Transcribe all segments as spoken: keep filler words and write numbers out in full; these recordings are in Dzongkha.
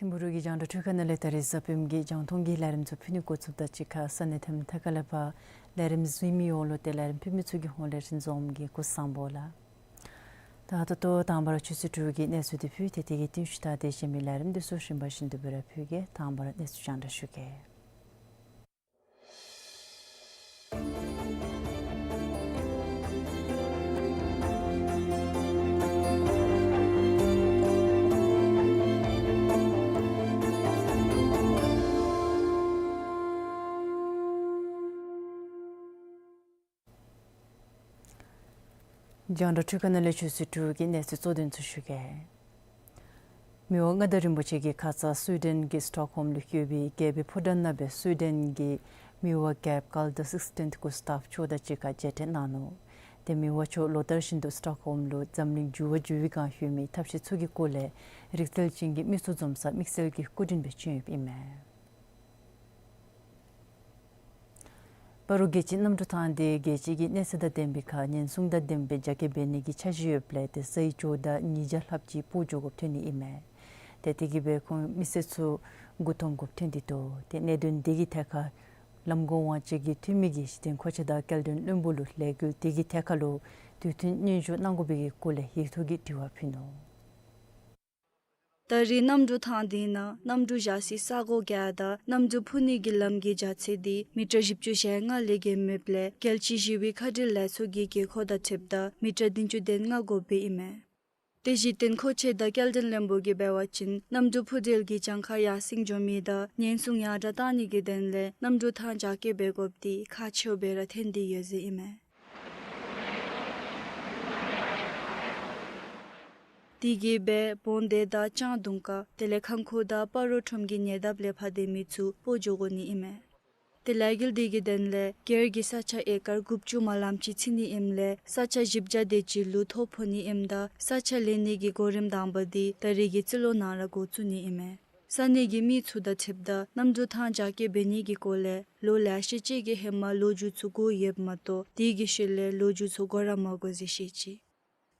ཐིམ་ཕུ་རུ་གི་རྒྱང་བསྒྲགས་འཕྲུལ་ཁང་ནང་ལས་ད་རིས་གཟའ་སྤེནམ་གི་རྒྱང་མཐོང་གི་ལས་རིམ་ཚུ་ཕུལ་ནི་འགོ་བཙུགསཔ་དང་གཅིག་ཁར་ས་གནས་ཐམ་ཐ་ཁ་ལས་ཕར་ལས་རིམ་གཟིགས་མི་ཡོངས་ལུ་ཏེ་ལས་རིམ་ཕུལ་མི་ཚུ་གི་ཧོངས་ལས་རིན་འཛོམས་ཀྱིས་སྐུ་གཟུགས་བཟང་པོ་ལགས། ད་ད་ལྟོ་དང་པ་ར་ཆུ་ཚོད་དྲུག་གི་གནས་ཚུལ་འདི་ཕུལ་ཏེ་དེ་གི་རྟིང་ཤུལ་ད་དེ་གཞན་མི་ལས་རིམ་འདི་ཚུ་རིམ་པ་བཞིན་དུ་སྦེ་ར་ཕུལ་གེ། དང་པ་ར་གནས་ཚུལ་རྒྱང་བསྒྲགས་ཞུ་གེ། རྒྱང་བསྒྲགས་འཕྲུལ་ཁང་ནང་ལས་ཆུ་ཚོད་དྲུག་གི་གནས་ཚུལ་གཙོ་དོན་ཚུ་ཞུ་གེ། མི་དབང་མངའ་བདག་རིན་པོ་ཆེ་གིས་ཁ་ཙ་སུའི་ཌེན་གྱི་སི་ཊོག་ཧོམ་ལུ་ཡོད་པའི་རྒྱལ་པོའི་ཕོ་བྲང་ནང་སྦེ་སུའི་ཌེན་གྱི་མི་དབང་རྒྱལཔོ་ཀཱརལ་དི་སིགསི་ཊིན་གུསྟཱབ་མཆོག་དང་གཅིག་ཁར་མཇལ་འཕྲད་གནང་ནུག། ཏེ་མི་དབང་མཆོག་ལོ་ལྟར་བཞིན་དུ་སི་ཊོག་ཧོམ་ལུ་འཛམ་གླིང་འགྱུར་བ་འགྱུར་བའི་སྒང་ཡོད་མི་ཐབས་ཤེས་ཚུ་གི་སྐོར་ལས་རིག་རྩལ་ཅན་གྱི་མི་ཚུ་འཛོམས་སར་དམིགས་བསལ་གྱི་སྐུ་མགྲོན་སྦེ་བྱོན་ཡོདཔ་ཨིན་མས། སྤ་རོ་རྒྱལ་སྤྱིའི་གནམ་གྲུ་ཐང་འདི་རྒྱལ་སྤྱི་གི་གནས་ཚད་དང་ལྡན་པའི་ཁར་ཉེན་སྲུང་དང་ལྡན་པའི་རྒྱ་སྐྱེད་འབད་ནི་གི་འཆར་གཞི་ཡོདཔ་ལས་ཏེ་ས་ཡི་ཇོ་བདག་ཉིས་བརྒྱ་ལྷགཔ་ཅིག་སྤོ་འགྱོ་དགོཔ་ཐོན་ནི་ཨིན་མས། ཏེ་དེ་གིས་སྦེ་ཁོང་མི་སེར་ཚུ་མགུ་འཐོམ་དགོཔ་ཐོན་ཏེ་འདུག། ཏེ་གནད་དོན་འདི་གི་ཐད་ཁར་ལམ་གོང་དབང་ཆེ་གི་འཐུས་མི་གིས་གཞི་རྟེན་མཁོ་ཆས་དང་སྐྱེལ་འདྲེན་བློན་པོ་ལུ་ལས་འགུལ་འདི་གི་ཐད་ཁར་ལུ་དུས་མཐུན་སྙན་ཞུ་གནང་དགོ་པའི་གི་སྐོར་ལས་ཡིག་ཐོག་གི་དྲི་བ་ཕུལ་ནུག། ད་རེས་གནམ་གྲུ་ཐང་འདི་ནང་གནམ་གྲུ་བཞག་སའི་ས་གོ་བརྒྱད་དང་གནམ་གྲུ་འཕུར་ནི་གི་ལམ་གྱི་རྒྱ་ཚད་འདི་མི་ཊར་བཞི་བཅུ་ཞེ་ལྔ་ལས་བརྒལ་མེདཔ་ལས་རྒྱལ་སྤྱིའི་ཞི་བའི་མཁའ་འགྲུལ་ལས་ཚོགས་ཀྱི་དགོས་མཁོ་དང་འཁྲིལཝ་ད་མི་ཊར་བདུན་ཅུ་དོན་ལྔ་དགོཔ་སྦེ་ཨིན་མས། ཏེ་གཞི་རྟེན་མཁོ་ཆས་དང་སྐྱེལ་འདྲེན་བློན་པོ་གིས་འབད་བ་ཅིན་གནམ་གྲུ་འཕུར་འགྲུལ་གྱི་གྱངས་ཁ་ཡར་སེང་འགྱོ་མི་དང་ཉེན་སྲུང་ཡར་དྲག་གཏང་ནི་གི་དོན་ལས་གནམ་གྲུ་ཐང་རྒྱ་སྐྱེད་འབད་དགོཔ་འདི་ཁག་ཆེཝ་སྦེ་ར་ཐོན་ཏེ་ཡོད་ཟེར་ཨིན་མས། དེ་གིས་སྦེ་བོན་སྡེ་དང་ལྕང་དུང་དཀར་དེ་ལས་ཁང་ཁུག་དང་སྤ་རོ་ཁྲོམ་གྱི་ཉེ་འདབས་ལས་ཕར་སྡོད་མི་ཚུ་སྤོ་འགྱོ་དགོ་ནི་ཨིན་མས། ཏེ་ལས་འགུལ་འདི་གི་དོན་ལས་སྒེར་གྱི་ས་ཆ་ཨེ་ཀར་དགུ་བཅུ་མ་ལམ་ཅིག་འཚོལ་ནི་ཨིནམ་ལས་ས་ཆ་བཞི་བརྒྱ་དེ་ཅིག་ལུ་ཐོ་ཕོག་ནི་ཨིནམ་ད་ས་ཆ་ལེན་ནི་གི་གོ་རིམ་དང་པ་འདི་ད་རེས་ཀྱི་རྩིས་ལོ་ནང་ར་འགོ་བཙུགས་ནི་ཨིན་མས། ས་གནས་ཀྱི་མི་ཚུ་དང་འཁྲིལཝ་ད་གནམ་གྲུ་ཐང་རྒྱ་སྐྱེད་འབད་ནི་གི་སྐོར་ལས་ལོ་ལེ་ཤ་ཅིག་གི་ཧེ་མ་ལོ་རྒྱུས་ཚུ་གོ་ཡོདཔ་མ་གཏོགས་དེ་གི་ཤུལ་ལས་ལོ་རྒྱུས་ཚུ་གོ་ར་མ་གོ་ཟེར་བཤད་ཅི།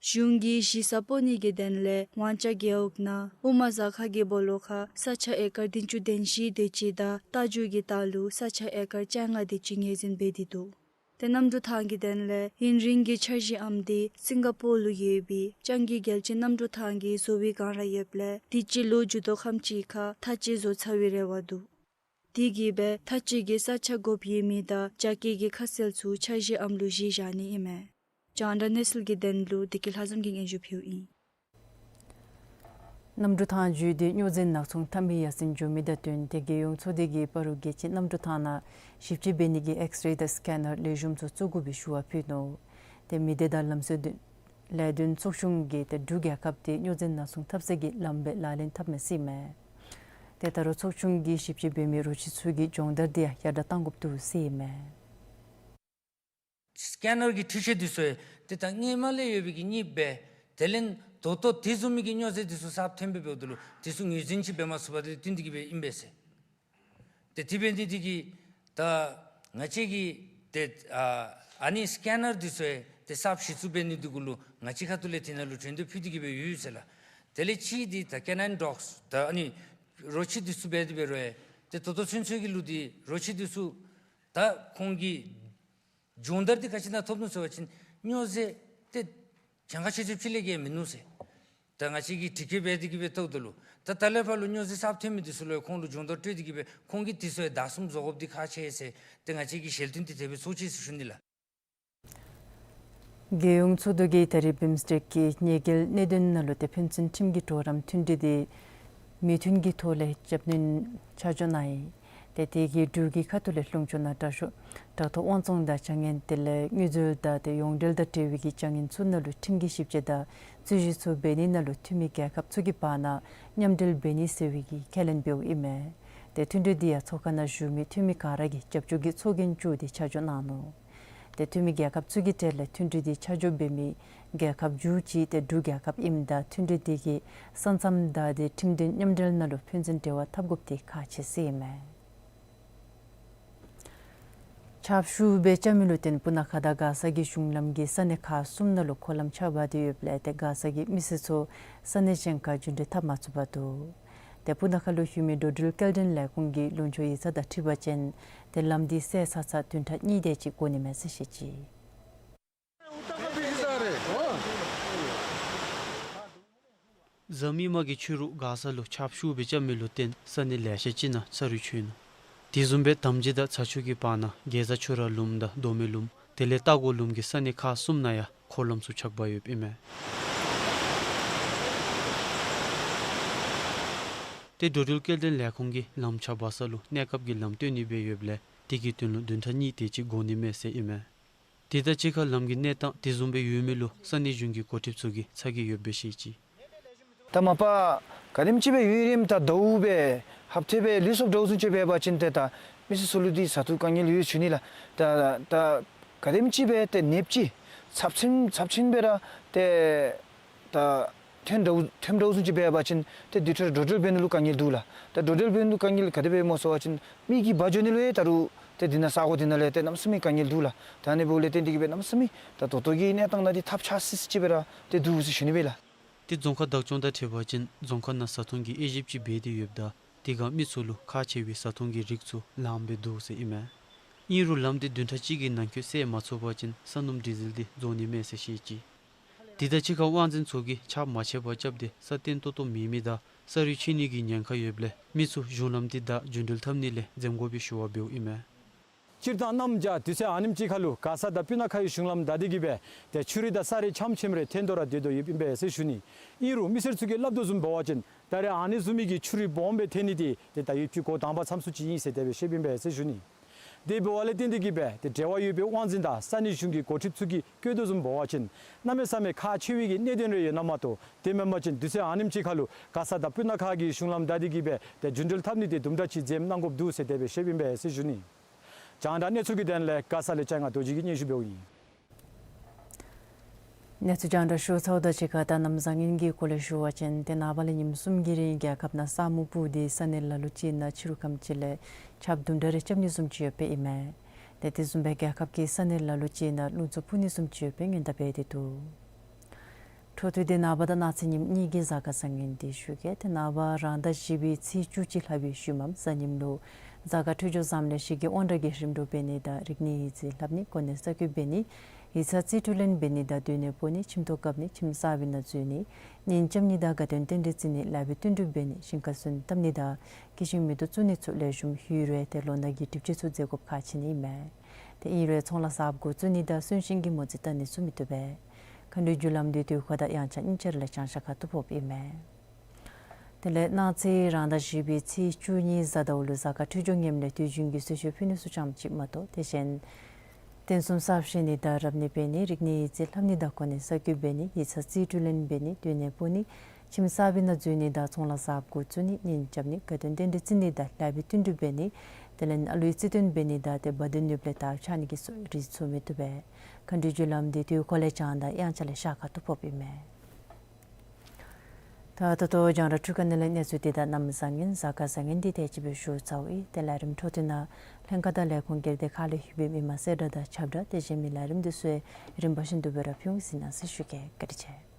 གཞུང་གིས་གཞིས་ས་སྤོ་ནི་གི་དོན་ལས་ཝང་ཅ་རྒེད་འོག་ནང་དབུ་མ་གཟའ་སྐར་གྱི་སྦོ་ལོགས་ཁར་ས་ཆ་ཨེ་ཀར་བདུན་ཅུ་དོན་བཞི་དེ་ཅིག་དང་རྟ་རྒྱུག་གི་ལྟག་ལུ་ས་ཆ་ཨེ་ཀར་བཅོ་ལྔ་དེ་ཅིག་ངོས་འཛིན་འབད་དེ་འདུག། ཏེ་གནམ་གྲུ་ཐང་གི་དོན་ལས་ཡུན་རིང་གི་འཆར་གཞིའམ་འདི་སིང་ག་པོར་ལུ་ཡོད་པའི་ལྕང་གི་རྒྱལ་སྤྱིའི་གནམ་གྲུ་ཐང་གི་བཟོ་བའི་སྒང་ར་ཡོདཔ་ལས་དུས་ཅི་ལོ་མཇུག་ཐོག་ཁམས་ཅིག་ཁར་མཐའ་དཔྱད་བཟོ་ཚར་བའི་རེ་བ་འདུག། དེ་གིས་སྦེ་མཐའ་དཔྱད་ཀྱི་ས་ཆ་དགོཔ་ཡོད་མི་དང་རྒྱ་སྐྱེད་ཀྱི་ཁ་གསལ་ཚུ་འཆར་གཞིའམ་ལུ་གཞི་བཞག་ནི་ཨིན་མས། རྒྱང་བསྒྲགས་གནས་ཚུལ་གྱི་དོན་ལུ་བདེ་སྐྱིད་ལྷ་འཛོམས་ཀྱིས་སྙན་ཞུ་ཕུལཝ་ཨིན། གནམ་གྲུ་ཐང་བརྒྱུད་དེ་སྨྱོ་རྫས་ནག་ཚོང་འཐབ་མི་ཡར་སེང་འགྱོ་མི་དང་བསྟུན་ཏེ་རྒྱལ་ཡོངས་ཚོགས་སྡེ་གིས་སྤ་རོ་རྒྱལ་སྤྱིའི་གནམ་གྲུ་ཐང་ནང་ཞིབ་དཔྱད་འབད་ནི་གི་ཨེགསི་རེ་དང་སི་ཀེ་ནར་ལེགས་ཤོམ་ཚུ་བཙུགས་དགོ་པའི་ཞུ་བ་ཕུལ་ནུག། ཏེ་མི་སྡེ་དང་ལམ་སྲོལ་འདི་ལས་དོན་ཚོགས་ཆུང་གིས་ཏེ་འབྲུག་རྒྱལ་ཁབ་འདི་སྨྱོ་རྫས་ནག་ཚོང་འཐབ་སའི་ལམ་སྦེ་ལག་ལེན་འཐབ་མི་ཟེར་ཨིན་མས། ཏེ་ད་རུང་ཚོགས་ཆུང་གིས་ཞིབ་དཔྱད་འབད་མི་རོགས་ཅིག་ཚུ་གི་སྦྱོང་བརྡར་འདི་ཡང་ཡར་དྲག་གཏང་དགོཔ་འདུག་ཟེར་ཨིན་མས། སི་ཀེ་ནར་གྱི་འཕྲུལ་ཆས་འདི་ཚུ་ཡང་ཏེ་ད་སྔོན་མ་ལས་ཡོད་པའི་གི་གཉིས་སྦེ་དེ་ལས་ད་ལྟོ་དེ་བཟུམ་མའི་གི་སྨྱོ་རྫས་འདི་ཚུ་གསརཔ་ཐོན་སྦེ་འབདཝ་ད་ལུ་འདི་ཚུ་ངོས་འཛིན་ཅིག་འབད་མ་ཚུགས་པ་དེ་ལས་བརྟེན་ཏེ་གི་སྦེ་ཨིན་པས་ཟེར། ཏེ་དེ་འབད་ནི་འདི་གིས་ད་ང་བཅས་ཀྱིས་ཏེ་ཨ་ཨ་ནི་སི་ཀེ་ནར་འདི་ཚུ་ཡང་ཏེ་གསརཔ་གཞི་བཙུགས་འབད་ནི་འདི་གུ་ལུ་ང་བཅས་ཁ་ཐུག་ལས་དེ་ནང་ལུ་གྲོས་འདེབས་ཕུལ་ཏེ་གི་སྦེ་ཡོད་ཟེར་ལགས། དེ་ལས་གཅིག་འདི་ད་ཀེ་ནའིན་ཌོགསི་ད་ཨ་ནི་རོ་ཁྱི་འདི་ཚུ་འབད་དེ་འབད་རུང་ཡང་ཏེ་ད་ལྟོ་ཚུན་ཚོད་ཀྱི་ལུ་འདི་རོ་ཁྱི་འདི་ཚུ་ད་ཁོང་གི་སྦྱོང་བརྡར་འདི་ག་ཅི་ནང་ཐོབ་ནུག་ཟེར་བ་ཅིན་སྨྱོ་རྫས་ཏེ་གྱངས་ཁ་ཆེ་ཆེ་ཕྱི་ལས་ཀྱི་མིན་ནུག་ཟེར། ད་ང་བཅས་ཀྱིས་དྲི་བཀོད་འབད་དེ་གི་སྦེ་བལྟཝ་ད་ལུ་ད་ད་ལས་ཕར་ལུ་སྨྱོ་རྫས་གསརཔ་ཐོན་མི་འདི་ཚུ་ལུ་ཡང་ཁོང་ལུ་སྦྱོང་བརྡར་སྤྲོད་དེ་གི་སྦེ་ཁོང་གིས་འདི་ཚུ་ཡང་བདའ་གསུམ་བཟོ་དགོཔ་འདི་ཁག་ཆེ་ཟེར་ཏེ་ང་བཅས་ཀྱིས་ཞལ་འདོན་འདི་དེ་སྦེ་ཚོགས་ཅི་ཟེར་ཞུ་ནི་ལགས། རྒྱལ་ཡོངས་ཚོགས་འདུ་གིས་ད་རིས་བིམ་སི་ཊེཀ་གི་ཉེས་འགེལ་གནད་དོན་ནང་ལུ་ཏེ་ཕན་ཚུན་ཁྲིམས་ཀྱི་གྲོགས་རམ་མཐུན་སྒྲིལ་འདི་མོས་མཐུན་གྱི་ཐོག་ལས་རྒྱབ་སྣོན་ཆ་འཇོག་གནང་ཡི། ཏེ་དེ་གིས་འབྲུག་གི་ཁ་ཐུག་ལས་ལྷུང་ཕྱོགས་ནང་དྲག་ཤོས་བྲག་ཐོག་དབང་བཙོང་དང་བྱ་ངན་དེ་ལས་དངུལ་འཛོལ་དང་ཏེ་ཡོངས་འབྲེལ་དང་འབྲེལ་བའི་གི་བྱ་ངན་ཚུ་ནང་ལུ་ཁྲིམས་ཀྱི་ཞིབ་དཔྱད་དང་རྩོད་གཞི་ཚུ་འབད་ནི་ནང་ལུ་འཐུས་མི་རྒྱལ་ཁབ་ཚུ་གི་བར་ན་མཉམ་འབྲེལ་འབད་ནི་ཟེར་བའི་གི་ཁས་ལེན་འབདཝ་ཨིན་མས། ཏེ་མཐུན་གྲོས་འདི་ཡང་ཚོགས་ཁང་ནང་བཞུགས་མི་འཐུས་མི་ག་ར་གིས་རྒྱབ་སྐྱོར་གྱི་ཚོགས་རྒྱན་བཙུགས་ཏེ་ཆ་འཇོག་གནང་ནུག། ཏེ་འཐུས་མི་རྒྱལ་ཁབ་ཚུ་གི་གྲས་ལས་མཐུན་གྲོས་འདི་ཆ་འཇོག་འབད་མི་རྒྱལ་ཁབ་རྒྱུ་ཅིག་ཏེ་འབྲུག་རྒྱལ་ཁབ་ཨིནམ་ད་མཐུན་གྲོས་འདི་གིས་ས་མཚམས་དང་ཏེ་ཁྲིམས་དོན་མཉམ་འབྲེལ་ནང་ལུ་ཕན་ཚུན་འབྲེལ་བ་འཐབ་དགོཔ་འདི་ཁག་ཆེ་ཟེར་ཨིན་མས། ཆརཔ་ཤུགས་སྦེ་རྐྱབ་མི་ལུ་བརྟེན་སྤུ་ན་ཁ་དང་མགར་ས་གི་གཞུང་ལམ་གྱི་ས་གནས་ཁག་གསུམ་ནང་ལུ་འཁོར་ལམ་ཆག་པ་སྟེ་ཡོདཔ་ལས་ཏེ་མགར་ས་གི་མི་སེར་ཚུ་ས་གནས་གཞན་ཁར་རྒྱུན་འགྲུལ་འཐབ་མ་ཚུགས་པར་འདུག། ཏེ་སྤུ་ན་ཁ་ལུ་ཡོད་མི་འགྲོ་འགྲུལ་སྐྱེལ་འདྲེན་ལས་ཁུངས་ཀྱི་ལུང་ཕྱོགས་ཡིག་ཚང་དང་འཁྲིལ་བ་ཅིན་ཏེ་ལམ་འདི་སེལ་ཚར་ཚར་བདུན་ཕྲག་གཉིས་དེ་ཅིག་འགོར་ནི་མས་ཟེར་བཤད་ཅི། གཟའ་མིག་དམར་གྱི་ཕྱི་རུ་མགར་ས་ལུ་ཆརཔ་ཤུགས་སྦེ་རྐྱབ་མི་ལུ་བརྟེན་ས་གནས་ལེ་ཤ་ཅིག་ནང་ས་རུད་ཆོད་ནུག། དེ་བཟུམ་སྦེ་དམ་རྗེ་དང་ཚ་ཆུ་གི་བར་ན་དགེ་རྩ་ཆུ་རགས་ལུངམ་དང་མདོ་སྨད་ལུངམ་དེ་ལས་རྟ་མགོ་ལུངམ་གྱི་ས་གནས་ཁག་གསུམ་ནང་ཡང་འཁོར་ལམ་ཚུ་ཆག་པ་ཡོདཔ་ཨིན་མས། ཏེ་འགྲོ་འགྲུལ་སྐྱེལ་འདྲེན་ལས་ཁུངས་ཀྱིས་ལམ་ཆག་པ་ས་ལུ་གནས་སྐབས་ཀྱི་ལམ་བཏོན་ནི་སྦེ་ཡོདཔ་ལས་དེ་གི་དོན་ལུ་བདུན་ཕྲག་གཉིས་དེ་ཅིག་འགོར་ནི་མས་ཟེར་ཨིན་མས། དེ་དང་གཅིག་ཁར་ལམ་གྱི་གནས་སྟངས་དེ་བཟུམ་སྦེ་ཡོད་མི་ལུ་ས་གནས་གཞུང་གི་འགོ་ཁྲིདཔ་ཚུ་གིས་ཚ་གྱང་ཡོདཔ་སྦེ་བཤད་ཅི། ད་མ་པ་ག་དེམ་ཅིག་སྦེ་ཡུན་རིངམོ་ད་ཟླཝ་སྦེ་ཧབ་ཏ་སྦེ་ལུས་སོངམ་འདྲཝ་བཟུམ་ཅིག་འབད་བ་ཅིན་ཏེ་ད་མི་སེར་ཚུ་ལུ་འདི་ཟ་འཐུང་དཀའ་ངལ་ཡོད་ཟེར་ཞུ་ནི་ལགས། ད་ད་ག་དེམ་ཅིག་སྦེ་ཏེ་ནདཔ་ཅིག་ཚབས་ཆེན་ཚབས་ཆེན་སྦེ་ར་ཏེ་ད་ཐོན་འདྲཝ་ཐོནམ་འདྲཝ་བཟུམ་ཅིག་འབད་བ་ཅིན་ཏེ་དེ་འཕྲོ་འགྲོ་འགྲུལ་འབད་ནི་ལུ་དཀའ་ངལ་འདུག་ལགས། ད་འགྲོ་འགྲུལ་འབད་ནི་ལུ་དཀའ་ངལ་ག་དེ་སྦེ་སྨོ་ཟེར་བ་ཅིན་མི་གིས་འབག་འགྱོ་ནི་ལུ་ཡང་ད་རུང་ཏེ་འདི་ནང་ས་གོ་འདི་ནང་ལས་ཏེ་གནམ་མེད་ས་མེད་དཀའ་ངལ་འདུག་ལགས། ད་ཨ་ནི་འབདཝ་ལས་བརྟེན་ཏེ་གི་སྦེ་གནམ་མེད་ས་མེད་ད་ད་ལྟོ་གི་གནས་སྟངས་ནང་འདི་ཐབས་ཆག་སི་སི་ཅིག་སྦེ་ར་ཏེ་འདུག་ཟེར་ཞུ་ནི་སྦེ་ལགས། ཏེ་རྫོང་ཁག་བདག་སྐྱོང་དང་འཁྲིལ་བ་ཅིན་རྫོང་ཁག་ནང་བཟའ་འཐུང་གི་དབྱེ་ཞིབ་ཅིག་འབད་དེ་ཡོདཔ་ད་དེ་ཁར་མི་ཚུ་ལུ་ཁག་ཆེ་བའི་བཟའ་འཐུང་གི་རིགས་ཚུ་ལངམ་སྦེ་འདུག་ཟེར་ཨིན་མས། ཨིན་རུང་ལམ་འདི་བདུན་ཕྲག་གཅིག་གི་ནང་འཁོད་སེལ་མ་ཚུགས་པ་ཅིན་ས་སྣུམ་ཌི་ཟེལ་འདི་རྫོགས་ནི་མས་ཟེར་བཤད་ཅི། དེ་དང་གཅིག་ཁར་དབང་འཛིན་ཚུ་གིས་ཆརཔ་མ་ཆད་པར་རྐྱབ་སྟེ་ས་བརྟན་ཏོག་ཏོ་མེད་མི་དང་ས་རུད་ཆད་ནི་གི་ཉེན་ཁ་ཡོདཔ་ལས་མི་ཚུ་གཞུང་ལམ་འདི་བདའ་རྒྱུན་འགྲུལ་འཐབ་ནི་ལས་འཛེམ་དགོ་པའི་ཞུ་བ་འབདཝ་ཨིན་མས། སྤྱིར་བཏང་གནམ་བྱཱར་དུས་ཚོད་ཨ་ནེམ་ཅིག་ཁར་ལུ་མགར་ས་དང་སྤུ་ན་ཁའི་གཞུང་ལམ་བདའ་སྟེ་གི་སྦེ་ཏེ་ཆུ་རུད་དང་ས་རུད་ཆམ་ཆེམ་རེ་ཐོན་དོ་ར་སྡོད་དོ་ཡོདཔ་ཨིན་པས་ཟེར་ཞུ་ནི། ཨིན་རུང་མི་སེར་ཚུ་གིས་སླབ་དོ་བཟུམ་འབད་བ་ཅིན་ད་རེས་ཨ་ནི་བཟུམ་མའི་གི་ཆུ་རུད་སྦོམ་སྦེ་ཐོན་ནི་འདི་ཏེ་ད་ཡུདཔ་ཅིག་འགོ་དང་པ་མཚམས་སུ་ཅིག་ཨིན་ཟེར་དེ་སྦེ་བཤདཔ་ཨིན་པས་ཟེར་ཞུ་ནི། དེ་འབདཝ་ལས་བརྟེན་ཏེ་གི་སྦེ་ཏེ་འབྲེལ་བ་ཡོད་པའི་དབང་འཛིན་དང་ས་གནས་གཞུང་གི་འགོ་ཁྲིདཔ་ཚུ་གིས་བཀོད་དོ་བཟུམ་འབད་བ་ཅིན་གནམ་མེད་ས་མེད་ཁག་ཆེ་བའི་གི་གནད་དོན་རེ་ཡོད་ན་མ་གཏོགས་དེ་མེན་པ་ཅིན་དུས་ཚོད་ཨ་ནེམ་ཅིག་ཁར་ལུ་མགར་ས་དང་སྤུ་ན་ཁ་གི་གཞུང་ལམ་བདའ་སྟེ་གི་སྦེ་ཏེ་རྒྱུན་འགྲུལ་འཐབ་ནི་འདི་དུམ་གྲ་ཅིག་འཛེམ་གནང་དགོཔ་འདུག་ཟེར་དེ་སྦེ་བཤདཔ་ཨིན་པས་ཟེར་ཞུ་ནི། རྒྱང་བསྒྲགས་གནས་ཚུལ་གྱི་དོན་ལས་མགར་ས་ལས་ལྕང་ང་རྡོ་རྗེ་གིས་སྙན་ཞུ་འབདཝ་ཨིན། གནས་ཚུལ་རྒྱང་བསྒྲགས་ཞུ་ཚརཝ་དང་གཅིག་ཁར་ད་གནམ་བཟང་ངན་གྱི་སྐོར་ལས་ཞུ་བ་ཅིན་ཏེ་ནངས་པ་ལས་ཉིནམ་གསུམ་གྱི་རིང་རྒྱལ་ཁབ་ནང་ས་སྨུག་སྤུབས་ཏེ་ས་གནས་ལ་ལུ་ཅིག་ནང་ཕྱི་རུ་ཁམས་ཅིག་ལས་ཆརཔ་དུམ་གྲ་རེ་རྐྱབ་ནི་བཟུམ་ཅིག་ཡོདཔ་ཨིན་མས། ཏེ་དེ་བཟུམ་སྦེ་རྒྱལ་ཁབ་ཀྱི་ས་གནས་ལ་ལུ་ཅིག་ནང་རླུང་འཚུབ་འཕུ་ནི་བཟུམ་ཅིག་ཡོད་པའི་སྔོན་བརྡ་འབད་དེ་འདུག། འཕྲོ་མཐུད་དེ་ནངས་པ་དང་གནངས་ཚེ་ཉིནམ་གཉིས་ཀྱི་གཟའ་སྐར་བཟང་ངན་འདི་ཞུ་གེ། ཏེ་ནངས་པ་རང་ཟླ་བཞི་པའི་ཚེས་བཅུ་གཅིག་ལྷག་པའི་ཤུལ་མམ་གཟའ་ཉིམ་ལུ་གཟའ་སྐར་འཕྲོད་སྦྱོར་བཟངམ་ལས་གཞི་གི་དབང་དྲག་གི་རིམ་གྲོ་འབད་ནི་དང་རིག་གནས་ཡིག་རྩིས་ལྷབ་ནི་གོ་གནས་གསར་བསྐོ་འབད་ནི་ཡིག་ཚང་རྩིས་སྤྲོད་ལེན་འབད་ནི་དང་སྡོད་གནས་སྤོ་ནི་ཁྱིམ་ཐོག་བཀབ་ནི་ཁྱིམ་གསར་པའི་ནང་འཛུལ་ནི་གཉེན་རྐྱབ་ནི་དང་དགའ་སྟོན་རྟེན་འབྲེལ་བརྩི་ནི་ལཱ་འབད་བསྟུན་གྲོས་འབད་ནི་ཞིང་ཁ་སོན་བཏབ་ནི་དང་སྐྱེས་ཤིང་མེ་ཏོག་བཙུགས་ནི་ཚུ་ལེགས་ཤོམ་ཧུད་རུང་ཏེ་ལོ་ན་གི་སྒྲིབ་བཅོས་ཚུ་མཛད་དགོཔ་ཁག་ཆེ་ནི་ཨིན་མས། ཏེ་ཨིན་རུང་ཚོང་ལཱ་གསརཔ་འགོ་བཙུགས་ནི་དང་གསོན་གཤིན་གྱི་མོ་རྩིས་བལྟ་ནི་ཚུ་མི་བཏུབ་པས། མཁའ་འགྲོའི་རྒྱུ་ལམ་འདི་དུས་འཁོར་དང་དབྱངས་འཆར་གཉིས་ཆ་ར་ལས་བྱང་ཤར་ཁ་ཐུག་ཕོགཔ་ཨིན་མས། དེ་ལས་གནངས་ཚེ་རང་ཟླ་བཞི་པའི་ཚེས་བཅུ་གཉིས་གཟའ་ཟླཝ་ལུ་གཟའ་སྐར་འཕྲོད་སྦྱོར་ངནམ་ལས་དུས་རྒྱུན་གྱི་གསོལ་མཆོད་ཕུལ་ནི་ཚུ་ཙམ་ཅིག་མ་གཏོགས་དེ་གཞན་རྟེན་གསུམ་གསར་བཞེངས་ནི་དང་རབ་གནས་འབད་ནི་རིག་གནས་ཡིག་རྩིས་ལྷབ་ནི་དང་གོ་གནས་གསར་བསྐོ་འབད་ནི་ཡིག་ཚང་རྩིས་སྤྲོད་ལེན་འབད་ནི་སྡོད་གནས་སྤོ་ནི་ཁྱིམ་གསར་པའི་ནང་འཛུལ་ནི་དང་ཚོང་ལཱ་གསརཔ་འགོ་བཙུགས་ནི་གཉེན་རྐྱབ་ནི་དགའ་སྟོན་རྟེན་འབྲེལ་བརྩི་ནི་དང་ལཱ་འབད་བསྟུན་གྲོས་འབད་ནི་ དེ་ལས་ཨ་ལུའི་རྩིས་སྟོན་འབད་ནི་དང་དེ་འབད་དེ་ནུབ་ལས་དར་འཕྱར་ནི་གི་སྲོལ་རིགས་ཚུ་མི་བཏུབ་པས། མཁའ་འགྲོའི་རྒྱུ་ལམ་འདི་དུས་འཁོར་ལས་བྱང་དང་དབྱངས་འཆར་ལས་ཤར་ཁ་ཐུག་ཕོགཔ་ཨིན་མས། ད་ད་ལྟོ་རྒྱང་བསྒྲགས་འཕྲུལ་ཁང་ནང་ལས་གནས་ཚུལ་འདི་དང་གནམ་བཟང་ངན་གཟའ་སྐར་བཟང་ངན་འདི་དེ་ཅིག་སྦེ་ཞུ་ཚརཝ་ཨིན། ཏེ་ལས་རིམ་འཕྲོ་མཐུད་ནང་ལྷན་ཁག་དང་ལས་ཁུངས་སྒེར་སྡེ་ཁག་ལས་ལྷོད་པའི་མི་མང་གསལ་བསྒྲགས་དང་ཁྱབ་བསྒྲགས་དེ་བཞིན་མི་ལས་རིམ་འདི་ཚུ་རིམ་པ་བཞིན་དུ་སྦེ་ར་ཕུལ་འོང་ཟེར་ནང་གསལ་ཞུ་གེ། བཀའ་དྲིན་ཆེ།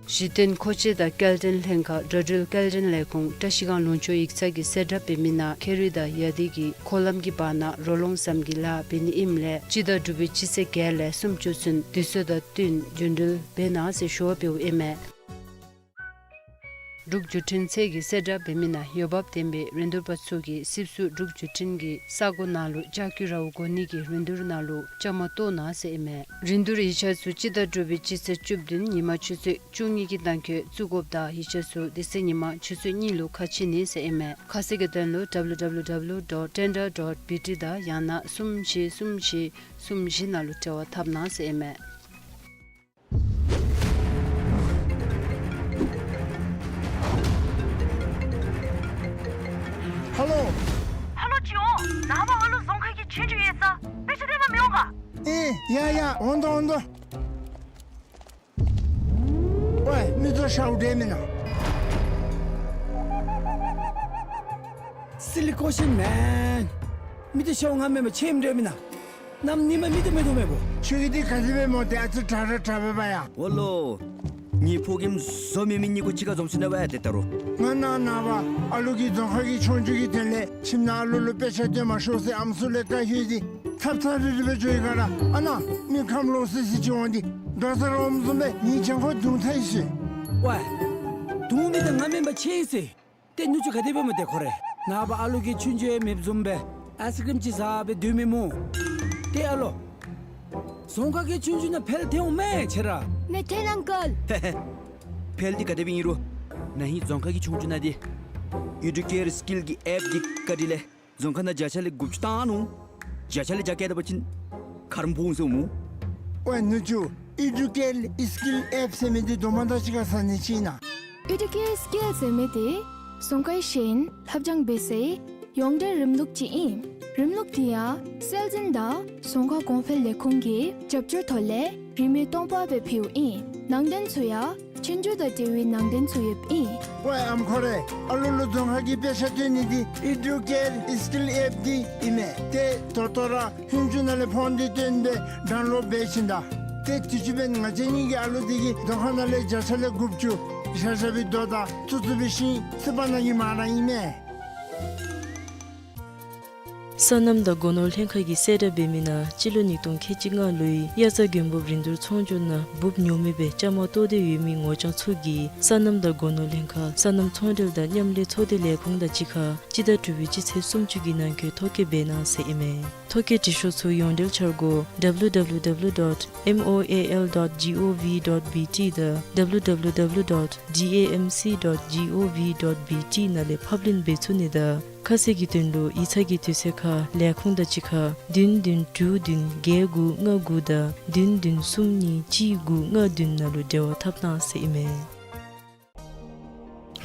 གཞི་རྟེན་མཁོ་ཆས་དང་སྐྱེལ་འདྲེན་ལྷན་ཁག་འགྲོ་འགྲུལ་སྐྱེལ་འདྲེན་ལས་ཁུངས་བཀྲ་ཤིས་སྒང་ལུང་ཕྱོགས་ཡིག་ཚང་གིས་གསལ་བསྒྲགས་འབད་མི་ནང་ཁེ་རི་དང་ཡ་དི་གི་འཁོར་ལམ་གྱི་བར་ན་རོ་ལངས་ཙམ་གྱི་ལཱ་འབད་ནི་ཨིནམ་ལས་སྤྱི་ཟླ་དྲུག་པའི་སྤྱི་ཚེས་བརྒྱད་ལས་སུམ་ཅུ་ཚུན་དུས་ཚོད་དང་བསྟུན་རྒྱུན་འགྲུལ་འབད་གནང་ཟེར་ཞུ་བ་འབདཝ་ཨིན་མས། འབྲུག་བརྒྱུད་འཕྲིན་ཚད་ཀྱིས་གསལ་བསྒྲགས་འབད་མི་ནང་འོས་འབབ་ལྡན་པའི་རིན་བསྡུར་པ་ཚུ་གིས་སིབ་སུ་འབྲུག་བརྒྱུད་འཕྲིན་གྱི་ས་སྒོ་ནང་ལུ་ལྕགས་ཀྱུ་རཝ་གོ་ནི་གི་རིན་བསྡུར་ནང་ལུ་བཅའ་མར་གཏོགས་གནང་ཟེར་ཨིན་མས། རིན་བསྡུར་ཡིག་ཆ་ཚུ་སྤྱི་ཟླ་དྲུག་པའི་སྤྱི་ཚེས་བཅུ་བདུན་ཉིན་མ་ཆུ་ཚོད་བཅུ་གཉིས་ཀྱི་ནང་འཁོད་བཙུགས་དགོཔ་དང་ཡིག་ཆ་ཚུ་དེ་ཚེ་ཉིན་མ་ཆུ་ཚོད་གཉིས་ལུ་ཁ་ཕྱེ་ནི་ཟེར་ཨིན་མས། ཁ་གསལ་གྱི་དོན་ལུ་W W W dot tender dot B T དང་ཡང་ན་གསུམ་བཞི་གསུམ་བཞི་གསུམ་བཞི་ནང་ལུ་འབྲེལ་བ་འཐབ་གནང་ཟེར་ཨིན་མས། ཧ་ལོ། ཧ་ལོ་ཅིག་འོང་། ནངས་པ་ཨ་ལུ་རྫོང་ཁ་གི་ཆོས་རྒྱུགས་ཡོད་ས། དཔེ་ཆ་སྟོན་པར་མི་འོང་ག། ཨེ་ཡ་ཡ་འོང་དོ་འོང་དོ། ཝའེ་མི་ཚུ་ཤཝ་འདྲེས་མེན་ན། Silly question man. མི་ཚུ་ཤཝ་ང་མེན་པར་ཆོས་རྒྱུགས་འདྲེས་མེན་ན། གནམ་ཉིནམ་མི་ཚུ་མེད་དོ་མེད་པོ། ཁྱོད་ཀྱིས་འདི་ག་དེ་སྦེ་སྨོ། ཏེ་ཨ་ཙི་དྲག་ར་དྲག་པས་པ་ཡ། འོ་ལོ། ངེའི་ཕོ་རྒནམ་བཟོ་མི་མི་གཉིས་པོ་གཅིག་ཁར་འཛོམས་ཅི་ན་པ་ཡ། ཏེ་ད་རུང་ང་ནཱ་ནངས་པ་ཨ་ལུ་གི་རྫོང་ཁ་གི་ཆོས་རྒྱུགས་ཀྱི་དོན་ལས་ཁྱིམ་ནང་ཨ་ལུ་ལུ་དཔེ་ཆ་སྟོན་མ་ཤོག་ཟེར་ཨམ་སྲུ་ལས་བཀའ་ལྷོད་དེ་ཚབ་ཚབ་རིལ་རི་སྦེ་འགྱོ་ཡི་ག་ར། ཨ་ནཱ་མི་ཁམས་ལོག་སི་སི་ཅིག་འོང་སྟེ་དོ་ས་ར་འོངམ་བཟུམ་སྦེ་ངེའི་གྱང་ཁར་བརྡུང་ཚར་ཡི་ཟེར། ཝའེ། བརྡུང་མི་འདི་ང་མེན་པར་ཆོས་རྒྱུགས་ཟེར། ཏེ་ནུ་གཅུང་ག་དེ་སྦེ་སྨོ་ཏེ་ཁོ་རེ། ནངས་པ་ཨ་ལུ་གིས་ཆོས་རྒྱུགས་ཡང་མེདཔ་བཟུམ་སྦེ་ཨའི་སི་ཀྲིམ་ཅིག་བཟའ་སྦེ་སྡོད་མི་སྨོ། ཏེ་ཨ་ལོ། རྫོང་ཁ་གི་ཆོས་རྒྱུགས་ནང་ཕེལ་ཐལ་འོང་མས་ཁྱེད་ར། མེད་ཐལ་ཨང་ཀལ། ཧེ་ཧེ། ཕེལ་འདི་ག་དེ་སྦེ་ཨིན་རུང་ན་ཧིང་རྫོང་ཁ་གི་ཆོས་རྒྱུགས་ནང་འདི་ཨེ་ཌུ་ཀེར་སི་ཀིལ་གྱི་ཨེཔ་འདི་བཀའ་དྲིན་ལས་རྫོང་ཁ་ནང་བརྒྱ་ཆ་ལས་དགུ་བཅུ་བཏང་ནུག། བརྒྱ་ཆ་ལས་བརྒྱ་བཀལ་ད་པ་ཅིན་ཁ་རུ་འབོ་འོང་ཟེར་སྨོ། ཝའེ་ནུ་གཅུང་ཨེ་ཌུ་ཀེར་སི་ཀིལ་ཨེཔ་ཟེར་མི་འདི་དོ་མ་དག་ཅིག་ཁར་ཟ་ནི་ཅིག་ཨིན་ན། ཨེ་ཌུ་ཀེར་སི་ཀིལ་ཟེར་མི་འདི་རྫོང་ཁའི་ཤེས་ཡོན་ལྷབ་སྦྱང་འབད་སའི་ཡོངས་འབྲེལ་རིམ་ལུགས་ཅིག་ཨིན། རིམ་ལུགས་འདི་ཡང་སྲོལ་འཛིན་དང་རྫོང་ཁ་གོང་འཕེལ་ལས་ཁུངས་ཀྱི་རྒྱབ་སྐྱོར་ཐོག་ལས་རིན་མེད་སྟོང་པ་སྦེ་ཕུལཝ་ཨིན། ནང་དོན་ཚུ་ཡང་ཆོས་རྒྱུགས་དང་འབྲེལ་བའི་ནང་དོན་ཚུ་ཡོདཔ་ཨིན། ཝའེ་ཨམ་ཁོ་རེ། ཨ་ལུ་ལུ་རྫོང་ཁ་གི་དཔེ་ཆ་སྟོན་ནི་འདི་ཨེ་ཌུ་ཀེར་སི་ཀིལ་ཨེཔ་འདི་ཨིན་མས། ཏེ་ད་ལྟོ་ར་ཧུན་ཅུ་ནང་ལས་ཕོན་འདི་བཏོན་སྦེ་ཌའུན་ལོཌ་འབད་ཞིནམ་ད། ཏེ་དུས་ཅི་འབདན་ང་བཅས་གཉིས་ཀྱི་ཨ་ལུ་འདི་གིས་རྫོང་ཁ་ནང་ལས་བརྒྱ་ཆ་ལས་དགུ་བཅུ་བཞག་བཞགཔ་སྦེ་དོ་དང་བཙུགས་བཙུགས་འབད་ཞིནམ་ཚུ་པ་ནང་གི་མ་ར་ཨིན་མས། སོ་ནམ་དང་སྒོ་ནོར་ལྷན་ཁག་གིས་གསལ་བསྒྲགས་འབད་མི་ནང་སྤྱི་ལོ་ཉིས་སྟོང་ཁལ་གཅིག་ལྔ་ལོའི་དབྱར་རྩྭ་དགུན་འབུབ་རིན་བསྡུར་ཚོང་སྒྱུར་ནང་འབུབ་ཉོ་མི་སྦེ་བཅའ་མར་གཏོགས་ཏེ་ཡོད་མི་ངོ་རྐྱང་ཚུ་གིས་སོ་ནམ་དང་སྒོ་ནོར་ལྷན་ཁག་སོ་ནམ་ཚོང་འབྲེལ་དང་མཉམ་ལས་ཚོགས་སྡེ་ལས་ཁུངས་དང་གཅིག་ཁར་སྤྱི་ཟླ་དྲུག་པའི་སྤྱི་ཚེས་སུམ་ཅུ་གི་ནང་འཁོད་ཐོ་བཀོད་འབད་གནང་ཟེར་ཨིན་མས། ཐོ་བཀོད་འབྲི་ཤོག་ཚུ་ཡོངས་འབྲེལ་འཆར་སྒོ་W W W dot M O A L dot G O V dot B T དང་W W W dot D A M C dot G O V dot B T ནང་ལས་ཕབ་ལེན་འབད་ཚུགས་ནི་དང་ཁ་གསལ་གྱི་དོན་ལུ་ཡིག་ཚང་གི་དུས་ཚོད་ཁར་ལས་ཁུངས་དང་གཅིག་ཁར་བདུན་བདུན་དྲུག་བདུན་བརྒྱད་དགུ་ལྔ་དགུ་དང་བདུན་བདུན་གསུམ་གཉིས་གཅིག་དགུ་ལྔ་བདུན་ནང་ལུ་འབྲེལ་བ་འཐབ་གནང་ཟེར་ཨིན་མས།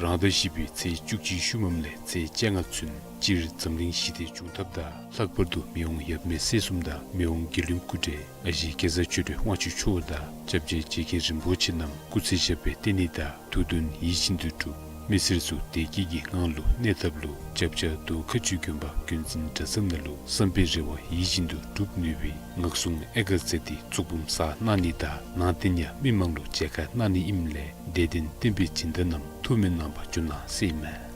རང་ཟླ་བཞི་པའི་ཚེས་བཅུ་གཅིག་ཤུལ་མམ་ལས་ཚེས་བཅོ་ལྔ་ཚུན་སྤྱིར་འཛམ་གླིང་ཞི་བདེ་འབྱུང་ཐབས་དང་ལྷག་པར་དུ་མི་དབང་ཡབ་མེས་སྲས་གསུམ་དང་མི་དབང་རྒྱལ་ཡུམ་སྐུ་བགྲེས་ཨ་ཞེ་རྒྱལ་བཟང་ཆོས་སྒྲོན་དབང་ཕྱུག་མཆོག་དང་སྐྱབས་རྗེ་རྗེ་མཁན་རིན་པོ་ཆེ་རྣམས་སྐུ་ཚེ་ཞབས་པད་བརྟན་ནི་དང་ཐུགས་འདུན་ཡིད་བཞིན་དུ་འགྲུབ། མི་སེར་ཚུ་བདེ་སྐྱིད་ཀྱི་ངང་ལུ་གནས་ཐབས་ལུ་སྐྱབས་རྗེ་རྡོ་ཁ་ཆུ་དགོན་པ་དགོན་འཛིན་གྲྭ་ཚང་ནང་ལུ་བསམ་པའི་རེ་བ་ཡིད་བཞིན་དུ་འགྲུབ་ནུས་པའི་ངག་གསུང་ཨེ་དགའ་མཛད་དེ་གཙུག་འབུམ་གསར་གནང་ནི་དང་ནང་རྟེན་ཡང་མི་མང་ལུ་མཇལ་ཁ་གནང་ནི་ཨིནམ་ལས་དད་ལྡན་བསྟན་པའི་སྦྱིན་བདག་རྣམས་ཐུགས་སྨོན་གནང་བར་འབྱོན་གནང་ཟེར་ཨིན་མས།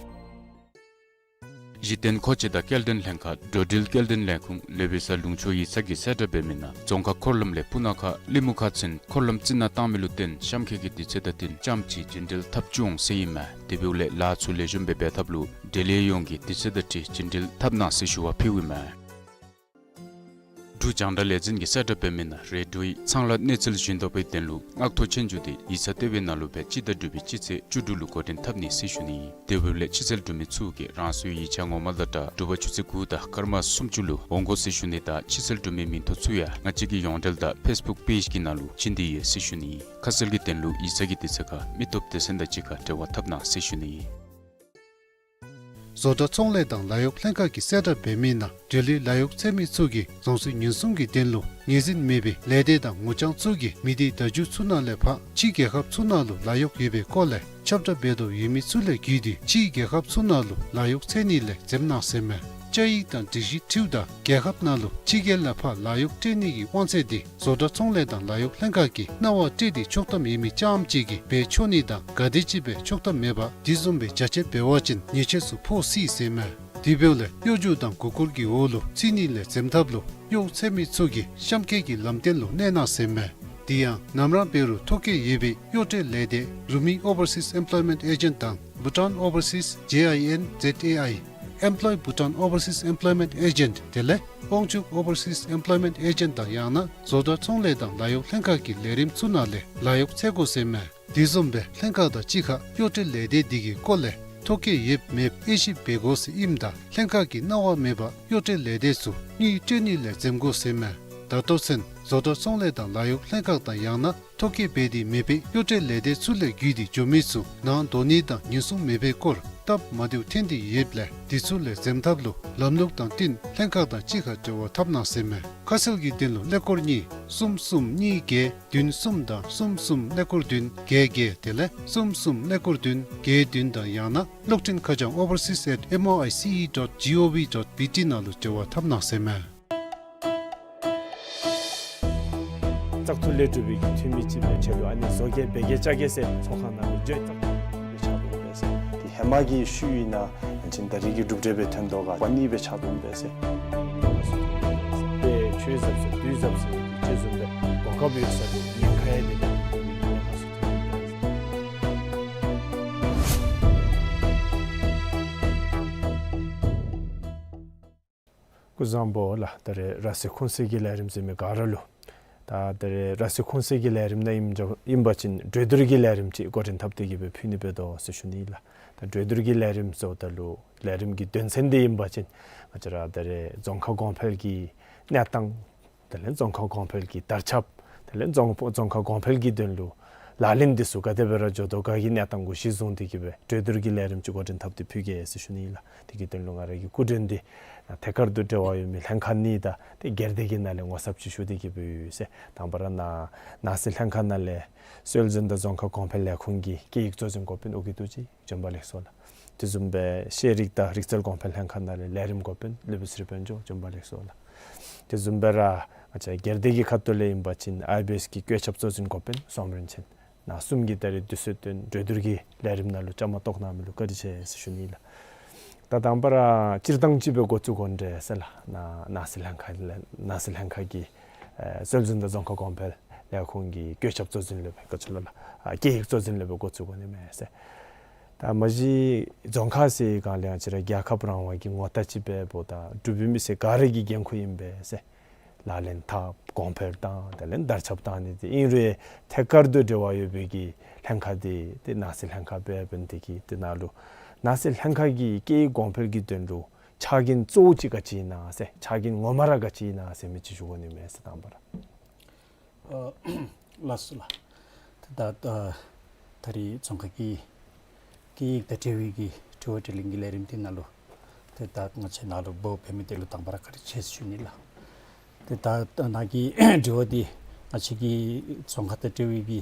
གཞི་རྟེན་མཁོ་ཆས་དང་སྐྱེལ་འདྲེན་ལྷན་ཁག་འགྲོ་འགྲུལ་སྐྱེལ་འདྲེན་ལས་ཁུངས་ལོ་བེ་ས་ལུང་ཕྱོགས་ཡིག་ཚང་གིས་གསལ་བསྒྲགས་འབད་མི་ནང་རྫོང་ཁ་འཁོར་ལམ་ལས་སྤུ་ན་ཁ་གླིང་མུ་ཁ་ཚུན་འཁོར་ལམ་རྩི་ནག་བཏང་མི་ལུ་བརྟེན་གཤམ་འཁོད་ཀྱི་དུས་ཚོད་དང་བསྟུན་ལྕམ་ཅིག་རྒྱུན་འགྲུལ་འཐབ་བཅུག་འོང་ཟེར་ཨིན་མས། དེ་འབདཝ་ལས་ལཱ་ཚུ་ལེགས་ཤོམ་སྦེ་འབད་ཐབས་ལུ་འབྲེལ་ཡོད་ཡོངས་ཀྱིས་དུས་ཚོད་དང་འཁྲིལ་རྒྱུན་འགྲུལ་འཐབ་གནང་ཟེར་ཞུ་བ་ཕུལཝ་ཨིན་མས། འབྲུག་རྒྱང་བསྒྲགས་ལས་འཛིན་གྱིས་གསལ་བསྒྲགས་འབད་མི་ནང་རེ་ཌིའོ་གི་ཚང་ལཱ་གནས་ཚུལ་བཞིན་དུ་སྦེ་དོན་ལུ་སྔགས་ཐོ་ཆོས་རྒྱུགས་འདི་ཡིག་ཚང་ལྟེ་བའི་ནང་ལུ་སྦེ་སྤྱི་ཟླ་དྲུག་པའི་སྤྱི་ཚེས་བཅུ་དྲུག་ལུ་འགོ་འདྲེན་འཐབ་ནི་ཟེར་ཞུ་ནི། དེ་འབདཝ་ལས་ཕྱི་གསལ་འབྲུག་མི་ཚུ་གིས་རང་སོའི་ཡིག་ཆ་ངོ་མ་དང་སྦྲགས་དྲོ་པ་ཆུ་ཚོད་དགུ་དང་སྐར་མ་སུམ་ཅུ་ལུ་འོང་དགོ་ཟེར་ཞུ་ནི་དང་ཕྱི་གསལ་འབྲུག་མི་མིང་ཐོ་ཚུ་ཡང་ང་བཅས་ཀྱི་ཡོངས་འབྲེལ་དང་ཕེསི་བུཀ་པེཇ་གི་ནང་ལུ་བྱིན་ཏེ་ཡོད་ཟེར་ཞུ་ནི། ཁ་གསལ་གྱི་དོན་ལུ་ཡིག་ཚང་གི་དུས་ཚོད་ཁར་མི་སྟོབས་སྡེ་ཚན་དང་གཅིག་ཁར་འབྲེལ་བ་འཐབ་གནང་ཟེར་ཞུ་ནི། བཟོ་གྲྭ་ཚོང་ལས་དང་ལཱ་གཡོག་ལྷན་ཁག་གིས་གསལ་བསྒྲགས་འབད་མི་ནང་འབྲེལ་ཡོད་ལཱ་གཡོག་འཚོལ་མི་ཚུ་གིས་རང་སོའི་ཉེན་སྲུང་གི་དོན་ལུ་ངོས་འཛིན་མེད་པའི་ལས་སྡེ་དང་ངོ་རྐྱང་ཚུ་གིས་མི་སྡེ་བརྡ་བརྒྱུད་ཚུ་ནང་ལས་ཕར་ཕྱིའི་རྒྱལ་ཁབ་ཚུ་ནང་ལུ་ལཱ་གཡོག་ཡོད་པའི་སྐོར་ལས་ཁྱབ་བསྒྲགས་འབད་དོ་ཡོད་མི་ཚུ་ལས་བརྒྱུད་དེ་ཕྱིའི་རྒྱལ་ཁབ་ཚུ་ནང་ལུ་ལཱ་གཡོག་འཚོལ་ནི་ལས་འཛེམ་གནང་ཟེར་མས། བཅའ་ཡིག་དང་སྒྲིག་གཞི་འཁྲིལཝ་ད་རྒྱལ་ཁབ་ནང་ལུ་ཕྱི་རྒྱལ་ལས་ཕར་ལཱ་གཡོག་སྤྲོད་ནི་གི་དབང་ཚད་འདི་བཟོ་གྲྭ་ཚོང་ལས་དང་ལཱ་གཡོག་ལྷན་ཁག་གིས་གནང་བ་སྤྲོད་དེ་ཆོག་ཐམ་ཡོད་མི་རྐྱངམ་ཅིག་གིས་འབད་ཆོག་ནི་དང་ག་དེམ་ཅིག་སྦེ་ཆོག་ཐམ་མེད་པར་དེ་བཟུམ་སྦེ་རྒྱ་ཆེ་འབད་བ་ཅིན་ཉེས་ཆད་ཚུ་ཕོག་སྲིད་ཟེར་མས། དེ་འབདཝ་ལས་གཡོ་སྒྱུ་དང་མགུ་སྐོར་གྱི་འོག་ལུ་ཚུད་ནི་ལས་འཛེམ་ཐབས་ལུ་གཡོག་འཚོལ་མི་ཚུ་གིས་གཤམ་འཁོད་ཀྱི་ལམ་སྟོན་ལུ་གནས་གནང་ཟེར་མས། དེ་ཡང་ནམ་ར་འབད་རུང་ཐོ་བཀོད་ཡོད་པའི་གཡོག་སྤྲོད་ལས་སྡེ་རུ་མི་Overseas Employment Agent དང་Bhutan Overseas J I N Z A I Employ Bhutan Overseas Employment Agent དེ་ལས་དབང་ཕྱུག་Overseas Employment Agent དང་ཡང་ན་བཟོ་གྲྭ་ཚོང་ལས་དང་ལཱ་གཡོག་ལྷན་ཁག་གི་ལས་རིམ་ཚུ་ནང་ལས་ལཱ་གཡོག་འཚོལ་དགོ་ཟེར་མས། དེ་བཟུམ་སྦེ་ལྷན་ཁག་དང་གཅིག་ཁར་གཡོག་སྤྲོད་ལས་སྡེ་འདི་གི་སྐོར་ལས་ཐོ་བཀོད་ཡོདཔ་མེདཔ་དབྱེ་ཞིབ་འབད་དགོ་ཟེར་ཨིནམ་ད་ལྷན་ཁག་གིས་གནང་བ་མེད་པར་གཡོག་སྤྲོད་ལས་སྡེ་ཚུ་དངུལ་སྤྲོད་ནི་ལས་འཛེམ་དགོ་ཟེར་མས། ད་ལྟོ་ཚུན་བཟོ་གྲྭ་ཚོང་ལས་དང་ལཱ་གཡོག་ལྷན་ཁག་དང་ཡང་ན་ཐོ་བཀོད་འབད་དེ་མེད་པའི་གཡོག་སྤྲོད་ལས་སྡེ་ཚུ་ལས་བརྒྱུད་དེ་འགྱོ་མི་ཚུ་ནང་འགྲོ་ནི་དང་ཉེན་སྲུང་མེད་པའི་སྐོར་སྟབས་མ་བདེཝ་ཐོན་ཏེ་ཡོདཔ་ལས་དེ་ཚུ་ལས་འཛེམ་ཐབས་ལུ་ལམ་ལུགས་དང་བསྟུན་ལྷན་ཁག་དང་གཅིག་ཁར་འབྲེལ་བ་འཐབ་གནང་ཟེར་མས། ཁ་གསལ་གྱི་དོན་ལུ་ཀླད་ཀོར་གཉིས་གསུམ་གསུམ་གཉིས་བརྒྱད་བདུན་གསུམ་དང་གསུམ་གསུམ་ཀླད་ཀོར་བདུན་བརྒྱད་བརྒྱད་དེ་ལས་གསུམ་གསུམ་ཀླད་ཀོར་བདུན་བརྒྱད་བདུན་དང་ཡང་ན་གློག་འཕྲིན་ཁ་བྱང་overseas at M O I C E dot G O V dot B T ནང་ལུ་འབྲེལ་བ་འཐབ་གནང་ཟེར་མས། བཙག་འཐུ་ལས་གྲུབ་པའི་གི་འཐུས་མི་ཅིག་སྦེ་ཆེད་དུ་ཨ་ནི་བཟོ་གེ་འབད་གེ་རྐྱབ་གེ་ཟེར་ཚོགས་ཁང་ནང་ལུ་འགྱོ་བཙག་འཐུ་ལས་ཆགས་འདུག་པས་ཟེར། དེ་ཧེ་མ་གི་ཤུལ་ཨིན་ན་ཅིག་ད་རིས་ཀྱི་གྲུབ་འབྲས་སྦེ་ཐོན་དོ་ག་པ་ནི་སྦེ་ཆགས་འདུག་པས་ཟེར། དེ་ཆོས་ཟབ་ཟེར་དུས་ཟབ་ཟེར་ཅིག་བཟུམ་སྦེ་གོ་སྐབས་ཡོད་ས་ལུ་ཉེན་ཁ་ཡང་འདི་སྐུ་གཟུགས་བཟང་པོ་ལགས། ད་རེས་ར་སི་ཁུང་སི་གི་ལས་རིམ་ཟེར་མི་ག་ར་ལུ། ད་ད་རེས་ར་སི་ཁུང་སི་གི་ལས་རིམ་ནང་ཨིནམ་ཅིག་ཨིན་པ་ཅིན་གྲོས་བསྡུར་གྱི་ལས་རིམ་ཅིག་འགོ་འདྲེན་འཐབ་སྟེ་གི་སྦེ་ཕུལ་ནི་འབད་དོ་ཟེར་ཞུ་ནི་ལགས། ད་གྲོས་བསྡུར་གྱི་ལས་རིམ་ཟེརཝ་ད་ལུ་ལས་རིམ་གྱི་དོན་ཚན་འདི་ཨིན་པ་ཅིན་ང་བཅས་ར་ད་རེས་རྫོང་ཁག་གོང་འཕེལ་གྱི་གནས་སྟངས་དེ་ལས་རྫོང་ཁག་གོང་འཕེལ་གྱི་དར་ཁྱབ། དེ་ལས་རྫོང་རྫོང་ཁག་གོང་འཕེལ་གྱི་དོན་ལུ་ལག་ལེན་འདི་ཚུ་ག་དེ་སྦེ་ར་འགྱོ་དོ་ག་གི་གནས་སྟངས་གུ་གཞི་བཟུང་སྟེ་གི་སྦེ་གྲོས་བསྡུར་གྱི་ལས་རིམ་ཅིག་འགོ་འདྲེན་འཐབ་སྟེ་ཕུལ་གེ་ཟེར་ཞུ་ནི་ཨིན་ལགས། དེ་གི་དོན་ལུ་ང་ར་གི་སྐུ་མགྲོན་འདི་ཐད་ཀར་དུ་འབྲེལ་བ་ཡོད་མི་ལྷན་ཁག་གཉིས་དང་དེ་སྒེར་སྡེ་གི་ནང་ལས་ངོ་ཚབ་ཅིག་ཞུ་སྟེ་གི་སྦེ་ཡོད་ཟེར། དང་པ་ར་ནང་ནང་སྲིད་ལྷན་ཁག་ནང་ལས་སྲོལ་འཛིན་དང་རྫོང་ཁག་གོང་འཕེལ་ལས་ཁུངས་ཀྱི་སྐད་ཡིག་གཙོ་འཛིན་འགོ་དཔོན་ཨོ་རྒྱན་རྡོ་རྗེ། བྱོན་པ་ལེགས་སོ་ལགས། དེ་བཟུམ་སྦེ་ཤེས་རིག་དང་རིག་རྩལ་གོང་འཕེལ་ལྷན་ཁག་ནང་ལས་ལས་རིམ་འགོ་དཔོན་ལུས་པོ་སི་རི་དཔལ་འབྱོར། བྱོན་པ་ལེགས་སོ་ལགས། དེ་བཟུམ་སྦེ་ར་ང་བཅས་སྒེར་སྡེ་གི་ཁ་ཐུག་ལས་ཨིན་པ་ཅིན་ཨའི་བི་ཨེསི་གི་བཀོད་ཁྱབ་གཙོ་འཛིན་འགོ་དཔོན་བསོད་རིན་ཆེན། ནཱ་གསུམ་གྱིས་ད་རེས་དུས་ཚོད་བཏོན་གྲོས་བསྡུར་གྱི་ལས་རིམ་ནང་ལུ་བཅའ་མར་གཏོགས་གནང་མི་ལུ་བཀའ་དྲིན་ཆེ་ཟེར་ཞུ་ནི་ལགས། ད་དང་པ་ར་སྤྱིར་བཏང་ཅིག་སྦེ་འགོ་བཙུགས་དགོ་འདྲས་ཟེར་ལགས། ནཱ་ནང་སྲིད་ལྷན་ཁག་ལས་ནང་སྲིད་ལྷན་ཁག་གི་ཨེ་སྲོལ་འཛིན་དང་རྫོང་ཁག་གོང་འཕེལ་ལས་ཁུངས་ཀྱི་བཀོད་ཁྱབ་གཙོ་འཛིན་ལས་སྦེ་ག་ཅི་ལོ་ལགས། ཨ་སྐད་ཡིག་གཙོ་འཛིན་ལས་སྦེ་འགོ་བཙུགས་དགོ་ནི་མས་ཟེར། ད་མ་གཞི་རྫོང་ཁག་ཟེར་སྒང་ལས་ང་བཅས་ར་རྒྱལ་ཁབ་རང་དབང་གི་ངོ་རྟགས་ཅིག་འབདཝ་ད་འབྲུག་པའི་མི་སེར་ག་ར་གི་འགན་ཁུར་ཨིན་པས་ཟེར། ལག་ལེན་འཐབ་གོང་འཕེལ་བཏང་དེ་ལས་དར་ཁྱབ་བཏང་ནི་འདི་ཨིན་རུང་ཐད་ཀར་དུ་འབྲེལ་བ་ཡོད་པའི་གི་ལྷན་ཁག་འདི་ཏེ་ནང་སྲིད་ལྷན་ཁག་འབད་འབདན་འདི་གི་ཏེ་ནང་ལུ་ནང་སྲིད་ལྷན་ཁག་གི་སྐད་ཡིག་གོང་འཕེལ་གྱི་དོན་ལུ་ཕྱག་འགན་གཙོ་བོ་ཅིག་ག་ཅི་ཨིན་ན་ཟེར་ཕྱག་འགན་ངོ་མ་ར་ག་ཅི་ཨིན་ན་ཟེར་མི་ཅིག་ཞུ་དགོ་ནི་མས་ཟེར། དང་པ་ར། ཨ་ལགས་སོ་ལགས། ད་ད་ད་རིས་རྫོང་ཁག་གི་སྐད་ཡིག་དང་འབྲེལ་བའི་གི་དྲི་བ་དྲིས་ལན་གྱི་ལས་རིམ་འདི་ནང་ལུ་ཏེ་ད་ང་བཅས་ནཱ་ལུ་འབོ་འབད་མི་འདི་ལུ་དང་པ་ར་བཀའ་དྲིན་ཆེ་ཟེར་ཞུ་ནི་ལགས། ཏེ་ད་ད་ནཱ་གི་དྲི་བ་འདི་ང་བཅས་ཀྱི་རྫོང་ཁག་དང་འབྲེལ་བའི་གི་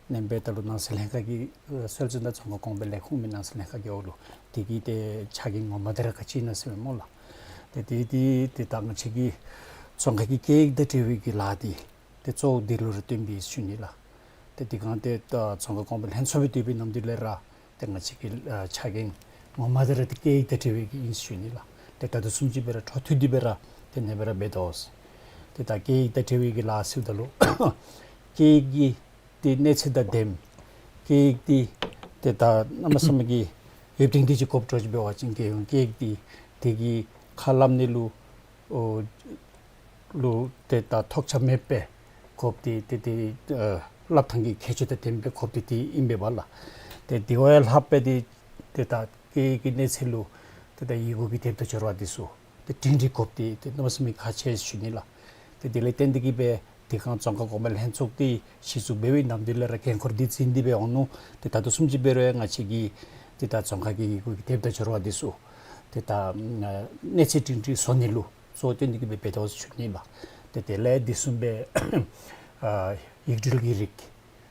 ནང་འབདཝ་ད་ལུ་ནང་སྲིད་ལྷན་ཁག་གི་ཨ་སྲོལ་འཛིན་དང་རྫོང་ཁག་གོང་འཕེལ་ལས་ཁུངས་མི་ནང་སྲིད་ལྷན་ཁག་གི་འོག་ལུ་དེ་གི་ཏེ་ཕྱག་འགན་ངོ་མ་འདི་ར་ག་ཅི་ཨིན་ན་ཟེར་སྨོ་ལགས། ཏེ་དེ་དེ་ཏེ་ད་ང་བཅས་ཀྱི་རྫོང་ཁག་གི་སྐད་ཡིག་དང་འབྲེལ་བའི་གི་ལཱ་འདི་ཏེ་གཙོ་བོ་འདི་ལུ་ར་བརྟེན་པས་ཟེར་ཞུ་ནི་ལགས། ཏེ་དེ་སྒང་ཏེ་ད་རྫོང་ཁག་གོང་འཕེལ་ལྷན་ཚོགས་སྦེ་བསྡུས་པའི་ནམ་དུས་ལས་ར་ཏེ་ང་བཅས་ཀྱི་ཨ་ཕྱག་འགན་ངོ་མ་འདི་ར་ཏེ་སྐད་ཡིག་དང་འབྲེལ་བའི་གི་ཨིན་ཟེར་ཞུ་ནི་ལགས། ཏེ་ད་ལྟོ་བཟུམ་ཅིག་སྦེ་ར་འཕྲོ་མཐུད་དེ་སྦེ་ར་ཏེ་ཨ་ནེ་སྦེ་ར་འབད་དོ་ཟེར། ཏེ་ད་སྐད་ཡིག་དང་འབྲེལ་བའི་གི་ལཱ་ཟེརཝ་ད་ལུ་སྐད་ཡིག་གི་ཏེ་གནས་ཚད་དང་ལྡནམ། སྐད་ཡིག་འདི་ཏེ་ད་གནམ་མེད་ས་མེད་ཀྱི་ཡོདཔ་ཏིང་ཏིང་ཅིག་དགོཔ་འདྲཝ་ཅིག་འབད་བ་ཅིན་རྒྱལ་ཡོངས་སྐད་ཡིག་འདི་དེ་གི་ཁ་སླབ་ནི་ལུ་ཨོ་ ལུ་ཏེ་ད་ཐོགས་ཆགས་མེདཔ་སྦེ་དགོཔ་འདི་ཏེ་ཏེ་ཨ་སླབ་ཐངས་ཀྱི་ཁྱད་ཆོས་དང་ལྡནམ་སྦེ་དགོཔ་འདི་འདི་ཨིན་པས་ལགས། ཏེ་དེ་བ་ཡང་ལྷགཔ་སྦེ་འདི་ཏེ་ད་སྐད་ཀྱི་གནས་ཚད་ལུ་ཏེ་ད་ཡི་གུ་གི་དེབ་དང་སྦྱོར་བ་འདི་ཚུ་ཏེ་སྒྲིང་སྒྲི་དགོཔ་འདི་ཏེ་གནམ་མེད་ས་མེད་ཁག་ཆེ་ཟེར་ཞུ་ནི་ལགས། ཏེ་དེ་ལས་བརྟེན་ཏེ་གིས་སྦེ་དེ་སྒང་རྫོང་ཁ་གོང་འཕེལ་ལྷན་ཚོགས་འདི་གཞི་བཙུགས་འབད་བའི་ནམ་དུས་ལས་ར་འགན་ཁུར་འདི་འཛིན་ཏེ་སྦེ་འོང་ནུག། ཏེ་ད་ལྟོ་བཟུམ་ཅིག་འབད་རུང་ཡང་ང་བཅས་ཀྱིས་ཏེ་ད་རྫོང་ཁ་གི་ཡི་གུ་གི་དེབ་དང་སྦྱོར་བ་འདི་ཚུ་ཏེ་ད་གནས་ཚད་སྒྲིང་སྒྲི་བཟོ་ནི་ལུ་གཙོ་བོ་བཏོན་ཏེ་གིས་སྦེ་འབད་དོ་ཟེར་ཞུ་ནི་ལགས། ཏེ་དེ་ལས་འདི་བཟུམ་སྦེ་ཨ་ཡིག་འབྲུ་གི་རིགས་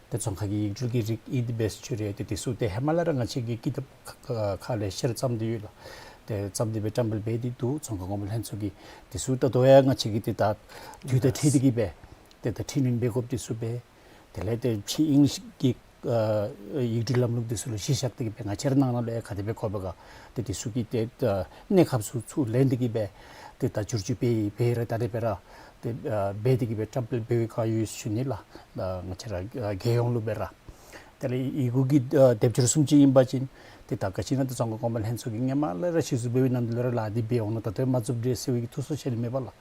ཏེ་རྫོང་ཁ་གི་ཡིག་འབྲུ་གི་རིགས་ཨིན་ཏེ་འབད་ཟེར་ཞུ་རུང་ཏེ་འདི་ཚུ་ཏེ་ཧེ་མ་ལས་ར་ང་བཅས་ཀྱིས་ཀི་དེབ་ཁ་ཁ་ཁ་ལས་བཤེར་བརྩམས་ཏེ་ཡོད་ལགས། ཏེ་བརྩམས་ཏེ་སྦེ་བཀྲམ་སྤེལ་འབད་དེ་འདུག། རྫོང་ཁ་གོང་འཕེལ་ལྷན་ཚོགས་ཀྱིས་འདི་ཚུ་ད་ལྟོ་ཡང་ང་བཅས་ཀྱིས་ཏེ་ད་དུས་དང་འཁྲིལ་ཏེ་གིས་སྦེ་ཏེ་ད་འཕྲི་སྣོན་འབད་དགོཔ་འདི་ཚུ་འབད། དེ་ལས་ཏེ་ཕྱི་ཨིང་ལིཤ་གི་ཨ་ཡིག་འབྲུ་ལམ་ལུགས་འདི་ཚུ་ལུ་གཞི་བཞག་སྟེ་གིས་སྦེ་ང་བཅས་ར་ནང་ན་ལུ་ཡང་ག་དེ་སྦེ་དགོ་པས་ག། ཏེ་འདི་ཚུ་གི་ཏེ་ཨ་གནས་སྐབས་ཚུ་ཚུར་ལེན་ཏེ་གིས་སྦེ་ཏེ་ད་བསྒྱུར་བཅོས་འབད་འབད་ར་ད་རེས་འབད་ར་ཏེ་ཨ་འབད་དེ་གིས་སྦེ་བཀྲམ་སྤེལ་འབད་བའི་བསྒང་ཡོད་ཟེར་ཞུ་ནི་ལགས། ཨ་ང་བཅས་ར་ཨ་རྒྱལ་ཡོངས་ལུ་འབད་ར། དེ་ལས་ཡི་གུ་གི་ཨ་དེབ་སྦྱོར་བཟུམ་ཅིག་ཨིན་པ་ཅིན་ཏེ་ད་ག་ཅི་ཨིན་ན་ཏེ་རྫོང་ཁ་གོང་འཕེལ་ལྷན་ཚོགས་ཀྱིས་སྔོན་མ་ལས་ར་གཞི་བཙུགས་འབད་བའི་ནམ་དུས་ལས་ར་ལཱ་འདི་འབད་འོང་ནུག། ད་ལྟོ་མ་བཙུགས་འདྲས་ཟེར་བའི་གི་ཐུགས་སུ་ཆེ་ནི་མེད་པས་ལགས།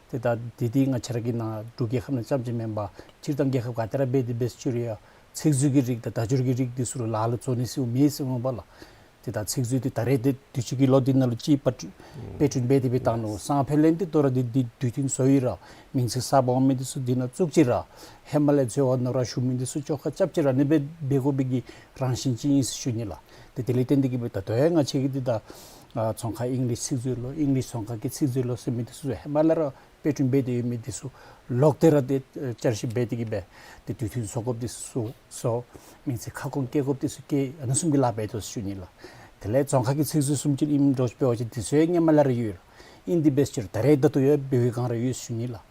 ཏེ་ད་འདི་འདི་ང་བཅས་ར་གི་ནཱ་འབྲུག་རྒྱལ་ཁབ་ནང་རྐྱངམ་ཅིག་མེན་པར་སྤྱིར་བཏང་རྒྱལ་ཁབ་ག་ཏེ་ར་འབད་དེ་འབད་ཟེར་ཞུ་རུང་ཡང་ཚིག་མཛོད་ཀྱི་རིགས་དང་བརྡ་སྦྱོར་གྱི་རིགས་འདི་ཚུ་ལུ་ལཱ་ལུ་འཛོལ་ནི་ཟེར་མེད་ཟེར་འོང་པས་ལགས། ཏེ་ད་ཚིག་མཛོད་འདི་ད་རེས་འདི་དུས་ཅི་གི་ལོ་འདི་ནང་ལུ་ཅིག་པར་དཔེ་སྐྲུན་འབད་དེ་སྦེ་བཏང་ནུག། སང་ཕོད་ལས་འདི་དོ་རུང་འདི་འདི་དུས་མཐུན་བཟོ་ཡི་ར་མིང་ཚིག་གསརཔ་འོང་མི་འདི་ཚུ་འདི་ནང་བཙུགས་ཅི་ར་ཧེ་མ་ལས་འཛོལ་བ་ནོར་བ་ཞུགས་མི་འདི་ཚུ་བཅོ་ཁ་རྐྱབ་ཅི་ར་ཨ་ནི་སྦེ་འབད་དགོ་པའི་གི་རང་བཞིན་ཅིག་ཨིན་ཟེར་ཞུ་ནི་ལགས། ཏེ་དེ་ལས་བརྟེན་ཏེ་གིས་སྦེ་ད་ལྟོ་ཡང་ང་བཅས་ཀྱིས་འདི་ད་ཨ་རྫོང་ཁ་ཨིང་ལིཤ་ཚིག་མཛོད་ལོ་ཨིང་ལིཤ་རྫོང་ཁ་གི་ཚིག་མཛོད་ལོ་ཟེར་མི་འདི་ཚུ་ཧེ་མ་ལས་ར་དཔེ་སྐྲུན་འབད་དེ་ཡོད་མི་འདི་ཚུ་ལོག་སྟེ་ར་ཏེ་ཨ་བསྐྱར་ཞིབ་འབད་དེ་གིས་སྦེ་ཏེ་དུས་མཐུན་བཟོ་དགོཔ་འདི་ཚུ་བཟོ། མིང་ཚིག་ཁ་སྐོང་བཀལ་དགོཔ་འདི་ཚུ་བཀལ། ཨ་ནི་བཟུམ་གྱི་ལཱ་འབད་དོ་ཟེར་ཞུ་ནི་ལགས། དེ་ལས་རྫོང་ཁ་གི་ཚིག་མཛོད་བཟུམ་ཅིག་ཨིནམ་འདྲཝ་ཅིག་འབད་བ་ཅིན་འདི་ཚུ་ཡང་སྔོན་མ་ལས་ར་ཡོད་ལགས། ཨིན་ཏེ་འབད་ཟེར་ད་རེས་ད་ལྟོ་ཡང་འབད་བའི་བསྒང་ར་ཡོད་ཟེར་ཞུ་ནི་ལགས།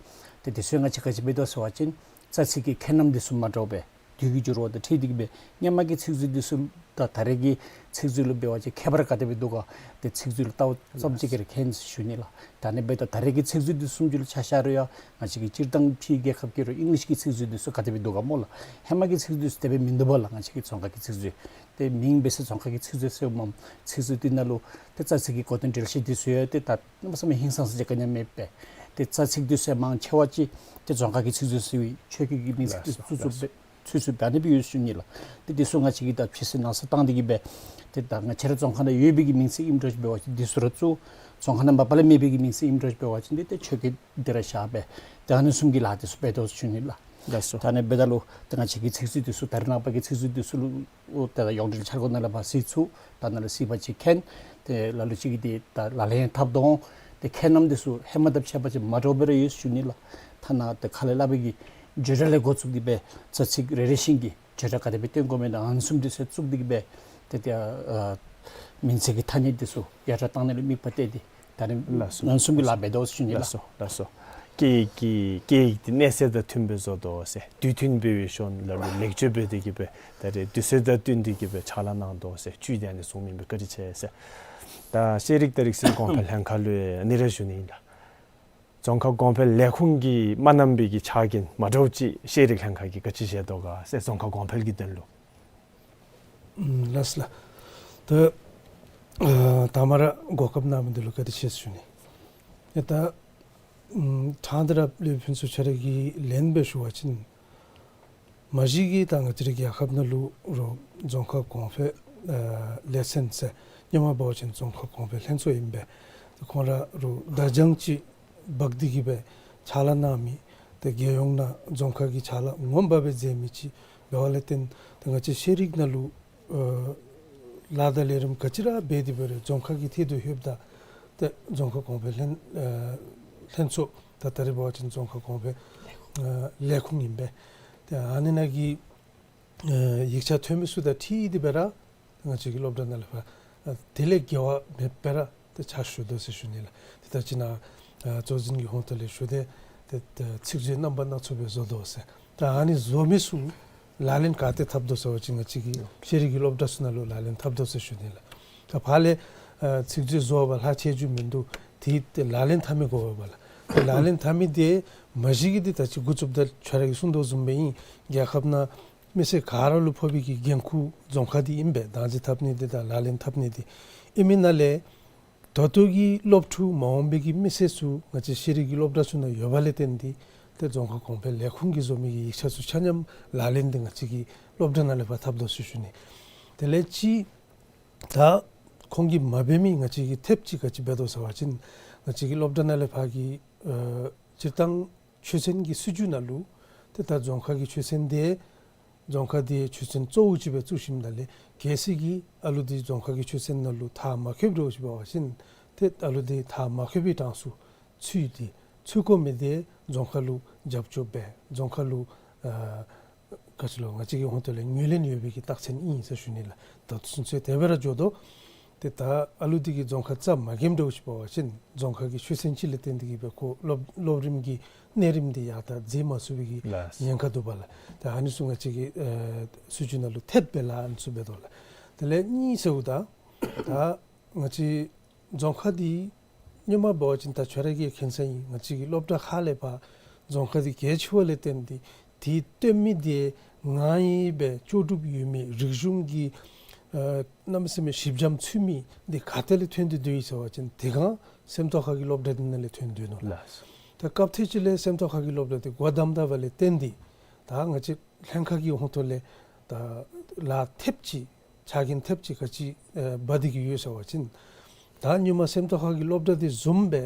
ཏེ་འདི་ཚུ་ཡང་ང་བཅས་ག་ཅི་འབད་དོ་ཟེར་བ་ཅིན་རྩ་ཚིག་གི་ཁྱད་རྣམ་འདི་ཚུ་མ་འདྲཝ་སྦེ་དུས་ཀྱི་འགྱུར་བ་དང་འཁྲིལ་ཏེ་གིས་སྦེ་སྔོན་མ་གི་ཚིག་མཛོད་འདི་ཚུ་དང་ད་རེས་ཀྱི་ཚིག་མཛོད་ལུ་འབད་བ་ཅིན་ཁྱད་པར་ག་དེ་སྦེ་འདུག་ག། ཏེ་ཚིག་མཛོད་ལུ་ལྟཝ་ཙམ་ཅིག་གིས་ར་མཁྱེན་ཟེར་ཞུ་ནི་ལགས། ད་ཨ་ནི་སྦེ་ད་ད་རེས་ཀྱི་ཚིག་མཛོད་འདི་བཟུམ་ཅིག་ལུ་ཆ་བཞག་རུང་ཡང་ང་བཅས་ཀྱི་སྤྱིར་བཏང་ཕྱི་རྒྱལ་ཁབ་ཀྱི་རུང་ཨིང་ལིཤ་གི་ཚིག་མཛོད་འདི་ཚུ་ག་དེ་སྦེ་འདུག་ག་སྨོ་ལགས། ཧེ་མ་གི་ཚིག་མཛོད་འདི་ཚུ་དེ་སྦེ་མིན་འདུག་པས་ལགས། ང་བཅས་ཀྱི་རྫོང་ཁ་གི་ཚིག་མཛོད་ཏེ་མིང་འབད་ཟེར་རྫོང་ཁ་གི་ཚིག་མཛོད་ཟེརཝ་མས། ཚིག་མཛོད་འདི་ནང་ལུ་ཏེ་རྩ་ཚིག་གི་གོ་དོན་འགྲེལ་བཤད་འདི་ཚུ་ཡང་ཏེ་ད་གནམ་མེད་ས་མེད་ཧིང་སངས་ས་ཅིག་ག་ནི་ཡང་མེད་པས། ཏེ་རྩ་ཚིག་འདི་ཚུ་ཡང་མང་ཆེ་བ་ཅིག་ཏེ་རྫོང་ཁ་གི་ཚིག་མཛོད་ཟེར་བའི་ཆོས་སྐད་ཀྱི་མིང་ཚིག་འདི་ཚུ་བཙུགས་བཙུགསཔ་སྦེ་ཚུད་ཚུདཔ་སྦེ་ཨ་ནི་སྦེ་ཡོད་ཟེར་ཞུ་ནི་ལགས། ཏེ་འདི་ཚུ་ང་བཅས་ཀྱིས་ད་ཕྱི་སེལ་ནང་སེལ་བཏང་སྟེ་གིས་སྦེ་ཏེ་ད་ང་བཅས་ར་རྫོང་ཁ་ནང་ཡོད་པའི་གི་མིང་ཚིག་ཨིནམ་འདྲཝ་ཅིག་འབད་བ་ཅིན་འདི་ཚུ་ར་བཙུགས། རྫོང་ཁ་ནང་མ་པ་ལས་མེད་པའི་གི་མིང་ཚིག་ཨིནམ་འདྲཝ་ཅིག་འབད་བ་ཅིན་འདི་ཏེ་ཆོས་སྐད་འདི་ར་བཞག་སྦེ་ཏེ་ཨ་ནི་བཟུམ་གྱི་ལཱ་འདི་ཚུ་འབད་དོ་ཟེར་ཞུ་ནི་ལགས། ལགས་སོ། ད་ཨ་ནི་འབདཝ་ད་ལུ་ཏེ་ང་བཅས་ཀྱི་ཚིག་མཛོད་འདི་ཚུ་ད་རེས་ནངས་པ་གི་ཚིག་མཛོད་འདི་ཚུ་ལུ་ཏེ་ད་ཡོངས་འབྲེལ་འཆར་སྒོ་ནང་ལས་ཕར་གཟིགས་ཚུགས། ད་ནཱ་ལུ་གཟིགས་པ་ཅིན་མཁྱེན། ཏེ་ལ་ལུ་ཅིག་གིས་ཏེ་ད་ལག་ལེན་འཐབ་དོ་འོང་། ཏེ་ཁྱད་རྣམ་འདི་ཚུ་ཧེ་མ་དང་ཕྱད་པ་ཅིན་མ་འདྲཝ་སྦེ་ར་ཡོད་ཟེར་ཞུ་ནི་ལགས། ཐ་ན་ཏེ་ཁ་ལས་སླབ་པའི་གི་བརྗོད་སྒྲ་ལས་འགོ་བཙུགས་ཏེ་སྦེ་རྩ་ཚིག་རེ་རེ་བཞིན་གྱི་བརྗོད་སྒྲ་ག་དེ་སྦེ་སྟོན་དགོ་མི་ད་ཨ་ནི་བཟུམ་འདི་ཚུ་བཙུགས་ཏེ་གིས་སྦེ་ཏེ་ཏེ་ཨ་མིང་ཚིག་གི་ཐ་སྙད་འདི་ཚུ་ཡར་དྲག་བཏང་ནི་ལུ་དམིགས་པ་གཏད་དེ་ད་ཨ་ནི་ལགས་སོ། ཨ་ནི་བཟུམ་གྱི་ལཱ་འབད་དོ་ཟེར་ཞུ་ནི་ལགས། ལགས་སོ། ལགས་སོ། སྐད་ཡིག་གི་སྐད་ཡིག་འདི་གནས་ཚད་དང་མཐུནམ་སྦེ་བཟོ་དོ་ཟེར་དུས་མཐུན་འབད་བའི་ཞོར་ལ་ལུ་ལེགས་བཅོས་འབད་དེ་གིས་སྦེ་ད་རེས་དུས་ཚོད་དང་བསྟུན་ཏེ་གིས་སྦེ་ཕྱག་ལཱ་གནང་དོ་ཟེར་བཅུད་འདི་ཨ་ནི་བཟུམ་ཨིན་པས། བཀའ་དྲིན་ཆེ་ཟེར། ད་ཤེས་རིག་དང་རིག་གསར་གོང་འཕེལ་ལྷན་ཁག་ལུ་ཡང་ཨ་ནི་ར་ཞུ་ནི་ཨིན་ལགས། རྫོང་ཁ་གོང་འཕེལ་ལས་ཁུངས་ཀྱིས་མ་གནང་པའི་གི་ཕྱག་འགན་མ་འདྲཝ་ཅིག་ཤེས་རིག་ལྷན་ཁག་གིས་ག་ཅི་བཞེས་དོ་ག་ཟེར་རྫོང་ཁ་གོང་འཕེལ་གྱི་དོན་ལུ། ཨམ་ལགས་སོ་ལགས། ད་ཨ་ད་མར་གོ་སྐབས་གནང་མི་འདི་ལུ་བཀའ་དྲིན་ཆེ་ཟེར་ཞུ་ནི། ཡ་ད་ཨམ་ཕྲང་སྟེ་ར་ལས་ཕུན་ཚོགས་ཁྱོད་ར་གིས་ལན་སྦེ་ཞུ་བ་ཅིན་མ་གཞི་གི་ད་ང་བཅས་རའི་རྒྱལ་ཁབ་ནང་ལུ་རུང་རྫོང་ཁ་གོང་འཕེལ་ཨ་ལས་ཚན་ཟེར་སྔོན་མ་འབད་བ་ཅིན་རྫོང་ཁ་གོང་འཕེལ་ལྷན་ཚོགས་ཨིན་པས། ཏེ་ཁོང་ར་རུང་བརྡ་བྱང་ཅིག་འབག་སྟེ་གིས་སྦེ་ཕྱག་ལཱ་གནང་མི་ཏེ་རྒྱལ་ཡོངས་ནང་རྫོང་ཁ་གི་ཕྱག་ལཱ་ངོ་མ་སྦེ་མཛད་མི་ཅིག་འབདཝ་ལས་བརྟེན་ཏེ་ང་བཅས་ཤེས་རིག་ནང་ལུ་ཨ་ལཱ་དང་ལས་རིམ་ག་ཅི་ར་འབད་དེ་འབད་རུང་རྫོང་ཁ་གི་ཐད་དུ་ལྷོདཔ་ད་ཏེ་རྫོང་ཁ་གོང་འཕེལ་ལྷན་ཨ་ལྷན་ཚོགས་ད་ད་རེས་འབད་བ་ཅིན་རྫོང་ཁ་གོང་འཕེལ་ཨ་ལས་ཁུངས་ཨིན་པས། ཏེ་ཨ་ནི་ནང་གི་ཨ་ཡིག་ཆ་ཐོན་མི་ཚུ་དང་འཁྲིལ་ཏེ་སྦེ་ར་ང་བཅས་ཀྱི་སློབ་གྲྭ་ནང་ལས་ཕར་ཨ་དེ་ལས་འགལ་བ་མེདཔ་སྦེ་ར་ཏེ་ཕྱག་ཞུ་དོ་ཟེར་ཞུ་ནི་ལགས། ཏེ་ད་ཅི་ནཱ་ཨ་གཙོ་འཛིན་གྱི་ཧོངས་ཐོག་ལས་ཞུ་སྟེ་ཏེ་ཏེ་ཚིག་མཛོད་རྣམ་པ་སྣ་ཚོགས་སྦེ་བཟོ་དོ་ཟེར། ད་ཨ་ནི་བཟོ་མི་ཚུ་ལག་ལེན་ག་ཏེ་འཐབ་དོ་ཟེར་བ་ཅིན་ང་བཅས་ཀྱི་ཤེས་རིག་གི་སློབ་གྲྭ་ཚུ་ནང་ལུ་ལག་ལེན་འཐབ་དོ་ཟེར་ཞུ་ནི་ལགས། ད་ཕར་ལས་ཨ་ཚིག་མཛོད་བཟོ་བར་ལྷག་ཆད་རྒྱུ་མིན་འདུག། ཏེ་ཏེ་ལག་ལེན་འཐབ་མི་དགོ་པས་ལགས། ཏེ་ལག་ལེན་འཐབ་མི་འདི་མ་གཞི་གི་འདི་ད་ཅི་འགོ་བཙུགསཔ་ད་ཁྱོད་ར་གིས་གསུངས་དོ་བཟུམ་སྦེ་ཨིན། རྒྱལ་ཁབ་ནང་མི་སེར་ག་ར་ལུ་ཕོག་པའི་གི་འགན་ཁུར་རྫོང་ཁ་འདི་ཨིན་པས། བདག་འཛིན་འཐབ་ནི་འདི་དང་ལག་ལེན་འཐབ་ནི་འདི་ཨིན་མི་ནང་ལས་ ད་ལྟོ་གི་སློབ་ཕྲུག་མ་འོངས་པའི་གི་མི་སེར་ཚུ་ང་བཅས་ཤེས་རིག་གི་སློབ་གྲྭ་ཚུ་ནང་ཡོད་པ་ལས་བརྟེན་ཏེ་ཏེ་རྫོང་ཁ་གོང་འཕེལ་ལས་ཁུངས་ཀྱིས་བཟོ་མི་གི་ཡིག་ཆ་ཚུ་ཆ་མཉམ་ལག་ལེན་འདི་ང་བཅས་ཀྱི་སློབ་གྲྭ་ནང་ལས་ཕར་འཐབ་དོ་ཟེར་ཞུ་ནི། དེ་ལས་ཅིག་ད་ཁོང་གིས་མ་འབད་མི་ང་བཅས་ཀྱིས་ཐེབས་ཅིག་ག་ཅི་འབད་དོ་ཟེར་བ་ཅིན་ང་བཅས་ཀྱི་སློབ་གྲྭ་ནང་ལས་ཕར་གྱི་ཨ་སྤྱིར་བཏང་ཆོས་ཚན་གྱི་སྲིད་བྱུས་ནང་ལུ་ཏེ་ད་རྫོང་ཁ་གི་ཆོས་ཚན་དེ་རྫོང་ཁ་དེ་ཆོས་ཚན་གཙོ་བོ་ཅིག་སྦེ་བཙུགས་ཞིནམ་ད་ལས་གལ་སྲིད་ཀྱི་ཨ་ལུ་དེ་རྫོང་ཁ་གི་ཆོས་ཚན་ནང་ལུ་མཐར་མ་འཁྱོལ་འགྱོ་ཅི་འབད་བ་ཅིན་ཏེ་ཨ་ལུ་དེ་མཐར་མ་འཁྱོལ་བའི་གྲངས་སུ་ཚུད་དེ་ཚུད་དགོ་མི་དེ་རྫོང་ཁ་ལུ་རྒྱབ་སྐྱོར་འབད་རྫོང་ཁ་ལུ་ཨ་ག་ཅི་ལོ་ང་བཅས་ཀྱི་ཧོང་ཏོ་ལས་ངོས་ལེན་ཡོད་པའི་གི་རྟགས་མཚན་ཨིན་ཟེར་ཞུ་ནི་ལགས། ད་ལྟོ་ཚུན་ཚོད་དེ་སྦེ་ར་འགྱོ་དོ། ཏེ་ད་ཨ་ལུ་དེ་གིས་རྫོང་ཁ་རྩ་མ་འགེངས་འགྱོ་ཅི་འབད་བ་ཅིན་རྫོང་ཁ་གི་ཆོས་ཚན་ཅིག་ལས་བརྟེན་ཏེ་གིས་སྦེ་ཁོ་སློབ་སློབ་རིམ་གྱི་གནས་རིམ་དེ་ཡར་ད་འཛེགས་མ་ཚུགས་པའི་གི་ལགས། ཉེན་ཁ་འདུག་པ་ལགས། ད་ཨ་ནི་ཚུ་ང་བཅས་ཀྱི་ཨ་སྲིད་བྱུས་ནང་ལུ་ཐེབས་སྦེ་ལགས་ཨ་ནི་ཚུ་འབད་དོ་ལགས། དེ་ལས་གཉིས་ཟེརཝ་ད་ད་ང་བཅས་རྫོང་ཁ་འདི་སྔོན་མ་འབད་བ་ཅིན་ད་ཁྱོད་ར་གིས་མཁྱེན་གསལ་ཨིན། ང་བཅས་ཀྱི་སློབ་གྲྭ་ཁག་ལས་ཕར་རྫོང་ཁ་འདི་གལ་ཆེ་བ་ལས་བརྟེན་ཏེ་དེ་སྟོན་མི་དེ་ང་ཡི་སྦེ་ལྕོགས་གྲུབ་ཡོད་མི་རིག་གཞུང་གི་ཨ་གནམ་མེད་ས་མེད་ཞིབ་འཇམ་ཚུད་མི་འདི་ག་ཏེ་ལས་ཐོན་ཏེ་སྡོད་ཡི་ཟེར་བ་ཅིན་དེ་སྒང་སེམས་རྟོགས་ཁ་གི་སློབ་གྲྭ་འདི་ནང་ལས་ཐོན་སྡོད་ནུག་ལགས། ལགས། ད་སྐབས་ཐེངས་ཅིག་ལས་སེམས་རྟོགས་ཁ་གི་སློབ་གྲྭ་འདི་སྒོ་བསྡམས་ད་པ་ལས་བརྟེན་ཏེ་ད་ང་བཅས་ལྷན་ཁག་གི་ཧོང་ཏོ་ལས་ད་ལཱ་ཐེབས་ཅིག་ཕྱག་འགན་ཐེབས་ཅིག་ག་ཅི་ཨ་འབག་སྟེ་གིས་ཡོད་ཟེར་བ་ཅིན་ད་སྔོན་མ་སེམས་རྟོགས་ཁ་གི་སློབ་གྲྭ་འདི་བཟུམ་སྦེ་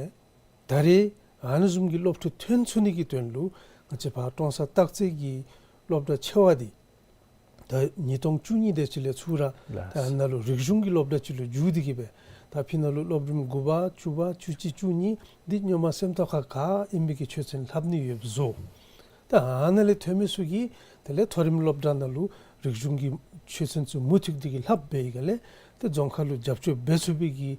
ད་རེས་ཨ་ནི་བཟུམ་གྱི་སློབ་ཕྲུག་ཐོན་ཚུགས་ནི་གི་དོན་ལུ་ང་བཅས་ཕར་ཀྲོང་གསར་སྟག་རྩེ་གི་སློབ་གྲྭ་ཆེ་བ་འདི་ད་ཉིས་སྟོང་བཅུ་གཉིས་དེ་ཅིག་ལས་ཚུར་ར་ལགས། ད་ནཱ་ལུ་རིག་གཞུང་གི་སློབ་གྲྭ་ཅིག་ལུ་འགྱུར་ཏེ་གིས་སྦེ་ད་ཕི་ནཱ་ལུ་སློབ་རིམ་དགུ་པ་བཅུ་པ་བཅུ་གཅིག་བཅུ་གཉིས་འདི་སྔོན་མ་སེམས་རྟོགས་ཁ་ག་ཨིན་པའི་གི་ཆོས་ཚན་ལྷབ་ནི་ཡོདཔ་བཟོ། ད་ཨ་ནཱ་ལས་ཐོན་མི་ཚུ་གིས་དེ་ལས་མཐོ་རིམ་སློབ་གྲྭ་ནང་ལུ་རིག་གཞུང་གི་ཆོས་ཚན་ཚུ་མུ་མཐུད་དེ་གིས་ལྷབ་སྦེ་ཡི་ག་ལས་ཏེ་རྫོང་ཁ་ལུ་རྒྱབ་སྐྱོར་འབད་ཚུགས་པའི་གི་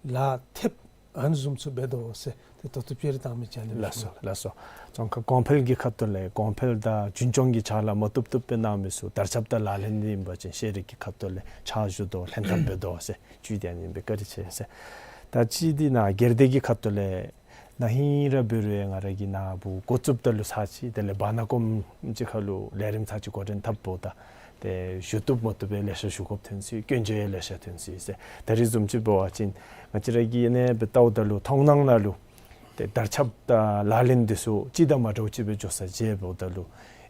ལཱ་ཐེབས་ཨ་ནི་བཟུམ་ཚུ་འབད་དོ་ཟེར་ཏེ་ད་ལྟོ་དཔྱད་རིག་བཏང་མི་ཅིག་ཨ་ནི་ལགས་སོ། ལགས་སོ། རྫོང་ཁ་གོང་འཕེལ་གྱི་ཁ་ཐུག་ལས་གོང་འཕེལ་དང་རྒྱུན་སྐྱོང་གི་ཕྱག་ལཱ་མ་བཏུབ་བཏུབ་སྦེ་གནང་མི་ཚུ་དར་ཁྱབ་དང་ལག་ལེན་འདི་ཨིན་པ་ཅིན་ཤེས་རིག་གི་ཁ་ཐུག་ལས་ཕྱག་ཞུ་དོ་ལྷན་ཐབས་འབད་དོ་ཟེར་བཅུད་དེ་ཨ་ནི་ཨིན་པས། བཀའ་དྲིན་ཆེ་ཟེར། ད་ཅི་འདི་ནཱ་སྒེར་སྡེ་གི་ཁ་ཐུག་ལས་ན་ཧིང་ར་འབད་རུང་ང་ར་གིས་ནཱ་བུ་འགོ་བཙུགསཔ་ད་ལུ་ཚར་ཅིག་དེ་ལས་བར་ན་སྐོརམ་ཅིག་ཁར་ལུ་ལས་རིམ་ཚར་ཅིག་འགོ་འདྲེན་འཐབ་འོངམ་ད་ཏེ་ཞུ་བཏུབ་མ་བཏུབ་སྦེ་ལེ་ཤ་ཞུ་དགོཔ་ཐོན་སོ་ཡི། སྐྱོན་བརྗོད་ཡང་ལེ་ཤ་ཐོན་སོ་ཡི་ཟེར། ད་རིས་བཟུམ་ཅིག་འབད་བ་ཅིན་ང་བཅས་ར་གིས་ཨ་ནེ་སྦེ་བལྟཝ་ད་ལུ་མཐོང་སྣང་ནང་ལུ་ཏེ་དར་ཁྱབ་དང་ལག་ལེན་འདི་ཚུ་གཅིག་དང་མ་འདྲཝ་ཅིག་སྦེ་འགྱོ་ས་མཇལཝ་ད་ལུ་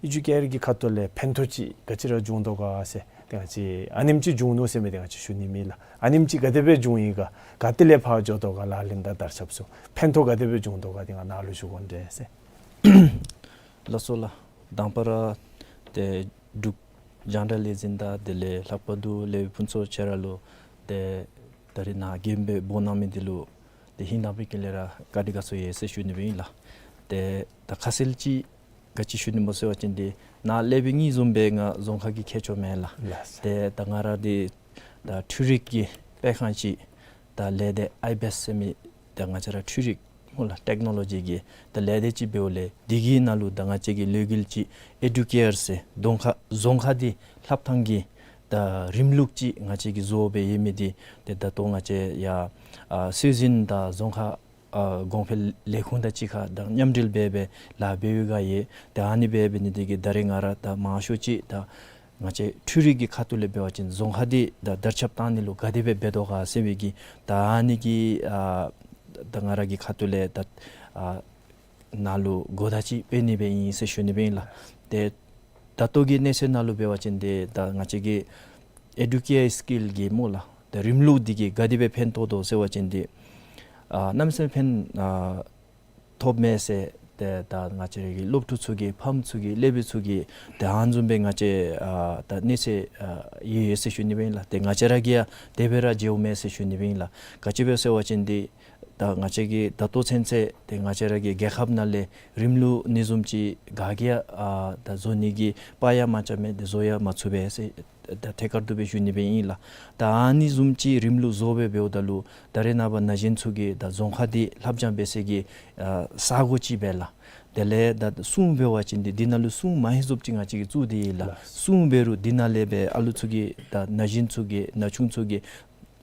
ཨེ་ཇུ་ཀེར་གྱི་ཁ་ཐུག་ལས་ཕན་ཐོགས་ཅིག་ག་ཅི་ར་བྱུང་དོ་ག་ཟེར། ཏེ་ང་བཅས་ཨ་ནེམ་ཅིག་བྱུང་ནུག་ཟེར་མི་འདི་ང་བཅས་ཞུ་ནི་མེད་ལགས། ཨ་ནེམ་ཅིག་ག་དེ་སྦེ་བྱུང་ཡི་ག་ག་ཏེ་ལས་ཕར་འགྱོ་དོ་ག་ལག་ལེན་དང་དར་ཁྱབ་ཚུ་ཕན་ཐོགས་ག་དེ་སྦེ་བྱུང་དོ་ག་འདི་ང་ནཱ་ལུ་ཞུ་དགོ་འདྲས་ཟེར། ལགས་སོ་ལགས། དང་པ་ར་ཏེ་འབྲུག་རྒྱང་བསྒྲགས་ལས་འཛིན་དང་དེ་ལས་ལྷག་པར་དུ་ལས་ཕུན་ཚོགས་ཁྱོད་ར་ལུ་ཏེ་ད་རིས་ནཱ་རྒྱན་སྦེ་འབོ་གནང་མི་འདི་ལུ་ཏེ་ཧིང་དང་པའི་དཀྱིལ་ལས་ར་བཀའ་དྲིན་དགའ་ཚོར་ཡོད་ཟེར་ཞུ་ནི་སྦེ་ཨིན་ལགས། ཏེ་ད་ཁ་གསལ་ཅིག་ག་ཅི་ཞུ་ནི་སྨོ་ཟེར་བ་ཅིན་འདི་ནཱ་ལས་སྦེ་ངེའི་བཟུམ་སྦེ་ང་རྫོང་ཁ་གི་མཁས་མཆོག་མེན་ལགས། ལགས། ཏེ་ད་ང་ར་འདི་ད་འཕྲུལ་རིག་གི་སྤེལ་ཁང་ཅིག་ད་ལས་སྡེ་ཨའི་བེསཊ་ཟེར་མི་ད་ང་བཅས་ར་འཕྲུལ་རིག་སྨོ་ལགས་ཊེཀ་ནོ་ལོ་ཇི་གི་ད་ལས་སྡེ་ཅིག་འབདཝ་ལས་འདི་གི་ནང་ལུ་ད་ང་བཅས་ཀྱིས་ལས་འགུལ་ཅིག་ཨེ་ཌུ་ཀེར་ཟེར་རྫོང་ཁ་རྫོང་ཁ་འདི་ལྷབ་ཐངས་ཀྱི་ད་རིམ་ལུགས་ཅིག་ང་བཅས་ཀྱིས་བཟོ་སྦེ་ཡོད་མི་འདི་ཏེ་ད་ལྟོ་ང་བཅས་ཡ་ཨ་སྲོལ་འཛིན་དང་རྫོང་ཁ་ཨ་གོང་འཕེལ་ལས་ཁུངས་དང་གཅིག་ཁར་ད་མཉམ་འབྲེལ་འབད་སྦེ་ལཱ་འབད་བའི་སྒང་ཡོད། ཏེ་ཨ་ནི་འབད་འབད་ནི་འདི་གིས་ད་རེས་ང་ར་ད་མང་ཤོས་ཅིག་ད་ང་བཅས་འཕྲུལ་རིག་གི་ཁ་ཐུག་ལས་འབད་བ་ཅིན་རྫོང་ཁ་འདི་ད་དར་ཁྱབ་བཏང་ནི་ལུ་ག་དེ་སྦེ་འབད་དོ་ག་ཟེར་བའི་གི་ད་ཨ་ནི་གི་ཨ་ད་ང་ར་གི་ཁ་ཐུག་ལས་ད་ཨ་ནཱ་ལུ་གོ་བརྡ་ཅིག་སྤེལ་ནི་སྦེ་ཨིན་ཟེར་ཞུ་ནི་སྦེ་ཨིན་ལགས། ཏེ་ད་ལྟོ་གི་གནས་ཚུལ་ནང་ལུ་འབད་བ་ཅིན་འདི་ད་ང་བཅས་ཀྱི་ཨེ་ཌུ་ཀེར་སི་ཀིལ་གྱི་སྨོ་ལགས་ད་རིམ་ལུགས་འདི་གིས་ག་དེ་སྦེ་ཕན་ཐོགས་དོ་ཟེར་བ་ཅིན་འདི་ཨ་གནམ་མེད་ས་མེད་ཕན་ཨ་ཐོགས་མས་ཟེར་ཏེ་ད་ང་བཅས་ར་གི་སློབ་ཕྲུག་ཚུ་གིས་ཕམ་ཚུ་གིས་སློབ་དཔོན་ཚུ་གིས་ཏེ་ཨ་ནི་བཟུམ་སྦེ་ང་བཅས་ཨ་ད་གནས་ཚུལ་ཨ་ཡོད་ཡོད་ཟེར་ཞུ་ནི་སྦེ་ཨིན་ལགས། ཏེ་ང་བཅས་ར་གིས་ཡང་དེ་སྦེ་ར་མཇལཝ་མས་ཟེར་ཞུ་ནི་སྦེ་ཨིན་ལགས། ག་ཅི་སྦེ་ཟེར་བ་ཅིན་འདི་ད་ང་བཅས་ཀྱིས་ད་ལྟོ་ཚུན་ཚོད་ཏེ་ང་བཅས་ར་གི་རྒྱལ་ཁབ་ནང་ལས་རིམ་ལུགས་ཨ་ནི་བཟུམ་ཅིག་ག་གིས་ཡང་ཨ་ད་བཟོ་ནི་གི་དཔའ་ཡང་མ་རྐྱབ་མས། ཏེ་བཟོ་ཡང་མ་ཚུགས་པས་ཟེར་ད་ཐད་ཀར་དུ་སྦེ་ཞུ་ནི་སྦེ་ཨིན་ལགས། ད་ཨ་ནི་བཟུམ་ཅིག་རིམ་ལུགས་བཟོ་སྦེ་འབདཝ་ད་ལུ་ད་རེས་ནངས་པ་ན་གཞོན་ཚུ་གིས་ད་རྫོང་ཁ་འདི་ལྷབ་སྦྱང་འབད་སའི་གི་ཨ་ས་གོ་ཅིག་སྦེ་ལགས། དེ་ལས་ད་སྲུང་འབད་བ་ཅིན་འདི་འདི་ནང་ལུ་སྲུང་མ་ཧེ་བཟུམ་ཅིག་ང་བཅས་ཀྱིས་བཙུགས་ཏེ་ཡོད་ལགས། ལགས། སྲུང་འབད་རུང་འདི་ནང་ལས་སྦེ་ཨ་ལུ་ཚུ་གིས་ད་ན་གཞོན་ཚུ་གིས་ན་ཆུང་ཚུ་གིས་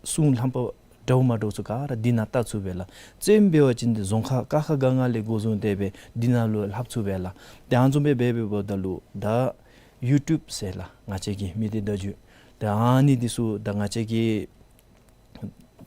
སྲུང་ལྷམ་པ་འདྲཝ་མ་འདྲཝ་ཚུ་ག་ར་འདི་ནང་བལྟ་ཚུགས་པས་ལགས། རྩེདམོ་འབད་བ་ཅིན་འདི་རྫོང་ཁ་ཀ་ཁ་ག་ང་ལས་འགོ་བཟུང་སྟེ་སྦེ་འདི་ནང་ལུ་ལྷབ་ཚུགས་པས་ལགས། ཏེ་ཨ་ནི་བཟུམ་སྦེ་འབད་འབདཝ་ད་ལུ་ད་ཡུ་ཊུབ་ཟེར་ལགས་ང་བཅས་ཀྱི་མི་སྡེ་བརྡ་བརྒྱུད་ཏེ་ཨ་ནི་འདི་ཚུ་ད་ང་བཅས་ཀྱི་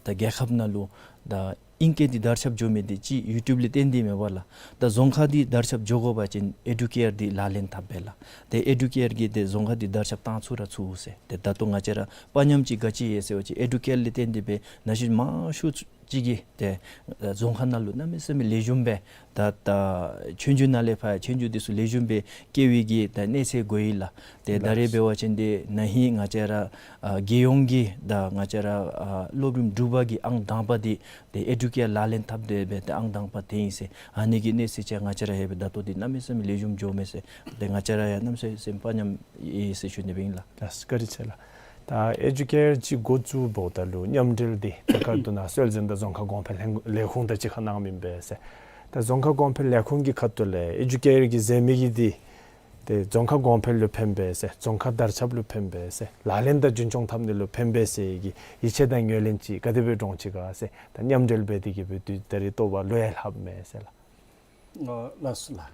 ད་རྒྱལ་ཁབ་ནང་ལུ་ ད་ཨིང་སྐད་འདི་དར་ཁྱབ་འགྱོ་མི་འདི་ཅིག་ཡུ་ཊུབ་ལས་བརྟེན་ཏེ་མེན་པ་ལགས། ད་རྫོང་ཁ་འདི་དར་ཁྱབ་འགྱོ་དགོ་པ་ཅིན་ཨེ་ཌུ་ཀེར་འདི་ལག་ལེན་འཐབ་པས་ལགས། ཏེ་ཨེ་ཌུ་ཀེར་གྱིས་ཏེ་རྫོང་ཁ་འདི་དར་ཁྱབ་བཏང་ཚུགས་ར་ཚུགས་ཟེར། ཏེ་ད་ལྟོ་ང་བཅས་ར་དཔའ་ཉམས་ཅིག་ག་ཅི་ཡོད་ཟེར་བ་ཅིན་ཨེ་ཌུ་ཀེར་ལས་བརྟེན་ཏེ་སྦེ་ན་གཞོན་མང་ཤོས་ཅིག་གིས་ཏེ་རྫོང་ཁ་ནང་ལུ་གནམ་མེད་ས་མེད་ལེགས་ཤོམ་སྦེ་ད་ད་ཆོས་རྒྱུགས་ནང་ལས་ཕར་ཆོས་རྒྱུགས་འདི་ཚུ་ལེགས་ཤོམ་སྦེ་སྐྱེ་བའི་གི་ད་གནས་ཚད་དགོ་ཡི་ལགས། ཏེ་ད་རེས་འབད་བ་ཅིན་ཏེ་ན་ཧིང་ང་བཅས་ར་ཨ་རྒྱལ་ཡོངས་ཀྱི་ད་ང་བཅས་ར་ཨ་སློབ་རིམ་དྲུག་པ་གི་ཨང་དང་པ་འདི་ཏེ་ཨེ་ཌུ་ཀེར་ལག་ལེན་འཐབ་སྟེ་སྦེ་ཏེ་ཨང་དང་པ་ཐོན་ཡི་ཟེར། ཨ་ནི་གི་གནས་ཚད་ཅིག་ང་བཅས་ར་ཡོད་པས། ད་ལྟོ་འདི་གནམ་མེད་ས་མེད་ལེགས་ཤོམ་འགྱོཝ་མས་ཟེར། ཏེ་ང་བཅས་ར་ཡང་གནམ་མེད་ས་མེད་དཔའ་ཉམས་ཡོད་ཟེར་ཞུ་ནི་སྦེ་ཨིན་ལགས། ལགས་བཀའ་དྲིན་ཆེ་ལགས། ད་ཨེ་ཌུ་ཀེར་ཅིག་འགོ་བཙུགསཔ་ད་ལུ་མཉམ་འབྲེལ་འདི་ཐད་ཀར་དུ་ནཱ་སྲོལ་འཛིན་དང་རྫོང་ཁ་གོང་འཕེལ་ལྷན་ལས་ཁུངས་དང་གཅིག་ཁར་གནང་མི་ཨིན་པས་ཟེར། ད་རྫོང་ཁ་གོང་འཕེལ་ལས་ཁུངས་ཀྱི་ཁ་ཐུག་ལས་ཨེ་ཌུ་ཀེར་གྱིས་མཛད་མི་གི་འདི་ཏེ་རྫོང་ཁ་གོང་འཕེལ་ལུ་ཕན་པས་ཟེར། རྫོང་ཁ་དར་ཁྱབ་ལུ་ཕན་པས་ཟེར། ལག་ལེན་དང་རྒྱུན་སྐྱོང་འཐབ་ནི་ལུ་ཕན་པས་ཟེར་གྱི་ཡིད་ཆེས་དང་ངོས་ལེན་ཅིག་ག་དེ་སྦེ་འདྲོངས་ཅི་ག་ཟེར། ད་མཉམ་འབྲེལ་འབད་དེ་གི་སྦེ་དུས་ད་རེས་ལྟོ་བ་ལུ་ཡང་ལྷགཔ་མས་ཟེར་ལགས། ཨ་ལགས་སོ་ལགས།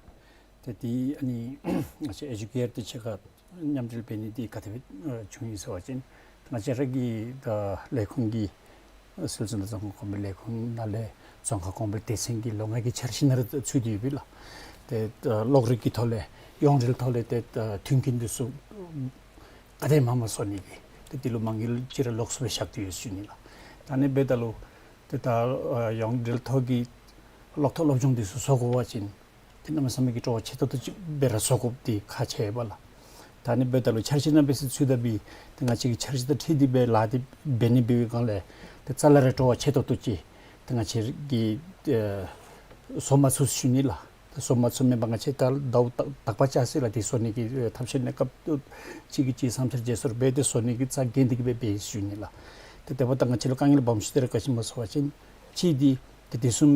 ཏེ་འདི་ཨ་ནི་ང་བཅས་ཨེ་ཌུ་ཀེར་དང་གཅིག་ཁར་མཉམ་འབྲེལ་འབད་ནི་འདི་ག་དེ་སྦེ་ཨ་བྱུང་ཡི་ཟེར་བ་ཅིན་ང་བཅས་ར་གི་ད་ལས་ཁུངས་ཀྱི་སྲོལ་འཛིན་དང་རྫོང་ཁ་གོང་འཕེལ་ལས་ཁུངས་ནང་ལས་རྫོང་ཁ་གོང་འཕེལ་སྡེ་ཚན་གྱི་ལོ་ལྔ་གི་འཆར་གཞི་ནང་ར་ཚུད་དེ་ཡོད་པས་ལགས། ཏེ་ད་གློག་རིག་གི་ཐོག་ལས་ཡོངས་འབྲེལ་ཐོག་ལས་ཏེ་ད་མཐུན་རྐྱེན་འདི་ཚུ་ག་དེ་མང་མང་བཟོ་ནི་གི་ཏེ་འདི་ལུ་མ་དངུལ་ཅིག་ར་ལོགས་སུ་སྦེ་བཞག་སྟེ་ཡོད་ཟེར་ཞུ་ནི་ལགས། ད་ཨ་ནི་འབདཝ་ད་ལུ་ཏེ་ད་ཨ་ཡོངས་འབྲེལ་ཐོག་གི་གློག་ཐོག་སློབ་སྦྱོང་འདི་ཚུ་བཟོ་དགོ་པ་ཅིན་ཏེ་གནམ་མེད་ས་མེད་ཀྱི་སྤྲོ་བ་ཆེ་ཏོག་ཏོ་ཅིག་སྦེ་ར་བཟོ་དགོཔ་འདི་ཁག་ཆེ་བས་ལགས། ད་ཨ་ནི་འབདཝ་ད་ལུ་འཆར་གཞི་ནང་སྦེ་ཚུད་ཚུད་ད་འབད་ཏེ་ང་བཅས་ཀྱི་འཆར་གཞི་དང་འཁྲིལ་ཏེ་སྦེ་ལཱ་འདི་འབད་ནི་འབད་བའི་སྒང་ལས་ཏེ་རྩ་ལས་ར་སྤྲོ་བ་ཆེ་ཏོག་ཏོ་ཅིག་ཏེ་ང་བཅས་ཀྱིས་ཨེ་བཟོ་མ་ཚུགས་ཟེར་ཞུ་ནི་ལགས། ཏེ་བཟོ་མ་ཚུགས་མེན་པར་ང་བཅས་ད་ཟླཝ་དག་པ་ཅིག་ཟེར་ལགས། ཏེ་བཟོ་ནི་གི་ཨེ་ཐབས་ཤེས་གནས་སྐབས་ཅིག་གི་ཅིག་བསམ་འཆར་བརྗེ་སོར་འབད་དེ་བཟོ་ནི་གི་རྩ་འགེངས་ཏེ་གི་སྦེ་འབད་ཡི་ཟེར་ཞུ་ནི་ལགས། ཏེ་དེ་འབདཝ་ད་ང་བཅས་ལུ་དཀའ་ངལ་སྦོམ་ཤོས་འདི་ར་ག་ཅི་སྨོ་ཟེར་བ་ཅིན་གཅིག་འདི་ཏེ་དེ་བཟུམ་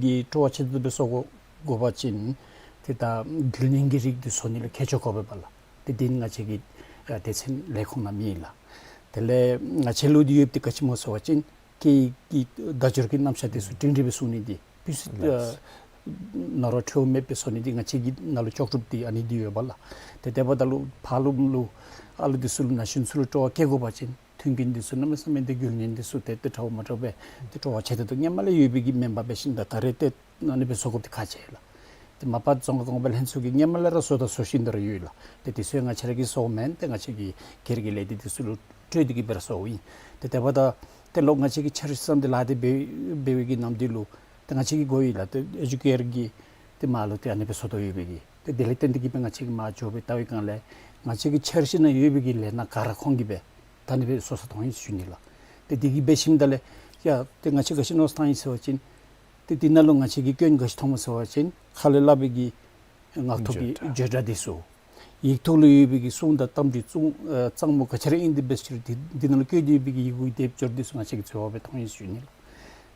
གྱི་སྤྲོ་བ་ཆེ་ཏོག་ཏོ་སྦེ་བཟོ་དགོ་དགོ་པ་ཅིན་ཏེ་ད་རྒྱུན་ལྡན་གྱི་རིགས་འདི་བཟོ་ནི་ལུ་མཁས་མཆོག་དགོ་པས་ལགས། ཏེ་འདི་ནི་ང་བཅས་ཀྱི་ཨ་སྡེ་ཚན་ལས་ཁུངས་ནང་མེད་ལགས། དེ་ལས་ང་བཅས་ལུ་འདི་ཡོདཔ་འདི་ག་ཅི་སྨོ་ཟེར་བ་ཅིན་སྐད་ཡིག་གི་བརྡ་སྦྱོར་གྱི་རྣམ་གཞག་འདི་ཚུ་སྒྲིང་སྒྲི་སྦེ་བཟོ་ནི་འདི་ཕུལ་ས་ཨ་ནོར་བ་འཕྲོ་མེད་པའི་བཟོ་ནི་འདི་ང་བཅས་ཀྱི་ནང་ལུ་ལྕོགས་གྲུབ་འདི་ཨ་ནི་འདི་ཡོད་པས་ལགས། ཏེ་དེ་འབདཝ་ད་ལུ་ཕར་ལུ་ཨ་ལུ་འདི་ཚུ་ལུ་ན་གཞོན་ཚུ་ལུ་སྤྲོ་བ་བསྐྱེད་དགོ་པ་ཅིན་མཐུན་རྐྱེན་འདི་ཚུ་གནམ་མེད་ས་མེད་འདི་རྒྱུན་ལྡན་འདི་ཚུ་ཏེ་ཏེ་འདྲཝ་མ་འདྲཝ་སྦེ་ཏེ་སྤྲོ་བ་ཆེ་ཏོག་ཏོ་སྔོན་མ་ལས་ཡོད་པའི་གི་མེན་པར་འབད་ཞིནམ་ད་ད་རེས་ཏེ་ཨ་ནི་སྦེ་བཟོ་དགོཔ་འདི་ཁག་ཆེ་ལགས། ཏེ་མ་པ་རྫོང་ཁ་གོང་འཕེལ་ལྷན་ཚོགས་ཀྱིས་སྔོན་མ་ལས་ར་བཟོ་དང་བཟོ་བཞིན་དུ་ར་ཡོད་ལགས། ཏེ་འདི་ཚུ་ཡང་ང་བཅས་ར་གིས་བཟོཝ་མེན། ཏེ་ང་བཅས་ཀྱི་སྒེར་གྱི་ལས་སྡེ་འདི་ཚུ་ལུ་སྤྲོད་དེ་གི་སྦེ་ར་བཟོཝ་ཨིན། ཏེ་དེ་འབདཝ་ད་ཏེ་ལོག་ང་བཅས་ཀྱིས་འཆར་གཞི་བརྩམས་ཏེ་ལཱ་འདི་འབད་འབད་བའི་གི་ནམ་དུས་ལུ་ཏེ་ང་བཅས་ཀྱིས་གོ་ཡི་ལགས། ཏེ་ཨེ་ཌུ་ཀེར་གྱིས་ཏེ་མར་ལུ་ཏེ་ཨ་ནི་སྦེ་བཟོ་དོ་ཡོད་པའི་གི་ཏེ་དེ་ལས་བརྟེན་ཏེ་གི་སྦེ་ང་བཅས་ཀྱིས་མར་འགྱོ་སྦེ་བལྟ་བའི་སྒང་ལས་ང་བཅས་ཀྱི་འཆར་གཞི་ནང་ཡོད་པའི་གི་ལས་སྣ་ག་ར་ཁོང་གིས་སྦེ་ད་ཨ་ནི་སྦེ་བཟོ་ས་མཐོང་ཡི་ཟེར་ཞུ་ནི་ལགས། ཏེ་དེ་གིས་འབད་ཞིནམ་ད་ལས་ཡ་ཏེ་ང་བཅས་ག་ཅི་མནོ་བསམ་བཏང་ཡི་ཟེར་བ་ཅིན་ཏེ་འདི་ནང་ལུ་ང་བཅས་ཀྱིས་སྐྱོན་ག་ཅི་མཐོངམ་ཟེར་བ་ཅིན་ཁ་ལས་སླབ་པའི་གི་ངག་ཐོག་གི་བརྗོད་བྱ་བརྗོད་བྱ་འདི་ཚུ། ཡིག་ཐོག་ལུ་ཡོད་པའི་གི་གསུང་དང་གཏམ་དྲི་གཙང་ཨ་གཙང་མ་ག་ཅི་ར་ཨིན་དེ་འབད་ཞིནམ་འདི་འདི་ནང་ལུ་བཀོད་དེ་ཡོད་པའི་གི་ཡི་གུའི་སྡེབ་སྦྱོར་འདི་ཚུ་ང་བཅས་ཀྱིས་འཚོལ་བ་སྦེ་མཐོང་ཡི་ཟེར་ཞུ་ནི་ལགས།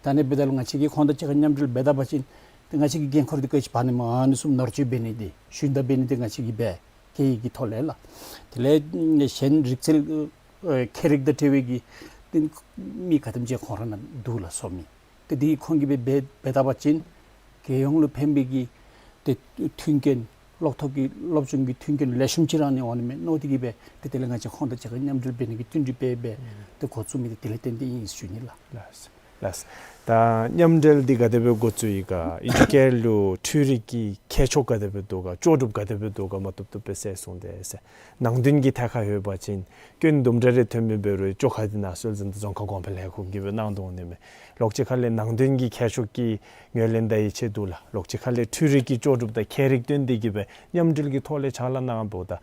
ད་ཨ་ནི་འབདཝ་ད་ལུ་ང་བཅས་ཀྱིས་ཁོང་དང་གཅིག་ཁར་མཉམ་འབྲེལ་འབད་ད་པ་ཅིན་ཏེ་ང་བཅས་ཀྱི་འགན་ཁུར་འདི་ག་ཅི་འབག་ནི་སྨོ། ཨ་ནི་བཟུམ་ནོར་བཅོས་འབད་ནི་འདི་ཞུན་དག་འབད་ནི་འདི་ང་བཅས་ཀྱིས་འབད་སྐད་ཡིག་གི་ཐོག་ལས་ལགས། དེ་ལས་གཞན་རིག་རྩལ་ཨ་མཁས་རིག་དང་འབྲེལ་བའི་གི་ཏེ་མི་ག་དེམ་ཅིག་ཁོང་ར་ནང་འདུག་ལགས་བཟོ་མི། ཏེ་འདི་ཁོང་གིས་སྦེ་འབད་འབད་ད་པ་ཅིན་རྒྱལ་ཡོངས་ལུ་ཕན་པའི་གི་ཏེ་མཐུན་རྐྱེན་གློག་ཐོག་གི་སློབ་སྦྱོང་གི་མཐུན་རྐྱེན་ལེགས་ཤོམ་ཅིག་ར་ཨ་ནི་འོང་ནི་མས་མནོ་སྟེ་གི་སྦེ་ཏེ་དེ་ལས་ང་བཅས་ཁོང་དང་གཅིག་ཁར་མཉམ་འབྲེལ་འབད་ནི་གི་བསྟུན་གྲོས་འབད་སྦེ་ཏེ་འགོ་བཙུགས་མི་འདི་དེ་ལས་བརྟེན་ཏེ་ཨིན་ཟེར་ཞུ་ནི་ལགས། ལགས་ལགས། ད་མཉམ་འབྲེལ་འདི་ག་དེ་སྦེ་འགོ་བཙུགས་ཡི་ག། ཨེ་ཌུ་ཀེར་ལུ་འཕྲུལ་རིག་གི་ཁྱད་ཆོས་ག་དེ་སྦེ་འདུག་ག། ལྕོགས་གྲུབ་ག་དེ་སྦེ་འདུག་ག། མ་བཏུབ་བཏུབ་སྦེ་གསལ་སོང་དེས་ཟེར། ནང་དོན་གྱི་ཐད་ཁར་ཡོད་པ་ཅིན་སྐྱོན་དུམ་གྲ་རེ་ཐོན་མི་འབད་རུང་བཅོ་ཁ་འདི་ནཱ་སྲོལ་འཛིན་དང་རྫོང་ཁ་གོང་འཕེལ་ལྷན་ཁག་གིས་སྦེ་གནང་དོ་འོང་ནི་མས། ལོག་ཅིག་ཁ་ལས་ནང་དོན་གྱི་ཁྱད་ཆོས་ཀྱི་ངོས་ལེན་དང་ཡིད་ཆེས་འདུག་ལགས། ལོག་ཅིག་ཁ་ལས་འཕྲུལ་རིག་གི་ལྕོགས་གྲུབ་དང་མཁས་རིག་བཏོན་ཏེ་གི་སྦེ་མཉམ་འབྲེལ་གྱི་ཐོག་ལས་ཕྱག་ལཱ་གནངམ་ད་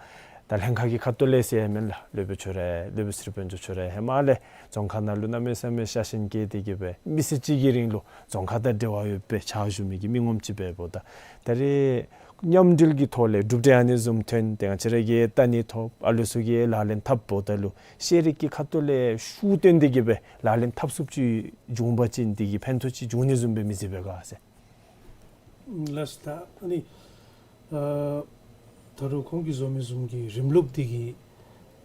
ད་ལྷན་ཁག་གི་ཁ་ཐུག་ལས་ཟེར་མེན་ལགས། སློབ་དཔོན་ཁྱོད་ར་སློབ་དཔོན་ཚེ་རིང་དཔལ་འབྱོར་ཁྱོད་ར་ཧེ་མ་ལས་རྫོང་ཁ་ནང་ལུ་གནམ་མེད་ས་མེད་ཤ་ཞེན་བསྐྱེད་དེ་གི་སྦེ་མི་ཚེ་གཅིག་གི་རིང་ལུ་རྫོང་ཁ་དང་འབྲེལ་བ་ཡོད་པའི་ཕྱག་ཞུ་མི་གི་མི་ངོམ་ཅིག་འབདཝ་ད་ད་རེས་མཉམ་འབྲེལ་གྱི་ཐོག་ལས་གྲུབ་འབྲས་ཨ་ནི་བཟུམ་ཐོན་ཏེ་ང་བཅས་ར་གིས་ལྟ་ནི་ཐོབ། ཨ་ལུ་ཚུ་གིས་ལག་ལེན་འཐབ་འབདཝ་ད་ལུ་ཤེས་རིག་གི་ཁ་ཐུག་ལས་ཤུགས་བཏོན་ཏེ་གི་སྦེ་ལག་ལེན་འཐབ་ཚུགསཔ་ཅིག་འབྱུང་པ་ཅིན་འདི་གིས་ཕན་ཐོགས་ཅིག་འབྱུང་ནི་བཟུམ་སྦེ་མི་གཟིགས་པས་ག་ཟེར། ལགས་ད་ཨ་ནི་ཨ་ད་རུང་ཁོང་གིས་བཟོ་མི་བཟུམ་གྱི་རིམ་ལུགས་འདི་གིས་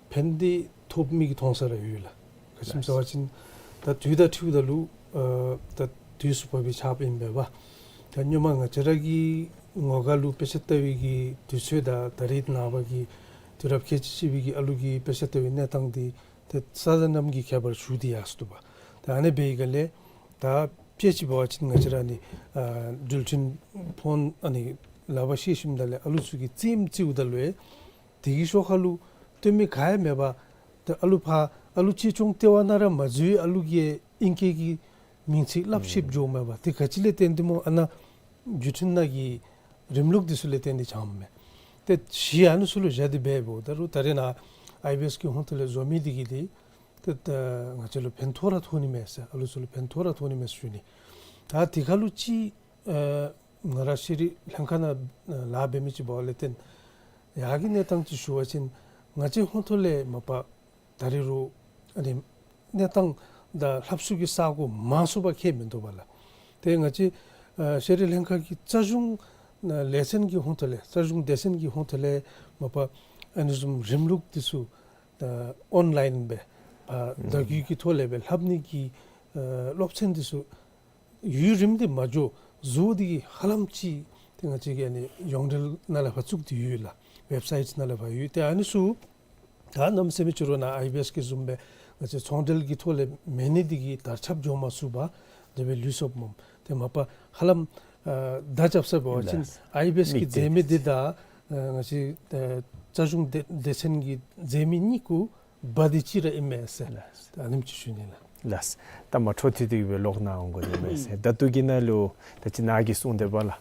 ཕན་བདེ་ཐོབ་མི་གི་མཐོང་ས་ར་ཡོད་ལགས། ག་ཅི་སྨོ་ཟེར་བ་ཅིན་ད་དུས་དང་འཁྲིལཝ་ད་ལུ་ཨ་ད་དུས་སུ་བབས་པའི་ཆརཔ་ཨིན་པས་པ། ད་སྔོན་མ་ང་བཅས་ར་གི་ངོ་དགའ་ལུ་དཔེ་ཆ་ལྟ་བའི་གི་དུས་ཚོད་དང་ད་རེས་ནངས་པ་གི་དུས་རབས་ཁལ་གཅིག་གཅིག་པའི་གི་ཨ་ལུ་གི་དཔེ་ཆ་ལྟ་བའི་གནས་སྟངས་འདི་ཏེ་ས་དང་གནམ་གྱི་ཁྱད་པར་ཞུགས་ཏེ་ཡར་སོ་འདུག་པ། ད་ཨ་ནི་འབད་བའི་སྒང་ལས་ ད་དཔེ་ཅིག་འབད་བ་ཅིན་ང་བཅས་ར་ནི་ཨ་འགྲུལ་འཕྲིན་ཕོན་ཨ་ནི་ལག་པར་བཤེད་ཞིནམ་ད་ལས་ཨ་ལུ་ཚུ་གིས་རྩེདམོ་རྩེཝ་ད་ལུ་ཡང་དེ་གི་ཤོག་ཁ་ལུ་སྟོན་མི་ག་ཡང་མེད་པར་ད་ཨ་ལུ་ཕར་ཨ་ལུ་གཅེས་སྐྱོང་ལྟེ་བ་ནང་ར་མ་འཛུལ་བའི་ཨ་ལུ་གིས་ཨིང་སྐད་ཀྱི་མིང་ཚིག་སླབ་ཤེསཔ་འགྱོཝ་མས་པ། དེ་ག་ཅི་ལས་བརྟེན་ཏེ་སྨོ། ཨ་ནཱ་བརྒྱུད་འཕྲིན་ནང་གི་རིམ་ལུགས་འདི་ཚུ་ལས་བརྟེན་ཏེ་བྱུངམ་མས། ཏེ་གཞི་ཨ་ནི་ཚུ་ལུ་བཞག་སྟེ་འབདཝ་ད་ལུ་ད་རེས་ནཱ་ཨའི་བི་ཨེསི་གི་ཧོངས་ཐོག་ལས་བཟོ་མི་འདི་གིས་འདི་ཏེ་ད་ང་བཅས་ལུ་ཕན་ཐོགས་ར་ཐོགས་ནི་མས་ཟེར། ཨ་ལུ་ཚུ་ལུ་ཕན་ཐོགས་ར་ཐོགས་ནི་མས་ཟེར་ཞུ་ནི། ད་དེ་ཁར་ལུ་ཅིག་ཨ་ང་ར་ཤེས་རིག་ལྷན་ཁག་ནང་ལཱ་འབད་མི་ཅིག་འབདཝ་ལས་བརྟེན་ཡར་གྱི་གནས་སྟངས་ཅིག་ཞུ་བ་ཅིན་ང་བཅས་ཧོངས་ཐོག་ལས་མ་པ་ད་རེས་རུང་ཨ་ནི་གནས་སྟངས་དང་ལྷབ་སུ་གི་ས་གོ་མང་སུ་པ་ཁྱད་མིན་འདུག་པ་ལགས། ཏེ་ང་བཅས་ཨ་ཤེས་རིག་ལྷན་ཁག་གི་རྩ་གཞུང་ལས་ཚན་གྱི་ཧོངས་ཐོག་ལས་རྩ་གཞུང་སྡེ་ཚན་གྱི་ཧོངས་ཐོག་ལས་མ་པ་ཨ་ནི་བཟུམ་རིམ་ལུགས་འདི་ཚུ་ད་ཨོན་ལཱའིན་སྦེ་ཨ་བརྡ་བརྒྱུད་ཀྱི་ཐོག་ལས་སྦེ་ལྷབ་ནི་གི་ཨ་སློབ་ཚན་འདི་ཚུ་ཡུན་རིངམོ་འདི་མ་འགྱོ་བཟོ་སྟེ་གི་ཧ་ལམ་ཅིག་ཏེ་ང་བཅས་ཀྱི་ཨ་ནི་ཡོངས་འབྲེལ་ནང་ལས་ཕར་བཙུགས་ཏེ་ཡོད་ལགས། ཝེབ་སའིཊ་ནང་ལས་ཕར་ཡོད། ཏེ་ཨ་ནི་ཚུ་ད་གནམ་མེད་ས་མེད་ཅིག་རོགས་ནཱ་ཨའི་བི་ཨེསི་གི་བཟུམ་སྦེ་ང་བཅས་ཚོང་འབྲེལ་གྱི་ཐོག་ལས་མེད་ནི་འདི་གིས་དར་ཁྱབ་འགྱོ་མ་ཚུགས་པར་དེ་སྦེ་ལུས་སོཔ་སྨོ། ཏེ་མ་པ་ཧ་ལམ་ཨ་བརྡ་རྐྱབ་ས་འབད་བ་ཅིན་ལགས། ཨའི་བི་ཨེསི་གི་མིག་མཛད་མི་འདི་དང་ཨ་ང་བཅས་ཨ་རྩ་གཞུང་སྡེ་སྡེ་ཚན་གྱི་མཛད་མི་གཉིས་ཀུ་བ་འདི་གཅིག་ར་ཨིན་མས་ཟེར། ལགས། ད་ཨ་ནེམ་ཅིག་ཞུ་ནི་ལགས། ལགས། ད་མ་འཕྲོ་མཐུད་དེ་གི་སྦེ་ལོག་ནཱ་འོང་དགོ་ནི་མས་ཟེར། ད་ལྟོ་གི་ནང་ལུ་ད་ཅི་ནཱ་གིས་གསུངས་དེས་པ་ལགས།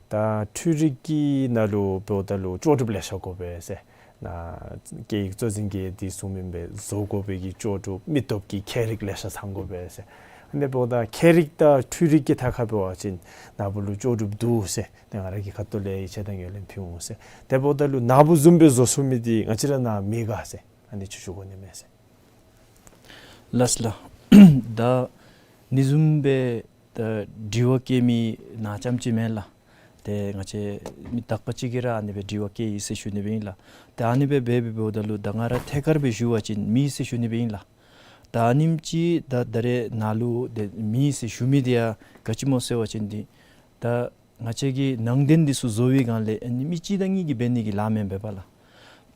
ད་འཕྲུལ་རིག་གི་ནང་ལུ་འབདཝ་ད་ལུ་ལྕོགས་གྲུབ་ལེ་ཤ་དགོ་པས་ཟེར། ནཱ་སྐད་ཡིག་གཙོ་འཛིན་གྱིས་འདི་གསུངམ་ཨིན་པས། བཟོ་དགོ་པའི་གི་ལྕོགས་གྲུབ་མི་སྟོབས་ཀྱི་ཁྱད་རིག་ལེ་ཤ་ཚང་དགོ་པས་ཟེར། ཨ་ནི་འབདཝ་ད་ཁྱད་རིག་དང་འཕྲུལ་རིག་གི་ཐད་ཁར་འབད་བ་ཅིན་ནཱ་བུ་ལུ་ལྕོགས་གྲུབ་འདུག་ཟེར་ཏེ་ང་ར་གི་ཁ་ཐུག་ལས་ཡིད་ཆེས་དང་ཡོན་ལེན་ཕུལ་འོང་ཟེར། དེ་འབདཝ་ད་ལུ་ནཱ་བུ་བཟུམ་སྦེ་བཟོ་ཚུགས་མི་འདི་ང་བཅས་ར་ནཱ་མེད་ག་ཟེར། ཨ་ནི་ཅིག་ཞུ་དགོ་ནི་མས་ཟེར། ལགས་ལགས། ད་ཨ་ནི་བཟུམ་སྦེ་ད་དྲི་བ་བཀོད་མི་ནཱ་རྐྱངམ་ཅིག་མེན་ལགས། ཏེ་ང་བཅས་མི་དག་པ་ཅིག་གིས་ར་ཨ་ནི་སྦེ་དྲི་བ་བཀོད་ཡི་ཟེར་ཞུ་ནི་སྦེ་ཨིན་ལགས། ཏེ་ཨ་ནི་སྦེ་འབད་འབདཝ་ད་ལུ་ད་ང་ར་ཐད་ཀར་སྦེ་ཞུ་བ་ཅིན་མེད་ཟེར་ཞུ་ནི་སྦེ་ཨིན་ལགས། ད་ཨ་ནེམ་ཅིག་ད་ད་རེས་ནཱ་ལུ་ཏེ་མེད་ཟེར་ཞུ་མི་འདི་ཡང་ག་ཅི་སྨོ་ཟེར་བ་ཅིན་འདི་ད་ང་བཅས་ཀྱི་ནང་རྟེན་འདི་ཚུ་བཟོ་བའི་སྒང་ལས་ཨ་ནི་མི་གཅིག་དང་གཉིས་ཀྱིས་འབད་ནི་གི་ལཱ་མེན་པས་པ་ལགས།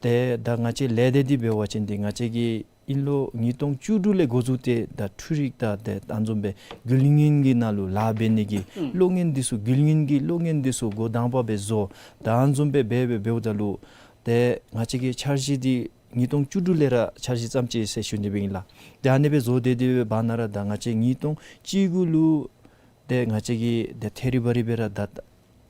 ཏེ་ད་ང་བཅས་ལས་སྡེ་འདི་འབད་བ་ཅིན་འདི་ང་བཅས་ཀྱིས་དབྱིན་ལོ་ཉིས་སྟོང་བཅུ་དྲུག་ལས་འགོ་བཙུགས་ཏེ་ད་འཕྲུལ་རིག་དང་ཏེ་ཨ་ནི་བཟུམ་སྦེ་རྒྱུན་ལྡན་གྱི་ནང་ལུ་ལཱ་འབད་ནི་གི་ཨུམ་གློག་བརྙན་འདི་ཚུ་རྒྱུན་ལྡན་གྱི་གློག་བརྙན་འདི་ཚུ་འགོ་དང་པ་སྦེ་བཟོ། ད་ཨ་ནི་བཟུམ་སྦེ་འབད་འབད་འབདཝ་ད་ལུ་ཏེ་ང་བཅས་ཀྱི་འཆར་གཞི་འདི་ཉིས་སྟོང་བཅུ་དྲུག་ལས་ར་འཆར་གཞི་བརྩམས་ཅི་ཟེར་ཞུ་ནི་སྦེ་ཨིན་ལགས། ཏེ་ཨ་ནི་སྦེ་བཟོ་སྡོད་སྡོད་པའི་བར་ན་ར་ད་ང་བཅས་ཉིས་སྟོང་བཅུ་དགུ་ལུ་ཏེ་ང་བཅས་ཀྱིས་ཏེ་ཐད་རི་བ་རི་སྦེ་ར་ད་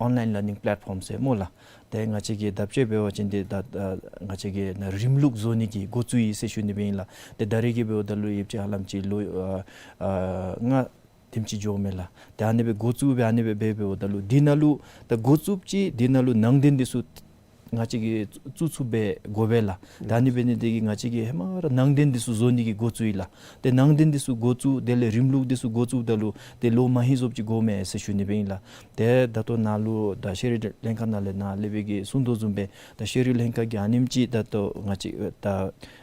ཨོན་ལཱའིན་ལར་ནིང་པེ་ལེཊ་ཕོམ་ཟེར་སྨོ་ལགས། ཏེ་ང་བཅས་ཀྱིས་ད་དཔྱེ་འབད་བ་ཅིན་ཏེ་ད་ད་ང་བཅས་ཀྱིས་ནཱ་རིམ་ལུགས་བཟོ་ནི་གི་འགོ་བཙུགས་ཡི་ཟེར་ཞུ་ནི་སྦེ་ཨིན་ལགས། ཏེ་ད་རེས་ཀྱི་འབདཝ་ད་ལུ་ཡོདཔ་ཅིག་ཧ་ལམ་ཅིག་ལོ་ཨ་ཨ་ལྔ་དེམ་ཅིག་འགྱོཝ་མས་ལགས། ཏེ་ཨ་ནི་སྦེ་འགོ་བཙུགས་སྦེ་ཨ་ནི་སྦེ་འབད་འབདཝ་ད་ལུ་འདི་ནང་ལུ་ད་འགོ་བཙུགསཔ་ཅིག་འདི་ནང་ལུ་ནང་རྟེན་འདི་ཚུ་ང་བཅས་ཀྱིས་བཙུགས་ཚུགསཔ་སྦེ་དགོ་པས་ལགས། ད་ཨ་ནི་འབད་ནི་དེ་གིས་ང་བཅས་ཀྱིས་ཧེ་མ་ར་ནང་རྟེན་འདི་ཚུ་བཟོ་ནི་གི་འགོ་བཙུགས་ཡི་ལགས། ཏེ་ནང་རྟེན་འདི་ཚུ་འགོ་བཙུགས་དེ་ལས་རིམ་ལུགས་འདི་ཚུ་འགོ་བཙུགསཔ་ད་ལུ་ཏེ་ལོ་མ་ཧེ་བཟོཔ་ཅིག་དགོ་མས་ཟེར་ཞུ་ནི་སྦེ་ཨིན་ལགས། ཏེ་ད་ལྟོ་ནཱ་ལུ་ད་ཤེས་རིག་ལྷན་ཁག་ནང་ལས་ནཱ་ལས་འབད་གི་གསུང་དོ་བཟུམ་སྦེ་ད་ཤེས་རིག་ལྷན་ཁག་གིས་ཨ་ནེམ་ཅིག་ད་ལྟོ་ང་བཅས་ད་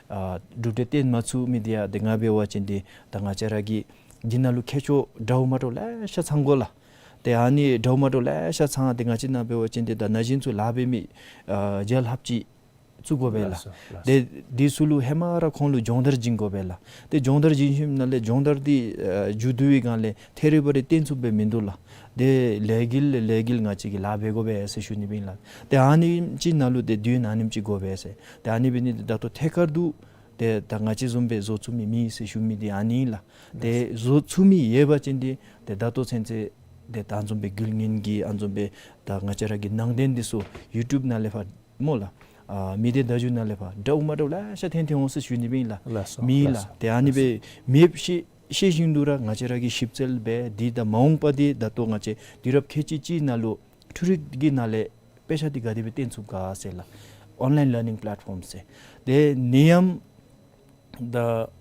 ཨ་གྲུབ་འབྲས་བཏོན་མ་ཚུགས་མི་འདི་ཡང་ཏེ་ང་འབད་བ་ཅིན་འདི་ད་ང་བཅས་ར་གི་འདི་ནང་ལུ་མཁས་མཆོག་འདྲཝ་མ་འདྲཝ་ལེ་ཤ་ཚང་དགོ་ལགས། ཏེ་ཨ་ནི་འདྲཝ་མ་འདྲཝ་ལེ་ཤ་ཚང་སྟེ་ང་བཅས་ནཱ་འབད་བ་ཅིན་འདི་ད་ན་གཞོན་ཚུ་ལཱ་འབད་མི་ཨ་རྒྱལ་ལྷབ་ཅིག་བཙུགས་དགོ་པས་ལགས། ལགས་སོ། ལགས་སོ། ཏེ་འདི་ཚུ་ལུ་ཧེ་མ་ར་ཁོང་ལུ་སྦྱོང་བརྡར་བྱིན་དགོ་པས་ལགས། ཏེ་སྦྱོང་བརྡར་བྱིན་ཞིནམ་ལས་སྦྱོང་བརྡར་འདི་ཨ་མཇུག་བསྡུ་བའི་སྒང་ལས་ཐད་རི་བ་རི་བཏོན་ཚུགསཔ་སྦེ་མིན་འདུག་ལགས། ཏེ་ལས་འགུལ་ལས་ལས་འགུལ་ང་བཅས་ཀྱིས་ལཱ་འབད་དགོ་པས་ཟེར་ཞུ་ནི་སྦེ་ཨིན་ལགས། ཏེ་ཨ་ནི་ཅིག་ནང་ལུ་ཏེ་དུས་ཨ་ནེམ་ཅིག་དགོ་པས་ཟེར། ཏེ་ཨ་ནི་འབད་ནི་འདི་ད་ལྟོ་ཐད་ཀར་དུ་ཏེ་ད་ང་བཅས་བཟུམ་སྦེ་བཟོ་ཚུགས་མི་མེད་ཟེར་ཞུ་མི་འདི་ཨ་ནི་ཨིན་ལགས། ཏེ་བཟོ་ཚུགས་མི་ཡོད་པ་ཅིན་འདི་ཏེ་ད་ལྟོ་ཚུན་ཚོད་ཏེ་ད་ཨ་ནི་བཟུམ་སྦེ་རྒྱུན་ལྡན་གྱི་ཨ་ནི་བཟུམ་སྦེ་ད་ང་བཅས་ར་གི་ནང་རྟེན་འདི་ཚུ་ཡུ་ཊུབ་ནང་ལས་ཕར་སྨོ་ལགས། ཨ་མི་སྡེ་བརྡ་བརྒྱུད་ནང་ལས་ཕར་འདྲཝ་མ་འདྲཝ་ལེ་ཤ་ཐོན་ཐོན་འོང་ཟེར་ཞུ་ནི་སྦེ་ཨིན་ལགས། ལགས་སོ། མེད་ལགས། ལགས་སོ། ཏེ་ཨ་ནི་སྦེ་མེདཔ་ཤེས་ཤེས་བཞིན་དུ་ར་ང་བཅས་ར་གིས་ཞིབ་འཚོལ་འབད་འདི་དང་མ་འོངས་པ་འདི་ད་ལྟོ་ང་བཅས་དུས་རབས་ཁལ་གཅིག་གཅིག་ནང་ལུ་འཕྲུལ་རིག་གི་ནང་ལས་དཔེ་ཆ་འདི་ག་དེ་སྦེ་བཏོན་ཚུགས་ག་ཟེར་ལགས། ཨོན་ལཱའིན་ལར་ནིང་པེ་ལེཊ་ཕོམ་ཟེར། ཏེ་ནི་ཡམ་ད་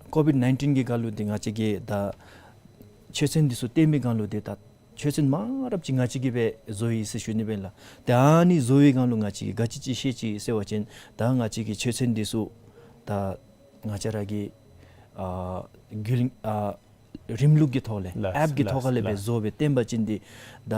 ཀོ་བིཌ་ནའིན་ཊིན་གྱི་སྐབས་ལུ་འདི་ང་བཅས་ཀྱིས་ད་ཆོས་ཚན་འདི་ཚུ་བཏོན་པའི་སྒང་ལུ་འདི་ད་ཆོས་ཚན་མང་རབས་ཅིག་ང་བཅས་ཀྱིས་སྦེ་བཟོ་ཡི་ཟེར་ཞུ་ནི་སྦེ་ཨིན་ལགས། ད་ཨ་ནི་བཟོ་བའི་སྒང་ལུ་ང་བཅས་ཀྱིས་ག་ཅི་ཅིག་ཤེས་ཅི་ཟེར་བ་ཅིན་ད་ང་བཅས་ཀྱིས་ཆོས་ཚན་འདི་ཚུ་ད་ང་བཅས་ར་གི་ཨ་རྒྱུན་ཨ་རིམ་ལུགས་ཀྱི་ཐོག་ལས་ལགས། ཨེཔ་ཀྱི་ལགས། ཐོག་ཁ་ལས་སྦེ་ལགས། བཟོ་སྦེ་བཏོན་པ་ཅིན་འདི་ད་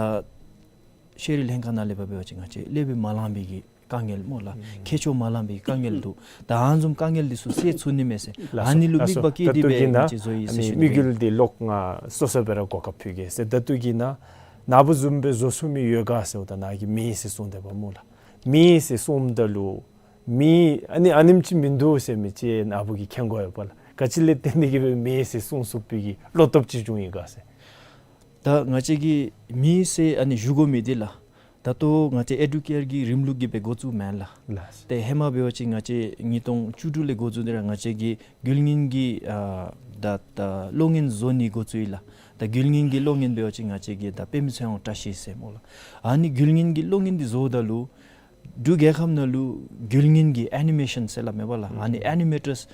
ཤེས་རིག་ལྷན་ཁག་ནང་ལས་ཕར་འབད་བ་ཅིན་ང་བཅས་སློབ་དཔོན་མ་ལང་པའི་གི་ དཀའ་ངལ་སྨོ་ལགས། ཁྱད་ཆོས་མ་ལང་པའི་དཀའ་ངལ་འདུག། ད་ཨ་ནི་བཟུམ་དཀའ་ངལ་འདི་ཚུ་སེལ་ཚུགས་ནི་མས་ཟེར། ལགས་སོ། ཨ་ནི་ལུ་དམིགས་པ་བསྐྱེད་དེ་སྦེ་ང་བཅས་བཟོ་ཡི་ཟེར་ཞུ་ནི། དམིགས་ཡུལ་འདི་ལོག་ང་སོ་སོ་སྦེ་ར་གོ་སྐབས་ཕུལ་གེ་ཟེར། ད་ལྟོ་གི་ནང་ན་བུ་བཟུམ་སྦེ་བཟོ་ཚུགས་མི་ཡོད་ག་ཟེརཝ་ད་ནཱ་གིས་མེད་ཟེར་གསུངས་དེས་པ་སྨོ་ལགས། མེད་ཟེར་གསུངམ་ད་ལུ་མེད་ཨ་ནི་ཨ་ནེམ་ཅིག་མིན་འདུག་ཟེར་མི་ཅིག་ན་བུ་གིས་མཁྱེན་དགོ་པས་ལགས། ག་ཅི་ལས་བརྟེན་ཏེ་གིས་སྦེ་མེད་ཟེར་གསུང་ཚུགས་པའི་གི་བློ་སྟོབས་ཅིག་བྱུང་ཡི་ག་ཟེར། ད་ང་བཅས་ཀྱིས་མེད་ཟེར་ཨ་ནི་ཞུ་དགོ་མི་འདི་ལགས། ད་ལྟོ་ང་བཅས་ཨེ་ཌུ་ཀེར་གྱི་རིམ་ལུགས་ཀྱིས་སྦེ་འགོ་བཙུགས་མེན་ལགས། ལགས། ཏེ་ཧེ་མ་འབད་བ་ཅིན་ང་བཅས་ཉིས་སྟོང་བཅུ་དྲུག་ལས་འགོ་བཙུགས་ཏེ་ར་ང་བཅས་ཀྱིས་རྒྱུད་བརྙན་གྱི་ཨ་ད་ད་གློག་བརྙན་བཟོ་ནི་འགོ་བཙུགས་ཡི་ལགས། ད་རྒྱུད་བརྙན་གྱི་གློག་བརྙན་འབད་བ་ཅིན་ང་བཅས་ཀྱིས་ད་དཔེ་མི་ཚེ་ཡང་བཀྲ་ཤིས་ཟེར་སྨོ་ལགས། ཨ་ནི་རྒྱུད་བརྙན་གྱི་གློག་བརྙན་འདི་བཟོཝ་ད་ལུ་འབྲུག་རྒྱལ་ཁབ་ནང་ལུ་རྒྱུད་བརྙན་གྱི་ཨེ་ནི་མེ་ཤཱན་ཟེར་སླབ་མས་པ་ལགས། ཨ་ནི་ཨེ་ནི་མེ་ཊརསི་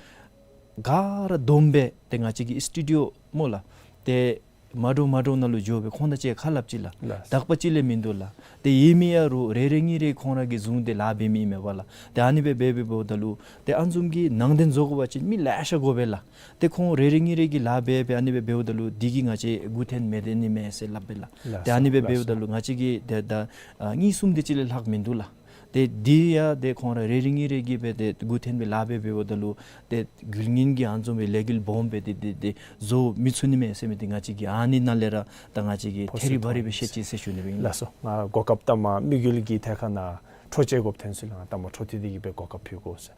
ག་ར་བསྡོམས་སྦེ་ཏེ་ང་བཅས་ཀྱི་སི་ཊུ་ཌི་ཡོ་སྨོ་ལགས། ཏེ་མ་འདྲཝ་མ་འདྲཝ་ནང་ལུ་འགྱོ་སྦེ་ཁོང་དང་གཅིག་ཁ་སླབ་ཅི་ལགས། ལགས། དག་པ་ཅིག་ལས་མིན་འདུག་ལགས། ཏེ་ཡོད་མི་ཡང་རུང་རེ་རེ་གཉིས་རེ་ཁོང་ར་གིས་བཟུང་སྟེ་ལཱ་འབད་མི་ཨིན་མས་པ་ལགས། ཏེ་ཨ་ནི་སྦེ་འབད་འབདཝ་ད་ལུ་ཏེ་ཨ་ནི་བཟུམ་གྱི་ནང་དོན་བཟོ་དགོ་པ་ཅིན་མི་ལེ་ཤ་དགོ་པས་ལགས། ཏེ་ཁོང་རེ་རེ་གཉིས་རེ་གིས་ལཱ་འབད་འབད་ཨ་ནི་སྦེ་འབདཝ་ད་ལུ་འདི་གིས་ང་བཅས་མགུ་འཐོན་མི་སྡོད་ནི་མས་ཟེར་སླབ་པས་ལགས། ལགས་སོ། ཏེ་ཨ་ནི་སྦེ་ལགས་སོ། འབདཝ་ད་ལུ་ང་བཅས་ཀྱིས་ཏེ་ད་ཨ་གཉིས་གསུམ་དེ་ཅིག་ལས་ལྷག་མིན་འདུག་ལགས། ཏེ་འདི་ཡང་ཏེ་ཁོང་ར་རེ་རེ་གཉིས་རེ་གིས་སྦེ་ཏེ་མགུ་འཐོན་སྦེ་ལཱ་འབད་འབདཝ་ད་ལུ་ཏེ་རྒྱུད་བརྙན་གྱི་ཨ་ནི་བཟུམ་སྦེ་ལས་འགུལ་སྦོམ་སྦེ་ཏེ་ཏེ་ཏེ་བཟོ་མི་ཚུགས་ནི་མས་ཟེར་མི་འདི་ང་བཅས་ཀྱིས་ཨ་ནི་ནང་ལས་ར་ད་ང་བཅས་ཀྱིས་ཐད་རི་བ་རི་སྦེ་ཤེས་ཅི་ཟེར་ཞུ་ནི་སྦེ་ཨིན། ལགས་སོ། ང་གོ་སྐབས་ད་མ་དམིགས་ཡུལ་གྱི་ཐད་ཁར་ནཱ་འཕྲོ་བཅད་དགོཔ་ཐོན་ཚུལ་ལུ་ང་ད་མ་འཕྲོ་མཐུད་དེ་གིས་སྦེ་གོ་སྐབས་ཕུལ་དགོ་ཟེར།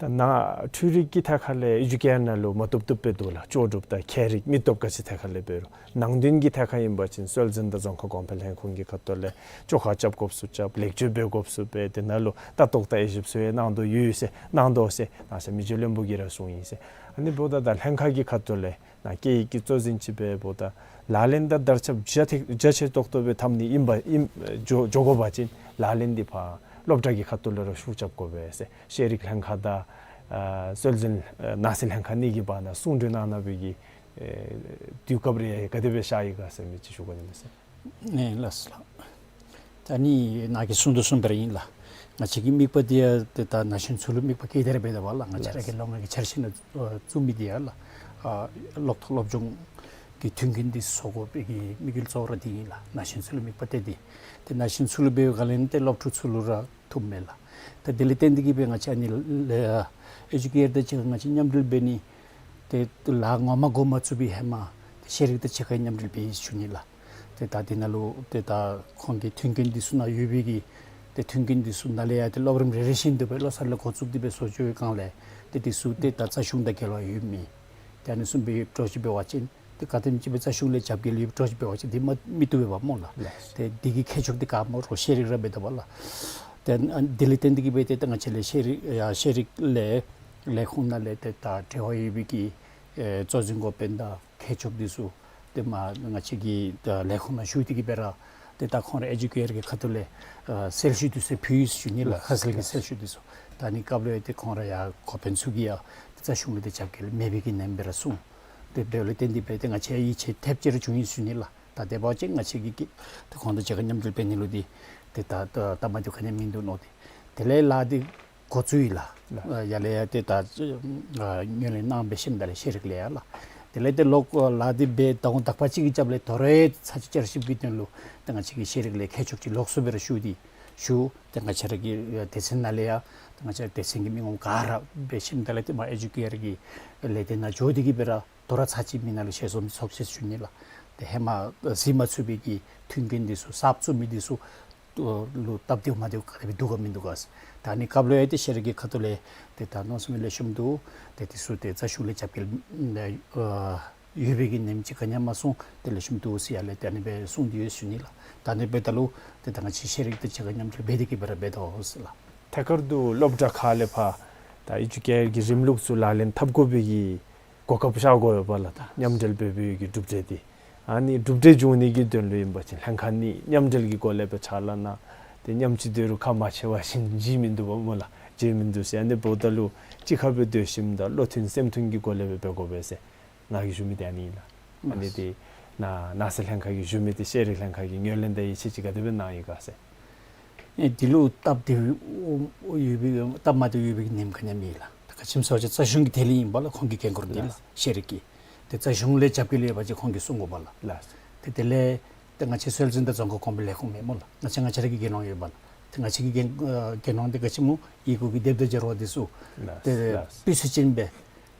ད་ནཱ་འཕྲུལ་རིག་གི་ཐད་ཁར་ལས་ཨེ་ཇུ་ཀེར་ནང་ལུ་མ་བཏུབ་བཏུབ་སྦེ་འདུག་ལགས། ལྕོགས་གྲུབ་དང་ཁྱད་རིག་མི་སྟོབས་ག་ཅི་ཐད་ཁར་ལས་འབད་རུང་ནང་དོན་གྱི་ཐད་ཁར་ཨིན་པ་ཅིན་སྲོལ་འཛིན་དང་རྫོང་ཁ་གོང་འཕེལ་ལྷན་ཁང་གི་ཁ་ཐུག་ལས་བཅོ་ཁ་རྐྱབ་དགོཔ་ཚུ་རྐྱབ། ལེགས་བཅོས་འབད་དགོཔ་ཚུ་འབད། དེ་ནང་ལུ་ལྟ་རྟོག་དང་དབྱེ་ཞིབ་ཚུ་ཡང་གནང་དོ་ཡོད་ཟེར་གནང་དོ་ཟེར་ནཱ་ས་མི་རྗེ་བློན་པོ་གིས་ར་གསུངས་ཡི་ཟེར། ཨ་ནི་འབདཝ་ད་ད་ལྷན་ཁག་གི་ཁ་ཐུག་ལས་ནཱ་སྐད་ཡིག་གི་གཙོ་འཛིན་ཅིག་འབདཝ་ད་ལག་ལེན་དང་དར་ཁྱབ་རྒྱ་ཐེ་རྒྱ་ཆེ་ཏོག་ཏོ་སྦེ་འཐབ་ནི་ཨིན་པ་ཨིན་འགྱོ་འགྱོ་དགོ་པ་ཅིན་ལག་ལེན་འདི་ཕར་སློབ་གྲྭ་གི་ཁ་ཐུག་ལས་ར་ཤུགས་རྐྱབ་དགོ་པས་ཟེར། ཤེས་རིག་ལྷན་ཁག་དང་ཨ་སྲོལ་འཛིན་ཨ་ནང་སྲིད་ལྷན་ཁག་གཉིས་ཀྱི་བར་ན་གསུང་གྲོས་གནང་གནང་བའི་གི་ཨེ་དུས་སྐབས་རེ་ག་དེ་སྦེ་ཤར་ཡི་ག་ཟེར་མི་ཅིག་ཞུ་དགོ་ནི་མས་ཟེར། ཨེ་ལགས་སོ་ལགས། ད་ནི་ནཱ་གིས་གསུང་དོ་བཟུམ་སྦེ་ར་ཨིན་ལགས། ང་བཅས་ཀྱི་དམིགས་པ་འདི་ཡང་ཏེ་ད་ན་གཞོན་ཚུ་ལུ་དམིགས་པ་བསྐྱེད་དེ་ར་འབད་དོ་བ་ལགས། ང་བཅས་ར་གི་ལགས། ལོ་ལྔ་གི་འཆར་གཞི་ནང་ཨ་བཙུགས་མི་འདི་ཡང་ལགས། ཨ་སློབ་སློབ་སྦྱོང་གི་མཐུན་རྐྱེན་འདི་བཟོ་དགོ་པའི་གི་དམིགས་ཡུལ་གཙོ་བོ་ར་འདི་ཨིན་ལགས། ན་གཞོན་ཚུ་ལུ་དམིགས་པ་གཏད་དེ། ཏེ་ན་གཞོན་ཚུ་ལུ་འབདཝ་ལས་ཏེ་སློབ་ཕྲུག་ཚུ་ལུ་ར་ཐུགཔ་མས་ལགས། ད་དེ་ལས་བརྟེན་ཏེ་གིས་སྦེ་ང་བཅས་ཨ་ནི་ལས་ཨེ་ཇུ་ཀེར་དང་གཅིག་ཁར་ང་བཅས་མཉམ་འབྲེལ་འབད་ནི། ཏེ་ལཱ་ངོ་མ་འགོ་མ་བཙུགས་པའི་ཧེ་མ་ཏེ་ཤེས་རིག་དང་གཅིག་ཁར་མཉམ་འབྲེལ་འབད་ཡི་ཞུ་ནི་ལགས། ཏེ་ད་འདི་ནང་ལུ་ཏེ་ད་ཁོང་གི་མཐུན་རྐྱེན་འདི་ཚུ་ནཱ་ཡོད་པའི་གི་ཏེ་མཐུན་རྐྱེན་འདི་ཚུ་ནཱ་ལས་ཡང་ཏེ་སློབ་རིམ་རེ་རེ་བཞིན་དུ་སྦེ་བློ་གསར་ལས་འགོ་བཙུགས་ཏེ་སྦེ་བཟོ་བཅོས་སྒང་ལས་ཏེ་འདི་ཚུ་ཏེ་ད་རྩ་གཞུང་དང་འགལ་བ་ཡོད་མི་ཏེ་ཨ་ནི་བཟུམ་སྦེ་ཡོདཔ་འདྲཝ་ཅིག་འབད་བ་ཅིན་ཏེ་ག་དེམ་ཅིག་སྦེ་རྩ་གཞུང་ལས་རྒྱབ་འགལ་ཡོདཔ་འདྲཝ་ཅིག་འབད་བ་ཅིན་འདི་མ་མི་བཏུབ་པས་པ་སྨོ་ལགས། ལགས། ཏེ་འདི་གི་ཁྱད་ཆོས་འདི་ག་སྨོ་རོགས་ཤེས་རིག་ར་འབད་དོ་བ་ལགས། ཏེ་ཨ་འདི་ལས་བརྟེན་ཏེ་གིས་སྦེ་ཏེ་ད་ང་བཅས་ལས་ཤེས་རིག་ཡ་ཤེས་རིག་ལས་ལས་ཁུངས་ནང་ལས་ཏེ་ད་འབྲེལ་བ་ཡོད་པའི་གི་ཨེ་གཙོ་འཛིན་འགོ་དཔོན་དང་མཁས་མཆོག་འདི་ཚུ་ཏེ་མར་ང་བཅས་ཀྱི་ད་ལས་ཁུངས་ནང་ཞུ་སྟེ་གིས་སྦེ་ར་ཏེ་ད་ཁོང་ར་ཨེ་ཇུ་ཀེར་གྱི་ཁ་ཐུག་ལས་ཨ་གསལ་ཞུ་འདི་ཚུ་ཕུལ་ཡི་ཞུ་ནི་ལགས། ཁ་གསལ་གྱི་གསལ་ཞུ་འདི་ཚུ། ད་ནི་སྐབས་ལུ་ཡང་ཏེ་ཁོང་ར་ཡང་འགོ་དཔོན་ཚུ་གིས་ཡང་ཏེ་རྩ་གཞུང་ལས་ཏེ་རྒྱབ་འགལ་མེད་པའི་གི་ནེམ་སྦེ་ར་གསུངས། ཏེ་འབདཝ་ལས་བརྟེན་ཏེ་སྦེ་ཏེ་ང་བཅས་ཡིད་ཆེས་ཐེབས་ཅིག་ར་བྱུང་ཡི་ཞུ་ནི་ལགས། ད་དེ་འབད་བ་ཅིན་ང་བཅས་ཀྱིས་ཀྱིས་ཏེ་ཁོང་དང་གཅིག་ཁར་མཉམ་འབྲེལ་འབད་ནི་ལུ་འདི་ཏེ་ད་ད་སྟབས་མ་བདེཝ་ག་ནི་ཡང་མིན་འདུག་མནོ་སྟེ། དེ་ལས་ལཱ་འདི་འགོ་བཙུགས་ཡི་ལགས། ལགས། ཨ་ཡར་ལས་ཡང་ཏེ་ད་ཨ་ངོས་ལེན་གནང་སྦེ་ཞིནམ་ད་ལས་ཤེས་རིག་ལས་ཡང་ལགས། དེ་ལས་ཏེ་ལོག་ལཱ་འདི་འབད་ཟླཝ་དག་པ་ཅིག་གི་རྒྱབ་ལས་དོ་རུང་ཚར་གཅིག་བསྐྱར་ཞིབ་ཀྱི་དོན་ལུ་ཏེ་ང་བཅས་ཀྱི་ཤེས་རིག་ལས་མཁས་མཆོག་ཅིག་ལོགས་སུ་སྦེ་ར་ཞུ་སྟེ་ཞུ། ཏེ་ང་བཅས་ར་གི་སྡེ་ཚན་ནང་ལས་ཡང་ཏེ་ང་བཅས་སྡེ་ཚན་གྱི་མི་ངོམ་ག་ར་འབད་ཞིནམ་ད་ལས་ཏེ་མར་ཨེ་ཇུ་ཀེར་གྱི་ལས་སྡེ་ནང་འགྱོ་སྟེ་གིས་སྦེ་ར་དོ་རུང་ཚར་གཅིག་མི་ནང་ལུ་ཞལ་འཛོམས་ཚོགས་ཅི་ཞུ་ནི་ལགས། ཏེ་ཧེ་མ་གཟིགས་མ་ཚུགས་པའི་གི་མཐུན་རྐྱེན་འདི་ཚུ་གསརཔ་བཙུགས་མི་འདི་ཚུ་ལུ་སྟབས་བདེཝ་མ་བདེཝ་ག་དེ་སྦེ་འདུག་ག་མིན་འདུག་ག་ཟེར། ད་ནི་སྐབས་ལུ་ཡང་ཏེ་ཤེས་རིག་གི་ཁ་ཐུག་ལས་ཏེ་ད་མནོ་བསམ་ལེགས་ཤོམ་འདུག། ཏེ་འདི་ཚུ་ཏེ་རྩ་གཞུང་ལས་རྒྱབ་འགལ་ཨ་ཡོད་པའི་གི་ནེམ་ཅིག་ག་ནི་ཡང་མ་གསུངས། ཏེ་ལེགས་ཤོམ་འདུག་ཟེར་ཡར་ལས་ཏེ་ཨ་ནི་སྦེ་གསུངས་ཏེ་ཡོད་ཞུ་ནི་ལགས། ད་ནི་འབདཝ་ད་ལུ་ཏེ་ད་ང་བཅས་ཤེས་རིག་དང་གཅིག་ཁར་མཉམ་འབྲེལ་འབད་དེ་གིས་སྦེ་ར་འབད་དོ་ཟེར་ལགས། ཐད་ཀར་དུ་སློབ་གྲྭ་ཁག་ལས་ཕར་ད་ཨེ་ཇུ་ཀེར་གྱི་རིམ་ལུགས་ཚུ་ལག་ལེན་འཐབ་དགོ་པའི་གི་གོ་སྐབས་ཤར་དགོ་པས་ལགས། ད་མཉམ་འབྲེལ་འབད་བའི་གི་གྲུབ་འབྲས་འདི་ཨ་ནི་གྲུབ་འབྲས་འབྱུང་ནི་གི་དོན་ལུ་ཨིན་པ་ཅིན་ལྷན་ཁག་གཉིས་མཉམ་འབྲེལ་གྱི་སྒོ་ལས་སྦེ་ཕྱག་ལཱ་གནང་། ཏེ་མཉམ་གཅིག་སྡོད་རུང་ཁ་མ་ཕྱེ་བ་བཞིན་བརྗེད་མིན་འདུག་པ་སྨོ་ལགས། བརྗེད་མིན་འདུག་ཟེར། ཨ་ནི་འབདཝ་ད་ལུ་གཅིག་ཁར་སྦེ་སྡོད་ཞིནམ་ད་བློ་མཐུན་སེམས་མཐུན་གྱི་སྒོ་ལས་སྦེ་འབད་དགོ་པས་ཟེར་ང་གིས་ཞུ་མི་འདི་ཨ་ནི་ཨིན་ལགས། ཨ་ནི་ཏེ་ནཱ་ནང་སྲིད་ལྷན་ཁག་གིས་ཞུ་མི་འདི་ཤེས་རིག་ལྷན་ཁག་གིས་ངོས་ལེན་དང་ཡིད་ཆེས་ཅིག་ག་དེ་སྦེ་གནང་ཡི་ག་ཟེར། ཨེ་འདི་ལུ་སྟབས་བདེཝ་ཡོད་པའི་སྟབས་མ་བདེཝ་ཡོད་པའི་གི་ནེམ་ག་ནི་ཡང་མེད་ལགས། ད་ག་ཅི་སྨོ་ཟེར་བ་ཅིན་རྩ་གཞུང་གི་ཐད་ལས་ཨིན་པ་ལགས། ཁོང་གི་འགན་ཁུར་འདི་ལགས། ལགས། ཤེས་རིག་གི། ཏེ་རྩ་གཞུང་ལས་རྒྱབ་འགལ་ཡོད་པ་ཅིན་ཁོང་གིས་གསུང་དགོ་པས་ལགས། ལགས། ཏེ་དེ་ལས་ཏེ་ང་བཅས་སྲོལ་འཛིན་དང་རྫོང་ཁ་གོང་འཕེལ་ལས་ཁུངས་མས་སྨོ་ལགས། ང་བཅས་ང་བཅས་ར་གི་རྒྱལ་ཡོངས་ཡོད་པས་ལགས། ཏེ་ང་བཅས་ཀྱི་འགན་ཨ་འགན་དབང་འདི་ག་ཅི་སྨོ་ཡི་གུ་གི་སྡེབ་དང་སྦྱར་བ་འདི་ཚུ་ལགས་ཏེ་ལགས། སྤུས་ཚད་ཅན་སྦེ་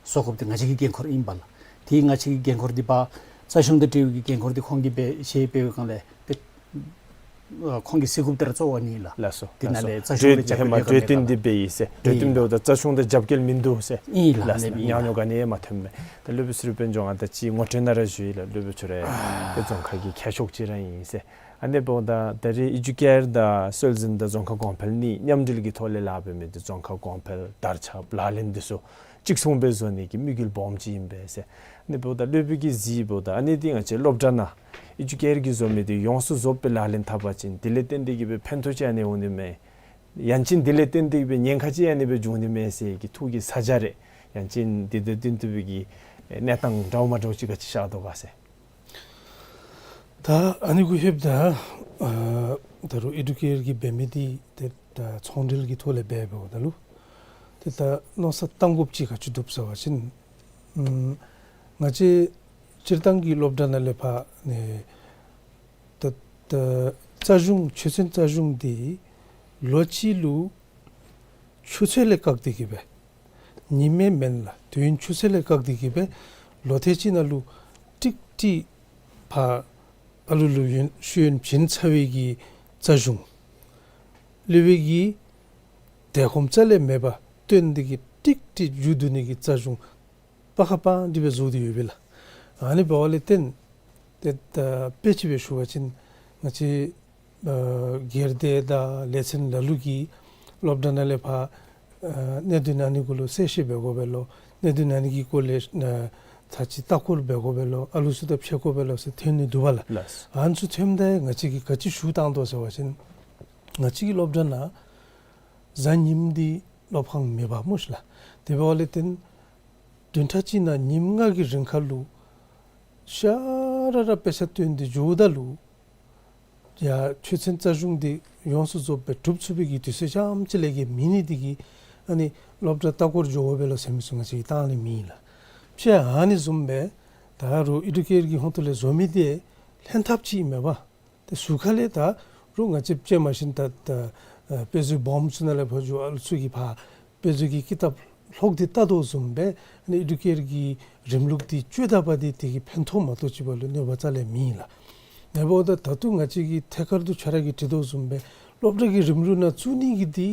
བཟོ་དགོཔ་འདི་ང་བཅས་ཀྱི་འགན་ཁུར་ཨིན་པས་ལགས། ཏེ་ང་བཅས་ཀྱི་འགན་ཁུར་འདི་ཕར་རྩ་གཞུང་དང་འབྲེལ་བའི་གི་འགན་ཁུར་འདི་ཁོང་གིས་འབད་ཞེས་འབད་བའི་སྒང་ལས་ཏེ་ཨ་ཁོང་གིས་གཟིགས་དགོཔ་འདི་ར་གཙོ་བོ་ཨ་ནི་ལགས། ལགས་སོ། ཏེ་ནཱ་ལས་ལགས་སོ། རྩ་གཞུང་ལས་རྒྱབ་སྐྱོར་ཧེ་མ་ག་གྲོས་བསྟུན་འདི་འབད་ཡི་ཟེར། རྒྱབ་སྐྱོར་འབདཝ་ད་རྩ་གཞུང་དང་རྒྱབ་འགལ་མིན་འདུག་ཟེར། ཨིན་ལགས། ལགས་སོ། ཨ་ནི་སྦེ་ཨིན་ལགས། ཉག་ཉོག་ག་ནི་ཡང་མ་ཐོནམ་མས། ད་སློབ་དཔོན་ཚེ་རིང་དཔལ་འབྱོར་ང་ད་ཅི་ངོ་སྤྲོད་ནང་ར་ཞུ་ཡི་ལགས། སློབ་དཔོན་ཁྱོད་ར་ཏེ་རྫོང་ཁག་གི་མཁས་མཆོག་ཅིག་ར་ཨིན་ཟེར། ཨ་ནི་འབདཝ་ད་ད་རེས་ཨེ་ཌུ་ཀེར་དང་སྲོལ་འཛིན་དང་རྫོང་ཁ་གོང་འཕེལ་གཉིས་མཉམ་འབྲེལ་གྱི་ཐོག་ལས་ལཱ་འབད་མི་འདི་རྫོང་ཁ་གོང་འཕེལ་དར་ཁྱབ་ལག་ལེན་འདི་ཚུ་གཅིག་མཚུངས་སྦེ་བཟོ་ནི་གི་དམིགས་ཡུལ་སྦོམ་ཅིག་ཨིན་པས་ཟེར། ཨ་ནི་འབདཝ་ད་སློབ་དཔོན་གྱིས་གཟིགསཔ་ད་ཨ་ནི་འདི་ང་བཅས་སློབ་གྲྭ་ནང་ཨེ་ཌུ་ཀེར་གྱིས་བཟོ་མི་འདི་ཡོངས་སུ་རྫོགསཔ་སྦེ་ལག་ལེན་འཐབ་པ་ཅིན་དེ་ལས་བརྟེན་ཏེ་གི་སྦེ་ཕན་ཐོགས་ཅིག་ཨ་ནི་འོང་ནི་མས། ཡང་ཅིན་དེ་ལས་བརྟེན་ཏེ་གི་སྦེ་ཉེན་ཁ་ཅིག་ཨ་ནི་སྦེ་འབྱུང་ནི་མས་ཟེར་གྱི་ཐུགས་ཀྱི་ས་ཆ་རེ་ཡང་ཅིན་དེ་དང་བསྟུན་ཏེ་སྦེ་གི་གནས་སྟངས་འདྲཝ་མ་འདྲཝ་ཅིག་ག་ཅི་ཤར་དོ་ག་ཟེར། ད་ཨ་ནི་གུ་ལྷོདཔ་ད་ཨ་ད་རུང་ཨེ་ཌུ་ཀེར་གྱིས་འབད་མི་འདི་ཏེ་ད་ཚོང་འབྲེལ་གྱི་ཐོག་ལས་འབད་འབདཝ་ད་ལུ་ཏེ་ད་མནོ་བསམ་བཏང་དགོཔ་ཅིག་ག་ཅི་འདུག་ཟེར་བ་ཅིན་ཨམ་ང་བཅས་སྤྱིར་བཏང་གི་སློབ་གྲྭ་ནང་ལས་ཕར་ཨ་ནི་ད་ད་རྩ་གཞུང་ཆོས་ཚན་རྩ་གཞུང་འདི་ལོ་གཅིག་ལུ་ཆུ་ཚོད་ལས་བཀག་སྟེ་གི་སྦེ་ཉིནམ་མེན་ལགས། དུས་ཡུན་ཆུ་ཚོད་ལས་བཀག་སྟེ་གི་སྦེ་ལོ་ཐེངས་གཅིག་ནང་ལུ་ཀྲིག་ཀྲི་ཕར་ཨ་ལུ་ལུ་ཡོན་ཤེས་ཡོན་བྱིན་ཚར་བའི་གི་རྩ་གཞུང་སློབ་དཔོན་གྱིས་དལ་ཁོམ་རྩ་ལས་མེད་པར་བཏོན་ཏེ་གི་ཀྲིག་ཀྲི་མཇུག་བསྡུ་ནི་གི་རྩ་གཞུང་པ་ཁ་པ་འདི་སྦེ་བཟོ་སྟེ་ཡོད་པས་ལགས། ཨ་ནི་འབདཝ་ལས་བརྟེན་ཏེ་ད་དཔེ་ཅིག་སྦེ་ཞུ་བ་ཅིན་ང་བཅས་ཨ་སྒེར་སྡེ་དང་ལས་ཚན་ལ་ལུ་གིས་སློབ་གྲྭ་ནང་ལས་ཕར་ཨ་གནད་དོན་ཨ་ནི་གུ་ལུ་གསལ་བཤད་འབད་དགོ་པས་ལོ། གནད་དོན་ཨ་ནི་གི་སྐོར་ལས་ཨ་ཚར་གཅིག་ལྟ་སྐོར་འབད་དགོ་པས་ལོ། ཨ་ལུ་ཚུ་དང་ཕྱད་དགོ་པས་ལོ་ཟེར་ཐོན་ནི་འདུག་པ་ལགས། ལགས། ཨ་ནི་ཚུ་ཐོནམ་ད་ང་བཅས་ཀྱིས་ག་ཅི་ཞུ་བཏང་དོ་ཟེར་བ་ཅིན་ང་བཅས་ཀྱི་སློབ་གྲྭ་ནང་གཟའ་ཉིམ་འདི་སློབ་ཁང་མེད་པས་སྨོ་ཤིག་ལགས། དེ་འབདཝ་ལས་བརྟེན་བདུན་ཕྲག་གཅིག་ནང་ཉིནམ་ལྔ་གི་རིང་ཁར་ལུ་ཤ་ར་ར་དཔེ་ཆ་སྟོན་ཏེ་འགྱོཝ་ད་ལུ་ཡ་ཆོས་ཚན་རྩ་གཞུང་འདི་ཡོངས་སུ་རྫོགསཔ་སྦེ་གྲུབ་ཚུགས་པའི་གི་དུས་ཚོད་རྐྱངམ་ཅིག་ལས་བརྒལ་མེད་ནི་འདི་གིས་ཨ་ནི་སློབ་གྲྭ་ལྟ་སྐོར་འགྱོ་དགོ་པས་ལོ་ཟེར་མི་ཚུ་ང་བཅས་ཀྱིས་བཏང་ནི་མེད་ལགས། ཕྱེད་ཨ་ནི་བཟུམ་སྦེ་ད་རུང་ཨེ་ཌུ་ཀེར་གྱི་ཧོངས་ཏོ་ལས་བཟོ་མི་འདི་ལྷན་ཐབས་ཅིག་མེན་པས། ཏེ་ཟུར་ཁ་ལས་ད་རུང་ང་བཅས་ཅིག་མ་གཞི་ད་ད་ཨ་དཔེ་མཛོད་སྦོམ་ཚུ་ནང་ལས་ཕར་འགྱོ་ཨ་ལུ་ཚུ་གིས་ཕར་དཔེ་མཛོད་ཀྱི་ཀི་ཏབ་ལྷོག་སྟེ་ལྟ་དོ་བཟུམ་སྦེ་ཨ་ནི་ཨེ་ཌུ་ཀེར་གྱི་རིམ་ལུགས་འདི་སྤྱོད་ད་པ་འདི་དེ་གིས་ཕན་ཐོགས་མ་གཏོགས་ཅིག་འབད་རུང་གནོད་པ་རྩ་ལས་མེད་ལགས། དེ་འབདཝ་ད་ད་ལྟོ་ང་བཅས་ཀྱིས་ཐད་ཀར་དུ་ཁྱོད་ར་གིས་དྲི་དོ་བཟུམ་སྦེ་སློབ་གྲྭ་གི་རིམ་ལུགས་ནང་བཙུགས་ནི་གི་འདི་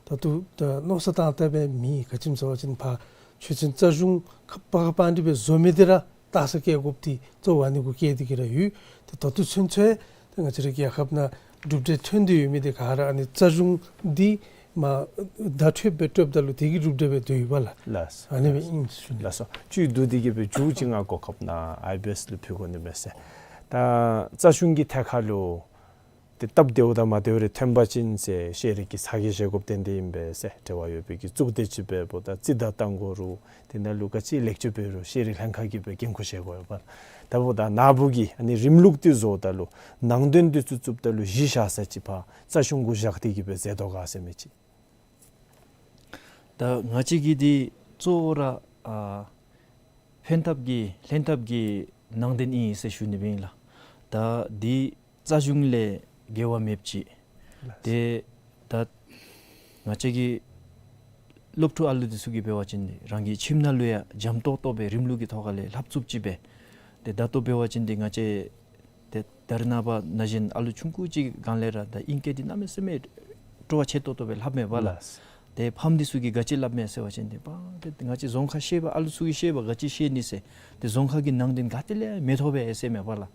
ད་ལྟོ་ད་མནོ་བསམ་བཏང་བཏངམ་མེད། ག་ཅི་སྨོ་ཟེར་བ་ཅིན་ཕར་ཆོས་ཚན་རྩ་གཞུང་ཁ་པ་ཁ་པ་འདི་སྦེ་བཟོ་མི་འདི་ར་ལྟ་ས་བཀལ་དགོཔ་འདི་གཙོ་བོ་ཨ་ནི་གུ་བཀལ་ཏེ་གི་ར་ཡོད། ཏེ་ད་ལྟོ་ཚུན་ཚོད་ཏེ་ང་བཅས་རའི་རྒྱལ་ཁབ་ནང་གྲུབ་འབྲས་ཐོན་ཏེ་ཡོད་མི་འདི་ག་ར་ཨ་ནི་རྩ་གཞུང་འདི་མ་བརྡ་སྤྲོད་སྦེ་སྤྲོདཔ་ད་ལུ་དེ་གི་གྲུབ་འབྲས་སྦེ་སྡོད་ཡོདཔ་ལགས། ལགས། ཨ་ནི་སྦེ་ཨིན་ཟེར་ཞུ་ནི། ལགས་སོ། བཅུད་བསྡུ་སྟེ་གི་སྦེ་མཇུག་ཅིག་ང་གོ་སྐབས་ནང་ཨའི་བི་ཨེསི་ལུ་ཕུལ་དགོ་ནི་མས་ཟེར། ད་རྩ་གཞུང་གི་ཐད་ཁར་ལུ་ཏེ་སྟབས་བདེཝ་དང་མ་བདེཝ་རེ་ཐོན་པ་ཅིན་ཟེར་ཤེས་རིག་གི་ཚ་གྱང་བཞེས་དགོཔ་ཏན་ཏན་ཨིན་པས་ཟེར། འབྲེལ་བ་ཡོད་པའི་གི་གཙུག་སྡེ་ཅིག་འབདཝ་ད་རྩིས་བདའ་བཏང་དགོ་རུང་དེ་ནང་ལུ་ག་ཅི་ལེགས་བཅོས་འབད་རུང་ཤེས་རིག་ལྷན་ཁག་གིས་སྦེ་འགན་ཁུར་བཞེས་དགོ་ཡོདཔ། ད་འབདཝ་ད་ནཱ་བུ་གིས་ཨ་ནི་རིམ་ལུགས་འདི་བཟོཝ་ད་ལུ་ནང་དོན་འདི་ཚུ་བཙུགསཔ་ད་ལུ་གཞི་བཞག་ས་ཅིག་ཕར་རྩ་གཞུང་གུ་བཞག་སྟེ་གི་སྦེ་མཛད་དོ་ག་ཟེར་མི་ཅིག། ད་ང་བཅས་ཀྱི་འདི་གཙོ་བོ་ར་ཨ་ཕན་ཐབས་ཀྱི་ལྷན་ཐབས་ཀྱི་ནང་དོན་ཨིན་ཟེར་ཞུ་ནི་སྦེ་ཨིན་ལགས། ད་འདི་རྩ་གཞུང་ལས་འགལ་བ་མེདཔ་ཅིག། ལགས། ཏེ་ད་ང་བཅས་ཀྱི་སློབ་ཕྲུག་ཨ་ལུ་འདི་ཚུ་གིས་འབད་བ་ཅིན་རང་གི་ཁྱིམ་ནང་ལུ་ཡང་འཇམ་ཏོག་ཏོ་སྦེ་རིམ་ལུགས་ཀྱི་ཐོག་ཁ་ལས་ལྷབ་ཚུགསཔ་ཅིག་སྦེ། ཏེ་ད་ལྟོ་འབད་བ་ཅིན་ཏེ་ང་བཅས་ཏེ་ད་རེས་ནངས་པ་ན་གཞོན་ཨ་ལུ་ཆུང་ཀུ་ཅིག་སྒང་ལས་ར་ད་ཨིང་སྐད་འདི་གནམ་མེད་ས་མེད་སྤྲོ་བ་ཆེ་ཏོག་ཏོ་སྦེ་ལྷབ་མས་པ་ལགས། ལགས། ཏེ་ཕམ་འདི་ཚུ་གིས་ག་ཅི་སླབ་མས་ཟེར་བ་ཅིན་ཏེ་པ་ཏེ་ང་བཅས་རྫོང་ཁ་ཤེས་པ་ཨ་ལུ་ཚུ་གིས་ཤེས་པ་ག་ཅི་ཤེས་ནི་ཟེར། ཏེ་རྫོང་ཁ་གི་ནང་དོན་ག་ཏེ་ལས་མི་ཐོབ་པས་ཟེར་མས་པ་ལགས།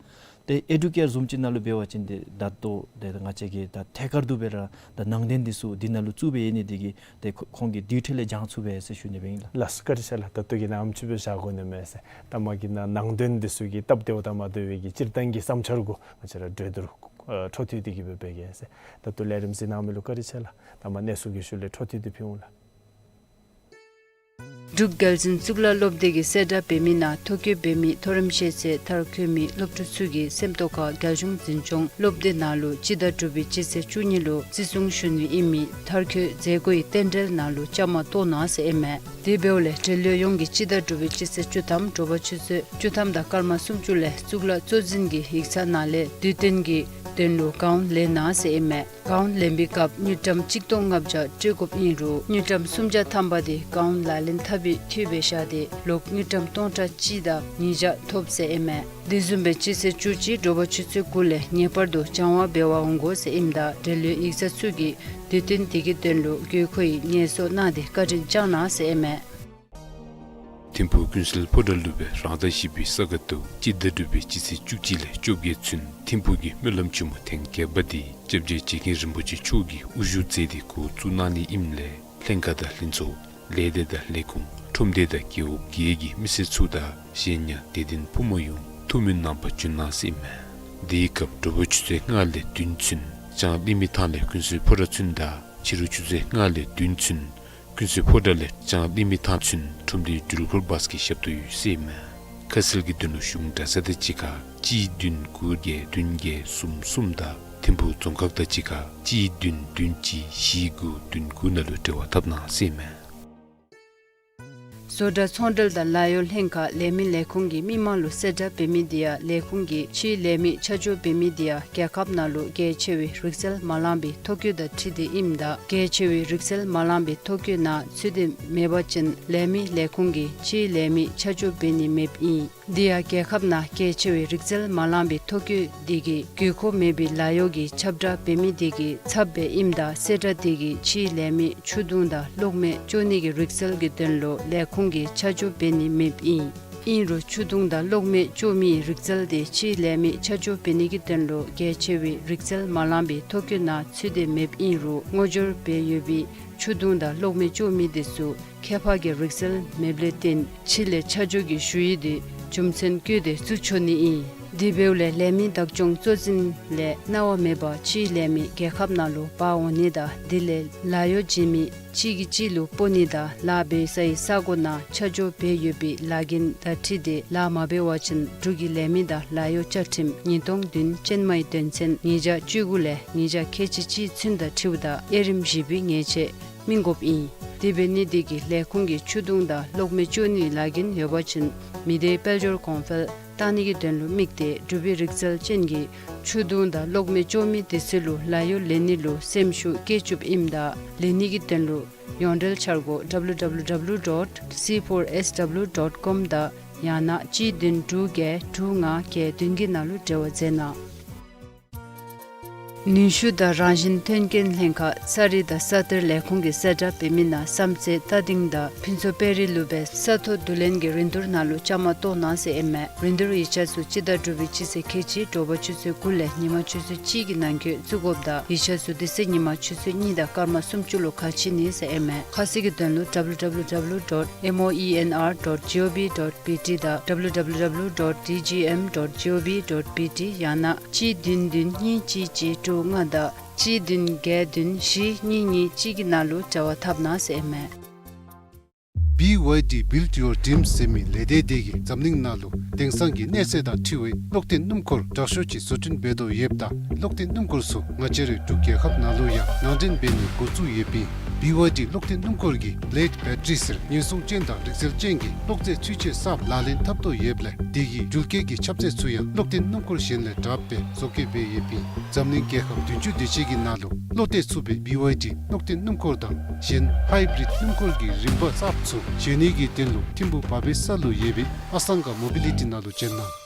ཏེ་ཨེ་ཌུ་ཀེར་བཟུམ་ཅིག་ནང་ལུ་འབད་བ་ཅིན་ཏེ་ད་ལྟོ་ཏེ་ང་བཅས་ཀྱིས་ད་ཐད་ཀར་དུ་སྦེ་ར་ད་ནང་དོན་འདི་ཚུ་འདི་ནང་ལུ་བཙུགས་སྦེ་ཡོད་ནི་འདི་གིས་ཏེ་ཁོ་ཁོང་གིས་དེ་འཕྲོ་ལས་སྦྱང་ཚུགས་པས་ཟེར་ཞུ་ནི་སྦེ་ཨིན་ལགས། ལགས་སོ། བཀའ་དྲིན་ཆེ་ལགས། ད་ལྟོ་གི་ནང་ཨ་ནེམ་ཅིག་སྦེ་བཞག་དགོ་ནི་མས་ཟེར། ད་མ་གི་ནང་ནང་དོན་འདི་ཚུ་གི་སྟབས་བདེཝ་དང་མ་བདེ་བའི་གི་སྤྱིར་བཏང་གི་བསམ་འཆར་གུ་ང་བཅས་ར་གྲོས་བསྡུར་ཨ་འཕྲོ་མཐུད་དེ་གི་སྦེ་འབད་གེ་ཟེར། ད་ལྟོ་ལས་རིམ་གཟིགས་གནང་མི་ལུ་བཀའ་དྲིན་ཆེ་ལགས། ད་མ་གནས་ཚུལ་གྱི་ཤུལ་ལས་འཕྲོ་མཐུད་དེ་ཕུལ་འོང་ལགས། འབྲུག་རྒྱལ་འཛིན་གཙུག་ལག་སློབ་སྡེ་གིས་གསལ་བསྒྲགས་འབད་མི་ནང་ཐོ་བཀོད་འབད་མི་མཐོ་རིམ་ཤེས་ཚད་མཐར་འཁྱོལ་མི་སློབ་ཕྲུག་ཚུ་གིས་སེམས་རྟོགས་ཁ་རྒྱལ་གཞུང་འཛིན་སྐྱོང་སློབ་སྡེ་ནང་ལུ་སྤྱི་ཟླ་དྲུག་པའི་སྤྱི་ཚེས་བཅུ་གཉིས་ལུ་བརྩི་སྲུང་ཞུ་ནི་ཨིན་མི་མཐར་འཁྱོལ་མཛད་སྒོའི་རྟེན་འབྲེལ་ནང་ལུ་བཅའ་མར་གཏོགས་གནང་ཟེར་ཨིན་མས། དེ་འབདཝ་ལས་འབྲེལ་ཡོད་ཡོངས་ཀྱིས་སྤྱི་ཟླ་དྲུག་པའི་སྤྱི་ཚེས་བཅུ་ཐམ་དྲོ་པ་ཆུ་ཚོད་བཅུ་ཐམ་དང་སྐར་མ་སུམ་ཅུ་ལས་གཙུག་ལག་གཙོ་འཛིན་གྱི་ཡིག་ཚང་ནང་ལས་དུས་སྟོན་གྱི་ དོན་ལུ་གའུན་ལེན་གནང་ཟེར་ཨིན་མས། གའུན་ལེན་པའི་སྐབས་དངུལ་ཀྲམ་གཅིག་སྟོང་ལྔ་བརྒྱ་སྤྲོད་དགོཔ་ཨིན་རུང་དངུལ་ཀྲམ་སུམ་བརྒྱ་ཐམ་པ་དེ་གའུན་ལག་ལེན་འཐབ་པའི་འཐུས་སྦེ་བཞག་སྟེ་ལོག་དངུལ་ཀྲམ་སྟོང་ཕྲག་གཅིག་དང་ཉིས་བརྒྱ་ཐོབ་ཟེར་ཨིན་མས། དེ་བཟུམ་སྦེ་སྤྱི་ཚེས་བཅུ་གཅིག་དྲོ་པ་ཆུ་ཚོད་དགུ་ལས་ངེས་པར་དུ་སྦྱང་བར་འབད་བར་འོང་དགོ་ཟེར་ཨིནམ་ད་འབྲེལ་ཡོད་ཡིག་ཚང་ཚུ་གིས་དུས་སྟོན་དེ་གི་དོན་ལུ་དགོས་མཁོ་ཡི་ངལ་གསོ་གནང་སྟེ་བཀའ་དྲིན་བསྐྱང་གནང་ཟེར་ཨིན་མས། ཐིམ་ཕུག་ཀུན་གསལ་ཕོ་བྲང་ལུ་སྦེ་རང་ཟླ་བཞི་པའི་ས་ག་ཟླཝ་སྤྱི་ཟླ་དྲུག་པའི་སྤྱི་ཚེས་བཅུ་གཅིག་ལས་བཅོ་བརྒྱད་ཚུན་ཐིམ་ཕུག་གི་སྨོན་ལམ་ཆེན་མོ་ཐེངས་བརྒྱད་པ་དེ་སྐྱབས་རྗེ་རྗེ་མཁན་རིན་པོ་ཆེ་མཆོག་གིས་དབུ་བཞུགས་མཛད་དེ་འགོ་བཙུགས་གནང་ནི་ཨིནམ་ལས་ལྷན་ཁག་དང་ལྷན་ཚོགས་ལས་སྡེ་དང་ལས་ཁུངས་ཁྲོམ་སྡེ་དང་རྒེད་འོག་བརྒྱད་ཀྱི་མི་སེར་ཚུ་དང་གཞན་ཡང་དད་ལྡན་ཕོ་མོ་ཡོངས་ཐུགས་སྨོན་གནང་པར་འབྱོན་གནང་ཟེར་ཨིན་མས། དེའི་སྐབས་དྲོ་པ་ཆུ་ཚོད་ལྔ་ལས་བདུན་ཚུན་ལྕང་གླིང་མི་ཐང་ལས་ཀུན་གསལ་ཕོ་བྲང་ཚུན་དང་ཕྱི་རུ་ཆུ་ཚོད་ལྔ་ལས་བདུན་ཚུན་ཀུན་གསལ་ཕོ་བྲང་ལས་ལྕང་གླིང་མི་ཐང་ཚུན་ཁྲོམ་སྡེའི་འགྲུལ་འཁོར་བཱས་ཀྱི་ཞབས་ཏོག་ཡོད་ཟེར་ཨིན་མས། ཁ་གསལ་གྱི་དོན་ལུ་གཞུང་གྲྭ་ཚང་དང་གཅིག་ཁར་གཅིག་བདུན་དགུ་བརྒྱད་བདུན་བརྒྱད་གསུམ་གསུམ་དང་ཐིམ་ཕུག་རྫོང་ཁག་དང་གཅིག་ཁར་གཅིག་བདུན་བདུན་གཅིག་བཞི་དགུ་བདུན་དགུ་ནང་ལུ་འབྲེལ་བ་འཐབ་གནང་ཟེར་ཨིན་མས། བཟོ་གྲྭ་ཚོང་འབྲེལ་དང་ལཱ་གཡོག་ལྷན་ཁག་ལས་མི་ལས་ཁུངས་ཀྱིས་མི་མང་ལུ་གསལ་བསྒྲགས་འབད་མི་དེ་ཡང་ལས་ཁུངས་ཀྱིས་ཕྱིའི་ལས་མི་ཆ་འཇོག་འབད་མི་དེ་ཡང་རྒྱལ་ཁབ་ནང་ལུ་གལ་ཆེ་བའི་རིག་རྩལ་མ་ལང་པའི་ཐོ་བཀོད་དང་འཁྲིལ་ཏེ་ཨིནམ་ད་གལ་ཆེ་བའི་རིག་རྩལ་མ་ལང་པའི་ཐོ་བཀོད་ནང་ཚུད་དེ་མེད་པ་ཅིན་ལས་མི་ལས་ཁུངས་ཀྱིས་ཕྱིའི་ལས་མི་ཆ་འཇོག་འབད་ནི་མེདཔ་ཨིན། དེ་ཡང་རྒྱལ་ཁབ་ནང་གལ་ཆེ་བའི་རིག་རྩལ་མ་ལང་པའི་ཐོ་བཀོད་དེ་གིས་དགོས་མཁོ་མེད་པའི་ལཱ་གཡོག་གི་ཁྱབ་བསྒྲགས་འབད་མི་དེ་གི་ཚབ་སྦེ་ཨིནམ་ད་གསལ་བསྒྲགས་དེ་གིས་ཕྱིའི་ལས་མི་ཆུ་བརྡུང་དང་གློག་མེ་སྐྱོ་ནི་གི་རིག་རྩལ་གྱི་དོན་ལུ་ལས་ཁུངས་ཀྱིས་ཆ་འཇོག་འབད་ནི་མེདཔ་ཨིན། ཨིན་རུང་ཆུ་བརྡུང་དང་གློག་མེ་སྐྱོ་མིའི་རིག་རྩལ་དེ་ཕྱིའི་ལས་མི་ཆ་འཇོག་འབད་ནི་གི་དོན་ལུ་གལ་ཆེ་བའི་རིག་རྩལ་མ་ལང་པའི་ཐོ་བཀོད་ནང་ཚུད་དེ་མེདཔ་ཨིན་རུང་ངོ་སྦྱོར་འབད་ཡོད་པའི་ཆུ་བརྡུང་དང་གློག་མེ་སྐྱོ་མི་དེ་ཚུ་ཁྱད་འཕགས་ཀྱི་རིག་རྩལ་མེདཔ་ལས་བརྟེན་ཕྱི་ལས་ཆ་འཇོག་གི་ཞུ་ཡིག་དེ་རྒྱུ་མཚན་བཀོད་དེ་བཙུགས་ཆོག་ནི་ཨིན། དེ་འབདཝ་ལས་ལས་མི་བདག་སྐྱོང་གཙོ་འཛིན་ལས་གནང་བ་མེད་པར་ཕྱིའི་ལས་མི་རྒྱལ་ཁབ་ནང་ལུ་འབག་འོང་ནི་དང་དེ་ལས་ལཱ་གཡོག་བྱིན་མི་གཅིག་གིས་གཅིག་ལུ་སྤོ་ནི་དང་ལཱ་འབད་སའི་ས་གོ་ནང་ཆ་འཇོག་འབད་ཡོད་པའི་ལཱ་འགན་དང་འཁྲིལ་ཏེ་ལཱ་མ་འབད་བ་ཅིན་འབྲུག་གི་ལས་མི་དང་ལཱ་གཡོག་བཅའ་ཁྲིམས་ཉིས་སྟོང་བདུན་ཅན་མའི་དོན་ཚན་ཉིས་བརྒྱ་བཅུ་དགུ་ལས་ཉིས་བརྒྱ་ཁལ་གཅིག་གཅིག་ཚུན་དང་འཁྲིལཝ་ད་དབྱེ་རིམ་བཞི་པའི་ཉེས་ཆད་སྨིན་དགོཔ་ཨིན། དེ་འབད་ནི་དེ་གིས་ལས་ཁུངས་ཀྱིས་ཆུ་བརྡུང་དང་གློག་མེ་སྐྱོ་ནིའི་ལཱ་འགན་ཡོད་པ་ཅིན་མི་སྡེའི་དཔལ་འབྱོར་གོང་འཕེལ་བཏང་ནི་གི་དོན་ལུ་དམིགས་ཏེ་འབྲུག་པའི་རིག་རྩལ་ཅན་གྱི་ཆུ་བརྡུང་དང་གློག་མེ་སྐྱོ་མི་དེ་ཚུ་ལུ་ལཱ་གཡོག་ལེན་ནི་ལུ་སེམས་ཤུགས་བསྐྱེད་བཅུགཔ་ཨིནམ་ད་ལེན་ནི་གི་དོན་ལུ་ཡོངས་འབྲེལ་འཆར་སྒོ་W W W dot C four S W dot com དང་ཡང་ན་གཅིག་བདུན་དྲུག་བརྒྱད་དྲུག་ལྔ་བརྒྱད་བདུན་གྱི་ནང་ལུ་འབྲེལ་བ་མཛད་གནང་། ནུས་ཤུགས་དང་རང་བཞིན་མཐུན་རྐྱེན་ལྷན་ཁག་ས་རིག་དང་ས་གཏེར་ལས་ཁུངས་ཀྱིས་གསལ་བསྒྲགས་འབད་མི་ནང་བསམ་རྩེ་རྟ་སྡིང་དང་ཕུན་ཚོགས་དཔལ་རི་ལུ་སྦེ་ས་ཐོ་བསྡུ་ལེན་གྱི་རིན་བསྡུར་ནང་ལུ་བཅའ་མར་གཏོགས་གནང་ཟེར་ཨིན་མས། རིན་བསྡུར་ཡིག་ཆ་ཚུ་སྤྱི་ཟླ་དྲུག་པའི་སྤྱི་ཚེས་ཁལ་གཅིག་དྲོ་པ་ཆུ་ཚོད་དགུ་ལས་ཉིན་མ་ཆུ་ཚོད་གཅིག་གི་ནང་འཁོད་བཙུགས་དགོཔ་དང་ཡིག་ཆ་ཚུ་དེ་ཚེ་ཉིན་མ་ཆུ་ཚོད་གཉིས་དང་སྐར་མ་སུམ་ཅུ་ལུ་ཁ་ཕྱེ་ནི་ཟེར་ཨིན་མས། ཁ་གསལ་གྱི་དོན་ལུ་W W W dot M O E N R dot G O V dot B T དང་W W W dot D G M dot G O V dot B T ཡང་ན་གཅིག་བདུན་བདུན་གཉིས་གཅིག་གཅིག་དྲུག་ལྔ་དང་གཅིག་བདུན་བརྒྱད་བདུན་བཞི་གཉིས་གཉིས་གཅིག་གི་ནང་ལུ་འབྲེལ་བ་འཐབ་གནང་ཟེར་ཨིན་མས། B Y D Build Your Dreams ཟེར་མི་ལས་སྡེ་དེ་གིས་འཛམ་གླིང་ནང་ལུ་དེང་སང་གི་གནས་ཚད་དང་འཁྲིལ་བའི་གློག་འཐེན་སྣུམ་འཁོར་དྲག་ཤོས་ཅིག་བཟོ་སྐྲུན་འབད་དོ་ཡོདཔ་ད་གློག་འཐེན་སྣུམ་འཁོར་ཚུ་ང་བཅས་རའི་འབྲུག་རྒྱལ་ཁབ་ནང་ལུ་ཡང་ནང་འདྲེན་འབད་ནི་འགོ་བཙུགས་ཡོདཔ་ཨིན། B Y D གློག་འཐེན་སྣུམ་འཁོར་གྱིས་Blade Battery ཟེར་ཉེན་སྲུང་ཅན་དང་རིག་རྩལ་ཅན་གྱི་གློག་རྫས་ཚུད་ཆའི་གསརཔ་ལག་ལེན་འཐབ་དོ་ཡོདཔ་ལས་དེ་གི་འགུལ་སྐྱོད་ཀྱི་ཁྱབ་ཚད་ཚུ་ཡང་གློག་འཐེན་སྣུམ་འཁོར་གཞན་ལས་དྲགཔ་སྦེ་བཟོ་བཀོད་འབད་ཡོདཔ་ཨིན། འཛམ་གླིང་རྒྱལ་ཁབ་བདུན་ཅུ་དེ་ཅིག་གི་ནང་ལུ་བློ་གཏད་ཚུགས་པའི་B Y D གློག་འཐེན་སྣུམ་འཁོར་དང་གཞན་Hybrid སྣུམ་འཁོར་གྱི་རིམ་པ་གསརཔ་ཚུ་བཞེས་ནི་གི་དོན་ལུ་ཐིམ་ཕུག་བ་བེ་ས་ལུ་ཡོད་པའི་ཨ་སང་ག་མོ་བི་ལི་ཊི་ནང་ལུ་བྱོན་གནང་།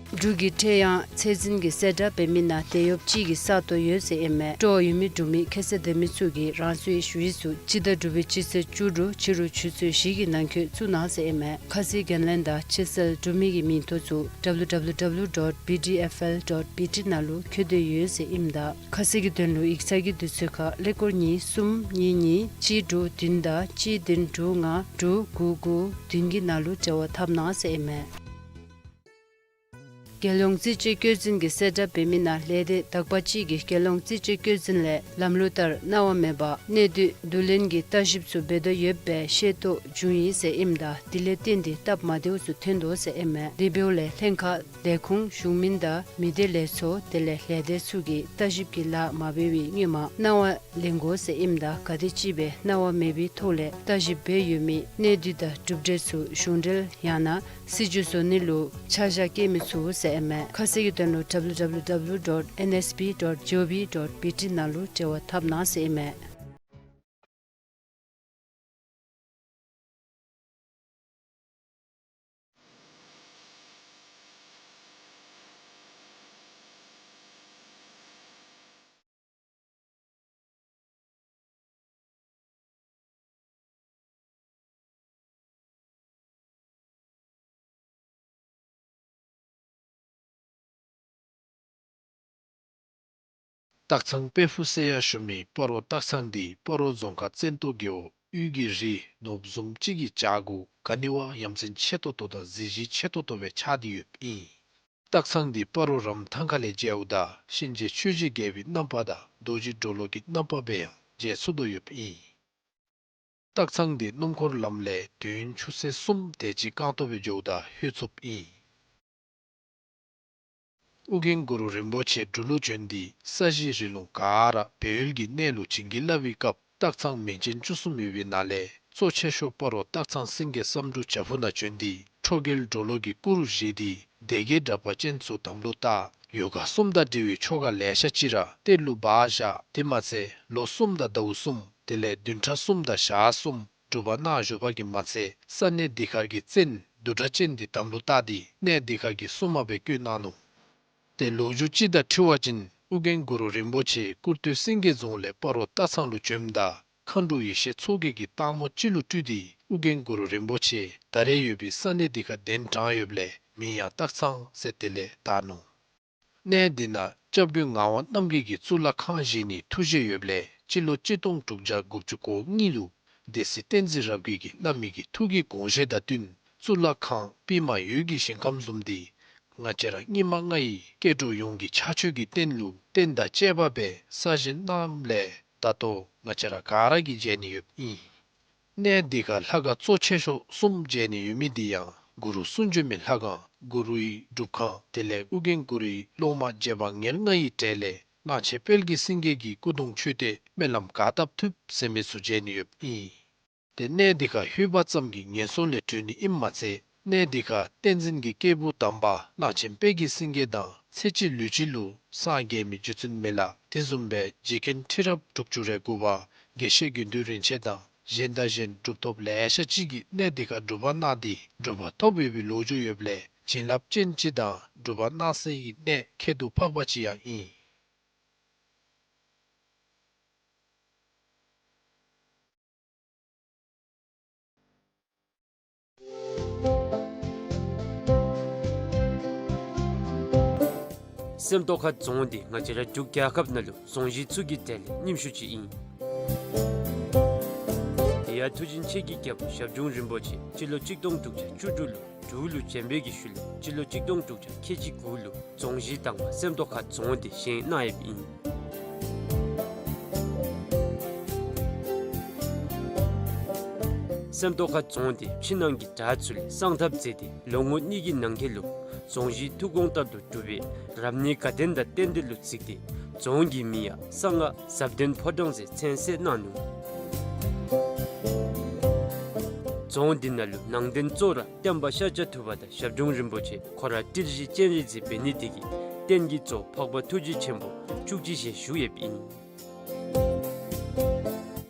འབྲུག་གི་འཕྲེད་དབྱངས་ཚད་འཛིན་གྱིས་གསལ་བསྒྲགས་འབད་མི་ནང་དེད་གཡོགཔ་གཅིག་གི་ས་སྟོང་ཡོད་ཟེར་ཨིན་མས། སྤྲོ་ཡོད་མི་འབྲུག་མི་ཁྱད་ཚད་ལྡན་མི་ཚུ་གིས་རང་སོའི་ཞུ་ཡིག་ཚུ་སྤྱི་ཟླ་དྲུག་པའི་སྤྱི་ཚེས་བཅུ་དྲུག་ཕྱི་རུ་ཆུ་ཚོད་བཞི་གི་ནང་འཁོད་བཙུགས་གནང་ཟེར་ཨིན་མས། ཁ་གསལ་འགན་ལེན་དང་ཕྱིར་སེལ་གྲུབ་མི་གི་མིང་ཐོ་ཚུ W W W dot B D F L dot B T ནང་ལུ་འཁོད་དེ་ཡོད་ཟེར་ཨིནམ་ད་ཁ་གསལ་གྱི་དོན་ལུ་ཡིག་ཚང་གི་དུས་ཚོད་ཁར་ཀླད་ཀོར་གཉིས་གསུམ་གཉིས་གཉིས་གཅིག་དྲུག་བདུན་དང་གཅིག་བདུན་དྲུག་ལྔ་དྲུག་དགུ་དགུ་བདུན་གྱི་ནང་ལུ་འབྲེལ་བ་འཐབ་གནང་ཟེར་ཨིན་མས། རྒྱལ་ཡོངས་རྩིས་དཔྱད་བཀོད་འཛིན་གྱིས་གསལ་བསྒྲགས་འབད་མི་ནང་ལས་སྡེ་དག་པ་ཅིག་གིས་རྒྱལ་ཡོངས་རྩིས་དཔྱད་བཀོད་འཛིན་ལས་ལམ་ལུགས་ལྟར་གནང་བ་མེད་པར་གནས་སྡུད་བསྡུ་ལེན་གྱི་ལྟ་ཞིབ་ཚུ་འབད་དོ་ཡོདཔ་སྦེ་ཤེས་རྟོགས་བྱུང་ཡི་ཟེར་ཨིནམ་ད་དེ་ལས་བརྟེན་ཏེ་སྟབས་མ་བདེཝ་ཚུ་ཐོན་དོ་ཟེར་ཨིན་མས། དེ་འབདཝ་ལས་ལྷན་ཁག་ལས་ཁུངས་གཞུང་མིན་དང་མི་སྡེ་ལས་ཚོགས་དེ་ལས་ལས་སྡེ་ཚུ་གིས་ལྟ་ཞིབ་ཀྱི་ལཱ་མ་འབད་བའི་སྔོན་མ་གནང་བ་ལེན་དགོ་ཟེར་ཨིནམ་ད་ག་དེམ་ཅིག་སྦེ་གནང་བ་མེད་པའི་ཐོག་ལས་ལྟ་ཞིབ་འབད་ཡོད་མི་གནས་སྡུད་དང་གྲུབ་འབྲས་ཚུ་གཞུང་འབྲེལ་ཡང་ན་སྲིད་བྱུས་བཟོ་ནི་ལུ་ཆ་བཞག་བཀལ་མི་ཚུགས་ ཨིན་མས། ཁ་གསལ་གྱི་དོན་ལུ་W W W dot N S B dot G O V dot B T ནང་ལུ་འབྲེལ་བ་འཐབ་གནང་ཟེར་ཨིན་མས། སྟག་ཚང་དཔལ་ཕུག་ཟེར་ཡང་ཞུ་མི་སྤ་རོ་སྟག་ཚང་འདི་སྤ་རོ་རྫོང་ཁག་བཙན་ཏོ་རྒེད་འོག་དབུས་ཀྱི་རི་ནོར་བུ་བཟུམ་ཅིག་གི་བྱག་གུ་ག་ནི་བ་ཡ་མཚན་ཆེ་ཏོག་ཏོ་དང་གཟི་བརྗིད་ཆེ་ཏོག་ཏོ་སྦེ་ཆགས་ཏེ་ཡོདཔ་ཨིན། སྟག་ཚང་འདི་སྤ་རོ་རམ་ཐང་ཁ་ལས་མཇལཝ་ད་གཤིན་རྗེ་ཆོས་ཀྱི་རྒྱལ་པོའི་རྣམ་པ་དང་རྡོ་རྗེ་གྲོ་ལོད་ཀྱི་རྣམ་པ་སྦེ་ཡང་མཇལ་ཚུགས་དོ་ཡོདཔ་ཨིན། སྟག་ཚང་འདི་སྣུམ་འཁོར་ལམ་ལས་དུས་ཡུན་ཆུ་ཚོད་གསུམ་དེ་ཅིག་རྐང་སྟོང་སྦེ་འགྱོཝ་ད་ལྷོད་ཚུགསཔ་ཨིན། ཨོ་རྒྱན་གུ་རུ་རིན་པོ་ཆེ་འབྲུག་ལུ་བྱོན་ཏེ་ས་གཞི་རི་ལུང་ག་ར་སྦས་ཡུལ་གྱི་གནས་ལུ་བྱིན་གྱིས་བརླབས་པའི་སྐབས་སྟག་ཚང་མིང་ཅན་བཅུ་གསུམ་ཡོད་པའི་ནང་ལས་གཙོ་ཆེ་ཤོས་སྤ་རོ་སྟག་ཚང་སེང་གེ་བསམ་འགྲུབ་བྱག་ཕུག་ནང་བྱོན་ཏེ་ཁྲོ་རྒྱལ་གྲོ་ལོད་ཀྱི་སྐུ་རུ་བཞེངས་ཏེ་སྡེ་བརྒྱད་དྲེགས་པ་ཅན་ཚུ་དམ་ལུ་བཏགས། ཡོ་ག་གསུམ་དང་འབྲེལ་བའི་ཆོ་ག་ལེ་ཤ་ཅིག་ར་གཏེར་ལུ་སྦ་བཞག། དེ་མ་ཚད་ལོ་གསུམ་དང་ཟླཝ་གསུམ་དེ་ལས་བདུན་ཕྲག་གསུམ་དང་ཞག་གསུམ་སྒྲུབ་པ་གནང་བཞུགས་པ་གིས་མ་ཚད་ས་གནས་འདི་ཁར་གྱི་བཙན་བདུད་དྲེགས་ཅན་འདི་དམ་ལུ་བཏགས་ཏེ་གནས་འདི་ཁར་གྱི་སྲུང་མ་སྦེ་བསྐོས་གནང་ནུག། ཏེ་ལོ་རྒྱུས་ཅིག་དང་འཁྲིལ་བ་ཅིན་ཨོ་རྒྱན་གུ་རུ་རིན་པོ་ཆེ་སྐུར་སྟོད་སེང་གེ་རྫོང་ལས་སྤ་རོ་སྟག་ཚང་ལུ་བྱོནམ་ད་མཁའ་འགྲོ་ཡེ་ཤེས་མཚོ་རྒྱལ་གྱིས་སྟག་མོ་ཅིག་ལུ་སྤྲུལ་ཏེ་ཨོ་རྒྱན་གུ་རུ་རིན་པོ་ཆེ་ད་རེས་ཡོད་པའི་ས་གནས་འདི་ཁར་གདན་དྲངས་ཡོདཔ་ལས་མིང་ཡང་སྟག་ཚང་ཟེར་དེ་ལས་བཏགས་ནུག། གནས་འདི་ནང་སྐྱབས་མགོན་ངག་དབང་རྣམ་རྒྱལ་གྱིས་གཙུག་ལག་ཁང་བཞེངས་ནི་ཐུགས་བཞེད་ཡོདཔ་ལས་སྤྱི་ལོ་གཅིག་སྟོང་དྲུག་བརྒྱ་དགུ་བཅུ་གོ་གཉིས་ལུ་སྡེ་སྲིད་བསྟན་འཛིན་རབ་རྒྱས་ཀྱིས་བླ་མའི་གི་ཐུགས་ཀྱི་དགོངས་བཞེད་དང་བསྟུན་གཙུག་ལག་ཁང་པདྨ་འོད་ཀྱི་ཞིང་ཁམས་བཟུམ་འདི་ང་བཅས་ར་སྙིགས་མ་ལྔ་ཡི་སྐྱེ་འགྲོ་ཡོངས་ཀྱི་ཕྱག་མཆོད་ཀྱི་རྟེན་ལུ་རྟེན་དང་བཅས་པ་སྦེ་གསར་བཞེངས་གནངམ་ལས་ད་ལྟོ་ང་བཅས་ར་ག་ར་གིས་མཇལ་ནི་ཡོདཔ་ཨིན། གནས་འདི་ཁར་ལྷ་ཁང་གཙོ་ཆེ་ཤོས་གསུམ་མཇལ་ནི་ཡོད་མི་འདི་ཡང་གུ་རུ་གསུང་བྱོན་མའི་ལྷ་ཁང་གུ་རུའི་སྒྲུབ་ཁང་དེ་ལས་ཨོ་རྒྱན་གུ་རུའི་སློབ་མ་རྗེ་འབངས་ཉེར་ལྔ་ཡི་གྲས་ལས་གླང་ཆེན་དཔལ་གྱི་སེང་གེ་གི་སྐུ་གདུང་མཆོད་རྟེན་སྨོན་ལམ་ག་བཏབ་ཐུབ་ཟེར་མི་ཚུ་མཇལ་ནི་ཡོདཔ་ཨིན། ཏེ་གནས་འདི་ཁར་ལྷོད་པ་ཙམ་གྱིས་ངན་སོང་ལས་གྲོལ་ནི་ཨིནམ་མ་ཚད་གནས་འདི་ཁར་བསྟན་འཛིན་གྱི་སྐྱེས་བུ་དམ་པ་གླང་ཆེན་དཔལ་གྱི་སེང་གེ་དང་ཚེ་གཅིག་ལུས་གཅིག་ལུ་སངས་རྒྱས་མི་རྗེ་བཙུན་མི་ལ་དེ་བཟུམ་སྦེ་རྗེ་མཁན་ཁྲི་རབས་དྲུག་ཅུ་རེ་དགུ་པ་དགེ་བཤེས་དགེ་འདུན་རིན་ཆེན་དང་གཞན་དང་གཞན་གྲུབ་ཐོབ་ལེ་ཤ་ཅིག་གིས་གནས་འདི་ཁར་སྒྲུབ་པ་གནང་སྟེ་གྲུབ་པ་ཐོབ་ཡོད་པའི་ལོ་རྒྱུས་ཡོདཔ་ལས་བྱིན་རླབས་ཅན་ཅིག་དང་སྒྲུབ་པ་གནང་སའི་གནས་ཁྱད་དུ་འཕགས་པ་ཅིག་ཡང་ཨིན། སེམས་རྟོགས་ཁ་རྫོང་འདི་ང་བཅས་ར་འབྲུག་རྒྱལ་ཁབ་ནང་ལུ་རྫོང་གཞི་ཚུ་གི་གྲས་ལས་རྙིངམ་ཤོས་ཅིག་ཨིན། དེ་ཡང་མཐུ་ཆེན་ཆོས་ཀྱི་རྒྱལ་པོ་ཞབས་དྲུང་རིན་པོ་ཆེ་སྤྱི་ལོ་གཅིག་སྟོང་དྲུག་བརྒྱ་བཅུ་དྲུག་ལུ་འབྲུག་ལུ་བྱོན་པའི་གི་ཤུལ་ལས་སྤྱི་ལོ་གཅིག་སྟོང་དྲུག་བརྒྱ་ཁལ་གཅིག་དགུ་ལུ་རྫོང་གཞི་དང་པ་སེམས་རྟོགས་ཁ་རྫོང་འདི་བཞེངས་གནང་ཡོདཔ་ཨིན། སེམས་རྟོགས་ཁ་རྫོང་འདི་ཕྱི་ནང་གི་དགྲ་ཚུ་ལས་སངས་ཐབས་མཛད་དེ་ལོ་ངོ་གཉིས་ཀྱི་ནང་འཁོད་ལུ་རྫོང་གཞི་ཐུགས་དགོངས་ལྟར་དུ་གྲུབ་པའི་རབ་གནས་དགའ་ལྡན་དང་རྟེན་འབྲེལ་ལུ་གཟིགས་ཏེ་རྫོང་གི་མིང་ཡང་གསང་སྔགས་ཟབ་ལྡན་ཕོ་བྲང་ཟེར་མཚན་གསོལ་གནང་ནུག། རྫོང་འདི་ནང་ལུ་ནང་རྟེན་གཙོ་བོ་ར་སྟོན་པ་ཤཱཀྱ་ཐུབ་པ་དང་ཞབས་དྲུང་རིན་པོ་ཆེ་ཁོ་ར་ཏིལ་བཞི་སྤྱན་རས་གཟིགས་འབད་ནི་དེ་གིས་རྟེན་གྱི་གཙོ་བོ་འཕགས་པ་ཐུགས་རྗེ་ཆེན་པོ་བཅུ་གཅིག་ཞལ་བཞུགས་ཡོདཔ་ཨིན།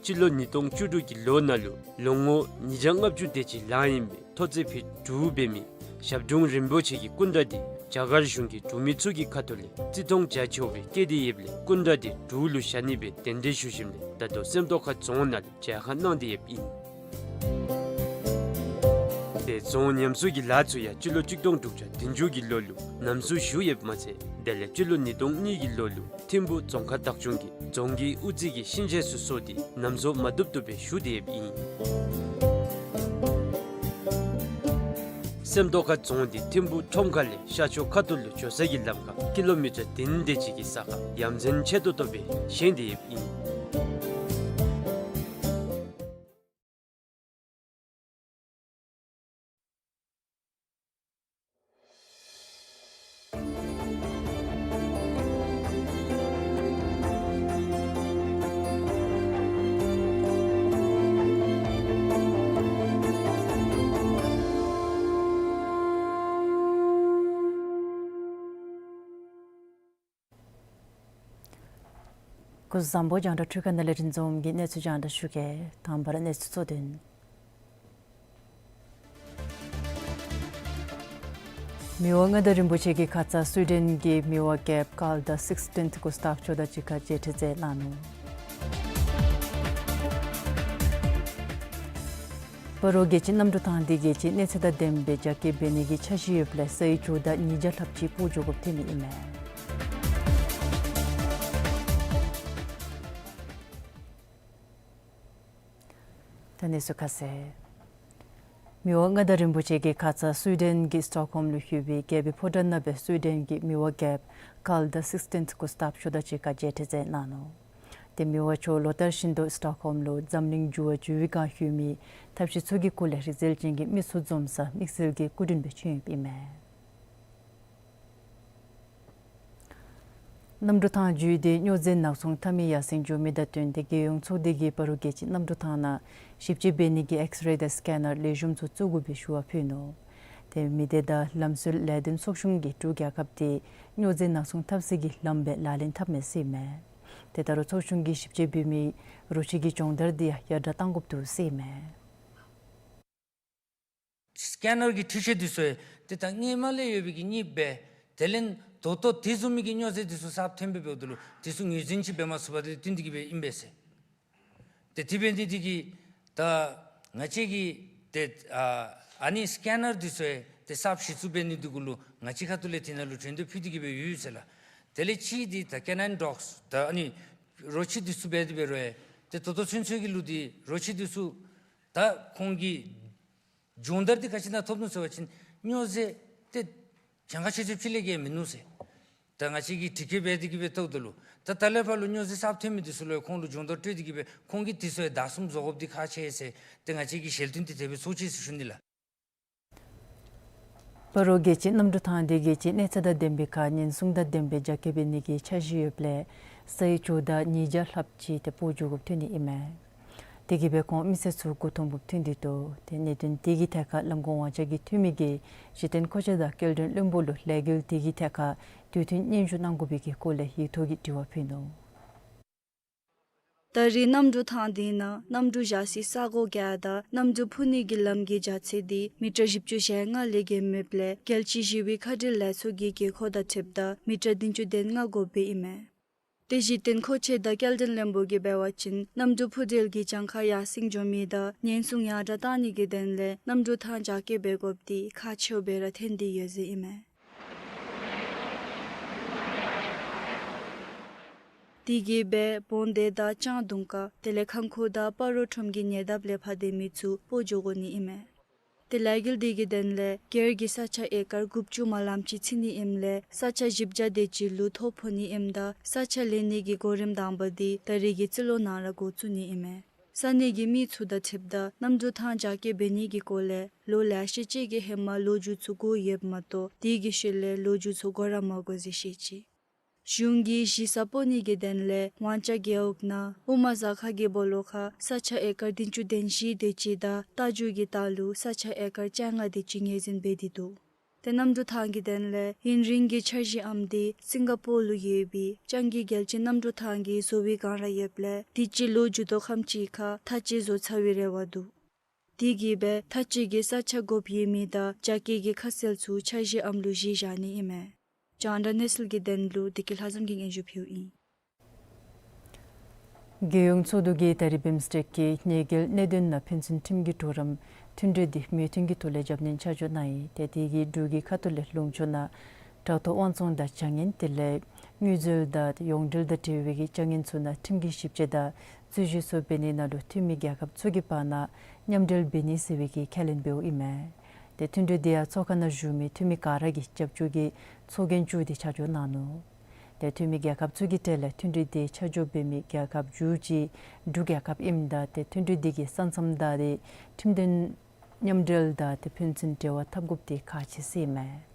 སྤྱི་ལོ་ཉིས་སྟོང་བཅུ་དྲུག་གི་ལོ་ནང་ལུ་ལོ་ངོ་ཉིས་བརྒྱ་ལྔ་བཅུ་དེ་ཅིག་ལང་ཡི་མི་ཐོག་བརྩེགས་ཕུད་དྲུག་འབད་མི་ཞབས་དྲུང་རིན་པོ་ཆེ་གི་སྐུ་འདྲ་འདི་རྒྱ་གར་གཞུང་གི་འབྲུག་མི་ཚུ་གི་ཁ་ཐུག་ལས་བརྩི་མཐོང་རྒྱ་ཆེཝ་སྦེ་བསྐྱེད་དེ་ཡོདཔ་ལས་སྐུ་འདྲ་འདི་འབྲུག་ལུ་བཞག་ནི་སྦེ་གདན་འདྲེན་ཞུ་ཞིནམ་ལས་ད་ལྟོ་སེམས་རྟོགས་ཁ་རྫོང་ནང་ལུ་མཇལ་ཁ་གནང་སྟེ་ཡོདཔ་ཨིན། ཏེ་རྫོང་ཉམས་གསོ་གི་ལཱ་ཚུ་ཡང་སྤྱི་ལོ་གཅིག་སྟོང་དྲུག་བརྒྱ་བདུན་ཅུ་གི་ལོ་ལུ་ལམ་སྲོལ་ཞུ་ཡོདཔ་མ་ཚད་དེ་ལས་སྤྱི་ལོ་ཉིས་སྟོང་གཉིས་ཀྱི་ལོ་ལུ་ཐིམ་ཕུ་རྫོང་ཁག་བདག་སྐྱོང་གིས་རྫོང་གི་དབུ་རྩེ་གི་གཤིན་ཆས་ཚུ་སོར་ཏེ་ལམ་བཟོ་མ་བཏུབ་བཏུབ་སྦེ་ཞུ་སྟེ་ཡོདཔ་ཨིན། སེམས་རྟོགས་ཁ་རྫོང་འདི་ཐིམ་ཕུ་ཁྲོམ་ཁ་ལས་ཤར་ཕྱོགས་ཁ་ཐུག་ལུ་འགྱོ་ས་གི་ལམ་ཁར་ཀི་ལོ་མི་ཊར་བདུན་དེ་ཅིག་གི་ས་ཁར་ཡ་མཚན་ཆེ་ཏོག་ཏོ་སྦེ་བཞེངས་ཏེ་ཡོདཔ་ཨིན། སྐུ་གཟུགས་བཟང་པོ། རྒྱང་བསྒྲགས་འཕྲུལ་ཁང་ནང་ལས་རིན་འཛོམས་ཀྱིས་གནས་ཚུལ་རྒྱང་བསྒྲགས་ཞུ་གེ། དང་པ་ར་གནས་ཚུལ་གཙོ་དོན། མི་དབང་མངའ་བདག་རིན་པོ་ཆེ་གིས་ཁ་ཙ་སུའི་ཌེན་གྱི་མི་དབང་རྒྱལཔོ་ཀཱརལ་དང་སིགསི་ཊིནཐ་གུ་སྟཱབ་མཆོག་དང་གཅིག་ཁར་མཇལ་འཕྲད་མཛད་གནང་ནུག། སྤ་རོ་རྒྱལ་སྤྱིའི་གནམ་གྲུ་ཐང་འདི་རྒྱལ་སྤྱིའི་གནས་ཚད་དང་ལྡན་པའི་རྒྱ་སྐྱེད་འབད་ནི་གི་འཆར་གཞི་ཡོདཔ་ལས་ས་ཡི་ཇོ་བདག་ཉིས་བརྒྱ་ལྷགཔ་ཅིག་སྤོ་འགྱོ་དགོཔ་ཐོན་ནི་ཨིན་མས། ད་གནས་ཚུལ་ཁ་གསལ། མི་དབང་མངའ་བདག་རིན་པོ་ཆེ་གིས་ཁ་ཙ་སུའི་ཌེན་གྱི་སི་ཊོག་ཧོམ་ལུ་ཡོད་པའི་རྒྱལ་པོའི་ཕོ་བྲང་ནང་སྦེ་སུའི་ཌེན་གྱི་མི་དབང་རྒྱལཔོ་ཀཱརལ་དང་སིགསི་ཊིནཐ་གུ་སྟཱབ་མཆོག་དང་གཅིག་ཁར་མཇལ་འཕྲད་མཛད་གནང་ནུག། ཏེ་མི་དབང་མཆོག་ལོ་ལྟར་བཞིན་དུ་སི་ཊོག་ཧོམ་ལུ་འཛམ་གླིང་འགྱུར་བ་འགྱུར་བའི་སྒང་ཡོད་མི་ཐབས་ཤེས་ཚུ་གི་སྐོར་ལས་རིག་རྩལ་ཅན་གྱི་མི་ཚུ་འཛོམས་སར་དམིགས་བསལ་གྱི་སྐུ་མགྲོན་སྦེ་བྱོན་ཡོདཔ་ཨིན་མས། གནམ་གྲུ་ཐང་བརྒྱུད་དེ་སྨྱོ་རྫས་ནག་ཚོང་འཐབ་མི་ཡར་སེང་འགྱོ་མི་དང་བསྟུན་ཏེ་རྒྱལ་ཡོངས་ཚོགས་སྡེ་གིས་སྤ་རོ་རྒྱལ་སྤྱིའི་གནམ་གྲུ་ཐང་ནང་ཞིབ་དཔྱད་འབད་ནི་གི་ཨེགསི་རེ་དང་སི་ཀེ་ནར་ལེགས་ཤོམ་ཚུ་བཙུགས་དགོ་པའི་ཞུ་བ་ཕུལ་ནུག། ཏེ་མི་སྡེ་དང་ལམ་སྲོལ་ལས་དོན་ཚོགས་ཆུང་གིས་འབྲུག་རྒྱལ་ཁབ་འདི་སྨྱོ་རྫས་ནག་ཚོང་འཐབ་སའི་ལམ་སྦེ་ལག་ལེན་འཐབ་མས་ཟེར་ཨིན་མས། ཏེ་ད་རུང་ཚོགས་ཆུང་གིས་ཞིབ་དཔྱད་འབད་མི་རོ་ཁྱི་གི་སྦྱོང་བརྡར་འདི་ཡང་ཡར་དྲགས་གཏང་དགོཔ་འདུག་ཟེར་ཨིན་མས། སི་ཀེ་ནར་གྱི་འཕྲུལ་ཆས་འདི་ཚུ་ཡང་ཏེ་ད་སྔོན་མ་ལས་ཡོད་པའི་གི་གཉིས་སྦེ་དེ་ལས་ད་ལྟོ་དེ་བཟུམ་མའི་གི་སྨྱོ་རྫས་འདི་ཚུ་གསརཔ་ཐོན་སྦེ་འབདཝ་ད་ལུ་འདི་ཚུ་ངོས་འཛིན་ཅིག་འབད་མ་ཚུགས་པར་ཏེ་བསྟུན་ཏེ་གི་སྦེ་ཨིན་པས་ཟེར། ཏེ་དེ་འབད་ནི་འདི་གིས་ད་ང་བཅས་ཀྱིས་ཏེ་ཨ་ཨ་ནི་སི་ཀེ་ནར་འདི་ཚུ་ཡང་ཏེ་གསརཔ་གཞི་བཙུགས་འབད་ནི་འདི་གུ་ལུ་ང་བཅས་ཁ་ཐུག་ལས་དེ་ནང་ལུ་གྲོས་འདེབས་ཕུལ་ཏེ་གི་སྦེ་ཡོད་ཟེར་ལགས། དེ་ལས་གཅིག་འདི་ད་ཀེ་ནའིན་ཌོགསི་ད་ཨ་ནི་རོ་ཁྱི་འདི་ཚུ་འབད་དེ་འབད་རུང་ཡང་ཏེ་ད་ལྟོ་ཚུན་ཚོད་ཀྱི་ལུ་འདི་རོ་ཁྱི་འདི་ཚུ་ད་ཁོང་གི་སྦྱོང་བརྡར་འདི་ག་ཅི་ནང་ཐོབ་ནུག་ཟེར་བ་ཅིན་སྨྱོ་རྫས་ཏེ་གྱངས་ཁ་ཆེ་ཆེ་ཕྱི་ལས་ཀྱི་མིན་ནུག་ཟེར། ད་ང་བཅས་ཀྱིས་དྲི་བཀོད་འབད་དེ་གི་སྦེ་བལྟཝ་ད་ལུ་ད་ད་ལས་ཕར་ལུ་སྨྱོ་རྫས་གསརཔ་ཐོན་མི་འདི་ཚུ་ལུ་ཡང་ཁོང་ལུ་སྦྱོང་བརྡར་སྤྲོད་དེ་གི་སྦེ་ཁོང་གིས་འདི་ཚུ་ཡང་བདའ་ཟུན་བཟོ་དགོཔ་འདི་ཁག་ཆེ་ཟེར་ཏེ་ང་བཅས་ཀྱིས་ཞལ་འདོན་འདི་དེ་སྦེ་ཚོགས་ཅི་ཟེར་ཞུ་ནི་ལགས། སྤ་རོ་རྒྱལ་སྤྱིའི་གནམ་གྲུ་ཐང་འདི་རྒྱལ་སྤྱིའི་གནས་ཚད་དང་ལྡན་པའི་ཁར་ཉེན་སྲུང་དང་ལྡན་པའི་རྒྱ་སྐྱེད་འབད་ནི་གི་འཆར་གཞི་ཡོདཔ་ལས་ས་ཡི་ཇོ་བདག་ཉིས་བརྒྱ་ལྷགཔ་ཅིག་ཏེ་སྤོ་འགྱོ་དགོཔ་ཐོན་ནི་ཨིན་མས། དེ་གིས་སྦེ་ཁོང་མི་སེར་ཚུ་མགུ་འཐོམ་དགོཔ་ཐོན་ཏེ་འདུག། ཏེ་གནད་དོན་དེ་གི་ཐད་ཁར་ལམ་གོང་དབང་ཆ་གི་འཐུས་མི་གིས་གཞི་རྟེན་མཁོ་ཆས་དང་སྐྱེལ་འདྲེན་བློན་པོ་ལུ་ལས་འགུལ་དེ་གི་ཐད་ཁར་དུས་མཐུན་སྙན་ཞུ་གནང་དགོ་པའི་གི་སྐོར་ལས་ཡིག་ཐོག་གི་དྲི་བ་ཕུལ་ནུག། ད་རེས་གནམ་གྲུ་ཐང་འདི་ནང་གནམ་གྲུ་བཞག་སའི་ས་སྒོ་བརྒྱད་དང་གནམ་གྲུ་འཕུར་ནི་གི་ལམ་གྱི་རྒྱ་ཚད་འདི་མི་ཊར་བཞི་བཅུ་ཞེ་ལྔ་ལས་བརྒལ་མེདཔ་ལས་རྒྱལ་སྤྱིའི་ཞི་བའི་ཁ་བྲལ་ལས་ཚོགས་ཀྱི་དགོས་མཁོ་དང་འཁྲིལཝ་ད་མི་ཊར་བདུན་ཅུ་དོན་ལྔ་དགོཔ་སྦེ་ཨིན་མས། ཏེ་གཞི་རྟེན་མཁོ་ཆས་དང་སྐྱེལ་འདྲེན་བློན་པོ་གིས་འབད་བ་ཅིན་གནམ་གྲུ་འཕུར་འགྲུལ་གྱི་གྱངས་ཁ་ཡར་སེང་འགྱོ་མི་དང་ཉེན་སྲུང་ཡར་དྲགས་གཏང་ནི་གི་དོན་ལས་གནམ་གྲུ་ཐང་རྒྱ་སྐྱེད་འབད་དགོཔ་འདི་ཁག་ཆེཝ་སྦེ་ར་ཐོན་ཏེ་ཡོད་ཟེར་ཨིན་མས། དེ་གིས་སྦེ་བོན་སྡེ་དང་ལྕང་གདོང་དཀར་དེ་ལས་ཁམས་ཁུལ་དང་སྤ་རོ་ཁྲོམ་གྱི་ཉེ་འདབས་ལས་ཕར་སྡོད་མི་ཚུ་སྤོ་འགྱོ་དགོ་ནི་ཨིན་མས། ཏེ་ལས་འགུལ་འདི་གི་དོན་ལས་སྒེར་གྱི་ས་ཆ་ཨེ་ཀར་དགུ་བཅུ་མ་ལམ་ཅིག་འཚོལ་ནི་ཨིནམ་ལས་ས་ཆ་བཞི་བརྒྱ་དེ་ཅིག་ལུ་ཐོ་ཕོག་ནི་ཨིནམ་ད་ས་ཆ་ལེན་ནི་གི་གོ་རིམ་དང་པ་འདི་ད་རེས་ཀྱི་རྩིས་ལོ་ནང་ར་འགོ་བཙུགས་ནི་ཨིན་མས། ས་གནས་ཀྱི་མི་ཚུ་དང་འཁྲིལཝ་ད་གནམ་གྲུ་ཐང་རྒྱ་སྐྱེད་འབད་ནི་གི་སྐོར་ལས་ལོ་ལེ་ཤ་ཅིག་གི་ཧེ་མ་ལོ་རྒྱུས་ཚུ་གོ་ཡོདཔ་མ་གཏོགས་དེ་གི་ཤུལ་ལས་ལོ་རྒྱུས་ཚུ་གོ་ར་མ་གོ་ཟེར་བཤད་ཅི། གཞུང་གིས་གཞི་ས་སྤོ་ནི་གི་དོན་ལས་ཝང་ཅ་རྒེད་འོག་ནང་དབུ་མ་གཟའ་སྐར་གྱི་སྦོ་ལོགས་ཁར་ས་ཆ་ཨེ་ཀར་བདུན་ཅུ་དོན་བཞི་དེ་ཅིག་དང་རྟ་རྒྱུག་གི་ལྟག་ལུ་ས་ཆ་ཨེ་ཀར་བཅོ་ལྔ་དེ་ཅིག་ངོས་འཛིན་འབད་དེ་འདུག། ཏེ་གནམ་གྲུ་ཐང་གི་དོན་ལས་ཡུན་རིང་གི་འཆར་གཞིའམ་འདི་སིང་ག་པོར་ལུ་ཡོད་པའི་ལྕང་གི་རྒྱལ་སྤྱིའི་གནམ་གྲུ་ཐང་གི་བཟོ་བའི་སྒང་ར་ཡོདཔ་ལས་དུས་ཅི་ལོ་མཇུག་ཐོག་ཁམས་ཅིག་ཁར་མཐའ་དཔྱད་བཟོ་ཚར་བའི་རེ་བ་འདུག། དེ་གིས་སྦེ་མཐའ་དཔྱད་ཀྱི་ས་ཆ་དགོཔ་ཡོད་མི་དང་རྒྱ་སྐྱེད་ཀྱི་ཁ་གསལ་ཚུ་འཆར་གཞིའམ་ལུ་གཞི་བཞག་ནི་ཨིན་མས། རྒྱང་བསྒྲགས་གནས་ཚུལ་གྱི་དོན་ལུ་བདེ་སྐྱིད་ལྷ་འཛོམས་ཀྱིས་སྙན་ཞུ་ཕུལཝ་ཨིན། རྒྱལ་ཡོངས་ཚོགས་འདུ་གིས་ད་རེས་བིམ་སི་ཊེཀ་གི་ཉེས་འགེལ་གནད་དོན་ནང་ཕན་ཚུན་ཁྲིམས་ཀྱི་གྲོགས་རམ་མཐུན་གྲོས་འདི་མོས་མཐུན་གྱི་ཐོག་ལས་རྒྱབ་སྣོན་ཆ་འཇོག་གནང་ཡི། ཏེ་དེ་གིས་འབྲུག་གི་ཁ་ཐུག་ལས་ལུང་ཕྱོགས་ནང་བྲག་ཐོག་དབང་བཙོང་དང་བྱ་ངན་དེ་ལས་དངུལ་འཛོལ་དང་ཡོངས་འབྲེལ་དང་འབྲེལ་བའི་གི་བྱ་ངན་ཚུ་ནང་ཁྲིམས་ཀྱི་ཞིབ་དཔྱད་དང་རྩོད་གཞི་ཚུ་འབད་ནི་ནང་ལུ་འཐུས་མི་རྒྱལ་ཁབ་ཚུ་གི་བར་ན་མཉམ་འབྲེལ་འབད་ནི་ཟེར་བའི་གི་ཁས་ལེན་འབདཝ་ཨིན་མས། ཏེ་མཐུན་གྲོས་དེ་ཡང་ཚོགས་ཁང་ནང་བཞུགས་མི་འཐུས་མི་ག་ར་གིས་རྒྱབ་སྐྱོར་གྱི་ཚོགས་རྒྱན་བཙུགས་ཏེ་ཆ་འཇོག་གནང་ནུག། ཏེ་འཐུས་མི་རྒྱལ་ཁབ་ཚུ་གི་གྲས་ལས་མཐུན་གྲོས་དེ་ཆ་འཇོག་འབད་མི་རྒྱལ་ཁབ་བཅུ་གཅིག་འབྲུག་རྒྱལ་ཁབ་ཨིནམ་ད་ཏེ་མཐུན་གྲོས་དེ་གིས་ས་མཚམས་བདའ་སྟེ་ཁྲིམས་དོན་མཉམ་འབྲེལ་དང་ཏེ་ཕན་ཚུན་འབྲེལ་བ་འཐབ་དགོཔ་དེ་ཁག་ཆེ་ཟེར་ཨིན་མས།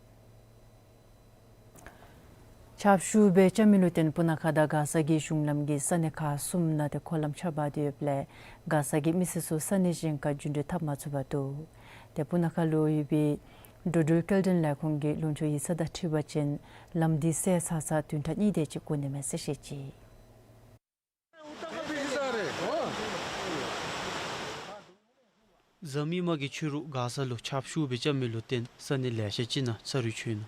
ཆརཔ་ཤུགས་སྦེ་རྐྱབ་མི་ལུ་བརྟེན་སྤུ་ན་ཁ་དང་མགར་ས་གི་གཞུང་ལམ་གྱི་ས་གནས་ཁག་གསུམ་ནང་ཏེ་འཁོར་ལམ་ཆརཔ་འབག་སྟེ་ཡོདཔ་ལས་མགར་ས་གི་མི་སེར་ཚུ་ས་གནས་གཞན་ཁར་འགྱོ་འགྲུལ་འཐབ་མ་ཚུགས་པར་འདུག། ཏེ་སྤུ་ན་ཁ་ལུ་ཡོད་པའི་འགྲོ་འགྲུལ་སྐྱེལ་འདྲེན་ལས་ཁུངས་ཀྱི་ལུང་ཕྱོགས་ཡིག་ཚང་དང་འཁྲིལ་བ་ཅིན་ལམ་འདི་བསལ་ཚར་ཚར་བདུན་ཕྲག་གཉིས་དེ་ཅིག་འགོར་ནི་མས་ཟེར་བཤད་ཅི། གཟའ་མིག་དམར་གྱི་ཕྱི་རུ་མགར་ས་ལུ་ཆརཔ་ཤུགས་སྦེ་རྐྱབ་མི་ལུ་བརྟེན་ས་གནས་ལེ་ཤ་ཅིག་ནང་ས་རུད་ཆོད་ནུག།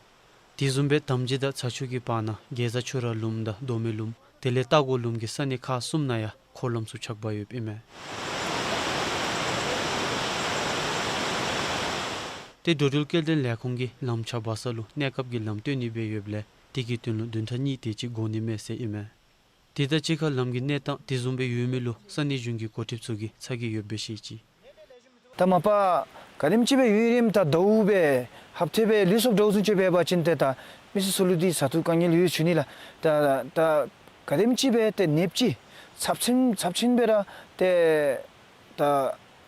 དེ་བཟུམ་སྦེ་དམ་སྦྱིས་དང་ཚ་ཆུ་གི་བར་ན་དགེ་རྩ་ཆུ་རགས་ལུངམ་དང་རྡོ་སྨད་ལུངམ་དེ་ལས་རྟ་མགོ་ལུངམ་གྱི་ས་གནས་ཁག་གསུམ་ནང་ཡང་འཁོར་ལམ་ཚུ་ཆག་པར་ཡོདཔ་ཨིན་མས། ཏེ་འགྲོ་འགྲུལ་སྐྱེལ་འདྲེན་ལས་ཁུངས་ཀྱིས་ལམ་ཆག་འབག་ས་ལུ་གནས་སྐབས་ཀྱི་ལམ་སྟོན་ནི་སྦེ་ཡོདཔ་ལས་དེ་གི་དོན་ལུ་བདུན་ཕྲག་གཉིས་དེ་ཅིག་འགོར་ནི་མས་ཟེར་ཨིན་མས། དེ་དང་གཅིག་ཁར་ལམ་གྱི་གནས་སྟངས་དེ་བཟུམ་སྦེ་ཡོད་མི་ལུ་ས་གནས་གཞུང་གི་འགོ་ཁྲིདཔ་ཚུ་གིས་ཚ་གྱང་ཡོདཔ་སྦེ་བཤད་ཅི། ད་མ་པ་ག་དེམ་ཅིག་སྦེ་ཡུན་རིངམོ་ད་ཟླཝ་སྦེ་ཧབ་ཏ་སྦེ་ལུས་སོཔ་འདྲཝ་བཟུམ་ཅིག་འབད་བ་ཅིན་ཏེ་ད་མི་སེར་ཚུ་ལུ་འདི་ཟ་འཐུང་དཀའ་ངལ་ཡོད་ཞུ་ནི་ལགས། ད་ད་ག་དེམ་ཅིག་སྦེ་ཏེ་ནདཔ་ཅིག་ཚབས་ཆེན་ཚབས་ཆེན་སྦེ་ར་ཏེ་ད་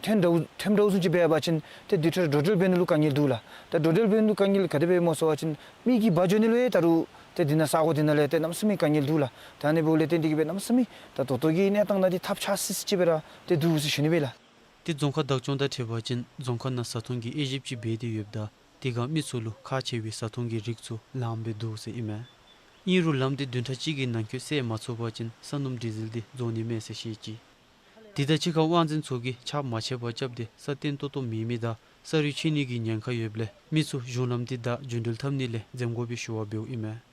ཐོན་འདྲཝ་ཐོནམ་འདྲཝ་བཟུམ་ཅིག་འབད་བ་ཅིན་ཏེ་དེ་འཕྲོ་འགྲོ་འགྲུལ་འབད་ནི་ལུ་དཀའ་ངལ་འདུག་ལགས། ད་འགྲོ་འགྲུལ་འབད་ནི་ལུ་དཀའ་ངལ་ག་དེ་སྦེ་སྨོ་ཟེར་བ་ཅིན་མི་གིས་འབག་འགྱོ་ནི་ལུ་ཡང་ད་རུང་ཏེ་འདི་ནང་ས་གོ་འདི་ནང་ལས་ཏེ་གནམ་མེད་ས་མེད་དཀའ་ངལ་འདུག་ལགས། ད་ཨ་ནི་འབདཝ་ལས་བརྟེན་ཏེ་གིས་སྦེ་གནམ་མེད་ས་མེད་ད་ད་ལྟོ་གི་གནས་སྟངས་ནང་འདི་ཐབས་ཆག་སི་སི་ཅིག་སྦེ་ར་ཏེ་འདུག་ཟེར་ཞུ་ནི་སྦེ་ལགས། ཏེ་རྫོང་ཁག་བདག་སྐྱོང་དང་འཁྲིལ་བ་ཅིན་རྫོང་ཁག་ནང་ཟ་འཐུང་གི་དབྱེ་ཞིབ་ཅིག་འབད་དེ་ཡོདཔ་ད་དེ་ཁར་མི་ཚུ་ལུ་ཁག་ཆེ་བའི་ཟ་འཐུང་གི་རིགས་ཚུ་ལངམ་སྦེ་འདུག་ཟེར་ཨིན་མས། ཨིན་རུང་ལམ་དེ་བདུན་ཕྲག་གཅིག་གི་ནང་འཁོད་སེལ་མ་ཚུགས་པ་ཅིན་ས་སྣུམ་ཌི་ཟེལ་དེ་རྫོགས་ནི་མས་ཟེར་བཤད་ཅི། དེ་དང་གཅིག་ཁར་དབང་འཛིན་ཚུ་གིས་ཆརཔ་མ་ཆད་པར་རྐྱབ་སྟེ་ས་བརྟན་ཏོག་ཏོ་མེད་མི་དང་ས་རུད་ཆད་ནི་གི་ཉེན་ཁ་ཡོདཔ་ལས་མི་ཚུ་གཞུང་ལམ་དེ་བདའ་རྒྱུ་འགྲུལ་འཐབ་ནི་ལས་འཛེམ་དགོ་པའི་ཞུ་བ་འབདཝ་ཨིན་མས།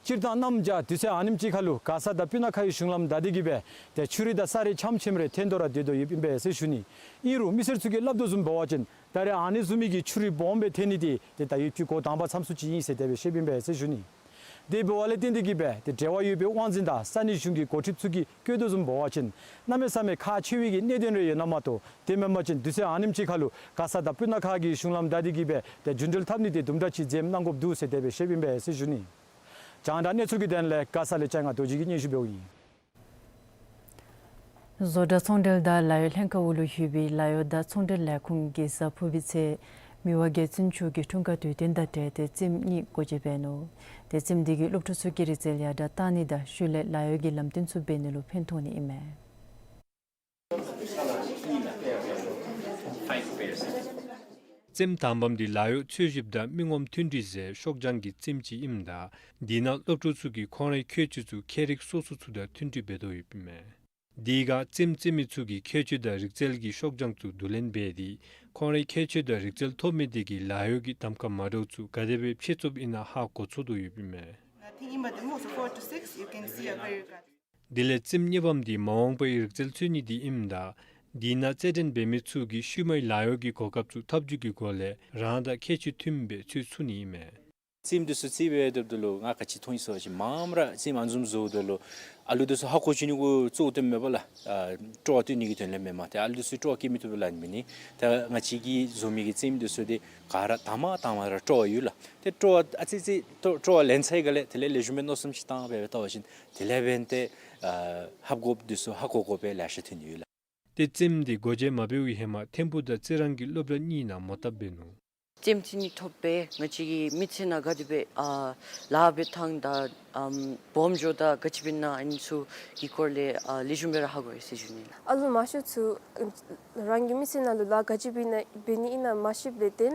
སྤྱིར་བཏང་གནམ་བྱཱར་དུས་ཚོད་ཨ་ནེམ་ཅིག་ཁར་ལུ་མགར་ས་དང་སྤུ་ན་ཁ་གི་གཞུང་ལམ་བདའ་སྟེ་གིས་སྦེ་ཏེ་ཆུ་རུད་དང་ས་རུད་ཆམ་ཆེམ་རེ་ཐོན་དོ་ར་སྡོད་དོ་ཡོདཔ་ཨིན་པས་ཟེར་ཞུ་ནི། ཨིན་རུང་མི་སེར་ཚུ་གིས་སླབ་དོ་བཟུམ་འབད་བ་ཅིན་ད་རེས་ཨ་ནི་བཟུམ་མའི་གི་ཆུ་རུད་སྦོམ་སྦེ་ཐོན་ནི་དེ་ཏེ་ད་ཡོད་ཀྱི་འགོ་དང་པ་མཚམས་སུ་ཅིག་ཨིན་ཟེར་དེ་སྦེ་བཤདཔ་ཨིན་པས་ཟེར་ཞུ་ནི། དེ་འབདཝ་ལས་བརྟེན་ཏེ་གིས་སྦེ་ཏེ་འབྲེལ་བ་ཡོད་པའི་དབང་འཛིན་དང་ས་གནས་གཞུང་གི་འགོ་ཁྲིདཔ་ཚུ་གིས་བཀོད་དོ་བཟུམ་འབད་བ་ཅིན་གནམ་མེད་ས་མེད་ཁག་ཆེ་བའི་གི་གནད་དོན་རེ་ཡོད་ན་མ་གཏོགས་དེ་མེན་པ་ཅིན་དུས་ཚོད་ཨ་ནེམ་ཅིག་ཁར་ལུ་མགར་ས་དང་སྤུ་ན་ཁ་གི་གཞུང་ལམ་བདའ་སྟེ་གིས་སྦེ་ཏེ་རྒྱུ་འགྲུལ་འཐབ་ནི་དེ་དུམ་གྲ་ཅིག་འཛེམ་གནང་དགོཔ་འདུག་ཟེར་དེ་སྦེ་བཤདཔ་ཨིན་པས་ཟེར་ཞུ་ནི། རྒྱང་བསྒྲགས་གནས་ཚུལ་གྱི་དོན་ལས་མགར་ས་ལས་ལྕང་ང་རྡོ་རྗེ་གིས་སྙན་ཞུ་འབདཝ་ཨིན། བཟོ་གྲྭ་ཚོང་འབྲེལ་དང་ལཱ་གཡོག་ལྷན་ཁག་འོག་ལུ་ཡོད་པའི་ལཱ་གཡོག་དང་ཚོང་འབྲེལ་ལས་ཁུངས་ཀྱིས་གཟའ་ཕུར་བུའི་ཚེ་མི་དབང་རྒྱལ་བཙུན་མཆོག་གི་འཁྲུངས་སྐར་དུས་སྟོན་དང་འབྲེལ་ཏེ་རྩེདམོ་གཉིས་སྒོ་འབྱེད་འབད་ནུག། ཏེ་རྩེདམོ་དེ་གིས་སློབ་ཕྲུག་ཚུ་གི་རིག་རྩལ་ཡར་དྲག་གཏང་ནི་དང་ཤུལ་ལས་ལཱ་གཡོག་གི་ལམ་སྟོན་ཚུ་འབད་ནི་ལུ་ཕན་ཐོགས་ནི་ཨིན་མས། རྩེདམོ་དང་པམ་དེ་ལཱ་གཡོག་འཚོལ་ཞིབ་དང་མི་ངོམ་མཐུན་སྒྲིལ་ཟེར་ཤོག་བྱང་གི་རྩེདམོ་ཅིག་ཨིནམ་ད་དེ་ནང་སློབ་ཕྲུག་ཚུ་གིས་ཁོང་རའི་ཁྱད་ཆོས་ཚུ་ཁྱད་རིག་སོ་སོ་ཚུ་དང་མཐུན་སྒྲིལ་འབད་དོ་ཡོདཔ་ཨིན་མས། དེ་ཁར་རྩེདམོ་རྩེ་མི་ཚུ་གིས་ཁྱད་ཆོས་དང་རིག་རྩལ་གྱི་ཤོག་བྱང་ཚུ་བསྡུ་ལེན་འབད་དེ་ཁོང་རའི་ཁྱད་ཆོས་དང་རིག་རྩལ་ཐོབ་མི་དེ་གིས་ལཱ་གཡོག་གི་གདམ་ཁ་མ་འདྲཝ་ཚུ་ག་དེ་སྦེ་ཕྱེ་ཚུགསཔ་ཨིན་ན་ཧ་གོ་ཚུགས་དོ་ཡོདཔ་ཨིན་མས། I think in the most four to six, you can see a very good. དེ་ལས་རྩེདམོ་གཉིས་པམ་དེ་མ་འོངས་པའི་རིག་རྩལ་འཚོལ་ནི་དེ་ཨིནམ་ད་དེ་ནང་རྩེད་འགྲན་འབད་མི་ཚུ་གིས་ཤུལ་མའི་ལཱ་གཡོག་གི་གོ་སྐབས་ཚུ་ཐབས་བྱུས་ཀྱི་སྒོ་ལས་རང་དང་ཁྱད་ཆོས་མཐུནམ་སྦེ་འཚོལ་ཚུགས་ནི་ཨིན་མས། རྩེདམོ་འདི་ཚུ་རྩེ་བའི་སྐབས་དེ་ལུ་ང་ག་ཅི་མཐོང་ཡི་ཟེར་བ་ཅིན་མངམ་ར་རྩེདམོ་ཨ་ནི་བཟུམ་བཟོཝ་ད་ལུ་ཨ་ལུ་འདི་ཚུ་ཧ་གོ་བཅུག་ནི་གུ་གཙོ་བོ་བཏོནམ་མས་པ་ལགས། ཨ་སྤྲོ་བ་སྟོན་ནི་གི་དོན་ལས་མེན་མས། ཏེ་ཨ་ལུ་འདི་ཚུ་སྤྲོ་བ་བསྐྱེད་མི་བཏུབ་པས་ལགས། ཨ་ནི་འབད་ནི་ད་ང་བཅས་ཀྱིས་བཟོ་མི་གི་རྩེདམོ་འདི་ཚུ་དེ་ག་ར་དང་པ་དང་པ་ར་སྤྲོ་བ་ཡོད་ལགས། ཏེ་སྤྲོ་བ་ཨ་ཙི་ཙི་སྤྲོ་སྤྲོ་བ་ལེན་ཚར་བའི་སྒང་ལས་དེ་ལས་ལེགས་ཤོམ་སྦེ་མནོ་བསམ་ཅིག་བཏང་སྦེ་སྦེ་བལྟ་བ་ཅིན་དེ་ལས་འབདན་ཏེ་ཨ་ཧབ་དགོཔ་འདི་ཚུ་ཧ་གོ་དགོ་པའི་ལེ་ཤ་ཐོན་ཡོད་ལགས། ཏེ་རྩེདམོ་དེ་སྒོ་འབྱེད་མ་འབད་བའི་ཧེ་མ་ཐིམ་ཕུག་དང་རྩི་རང་གི་སློབ་གྲྭ་གཉིས་ནང་མོ་བཏབ་འབད་ནུག། རྩེདམོ་རྩེ་ནི་ཐོབ་པས་ང་བཅས་ཀྱི་མི་ཚེ་ནང་ག་དེ་སྦེ་ཨ་ལཱ་འབད་ཐངས་དང་ཨམ་སྦོམ་འགྱོཝ་ད་ག་ཅི་འབད་ན་ཨ་ནི་ཚུ་གི་སྐོར་ལས་ཨ་ལེགས་ཤོམ་སྦེ་ར་ཧ་གོ་ཡི་ཟེར་ཞུ་ནི་ལགས། ཨ་ལུ་མང་ཤོས་ཚུ་རང་གི་མི་ཚེ་ནང་ལུ་ལཱ་ག་ཅི་འབད་ན་འབད་ནི་ཨིན་ན་མ་ཤེསཔ་ལས་བརྟེན་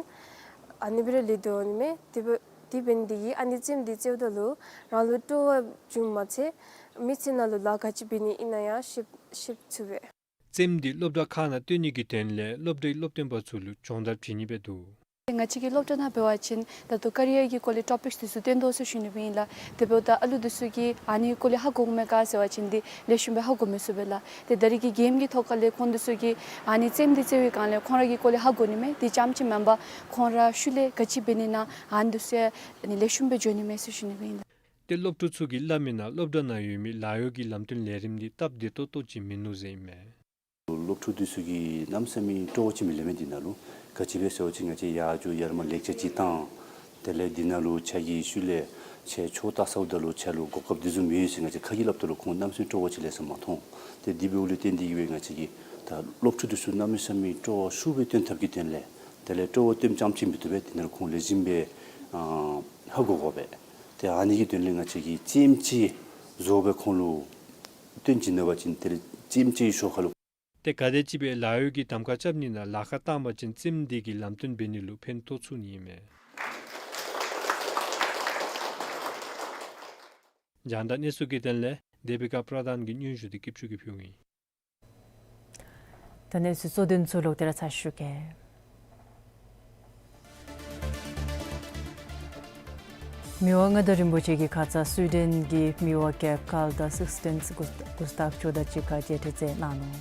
ཨ་ནི་སྦེ་ར་ལུས་དོ་ནི་མས། དེ་འབད་དེ་འབད་ནི་དེ་གིས་ཨ་ནི་རྩེདམོ་དེ་རྩེཝ་ད་ལུ་རང་ལུ་སྤྲོ་བ་བྱུངམ་མ་ཚད་མི་ཚེ་ནང་ལུ་ལཱ་ག་ཅི་འབད་ནི་ཨིན་ན་ཡང་ཤེས་ཤེས་ཚུགས་པས། རྩེདམོ་དེ་སློབ་གྲྭ་ཁག་ནང་སྟོན་ནི་གི་དོན་ལས་སློབ་གྲྭའི་སློབ་སྟོན་པ་ཚུ་ལུ་སྦྱོང་བརྡར་བྱིན་ནི་སྦེ་འདུག། ང་བཅས་ཀྱི་སློབ་གྲྭ་ནང་འབད་བ་ཅིན་ད་ལྟོ་ཀ་རི་ཡར་གྱི་སྐོར་ལས་ཊོ་པིཀསི་འདི་ཚུ་སྟོན་དོ་ཟེར་ཞུ་ནི་སྦེ་ཨིན་ལགས། དེ་འབདཝ་ད་ཨ་ལུ་འདི་ཚུ་གིས་ཨ་ནི་སྐོར་ལས་ཧ་གོཝ་མས་ག་ཟེར་བ་ཅིན་འདི་ལེགས་ཤོམ་སྦེ་ཧ་གོ་མི་ཚུགས་པས་ལགས། ཏེ་ད་རེས་ཀྱི་གེམ་གྱི་ཐོག་ཁ་ལས་ཁོང་འདི་ཚུ་གིས་ཨ་ནི་རྩེདམོ་འདི་རྩེ་བའི་སྒང་ལས་ཁོང་ར་གི་སྐོར་ལས་ཧ་གོ་ནི་མས། དེ་ཙམ་ཅིག་མེན་པར་ཁོང་ར་ཤུལ་ལས་ག་ཅི་འབད་ནི་ཨིན་ན་ཨ་ནི་འདི་ཚུ་ཡང་ཨ་ནི་ལེགས་ཤོམ་སྦེ་འགྱོ་ནི་མས་ཟེར་ཞུ་ནི་སྦེ་ཨིན་ལགས། ཏེ་སློབ་ཕྲུག་ཚུ་གིས་སླབ་མི་ནང་སློབ་གྲྭ་ནང་ཡོད་མི་ལཱ་གཡོག་གི་ལམ་སྟོན་ལས་རིམ་འདི་སྟབས་བདེ་ཏོག་ཏོ་ཅིག་མིན་ནུག་ཟེར་ཨིན་མས། སློབ་ཕྲུག་འདི་ཚུ་གིས་གནམ་མེད་ས་མེད་སྤྲོ་བ་ཅིག་མི་ལེན་མས་འདི་ནང་ལུ། ག་ཅི་སྦེ་ཟེར་བ་ཅིན་ང་བཅས་ཡར་འགྱོ་ཡར་མར་ལེགས་ཆ་ཅིག་བཏང་། དེ་ལས་འདི་ནང་ལུ་ཁྱེད་ཀྱི་ཤུལ་ལས་ཁྱེད་ཆོས་བལྟ་ཚརཝ་ད་ལུ་ཁྱེད་ལུ་གོ་སྐབས་འདི་ཚུ་མེད་ཟེར་ང་བཅས་ཁ་གིས་སླབ་ད་ལུ་ཁོང་གནམ་མེད་ས་མེད་སྤྲོ་བ་ཅིག་ལེན་ས་མ་མཐོང་། ཏེ་འདི་འབདཝ་ལས་བརྟེན་ཏེ་གིས་སྦེ་ང་བཅས་ཀྱིས་ད་སློབ་ཕྲུག་འདི་ཚུ་གནམ་མེད་ས་མེད་སྤྲོ་བ་ཤུགས་སྦེ་སྟོན་ཐབས་ཀྱི་དོན་ལས་དེ་ལས་སྤྲོ་བ་སྟོནམ་ཙམ་ཅིག་མི་བཏུབ་པས། འདི་ནང་ལུ་ཁོང་ལེགས་ཤོམ་སྦེ་ཨ་ཧ་གོ་དགོ་པས། ཏེ་ཨ་ནི་གི་དོན་ལས་ང་བཅས་ཀྱིས་རྩེདམོ་ཅིག་བཟོ་སྦེ་ཁོང་ལུ་སྟོན་བྱིན་ནུག་པ་ཅིན་དེ་ལས་རྩེདམོ་ཅིག་ཤོག་ཁ་ལུ། ཏེ་ག་དེམ་ཅིག་སྦེ་ལཱ་གཡོག་གི་གདམ་ཁ་རྐྱབ་ནི་ནང་ལཱ་ཁག་བཏང་པ་ཅིན་རྩེདམོ་འདི་གིས་ལམ་སྟོན་འབད་ནི་ལུ་ཕན་ཐོགས་ཚུགས་ནི་ཨིན་མས། རྒྱང་བསྒྲགས་གནས་ཚུལ་གྱི་དོན་ལས་དེ་བི་ཀ་པྲ་དཱན་གྱིས་སྙན་ཞུ་འདི་སྐྱིད་ཆུ་གིས་ཕུལཝ་ཨིན། ད་གནས་ཚུལ་གཙོ་དོན་ཚུ་ལོག་སྟེ་ར་ཚར་ཞུ་གེ། མི་དབང་མངའ་བདག་རིན་པོ་ཆེ་གིས་ཁ་ཙ་སུའི་ཌེན་གྱི་མི་དབང་རྒྱལ་ཁབ་དང་སིགས་ཏེན་གུ་སྟ་གུ་སྟཱབ་ཆོག་དང་གཅིག་ཁར་མཇལ་འཕྲད་མཛད་གནང་ནུག།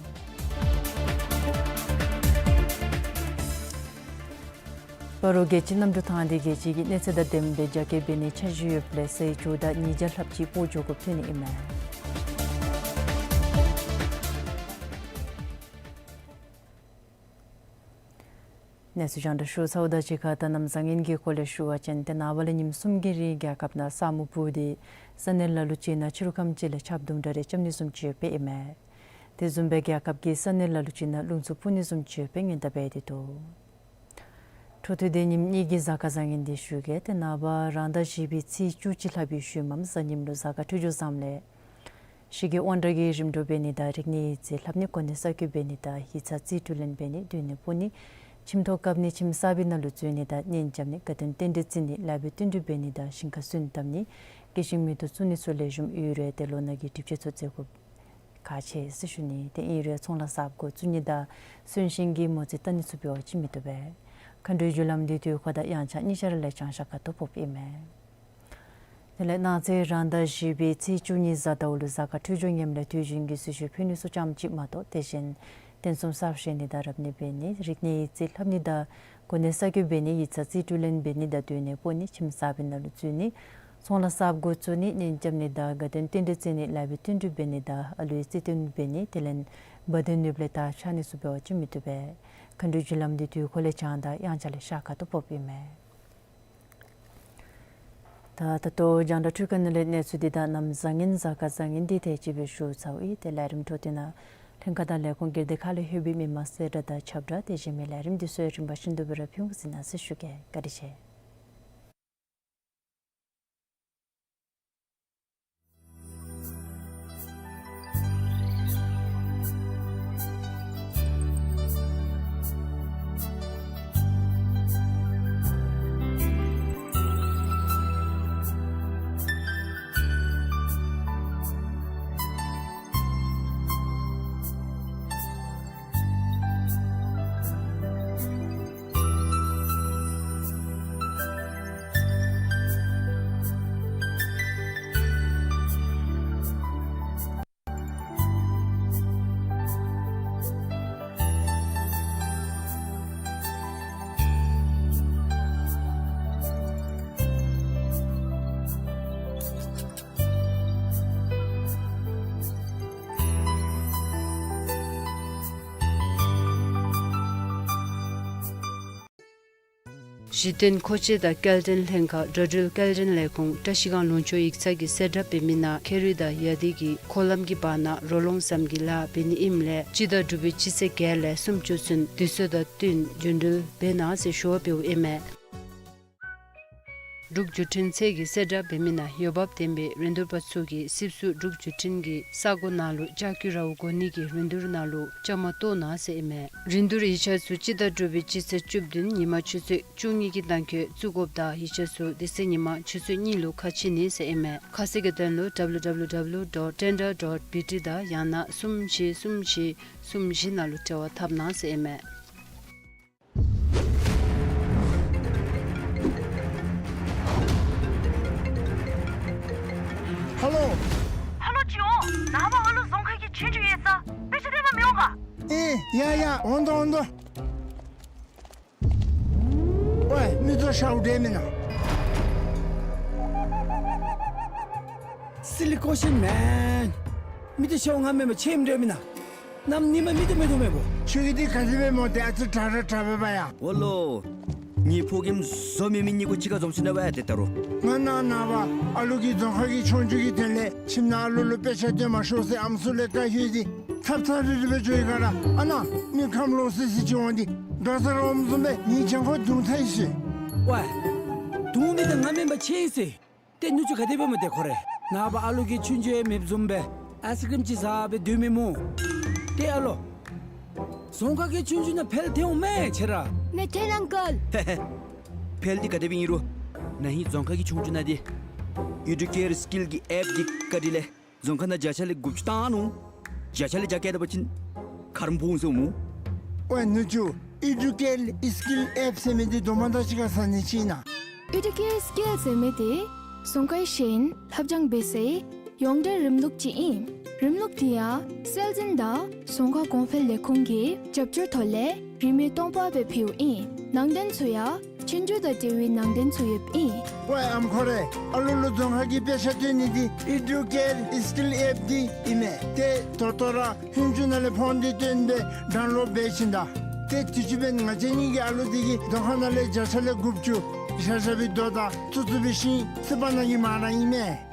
སྤ་རོ་རྒྱལ་སྤྱི་གནམ་གྲུ་ཐང་འདི་རྒྱལ་སྤྱི་གི་གནས་ཚད་དང་ལྡནམ་སྦེ་རྒྱ་སྐྱེད་འབད་ནིའི་འཆར་གཞི་ཡོདཔ་ལས་ས་ཡི་ཇོ་བདག་ཉིས་བརྒྱ་ལྷགཔ་ཅིག་སྤོ་འགྱོ་དགོཔ་ཐོན་ནི་ཨིན་མས། གནས་ཚུལ་རྒྱང་བསྒྲགས་ཞུ་ཚརཝ་དང་གཅིག་ཁར་ད་གནམ་བཟང་ངན་གྱི་སྐོར་ལས་ཞུ་བ་ཅིན་ཏེ་ནངས་པ་ལས་ཉིནམ་གསུམ་གྱི་རིང་རྒྱལ་ཁབ་ནང་ས་སྨུག་སྤུབས་ཏེ་ས་གནས་ལ་ལུ་ཅིག་ནང་ཕྱི་རུ་ཁམས་ཅིག་ལས་ཆརཔ་དུམ་གྲ་རེ་རྐྱབ་ནི་བཟུམ་ཅིག་ཡོདཔ་ཨིན་མས། དེ་བཟུམ་སྦེ་རྒྱལ་ཁབ་ཀྱི་ས་གནས་ལ་ལུ་ཅིག་ནང་རླུང་འཚུབ་འཕུ་ནི་བཟུམ་ཅིག་ཡོདཔ་སྔོན་བརྡ་འབད་དེ་འདུག། འཕྲོ་མཐུད་དེ་ཉིནམ་གཉིས་ཀྱི་གཟའ་སྐར་བཟང་ངན་འདི་ཞུ་གེ། ཏེ་ནངས་པ་རང་ཟླ་བཞི་པའི་ཚེས་བཅུ་གཅིག་ལྷག་པའི་ཤུལ་མམ་གཟའ་ཉིམ་ལུ་གཟའ་སྐར་འཕྲོད་སྦྱོར་བཟངམ་ལས་གཞི་གི་དབང་དྲག་གི་རིམ་གྲོ་འབད་ནི་དང་རིག་གནས་ཡིག་རྩིས་ལྷབ་ནི་གོ་གནས་གསར་བསྐོ་འབད་ནི་དང་ཡིག་ཚང་རྩིས་སྤྲོད་ལེན་འབད་ནི་སྡོད་གནས་སྤོ་ནི་ཁྱིམ་ཐོག་བཀབ་ནི་ཁྱིམ་གསར་པའི་ནང་ལུ་འཛུལ་ནི་དང་གཉེན་རྐྱབ་ནི་དགའ་སྟོན་རྟེན་འབྲེལ་བརྩི་ནི་ལཱ་འབད་བསྟུན་གྲོས་འབད་ནི་དང་ཞིང་ཁ་སོན་བཏབ་ནི་སྐྱེད་ཤིང་མེ་ཏོག་བཙུགས་ནི་ཚུ་ལེགས་ཤོམ་ཡོད་རུང་ཏེ་ལོ་ནག་གི་སྒྲིབ་བྱེད་ཚུ་བརྩི་དགོཔ་ཁག་ཆེ་ཟེར་ཞུ་ནི། ཏེ་ཨིན་རུང་ཚོང་ལཱ་གསརཔ་འགོ་བཙུགས་ནི་དང་གསོན་གཤིན་གྱི་མོ་རྩིས་བལྟ་ནི་ཚུ་འབད་བ་ཅིན་མི་བཏུབ་པས། མཁའ་འགྲོའི་རྒྱུ་ལམ་འདི་དུས་འཁོར་དང་དབྱངས་འཆར་གཉིས་ཆ་ར་ལས་བྱང་ཤར་ཁ་ཐུག་ཕོགཔ་ཨིན་མས། དེ་ལས་གནངས་ཚེ་རང་ཟླ་བཞི་པའི་ཚེས་བཅུ་གཉིས་གཟའ་ཟླཝ་ལུ་གཟའ་སྐར་འཕྲོད་སྦྱོར་ངནམ་ལས་དུས་རྒྱུན་གྱི་གསོལ་མཆོད་ཕུལ་ནི་ཚུ་ཙམ་ཅིག་མ་གཏོགས་དེ་བཞིན་རྟེན་གསུམ་གསརཔ་བཞེངས་ནི་དང་རབ་གནས་འབད་ནི་རིག་གནས་ཡིག་རྩིས་ལྷབ་ནི་དང་གོ་གནས་གསར་བསྐོ་འབད་ནི་ཡིག་ཚང་རྩིས་སྤྲོད་ལེན་འབད་ནི་དང་སྡོད་གནས་སྤོ་ནི་ཁྱིམ་གསར་པའི་ནང་ལུ་འཛུལ་ནི་ཚོང་ལཱ་གསརཔ་འགོ་བཙུགས་ནི་གཉེན་རྐྱབ་ནི་དང་དགའ་སྟོན་རྟེན་འབྲེལ་བརྩི་ནི་ལཱ་འབད་བསྟུན་གྲོས་འབད་ནི་དང་ཨ་ལུའི་རྩིས་སྟོན་འབད་ནི་དེ་ལས་བ་དན་ནུབ་ལས་ད་ཆགས་ནི་ཚུ་འབད་བ་ཅིན་མི་བཏུབ་པས། མཁའ་འགྲོའི་རྒྱུ་ལམ་འདི་དུས་འཁོར་ལས་བྱང་དང་དབྱངས་འཆར་ལས་ཤར་ཁ་ཐུག་ཕོགཔ་ཨིན་མས། ད་ད་ལྟོ་རྒྱང་བསྒྲགས་འཕྲུལ་ཁང་ནང་ལས་གནས་ཚུལ་འདི་དང་གནམ་བཟང་ངན་གཟའ་སྐར་བཟང་ངན་འདི་དེ་ཅིག་སྦེ་ཞུ་ཚརཝ་ཨིན། ཏེ་ལས་རིམ་འཕྲོ་མཐུད་ནང་ལྷན་ཁག་དང་ལས་ཁུངས་སྒེར་སྡེ་ཁག་ལས་ལྷོད་པའི་མི་མང་གསལ་བསྒྲགས་དང་ཁྱབ་བསྒྲགས་དེ་བཞིན་མི་ལས་རིམ་འདི་ཚུ་རིམ་པ་བཞིན་དུ་སྦེ་ར་ཕུལ་ཚུགས་ཟེར་ཞུ་གེ། བཀའ་དྲིན་ཆེ། གཞི་རྟེན་མཁོ་ཆས་དང་སྐྱེལ་འདྲེན་ལྷན་ཁག་འགྲོ་འགྲུལ་སྐྱེལ་འདྲེན་ལས་ཁུངས་བཀྲ་ཤིས་སྒང་ལུང་ཕྱོགས་ཡིག་ཚང་གི་གསལ་བསྒྲགས་འབད་མི་ནང་ཁེ་རུ་དང་ཡ་དི་གི་འཁོར་ལམ་གྱི་བར་ན་རོ་ལངས་ཟམ་གྱི་ལཱ་འབད་ནི་ཨིནམ་ལས་སྤྱི་ཟླ་དྲུག་པའི་སྤྱི་ཚེས་བརྒྱད་ལས་སུམ་ཅུ་ཚུན་དུས་ཚོད་དང་བསྟུན་རྒྱུན་འགྲུལ་འབད་གནང་ཟེར་ཞུ་བ་འབདཝ་ཨིན་མས། འབྲུག་བརྒྱུད་འཕྲིན་ཚད་ཀྱི་གསལ་བསྒྲགས་འབད་མི་ནང་འོས་འབབ་ལྡན་པའི་རིན་བསྡུར་པ་ཚུ་གིས་སིབ་སུ་འབྲུག་བརྒྱུད་འཕྲིན་གྱི་ས་སྒོ་ནང་ལུ་ལྕགས་ཀྱུ་རཝ་གོ་ནི་གི་རིན་བསྡུར་ནང་ལུ་བཅའ་མར་གཏོགས་གནང་ཟེར་ཨིན་མས། རིན་བསྡུར་ཡིག་ཆ་ཚུ་སྤྱི་ཟླ་དྲུག་པའི་སྤྱི་ཚེས་བཅུ་བདུན་ཉིན་མ་ཆུ་ཚོད་བཅུ་གཉིས་ཀྱི་གདངས་ཁྱོད་བཙུགས་དགོཔ་དང་ཡིག་ཆ་ཚུ་དེ་ཚེ་ཉིན་མ་ཆུ་ཚོད་གཉིས་ལུ་ཁ་ཕྱེ་ནི་ཟེར་ཨིན་མས། ཁ་གསལ་གྱི་དོན་ལུ་W W W dot tender dot B T དང་ཡང་ན་གསུམ་བཞི་གསུམ་བཞི་གསུམ་བཞི་ནང་ལུ་འབྲེལ་བ་འཐབ་གནང་ཟེར་ཨིན་མས། ཧ་ལོ། ཧ་ལོ་ཅིག་འོང་། ནངས་པ་ཨ་ལུ་རྫོང་ཁ་གི་ཆོས་རྒྱུགས་ཡོད་ས། དཔེ་ཆ་སྟོན་པར་མི་འོང་ག། ཨེ་ཡ་ཡ་འོང་དོ་འོང་དོ། ཝའི་མིག་ཏོ་ཤརཝ་འདྲས་མེན་ན། Silly question man. མིག་ཏོ་ཤརཝ་ང་མེན་པར་ཁྱོད་ཨིནམ་འདྲས་མེན་ན། གནམ་ཉིནམ་མིག་ཏོ་མིག་ཏོ་མེད་པོ། ཁྱོད་ཀྱི་འདི་ག་ཅི་སྦེ་སྨོ། ཏེ་ཨ་ཙི་དྲག་དྲག་དྲག་པས་པ་ཡ། འོ་ལོ། ངེའི་ཕོ་རྒནམ་བཟོ་མེད་མི་གཉིས་ཀོ་གཅིག་ཁར་འཛོམས་ཅི་ན་པ་ཡ། ཏེ་ད་རུང་ང་ནཱ་ནངས་པ་ཨ་ལུ་གི་རྫོང་ཁ་གི་ཆོས་རྒྱུགས་ཀྱི་དོན་ལས་ཁྱིམ་ནང་ཨ་ལུ་ལུ་དཔེ་ཆ་སྟོན་མ་ཤོག་ཟེར་ཨམ་སྲུ་ལས་བཀའ་ཡོད་དེ་ཐབ་ཚང་རི་རི་སྦེ་འགྱོ་ཡི་ག་ར། ཨ་ནཱ་མི་ཁམས་ལོག་སི་སི་ཅིག་འོང་སྟེ་འགྲོ་ས་ར་འོངམ་བཟུམ་སྦེ་ངེའི་གྱང་ཁར་རྡུང་ཚར་ཡི་ཟེར། ཝའི། རྡུང་མི་འདི་ང་མེན་པར་ཁྱོད་ཨིན་ཟེར། ཏེ་ནུ་གཅུང་ག་དེ་སྦེ་སྨོ་ཏེ་ཁོ་རེ། ནངས་པ་ཨ་ལུ་གིས་ཆོས་རྒྱུགས་ཡང་མེདཔ་བཟུམ་སྦེ་ཨའིསི་ཀྲིམ་ཅིག་ཟ་སྦེ་སྡོད་མི་སྨོ། ཏེ་ཨ་ལོ། རྫོང་ཁ་གི་ཆོས་རྒྱུགས་ནང་ཕེལ་ཐལ་འོང་མས་ཁྱོད་ར། མེད་ཐལ་ཨང་ཀལ། ཕེལ་འདི་ག་དེ་སྦེ་ཨིན་རུང་ན་ཧིང་རྫོང་ཁ་གི་ཆོས་རྒྱུགས་ནང་འདི་ཨེ་ཌུ་ཀེར་སི་ཀིལ་གྱི་ཨེཔ་གི་བཀའ་དྲིན་ལས་རྫོང་ཁ་ནང་བརྒྱ་ཆ་ལས་དགུ་བཅུ་བཏང་ནུག། བརྒྱ་ཆ་ལས་བརྒྱ་བཀལ་ད་པ་ཅིན་ཁ་རོག་ཕོག་འོང་ཟེར་སྨོ། ཝའེ་ནུ་གཅུང་། ཨི་ཌུ་ཀེར་སི་ཀིལ་ཨེཔ་ཟེར་མི་འདི་དོ་མ་དང་གཅིག་ཁར་ཟ་ནི་ཅིག་ཨིན་ན། ཨི་ཌུ་ཀེར་སི་ཀིལ་ཟེར་མི་འདི་རྫོང་ཁའི་ཤེས་ཡོན་ལྷབ་སྦྱང་འབད་སའི་ཡོངས་འབྲེལ་རིམ་ལུགས་ཅིག་ཨིན། རིམ་ལུགས་འདི་ཡང་སྲོལ་འཛིན་དང་རྫོང་ཁ་གོང་འཕེལ་ལས་ཁུངས་ཀྱི་རྒྱབ་སྐྱོར་ཐོག་ལས་རིན་མེད་སྟོང་པ་སྦེ་ཕུལཝ་ཨིན། ནང་དོན་ཚུ་ཡང་ཆོས་རྒྱུགས་དང་འབྲེལ་བའི་ནང་དོན་ཚུ་ཡོདཔ་ཨིན། ཝའེ་ཨམ་འཁོར་རེ། ཨ་ལུ་ལུ་རྫོང་ཁ་གི་དཔེ་ཆ་སྟོན་ནི་འདི་ཨི་ཌུ་ཀེར་སི་ཀིལ་ཨེཔ་འདི་ཨིན་མས། ཏེ་ད་ལྟོ་ར་ཧུན་ཅུ་ནང་ལས་ཕོན་འདི་བཏོན་སྦེ་ཌའུན་ལོཌ་འབད་བྱིན་ད། ཏེ་དུས་ཅི་འབདན་ང་བཅས་གཉིས་ཀྱི་ཨ་ལུ་འདི་གིས་རྫོང་ཁ་ནང་ལས་བརྒྱ་ཆ་ལས་དགུ་བཅུ་ཤ་ཤ་བའི་རྡོ་དང་བཙུགས་བཙུགས་པའི་ཤིང་བཙུགས་པ་གནང་གི་མ་གནང་ཨིན་མས།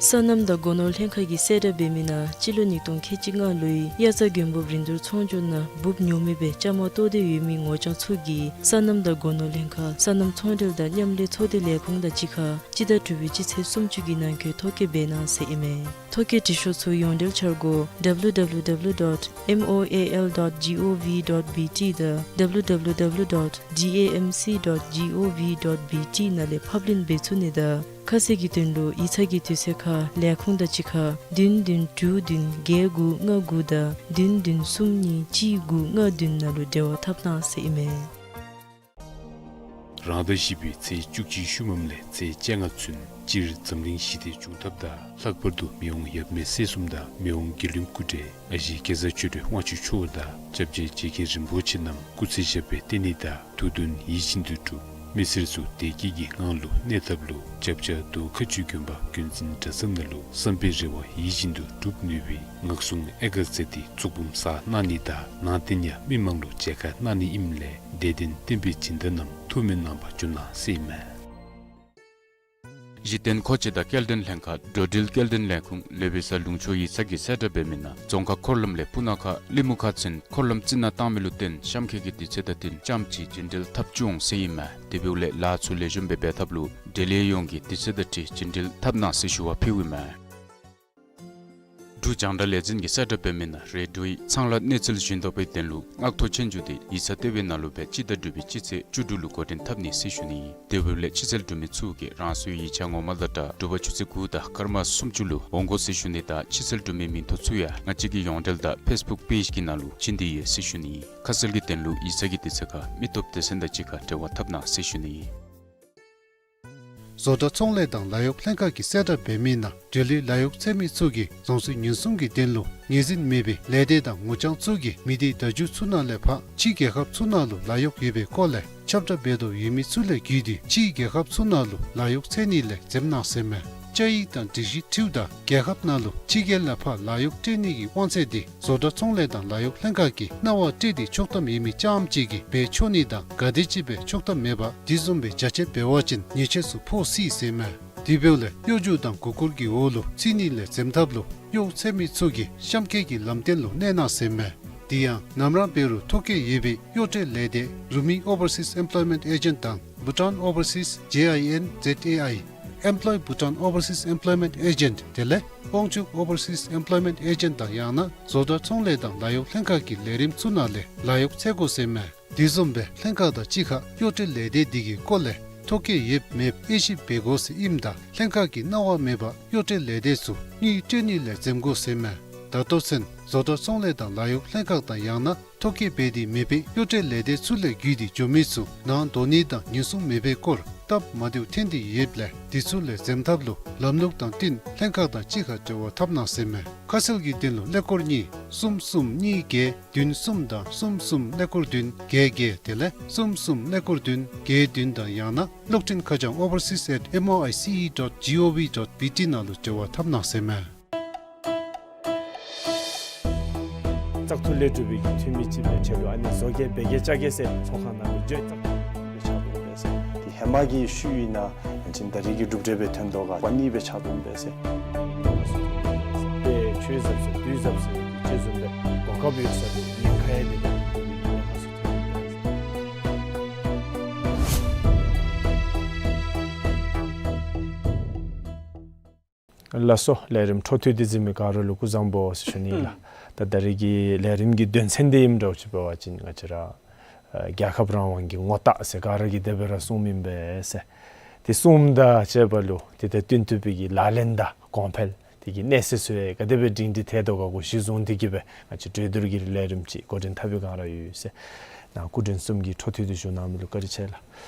སོ་ནམ་དང་སྒོ་ནོར་ལྷན་ཁག་གིས་གསལ་བསྒྲགས་འབད་མི་ནང་སྤྱི་ལོ་ཉིས་སྟོང་ཁལ་གཅིག་ལྔ་ལོའི་དབྱར་རྩྭ་དགུན་འབུབ་རིན་བསྡུར་ཚོང་སྒྱུར་ནང་འབུབ་ཉོ་མི་སྦེ་བཅའ་མར་གཏོགས་ཏེ་ཡོད་མི་ངོ་རྐྱང་ཚུ་གིས་སོ་ནམ་དང་སྒོ་ནོར་ལྷན་ཁག་སོ་ནམ་ཚོང་འབྲེལ་དང་མཉམ་ལས་ཚོགས་སྡེ་ལས་ཁུངས་དང་གཅིག་ཁར་སྤྱི་ཟླ་དྲུག་པའི་སྤྱི་ཚེས་སུམ་ཅུ་གི་ནང་འཁོད་ཐོ་བཀོད་འབད་གནང་ཟེར་ཨིན་མས། ཐོ་བཀོད་འབྲི་ཤོག་ཚུ་ཡོངས་འབྲེལ་འཆར་སྒོ་W W W dot M O A L dot G O V dot B T དང་W W W dot D A M C dot G O V dot B T ནང་ལས་ཕབ་ལེན་འབད་ཚུགས་ནི་དང་ཁ་གསལ་གྱི་དོན་ལུ་ཡིག་ཚང་གི་དུས་ཚོད་ཁར་ལས་ཁུངས་དང་གཅིག་ཁར་བདུན་བདུན་དྲུག་བདུན་བརྒྱད་དགུ་ལྔ་དགུ་དང་བདུན་བདུན་གསུམ་གཉིས་གཅིག་དགུ་ལྔ་བདུན་ནང་ལུ་འབྲེལ་བ་འཐབ་གནང་ཟེར་ཨིན་མས། རང་ཟླ་བཞི་པའི་ཚེས་བཅུ་གཅིག་ཤུལ་མམ་ལས་ཚེས་བཅོ་ལྔ་ཚུན་སྤྱིར་འཛམ་གླིང་ཞི་བདེ་འབྱུང་ཐབས་དང་ལྷག་པར་དུ་མི་དབང་ཡབ་མེས་སྲས་གསུམ་དང་མི་དབང་དགེ་འདུན་སྐུ་བགྲེས་ཨ་ཞེ་གེ་སར་ཆོས་སྒྲོན་དབང་ཕྱུག་མཆོག་དང་སྐྱབས་རྗེ་རྗེ་མཁན་རིན་པོ་ཆེ་རྣམས་སྐུ་ཚེ་ཞབས་པད་བརྟན་ནི་དང་དུས་གདོན་ཡིད་བཞིན་དུ་འགྲུབ། མི་སེར་ཚུ་བདེ་སྐྱིད་ཀྱི་ངང་ལུ་གནས་ཐབས་ལུ་སྐྱབས་རྗེ་རྡོ་ཁ་ཆུ་དགོན་པ་དགོན་འཛིན་གྲྭ་ཚང་ནང་ལུ་བསམ་པའི་རེ་བ་ཡིད་བཞིན་དུ་འགྲུབ་ནུས་པའི་ངག་གསུང་ཨེ་ག་ཚད་འདི་གཙུག་འབུམ་གསར་གནང་ནི་དང་ནང་རྟེན་ཡང་མི་མང་ལུ་མཇལ་ཁ་གནང་ནི་ཨིནམ་ལས་དད་ལྡན་བསྟན་པའི་སྦྱིན་བདག་རྣམས་ཐུགས་སྨོན་གནང་བར་འབྱོན་གནང་ཟེར་ཨིན་མས། གཞི་རྟེན་མཁོ་ཆས་དང་སྐྱེལ་འདྲེན་ལྷན་ཁག་འགྲོ་འགྲུལ་སྐྱེལ་འདྲེན་ལས་ཁུངས་ལུས་པའི་ས་ལུང་ཕྱོགས་ཡིག་ཚང་གིས་གསལ་བསྒྲགས་འབད་མི་ནང་རྫོང་ཁག་འཁོར་ལམ་ལས་སྤུ་ན་ཁ་གླིང་མུ་ཁ་ཚུན་འཁོར་ལམ་རྩི་ནག་བཏང་མི་ལུ་བརྟེན་གཤམ་འཁོད་ཀྱི་དུས་ཚོད་དང་བསྟུན་རྐྱངམ་ཅིག་རྒྱུན་འགྲུལ་འཐབ་བཅུག་འོང་ཟེར་ཨིན་མས། དེ་འབདཝ་ལས་ལཱ་ཚུ་ལེགས་ཤོམ་སྦེ་འབད་ཐབས་ལུ་འབྲེལ་ཡོད་ཡོངས་ཀྱིས་དུས་ཚོད་དང་འཁྲིལ་རྒྱུན་འགྲུལ་འཐབ་གནང་ཟེར་ཞུ་བ་ཕུལཝ་ཨིན་མས། འབྲུག་རྒྱང་བསྒྲགས་ལས་འཛིན་གྱིས་གསལ་བསྒྲགས་འབད་མི་ནང་རེ་ཌིའོའི་ཚང་ལཱ་གནས་ཚུལ་བཞིན་དུ་སྦེ་དོན་ལུ་སྔགས་ཐོག་ཆོས་རྒྱུགས་འདི་ཡིག་ཚང་ལྟེ་བའི་ནང་ལུ་སྦེ་སྤྱི་ཟླ་དྲུག་པའི་སྤྱི་ཚེས་བཅུ་དྲུག་ལུ་འགོ་འདྲེན་འཐབ་ནི་ཟེར་ཞུ་ནི། དེ་འབདཝ་ལས་ཕྱི་ཚུལ་འབྲུག་མི་ཚུ་གིས་རང་སོའི་ཡིག་ཆ་ངོ་མ་དང་སྦྲགས་དྲོ་པ་ཆུ་ཚོད་དགུ་དང་སྐར་མ་སུམ་ཅུ་ལུ་འོང་དགོ་ཟེར་ཞུ་ནི་དང་ཕྱི་ཚུལ་འབྲུག་མི་མིང་ཐོ་ཚུ་ཡང་ང་བཅས་ཀྱི་ཡོངས་འབྲེལ་དང་ཕེསི་བུཀ་པེཇ་གི་ནང་ལུ་བྱིན་ཏེ་ཡོད་ཟེར་ཞུ་ནི། ཁ་གསལ་གྱི་དོན་ལུ་ཡིག་ཚང་གི་དུས་ཚོད་ཁར་མི་སྟོབས་སྡེ་ཚན་དང་གཅིག་ཁར་འབྲེལ་བ་འཐབ་གནང་ཟེར་ཞུ་ནི། བཟོ་གྲྭ་ཚོང་ལས་དང་ལཱ་གཡོག་ལྷན་ཁག་གིས་གསལ་བསྒྲགས་འབད་མི་ནང་འབྲེལ་ཡོད་ལཱ་གཡོག་འཚོལ་མི་ཚུ་གིས་རྫོང་སྲིད་ཉེན་སྲུང་གི་དོན་ལུ་ངོས་འཛིན་མེད་པའི་ལས་སྡེ་དང་ངོ་རྐྱང་ཚུ་གིས་མི་སྡེ་བརྡ་བརྒྱུད་ཚུ་ནང་ལས་ཕར་ཕྱི་རྒྱལ་ཁབ་ཚུ་ནང་ལུ་ལཱ་གཡོག་ཡོད་པའི་སྐོར་ལས་ཁྱབ་བསྒྲགས་འབད་དོ་ཡོད་མི་ཚུ་ལས་བརྒྱུད་དེ་ཕྱི་རྒྱལ་ཁབ་ཚུ་ནང་ལུ་ལཱ་གཡོག་འཚོལ་ནི་ལས་འཛེམ་གནང་ཟེར་མས། བཅའ་ཡིག་དང་སྒྲིག་གཞི་འཁྲིལཝ་ད་རྒྱལ་ཁབ་ནང་ལུ་ཕྱི་རྒྱལ་ལས་ཕར་ལཱ་གཡོག་སྤྲོད་ནི་གི་དབང་ཚད་འདི་བཟོ་གྲྭ་ཚོང་ལས་དང་ལཱ་གཡོག་ལྷན་ཁག་གིས་གནང་བ་སྤྲོད་དེ་ཆོག་ཐམ་ཡོད་མི་རྐྱངམ་ཅིག་གིས་འབད་ཆོག་ནི་དང་ག་དེམ་ཅིག་སྦེ་ཆོག་ཐམ་མེད་པར་དེ་བཟུམ་སྦེ་རྒྱ་ཆེ་འབད་བ་ཅིན་ཉེས་ཆད་ཚུ་ཕོག་སྲིད་ཟེར་མས། དེ་འབདཝ་ལས་གཡོ་སྒྱུ་དང་མགུ་སྐོར་གྱི་འོག་ལུ་ཚུད་ནི་ལས་འཛེམ་ཐབས་ལུ་གཡོག་འཚོལ་མི་ཚུ་གིས་གཤམ་འཁོད་ཀྱི་ལམ་སྟོན་ལུ་གནས་གནང་ཟེར་མས། དེ་ཡང་ནམ་ར་འབད་རུང་ཐོ་བཀོད་ཡོད་པའི་གཡོག་སྤྲོད་ལས་སྡེ་Rumi Overseas Employment Agent དང་Bhutan Overseas J I N Z A I Employ Bhutan Overseas Employment Agent དེ་ལས་དབང་ཕྱུག་Overseas Employment Agent དང་ཡང་ན་བཟོ་གྲྭ་ཚོང་ལས་དང་ལཱ་གཡོག་ལྷན་ཁག་གི་ལས་རིམ་ཚུ་ནང་ལས་ལཱ་གཡོག་འཚོལ་དགོ་ཟེར་མས། དེ་བཟུམ་སྦེ་ལྷན་ཁག་དང་གཅིག་ཁར་གཡོག་སྤྲོད་ལས་སྡེ་འདི་གི་སྐོར་ལས་ཐོ་བཀོད་ཡོདཔ་མེདཔ་དབྱེ་ཞིབ་འབད་དགོ་ཟེར་ཨིནམ་ད་ལྷན་ཁག་གིས་གནང་བ་མེད་པར་གཡོག་སྤྲོད་ལས་སྡེ་ཚུ་དངུལ་སྤྲོད་ནི་ལས་འཛེམ་དགོ་ཟེར་མས། ད་ལྟོ་ཚུན་བཟོ་གྲྭ་ཚོང་ལས་དང་ལཱ་གཡོག་ལྷན་ཁག་དང་ཡང་ན་ཐོ་བཀོད་འབད་དེ་མེད་པའི་གཡོག་སྤྲོད་ལས་སྡེ་ཚུ་ལས་བརྒྱུད་དེ་འགྱོ་མི་ཚུ་ནང་འདོགས་ནི་དང་ཉེན་སྲུང་མེད་པའི་སྐོར་སྟབས་མ་བདེཝ་ཐོན་ཏེ་ཡོདཔ་ལས་དེ་ཚུ་ལས་འཛེམ་ཐབས་ལུ་ལམ་ལུགས་དང་བསྟུན་ལྷན་ཁག་དང་གཅིག་ཁར་འབྲེལ་བ་འཐབ་གནང་ཟེར་མས། ཁ་གསལ་གྱི་དོན་ལུ་ཀླད་ཀོར་གཉིས་གསུམ་གསུམ་གཉིས་བརྒྱད་བདུན་གསུམ་དང་གསུམ་གསུམ་ཀླད་ཀོར་བདུན་བརྒྱད་བརྒྱད་དེ་ལས་གསུམ་གསུམ་ཀླད་ཀོར་བདུན་བརྒྱད་བདུན་དང་ཡང་ན་གློག་འཕྲིན་ཁ་བྱང་overseas at M O I C E dot G O V dot B T ནང་ལུ་འབྲེལ་བ་འཐབ་གནང་ཟེར་མས། བཙག་འཐུ་ལས་གྲུབ་པའི་གི་འཐུས་མི་ཅིག་སྦེ་ཁྲལ་ལུ་ཨ་ནི་བཟོ་རྒྱག་འབད་རྒྱག་བཅའ་རྒྱག་ཟེར་ཚོགས་ཁང་ནང་ལུ་འགྱོ་བཙག་འཐུ་ལས་ཕྱག་དོག་འབད་ཟེར། དེ་ཧེ་མ་གི་ཤུལ་ཨིན་ན་ཡང་ཅིན་ད་རེས་ཀྱི་གྲུབ་འབྲས་སྦེ་ཐོན་དོ་ག་པ་ནི་སྦེ་ཕྱག་དོག་འབད་ཟེར། དེ་ཆོས་ཟབ་ཟེར་དུས་ཟབ་ཟེར་གྱི་ཆོས་ཟབ་སྦེ་གོ་སྐབས་ཡོད་ས་ལུ་ཉེན་ཁ་ཡང་མེད་པའི་གི་ཉེན་ཁ་ཚུ་ཐོན་འབད་ཟེར། ལགས་སོ། ལས་རིམ་འཕྲོ་མཐུད་དེ་གཟིགས་མི་ག་ར་ལུ་སྐུ་གཟུགས་བཟང་པོ་ཟེར་ཞུ་ནི་ལགས། ད་ད་རེས་ཀྱི་ལས་རིམ་གྱི་དོན་ཚན་འདི་ཨིནམ་འདྲཝ་ཅིག་འབད་བ་ཅིན་ང་བཅས་ར་ཨ་རྒྱལ་ཁབ་རང་དབང་གི་ངོ་རྟགས་ཟེར་ག་ར་གིས་དེ་སྦེ་ར་གསུངམ་ཨིན་པས་ཟེར། དེ་གསུངམ་དང་བཅས་པ་ལུ་དེ་དང་བསྟུན་ཐུབ་པའི་གི་ལག་ལེན་དང་གོང་འཕེལ་ དེ་གི་གནས་ཚུལ་ཚུ་ཡང་ག་དེ་སྦེ་སྒྲིང་སྒྲི་ཐལ་དོ་ག་གུ་གཞི་བཟུང་སྟེ་གི་སྦེ་ང་བཅས་གྲོས་བསྡུར་གྱི་ལས་རིམ་ཅིག་འགོ་འདྲེན་འཐབ་པའི་བསྒང་ར་ཡོད་ཟེར། ནཱ་སྐུ་མགྲོན་གསུམ་གྱིས་འཕྲོ་མཐུད་དེ་ཞུ་གནང་མི་ལུ་བཀའ་དྲིན་ཆེ་ལགས།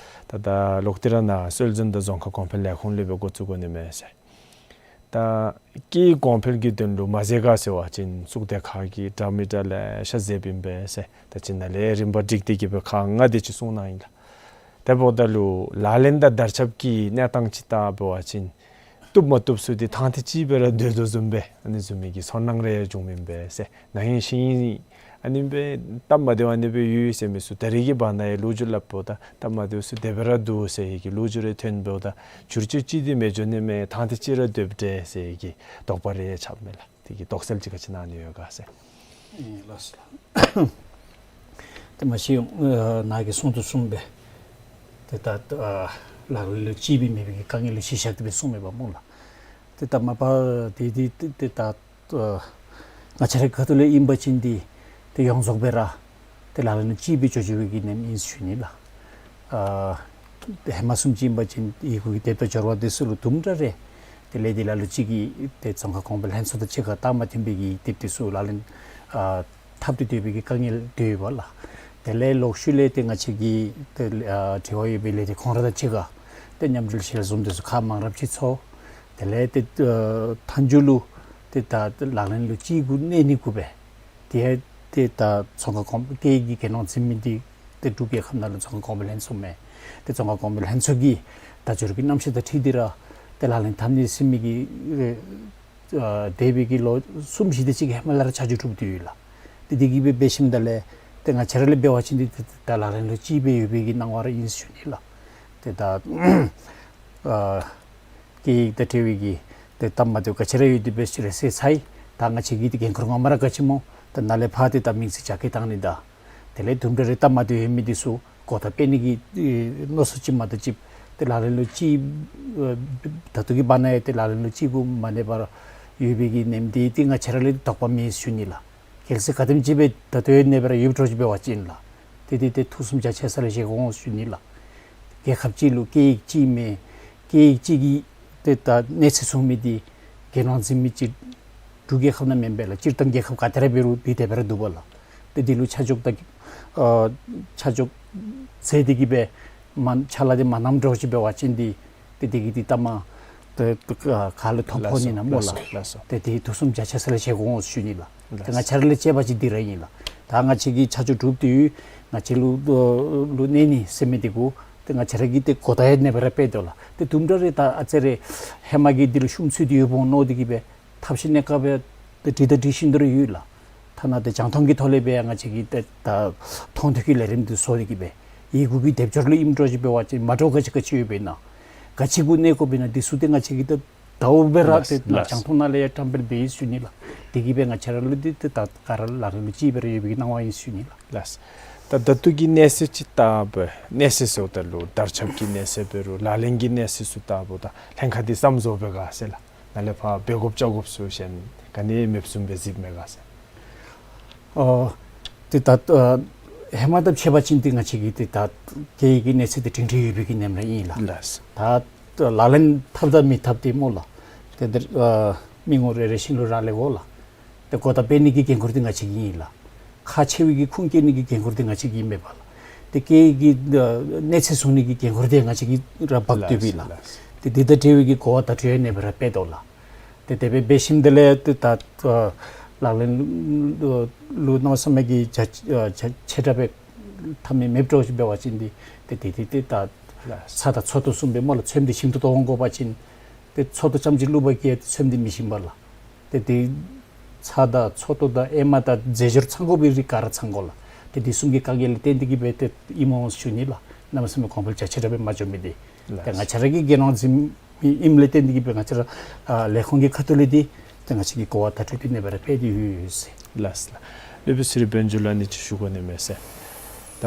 ད་ད་ལོག་སྟེ་ར་ནཱ་སྲོལ་འཛིན་དང་རྫོང་ཁ་གོང་འཕེལ་ལས་ཁུངས་ལས་སྦེ་འགོ་བཙུགས་དགོ་ནི་མས་ཟེར། ད་སྐད་ཡིག་གོང་འཕེལ་གྱི་དོན་ལུ་མ་མཛད་ག་ཟེར་བ་ཅིན་གཙུག་སྡེ་ཁག་གིས་འདྲ་མི་འདྲ་ལེ་ཤ་མཛདཔ་ཨིན་པས་ཟེར། ད་ཅི་ནཱ་ལས་རིམ་པ་སྒྲིག་སྟེ་གི་སྦེ་ཁག་ལྔ་དེ་ཅིག་གསུངས་གནང་ཡི་ལགས། དེ་འབདཝ་ད་ལུ་ལག་ལེན་དང་དར་ཁྱབ་ཀྱི་གནས་སྟངས་ཅིག་བལྟ་བ་ཅིན་བཏུབ་མ་བཏུབ་ཚུ་དེ་ཐང་ཐེངས་ཅིག་སྦེ་ར་སྡོད་དོ་བཟུམ་སྦེ་ཨ་ནི་བཟུམ་མའི་གི་ཚོར་སྣང་རེ་ཡང་བྱུངམ་ཨིན་པས་ཟེར། ན་ཧིང་ཤིང་ཨ་ནི་སྦེ་སྟབས་མ་བདེཝ་ཨ་ནི་སྦེ་ཡོད་ཟེར་མི་ཚུ་ད་རེས་ཀྱི་བར་ན་ཡང་ལོ་རྒྱུས་སླབ་འབདཝ་ད་སྟབས་མ་བདེཝ་ཚུ་དེ་སྦེ་ར་འདུག་ཟེར་བའི་གི་ལོ་རྒྱུས་རེ་ཐོན་འབདཝ་ད་བསྒྱུར་བཅོས་ཅིག་དེ་མི་འགྱོ་ནི་མས། ཐང་ཐེངས་ཅིག་ར་སྡོདཔ་འདྲས་ཟེར་བའི་གི་དོགས་པ་རེ་ཡང་ཆགསཔ་མས་ལགས། དེ་གི་དོགས་སེལ་ཅིག་ག་ཅི་གནང་ནི་ཡོད་ག་ཟེར། ཨེ་ལགས་སོ་ལགས། ཏེ་མ་གཞི་ཨ་ནཱ་གིས་གསུང་དོ་བཟུམ་སྦེ་ཏེ་ད་ཨ་ལག་ལེན་ལུ་གཅིག་སྦེ་མེད་པའི་གི་དཀའ་ངལ་ལུ་གཞི་བཞག་སྟེ་སྦེ་གསུངམ་མས་པ་སྨོ་ལགས། ཏེ་ད་མ་པ་འདི་འདི་ཏེ་ཏེ་ད་ཨ་ང་བཅས་རའི་ཁ་ཐུག་ལས་ཨིན་པ་ཅིན་འདི་ཏེ་ཡོངས་རྫོགས་སྦེ་ར་ཏེ་ལག་ལེན་ལུ་གཅིག་སྦེ་འགྱོ་འགྱོ་བའི་གི་ནེམ་ཨིན་ཟེར་ཞུ་ནི་ལགས། ཨ་ཏེ་ཧེ་མ་བཟུམ་ཅིག་ཨིན་པ་ཅིན་ཡི་གུ་གི་དེབ་དང་སྦྱོར་བ་འདི་ཚུ་ལུ་དུམ་གྲ་རེ་དེ་ལས་འདི་ལ་ལུ་ཅིག་གིས་ཏེ་རྫོང་ཁ་གོང་འཕེལ་ལྷན་ཚོགས་དང་གཅིག་ཁར་སྟབས་མ་མཐུན་པའི་གི་དེབ་འདི་ཚུ་ལག་ལེན་ཨ་འཐབ་སྟེ་སྡོད་པའི་གི་དཀའ་ངལ་འདི་ཡོདཔ་ལགས། དེ་ལས་ལོག་ཤུལ་ལས་ཏེ་ང་བཅས་ཀྱི་ཏེ་ཨ་འབྲེལ་བ་ཡོད་པའི་ལས་སྡེ་ཁོང་ར་དང་གཅིག་ཁར་ཏེ་མཉམ་འབྲེལ་ཞལ་འཛོམས་འདི་ཚུ་ཁག་མང་རབས་ཅིག་ཚོགས། དེ་ལས་ཏེ་ཨ་མཐའ་མཇུག་ལུ་ཏེ་ད་ལག་ལེན་ལུ་གཅིག་གུ་གནས་ནི་གུ་སྦེ་ཏེ་ཏེ་ད་རྫོང་ཁ་གོང་སྐད་ཡིག་གི་གྱེན་ལོག་འཛིན་མི་འདི་ཏེ་འབྲུག་རྒྱལ་ཁབ་ནང་ལུ་རྫོང་ཁ་གོང་འཕེལ་ལྷན་ཚོགས་མས། ཏེ་རྫོང་ཁ་གོང་འཕེལ་ལྷན་ཚོགས་ཀྱི་དལ་འབྱོར་གྱི་རྣམ་གཞག་དང་འཁྲིལ་ཏེ་ར་ཏེ་ལག་ལེན་འཐབ་ནི་ཟེར་མི་གི་ཨ་འདས་པའི་གི་ལོ་གསུམ་བཞི་དེ་ཅིག་གི་ཧེ་མ་ལས་ར་ཆ་འཇོག་གྲུབ་སྟེ་ཡོད་ལགས། ཏེ་དེ་གིས་སྦེ་འབད་ཞིནམ་ད་ལས་ཏེ་ང་བཅས་ར་ལས་འབད་བ་ཅིན་འདི་ཏེ་ད་ལག་ལེན་ལུ་གཅིག་སྦེ་ཡོད་པའི་གི་སྣང་བ་ར་ཨིན་ཟེར་ཞུ་ནི་ལགས། ཏེ་ད་ཨ་སྐད་ཡིག་དང་འབྲེལ་བའི་གི་ཏེ་སྟབས་མ་བདེཝ་ག་ཅི་ར་ཡོད་དེ་འབད་ཞིནམ་རེ་ཟེར་ཚར་ཡི། ད་ང་བཅས་ཀྱི་ཏེ་འགན་ཁུར་ངོ་མ་ར་ག་ཅི་སྨོ། ད་ནཱ་ལས་ཕར་ཏེ་ད་དམིགས་བསལ་རྒྱ་སྐྱེད་བཏང་ནི་དང་དེ་ལས་དུམ་གྲ་རེ་སྟབས་མ་བདེཝ་ཡོད་མི་འདི་ཚུ་གོ་བརྡ་སྤེལ་ནི་གི་ཨེ་མནོ་བསམ་ཅིག་མ་གཏོགས་ཅིག་ཏེ་ལག་ལེན་ལུ་གཅིག་ཨེ་ད་ལྟོ་གི་བར་ན་ཡང་ཏེ་ལག་ལེན་ལུ་གཅིག་གུ་མ་གནས་པར་ཡོད་པའི་གི་ནེམ་འདི་ཏེ་ང་བཅས་ར་ལས་དོགས་པ་མེད་ཟེར་ཞུ་ནི་ལགས། གལ་སྲིད་ག་དེམ་ཅིག་སྦེ་ད་ལྟོ་ཡང་གནས་པ་ར་ཡོདཔ་འདྲཝ་ཅིག་འབད་བ་ཅིན་ལགས། ཏེ་ཏེ་ཏེ་ཐུགས་བསམ་རྒྱ་ཆེ་ས་ལས་བཞེས་དགོ་འོང་ཟེར་ཞུ་ནི་ལགས། རྒྱལ་ཁབ་གཅིག་ལུ་སྐད་ཡིག་གཅིག་མེན་སྐད་ཡིག་གཅིག་གི་ཏེ་ད་གནས་ཚད་བཟུང་མི་འདི་གྱེན་ལོག་འཛིན་མི་ཅིག་འབྲུག་རྒྱལ་ཁབ་ནང་མེན་པས་ལགས། སྤྱིར་བཏང་རྒྱལ་ཁབ་ག་ཏེ་ར་འབད་རུང་འདི་དེ་སྦེ་ར་འདུག་པ་ལགས། ཏེ་འདི་ལུ་ཆ་འཇོག་ད་ཨ་ཆ་འཇོག་མཛད་དེ་གི་སྦེ་མ་ཕྱག་ལཱ་འདི་མ་གནངམ་འདྲཝ་ཅིག་འབད་བ་ཅིན་འདི་ཏེ་དེ་གིས་ཏེ་ལྟ་མ་ཏེ་ཏེ་ག་ལུ་ཐོ་ཕོག་ནི་ན་སྨོ་ལགས། ལགས་སོ། ཏེ་དེ་ཐུགས་བསམ་རྒྱ་ཆེ་ས་ལས་བཞེས་དགོ་འོང་ཟེར་ཞུ་ནི་ལགས། ཏེ་ང་བཅས་ར་ལས་དཔྱད་པ་ཅིག་འདི་ར་ཨིན་ལགས། ད་ང་བཅས་ཀྱི་ཆ་འཇོག་གྲུབ་སྟེ་ཡོད། ང་བཅས་ལུ་ལུ་གནས་ནི་ཟེར་མི་འདི་གུ་ཏེ་ང་བཅས་ར་གིས་ཏེ་གོ་བརྡ་ཡང་གནས་པ་ར་སྤེལ་དོ་ལགས། ཏེ་དུམ་གྲ་རེ་ད་ཨ་ཙི་རེ་ཧེ་མ་གི་འདི་ལུ་ཤུམ་ཚུད་དེ་ཡོདཔ་འོང་མནོ་སྟེ་གི་སྦེ་ཐབས་ཤེས་གནས་སྐབས་སྦེ་ཏེ་འདྲི་དང་འདྲི་བཞིན་དུ་ར་ཡོད་ལགས། ཐ་ན་ཏེ་རྒྱང་མཐོང་གི་ཐོག་ལས་སྦེ་ཡང་ང་བཅས་ཀྱིས་ཏེ་ད་མཐོང་ཐོས་ཀྱི་ལས་རིམ་འདི་བཟོ་སྟེ་གི་སྦེ་ཡི་གུ་གི་སྡེབ་སྦྱོར་ལུ་ཨིནམ་འདྲཝ་ཅིག་འབད་བ་ཅིན་མ་འདྲཝ་ག་ཅི་ག་ཅི་ཡོདཔ་ཨིན་ན་ག་ཅི་གུ་གནས་དགོཔ་ཨིན་ན་འདི་ཚུ་ཏེ་ང་བཅས་ཀྱིས་ཏེ་ད་འོ་སྦེ་ར་ལགས་ཏེ་ལགས། རྒྱང་མཐོང་ནང་ལས་ཡང་བཀྲམ་སྤེལ་འབད་ཡི་ཟེར་ཞུ་ནི་ལགས། དེ་གིས་སྦེ་ང་བཅས་ར་ལུ་འདི་ཏེ་ད་ག་ར་ལག་ལེན་ལུ་གཅིག་སྦེ་ར་ཡོད་པའི་གི་སྣང་བ་ཨིན་ཟེར་ཞུ་ནི་ལགས། ལགས། ད་ད་ལྟོ་གི་གནས་ཚད་ཅིག་བལྟ་བ་གནས་ཚད་ཟེརཝ་ད་ལུ་དར་ཁྱབ་ཀྱི་གནས་ཚད་འབད་རུང་ལག་ལེན་གྱི་གནས་ཚད་ཚུ་བལྟ་བ་ད་ལྷན་ཁག་འདི་ཙམ་བཟོ་བའི་ག་ཟེར་ལགས། ནཱ་ལས་ཕར་འབད་དགོཔ་བཅའ་དགོཔ་ཚུ་གཞན་ག་ནི་མེདཔ་བཟུམ་སྦེ་གཟིགསཔ་མས་ག་ཟེར། ཨ་ཏེ་ད་ཨ་ཧེ་མ་དང་ཕྱད་པ་ཅིན་ཏེ་ང་བཅས་ཀྱི་ཏེ་ད་སྐད་ཡིག་གི་གནས་ཚད་འདི་སྒྲིང་སྒྲི་ཡོད་པའི་གི་ནེམ་ར་ཨིན་ལགས། ལགས། ད་ལག་ལེན་འཐབ་དང་མི་འཐབ་འདི་སྨོ་ལགས། ཏེ་འདིར་ཨ་མི་ངོམ་རེ་རེ་བཞིན་ལུ་རག་ལས་དགོ་ལགས། ཏེ་གོ་བརྡ་སྤེལ་ནི་གི་འགན་ཁུར་འདི་ང་བཅས་ཀྱི་ཨིན་ལགས། ཁག་ཆེ་བའི་གི་ཁུངས་བཀལ་ནི་གི་འགན་ཁུར་འདི་ང་བཅས་ཀྱི་ཨིན་མས་པ་ལགས། ཏེ་སྐད་ཡིག་གི་ཨ་གནས་ཚད་བཟུང་ནི་གི་འགན་ཁུར་འདི་ང་བཅས་ཀྱིས་ར་འབག་སྡོདཔ་ཨིན་ལགས། ལགས། ཏེ་འདི་དང་འབྲེལ་བའི་གི་གོ་བ་བརྡ་སྤྲོད་ཡང་ནེམ་ར་སྤེལ་དོ་ལགས། ཏེ་དེ་སྦེ་འབད་ཞིནམ་དེ་ལས་ཏེ་ད་ཨ་ལག་ལེན་ལུ་མནོ་བསམ་གྱི་བྱ་ཨ་བྱ་ཆེ་དྲགས་སྦེ་འཐབ་མི་མེདཔ་འདྲཝ་ཅིག་འབད་བ་ཅིན་འདི་ཏེ་དེ་དེ་ཏེ་ད་ཚྭ་དང་ཚོད་ལྟོ་བཟུམ་སྦེ་སྨོ་ལགས། ཚོདམ་འདི་ཞིམ་ཏོང་ཏོ་འོང་དགོ་པ་ཅིན་ཏེ་ཚོད་ལྟོ་རྐྱངམ་ཅིག་བླུག་པ་གིས་ཡང་ཚོདམ་འདི་མི་ཞིམ་པས་ལགས། ཏེ་དེ་ཚྭ་དང་ཚོད་ལྟོ་དང་ཨེ་མ་དང་རྫས་སྦྱོར་ཚང་དགོ་པའི་རིགས་ག་ར་ཚང་དགོ་ལགས། ཏེ་དེ་བཟུམ་གྱི་དཀའ་ངལ་ལས་བརྟེན་ཏེ་གིས་སྦེ་ཏེ་ཨིནམ་འོང་ཟེར་ཞུ་ནི་ལགས། གནམ་མེད་ས་མེད་གོང་འཕེལ་རྒྱ་ཆེ་དྲགས་སྦེ་མ་འགྱོ་མི་འདི། ལགས། ཏེ་ང་བཅས་ར་གིས་འགན་ནང་འཛིན་མི་ཨིནམ་ལས་བརྟེན་ཏེ་གིས་སྦེ་ང་བཅས་ར་ཨ་ལས་ཁུངས་ཀྱི་ཁ་ཐུག་ལས་འདི་ཏེ་ང་བཅས་ཀྱིས་གོ་བ་བརྡ་སྤྲོད་འདི་ནེམ་ར་སྤེལ་ཏེ་ཡོད་ཟེར། ལགས་ལགས། སློབ་དཔོན་ཚེ་རིང་དཔལ་འབྱོར་ལགས་ནི་ཅིག་ཞུ་དགོ་ནི་མས་ཟེར། ད་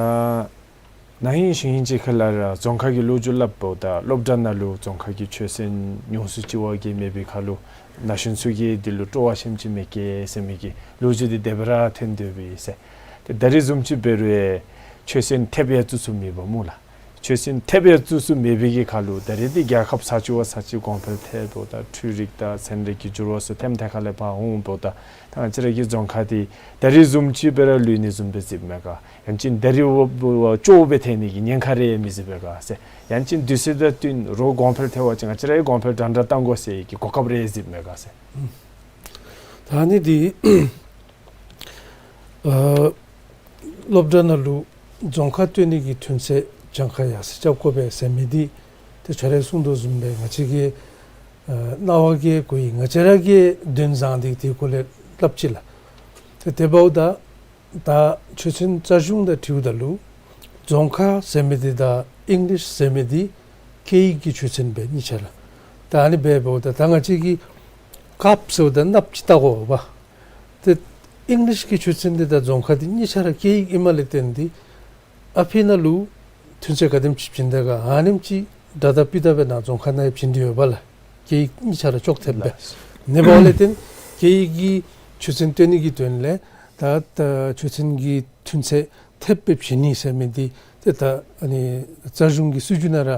ན་ཧིང་གཞེས་ཧིང་ཅིག་ཁ་ལས་ར་རྫོང་ཁ་གི་ལོ་རྒྱུས་སླབ་འབདཝ་ད་སློབ་གྲྭ་ནང་ལུ་རྫོང་ཁ་གི་ཆོས་ཚན་ཉུང་སུ་ཅིག་བ་གིས་མེད་པའི་ཁར་ལུ་ན་གཞོན་ཚུ་གིས་འདི་ལུ་སྤྲོ་བ་ཞེམ་ཅིག་མེད་གེ་ཟེར་མི་གི་ལོ་རྒྱུས་འདི་དེ་སྦེ་ར་ཐོན་སྡོདཔ་ཨིན་ཟེར། ཏེ་ད་རིས་བཟུམ་ཅིག་འབད་རུང་ཡང་ཆོས་ཚན་ཐེབས་ཡང་བཙུགས་ཚུགས་མེད་པ་སྨོ་ལགས། ཆོས་ཚན་ཐེབས་ཡང་བཙུགས་ས་མེད་པའི་གི་ཁར་ལུ་ད་རེས་འདི་རྒྱལ་ཁབ་ས་བཅུ་པ་ས་བཅུ་གོང་འཕེལ་ཐལ་འབདཝ་ད་འཕྲུལ་རིག་དང་ཚན་རིག་གི་འགྱུར་བ་ཚུ་ཐེམ་ཐད་ཁ་ལས་ཕར་འོང་འབདཝ་ད་ད་ང་བཅས་ར་གི་རྫོང་ཁ་འདི་ད་རེས་བཟུམ་ཅིག་སྦེ་ར་ལུས་ནི་བཟུམ་སྦེ་གཟིགསཝ་མས་ག། ཡང་ཅིན་ད་རེས་འབདཝ་འབདཝ་ཅོག་འཐདཔ་འབད་ནི་གི་ཉེན་ཁ་རེ་མི་གཟིགས་པས་ག་ཟེར། ཡང་ཅིན་དུས་ཚོད་དང་བསྟུན་རོགས་གོང་འཕེལ་ཐལ་བ་ཅིན་ང་བཅས་ར་ཡང་གོང་འཕེལ་འདྲན་འདྲ་གཏང་དགོ་ཟེར་གྱི་གོ་སྐབས་རེ་གཟིགསཝ་མས་ག་ཟེར། ད་ཨ་ནི་འདི་ཨ་སློབ་གྲྭ་ནང་ལུ་རྫོང་ཁ་བཏོན་ནི་གི་ཐོན་ཚད་གྱངས་ཁ་ཡར་སེང་རྐྱབ་དགོ་པས་ཟེར་མི་འདི་ཏེ་ཁྱོད་ར་གིས་གསུང་དོ་བཟུམ་སྦེ་ང་བཅས་ཀྱིས་ཨ་རྣ་བ་གིས་གོ་ཡི། ང་བཅས་ར་གིས་དོན་བཟང་འདི་དེ་གུ་ལས་སླབ་ཅི་ལགས། ཏེ་དེ་འབདཝ་ད་ད་ཆོས་ཚན་རྩ་གཞུང་དང་འཁྲིལཝ་ད་ལུ་རྫོང་ཁ་ཟེར་མི་འདི་དང་ཨིང་ལིཤ་ཟེར་མི་འདི་སྐད་ཡིག་གི་ཆོས་ཚན་སྦེ་གཉིས་ཆ་ར། ད་ཨ་ནི་སྦེ་འབདཝ་ད་ད་ང་བཅས་ཀྱིས་ཀཱཔ་ཟེརཝ་ད་གནགཔོ་ཅིག་བལྟ་དགོ་པས། ཏེ་ཨིང་ལིཤ་གི་ཆོས་ཚན་འདི་དང་རྫོང་ཁ་འདི་གཉིས་ཆ་ར་སྐད་ཡིག་ཨིནམ་ལས་བརྟེན་ཏེ་ཨ་ཕི་ནང་ལུ་ཐོན་ཚད་ག་དེམ་ཅིག་བྱིན་ཏེ་ག་ཨ་ནེམ་ཅིག་འདྲ་ད་པི་ད་སྦེ་ནཱ་རྫོང་ཁ་ནང་ཡང་བྱིན་ཏེ་ཡོད་པས་ལགས། སྐད་ཡིག་གཉིས་ཆ་ར་ཅོག་འཐདཔ་སྦེ། ལགས། ཨ་ནི་འབདཝ་ལས་བརྟེན་སྐད་ཡིག་གི་ཆོས་ཚན་བཏོན་ནི་གི་དོན་ལས་ད་ད་ཆོས་ཚན་གྱི་ཐོན་ཚད་ཐེབས་སྦེ་བྱིན་ནི་ཟེར་མི་འདི་ཏེ་ད་ཨ་ནི་རྩ་གཞུང་གི་སྲིད་བྱུས་ནང་ར་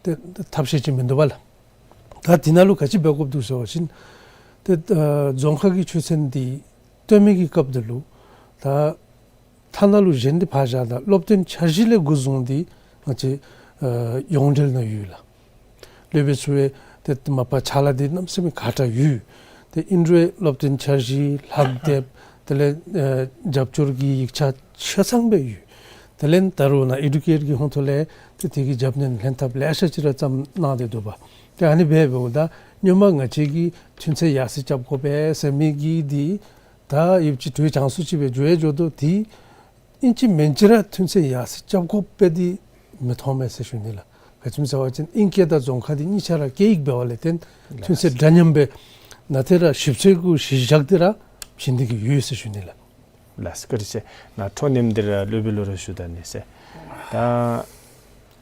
ཏེ་ཐབས་ཤེས་ཅིག་མིན་འདུག་པས་ལགས། ད་འདི་ནང་ལུ་ག་ཅི་འབད་དགོཔ་འདུག་ཟེར་བ་ཅིན་ཏེ་ཨ་རྫོང་ཁ་གི་ཆོས་ཚན་འདི་བཏོན་མི་གི་སྐབས་འདི་ལུ་ད་ཐ་ན་ལུ་གཞན་འདི་ཕར་བཞག་ད་སློབ་སྟོན་འཆར་གཞི་ལས་འགོ་བཟུང་སྟེ་ང་བཅས་ཨ་ཡོངས་འབྲེལ་ནང་ཡོད་ལགས། སློབ་དཔོན་ཚུ་ཡང་ཏེ་མ་པ་ཕྱག་ལཱ་འདི་གནམ་མེད་ས་མེད་ཁག་དྲགས་ཡོད། ཏེ་ཨིན་རུང་སློབ་སྟོན་འཆར་གཞི་ལྷག་དེབ་དེ་ལས་ཨ་རྒྱབ་སྐྱོར་གྱི་ཡིག་ཆ་ཆ་ཚང་སྦེ་ཡོད། དེ་ལས་ད་རུང་ནཱ་ཨེ་ཌུ་ཀེཊ་གི་ཧོང་ཐོག་ལས་ཏེ་དེ་གི་རྒྱབ་སྣོན་ལྷན་ཐབས་ལེ་ཤ་ཅིག་ར་བརྩམས་གནང་སྟེ་འདུག་པས། ཏེ་ཨ་ནི་སྦེ་འབདཝ་ད་སྔོན་མ་ང་བཅས་ཀྱིས་ཐོན་ཚད་ཡར་སེང་རྐྱབ་དགོ་པས་ཟེར་མི་གི་འདི་ད་ཡོདཔ་ཅིག་དུས་ཅང་སུ་ཅིག་སྦེ་འགྱོ་ཡང་འགྱོ་དོ། ཏེ་ཨིན་ཅི་མིན་ཅི་ར་ཐོན་ཚད་ཡར་སེང་རྐྱབ་དགོ་པས་འདི་མི་མཐོང་མས་ཟེར་ཞུ་ནི་ལགས། ག་ཅི་སྨོ་ཟེར་བ་ཅིན་ཨིང་སྐད་དང་རྫོང་ཁ་འདི་གཉིས་ཆ་ར་སྐད་ཡིག་འབད་བ་ལས་བརྟེན་ཐོན་ཚད་འདྲ་མཉམ་སྦེ་ནཱ་ཏེ་ར་ཞིབ་འཚོལ་གུ་གཞི་བཞག་སྟེ་ར་བྱིན་ནི་གི་ཡོད་ཟེར་ཞུ་ནི་ལགས། ལགས་སོ། བཀའ་དྲིན་ཆེ། ནཱ་འཕྲོ་མཉམ་འདི་ར་སློབ་དཔོན་ལུ་ར་ཞུ་ད་ནི་ཟེར། ད་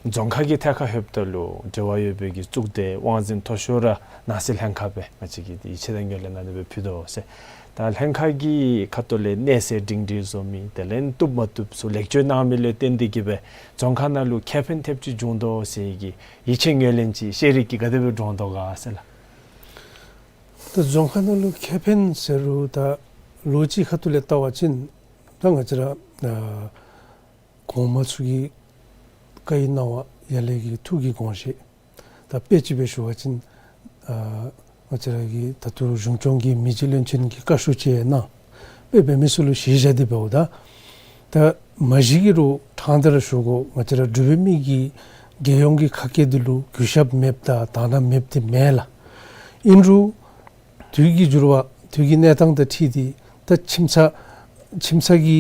རྫོང་ཁ་གི་ཐད་ཁར་ལྷོདཔ་ད་ལུ་འབྲེལ་བ་ཡོད་པའི་གི་གཙུག་སྡེ་དབང་འཛིན་མཐོ་ཤོས་ར་ནང་སྲིད་ལྷན་ཁག་སྦེ་ང་བཅས་ཀྱིས་ཡིད་ཆེས་དང་ངོས་ལེན་གནང་ནི་སྦེ་ཕུལ་དོ་ཟེར། ད་ལྷན་ཁག་གི་ཁ་ཐུག་ལས་གནས་ཚད་སྒྲིང་སྒྲིང་བཟོ་མི་དེ་ལས་བཏུབ་མ་བཏུབ་ཚུ་ལེགས་བཅོས་གནང་མི་ལུ་བརྟེན་ཏེ་གིས་སྦེ་རྫོང་ཁ་ནང་ལུ་ཁེ་ཕན་ཐེབས་ཅིག་བྱུང་དོ་ཟེར་གྱི་ཡིད་ཆེས་ངོས་ལེན་ཅིག་ཤེས་རིག་གིས་ག་དེ་སྦེ་འདྲོངས་དོ་ག་ཟེར་ལགས། ད་རྫོང་ཁ་ནང་ལུ་ཁེ་ཕན་ཟེར་རུང་ད་ལོ་གཅིག་ཁ་ཐུག་ལས་བལྟ་བ་ཅིན་ད་ང་བཅས་ར་ཨ་གོང་མ་ཚུ་གིས་བཀའ་ཡི་གནང་བ་ཡར་ལས་ཀྱི་ཐུགས་ཀྱི་དགོངས་བཞེད། ད་དཔེ་ཅིག་སྦེ་ཞུ་བ་ཅིན་ཨ་ང་བཅས་ར་གི་ད་ལྟོ་གཞུང་སྐྱོང་གི་མི་རྗེ་བློན་ཆེན་གྱིས་བཀའ་ཤོག་ཅིག་གནང་། དཔེ་འབད་མི་ཚུ་ལུ་གཞི་བཞག་སྟེ་འབདཝ་ད་ད་མ་གཞི་གི་རུང་ཕྲང་སྟེ་ར་ཞུ་དགོ། ང་བཅས་ར་འབྲུག་པའི་མི་གིས་རྒྱལ་ཡོངས་ཀྱི་ཁ་སྐད་འདི་ལུ་གུས་ཞབས་མེདཔ་དང་དག་སྣང་མེདཔ་འདི་མེན་ལགས། ཨིན་རུང་དུས་ཀྱི་འགྱུར་བ་དུས་ཀྱི་གནས་སྟངས་དང་འཁྲིལ་ཏེ་ད་ཁྱིམ་ཚང་ཁྱིམ་ཚང་གི་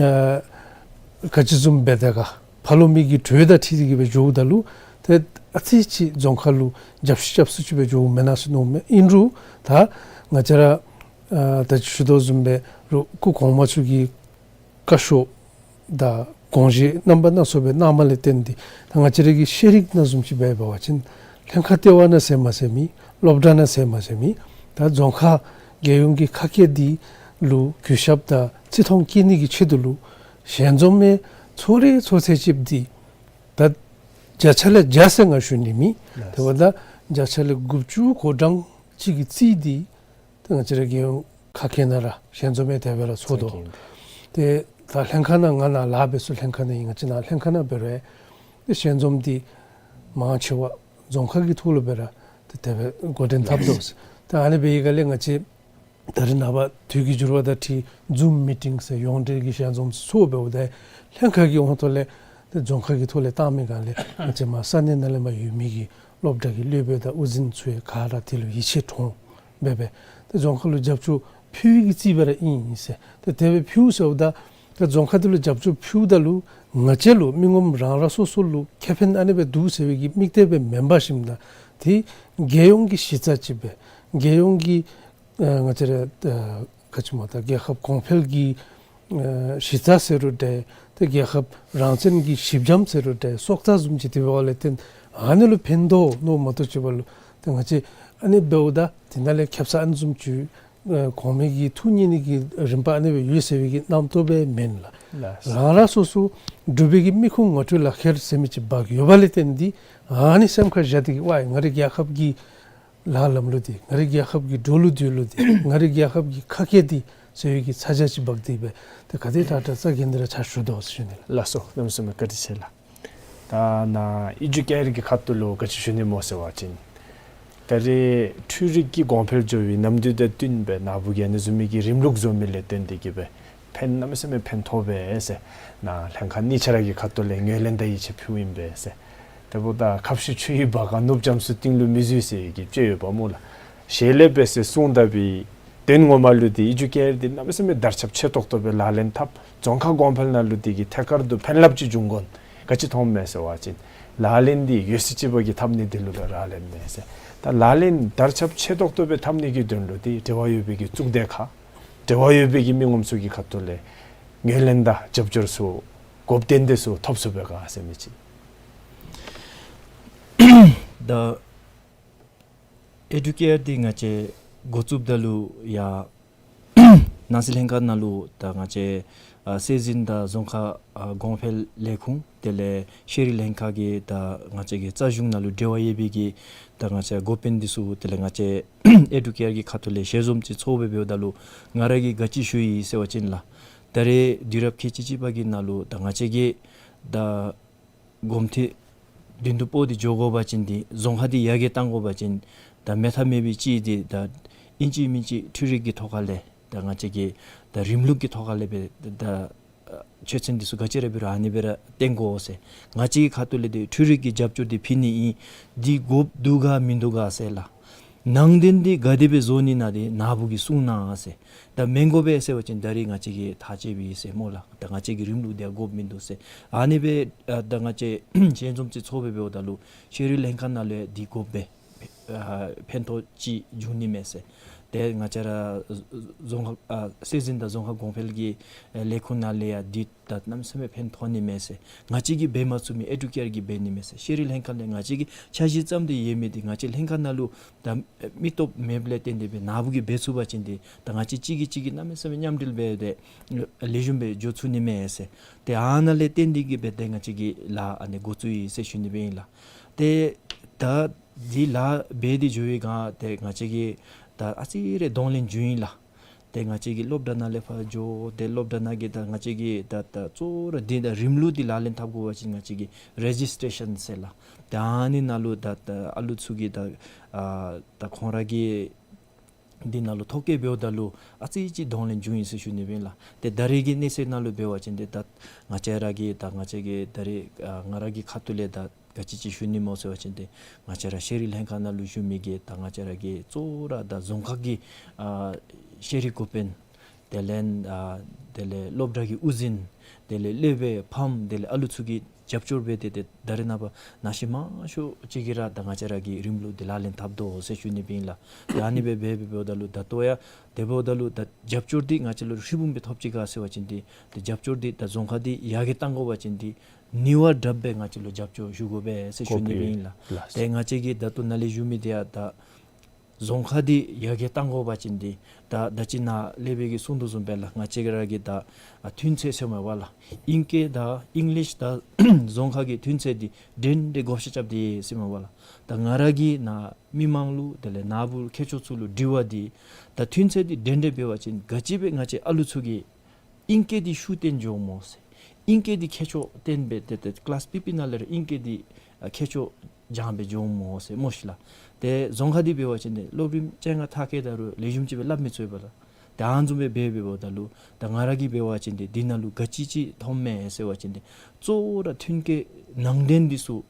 ཨ་ག་ཅི་བཟུམ་སྦེ་ད་ག་ཕ་ལོ་མི་གི་གྲོས་དང་འཁྲིལ་ཏེ་གིས་སྦེ་འགྱོཝ་ད་ལུ་ཏེ་ཨ་ཙི་ཅིག་རྫོང་ཁ་ལུ་རྒྱབ་ཤིག་རྐྱབ་ས་ཅིག་སྦེ་འགྱོཝ་མེན་ན་ཟེར་མནོཝ་མས། ཨིན་རུང་ད་ང་བཅས་ར་ཨ་ད་ཅི་ཞུ་དོ་བཟུམ་སྦེ་རུང་སྐུ་གོང་མ་ཚུ་གིས་བཀའ་ཤོག་དང་དགོངས་བཞེད་རྣམ་པ་སྣ་ཚོགས་སྦེ་གནངམ་ལས་བརྟེན་ཏེ་ད་ང་བཅས་ར་གི་ཤེས་རིག་ནང་བཟུམ་ཅིག་སྦེ་འབད་བ་ཅིན་ལྷན་ཁག་ལྟེ་བ་ནང་ཟེར་མ་ཟེར་མི་སློབ་གྲྭ་ནང་ཟེར་མ་ཟེར་མི་ད་རྫོང་ཁ་རྒྱལ་ཡོངས་ཀྱི་ཁ་སྐད་འདི་ལུ་གུས་ཞབས་དང་བརྩི་མཐོང་བསྐྱེད་ནི་གི་ཆེད་དུ་ལུ་ཞལ་འཛོམས་མི་ཚོགས་རེ་ཚོགས་ཚད་ཅིག་འདི་ད་བརྒྱ་ཆ་ལས་བརྒྱ་ཟེར་ང་ཞུ་ནི་མེན། དེ་འབདཝ་ད་བརྒྱ་ཆ་ལས་དགུ་བཅུ་གོ་གྲངས་ཅིག་གིས་རྩིས་ཏེ་ད་ང་བཅས་ར་རྒྱལ་ཡོངས་ཁ་སྐད་ནང་ར་ཞལ་འཛོམས་མི་དེ་སྦེ་ར་ཚོགས་དོ། ཏེ་ད་ལྷན་ཁག་ནང་ང་ནཱ་ལཱ་འབད་ས་ལྷན་ཁག་ནང་ཨིན། ང་བཅས་ནཱ་ལྷན་ཁག་ནང་འབད་རུང་ཏེ་ཞལ་འཛོམས་འདི་མང་ཆེ་བ་རྫོང་ཁ་གི་ཐོག་ལུ་སྦེ་ར་ཏེ་དེ་སྦེ་འགོ་འདྲེན་འཐབ་དོ། ད་ཨ་ནི་འབད་བའི་སྒང་ལས་ང་བཅས་ད་རེས་ནངས་པ་དུས་ཀྱི་འགྱུར་བ་དང་འཁྲིལ་ཛུམ་མི་ཊིང་ཟེར་ཡོངས་འབྲེལ་གྱི་ཞལ་འཛོམས་ཚོགས་འབདཝ་ད་ལྷན་ཁག་གི་ཧོང་ཐོག་ལས་ཏེ་རྫོང་ཁ་གི་ཐོག་ལས་བཏང་མི་སྒང་ལས་ང་བཅས་མར་ས་གནས་ནང་ལས་མར་ཡོད་མི་གི་སློབ་གྲྭ་གི་སློབ་དཔོན་དང་དབུ་འཛིན་ཚུ་ཡང་ག་ར་དེ་ལུ་ཡིད་ཆེས་འདྲོངས་སྦེ་སྦེ་ཏེ་རྫོང་ཁ་ལུ་རྒྱབ་སྐྱོར་ཕུལ་བའི་གི་རྩིས་སྦེ་ར་ཨིན་ཟེར། ཏེ་དེ་སྦེ་ཕུལ་ཟེརཝ་ད་ཏེ་རྫོང་ཁ་དེ་ལུ་རྒྱབ་སྐྱོར་ཕུལཝ་ད་ལུ་ང་བཅས་ལུ་མི་ངོམ་རང་རང་སོ་སོ་ལུ་ཁེ་ཕན་ཨ་ནི་སྦེ་འདུག་ཟེར་བའི་གི་དམིགས་གཏད་སྦེ་མེན་པར་ཞིནམ་ད་ཏེ་རྒྱལ་ཡོངས་ཀྱི་གཞི་རྩ་ཅིག་སྦེ་རྒྱལ་ཡོངས་ཀྱི་ཨ་ང་བཅས་ར་ཨ་ག་ཅི་སྨོ་ད་རྒྱལ་ཁབ་གོང་འཕེལ་གྱི་ཨ་གཞི་རྩ་ཟེར་རུང་འདྲ་ཏེ་རྒྱལ་ཁབ་རང་བཙན་གྱི་གཞི་འགྱམ་ཟེར་རུང་འདྲ་སྲོག་རྩ་བཟུམ་ཅིག་དེ་འབདཝ་ལས་བརྟེན་ཨ་ནི་ལུ་ཕན་ཐོགས་མནོཝ་མ་གཏོགས་ཅིག་འབདཝ་ལུ་ཏེ་ང་བཅས་ཨ་ནི་འབདཝ་ད་དེ་ནང་ལས་ཁེབ་ས་ཨ་ནི་བཟུམ་ཅིག་ཨ་གོང་མའི་གི་ཐུགས་མཉེས་ནི་གི་རིམ་པ་ཨ་ནི་སྦེ་ཡོད་ཟེར་བའི་གི་རྣམ་རྟོག་སྦེ་མེན་ལགས། ལགས། རང་རང་སོ་སོ་འབྲུག་པའི་གི་མི་ཁུངས་ངོ་སྤྲོད་ལག་ཁྱེར་ཟེར་མི་ཅིག་འབག་ཡོད་པ་ལས་བརྟེན་ཏེ་ཨ་ནི་སེམས་ཁར་བཞག་སྟེ་གི་ཝའི་ང་རའི་རྒྱལ་ཁབ་ཀྱི་ལཱ་ལམ་ལུགས་འདི་ང་རའི་རྒྱལ་ཁབ་ཀྱི་འགྲོ་ལུགས་སྡོད་ལུགས་འདི་ང་རའི་རྒྱལ་ཁབ་ཀྱི་ཁ་སྐད་འདི་ཟེར་བའི་གི་ཚ་གྱང་ཅིག་འབག་སྟེ་སྦེ་ཏེ་ག་དེ་དྲག་དྲག་རྩ་འགེངས་ཏེ་ར་ཕྱག་ཞུ་དོ་ཟེར་ཞུ་ནི་ལགས། ལགས་སོ། གནམ་མེད་ས་མེད་བཀའ་དྲིན་ཆེ་ལགས། ད་ནཱ་ཨེ་ཇུ་ཀེར་གྱི་ཁ་ཐུག་ལུ་ག་ཅི་ཞུ་ནི་སྨོ་ཟེར་བ་ཅིན་ད་རེས་འཕྲུལ་རིག་གི་གོང་འཕེལ་འགྱོ་བའི་ནམ་དུས་དང་བསྟུན་སྦེ་ནཱ་བུ་གིས་ཨ་ནི་བཟུམ་མའི་གི་རིམ་ལུགས་བཟོ་མི་ལས་བརྟེན་ཏེ་གི་སྦེ་ཕན་གནམ་མེད་ས་མེད་ཕན་ཐོགས་པས་ཟེར། ནཱ་ལྷན་ཁག་གཉིས་ཆ་ར་གི་ཁ་ཐུག་ལས་ངོས་ལེན་དང་ཡིད་ཆེས་ཕུལཝ་ཨིན་པས་ཟེར། དེ་འབདཝ་ད་ཁ་བཤུད་ཆུ་ཡི་བ་ག་ནུབ་རྒྱམ་སུ་གཏིང་ལུ་མི་འཛུལ་ཟེར་གྱི་ཅིག་ཡོདཔ་སྨོ་ལགས། ཞལ་ལས་འབད་ཟེར་གསུངས་ད་བའི་དོན་ངོ་མ་ལུ་འདི་ཨེ་ཇུ་ཀེར་འདི་གནམ་མེད་ས་མེད་དར་ཁྱབ་ཆེ་ཏོག་ཏོ་སྦེ་ལག་ལེན་འཐབ། རྫོང་ཁག་གོང་འཕེལ་ནང་ལུ་འདི་གིས་ཐད་ཀར་དུ་ཕན་རླབས་ཅིག་འབྱུང་དགོ་ན་ག་ཅི་མཐོངམ་མས་ཟེར་བ་ཅིན་ལག་ལེན་འདི་ཡོད་ཚད་ཅིག་པོ་གིས་འཐབ་ནི་འདི་ལུ་ལག་ལེན་མས་ཟེར། ད་ལག་ལེན་དར་ཁྱབ་ཆེ་ཏོག་ཏོ་སྦེ་འཐབ་ནི་གི་དོན་ལུ་འདི་འབྲེལ་བ་ཡོད་པའི་གི་གཙུག་སྡེ་ཁག་འབྲེལ་བ་ཡོད་པའི་གི་མི་ངོམ་ཚུ་གི་ཁ་ཐུག་ལས་ངོས་ལེན་དང་རྒྱབ་སྐྱོར་ཚུ་དགོཔ་ཏན་ཏན་ཚུ་ཐོབ་ཚུགས་པས་ག་ཟེར་མི་ཅིག། ད་ཨེ་ཌུ་ཀེར་འདི་ང་བཅས་འགོ་བཙུགསཔ་ད་ལུ་ཡང་ནང་སྲིད་ལྷན་ཁག་ནང་ལུ་ད་ང་བཅས་ཨ་སྲོལ་འཛིན་དང་རྫོང་ཁ་ཨ་གོང་འཕེལ་ལས་ཁུངས་དེ་ལས་ཤེས་རིག་ལྷན་ཁག་གི་ད་ང་བཅས་ཀྱི་རྩ་གཞུང་ནང་ལུ་འབྲེལ་བ་ཡོད་པའི་གི་ད་ང་བཅས་འགོ་དཔོན་འདི་ཚུ་དེ་ལས་ང་བཅས་ཨེ་ཌུ་ཀེར་གྱི་ཁ་ཐུག་ལས་ཞལ་འཛོམས་ཅིག་ཚོགས་སྦེ་འབདཝ་ད་ལུ་ང་ར་གིས་ག་ཅི་ཞུ་ཡི་ཟེར་བ་ཅིན་ལགས། ད་རེས་དུས་རབས་ཁལ་གཅིག་གཅིག་པ་གི་ནང་ལུ་ད་ང་བཅས་ཀྱིས་ད་གོམ་འདི་མདུན་དུ་སྤོ་སྟེ་འགྱོ་དགོ་པ་ཅིན་འདི་རྫོང་ཁ་འདི་ཡར་རྒྱས་གཏང་དགོ་པ་ཅིན་ད་མེད་ཐབས་མེད་པའི་ཅིག་འདི་ད་ཨིན་ཅི་མིན་ཅི་འཕྲུལ་རིག་གི་ཐོག་ཁ་ལས་ད་ང་བཅས་ཀྱིས་ད་རིམ་ལུགས་ཀྱི་ཐོག་ཁ་ལས་སྦེ་ད་ཆོས་ཚན་འདི་ཚུ་ག་ཅི་ར་འབད་རུང་ཨ་ནི་སྦེ་ར་བཏོན་དགོ་ཟེར། ང་བཅས་ཀྱི་ཁ་ཐུག་ལས་འདི་འཕྲུལ་རིག་གི་རྒྱབ་སྐྱོར་འདི་ཕུལ་ནི་ཨིན། འདི་དགོཔ་འདུག་ག་མིན་འདུག་ག་ཟེར་ལགས། ནང་དོན་འདི་ག་དེ་སྦེ་བཟོ་ནི་ན་འདི་ནཱ་བུ་གིས་གསུང་གནང་ཟེར། ད་མི་དགོ་པས་ཟེར་བ་ཅིན་ད་རེས་ང་བཅས་ཀྱིས་ཐག་བཅད་པས་ཟེར་སྨོ་ལགས། ད་ང་བཅས་ཀྱི་རིམ་ལུགས་འདི་ཡང་དགོཔ་མིན་འདུག་ཟེར། ཨ་ནི་སྦེ་ཨ་ད་ང་བཅས་ཞལ་འཛོམས་ཅིག་ཚོགས་སྦེ་འབདཝ་ད་ལུ་ཤེས་རིག་ལྷན་ཁག་ནང་ལས་འདི་དགོཔ་སྦེ་ཨ་ཕན་ཐོགས་ཅིག་འབྱུང་ནི་མས་ཟེར། ཏེ་ང་བཅས་ར་རྫོང་ཁ་ཨ་སྲོལ་འཛིན་དང་རྫོང་ཁ་གོང་འཕེལ་གྱི་ཨ་ལས་ཁུངས་ནང་ལས་ཡང་འདི་ད་གནམ་མེད་ས་མེད་ཕན་ཐོགས་ནི་མས་ཟེར། ང་བཅས་ཀྱིས་འབད་མ་ཚུགས་མི་ཨེ་ཌུ་ཀེར་གྱིས་འབད་ནི་མས་ཟེར། ཤེས་རིག་ལྷན་ཁག་ལས་ང་བཅས་ཀྱིས་འཆར་གཞི་བརྩམས་ཏེ་ཡོད་མི་འདི་ང་བཅས་ལྷན་ཁག་ནང་ལུ་ད་མི་སྟོབས་མེདཔ་ལས་བརྟེན་ཏེ་སྦེ་ནཱ་བུ་གིས་འབད་ཚུགས་པ་ཅིན་འདི་ད་ང་བཅས་གཅིག་གིས་གཅིག་གིས་གནམ་མེད་ས་མེད་མཉམ་འབྲེལ་འབད་དེ་ལེགས་ཤོམ་སྦེ་འགྱོ་ཚུགས་ནི་མས་ཟེར། ཏེ་ཨ་ནཱ་ལས་བརྟེན་ཏེ་གི་སྦེ་ཏེ་ང་བཅས་ཀྱིས་ལཱ་ཨ་ནི་འགོ་བཙུགས་ཡི་ཟེར་ཞུ་ནི་སྦེ་ཨིན་ལགས། ཏེ་ད་འདི་ལཱ་འབད་དེ་འགྱོ་བའི་སྒང་ཏེ་ང་བཅས་ཀྱིས་ད་ཨ་ཙི་རེ་གདོང་ལེན་འབྱུང་ཡི་ལགས། ཏེ་ང་བཅས་ཀྱིས་སློབ་གྲྭ་ནང་ལས་ཕར་འགྱོ། ཏེ་སློབ་གྲྭ་ནང་གི་ད་ང་བཅས་ཀྱིས་ད་ད་གཙོ་བོ་ར་འདི་ད་རིམ་ལུགས་འདི་ལག་ལེན་འཐབ་དགོ་པ་ཅིན་ང་བཅས་ཀྱིས་རེ་ཇིས་ཊེ་ཤཱན་ཟེར་ལགས། ད་ཨ་ནི་ནང་ལུ་ད་ད་ཨ་ལུ་ཚུ་གིས་ད་ཨ་ད་ཁོང་ར་གི་འདི་ནང་ལུ་ཐོ་བཀོད་འབདཝ་ད་ལུ་ཨ་ཙི་ཅིག་གདོང་ལེན་འབྱུང་ཡི་ཟེར་ཞུ་ནི་སྦེ་ཨིན་ལགས། ཏེ་ད་རེས་ཀྱི་གནས་ཚད་ནང་ལུ་འབད་བ་ཅིན་ཏེ་ད་ང་བཅས་ར་གི་ད་ང་བཅས་ཀྱི་ད་རེས་ཨ་ང་ར་གི་ཁ་ཐུག་ལས་ད་ག་ཅི་ཅིག་ཞུ་ནི་སྨོ་ཟེར་བ་ཅིན་ཏེ་ང་བཅས་ར་ཤེས་རིག་ལྷན་ཁག་ནང་ལུ་བཞུགས་མི་གི་ད་ང་བཅས་ར་གི་གཙོ་བོ་ར་ད་རྫོང་ཁག་གི་ཨ་ཤེས་རིག་འགོ་དཔོན་དེ་ལས་ཨ་དེ་ལས་སློབ་གྲྭ་གི་དབུ་འཛིན་དེ་ལས་སློབ་དཔོན་ཕམ་དེ་ལས་ཨ་ལུ་ཚུ་གིས་རྒྱབ་སྐྱོར་འབད་དེ་ཏེ་ད་རེས་ནངས་པ་ནང་ཤེས་མང་ཤོས་ཅིག་གིས་ར་ད་ང་བཅས་ར་གི་རིམ་ལུགས་འདི་ལག་ལེན་འཐབ་དོ་ཟེར་ཞུ་ནི་སྦེ་ཨིན་ལགས། ཏེ་ཨ་ནི་སྦེ་འབད་འབད་འབདཝ་ད་ལུ་ད་ལྟོ་ཡང་དེ་འབདཝ་ད་ལུ་ད་རྒྱབ་སྐྱོར་འདི་ང་བཅས་ལུ་ཧྲིལ་བུམ་སྦེ་ཐོབ་ཅི་ག་ཟེར་བ་ཅིན་ཏེ་ད་རྒྱབ་སྐྱོར་འདི་ད་རྫོང་ཁག་འདི་ཡར་རྒྱས་གཏང་དགོ་པ་ཅིན་ཏེ་ནི་བ་དྲགཔ་སྦེ་ང་བཅས་ལུ་རྒྱབ་སྐྱོར་ཞུ་དགོ་པས་ཟེར་ཞུ་ནི་སྦེ་ཨིན་ལགས། ལགས། ཏེ་ང་བཅས་ཀྱིས་ད་ལྟོ་ནཱ་ལས་ཞུ་མི་འདི་ཡང་ད་རྫོང་ཁག་འདི་ཡར་རྒྱས་གཏང་དགོ་པ་ཅིན་འདི་ད་ད་ཅི་ནཱ་སློབ་དཔོན་གྱིས་གསུང་དོ་བཟུམ་སྦེ་ལགས། ང་བཅས་ར་གི་ད་ཨ་མཐུན་རྐྱེན་ཟེར་མས་པ་ལགས། ཨིང་སྐད་དང་ཨིང་ལིཤ་དང་རྫོང་ཁ་གི་མཐུན་རྐྱེན་འདི་འདྲན་འདྲ་བགོ་བཤའ་རྐྱབ་སྟེ་ཟེར་མས་པ་ལགས། ད་ང་ར་གིས་ནཱ་མི་མང་ལུ་དེ་ལས་ནཱ་བུ་མཁས་མཆོག་ཚུ་ལུ་དྲི་བ་འདི་ད་མཐུན་རྐྱེན་འདི་འདྲན་འདྲ་འབད་བ་ཅིན་ག་ཅི་སྦེ་ང་བཅས་ཨ་ལུ་ཚུ་གིས་ཨིང་སྐད་འདི་ཤུགས་བཏོན་འགྱོཝ་སྨོ་ཟེར། ཨིང་སྐད་འདི་མཁས་མཆོག་བཏོན་སྦེ་ཏེ་ཏེ་ཀི་ལཱསི་ཕུད་པའི་ནང་ལས་ར་ཨིང་སྐད་འདི་ཨ་མཁས་མཆོག་སྦྱང་སྦེ་འགྱོཝ་སྨོ་ཟེར་སྨོ་ཤིག་ལགས། ཏེ་རྫོང་ཁ་འདི་འབད་བ་ཅིན་ཏེ་སློབ་རིམ་བཅོ་ལྔ་མཐར་འཁྱོལ་ད་རུང་ལེགས་ཤོམ་ཅིག་སྦེ་སླབ་མི་ཚུགས་པས་ལགས། ཏེ་ཨ་ནི་བཟུམ་སྦེ་འབད་འབདཝ་ད་ལུ་ད་ང་ར་གིས་འབད་བ་ཅིན་ཏེ་འདི་ནང་ལུ་ག་ཅི་ཅིག་མཐོངམ་མས་ཟེར་བ་ཅིན་ཏེ་གཙོ་བོ་ར་མཐུན་རྐྱེན་ནང་དོན་འདི་ཚུ་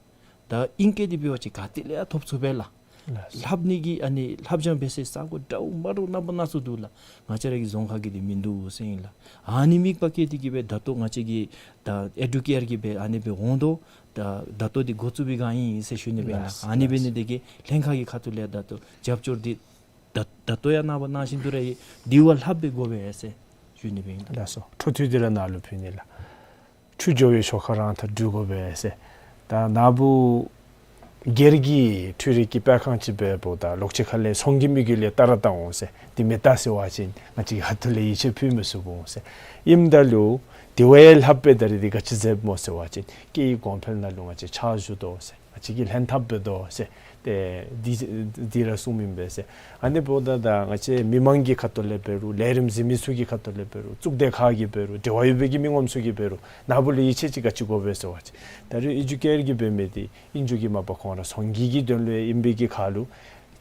ད་ཨིང་སྐད་འདི་འབད་བ་ཅིན་ག་ཏེ་ལས་ཡང་ཐོབ་ཚུགས་པས་ལགས། ལགས། ལྷབ་ནི་གི་ཨ་ནི་ལྷབ་སྦྱང་འབད་སའི་ས་གོ་འདྲཝ་མ་འདྲཝ་རྣམ་པ་སྣ་ཚོགས་འདུག་ལགས། ང་བཅས་ར་གི་རྫོང་ཁ་གི་འདི་མིན་འདུག་ཟེར་ཨིན་ལགས། ཨ་ནི་དམིགས་པ་བསྐྱེད་དེ་གི་སྦེ་ད་ལྟོ་ང་བཅས་ཀྱིས་ད་ཨེ་ཌུ་ཀེར་གྱིས་སྦེ་ཨ་ནི་སྦེ་འོང་དོ། ད་ད་ལྟོ་འདི་འགོ་བཙུགས་པའི་སྒང་ཨིན་ཟེར་ཞུ་ནི་སྦེ་ཨིན་ལགས། ལགས། ཨ་ནི་འབད་ནི་དེ་གིས་ལྷན་ཁག་གི་ཁ་ཐུག་ལས་ད་ལྟོ་རྒྱབ་སྐྱོར་འདི་ད་ད་ལྟོ་ཡང་ནངས་པ་ནང་བཞིན་དུ་ར་ཨིན། འདི་བ་ལྷག་སྦེ་དགོ་པས་ཟེར་ཞུ་ནི་སྦེ་ཨིན་ལགས། ལགས་སོ། འཕྲོ་མཐུད་དེ་ར་ནཱ་ལུ་ཕུལ་ནི་ལགས། ཆུ་འགྱོ་བའི་ཞོར་ཁར་རང་ཐག་འགྲོ་དགོ་པས་ཟེར། ད་ནཱ་བུ་ སྒེར་གྱི་འཕྲུལ་རིག་གི་སྤེལ་ཁང་ཅིག་འབདཝ་ད་ལོག་ཅི་ཁ་ལས་ཚོང་གི་དམིགས་ཡུལ་ལས་བལྟ་ར་བལྟ་འོང་ཟེར། དེ་མི་བལྟ་ཟེར་བ་ཅིན་ང་བཅས་ཀྱི་ཁ་ཐུག་ལས་ཡིད་ཆེས་ཕུལ་མི་ཚུགས་འོང་ཟེར། ཨིནམ་ད་ལུ་དེ་བ་ཡང་ལྷགཔ་སྦེ་ད་རེས་འདི་ག་ཅི་མཛདཔ་སྨོ་ཟེར་བ་ཅིན་སྐད་ཡིག་གོང་འཕེལ་ནང་ལུ་ང་བཅས་ཕྱག་ཞུ་དོ་ཟེར། ང་བཅས་ཀྱིས་ལྷན་ཐབས་འབད་དོ་ཟེར། ཏེ་འདི་འདི་ར་གསུངམ་ཨིན་པས་ཟེར། ཨ་ནི་འབདཝ་ད་ད་ང་བཅས་མི་མང་གི་ཁ་ཐུག་ལས་འབད་རུང་ལས་རིམ་གཟིགས་མི་ཚུ་གི་ཁ་ཐུག་ལས་འབད་རུང་གཙུག་སྡེ་ཁག་གིས་འབད་རུང་འབྲེལ་བ་ཡོད་པའི་གི་མི་ངོམ་ཚུ་གིས་འབད་རུང་ན་བུ་ལུ་ཡིད་ཆེས་ཅིག་ག་ཅི་དགོ་པས་ཟེར་བ་ཅིན་ད་རེས་ཨེ་ཇུ་ཀེར་གྱིས་འབད་མི་འདི་ཨིན་རྒྱུ་གིས་མ་པ་ཁོང་ར་ཚོང་གི་གི་དོན་ལུ་ཨིན་པའི་གི་ཁར་ལུ་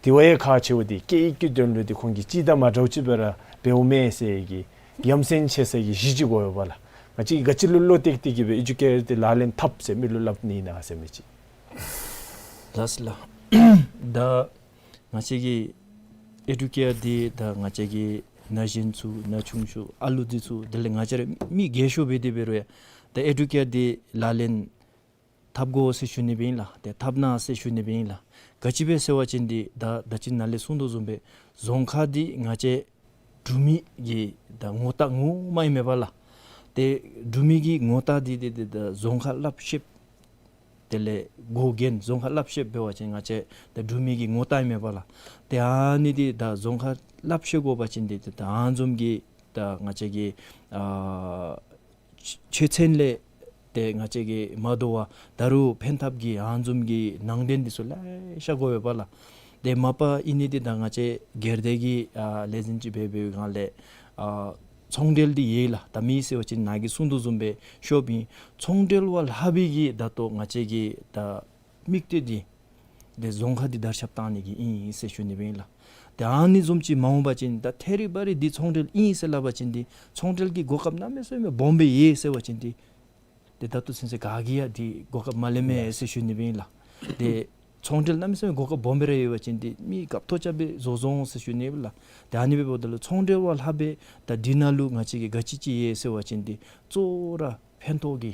དེ་བ་ཡང་ཁག་ཆེཝ་འདི་སྐད་ཡིག་གི་དོན་ལུ་འདི་ཁོང་གིས་ཅིག་དང་མ་འདྲཝ་ཅིག་སྦེ་ར་འབདཝ་མས་ཟེར་གྱི་ཡ་མཚན་ཆེ་ས་གི་གཞི་ཅིག་དགོ་པས་ལགས། ང་བཅས་ཀྱིས་ག་ཅི་ལུ་བློ་གཏད་དེ་གི་སྦེ་ཨེ་ཇུ་ཀེར་འདི་ལག་ལེན་འཐབ་ཟེར་མི་ལུ་སླབ་ནི་ཨིན་ན་ཟེར་མི་ཅིག། ལགས་སོ་ལགས། ད་ང་བཅས་ཀྱི་ཨེ་ཇུ་ཀེར་འདི་ད་ང་བཅས་ཀྱི་ན་གཞོན་ཚུ་ན་ཆུང་ཤོས་ཨ་ལུ་འདི་ཚུ་དེ་ལས་ང་བཅས་ར་མི་རྒས་ཤོས་འབད་དེ་འབད་རུང་ཡང་ད་ཨེ་ཇུ་ཀེར་འདི་ལག་ལེན་འཐབ་དགོ་ཟེར་ཞུ་ནི་སྦེ་ཨིན་ལགས། ཏེ་འཐབ་གནང་ཟེར་ཞུ་ནི་སྦེ་ཨིན་ལགས། ག་ཅི་སྦེ་ཟེར་བ་ཅིན་འདི་ད་ད་ཅི་ནཱ་ལས་གསུངས་དོ་བཟུམ་སྦེ་རྫོང་ཁག་འདི་ང་བཅས་འབྲུག་མི་གི་ད་ངོ་རྟགས་ངོ་མ་ཨིན་མས་པ་ལགས། ཏེ་འབྲུག་མི་གི་ངོ་རྟགས་འདི་ཏེ་ཏེ་ད་རྫོང་ཁག་ལྷགཔ་ཤེསཔ་དེ་ལས་འགོ་འགན་རྫོང་ཁག་ལྷགཔ་ཤེསཔ་འབད་བ་ཅིན་ང་བཅས་ད་འབྲུག་མི་གི་ངོ་རྟགས་ཨིན་མས་པ་ལགས། ཏེ་ཨ་ནི་འདི་ད་རྫོང་ཁག་ལྷགཔ་ཤེས་དགོ་པ་ཅིན་འདི་ཏེ་ད་ཨ་ནི་བཟུམ་གྱི་ད་ང་བཅས་ཀྱི་ཨ་ཆོས་ཚན་ལས་ཏེ་ང་བཅས་ཀྱིས་མ་དོ་བར་ད་རུང་ཕན་ཐབས་ཀྱི་ཨ་ནི་བཟུམ་གྱི་ནང་དོན་འདི་ཚུ་ལེ་ཤ་དགོ་པས་པ་ལགས། ཏེ་མ་པ་ཨིན་ནི་འདི་ད་ང་བཅས་སྒེར་སྡེ་གི་ཨ་ལས་འཛིན་ཅིག་འབད་བའི་སྒང་ལས་ཨ་ཚོང་འབྲེལ་འདི་ཡོད་ལགས། ད་མི་ཟེར་བ་ཅིན་ནཱ་གིས་གསུངས་དོ་བཟུམ་སྦེ་ཤོབ་ཨིན། ཚོང་འབྲེལ་བ་ལྷག་པའི་གི་ད་ལྟོ་ང་བཅས་ཀྱི་ད་དམིགས་གཏད་འདི་ཏེ་རྫོང་ཁག་འདི་དར་ཁྱབ་བཏང་ནི་གི་ཨིན་ཟེར་ཞུ་ནི་སྦེ་ཨིན་ལགས། ཏེ་ཨ་ནི་བཟུམ་ཅིག་མ་འོང་པ་ཅིན་ད་ཐད་རི་བ་རི་འདི་ཚོང་འབྲེལ་ཨིན་ཟེར་སླབ་པ་ཅིན་འདི་ཚོང་འབྲེལ་གྱི་གོ་སྐབས་གནམ་མེད་ས་མེད་སྦོམ་སྦེ་ཡོད་ཟེར་བ་ཅིན་འདི་ཏེ་ད་ལྟོ་ཚུན་ཚོད་ག་གིས་ཡང་འདི་གོ་སྐབས་མ་ལེན་མས་ཟེར་ཞུ་ནི་སྦེ་ཨིན་ལགས། ཏེ་ཚོང་འབྲེལ་གནམ་མེད་ས་མེད་གོ་སྐབས་སྦོམ་སྦེ་ར་ཡོད་པ་ཅིན་འདི་མི་སྐབས་ཐོག་རྐྱབ་སྦེ་བཟོ་བཟོ་འོང་ཟེར་ཞུ་ནི་ལགས། ཏེ་ཨ་ནི་སྦེ་འབདཝ་ད་ལུ་ཚོང་འབྲེལ་བ་ལྷག་པའི་ད་འདི་ནང་ལུ་ང་བཅས་ཀྱི་ག་ཅི་ཅིག་ཡོད་ཟེར་བ་ཅིན་འདི་གཙོ་བོ་ར་ཕན་ཐོགས་ཀྱི་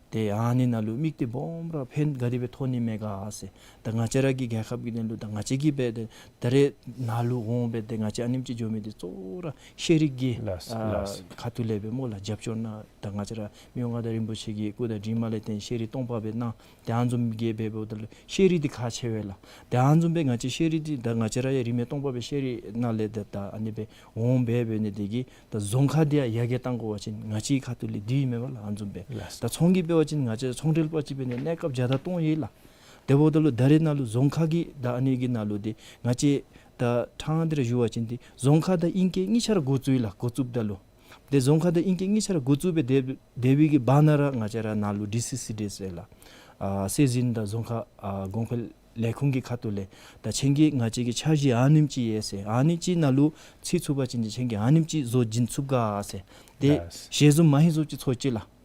ཏེ་ཨ་ནི་ནང་ལུ་དམིགས་གཏད་སྦོམ་ར་ཕན་ག་དེ་སྦེ་ཐོགས་ནི་མས་ག་ཟེར། ད་ང་བཅས་ར་གི་རྒྱལ་ཁབ་ཀྱི་དོན་ལུ་ད་ང་བཅས་ཀྱིས་འབད་དེ་ད་རེས་ནཱ་ལུ་འོང་སྦེ་ཏེ་ང་བཅས་ཨ་ནེམ་ཅིག་འགྱོ་མི་འདི་གཙོ་བོ་ར་ཤེས་རིག་གི་ལགས་ཨ་ལགས། ཁ་ཐུག་ལས་སྦེ་སྨོ་ལགས། རྒྱབ་སྐྱོར་གནང་། ད་ང་བཅས་ར་མི་དབང་མངའ་བདག་རིན་པོ་ཆེ་གི་སྐུ་དང་གྲིབ་མ་ལས་བརྟེན་ཤེས་རིག་སྟོང་པ་སྦེ་གནང་། ཏེ་ཨ་ནི་བཟུམ་གྱི་སྦེ་འབདཝ་ད་ལུ་ཤེས་རིག་འདི་ཁག་ཆེ་བས་ལགས། ཏེ་ཨ་ནི་བཟུམ་སྦེ་ང་བཅས་ཤེས་རིག་འདི་ད་ང་བཅས་ར་ཡང་རིས་མེད་སྟོང་པ་སྦེ་ཤེས་རིག་ནང་ལས་ད་ད་ཨ་ནི་སྦེ་འོང་སྦེ་འབད་ནི་འདི་གིས་ད་རྫོང་ཁག་འདི་ཡང་ཡར་རྒྱས་གཏང་དགོ་པ་ཅིན་ང་བཅས་ཁ་ཐུག་ལས་འདི་ཨིན་མས་པ་ལགས། ཨ་ནི་བཟུམ་སྦེ་ལགས། ད་ཚོང་གི་འབད་བ་ཅིན་ང་བཅས་ཚོང་འབྲེལ་པ་ཅིག་འབད་ནི་གནས་སྐབས་བརྒྱ་དང་སྟོང་ཡོད་ལགས། དེ་འབདཝ་ད་ལུ་ད་རེས་ནང་ལུ་རྫོང་ཁག་གི་ད་ཨ་ནི་གི་ནང་ལུ་འདི་ང་བཅས་ད་ཕྲང་སྟེ་ར་ཞུ་བ་ཅིན་འདི་རྫོང་ཁག་དང་ཨིང་སྐད་གཉིས་ཆ་ར་འགོ་བཙུགས་ཡི་ལགས། འགོ་བཙུགསཔ་ད་ལུ་ཏེ་རྫོང་ཁག་དང་ཨིང་སྐད་གཉིས་ཆ་ར་འགོ་བཙུགས་སྦེ་སྡོད་སྡོད་པའི་གི་བར་ན་ར་ང་བཅས་ར་ནཱ་ལུ་ཌི་སི་སི་ཌི་ཨེསི་ཟེར་ལགས། ཨ་སྲོལ་འཛིན་དང་རྫོང་ཁག་ཨ་གོང་འཕེལ་ལས་ཁུངས་ཀྱི་ཁ་ཐུག་ལས་ད་ཁྱེད་ཀྱིས་ང་བཅས་ཀྱི་འཆར་གཞི་ཨ་ནེམ་ཅིག་ཡོད་ཟེར། ཨ་ནི་ཅིག་ནང་ལུ་ཚུད་ཚུགས་པ་ཅིན་ཏེ་ཁྱེད་ཀྱིས་ཨ་ནེམ་ཅིག་བཟོ་བྱིན་ཚུགས་ག་ཟེར། ཏེ་ལགས། ཞལ་འཛོམས་མ་ཧེ་བཟོ་ཅིག་ཚོར་ཅི་ལགས།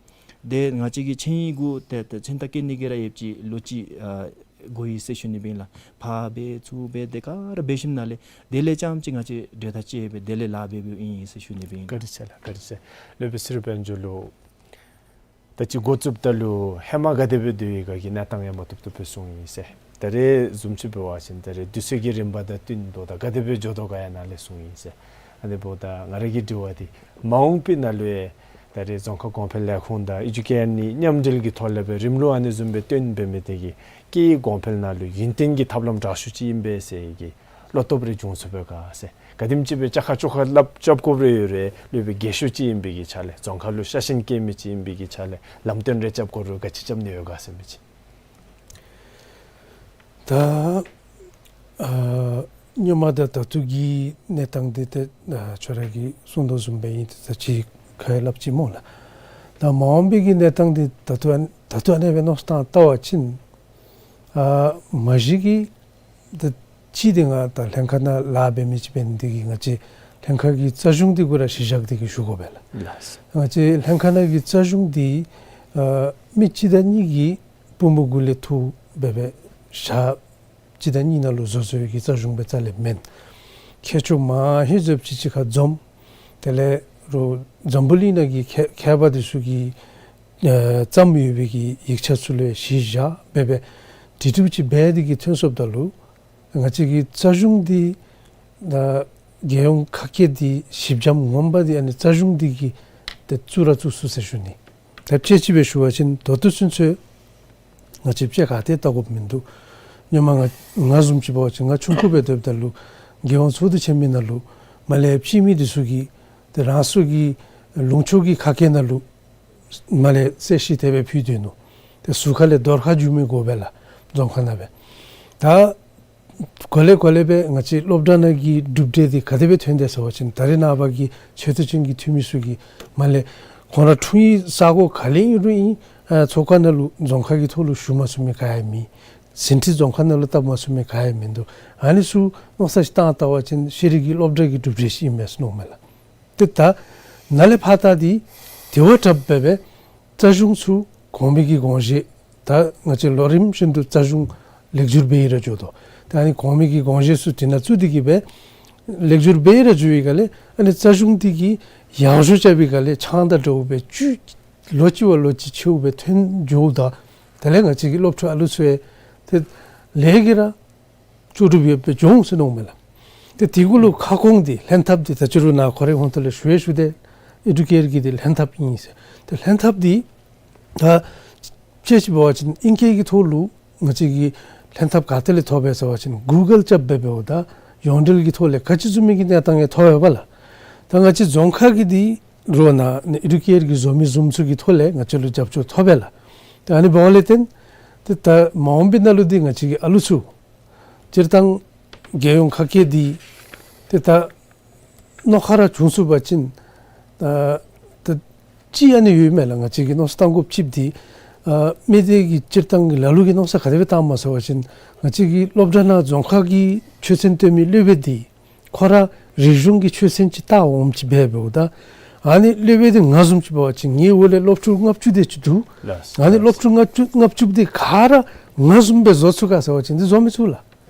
ཏེ་ང་བཅས་ཀྱི་མཚན་ཡིག་གུ་ཏེ་ཏེ་མཚན་རྟགས་བཀོད་ནི་གི་ར་ཡོདཔ་ཅིག་ལོ་གཅིག་ཨ་འགོར་ཡི་ཟེར་ཞུ་ནི་སྦེ་ཨིན་ལགས། ཕར་འབད་ཚུར་འབད་དེ་ག་ར་འབད་ཞིནམ་ལས་དེ་ལས་རྐྱངམ་ཅིག་ང་བཅས་གྲོས་ཐག་བཅད་སྦེ་དེ་ལས་ལཱ་འབད་འབདཝ་ཨིན་ཟེར་ཞུ་ནི་སྦེ་ཨིན། བཀའ་དྲིན་ཆེ་ལགས། བཀའ་དྲིན་ཆེ། སློབ་དཔོན་ཚེ་རིང་དཔལ་འབྱོར་ལུ་ད་ཅི་འགོ་བཙུགསཔ་ད་ལུ་ཧེ་མ་ག་དེ་སྦེ་སྡོད་ཡི་ག་གི་གནས་སྟངས་ཡང་མ་བཏུབ་བཏུབ་སྦེ་གསུངས་ཡི་ཟེར། ད་རེས་བཟུམ་ཅིག་འབད་བ་ཅིན་ད་རེས་དུས་ཚོད་ཀྱི་རིམ་པ་དང་བསྟུན་དོ་ད་ག་དེ་སྦེ་འགྱོ་དོ་ག་ཡང་ནཱ་ལས་གསུངས་ཡི་ཟེར། ཨ་ནི་འབདཝ་ད་ང་ར་གི་དྲི་བ་འདི་མ་འོངས་པའི་ནང་ལུ་ཡང་ད་རེས་རྫོང་ཁག་གོང་འཕེལ་ལས་ཁུངས་དང་ཨེ་ཇུ་ཀེར་གཉིས་མཉམ་འབྲེལ་གྱི་ཐོག་ལས་སྦེ་རིམ་ལུགས་ཨ་ནི་བཟུམ་སྦེ་བཏོན་འབད་མི་དེ་གིས་སྐད་ཡིག་གོང་འཕེལ་ནང་ལུ་ཡུན་བརྟན་གྱི་ཐབས་ལམ་དྲག་ཤོས་ཅིག་ཨིན་པས་ཟེར་གྱི་བློ་སྟོབས་རེ་འབྱུང་ཚུགས་པས་ག་ཟེར། ག་དེམ་ཅིག་སྦེ་བཅའ་ཁ་བཅོ་ཁ་སླབ་རྐྱབ་དགོཔ་རེ་ཡོད་རུང་སློབ་དཔོན་རྒས་ཤོས་ཅིག་ཨིན་པའི་གི་ཆ་ལས་རྫོང་ཁག་ལུ་ཤ་ཞེན་བསྐྱེད་མི་ཅིག་ཨིན་པའི་གི་ཆ་ལས་ལམ་སྟོན་རེ་རྐྱབ་དགོ་རུང་ག་ཅི་རྐྱབ་ནི་ཡོད་ག་ཟེར་མི་ཅིག། ད་ཨ་སྔོན་མ་དང་ད་ལྟོ་གི་གནས་སྟངས་འདི་ཏེ་ཨ་ཁྱོད་ར་གིས་གསུངས་དོ་བཟུམ་སྦེ་ཨིན། ཏེ་ད་ཅི་ཁ་ཡར་སླབ་ཅི་སྨོ་ལགས། ད་མ་འོངས་པའི་གི་གནས་སྟངས་འདི་ད་ལྟོ་ཨ་ད་ལྟོ་ཨ་ནི་སྦེ་མནོ་བསམ་བཏང་བལྟ་བ་ཅིན་ཨ་མ་གཞི་གིས་ད་ཅི་འདི་ང་ད་ལྷན་ཁག་ནང་ལཱ་འབད་མི་ཅིག་འབད་ནི་འདི་གིས་ང་བཅས་ལྷན་ཁག་གི་རྩ་གཞུང་འདི་གུ་ར་གཞི་བཞག་སྟེ་གིས་ཞུ་དགོ་པས་ལགས། ལགས། ང་བཅས་ལྷན་ཁག་ནང་གི་རྩ་གཞུང་འདི་ཨ་མི་གཅིག་དང་གཉིས་ཀྱིས་པུས་མོ་གུ་ལས་འཐུ་འབད་སྦེ་ཞག་གཅིག་དང་གཉིས་ནང་ལུ་བཟོ་བཟོ་བའི་གི་རྩ་གཞུང་སྦེ་རྩ་ལས་མེན། མཁས་མཆོག་མ་ཧེ་བཟོཝ་ཅིག་གཅིག་ཁར་འཛོམས། དེ་ལས་རོགས་འཛམ་བུ་གླིང་ནང་གི་མཁས་མཁས་པ་འདི་ཚུ་གིས་ཨ་བརྩམས་ཡོད་པའི་གི་ཡིག་ཆ་ཚུ་ལུ་གཞི་བཞག་འབད་སྦེ་དེ་འདྲཝ་ཅིག་འབད་དེ་གིས་ཐོན་སོངམ་ད་ལུ་ང་བཅས་ཀྱི་རྩ་གཞུང་འདི་ད་རྒྱལ་ཡོངས་ཁ་སྐད་འདི་ཞིབ་འཇམ་ངོམ་པ་འདི་ཨ་ནི་རྩ་གཞུང་འདི་གིས་ཏེ་བཙུགས་ར་བཙུགས་སོ་ཟེར་ཞུ་ནི། ད་དཔྱེ་ཅིག་སྦེ་ཞུ་བ་ཅིན་ད་ལྟོ་ཚུན་ཚོད་ང་བཅས་དཔྱེ་ག་ཏེ་བལྟ་དགོཔ་མིན་འདུག། སྔོན་མ་ང་ང་བཟུམ་ཅིག་འབད་བ་ཅིན་ང་ཆུང་ཀུ་སྦེ་སྡོདཔ་ད་ལུ་རྒྱལ་ཡོངས་ཚོགས་འདུ་ཆེན་མོའི་ནང་ལུ་མར་ལས་སྤྱི་མི་འདི་ཚུ་གིས་ཏེ་རང་སོའི་གི་ལུང་ཕྱོགས་ཀྱི་ཁ་སྐད་ནང་ལུ་མར་ལས་གསལ་བཤད་དེ་སྦེ་ཕུལ་དོ་ནུག། ཏེ་ཟུར་ཁ་ལས་རྡོར་ཁ་བསྒྱུར་མི་དགོ་པས་ལགས། རྫོང་ཁ་ནང་སྦེ། ད་གོ་ལེ་གོ་ལེ་སྦེ་ང་བཅས་སློབ་གྲྭ་ནང་གི་གྲུབ་འབྲས་འདི་ག་དེ་སྦེ་ཐོན་དེས་ཟེར་བ་ཅིན་ད་རེས་ནངས་པ་གི་ཆེ་མཐོ་ཅན་གྱི་འཐུས་མི་ཚུ་གིས་མར་ལས་ཁོང་ར་འཁྲུངས་ཡུལ་ས་གོ་ག་ལས་ཨིན་རུང་ཨིན། ཨ་ཚོགས་ཁང་ནང་ལུ་རྫོང་ཁ་གི་ཐོག་ལུ་ཞུ་མ་ཚུགས་མི་ག་ཡང་མེད། ཟིན་བྲིས་རྫོང་ཁ་ནང་ལུ་བཏབ་མ་ཚུགས་མི་ག་ཡང་མིན་འདུག། ཨ་ནི་ཚུ་མནོ་བསམ་ཅིག་བཏང་བལྟ་བ་ཅིན་ཤེས་རིག་གི་སློབ་གྲྭ་གི་གྲུབ་འབྲས་ཅིག་ཨིན་མས་ཟེར་མནོཝ་མས་ལགས། ཏེ་ད་ནཱ་ལས་ཕར་ད་འདི་དེ་བ་དྲགཔ་སྦེ་སྦེ་རྩ་གཞུང་ཚུ་གོང་མའི་གི་དགོངས་བཞེད། ད་ང་བཅས་ལོ་རིམ་བཞིན་དུ་རྩ་གཞུང་ལེགས་བསྒྱུར་འབད་ཡི་ར་འགྱོ་དོ། ད་ཨ་ནི་གོང་མའི་གི་དགོངས་བཞེད་ཚུ་དེ་ནང་བཙུགས་ཏེ་གི་སྦེ་ལེགས་བསྒྱུར་འབད་ཡི་ར་འགྱོ་བའི་སྒང་ལས་ཨ་ནི་རྩ་གཞུང་འདི་གི་ཡང་ཞུ་རྐྱབ་པའི་སྒང་ལས་ཆང་དང་འདྲཝ་སྦེ་བཅུད་ལོ་གཅིག་བ་ལོ་གཅིག་ཆེཝ་སྦེ་ཐོན་འགྱོཝ་ད། དེ་ལས་ང་བཅས་ཀྱི་སློབ་ཕྲུག་ཨ་ལུ་ཚུ་ཡང་ཏེ་ལས་ཀྱི་ར་ལྕོགས་གྲུབ་ཡོདཔ་སྦེ་འགྱོ་འོང་ཟེར་མནོཝ་མས་ལགས། ཏེ་དེ་གུ་ལུ་ཁ་སྐོང་འདི་ལྷན་ཐབས་འདི་ད་ཅི་རུང་ནཱ་ཁོ་རའི་ཧོང་ཏོ་ལས་ཞུ་ཡང་ཞུ་དེས། ཨེ་ཌུ་ཀེར་གྱི་འདི་ལྷན་ཐབས་ཨིན་ཟེར། ཏེ་ལྷན་ཐབས་འདི་ད་དཔྱེ་ཅིག་འབད་བ་ཅིན་ཨིང་སྐད་ཀྱི་ཐོག་ལུ་ང་བཅས་ཀྱི་ལྷན་ཐབས་ག་ཏེ་ལས་ཐོབ་པས་ཟེར་བ་ཅིན་གུ་གཱལ་རྐྱབ་སྦེ་འབདཝ་ད་ཡོངས་འབྲེལ་གྱི་ཐོག་ལས་ག་ཅི་བཟུམ་མའི་གི་གནས་སྟངས་ཡང་ཐོབ་ཡོདཔ་ལགས། ད་ང་བཅས་རྫོང་ཁ་གི་འདི་རོགས་ནཱ་ཨེ་ཌུ་ཀེར་གྱི་བཟོ་མི་བཟུམ་ཚུ་གི་ཐོག་ལས་ང་བཅས་ལུ་རྒྱབ་སྐྱོར་ཐོབ་པས་ལགས། ཏེ་ཨ་ནི་འབདཝ་ལས་བརྟེན་ཏེ་ད་མ་འོངས་པའི་ནང་ལུ་འདི་ང་བཅས་ཀྱི་ཨ་ལུ་ཚུ་སྤྱིར་བཏང་རྒྱལ་ཡོངས་ཁ་སྐད་འདི་ཏེ་ད་རྣོ་ཁ་ར་བྱུང་ཚུགས་པ་ཅིན་ད་ད་ཅིག་ཨ་ནི་ཡོད་མས་ལགས། ང་བཅས་ཀྱིས་མནོ་བསམ་བཏང་དགོཔ་ཅིག་འདི་ཨ་མི་སྡེ་གིས་སྤྱིར་བཏང་གི་ལ་ལུ་གིས་མནོ་བསམ་ག་དེ་སྦེ་བཏངམ་མས་ཟེར་བ་ཅིན་ང་བཅས་ཀྱི་སློབ་གྲྭ་ནང་རྫོང་ཁ་གི་ཆོས་ཚན་སྟོན་མི་སློབ་དཔོན་འདི་ཁོ་ར་རིག་གཞུང་གི་ཆོས་ཚན་ཅིག་ལྟ་འོངམ་ཅིག་འབད་འབདཝ་ད་ཨ་ནི་སློབ་དཔོན་འདི་ང་བཟུམ་ཅིག་འབད་བ་ཅིན་ངེའི་འོག་ལས་སློབ་ཕྲུག་ལྔ་བཅུ་དེ་ཅིག་འདུག། ལགས། ཨ་ནི་སློབ་ཕྲུག་ལྔ་བཅུ་ལྔ་བཅུ་འདི་ག་ར་ང་བཟུམ་སྦེ་བཟོ་ཚུགས་ག་ཟེར་བ་ཅིན་འདི་བཟོ་མི་ཚུགས་ལགས།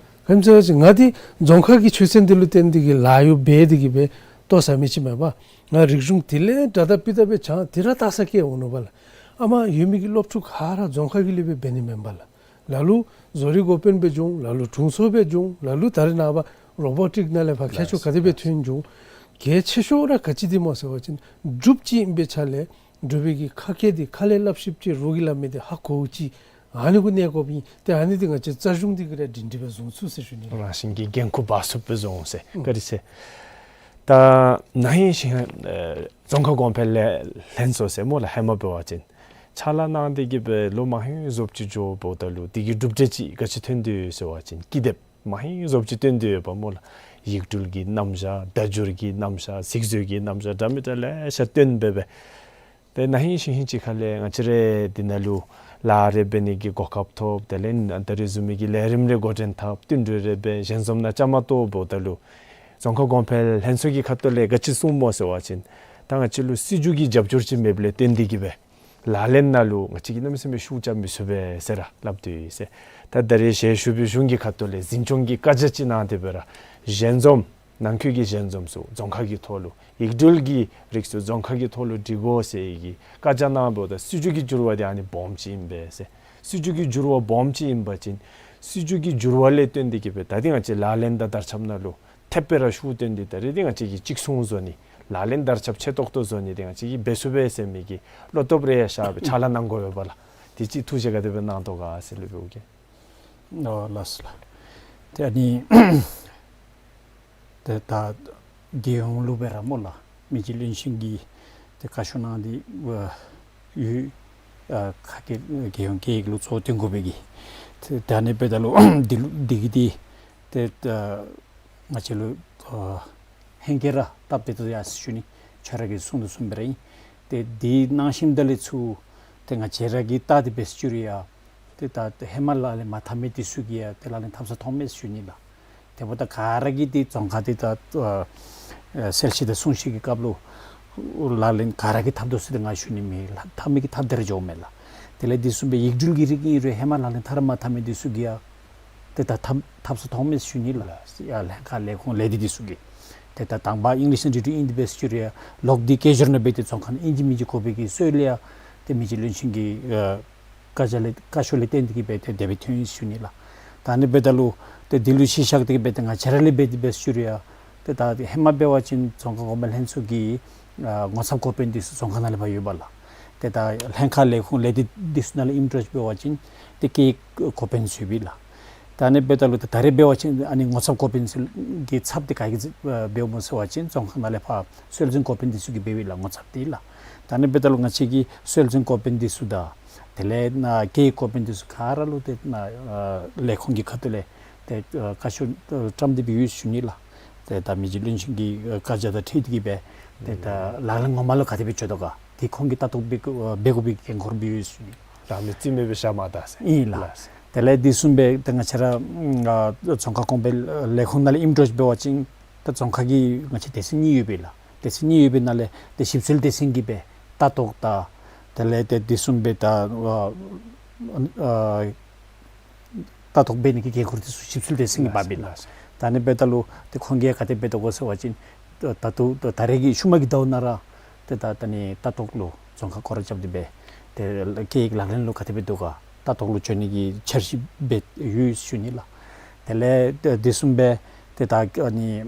ག་ཅི་སྨོ་ཟེར་བ་ཅིན་ང་འདི་རྫོང་ཁ་གི་ཆོས་ཚན་འདི་ལུ་བརྟེན་ཏེ་གི་ལཱ་གཡོག་འབད་དེ་གི་སྦེ་ལྟོ་བཟའ་མི་ཅིག་མེན་པ། ང་རིག་གཞུང་དེ་ལས་དྲག་དྲག་སྤུས་དག་སྦེ་སྦྱང་དེ་ར་ལྟ་ས་སྐྱེལ་འོང་ནུག་པ་ལགས། ཨ་མ་ཡོད་མི་གི་སློབ་ཕྲུག་ག་ར་རྫོང་ཁ་གི་སློབ་དཔོན་འབད་ནི་མེན་པ་ལགས། ལ་ལུ་བཟོ་རིག་འགོ་དཔོན་སྦེ་བྱུང་། ལ་ལུ་དྲུང་འཚོ་སྦེ་བྱུང་། ལ་ལུ་ད་རེས་ནངས་པ་རོ་བོ་ཊིཀ་ནང་ལས་ཕར་མཁས་མཆོག་ག་དེ་སྦེ་ཐོན་བྱུང་། གལ་ཆེ་ཤོས་ར་ག་ཅི་འདི་སྨོ་ཟེར་བ་ཅིན་འབྲུགཔ་ཅིག་ཨིན་པའི་ཆ་ལས་འབྲུག་པའི་གི་ཁ་སྐད་འདི་ཁ་ལས་སླབ་ཤེསཔ་ཅིག་རོགས་ཀྱིས་སླབ་མི་འདི་ཧ་གོཝ་ཅིག་ཨ་ནི་གུ་གནས་དགོཔ་ཨིན། ཏེ་ཨ་ནི་འདི་ང་བཅས་རྩ་གཞུང་འདི་གིས་ར་སྒྲིང་སྒྲི་སྦེ་བཟུང་ཚུགས་ཟེར་ཞུ་ནི་ལགས། རང་བཞིན་གྱིས་འགན་ཁུར་འབག་ཚུགསཔ་སྦེ་བཟུང་ཟེར། ཨུམ། བཀའ་དྲིན་ཆེ། ད་ན་ཧིང་ཞིན་ཨེ་རྫོང་ཁ་གོང་འཕེལ་ལས་ལྷན་ཚོགས་ཟེར་སྨོ་ལགས། ཧེ་མ་འབད་བ་ཅིན་ཕྱག་ལཱ་གནང་སྟེ་གི་སྦེ་ལོ་མང་ཧིང་བཟོཔ་ཅིག་འགྱོཝ་ད་ལུ་དེ་གི་གྲུབ་འབྲས་ཅིག་ག་ཅི་ཐོན་དོ་ཡོད་ཟེར་བ་ཅིན་ཀི་དེབ་མང་ཧིང་བཟོཔ་ཅིག་བཏོན་དོ་ཡོདཔ་སྨོ་ལགས། ཡིག་འབྲུ་གི་རྣམ་གཞག། བརྡ་བསྒྱུར་གྱི་རྣམ་གཞག། གཟིགས་བཟོ་གི་རྣམ་གཞག་འདྲ་མི་འདྲ་ལེ་ཤ་བཏོན་སྦེ་སྦེ། ཏེ་ན་ཧིང་ཞིན་ཧིང་ཅིག་ཁ་ལས་ང་བཅས་ར་འདི་ནང་ལུ་ལཱ་རེ་འབད་ནི་གི་གོ་སྐབས་ཐོབ། དེ་ལས་ད་རེས་བཟུམ་མའི་གི་ལས་རིམ་རེ་འགོ་འདྲེན་འཐབ། བསྟུན་གྲོས་རེ་འབད། ཞལ་འཛོམས་ནང་བཅའ་མར་གཏོགསཔ་ད་ལུ་རྫོང་ཁ་གོང་འཕེལ་ལྷན་ཚོགས་ཀྱི་ཁ་ཐུག་ལས་ག་ཅི་གསུངམ་སྨོ་ཟེར་བ་ཅིན་ད་ང་བཅས་ལུ་སྲིད་བྱུས་ཀྱི་རྒྱབ་སྐྱོར་ཅིག་མེདཔ་ལས་བརྟེན་ཏེ་གི་སྦེ་ལག་ལེན་ནང་ལུ་ང་བཅས་ཀྱིས་གནམ་མེད་ས་མེད་ཤུགས་རྐྱབ་མི་ཚུགས་པས་ཟེར་ར་སླབ་དོ་ཡོད་ཟེར། ད་ད་རེས་ཞལ་བཞུགས་པའི་གཞུང་གི་ཁ་ཐུག་ལས་འཛིན་སྐྱོང་གི་བཀའ་རྒྱ་ཅིག་གནང་སྟེ་སྦེ་ར་ཞལ་འཛོམས་ནང་འཁོད་ཀྱི་ཞལ་འཛོམས་ཚུ་རྫོང་ཁ་གི་ཐོག་ལུ། ཡིག་འབྲུ་གི་རིགས་ཚུ་རྫོང་ཁ་གི་ཐོག་ལུ་སྒྲིག་དགོ་ཟེར་གྱི་བཀའ་རྒྱ་གནངམ་ད་སྲིད་བྱུས་ཀྱི་འགྱུར་བ་འདི་ཨ་ནི་སྦོམ་ཅིག་ཨིན་པས་ཟེར། སྲིད་བྱུས་ཀྱི་འགྱུར་བ་སྦོམ་ཅིག་ཨིན་པ་ཅིན་སྲིད་བྱུས་ཀྱི་འགྱུར་བ་ལས་བརྟེན་ཏེ་གི་སྦེ་ད་འདི་ང་བཅས་ལག་ལེན་དང་དར་ཁྱབ་ནང་ལུ་ཐེབས་སྦེ་ར་ཤུགས་བཏོན་ཏེ་ད་རེས་འདི་ང་བཅས་ཀྱིས་གཅིག་མཚུངས་བཟོ་ནི་ལག་ལེན་དར་ཁྱབ་ཆེ་ཏོག་ཏོ་བཟོ་ནི་འདི་ང་བཅས་ཀྱིས་འབད་ཚུགས་པས་ཟེར་མི་གི་བློ་སྟོབས་རེ་ཡང་ཤར་སྦེ་ཕྱག་ལཱ་གནང་དགོ་པས་ལགས། དེ་ཅིག་ཐུགས་བཞེད་ག་དེ་སྦེ་གནང་དོ་ག་ཟེར་ལུ་འབོཝ་གེ། ཨོ་ལགས་སོ་ལགས། ཏེ་ཨ་ནི་ཏེ་ད་རྒྱལ་ཡོངས་ལུ་སྦེ་ར་སྨོ་ལགས། མི་རྗེ་བློན་ཆེན་གྱིས་ཏེ་བཀའ་ཤོག་གནང་སྟེ་ཡོད། ཨ་ཁ་སྐད་རྒྱལ་ཡོངས་སྐད་ཡིག་ལུ་གཙོ་བོ་བཏོན་དགོ་པའི་གི། ཏེ་ད་ཨ་ནི་འབདཝ་ད་ལུ་འདི་ལུ་འདི་གིས་འདི་ཏེ་ད་ང་བཅས་ལུ་ཨ་ཧེང་སྐལ་ར་སྟབས་བདེ་ཏོག་ཏོ་ཡར་སོང་ནི་ཁྱོད་ར་གིས་གསུང་དོ་བཟུམ་སྦེ་ར་ཨིན། ཏེ་འདི་གནང་ཞིནམ་ད་ལས་ཚུར་ཏེ་ང་བཅས་ར་གིས་བལྟ་སྟེ་འབད་ཟེར་ཞུ་རུང་ཡང་ཏེ་ད་ཧེ་མ་ལག་ལེན་མ་འཐབ་མི་འདི་ཚུ་གིས་ཡང་ཏེ་ལག་ལེན་འཐབ་ས་མཐོངམ་མས་ཟེར་ཞུ་ནི་ལགས། དེ་འབདཝ་ད་ག་ར་གིས་ཏེ་རྫོང་ཁ་འདི་ད་ཨ་ཨ་གསལ་བཤད་དང་གསུང་བཤད་ཀྱི་སྐབས་ལུ་ལག་ལེན་ག་ར་གིས་འཐབ་དོ་ཟེར་ཏེ་ང་ཞུ་ནི་མེད་ལགས། འཐབ་མི་གིས་འཐབ་སྟེ་ར་འགྱོཝ་མས་ལགས། དེ་ལས་འདི་ཚུ་སྦེ་ཡིག་འབྲུ་གི་རིགས་ཨིན་རུང་ཧེ་མ་ལག་ལེན་འཐབ་ར་མ་འཐབ་མི་འདི་ཚུ་གིས་ཡང་ཏེ་ད་འཐབ་འཐབ་ས་མཐོངམ་མས་ཟེར་ཞུ་ནི་ལགས། ཡར་ལྷན་ཁག་ལས་ཁུངས་ལས་སྡེ་འདི་ཚུ་གིས། ཏེ་ད་དང་པ་ཨིང་ལིཤ་ནང་འབྲི་འབྲི་ཨིན་ཏེ་འབད་ཟེར་ཞུ་རུང་ཡང་ལོག་སྟེ་སྐད་སྦྱོར་ནང་འབད་དེ་རྫོང་ཁ་ནང་ཨིན་ཅི་མིན་ཅི་གོ་བའི་གི་སྲོལ་ཡང་ཏེ་མི་རྗེ་བློན་ཆེན་གྱི་ཨ་བཀའ་རྒྱ་ལས་བཀའ་ཤོག་ལས་བརྟེན་ཏེ་གི་སྦེ་ཏེ་དེ་སྦེ་ཐོན་ཡི་ཟེར་ཞུ་ནི་ལགས། ད་ཨ་ནི་འབདཝ་ད་ལུ་ཏེ་འདི་ལུ་གཞི་བཞག་སྟེ་གི་སྦེ་ཏེ་ང་བཅས་ར་ལས་འབད་དེ་འབད་ཟེར་ཞུ་རུང་ཡང་ཏེ་ད་ཧེ་མ་འབད་བ་ཅིན་རྫོང་ཁ་གོང་མའི་ལྷན་ཚོགས་ཀྱི་ཨ་ངོ་ཚབ་འགོ་དཔོན་འདི་ཚུ་རྫོང་ཁ་ནང་ལས་ཕར་ཡོདཔ་ལགས། ཏེ་ད་ལྷན་ཁག་ལས་ཁུངས་ལས་སྡེ་འདི་ཚུ་ནང་ལས་ཨིནམ་འདྲཝ་ཅིག་འབད་བ་ཅིན་ཏེ་སྐད་ཡིག་འགོ་དཔོན་ཚུ་ཡོདཔ་ལགས། ད་ཨ་ནི་འབདཝ་ད་ལུ་ད་ད་རེས་འབད་བ་ཅིན་ཨ་ནི་ངོ་ཚབ་འགོ་དཔོན་ཚུ་གི་ཚབ་འདི་ག་གིས་འབདཝ་སྨོ་ཟེར་བ་ཅིན་རྫོང་ཁག་ནང་ལས་ཕར་སྲོལ་འཛིན་འགོ་དཔོན་འདི་ཚུ་གིས་འབདཝ་ཨིན་ལགས། ངོ་ཚབ་འདི་ལགས། ད་ཨ་ནི་འབདཝ་ད་ལུ་ང་བཅས་ཀྱི་སྲོལ་འཛིན་འགོ་དཔོན་འདི་ཚུ་དང་དེ་ལས་ནཱ་སྐད་ཡིག་འགོ་དཔོན་འདི་ཚུ་ག་ར་ལུ་ཏེ་ནཱ་ཨ་ལས་ཁུངས་ཀྱི་ཁ་ཐུག་ལས་ཏེ་ཨ་བཀའ་ཤོག་ཨ་བཀྲམ་སྟེ་སྦེ་ཡོད་ཟེར་ཞུ་ནི་ལགས། ཏེ་ད་མི་རྗེ་བློན་ཆེན་གྱི་ཨ་བཀའ་རྒྱ་དང་འཁྲིལ་ཏེ་གིས་སྦེ་ཏེ་ད་ལག་ལེན་ངོ་མ་ལུ་ག་དེ་སྦེ་འགྱོ་དོ་ག་དེ་ཁོང་གིས་ལྟ་རྟོག་འབད་དགོ་འབད་དགོ་པའི་འགན་ཁུར་སྦེ་ཡོད་ཟེར་ཞུ་ནི། ད་མི་རྩིས་མེད་པའི་ཤ་མ་ད་ཟེར་ཨིན་ལགས། ལགས། དེ་ལས་དེ་བཟུམ་སྦེ་ཏེ་ང་བཅས་ར་ཨ་རྫོང་ཁག་གོང་འཕེལ་ལས་ཁུངས་ནང་ལས་ཨིནམ་འདྲཝ་ཅིག་འབད་བ་ཅིན་ད་རྫོང་ཁག་གི་ང་བཅས་སྡེ་ཚན་གཉིས་ཡོད་པས་ལགས། སྡེ་ཚན་གཉིས་ཡོད་པའི་ནང་ལས་ཏེ་ཞིབ་འཚོལ་སྡེ་ཚན་གྱིས་སྦེ་ལྟ་རྟོག་དང་དེ་ལས་ཏེ་དེ་བཟུམ་སྦེ་ད་ཨ་ཨ་ལྟ་རྟོག་འབད་ནི་གི་འགན་ཁུར་དེ་ཚུ་ཞིབ་འཚོལ་སྡེ་ཚན་གྱིས་འབག་པས་ལགས། ལགས། ད་ཨ་ནི་འབདཝ་ད་ལུ་ཏེ་ཁོང་གིས་ག་དེ་འབད་དོ་ག་ཟེར་བ་ཅིན་ད་ད་ལྟོ་ད་ད་རེས་ཀྱི་ཤུལ་མ་གི་ཟླཝ་ནང་ར་ཏེ་ད་ད་ཨ་ནི་ལྟ་རྟོག་ལུ་རྫོང་ཁག་སྐོར་ར་རྐྱབ་སྟེ་སྦེ་ཏེ་སྐད་ཡིག་ལག་ལེན་ལུ་ག་དེ་འབད་དོ་ག་ལྟ་རྟོག་ལུ་བྱོན་ནི་གི་འཆར་གཞི་འབད་ཡོད་ཟེར་ཞུ་ནི་ལགས། དེ་ལས་ཏེ་དེ་བཟུམ་སྦེ་ཏེ་ད་ཨ་ནི་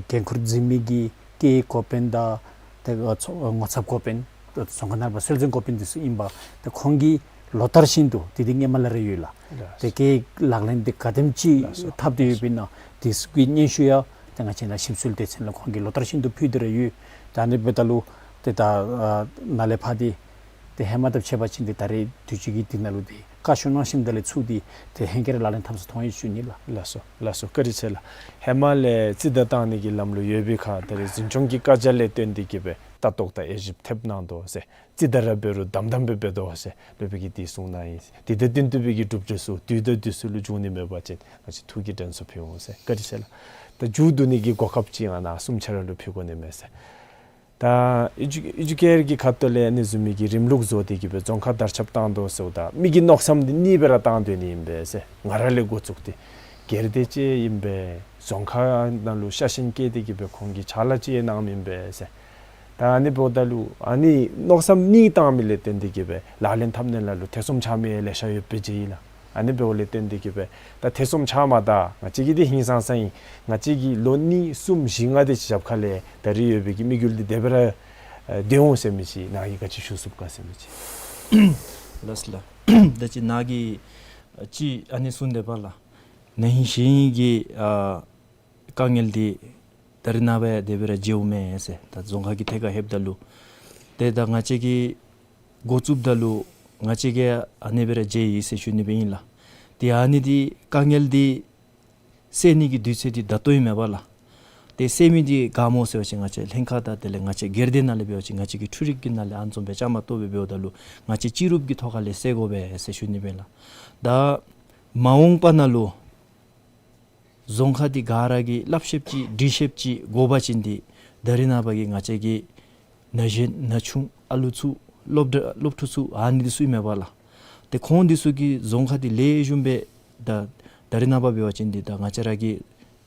འགན་ཁུར་འཛིན་མི་གི་སྐད་ཡིག་འགོ་དཔོན་དང་ཏེ་ཨ་ཚོ་ངོ་ཚབ་འགོ་དཔོན་ཏེ་རྫོང་ཁག་ནང་ཕར་སྲོལ་འཛིན་འགོ་དཔོན་འདི་ཚུ་ཨིན་པས། ཏེ་ཁོང་གིས་ལོ་ལྟར་བཞིན་དུ་དེ་འདི་སྔོན་མ་ལས་ར་ཡོད་ལགས། ལགས། ཏེ་སྐད་ཡིག་ལག་ལེན་འདི་ག་དེམ་ཅིག་ལགས་སོ། འཐབ་སྟེ་ཡོདཔ་ཨིན་ན་དེ་ཚུ་གི་སྙན་ཞུ་ཡང་ཏེ་ང་བཅས་ནཱ་ཞིབ་འཚོལ་སྡེ་ཚན་ལུ་ཁོང་གིས་ལོ་ལྟར་བཞིན་དུ་ཕུལ་ཏེ་ར་ཡོད། ད་ཨ་ནི་འབདཝ་ད་ལུ་ཏེ་ད་ཨ་ནཱ་ལས་ཕར་འདི་ཏེ་ཧེ་མ་དང་ཕྱད་པ་ཅིན་ཏེ་ད་རེས་དུས་ཅི་གི་འདི་ནང་ལུ་འདི་བཀའ་ཤོག་གནང་ཞིནམ་ད་ལས་ཚུར་འདི་ཏེ་ཧེང་སྐལ་ར་ལག་ལེན་འཐབ་ས་མཐོང་ཡི་ཟེར་ཞུ་ནི་ལགས། ལགས་སོ། ལགས་སོ། བཀའ་དྲིན་ཆེ་ལགས། ཧེ་མ་ལས་རྩིས་བརྡ་བཏང་ནི་གི་ལམ་ལུགས་ཡོད་པའི་ཁར་ད་རེས་འཛིན་སྐྱོང་གི་བཀའ་རྒྱ་ལས་བརྟེན་ཏེ་གིས་སྦེ་ལྟ་རྟོག་དང་དབྱེ་ཞིབ་ཐེབས་གནང་དོ་ཟེར། རྩིས་བརྡ་ར་འབད་རུང་དམ་དམ་སྦེ་འབད་དོ་ཟེར་སློབ་དཔོན་གྱིས་འདི་གསུངས་གནང་ཡི། དེ་དང་བསྟུན་ཏེ་སྦེ་གི་སྒྲུབ་བྱེད་ཚུ་དུས་དང་དུས་སུ་ལུ་འབྱུང་ནི་མེད་པ་ཅིན་ང་བཅས་ཐུགས་ཀྱི་དྲན་གསོ་ཕུལ་འོང་ཟེར། བཀའ་དྲིན་ཆེ་ལགས། ད་མཇུག་བསྡུ་ནི་གི་གོ་སྐབས་ཅིག་ང་ནཱ་གསུམ་ཆ་ར་ལུ་ཕུལ་དགོ་ནི་མས་ཟེར། ད་ཨི་ཇུ་ཨི་ཇུ་ཀེར་གྱི་ཁ་ཐུག་ལས་ཨ་ནི་བཟུམ་མའི་གི་རིམ་ལུགས་བཟོ་སྟེ་གིས་སྦེ་རྫོང་ཁག་དར་ཁྱབ་བཏང་དོ་ཟེརཝ་ད་མི་གི་མནོ་བསམ་འདི་གཉིས་སྦེ་ར་བཏང་སྡོད་ནི་ཨིན་པས་ཟེར། ང་ར་ལས་འགོ་བཙུགས་ཏེ་སྒེར་སྡེ་ཅིག་ཨིན་པས། རྫོང་ཁག་ནང་ལུ་ཤ་ཞེན་བསྐྱེད་དེ་གིས་སྦེ་ཁོང་གིས་ཕྱག་ལཱ་ཅིག་གནངམ་ཨིན་པས་ཟེར། ད་ཨ་ནི་འབདཝ་ད་ལུ་ཨ་ནི་མནོ་བསམ་གཉིས་བཏང་མི་ལས་བརྟེན་ཏེ་གིས་སྦེ་ལག་ལེན་འཐབ་ནི་ལ་ལུ་ཐེ་ཚོམ་ཆགས་མི་ལེ་ཤ་ཡོདཔ་སྦེ་མཇལ་ཡི་ལགས། ཨ་ནི་འབདཝ་ལས་བརྟེན་ཏེ་གིས་སྦེ་ད་ཐེ་ཚོམ་ཆགས་མ་ད་ང་བཅས་ཀྱི་འདི་ཧིང་སངས་ས་ཨིན། ང་བཅས་ཀྱིས་ལོ་གཉིས་གསུམ་བཞི་ལྔ་དེ་ཅིག་རྒྱབ་ཁ་ལས་ད་རེས་ཡོད་པའི་གི་དམིགས་ཡུལ་འདི་དེ་སྦེ་ར་ཨེ་ཏེ་འོང་ཟེར་མི་ཅིག་ནཱ་གིས་ག་ཅི་ཞུ་ཚུགས་ག་ཟེར་མི་ཅིག། ལགས་སོ་ལགས། ད་ཅི་ནཱ་གིས་ཨ་ཅི་ཨ་ནི་གསུངས་དེས་པ་ལགས། ན་ཧིང་གཞེས་ཧིང་གི་ཨ་དཀའ་ངལ་འདི་ད་རེས་ནངས་པ་ཡང་དེ་སྦེ་ར་མཇལཝ་མས་ཟེར། ད་རྫོང་ཁག་གི་ཐད་ཁར་ལྷོདཔ་ད་ལུ་ཏེ་ད་ང་བཅས་ཀྱིས་འགོ་བཙུགསཔ་ད་ལུ་ང་བཅས་ཀྱིས་ཨ་ནི་སྦེ་ར་མཇལ་ཡི་ཟེར་ཞུ་ནི་སྦེ་ཨིན་ལགས། ཏེ་ཨ་ནི་འདི་དཀའ་ངལ་འདི་སེལ་ནི་གི་དུས་ཚོད་འདི་ད་ལྟོ་ཨིན་མས་པ་ལགས། ཏེ་སེལ་མི་འདི་ག་སྨོ་ཟེར་བ་ཅིན་ང་བཅས་ལྷན་ཁག་དང་དེ་ལས་ང་བཅས་སྒེར་སྡེ་ནང་ལས་འབད་བ་ཅིན་ང་བཅས་ཀྱི་འཕྲུལ་རིག་གི་ནང་ལས་ཨ་ནི་བཟུམ་སྦེ་བཅའ་མར་གཏོགས་སྦེ་འབདཝ་ད་ལུ་ང་བཅས་སྤྱི་རུབ་ཀྱི་ཐོག་ཁ་ལས་སེལ་དགོ་པས་ཟེར་ཞུ་ནི་སྦེ་ཨིན་ལགས། ད་མ་འོངས་པ་ནང་ལུ་རྫོང་ཁག་འདི་ག་ར་གིས་སླབ་ཤེསཔ་ཅིག་འདྲི་ཤེསཔ་ཅིག་དགོ་པ་ཅིན་འདི་ད་རེས་ནངས་པ་གི་ང་བཅས་ཀྱི་ན་གཞོན་ན་ཆུང་ཨ་ལུ་ཚུ་སློབ་གྲྭ་སློབ་ཕྲུག་ཚུ་ཨ་ནི་འདི་ཚུ་ཨིན་མས་པ་ལགས། ཏེ་ཁོང་འདི་ཚུ་གིས་རྫོང་ཁག་འདི་ལེགས་ཤོམ་སྦེ་ད་ད་རེས་ནངས་པ་འབད་བ་ཅིན་འདི་ད་ང་བཅས་ར་གི་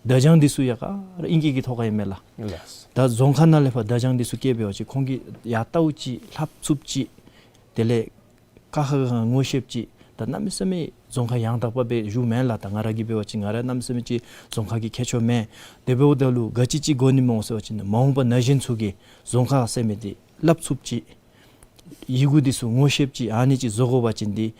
བརྡ་བྱང་འདི་ཚུ་ཡང་ག་ར་ཨིང་སྐད་ཀྱི་ཐོག་ཁར་ཨིན་མས་ལགས། ལགས། ད་རྫོང་ཁག་ནང་ལས་ཕར་བརྡ་བྱང་འདི་ཚུ་བསྐྱལ་འབད་བ་ཅིན་ཁོང་གིས་ཡར་བལྟཝ་ཅིག་ལྷབ་ཚུགསཔ་ཅིག་དེ་ལས་ཀ་ཁ་ག་ང་ངོ་ཤེསཔ་ཅིག་ད་གནམ་མེད་ས་མེད་རྫོང་ཁག་ཡང་དག་པ་སྦེ་བཞུགས་མེན་ལགས། ད་ང་ར་གིས་འབད་བ་ཅིན་ང་ར་གནམ་མེད་ས་མེད་ཅིག་རྫོང་ཁག་གི་མཁས་མཆོག་མེན། དེ་འབདཝ་ད་ལུ་ག་ཅི་ཅིག་དགོ་ནི་སྨོ་ཟེར་བ་ཅིན་མ་འོངས་པ་ན་གཞོན་ཚུ་གིས་རྫོང་ཁག་ཟེར་མི་འདི་སླབ་ཚུགསཔ་ཅིག་ཡི་གུ་འདི་ཚུ་ངོ་ཤེསཔ་ཅིག་ཨ་ནི་ཅིག་བཟོ་དགོ་པ་ཅིན་འདི་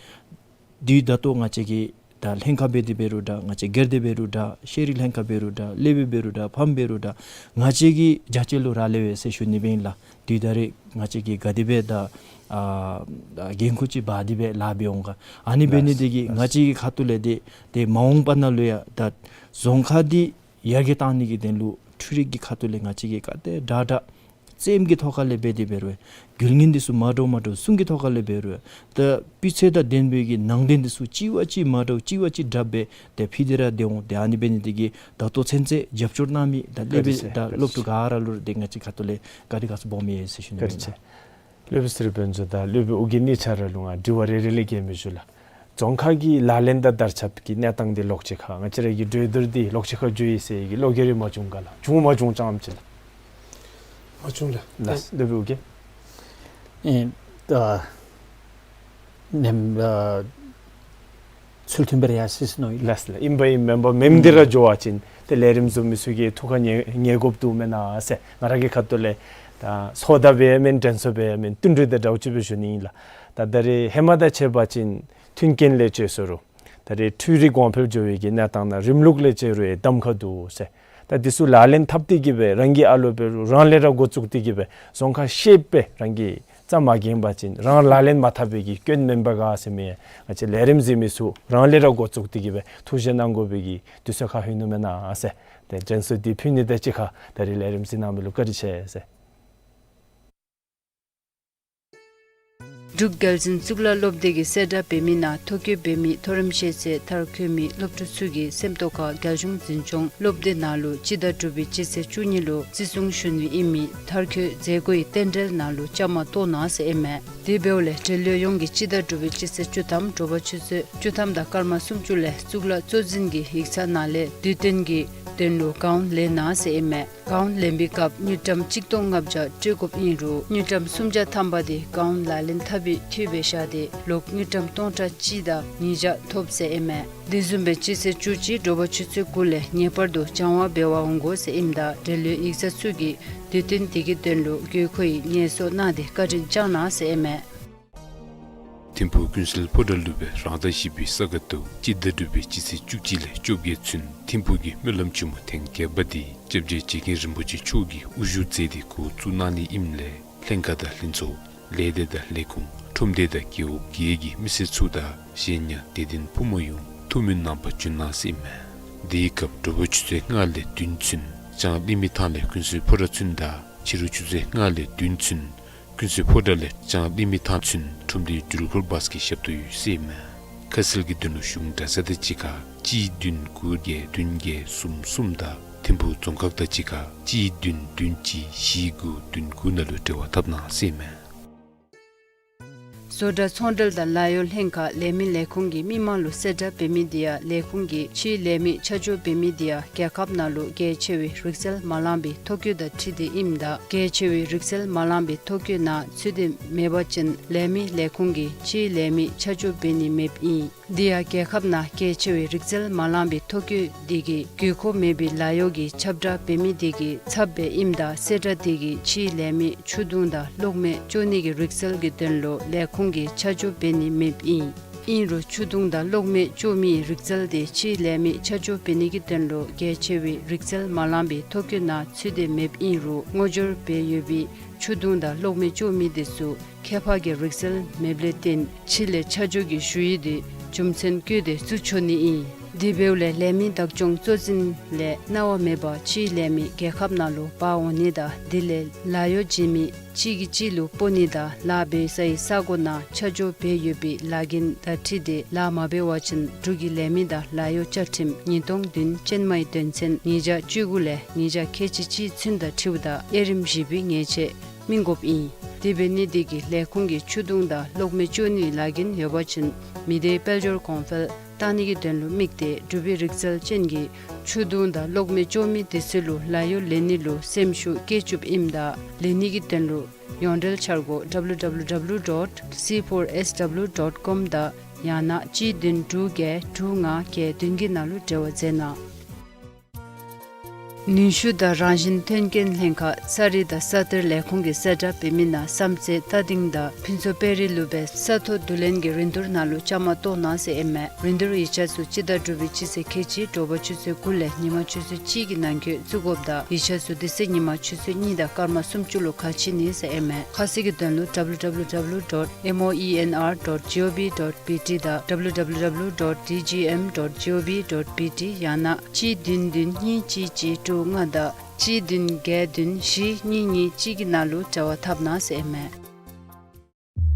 དུས་ད་ལྟོ་ང་བཅས་ཀྱི་ད་ལྷན་ཁག་འབད་དེ་འབད་རུང་འདྲ་ང་བཅས་སྒེར་སྡེ་འབད་རུང་འདྲ་ཤེས་རིག་ལྷན་ཁག་འབད་རུང་འདྲ་སློབ་དཔོན་འབད་རུང་འདྲ་ཕམ་འབད་རུང་འདྲ་ང་བཅས་ཀྱི་རྒྱ་ཆེ་ལུ་རག་ལས་པས་ཟེར་ཞུ་ནི་སྦེ་ཨིན་ལགས། དུས་ད་རེས་ང་བཅས་ཀྱིས་ག་དེ་སྦེ་ད་ཨ་འགན་ཁུར་ཅིག་འབག་སྟེ་སྦེ་ལཱ་འབད་འོང་ག། ཨ་ནི་འབད་ནི་དེ་གིས་ལགས། ང་བཅས་ཀྱི་ཁ་ཐུག་ལས་འདི་ཏེ་མ་འོངས་པ་ནང་ལུ་ཡང་ད་རྫོང་ཁག་འདི་ཡར་རྒྱས་གཏང་ནི་གི་དོན་ལུ་འཕྲུལ་རིག་གི་ཁ་ཐུག་ལས་ང་བཅས་ཀྱིས་ག་དེ་དྲག་དྲག་རྩེདམོ་གི་ཐོག་ཁ་ལས་འབད་དེ་འབད་རུང་རྒྱུ་ངན་འདི་ཚུ་མ་འདྲཝ་མ་འདྲཝ་གསུང་གི་ཐོག་ཁ་ལས་འབད་རུང་ད་སྤུས་ཚད་དང་ལྡན་པའི་གི་ནང་དོན་འདི་ཚུ་གཅིག་བ་གཅིག་མ་འདྲཝ་གཅིག་བ་གཅིག་དྲགཔ་སྦེ་ཏེ་ཕུལ་ཏེ་ར་སྡོད་འོང་། ཏེ་ཨ་ནི་འབད་ནི་དེ་གིས་ད་ལྟོ་ཚུན་ཚོད་རྒྱབ་སྐྱོར་གནང་མི་ད་སློབ་དཔོན་དང་སློབ་ཕྲུག་ག་ར་ལུ་ཏེ་ང་བཅས་ཁ་ཐུག་ལས་བཀའ་དྲིན་དགའ་ཚོར་སྦོམ་ཡོད་ཟེར་ཞུ་ནི་ཨིན། བཀའ་དྲིན་ཆེ། སློབ་དཔོན་ཚེ་རིང་དཔལ་འབྱོར་དང་སློབ་དཔོན་ཨོ་རྒྱན་གཉིས་ཆ་ར་ལུ་ང་དྲི་བ་རེ་རེ་ལས་བཀོད་མི་ཞུ་ལགས། རྫོང་ཁག་གི་ལག་ལེན་དང་དར་ཁྱབ་ཀྱི་གནས་སྟངས་འདི་ལོགས་ཅིག་ཁར་ང་བཅས་ར་གི་གྲོས་བསྡུར་འདི་ལོགས་ཅིག་ཁར་འགྱོ་ཡི་ཟེར་གྱི་ལོ་རྒྱུས་རེ་མ་བྱུང་ག་ལགས། བྱུང་མ་བྱུང་ཙམ་ཅིག་ལགས། མ་བྱུང་ལགས། ལགས་སོ། སློབ་དཔོན་ཨོ་རྒྱན། ཨེ་ད་ནེམ་ཨ་ཚུལ་མཐུན་སྦེ་ར་ཡར་སོ་ཡི་ཟེར་མནོ་ཡི། ལགས་སོ་ལགས། ཨིན་པ་ཨིན་མེན་པ་མེནམ་འདི་ར་འགྱོ་བ་ཅིན་ཏེ་ལས་རིམ་བཟོ་མི་ཚུ་གི་ཐུགས་ཁར་ངེས་ངེས་དགོཔ་འདུག་མེན་ན་ཟེར་ང་ར་གི་ཁ་ཐུག་ལས་ད་སོ་ད་འབད་མེན་དྲན་གསོ་འབད་མེན་བསྟུན་གྲོས་དང་འདྲཝ་ཅིག་སྦེ་ཞུ་ནི་ཨིན་ལགས། ད་ད་རེས་ཧེ་མ་དང་ཕྱད་པ་ཅིན་མཐུན་རྐྱེན་ལས་བཅད་སོ་རུང་ ད་རེས་འཕྲུལ་རིག་གོང་འཕེལ་འགྱོ་བའི་གི་གནས་སྟངས་ནང་རིམ་ལུགས་ལས་བྱེད་རུང་གདམ་ཁ་འདུག་ཟེར། ད་འདི་ཚུ་ལག་ལེན་འཐབ་སྟེ་གི་སྦེ་རང་གི་ཨ་ལོ་འབད་རུང་རང་ལས་ར་འགོ་བཙུགས་ཏེ་གི་སྦེ་རྫོང་ཁག་ཤེསཔ་སྦེ་རང་གིས་རྩ་མ་འགེངས་པ་ཅིན་རང་ལག་ལེན་མ་འཐབ་པའི་གི་སྐྱོན་མེན་པས་ག་ཟེར་མི་ང་བཅས་ལས་རིམ་གཟིགས་མི་ཚུ་རང་ལས་ར་འགོ་བཙུགས་ཏེ་གི་སྦེ་ཐུགས་བཞེད་གནང་དགོ་པའི་གི་དུས་ཚོད་ཁར་ལྷོད་ནུག་མེན་ན་ཟེར། ཏེ་དྲན་གསོ་འདི་ཕུལ་ནི་དང་གཅིག་ཁར་ད་རེས་ལས་རིམ་གཟིགས་གནང་མི་ལུ་བཀའ་དྲིན་ཆེ་ཟེར། འབྲུག་རྒྱལ་འཛིན་གཙུག་ལག་སློབ་སྡེ་གི་གསལ་བསྒྲགས་འབད་མི་ནང་ཐོ་བཀོད་འབད་མི་མཐོ་རིམ་ཤེས་ཚད་མཐར་འཁྱོལ་མི་སློབ་ཕྲུག་ཚུ་གིས་སེམས་རྟོགས་ཁར་རྒྱལ་གཞུང་འཛིན་སྐྱོང་སློབ་སྡེ་ནང་ལུ་སྤྱི་ཟླ་དྲུག་པའི་སྤྱི་ཚེས་བཅུ་གཉིས་ལུ་བརྩི་སྲུང་ཞུ་ནི་ཨིན་མི་མཐར་འཁྱོལ་མཛད་སྒོའི་རྟེན་འབྲེལ་ནང་ལུ་བཅའ་མར་གཏོགས་གནང་ཟེར་ཨིན་མས། དེ་འབདཝ་ལས་འབྲེལ་ཡོད་ཡོངས་ཀྱིས་སྤྱི་ཟླ་དྲུག་པའི་སྤྱི་ཚེས་བཅུ་ཐམ་དྲོ་པ་ཆུ་ཚོད་བཅུ་ཐམ་དང་སྐར་མ་སུམ་ཅུ་ལས་གཙུག་ལག་གཙོ་འཛིན་གྱི་ཡིག་ཚང་ནང་ལས་དུས་སྟོན་གྱི་དོན་ལུ་གར་དབང་ལེན་གནང་ཟེར་ཨིན་མས། གར་དབང་ལེན་པའི་སྐབས་དངུལ་ཀྲམ་གཅིག་སྟོང་ལྔ་བརྒྱ་སྤྲོད་དགོཔ་ཨིན་རུང་དངུལ་ཀྲམ་སུམ་བརྒྱ་ཐམ་པ་དེ་གར་དབང་ལག་ལེན་འཐབ་པའི་འཐུས་སྦེ་བཞག་སྟེ་ལོག་དངུལ་ཀྲམ་སྟོང་ཕྲག་གཅིག་དང་ཉིས་བརྒྱ་ཐོབ་ཟེར་ཨིན་མས། དེ་བཟུམ་སྦེ་སྤྱི་ཚེས་བཅུ་གཅིག་དྲོ་པ་ཆུ་ཚོད་དགུ་ལས་ངེས་པར་དུ་སྦྱང་བ་འབད་བར་འོང་དགོ་ཟེར་ཨིནམ་ད་འབྲེལ་ཡོད་ཡིག་ཚང་ཚུ་གིས་དུས་སྟོན་དེ་གི་དོན་ལུ་དགོས་མཁོ་ཡི་ངལ་གསོ་གནང་སྟེ་བཀའ་དྲིན་བསྐྱང་གནང་ཟེར་ཨིན་མས། ཐིམ་ཕུག་ཀུན་གསལ་ཕོ་བྲང་ལུ་སྦེ་རང་ཟླ་བཞི་པའི་ས་ག་ཟླཝ་སྤྱི་ཟླ་དྲུག་པའི་སྤྱི་ཚེས་བཅུ་གཅིག་ལས་བཅོ་བརྒྱད་ཚུན་ཐིམ་ཕུག་གི་སྨོན་ལམ་ཆེན་མོ་ཐེངས་བརྒྱད་པ་དེ་སྐྱབས་རྗེ་རྗེ་མཁན་རིན་པོ་ཆེ་མཆོག་གིས་དབུ་བཞུགས་མཛད་དེ་འགོ་བཙུགས་གནང་ནི་ཨིནམ་ལས་ལྷན་ཁག་དང་ལྷན་ཚོགས་ལས་སྡེ་དང་ལས་ཁུངས་ཁྲོམ་སྡེ་དང་རྒེད་འོག་བརྒྱད་ཀྱི་མི་སེར་ཚུ་དང་གཞན་ཡང་དད་ལྡན་ཕོ་མོ་ཡོངས་ཐུགས་སྨོན་གནང་པར་འབྱོན་གནང་ཟེར་ཨིན་མས། དེའི་སྐབས་དྲོ་པ་ཆུ་ཚོད་ལྔ་ལས་བདུན་ཚུན་ལྕང་གླིང་མི་ཐང་ལས་ཀུན་གསལ་ཕོ་བྲང་ཚུན་དང་ཕྱི་རུ་ཆུ་ཚོད་ལྔ་ལས་བདུན་ཚུན་ཀུན་གསལ་ཕོ་བྲང་ལས་ལྕང་གླིང་མི་ཐང་ཚུན་ཁྲོམ་སྡེའི་འགྲུལ་འཁོར་བཱས་ཀྱི་ཞབས་ཏོག་ཡོད་ཟེར་ཨིན་མས། ཁ་གསལ་གྱི་དོན་ལུ་གཞུང་གྲྭ་ཚང་དང་གཅིག་ཁར་གཅིག་བདུན་དགུ་བརྒྱད་བདུན་བརྒྱད་གསུམ་གསུམ་དང་ཐིམ་ཕུག་རྫོང་ཁག་དང་གཅིག་ཁར་གཅིག་བདུན་བདུན་གཅིག་བཞི་དགུ་བདུན་དགུ་ནང་ལུ་འབྲེལ་བ་འཐབ་གནང་ཟེར་ཨིན་མས། བཟོ་གྲྭ་ཚོང་འབྲེལ་དང་ལཱ་གཡོག་ལྷན་ཁག་ལས་མི་ལས་ཁུངས་ཀྱིས་མི་མང་ལུ་གསལ་བསྒྲགས་འབད་མི་དེ་ཡང་ལས་ཁུངས་ཀྱིས་ཕྱིའི་ལས་མི་ཆ་འཇོག་འབད་མི་དེ་ཡང་རྒྱལ་ཁབ་ནང་ལུ་གལ་ཆེ་བའི་རིག་རྩལ་མ་ལངས་པའི་ཐོ་བཀོད་དང་འཁྲིལ་ཏེ་ཨིནམ་ད་གལ་ཆེ་བའི་རིག་རྩལ་མ་ལངས་པའི་ཐོ་བཀོད་ནང་ཚུད་དེ་མེད་པ་ཅིན་ལས་མི་ལས་ཁུངས་ཀྱིས་ཕྱིའི་ལས་མི་ཆ་འཇོག་འབད་ནི་མེདཔ་ཨིན། དེ་ཡང་རྒྱལ་ཁབ་ནང་གལ་ཆེ་བའི་རིག་རྩལ་མ་ལངས་པའི་ཐོ་བཀོད་དེ་གིས་དགོས་མཁོ་མེད་པའི་ལཱ་གཡོག་གི་ཁྱབ་བསྒྲགས་འབད་མི་དེ་གི་ཚབ་སྦེ་ཨིནམ་ད་གསལ་བསྒྲགས་དེ་གིས་ཕྱིའི་ལས་མི་ཆུ་བརྡུང་དང་གློག་མེ་གཅོག་ནི་གི་རིག་རྩལ་གྱི་དོན་ལུ་ལས་ཁུངས་ཀྱིས་ཆ་འཇོག་འབད་ནི་མེདཔ་ཨིན། ཨིན་རུང་ཆུ་བརྡུང་དང་གློག་མེ་གཅོག་མིའི་རིག་རྩལ་དེ་ཕྱིའི་ལས་མི་ཆ་འཇོག་འབད་ནི་གི་དོན་ལུ་གལ་ཆེ་བའི་རིག་རྩལ་མ་ལངས་པའི་ཐོ་བཀོད་ནང་ཚུད་དེ་མེདཔ་ཨིན་རུང་ངོ་སྦྱོར་འབད་ཡོད་པའི་ཆུ་བརྡུང་དང་གློག་མེ་གཅོག་མི་དེ་ཚུ་ཁྱད་འཕགས་ཀྱི་རིག་རྩལ་མེདཔ་ལས་བརྟེན་ཕྱི་ལས་ཆ་འཇོག་གི་ཞུ་ཡིག་དེ་རྒྱུ་མཚན་བཀོད་དེ་བཙུགས་ཆོག་ནི་ཨིན། དེ་འབདཝ་ལས་ལས་མི་བདག་སྐྱོང་གཙོ་འཛིན་ལས་གནང་བ་མེད་པར་ཕྱིའི་ལས་མི་རྒྱལ་ཁབ་ནང་ལུ་འབག་འོང་ནི་དང་དེ་ལས་ལཱ་གཡོག་བྱིན་མི་གཅིག་གིས་གཅིག་ལུ་སྤོ་ནི་དང་ལཱ་འབད་སའི་ས་གོ་ནང་ཆ་འཇོག་འབད་ཡོད་པའི་ལཱ་འགན་དང་འཁྲིལ་ཏེ་ལཱ་མ་འབད་བ་ཅིན་འབྲུག་གི་ལས་མི་དང་ལཱ་གཡོག་བཅའ་ཁྲིམས་ཉིས་སྟོང་བདུན་ཅན་མའི་དོན་ཚན་ཉིས་བརྒྱ་བཅུ་དགུ་ལས་ཉིས་བརྒྱ་ཁལ་གཅིག་གཅིག་ཚུན་དང་འཁྲིལཝ་ད་དབྱེ་རིམ་བཞི་པའི་ཉེས་ཆད་སྨིན་དགོཔ་ཨིན། དེ་འབད་ནི་དེ་གིས་ལས་ཁུངས་ཀྱིས་ཆུ་བརྡུང་དང་གློག་མེ་གཅོག་ནིའི་ལཱ་འགན་ཡོད་པ་ཅིན་མི་སྡེའི་དཔལ་འབྱོར་གོང་འཕེལ་བཏང་ནི་གི་དོན་ལུ་དམིགས་ཏེ་འབྲུག་པའི་རིག་རྩལ་ཅན་གྱི་ཆུ་བརྡུང་དང་གློག་མེ་གཅོག་མི་དེ་ཚུ་ལུ་ལཱ་གཡོག་ལེན་ནི་ལུ་སེམས་ཤུགས་བསྐྱེད་བཅུགཔ་ཨིནམ་ད་ལེན་ནི་གི་དོན་ལུ་ཡོངས་འབྲེལ་འཆར་སྒོ་W W W dot C four S W dot com དང་ཡང་ན་གཅིག་བདུན་དྲུག་བརྒྱད་དྲུག་ལྔ་བརྒྱད་བདུན་གྱི་ནང་ལུ་འབྲེལ་བ་མཛད་གནང་། ནུས་ཤུགས་དང་རང་བཞིན་ཐོན་སྐྱེད་ལྷན་ཁག་ས་རིག་དང་ས་གཏེར་ལས་ཁུངས་ཀྱིས་གསལ་བསྒྲགས་འབད་མི་ནང་བསམ་རྩེ་རྟ་སྡིང་དང་ཕུན་ཚོགས་དཔལ་རི་ལུ་སྦེ་ས་ཐོ་བསྡུ་ལེན་གྱི་རིན་བསྡུར་ནང་ལུ་བཅའ་མར་གཏོགས་གནང་ཟེར་ཨིན་མས། རིན་བསྡུར་ཡིག་ཆ་ཚུ་སྤྱི་ཟླ་དྲུག་པའི་སྤྱི་ཚེས་ཁལ་གཅིག་དྲོ་པ་ཆུ་ཚོད་དགུ་ལས་ཉིན་མ་ཆུ་ཚོད་གཅིག་གི་ནང་འཁོད་བཙུགས་དགོཔ་དང་ཡིག་ཆ་ཚུ་དེ་ཚེ་ཉིན་མ་ཆུ་ཚོད་གཉིས་དང་སྐར་མ་སུམ་ཅུ་ལུ་ཁ་ཕྱེ་ནི་ཟེར་ཨིན་མས། ཁ་གསལ་གྱི་དོན་ལུ་W W W dot M O E N R dot G O V dot B T དང་W W W dot D G M dot G O V dot B T ཡང་ན་གཅིག་བདུན་བདུན་གཉིས་གཅིག་གཅིག་དྲུག་ལྔ་དང་གཅིག་བདུན་བརྒྱད་བདུན་བཞི་གཉིས་གཉིས་གཅིག་གི་ནང་ལུ་འབྲེལ་བ་འཐབ་གནང་ཟེར་ཨིན་མས།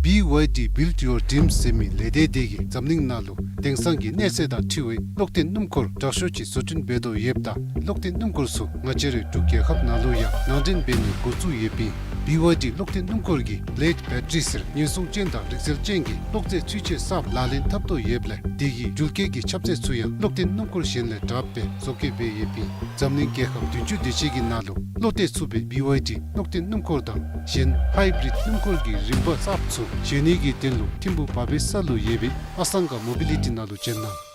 B Y D Build Your Dreams ཟེར་མི་ལས་སྡེ་དེ་གིས་འཛམ་གླིང་ནང་ལུ་དེང་སང་གི་གནས་ཚད་དང་འཁྲིལ་བའི་གློག་ལྡན་སྣུམ་འཁོར་དྲག་ཤོས་ཅིག་བཟོ་སྐྲུན་འབད་དོ་ཡོདཔ་ད་གློག་ལྡན་སྣུམ་འཁོར་ཚུ་ང་བཅས་རའི་འབྲུག་རྒྱལ་ཁབ་ནང་ལུ་ཡང་ནང་འདྲེན་འབད་ནི་འགོ་བཙུགས་ཡོདཔ་ཨིན། B Y D གློག་ལྡན་སྣུམ་འཁོར་གྱི་Blade Battery ཟེར་ཉེན་སྲུང་ཅན་དང་རིག་རྩལ་ཅན་གྱི་གློག་རྫས་ཚུན་ཆད་གསརཔ་ལག་ལེན་འཐབ་དོ་ཡོདཔ་ལས་དེ་གིས་འགྲུལ་སྐྱེལ་གྱི་ཁྱབ་ཚད་ཚུ་ཡང་གློག་ལྡན་སྣུམ་འཁོར་གཞན་ལས་དྲགཔ་སྦེ་བཟོ་བཀོད་འབད་ཡོདཔ་ཨིན། འཛམ་གླིང་རྒྱལ་ཁབ་བདུན་ཅུ་དེ་ཅིག་གི་ནང་ལུ་བློ་གཏད་ཚུགས་པའི་B Y D གློག་ལྡན་སྣུམ་འཁོར་དང་གཞན་Hybrid སྣུམ་འཁོར་གྱི་རིམ་པ་གསརཔ་ཚུ་བཞེས་ནི་གི་དོན་ལུ་ཐིམ་ཕུག་བ་པའི་ས་ལུ་ཡོད་པའི་ཨ་སང་ག་Mobility ནང་ལུ་བྱོན་གནང་།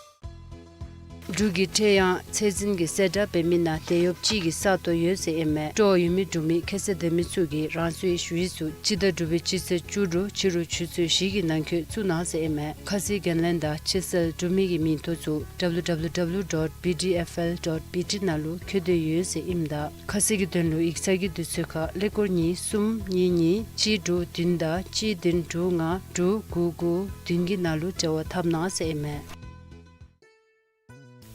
འབྲུག་གི་ཁྲལ་གཡང་ཚད་འཛིན་གྱི་གསལ་བསྒྲགས་འབད་མི་ནང་དེད་གཡོགཔ་ཅིག་གི་ས་སྟོང་ཡོད་ཟེར་ཨིན་མས། སྤྲོ་བ་ཡོད་མི་འབྲུག་མི་ཁ་གསལ་དོད་མི་ཚུ་གིས་རང་སོའི་ཞུ་ཡིག་ཚུ་སྤྱི་ཟླ་དྲུག་པའི་སྤྱི་ཚེས་བཅུ་དྲུག་ཕྱི་རུ་ཆུ་ཚོད་བཞི་གི་ནང་འཁོད་བཙུགས་གནང་ཟེར་ཨིན་མས། ཁ་གསལ་འགན་ལེན་དང་ཕྱི་སེལ་འབྲུག་མི་གི་མིང་ཐོ་ཚུ་W W W dot B D F L dot B T ནང་ལུ་བཀོད་དེ་ཡོད་ཟེར་ཨིནམ་ད་ཁ་གསལ་གྱི་དོན་ལུ་ཡིག་ཚང་གི་དུས་ཚོད་ཁར་ཀླད་ཀོར་གཉིས་གསུམ་གཉིས་གཉིས་གཅིག་དྲུག་བདུན་དང་གཅིག་བདུན་དྲུག་ལྔ་དྲུག་དགུ་དགུ་བདུན་གྱི་ནང་ལུ་འབྲེལ་བ་འཐབ་གནང་ཟེར་ཨིན་མས།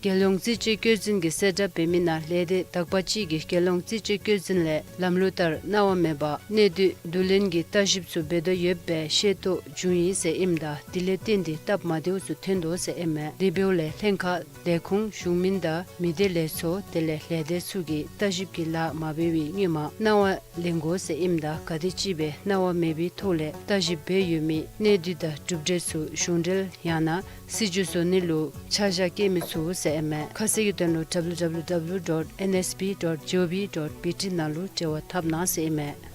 རྒྱལ་ཡོངས་རྩིས་དཔྱད་བཀོད་འཛིན་གྱི་གསལ་བསྒྲགས་འབད་མི་ནང་ལས་སྡེ་དག་པ་ཅིག་གིས་རྒྱལ་ཡོངས་རྩིས་དཔྱད་བཀོད་འཛིན་ལས་ལམ་ལུགས་ལྟར་གནང་བ་མེད་པར་གནས་སྡུད་བསྡུ་ལེན་གྱི་ལྟ་ཞིབ་ཚུ་འབད་དོ་ཡོདཔ་སྦེ་ཤེས་རྟོགས་བྱུང་ཡི་ཟེར་ཨིནམ་ད་དེ་ལས་བརྟེན་ཏེ་སྟབས་མ་བདེཝ་ཚུ་ཐོན་དོ་ཟེར་ཨིན་མས། དེ་འབདཝ་ལས་ལྷན་ཁག་ལས་ཁུངས་གཞུང་མིན་དང་མི་སྡེ་ལས་ཚོགས་དེ་ལས་ལས་སྡེ་ཚུ་གིས་ལྟ་ཞིབ་ཀྱི་ལཱ་མ་འབད་བའི་སྔོན་མ་གནང་བ་ལེན་དགོ་ཟེར་ཨིནམ་ད་ག་དེམ་ཅིག་སྦེ་གནང་བ་མེད་པའི་ཐོག་ལས་ལྟ་ཞིབ་འབད་ཡོད་མི་གནས་སྡུད་དང་གྲུབ་འབྲས་ཚུ་གཞུང་འབྲེལ་ཡང་ན་སྲིད་བྱུས་བཟོ་ནི་ལུ་ཆ་བཞག་བཀལ་མི་ཚུགས་ཟེར་ཨིན་མས། ཁ་གསལ་གྱི་དོན་ལུ་W W W dot N S B dot G O V dot B T ནང་ལུ་འབྲེལ་བ་འཐབ་གནང་ཟེར་ཨིན་མས།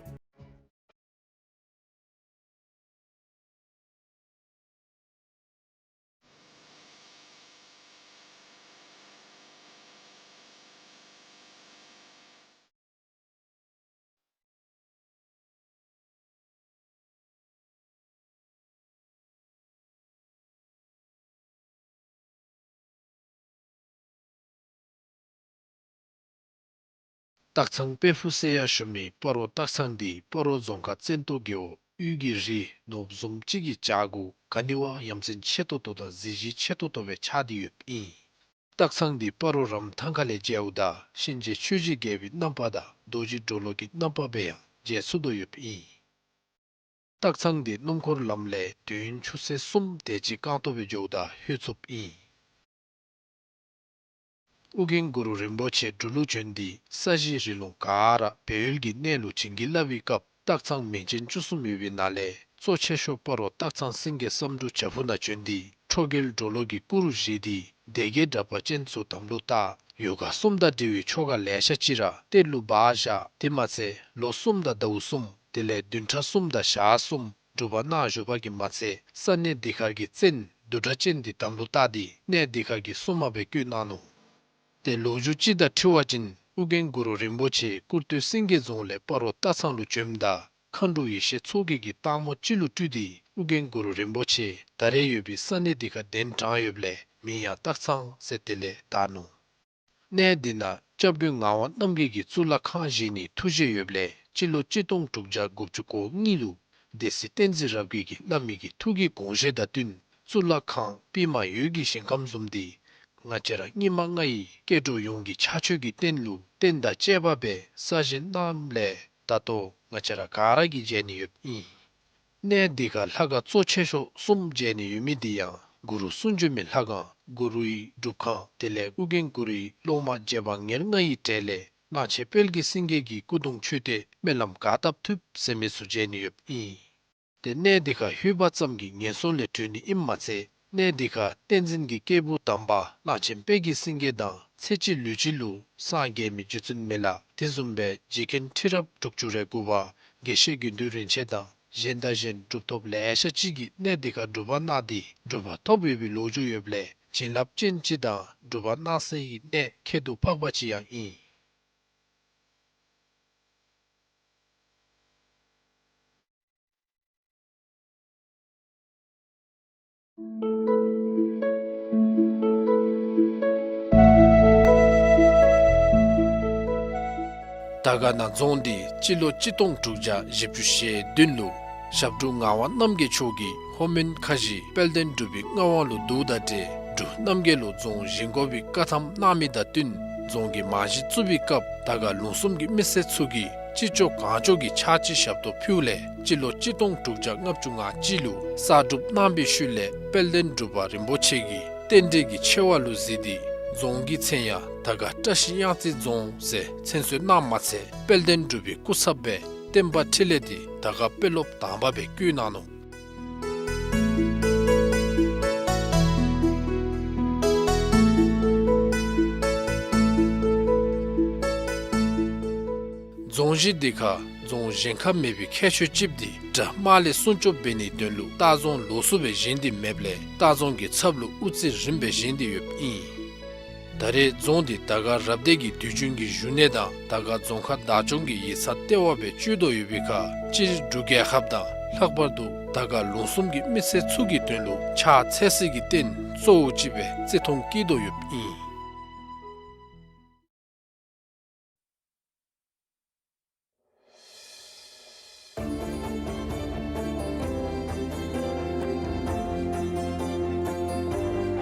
སྟག་ཚང་དཔལ་ཕུག་ཟེར་ཡང་ཞུ་མི་སྤ་རོ་སྟག་ཚང་འདི་སྤ་རོ་རྫོང་ཁག་བཙན་ཏོ་རྒེད་འོག་དབུས་ཀྱི་རི་ནོར་བུ་བཟུམ་ཅིག་གི་བྱག་གུ་ག་ནི་བ་ཡ་མཚན་ཆེ་ཏོག་ཏོ་དང་གཟི་བརྗིད་ཆེ་ཏོག་ཏོ་སྦེ་ཆགས་ཏེ་ཡོདཔ་ཨིན། སྟག་ཚང་འདི་སྤ་རོ་རམ་ཐང་ཁ་ལས་མཇལཝ་ད་གཤིན་རྗེ་ཆོས་ཀྱི་རྒྱལ་པོའི་རྣམ་པ་དང་རྡོ་རྗེ་གྲོ་ལོད་ཀྱི་རྣམ་པ་སྦེ་ཡང་མཇལ་ཚུགས་དོ་ཡོདཔ་ཨིན། སྟག་ཚང་འདི་སྣུམ་འཁོར་ལམ་ལས་དུས་ཡུན་ཆུ་ཚོད་གསུམ་དེ་ཅིག་རྐང་སྟོང་སྦེ་འགྱོཝ་ད་ལྷོད་ཚུགསཔ་ཨིན། ཨོ་རྒྱན་གུ་རུ་རིན་པོ་ཆེ་འབྲུག་ལུ་བྱོན་ཏེ་ས་གཞི་རི་ལུང་ག་ར་སྦས་ཡུལ་གྱི་གནས་ལུ་བྱིན་གྱིས་བརླབས་པའི་སྐབས་སྟག་ཚང་མིང་ཅན་བཅུ་གསུམ་ཡོད་པའི་ནང་ལས་གཙོ་ཆེ་ཤོས་སྤ་རོ་སྟག་ཚང་སེང་གེ་བསམ་འགྲུབ་བྱག་ཕུག་ནང་བྱོན་ཏེ་ཁྲོ་རྒྱལ་གྲོ་ལོད་ཀྱི་སྐུ་རུ་བཞེངས་ཏེ་སྡེ་བརྒྱད་དྲེགས་པ་ཅན་ཚུ་དམ་ལུ་བཏགས། ཡོ་ག་གསུམ་དང་འབྲེལ་བའི་ཆོ་ག་ལེ་ཤ་ཅིག་ར་གཏེར་ལུ་སྦ་བཞག། དེ་མ་ཚད་ལོ་གསུམ་དང་ཟླཝ་གསུམ་དེ་ལས་བདུན་ཕྲག་གསུམ་དང་ཞག་གསུམ་སྒྲུབ་པ་གནང་བཞུགས་པ་གིས་མ་ཚད་ས་གནས་འདི་ཁར་གྱི་བཙན་བདུད་དྲེགས་ཅན་འདི་དམ་ལུ་བཏགས་ཏེ་གནས་འདི་ཁར་གྱི་སྲུང་མ་སྦེ་བསྐོས་གནང་ནུག། ཏེ་ལོ་རྒྱུས་ཅིག་དང་འཁྲིལ་བ་ཅིན་ཨོ་རྒྱན་གུ་རུ་རིན་པོ་ཆེ་སྐུར་སྟོད་སེང་གེ་རྫོང་ལས་སྤ་རོ་སྟག་ཚང་ལུ་བྱོནམ་ད་མཁའ་འགྲོ་ཡེ་ཤེས་མཚོ་རྒྱལ་གྱིས་སྟག་མོ་ཅིག་ལུ་སྤྲུལ་ཏེ་ཨོ་རྒྱན་གུ་རུ་རིན་པོ་ཆེ་ད་རེས་ཡོད་པའི་ས་གནས་འདི་ཁར་གདན་དྲངས་ཡོདཔ་ལས་མིང་ཡང་སྟག་ཚང་ཟེར་དེ་ལས་བཏགས་ནུག། གནས་འདི་ནང་སྐྱབས་མགོན་ངག་དབང་རྣམ་རྒྱལ་གྱིས་གཙུག་ལག་ཁང་བཞེངས་ནིའི་ཐུགས་བཞེད་ཡོདཔ་ལས་སྤྱི་ལོ་གཅིག་སྟོང་དྲུག་བརྒྱ་དགུ་བཅུ་གོ་གཉིས་ལུ་སྡེ་སྲིད་བསྟན་འཛིན་རབ་རྒྱས་ཀྱིས་བླ་མའི་གི་ཐུགས་ཀྱི་དགོངས་བཞེད་དང་བསྟུན་གཙུག་ལག་ཁང་པདྨ་འོད་ཀྱི་ཞིང་ཁམས་བཟུམ་འདི་ང་བཅས་ར་སྙིགས་མ་ལྔ་ཡི་སྐྱེ་འགྲོ་ཡོངས་ཀྱི་ཕྱག་མཆོད་ཀྱི་རྟེན་ལུ་རྟེན་དང་བཅས་པ་སྦེ་གསར་བཞེངས་གནངམ་ལས་ད་ལྟོ་ང་བཅས་ར་ག་ར་གིས་མཇལ་ནི་ཡོདཔ་ཨིན། གནས་འདི་ཁར་ལྷ་ཁང་གཙོ་ཆེ་ཤོས་གསུམ་མཇལ་ནི་ཡོད་མི་འདི་ཡང་གུ་རུ་གསུང་བྱོན་མའི་ལྷ་ཁང་གུ་རུའི་སྒྲུབ་ཁང་དེ་ལས་ཨོ་རྒྱན་གུ་རུའི་སློབ་མ་རྗེ་འབངས་ཉེར་ལྔ་ཡི་གྲས་ལས་གླང་ཆེན་དཔལ་གྱི་སེང་གེ་གི་སྐུ་གདུང་མཆོད་རྟེན་སྨོན་ལམ་ག་བཏབ་ཐུབ་ཟེར་མི་ཚུ་མཇལ་ནི་ཡོདཔ་ཨིན། ཏེ་གནས་འདི་ཁར་ལྷོད་པ་ཙམ་གྱིས་ངན་སོང་ལས་གྲོལ་ནི་ཨིནམ་མ་ཚད་གནས་འདི་ཁར་བསྟན་འཛིན་གྱི་སྐྱེས་བུ་དམ་པ་གླང་ཆེན་དཔལ་གྱི་སེང་གེ་དང་ཚེ་གཅིག་ལུས་གཅིག་ལུ་སངས་རྒྱས་མི་རྗེ་བཙུན་མི་ལ་དེ་བཟུམ་སྦེ་རྗེ་མཁན་ཁྲི་རབས་དྲུག་ཅུ་རེ་དགུ་པ་དགེ་བཤེས་དགེ་འདུན་རིན་ཆེན་དང་གཞན་དང་གཞན་གྲུབ་ཐོབ་ལེ་ཤ་ཅིག་གིས་གནས་འདི་ཁར་སྒྲུབ་པ་གནང་སྟེ་གྲུབ་པ་ཐོབ་ཡོད་པའི་ལོ་རྒྱུས་ཡོདཔ་ལས་བྱིན་རླབས་ཅན་ཅིག་དང་སྒྲུབ་པ་གནང་སའི་གནས་ཁྱད་དུ་འཕགས་པ་ཅིག་ཡང་ཨིན། དར་དཀར་ན་རྫོང་འདི་སྤྱི་ལོ་གཅིག་སྟོང་དྲུག་བརྒྱ་བཞི་བཅུ་ཞེ་བདུན་ལུ་ཞབས་དྲུང་ངག་དབང་རྣམ་རྒྱལ་མཆོག་གིས་ལྷོ་མོན་ཁ་བཞི་དཔལ་ལྡན་འབྲུག་པའི་མངའ་དབང་ལུ་བསྡུཝ་དང་འབྲེལ་འབྲུག་རྣམ་རྒྱལ་ལུ་རྫོང་བཞེངས་དགོ་པའི་བཀའ་ཐམ་གནང་མི་དང་བསྟུན་རྫོང་གི་རྨང་གཞི་བཙུགས་པའི་སྐབས་དར་དཀར་ལུང་གསུམ་གྱི་མི་སེར་ཚུ་གིས་ཅི་ལྕོགས་གང་ལྕོགས་ཀྱིས་ཕྱག་ཕྱི་ཞབས་ཏོག་ཕུལཝ་ལས་སྤྱི་ལོ་གཅིག་སྟོང་དྲུག་བརྒྱ་ལྔ་བཅུ་ང་གཅིག་ལུ་གསར་སྒྲུབ་གནང་བའི་ཤུལ་ལས་དཔལ་ལྡན་འབྲུག་པ་རིན་པོ་ཆེ་གིས་རྟེན་འབྲེལ་གྱི་ཆེ་བ་ལུ་གཟིགས་ཏེ་རྫོང་གི་མཚན་ཡང་དར་དཀར་བཀྲ་ཤིས་གཡང་རྩེ་རྫོང་ཟེར་མཚན་གསོལ་གནངམ་མ་ཚད་དཔལ་ལྡན་འབྲུག་པའི་སྐུ་ཚབ་སྦེ་བསྟན་པ་འཕྲིན་ལས་འདི་དར་དཀར་དཔོན་སློབ་དང་པ་སྦེ་བསྐོས་གནང་ནུག། རྫོང་གཞི་འདི་ཁར་རྫོང་གཞན་ཁར་མེད་པའི་ཁྱད་ཆོས་ཅིག་འདི་དགྲ་དམག་ལས་སྲུང་སྐྱོབ་འབད་ནིའི་དོན་ལུ་སྟག་རྫོང་ལོགས་སུ་སྦེ་བཞེངས་ཏེ་མེདཔ་ལས་སྟག་རྫོང་གི་ཚབ་ལུ་དབུ་རྩེ་རིམ་པས་བཞེངས་ཏེ་ཡོདཔ་ཨིན། ད་རེས་རྫོང་འདི་དར་དཀར་རབ་སྡེ་གི་དུས་རྒྱུན་གྱི་བཞུགས་གནས་དང་དར་དཀར་རྫོང་ཁག་བདག་སྐྱོང་གི་ཡིག་ཚང་ལྟེ་བ་སྦེ་སྤྱོད་དོ་ཡོད་པའི་ཁར་སྤྱིར་འབྲུག་རྒྱལ་ཁབ་དང་ལྷག་པར་དུ་དར་དཀར་ལུང་གསུམ་གྱི་མི་སེར་ཚུ་གི་དོན་ལུ་ཕྱག་འཚལ་སའི་གི་རྟེན་གཙོ་བོ་ཅིག་སྦེ་བརྩི་མཐོང་བསྐྱེད་དོ་ཡོདཔ་ཨིན།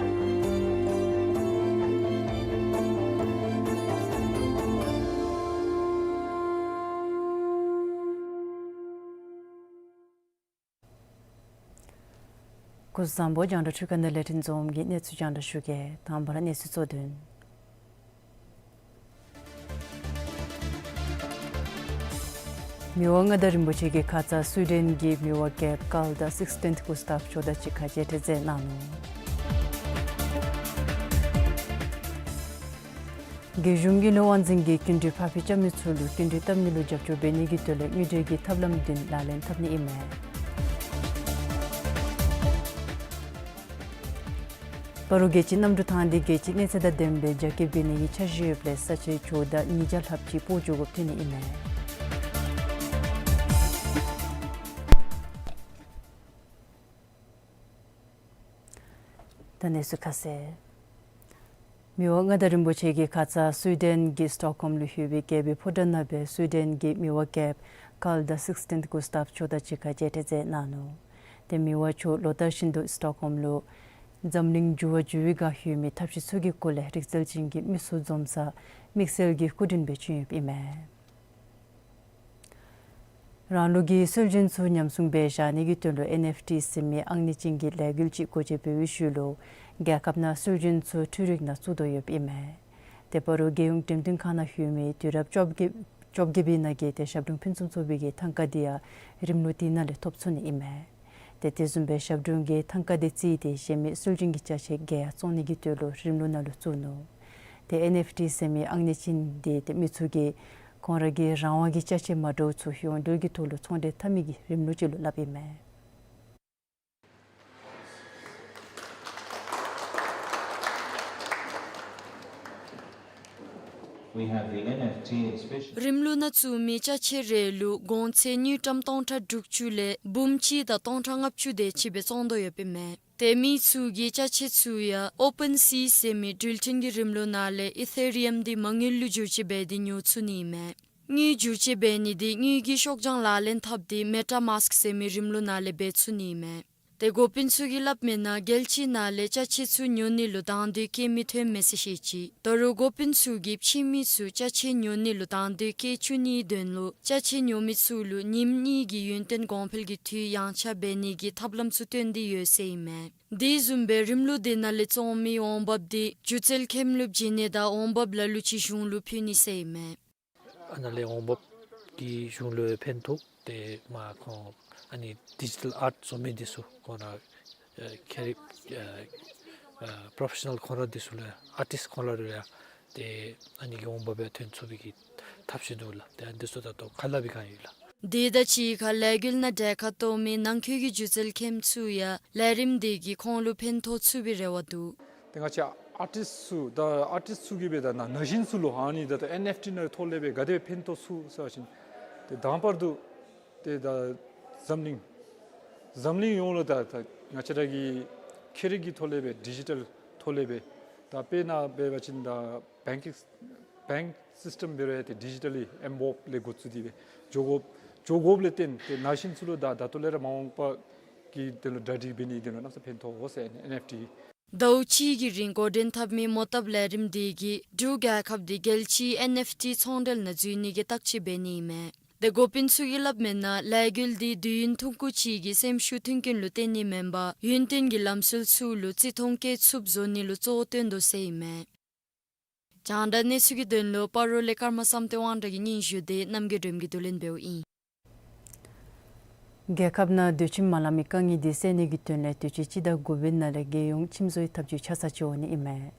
སྐུ་གཟུགས་བཟང་པོ། རྒྱང་བསྒྲགས་འཕྲུལ་ཁང་ནང་ལས་འཕྲིན་རྫོང་གི་གནས་ཚུལ་རྒྱང་བསྒྲགས་ཞུ་གེ། དང་པ་ར་གནས་ཚུལ་གཙོ་དོན། མི་དབང་མངའ་བདག་རིན་པོ་ཆེ་གི་ཁ་ཙ་སུའི་ཌེན་གྱི་མི་དབང་རྒྱལཔོ་ཀཱརལ་དང་སིག་སི་ཊེན་གུ་སྟཱབ་མཆོག་དང་གཅིག་ཁར་མཇལ་འཕྲད་མཛད་གནང་ནུག། རྒྱལ་གཞུང་གིས་ནོར་དབང་འཛིན་གྱིས་སྐྱིན་འགྲུལ་ཕར་འཕུལ་རྐྱབ་མི་ཚུ་ལུ་སྐྱིན་འགྲུལ་བཏབ་ནི་ལུ་རྒྱབ་སྐྱོར་འབད་ནི་གི་དོན་ལས་དངུལ་འབྲེལ་གྱི་ཐབས་ལམ་བདུན་ལག་ལེན་འཐབ་ནི་ཨིན་མས། སྤ་རོ་རྒྱལ་སྤྱིའི་གནམ་གྲུ་ཐང་འདི་རྒྱལ་སྤྱིའི་གནས་ཚད་དང་ལྡནམ་སྦེ་རྒྱ་སྐྱེད་འབད་ནི་གི་འཆར་གཞི་ཡོདཔ་ལས་ས་ཆའི་ཇོ་བདག་ཉིས་བརྒྱ་ལྷགཔ་ཅིག་སྤོ་འགྱོ་དགོཔ་ཐོན་ནི་ཨིན་མས། ད་གནས་ཚུལ་ཁ་གསལ། མི་དབང་མངའ་བདག་རིན་པོ་ཆེ་གི་ཁ་ཙ་སུའི་ཌེན་གྱི་སི་ཊོག་ཧོམ་ལུ་ཡོད་པའི་རྒྱལ་པོའི་ཕོ་བྲང་ནང་སྦེ་སུའི་ཌེན་གྱི་མི་དབང་རྒྱལཔོ་ཀཱརལ་དང་སིག་སི་ཊེན་གུ་སྟཱབ་མཆོག་དང་གཅིག་ཁར་མཇལ་འཕྲད་མཛད་གནང་ནུག། ཏེ་མི་དབང་མཆོག་ལོ་ལྟར་བཞིན་དུ་སི་ཊོག་ཧོམ་ལུ་འཛམ་གླིང་འགྱུར་བ་འགྱུར་བའི་སྒང་ཡོད་མི་ཐབས་ཤེས་ཚུ་གི་སྐོར་ལས་རིག་རྩལ་ཅན་གྱི་མི་སེར་འཛོམས་སར་དམིགས་བསལ་གྱི་སྐུ་མགྲོན་སྦེ་བྱོན་ཡོདཔ་ཨིན་མས། རང་ལུགས་ཀྱི་སྲོལ་རྒྱུན་ཚུ་ཉམས་སྲུང་འབད་བཞག་ནི་གི་དོན་ལུ་ཨེན་ཨེཕ་ཊི་ཟེར་མི་ཨང་གནས་ཅན་གྱི་ལས་འགུལ་ཅིག་འགོ་འབྱེད་འབད་བའི་ཤུལ་ལུ་རྒྱལ་ཁབ་ནང་སྲོལ་རྒྱུན་ཚུ་འཕྲུལ་རིག་ནང་བཙུགས་དོ་ཡོདཔ་ཨིན་མས། ཏེ་སྤ་རོ་རྒྱལ་ཡོངས་འགྲེམས་སྟོན་ཁང་ནང་ཡོད་མི་དུས་རབས་བཅོ་བརྒྱད་བཅོ་བརྒྱད་པའི་ནང་གི་ཏེ་ཞབས་དྲུང་ཕུན་སུམ་ཚོགས་པའི་གི་ཐང་ཀ་འདི་ཡང་རིམ་ལུགས་འདི་ནང་ལས་ཐོབ་ཚུགས་ནི་ཨིན་མས། ཏེ་དེ་བཟུམ་སྦེ་ཞབས་དྲུང་གིས་ཐང་ཀ་འདི་རྩིས་ཏེ་གཞན་མི་སྲོལ་རྒྱུན་གྱི་ཅ་ཆས་བརྒྱད་ཡང་བཙོང་ནི་གི་དོན་ལུ་རིམ་ལུགས་ནང་ལུ་བཙུགས་ནུག། ཏེ་ཨེན་ཨེཕ་ཊི་ཟེར་མི་ཨང་གནས་ཅན་འདི་ཏེ་མི་ཚུ་གིས་ཁོང་ར་གི་རང་དབང་གི་ཅ་ཆས་མ་འདྲཝ་ཚུ་ཡོངས་འབྲེལ་གྱི་ཐོག་ལུ་ཚོང་འབྲེལ་འཐབ་མི་གི་རིམ་ལུགས་ཅིག་ལུ་སླབ་ཨིན་མས། We have the N F T special. རིམ་ལུགས་ནང་བཙུགས་མི་ཅ་ཆས་རེ་ལུ་གོང་ཚད་དངུལ་ཀྲམ་སྟོང་ཕྲག་དྲུག་ཅུ་ལས་འབུམ་གཅིག་དང་སྟོང་ཕྲག་ལྔ་བཅུ་དེ་ཅིག་སྦེ་བཙོང་དོ་ཡོདཔ་ཨིན་མས། ཏེ་མི་ཚུ་གིས་ཅ་ཆས་ཚུ་ཡང་ཨོ་པཱན་སི་ཟེར་མི་འགྲུལ་འཕྲིན་གྱི་རིམ་ལུགས་ནང་ལས་ཨི་ཐེ་རི་ཡམ་འདི་མ་དངུལ་ལུ་བསྒྱུར་བཅོས་འབད་དེ་ཉོ་ཚུགས་ནི་ཨིན་མས། དངུལ་བསྒྱུར་བཅོས་འབད་ནི་འདི་དངུལ་གྱི་ཤོག་བྱང་ལག་ལེན་འཐབ་སྟེ་མེ་ཊ་མཱསཀ་ཟེར་མི་རིམ་ལུགས་ནང་ལས་འབད་ཚུགས་ནི་ཨིན་མས། ཏེ་འགོ་དཔོན་ཚུ་གིས་སླབ་མིའི་ནང་རྒྱལ་སྤྱི་ནང་ལས་ཅ་ཆས་ཚུ་ཉོ་ནི་ལུ་དང་འདོད་བསྐྱེད་མི་ཐོན་མས་ཟེར་བཤད་ཅི། ད་རུང་འགོ་དཔོན་ཚུ་གིས་ཕྱི་མི་ཚུ་ཅ་ཆས་ཉོ་ནི་ལུ་དང་འདོད་བསྐྱེད་བཅུག་ནིའི་དོན་ལུ་ཅ་ཆས་ཉོ་མི་ཚུ་ལུ་ཉིནམ་གཉིས་ཀྱི་ཡུན་བརྟན་གོང་འཕེལ་གྱི་དུས་ཡངས་ཆག་འབད་ནི་གི་ཐབས་ལམ་ཚུ་བཏོན་ཏེ་ཡོད་ཟེར་ཨིན་མས། དེ་བཟུམ་སྦེ་རིམ་ལུགས་དེ་ནང་ལས་བཙོང་མི་འོང་འབབ་འདི་སྒྱུ་རྩལ་ཁྱིམ་ལུ་བྱིན་ནི་དང་འོང་འབབ་ལ་ལུ་ཅིག་གཞུང་ལུ་ཕུལ་ནི་ཟེར་ཨིན་མས། ཨ་ནཱ་ལས་འོང་འབབ་ཀྱིས་གཞུང་ལུ་ཕན་ཐོགས། ཏེ་མ་ཁོང་ཨ་ནི་ཌི་ཇི་ཊལ་ཨརཊ་བཟོ་མི་འདི་ཚུ་ཁོང་ར་ཨེ་ཁྱེད་རིག་ཨེ་ཨེ་པྲོ་ཕེ་ཤ་ནཱལ་ཁོང་ར་འདི་ཚུ་ལུ་ཨར་ཊིསཊ་ཁོང་ར་ལུ་ཡང་ཏེ་ཨ་ནི་གི་འོང་འབབ་ཡང་ཐོན་ཚུགས་པའི་གི་ཐབས་ཤེས་འདུག་ལགས། ཏེ་ཨ་ནི་འདི་ཚུ་ད་ལྟོ་ཁ་སླབ་པའི་སྒང་ཡོད་ལགས། དེ་དང་གཅིག་ཁར་ལས་འགུལ་ནང་གྲལ་ཁར་གཏོགས་མི་ནང་འཁོད་ཀྱི་སྒྱུ་རྩལ་མཁན་ཚུ་ཡང་ལས་རིམ་དེ་གིས་ཁོང་ལུ་ཕན་ཐོགས་ཚུགས་པའི་རེ་བ་འདུག། ཏེ་ང་བཅས་ཨར་ཊིསཊ་ཚུ་ད་ཨར་ཊིསཊ་ཚུ་གིས་སྦེ་ད་ན་ན་གཞོན་ཚུ་ལུ་ཨ་ནི་ད་ད་ཨེན་ཨེཕ་ཊི་ནང་ཐོག་ལས་སྦེ་ག་དེ་སྦེ་ཕན་ཐོགས་ཚུགས་ཟེར་བ་ཅིན་ཏེ་དང་པར་དུ་ཏེ་ད་འཛམ་གླིང་འཛམ་གླིང་ཡོངས་ལུ་ད་ད་ང་བཅས་ར་གི་ཁྱེད་རིག་གི་ཐོག་ལས་སྦེ་ཌི་ཇི་ཊལ་ཐོག་ལས་སྦེ་ད་དཔེར་ན་འབད་བ་ཅིན་ད་བེང་ཀིང་བེང་སིསི་ཊེམ་འབད་རུང་ཏེ་ཌི་ཇི་ཊལ་ལི་ཨེམ་བོལབ་ལས་འགོ་བཙུགས་ཏེ་སྦེ་འགྱོ་དགོཔ་འགྱོ་དགོཔ་ལས་བརྟེན་ཏེ་ན་གཞོན་ཚུ་ལུ་ད་ད་ལྟོ་ལས་ར་མ་འོངས་པ་གི་དོན་ལུ་གྲ་སྒྲིག་འབད་ནི་དོན་ལུ་གནམ་ས་ཕན་ཐོགས་འོང་ཟེར་ཨེན་ཨེཕ་ཊི། ཟླཝ་གཅིག་གི་རིང་འགོ་འདྲེན་འཐབ་མི་མོ་བཏབ་ལས་རིམ་དེ་གིས་འབྲུག་རྒྱལ་ཁབ་འདི་རྒྱལ་སྤྱིའི་ཨེན་ཨེཕ་ཊི་ཚོང་འབྲེལ་ནང་འཛུལ་ནི་གི་བརྟག་དཔྱད་འབད་ནི་ཨིན་མས། ཏེ་འགོ་དཔོན་ཚུ་གིས་སླབ་མིའི་ནང་ལས་འགུལ་འདི་དུས་ཡུན་ཐུང་ཀུ་ཅིག་གི་སེམས་ཤུགས་མཐུན་རྐྱེན་ལུ་བརྟེན་ནི་མེན་པར་ཡུན་བརྟན་གྱི་ལམ་སྲོལ་ཚུ་ལུ་བརྩི་མཐོང་བསྐྱེད་ཚུགསཔ་བཟོ་ནི་ལུ་གཙོ་བོ་བཏོན་དོ་ཟེར་ཨིན་མས། རྒྱང་བསྒྲགས་གནས་ཚུལ་གྱི་དོན་ལུ་སྤ་རོ་ལས་ཀརྨ་བསམ་གཏན་དབང་གྲགས་ཀྱི་སྙན་ཞུ་དེ་རྣམ་རྒྱལ་སྒྲོལམ་གྱིས་བསྡུ་ལེན་འབདཝ་ཨིན། རྒྱལ་ཁབ་ནང་སྡོད་ཁྱིམ་མ་ལང་མི་དཀའ་ངལ་འདི་སེལ་ནི་གི་དོན་ལས་དུས་ཅི་སྤྱི་ཟླ་དགུ་པའི་ནང་ལས་རྒྱལ་ཡོངས་ཁྱིམ་བཟོའི་ཐབས་ཇུས་ཆ་ཚང་ཅིག་འོང་ནི་ཨིན་མས།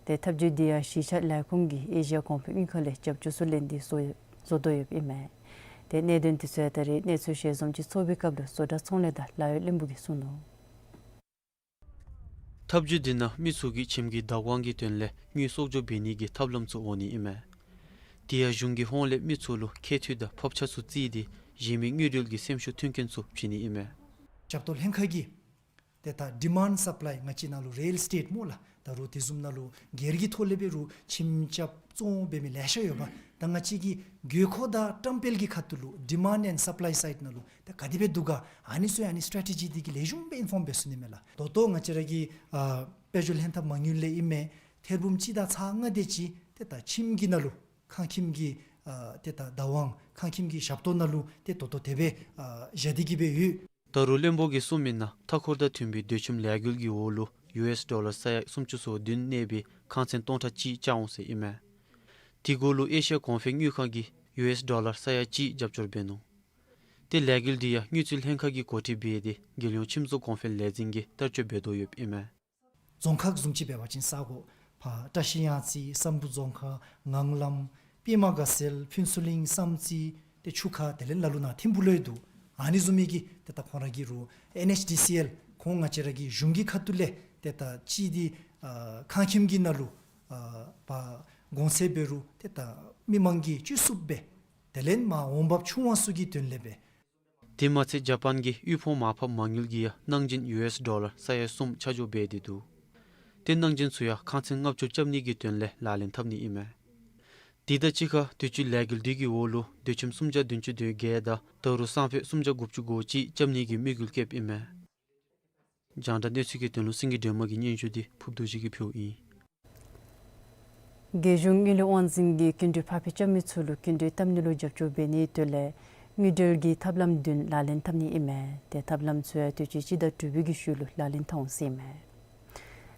ཏེ་ཐབས་ཇུས་འདི་ཡང་གཞིས་ཆགས་ལས་ཁུངས་ཀྱིས་ཨེ་ཤི་ཡ་གོང་འཕེལ་དངུལ་ཁང་ལས་རྒྱབ་སྐྱོར་ཚུ་ལེན་ཏེ་བཟོ་བཟོ་དོ་ཡོདཔ་ཨིན་མས། ཏེ་གནད་དོན་འདི་ཚུ་ཡང་ད་རེས་གནས་ཚུལ་ཞལ་འཛོམས་ཅིག་ཚོགས་པའི་སྐབས་ལུ་བཟོ་གྲྭ་ཚོང་ལས་དང་ལཱ་གཡོག་བློན་པོ་གིས་གསུངས་ནུག། ཐབས་བྱུས་འདི་ནང་མི་ཚུ་གིས་ཁྱིམ་གྱི་བདག་དབང་གི་དོན་ལས་དངུལ་གསོག་འཇོག་འབད་ནི་གི་ཐབས་ལམ་ཚུ་འོང་ནི་ཨིན་མས། དེ་ཡང་གཞུང་གི་ཧོངས་ལས་མི་ཚུ་ལུ་ཁེ་ཐུད་དང་ཕབ་ཆ་ཚུ་བརྩིས་ཏེ་གཞན་མི་དངུལ་འབྲེལ་གྱི་སེམས་ཤུགས་མཐུན་རྐྱེན་ཚུ་བྱིན་ནི་ཨིན་མས། ཞབས་ཏོག་ལྷན་ཁག་གིས་ཏེ་ད་ཌི་མཱནཌ་སབ་ལའི་ང་བཅས་ནང་ལུ་རི་ཡལ་ཨེ་སི་ཊེཊ་སྨོ་ལགས། ད་རུང་དེ་བཟུམ་ནང་ལུ་སྒེར་གྱི་ཐོག་ལས་འབད་རུང་ཁྱིམ་རྐྱབ་བཙོང་འབད་མི་ལེ་ཤ་ཡོད་པ། ད་ང་བཅས་ཀྱི་དགོས་མཁོ་དང་བཀྲམ་སྤེལ་གྱི་ཁ་ཐུག་ལུ་ཌི་མཱནཌ་ཨེནཌ་སབ་ལའི་སའིཌ་ནང་ལུ་ད་ག་དེ་སྦེ་འདུག་ག། ཨ་ནི་ཚུ་ཨ་ནི་སི་ཊེ་ཊི་ཇི་འདི་གིས་ལེགས་ཤོམ་སྦེ་ཨིན་ཕོརམ་འབད་ཚུགས་ནི་མས་ལགས། ད་ལྟོ་ང་བཅས་ར་གི་ཨ་དཔལ་འབྱོར་ལྷན་ཐབས་མ་དངུལ་ལས་ཨིན་མས། ཐེར་འབུམ་གཅིག་དང་ཚག་ལྔ་དེ་ཅིག་ཏེ་ད་ཁྱིམ་གྱི་ནང་ལུ་ཁང་ཁྱིམ་གྱི་ཨ་ཏེ་ད་བདག་དབང་ཁང་ཁྱིམ་གྱི་ཞབས་ཏོག་ནང་ལུ་ཏེ་ད་ལྟོ་དེ་སྦེ་ཨ་བཞག་སྟེ་གི་སྦེ་ཡོད། ད་རུང་བློན་པོ་གིས་གསུངས་མི་ནང་མཐའ་འཁོར་དང་མཐུན་པའི་སྡོད་ཁྱིམ་ལས་འགུལ་གྱི་འོག་ལུ་ཡུ་ཨེསི་ཌོ་ལར་ས་ཡ་སུམ་ཅུ་སོ་བདུན་གནས་པའི་ཁང་ཚན་སྟོང་ཕྲག་གཅིག་བཅག་འོང་ཟེར་ཨིན་མས། དེ་གུ་ལུ་ཨེ་ཤི་ཡ་གོང་འཕེལ་དངུལ་ཁང་གིས་ཡུ་ཨེསི་ཌོ་ལར་ས་ཡ་གཅིག་རྒྱབ་སྐྱོར་འབད་ནུག། ཏེ་ལས་འགུལ་འདི་ཡང་དངུལ་རྩིས་ལྷན་ཁག་གིས་འགོ་ཁྲིད་འབད་དེ་རྒྱལ་ཡོངས་ཁྱིམ་བཟོ་གོང་འཕེལ་ལས་འཛིན་གྱིས་བསྟར་སྤྱོད་འབད་དོ་ཡོདཔ་ཨིན་མས། རྫོང་ཁག་བཟུམ་ཅིག་འབད་བ་ཅིན་ས་གོ་ཕར་བཀྲ་ཤིས་གཡང་རྩེ་སམ་བྷོ་ཊ་རྫོང་ཁག་ངང་ལམ་པདྨ་དགའ་ཚལ་ཕུན་ཚོགས་གླིང་བསམ་རྩེ་ཏེ་ཆུ་ཁ་དེ་ལས་ལ་ལུ་ནཱ་ཐིམ་ཕུག་ལུ་ཡང་འདུག། ཨ་ནི་བཟུམ་མའི་གི་ཏེ་ད་ཁོང་ར་གི་རུང་ཨེན་ཨེཆ་ཌི་སི་ཨེལ་ཁོང་ང་བཅས་ར་གི་གཞུང་གི་ཁ་ཐུག་ལས་ཏེ་ད་ཅིག་འདི་ཨ་ཁང་ཁྱིམ་གྱི་ནང་ལུ་ཨ་ཕར་གོང་ཚད་འབད་རུང་ཏེ་ད་མི་མང་གིས་སྤྱོད་ཚུགསཔ་སྦེ་དེ་ལས་མར་འོང་འབབ་ཆུང་བ་ཚུ་གི་དོན་ལས་སྦེ། དེ་མ་ཚད་ཇ་པཱན་གྱི་དབུལ་ཕོངས་མར་ཕབ་མ་དངུལ་གྱིས་ཡང་གནང་སྦྱིན་ཡུ་ཨེསི་ཌོ་ལར་ས་ཡ་གསུམ་ཆ་འཇོག་འབད་དེ་འདུག། ཏེ་གནང་སྦྱིན་ཚུ་ཡང་ཁང་ཚན་ལྔ་བཅུ་རྐྱབ་ནི་གི་དོན་ལས་ལག་ལེན་འཐབ་ནི་ཨིན་མས། དེ་དང་གཅིག་ཁར་དུས་ཅི་ལས་འགུལ་འདི་གི་འོག་ལུ་སྡོད་ཁྱིམ་སུམ་བརྒྱ་བདུན་ཅུ་དོན་བརྒྱད་དང་ད་རུང་སང་ཕོད་སུམ་བརྒྱ་དགུ་བཅུ་གོ་གཅིག་རྐྱབ་ནི་གི་དམིགས་ཡུལ་བསྐྱེདཔ་ཨིན་མས། རྒྱང་བསྒྲགས་གནས་ཚུལ་གྱི་དོན་ལུ་སེང་གེ་སྒྲོལ་མ་གི་སྙན་ཞུ་འདི་ཕུརཔ་རྡོ་རྗེ་གིས་ཕུལཝ་ཨིན། རྒྱལ་གཞུང་དངུལ་ལས་དབང་འཛིན་གྱིས་སྐྱིན་འགྲུལ་ཕར་འཕུལ་རྐྱབ་མི་ཚུ་ལུ་སྐྱིན་འགྲུལ་བཏབ་ནི་ལུ་རྒྱབ་སྐྱོར་འབད་ནིའི་དོན་ལས་དངུལ་འབྲེལ་གྱི་ཐབས་ལམ་བདུན་ལག་ལེན་འཐབ་ནི་ཨིན་མས། ཏེ་ཐབས་ལམ་ཚུ་ཡང་དུས་ཅི་སྤྱི་ཟླ་དྲུག་པའི་གི་ཤུལ་ལུ་ལག་ལེན་འཐབ་འོང་ཟེར་ཨིན་མས།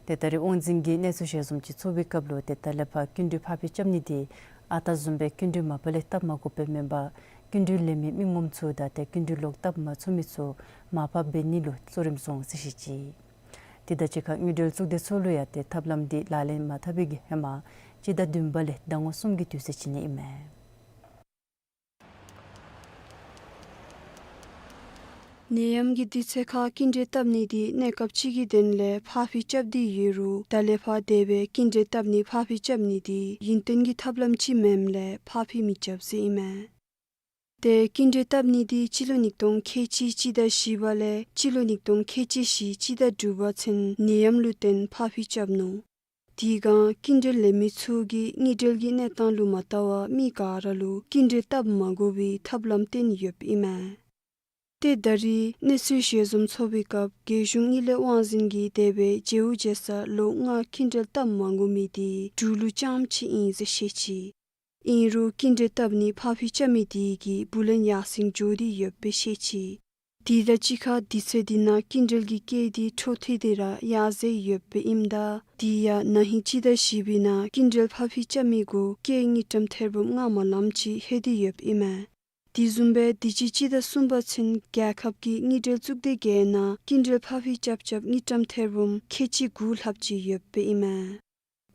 ཏེ་ད་རེས་དབང་འཛིན་གྱིས་གནས་ཚུལ་ཞལ་འཛོམས་ཅིག་ཚོགས་པའི་སྐབས་ལུ་ཏེ་ད་ལས་ཕར་སྐྱིན་འགྲུལ་ཕར་འཕུལ་རྐྱབ་ནི་འདི་ཨ་རྟག་བཟུམ་སྦེ་སྐྱིན་འགྲུལ་མ་པ་ལས་བཏབ་མ་དགོཔ་སྦེ་མེན་པར་སྐྱིན་འགྲུལ་ལེན་མི་མི་ངོམ་ཚུ་དང་ཏེ་སྐྱིན་འགྲུལ་ལོག་བཏབ་མ་ཚུགས་མི་ཚུ་མར་ཕབ་འབད་ནི་ལུ་གཙོ་རིམ་བཟུང་ཟེར་བཤད་ཅི། དེ་དང་གཅིག་ཁར་དངུལ་འབྲེལ་གཙུག་སྡེ་ཚུ་ལུ་ཡང་ཏེ་ཐབས་ལམ་འདི་ལག་ལེན་མ་འཐབ་པའི་གི་ཧེ་མ་སྤྱི་ཟླ་བདུན་པ་ལས་ཟླ་ངོ་གསུམ་གྱི་དུས་ཚོད་བྱིན་ནི་ཨིན་མས། ནད་ཡམས་ཀྱི་དུས་ཚོད་ཁར་སྐྱིན་འགྲུལ་བཏབ་ནི་འདི་གནས་སྐབས་ཅིག་གི་དོན་ལས་ཕར་འཕུལ་རྐྱབ་སྟེ་ཡོད་རུང་ད་ལས་ཕར་དེ་སྦེ་སྐྱིན་འགྲུལ་བཏབ་ནི་ཕར་འཕུལ་རྐྱབ་ནི་འདི་ཡུན་བརྟན་གྱི་ཐབས་ལམ་ཅིག་མེནམ་ལས་ཕར་འཕུལ་མི་རྐྱབ་ཟེར་ཨིན་མས། ཏེ་སྐྱིན་འགྲུལ་བཏབ་ནི་འདི་སྤྱི་ལོ་ཉིས་སྟོང་ཁལ་གཅིག་སྤྱི་ཟླ་བཞི་པ་ལས་སྤྱི་ལོ་ཉིས་སྟོང་ཁལ་གཅིག་བཞི་སྤྱི་ཟླ་དྲུག་པ་ཚུན་ནད་ཡམས་ལུ་བརྟེན་ཕར་འཕུལ་རྐྱབ་ནུག། དེ་སྒང་སྐྱིན་འགྲུལ་ལེན་མི་ཚུ་གིས་དངུལ་འབྲེལ་གྱི་གནས་སྟངས་ལུ་མ་བལྟ་བར་མི་ག་ར་ལུ་སྐྱིན་འགྲུལ་བཏབ་མ་དགོ་པའི་ཐབས་ལམ་བཏོན་ཡོདཔ་ཨིན་མས། ཏེ་ད་རེས་གནས་ཚུལ་ཞལ་འཛོམས་ཚོགས་པའི་སྐབས་རྒྱལ་གཞུང་དངུལ་ལས་དབང་འཛིན་གྱིས་དེ་སྦེ་མཇལཝ་མཇལ་ས་ལོ་ལྔ་སྐྱིན་འགྲུལ་བཏབ་མ་དགོ་མི་འདི་འབྲུག་ལུ་རྐྱངམ་ཅིག་ཨིན་ཟེར་བཤད་ཅི། ཨིན་རུང་སྐྱིན་འགྲུལ་བཏབ་ནི་ཕར་འཕུལ་རྐྱབ་མི་དེ་གིས་བུ་ལོན་ཡར་སེང་འགྱོ་སྟེ་ཡོདཔ་སྦེ་བཤད་ཅི། དེ་དང་གཅིག་ཁར་དུས་ཚོད་འདི་ནང་སྐྱིན་འགྲུལ་གྱི་སྐྱེད་དེ་འཕྲོ་མཐུད་དེ་ར་ཡར་འཛེགས་ཡོདཔ་ཨིནམ་ད་དེ་ཡང་ན་ཧིང་སྤྱི་ཟླ་བཞི་པའི་ནང་སྐྱིན་འགྲུལ་ཕར་འཕུལ་རྐྱབ་མི་གུ་སྐྱེད་དངུལ་ཀྲམ་ཐེར་འབུམ་ལྔ་མ་ལངམ་ཅིག་ལྷོད་དེ་ཡོདཔ་ཨིན་མས། དེ་བཟུམ་སྦེ་དུས་ཅི་སྤྱི་ཟླ་གསུམ་པ་ཚུན་རྒྱལ་ཁབ་ཀྱི་དངུལ་འབྲེལ་གཙུག་སྡེ་བརྒྱད་ནང་སྐྱིན་འགྲུལ་ཕར་འཕུལ་རྐྱབ་རྐྱབ་དངུལ་ཀྲམ་ཐེར་འབུམ་ཁལ་གཅིག་དགུ་ལྷགཔ་ཅིག་ཡོདཔ་ཨིན་མས།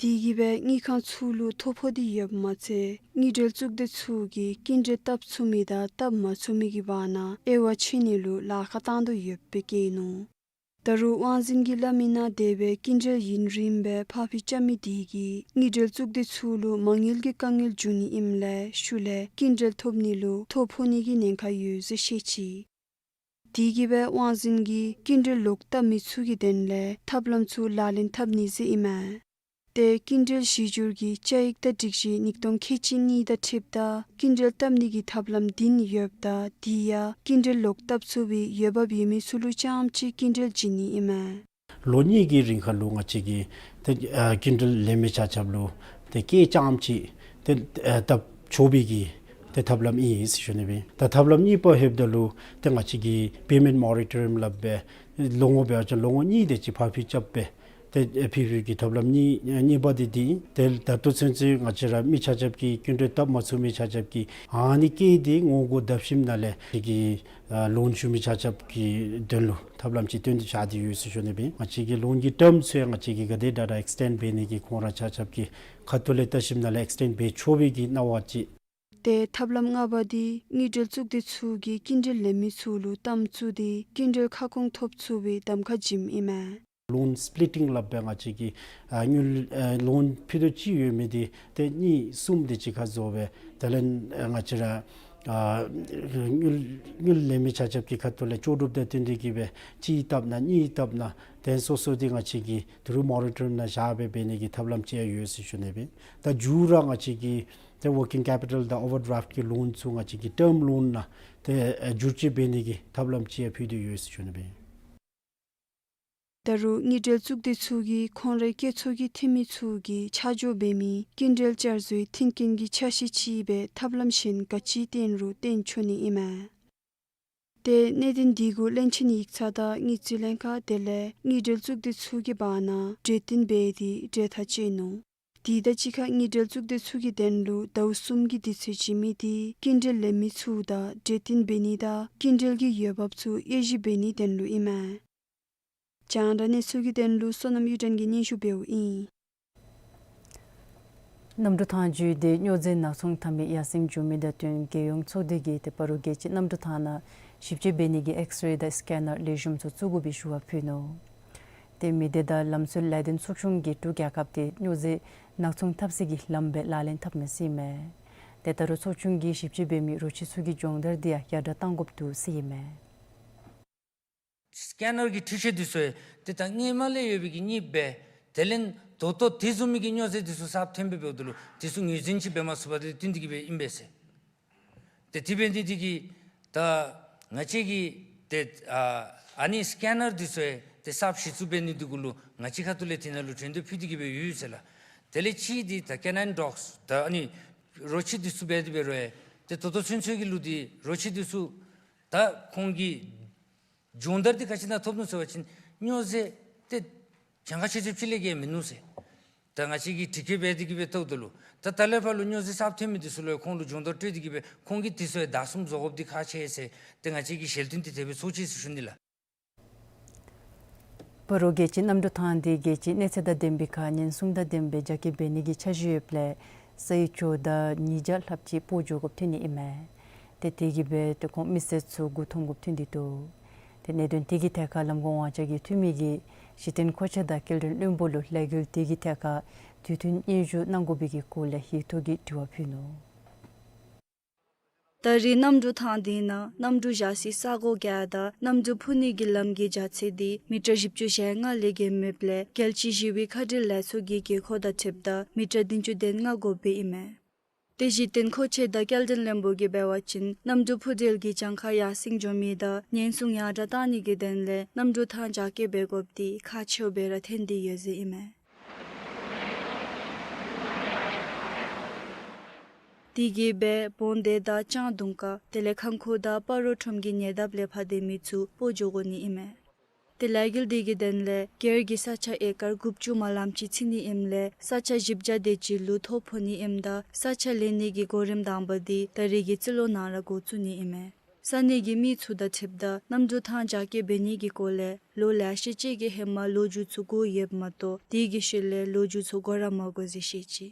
དེ་གིས་སྦེ་དངུལ་ཁང་ཚུ་ལུ་ཐོ་ཕོག་སྟེ་ཡོདཔ་མ་ཚད་དངུལ་འབྲེལ་གཙུག་སྡེ་ཚུ་གིས་སྐྱིན་འགྲུལ་བཏབ་ཚུགས་མི་དང་བཏབ་མ་ཚུགས་མི་གི་བར་ན་དབྱེ་བ་ཕྱེ་ནི་ལུ་ལཱ་ཁག་བཏང་དོ་ཡོདཔ་སྦེ་བཀོད་ནུག། ད་རུང་དབང་འཛིན་གྱིས་སླབ་མི་ནང་དེ་སྦེ་སྐྱིན་འགྲུལ་ཡུན་རིངམོ་སྦེ་ཕར་འཕུལ་རྐྱབ་མི་དེ་གིས་དངུལ་འབྲེལ་གཙུག་སྡེ་ཚུ་ལུ་མ་དངུལ་གྱི་དཀའ་ངལ་འབྱུང་ནི་ཨིནམ་ལས་ཤུལ་ལས་སྐྱིན་འགྲུལ་ཐོབ་ནི་ལུ་ཐོ་ཕོག་ནི་གི་ཉེན་ཁ་ཡོད་ཟེར་བཤད་ཅི། དེ་གིས་སྦེ་དབང་འཛིན་གྱིས་སྐྱིན་འགྲུལ་ལོག་བཏབ་མི་ཚུ་གི་དོན་ལས་ཐབས་ལམ་ཚུ་ལག་ལེན་འཐབ་ནི་ཟེར་ཨིན་མས། ཏེ་སྐྱིན་འགྲུལ་གཞི་འགྱུར་གྱི་བཅའ་ཡིག་དང་སྒྲིག་གཞི་ཉིས་སྟོང་ཁལ་གཅིག་གཉིས་དང་འཁྲིལཝ་ད་སྐྱིན་འགྲུལ་བཏབ་ནི་གི་ཐབས་ལམ་བདུན་ཡོདཔ་ད་དེ་ཡང་སྐྱིན་འགྲུལ་ལོག་བཏབ་ཚུགས་པའི་འོས་འབབ་ཡོད་མི་ཚུ་ལུ་རྐྱངམ་ཅིག་སྐྱིན་འགྲུལ་བྱིན་ནི་ཨིན་མས། ལོ་གཉིས་ཀྱི་རིང་ཁར་ལུ་ང་བཅས་ཀྱིས་ཏེ་ཨ་སྐྱིན་འགྲུལ་ལེན་མི་ཆ་ཁྱབ་ལུ་ཏེ་སྐྱེད་རྐྱངམ་ཅིག་ཏེ་ཨ་བཏབ་ཆོག་པའི་གི་ཏེ་ཐབས་ལམ་ཨིན་ཟེར་ཞུ་ནི་སྦེ། ད་ཐབས་ལམ་གཉིས་པ་ལྷོདཔ་ད་ལུ་ཏེ་ང་བཅས་ཀྱིས་པེ་མེནཊ་མོ་ར་ཊོ་རི་ཡམ་སླབ་སྦེ་ལོ་ངོ་འབད་བ་ཅིན་ལོ་ངོ་གཉིས་དེ་ཅིག་ཕར་འཕུལ་རྐྱབ་སྦེ་ཏེ་ཨ་ཕུལ་བའི་གི་ཐབས་ལམ་གཉིས་གཉིས་པ་དེ་འདི་ཨིན། ཏེ་ད་ལྟོ་ཚུན་ཚོད་ང་བཅས་ར་མི་ཆ་ཁྱབ་ཀྱིས་སྐྱིན་འགྲུལ་བཏབ་མ་ཚུགས་མི་ཆ་ཁྱབ་ཀྱིས་ཨ་ནི་སྐྱེད་དེ་ངོ་རྒོལ་བརྡབ་ཞིནམ་ལས་དེ་གི་ཨ་ལོན་ཞུ་མི་ཆ་ཁྱབ་ཀྱི་དོན་ལུ་ཐབས་ལམ་ཅིག་བཏོན་ཏེ་བཞག་སྟེ་ཡོད་ཟེར་ཞུ་ནི་སྦེ། ང་བཅས་ཀྱི་ལོན་གྱི་ཊརམ་ཚུ་ཡང་ང་བཅས་ཀྱིས་ག་དེ་དྲག་དྲག་ཨེགསི་ཊེནཌ་འབད་ནི་གི་ཁོང་ར་ཆ་ཁྱབ་ཀྱི་ཁ་ཐུག་ལས་བལྟ་ཞིནམ་ལས་ཨེགསི་ཊེནཌ་འབད་ཆོག་པའི་གི་གནང་བ་ཅིག། ཏེ་ཐབས་ལམ་ལྔ་པ་འདི་དངུལ་འབྲེལ་གཙུག་སྡེ་ཚུ་གིས་སྐྱིན་འགྲུལ་ལེན་མི་ཚུ་ལུ་གཏམ་བཙུགས་ཏེ་སྐྱིན་འགྲུལ་ཁ་སྐོང་ཐོབ་ཚུགས་པའི་གདམ་ཁ་བྱིནམ་ཨིན་མས། ལོན་སི་པི་ལི་ཊིང་སླབ་སྦེ་ང་བཅས་ཀྱིས་ཨ་དངུལ་ཨ་ལོན་ཕུད་རྡོག་གཅིག་ཡོད་མི་འདི་ཏེ་གཉིས་གསུམ་དེ་ཅིག་ཁར་བཟོ་སྦེ་དེ་ལས་ཨ་ང་བཅས་ར་ཨ་དངུལ་དངུལ་ལེན་མི་ཆ་ཁྱབ་ཀྱི་ཁ་ཐུག་ལས་ལྕོགས་གྲུབ་དང་བསྟུན་ཏེ་གིས་སྦེ་གཅིག་བཏབ་ན་གཉིས་བཏབ་ན་དེ་སོ་སོ་འདི་ང་བཅས་ཀྱིས་ད་རུང་མོ་ར་ཊོ་རི་ཡམ་ནང་བཞག་སྦེ་འབད་ནི་གི་ཐབས་ལམ་ཅིག་ཡང་ཡོད་ཟེར་ཞུ་ནི་སྦེ། ད་མཇུག་ར་ང་བཅས་ཀྱིས་ཏེ་ཝར་ཀིང་ཀེ་པི་ཊལ་དང་ཨོ་བར་ཌི་རཱཕཊ་ཀྱི་ལོན་ཚུ་ང་བཅས་ཀྱིས་ཊརམ་ལོན་ནང་ཏེ་ཨ་བསྒྱུར་བཅོས་འབད་ནི་གི་ཐབས་ལམ་ཅིག་ཡང་ཕུལ་ཏེ་ཡོད་ཟེར་ཞུ་ནི་སྦེ། ད་རུང་དངུལ་འབྲེལ་གཙུག་སྡེ་ཚུ་གིས་ཁོང་རའི་སྐྱེད་ཚོར་གྱི་འཐུས་མི་ཚུ་གིས་ཆ་འཇོག་འབད་མི་སྐྱིན་འགྲུལ་བསྐྱར་བཟོའི་མཐུན་རྐྱེན་གྱི་ཆ་ཤས་ཅིག་སྦེ་ཐབས་ལམ་གཞན་ག་ཅི་བཏོན་རུང་བཏོན་ཆོག་ནི་ཨིན་མས། ཏེ་གནད་དོན་འདི་གུ་བློན་ཆེན་ཡིག་ཚང་དང་དངུལ་རྩིས་ལྷན་ཁག་དེ་ལས་དངུལ་འབྲེལ་གཙུག་སྡེ་ཚུ་གི་བར་ན་གྲོས་བསྟུན་འབད་དེ་གྲོས་ཐག་བཅད་ནུག། དེ་དང་གཅིག་ཁར་དངུལ་འབྲེལ་གཙུག་སྡེ་ཚུ་གི་དོན་ལུ་ཟླཝ་གསུམ་གྱི་དུས་ཚོད་བྱིན་མི་འདི་སྐྱིན་འགྲུལ་ལེན་མི་ཚུ་དང་གྲོས་བསྟུན་འབད་ནི་དང་སྐྱིན་འགྲུལ་གྱི་འོས་འབབ་ཚུ་དབྱེ་ཞིབ་འབད་ནིའི་དོན་ལུ་ཨིན་མས། རྒྱང་བསྒྲགས་གནས་ཚུལ་གྱི་དོན་ལུ་བསོད་ནམས་གཡུ་སྒྲོན་གྱིས་སྙན་ཞུ་འབདཝ་ཨིན། གནམ་གྲུ་ཐང་བརྒྱུད་དེ་སྨྱོ་རྫས་ནག་ཚོང་འཐབ་མི་ཡར་སེང་འགྱོ་མི་དང་བསྟུན་རྒྱལ་ཡོངས་ཚོགས་འདུ་གིས་ཏེ་སྤ་རོ་རྒྱལ་སྤྱི་གནམ་གྲུ་ཐང་ནང་ཞིབ་དཔྱད་འབད་ནི་གི་ཨེགསི་རེ་དང་སི་ཀེ་ནར་ལེགས་ཤོམ་ཚུ་བཙུགས་དགོ་པའི་ཞུ་བ་ཕུལ་ནུག། ཏེ་མི་སྡེ་དང་ལམ་སྲོལ་ལས་དོན་ཚོགས་ཆུང་གིས་འབྲུག་རྒྱལ་ཁབ་དེ་སྨྱོ་རྫས་ནག་ཚོང་འཐབ་སའི་གི་ལམ་སྦེ་ལག་ལེན་འཐབ་མི་ཟེར་ཨིན་མས། ཏེ་ད་རུང་ཚོགས་ཆུང་གིས་ཞིབ་དཔྱད་འབད་མི་རོ་ཁྱི་ཚུ་གི་སྦྱོང་བརྡར་འདི་ཡང་ཡར་དྲག་གཏང་དགོཔ་འདུག་ཟེར་ཨིན་མས། སི་ཀེ་ནར་གྱི་འཕྲུལ་ཆས་འདི་ཚུ་ཡང་ཏེ་ད་སྔོན་མ་ལས་ཡོད་པའི་གི་གཉིས་སྦེ་དེ་ལས་ད་ལྟོ་དེ་བཟུམ་མའི་གི་སྨྱོ་རྫས་འདི་ཚུ་གསརཔ་ཐོན་སྦེ་འབདཝ་ད་ལུ་འདི་ཚུ་ངོས་འཛིན་ཅིག་འབད་མ་ཚུགས་པར་ཏེ་བསྟུན་ཏེ་གིས་སྦེ་ཨིན་པས་ཟེར། ཏེ་དེ་འབད་ནི་འདི་གིས་ད་ང་བཅས་ཀྱིས་ཏེ་ཨ་ཨ་ནི་སི་ཀེ་ནར་འདི་ཚུ་ཡང་ཏེ་གསརཔ་གཞི་བཙུགས་འབད་ནི་འདི་གུ་ལུ་ང་བཅས་ཁ་ཐུག་ལས་དེ་ནང་ལུ་གྲོས་འདེབས་ཕུལ་ཏེ་གིས་སྦེ་ཡོད་ཟེར་ལགས། དེ་ལས་གཅིག་འདི་ད་ཀེ་ནའིན་ཌོགསི་ད་ཨ་ནི་རོ་ཁྱི་འདི་ཚུ་འབད་དེ་འབད་རུང་ཡང་ཏེ་ད་ལྟོ་ཚུན་ཚོད་ཀྱི་ལུ་འདི་རོ་ཁྱི་འདི་ཚུ་ད་ཁོང་གི་སྦྱོང་བརྡར་འདི་ག་ཅི་ནང་ཐོབ་ནུག་ཟེར་བ་ཅིན་སྨྱོ་རྫས་ཏེ་གྱངས་ཁ་ཆེ་ཆེ་ཕྱི་ལས་ཀྱི་མིན་ནུག་ཟེར། ད་ང་བཅས་ཀྱིས་དྲི་བཀོད་འབད་དེ་གིས་སྦེ་བལྟཝ་ད་ལུ་ད་ད་ལས་ཕར་ལུ་སྨྱོ་རྫས་གསརཔ་ཐོན་མི་འདི་ཚུ་ལུ་ཡང་ཁོང་ལུ་སྦྱོང་བརྡར་སྤྲོད་དེ་གིས་སྦེ་ཁོང་གིས་འདི་ཚུ་ཡང་བདའ་ཟུན་བཟོ་དགོཔ་འདི་ཁག་ཆེ་ཟེར་ཏེ་ང་བཅས་ཀྱིས་ཞལ་འདོན་འདི་དེ་སྦེ་ཚོགས་ཅི་ཟེར་ཞུ་ནི་ལགས། སྤ་རོ་རྒྱལ་སྤྱི་གནམ་གྲུ་ཐང་འདི་རྒྱལ་སྤྱིའི་གནས་ཚད་དང་ལྡན་པའི་ཁར་ཉེན་སྲུང་དང་ལྡན་པའི་རྒྱ་སྐྱེད་འབད་ནི་གི་འཆར་གཞི་ཡོདཔ་ལས་ས་ཡི་ཇོ་བདག་ཉིས་བརྒྱ་ལྷགཔ་ཅིག་སྤོ་འགྱོ་དགོཔ་ཐོན་ནི་ཨིན་མས། ཏེ་དེ་གིས་སྦེ་ཏེ་ཁོང་མི་སེར་ཚུ་མགུ་འཐོམ་དགོཔ་ཐོན་ཏེ་འདུག། ཏེ་གནད་དོན་དེ་གི་ཐད་ཁར་ལམ་གོང་དབང་ཆ་གི་འཐུས་མི་གིས་གཞི་རྟེན་མཁོ་ཆས་དང་སྐྱེལ་འདྲེན་བློན་པོ་ལུ་ལས་འགུལ་དེ་གི་ཐད་ཁར་དུས་མཐུན་སྙན་ཞུ་གནང་དགོ་པའི་གི་སྐོར་ལས་ཡིག་ཐོག་གི་དྲི་བ་ཕུལ་ནུག། ད་རེས་གནམ་གྲུ་ཐང་འདི་ནང་གནམ་གྲུ་བཞག་སའི་ས་གོ་བརྒྱད་དང་གནམ་གྲུ་འཕུར་ནི་གི་ལམ་གྱི་རྒྱ་ཚད་འདི་མི་ཊར་བཞི་བཅུ་ཞེ་ལྔ་ལས་བརྒལ་མེདཔ་ལས་རྒྱལ་སྤྱིའི་ཞི་བའི་ཁ་བྲལ་ལས་ཚོགས་ཀྱི་དགོས་མཁོ་དང་འཁྲིལཝ་ད་མི་ཊར་བདུན་ཅུ་དོན་ལྔ་དགོཔ་སྦེ་ཨིན་མས། ཏེ་གཞི་རྟེན་མཁོ་ཆས་དང་སྐྱེལ་འདྲེན་བློན་པོ་གིས་འབད་བ་ཅིན་གནམ་གྲུ་འཕུར་འགྲུལ་གྱི་གྱངས་ཁ་ཡར་སེང་འགྱོ་མི་དང་ཉེན་སྲུང་ཡར་དྲག་གཏང་ནི་གི་དོན་ལས་གནམ་གྲུ་ཐང་རྒྱ་སྐྱེད་འབད་དགོཔ་འདི་ཁག་ཆེཝ་སྦེ་ར་ཐོན་ཏེ་ཡོད་ཟེར་ཨིན་མས། དེ་གིས་སྦེ་བོན་སྡེ་དང་ལྕང་དུང་དཀར་དེ་ལས་ཁམས་ཁུལ་དང་སྤ་རོ་ཁྲོམ་གྱི་ཉེ་འདབས་ལས་ཕར་སྡོད་མི་ཚུ་སྤོ་འགྱོ་དགོ་ནི་ཨིན་མས། ཏེ་ལས་འགུལ་དེ་གི་དོན་ལས་སྒེར་གྱི་ས་ཆ་ཨེ་ཀར་དགུ་བཅུ་མ་ལངམ་ཅིག་འཚོལ་ནི་ཨིནམ་ལས་ས་ཆ་བཞི་བརྒྱ་དེ་ཅིག་ལུ་ཐོ་ཕོག་ནི་ཨིནམ་ད་ས་ཆ་ལེན་ནི་གི་གོ་རིམ་དང་པ་འདི་ད་རེས་ཀྱི་རྩིས་ལོ་ནང་ར་འགོ་བཙུགས་ནི་ཨིན་མས། ས་གནས་ཀྱི་མི་ཚུ་དང་འཁྲིལཝ་ད་གནམ་གྲུ་ཐང་རྒྱ་སྐྱེད་འབད་ནི་གི་སྐོར་ལས་ལོ་ལེ་ཤ་ཅིག་གི་ཧེ་མ་ལོ་རྒྱུས་ཚུ་གོ་ཡོདཔ་མ་གཏོགས་དེ་གི་ཤུལ་ལས་ལོ་རྒྱུས་ཚུ་གོ་ར་མ་གོ་ཟེར་བཤད་ཅི།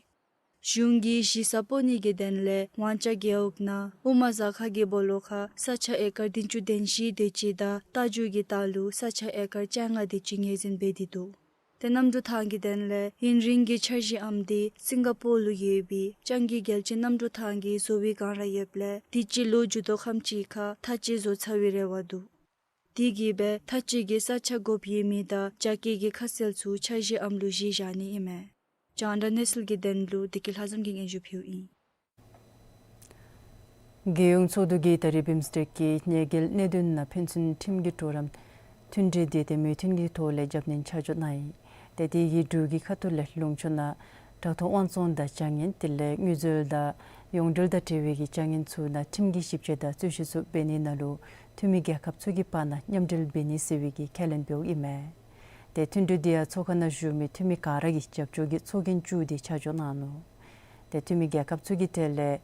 གཞུང་གིས་གཞི་ས་སྤོ་ནི་གི་དོན་ལས་ཝང་ཅ་རྒེད་འོག་ནང་དབུ་མ་ཟ་ཁང་གི་སྦོ་ལོགས་ཁར་ས་ཆ་ཨེ་ཀར་བདུན་ཅུ་དོན་བཞི་དེ་ཅིག་དང་རྟ་རྒྱུག་གི་ལྟག་ལུ་ས་ཆ་ཨེ་ཀར་བཅོ་ལྔ་དེ་ཅིག་ངོས་འཛིན་འབད་དེ་འདུག། ཏེ་གནམ་གྲུ་ཐང་གི་དོན་ལས་ཡུན་རིང་གི་འཆར་གཞི་ཨམ་འདི་སིང་ག་པོར་ལུ་ཡོད་པའི་སྤྱང་ཀི་རྒྱལ་སྤྱི་གནམ་གྲུ་ཐང་གི་བཟོ་བའི་སྒང་ར་ཡོདཔ་ལས་དུས་ཅི་ལོ་མཇུག་ཐོག་ཁམས་ཅིག་ཁར་མཐའ་དཔྱད་བཟོ་ཚར་བའི་རེ་བ་འདུག། དེ་གིས་སྦེ་མཐའ་དཔྱད་ཀྱི་ས་ཆ་དགོཔ་ཡོད་མི་དང་རྒྱ་སྐྱེད་ཀྱི་ཁ་གསལ་ཚུ་འཆར་གཞི་ཨམ་ལུ་གཞི་བཞག་ནི་ཨིན་མས། རྒྱང་བསྒྲགས་གནས་ཚུལ་གྱི་དོན་ལུ་བདེ་སྐྱིད་ལྷ་འཛོམས་ཀྱིས་སྙན་ཞུ་ཕུལཝ་ཨིན། རྒྱལ་ཡོངས་ཚོགས་འདུ་གིས་ད་རེས་བིམ་སྟེག་གི་ཉེས་འགེལ་གནད་དོན་ནང་ཕན་ཚུན་ཁྲིམས་ཀྱི་གྲོགས་རམ་མཐུན་འབྲེལ་དེ་ཏེ་མོས་མཐུན་གྱི་ཐོག་ལས་རྒྱབ་སྣོན་ཆ་འཇོག་གནང་ཡི། ཏེ་དེ་གིས་འབྲུག་གི་ཁ་ཐུག་ལས་ལུང་ཕྱོགས་ནང་བྲག་ཐོག་དབང་བཙོང་དང་བྱ་ངན་དེ་ལས་དངུལ་འཛོལ་དང་ཡོངས་འབྲེལ་དང་འབྲེལ་བའི་གི་བྱ་ངན་ཚུ་ནང་ཁྲིམས་ཀྱི་ཞིབ་དཔྱད་དང་རྩོད་གཞི་ཚུ་འབད་ནི་ནང་ལུ་འཐུས་མི་རྒྱལ་ཁབ་ཚུ་གི་བར་ན་མཉམ་འབྲེལ་འབད་ནི་ཟེར་བའི་གི་ཁས་ལེན་འབདཝ་ཨིན་མས། ཏེ་མཐུན་གྲོས་དེ་ཡང་ཚོགས་ཁང་ནང་བཞུགས་མི་འཐུས་མི་ག་ར་གིས་རྒྱབ་སྐྱོར་གྱི་ཚོགས་རྒྱན་བཙུགས་ཏེ་ཆ་འཇོག་གནང་ནུག། ཏེ་འཐུས་མི་རྒྱལ་ཁབ་ཚུ་གི་གྲས་ལས་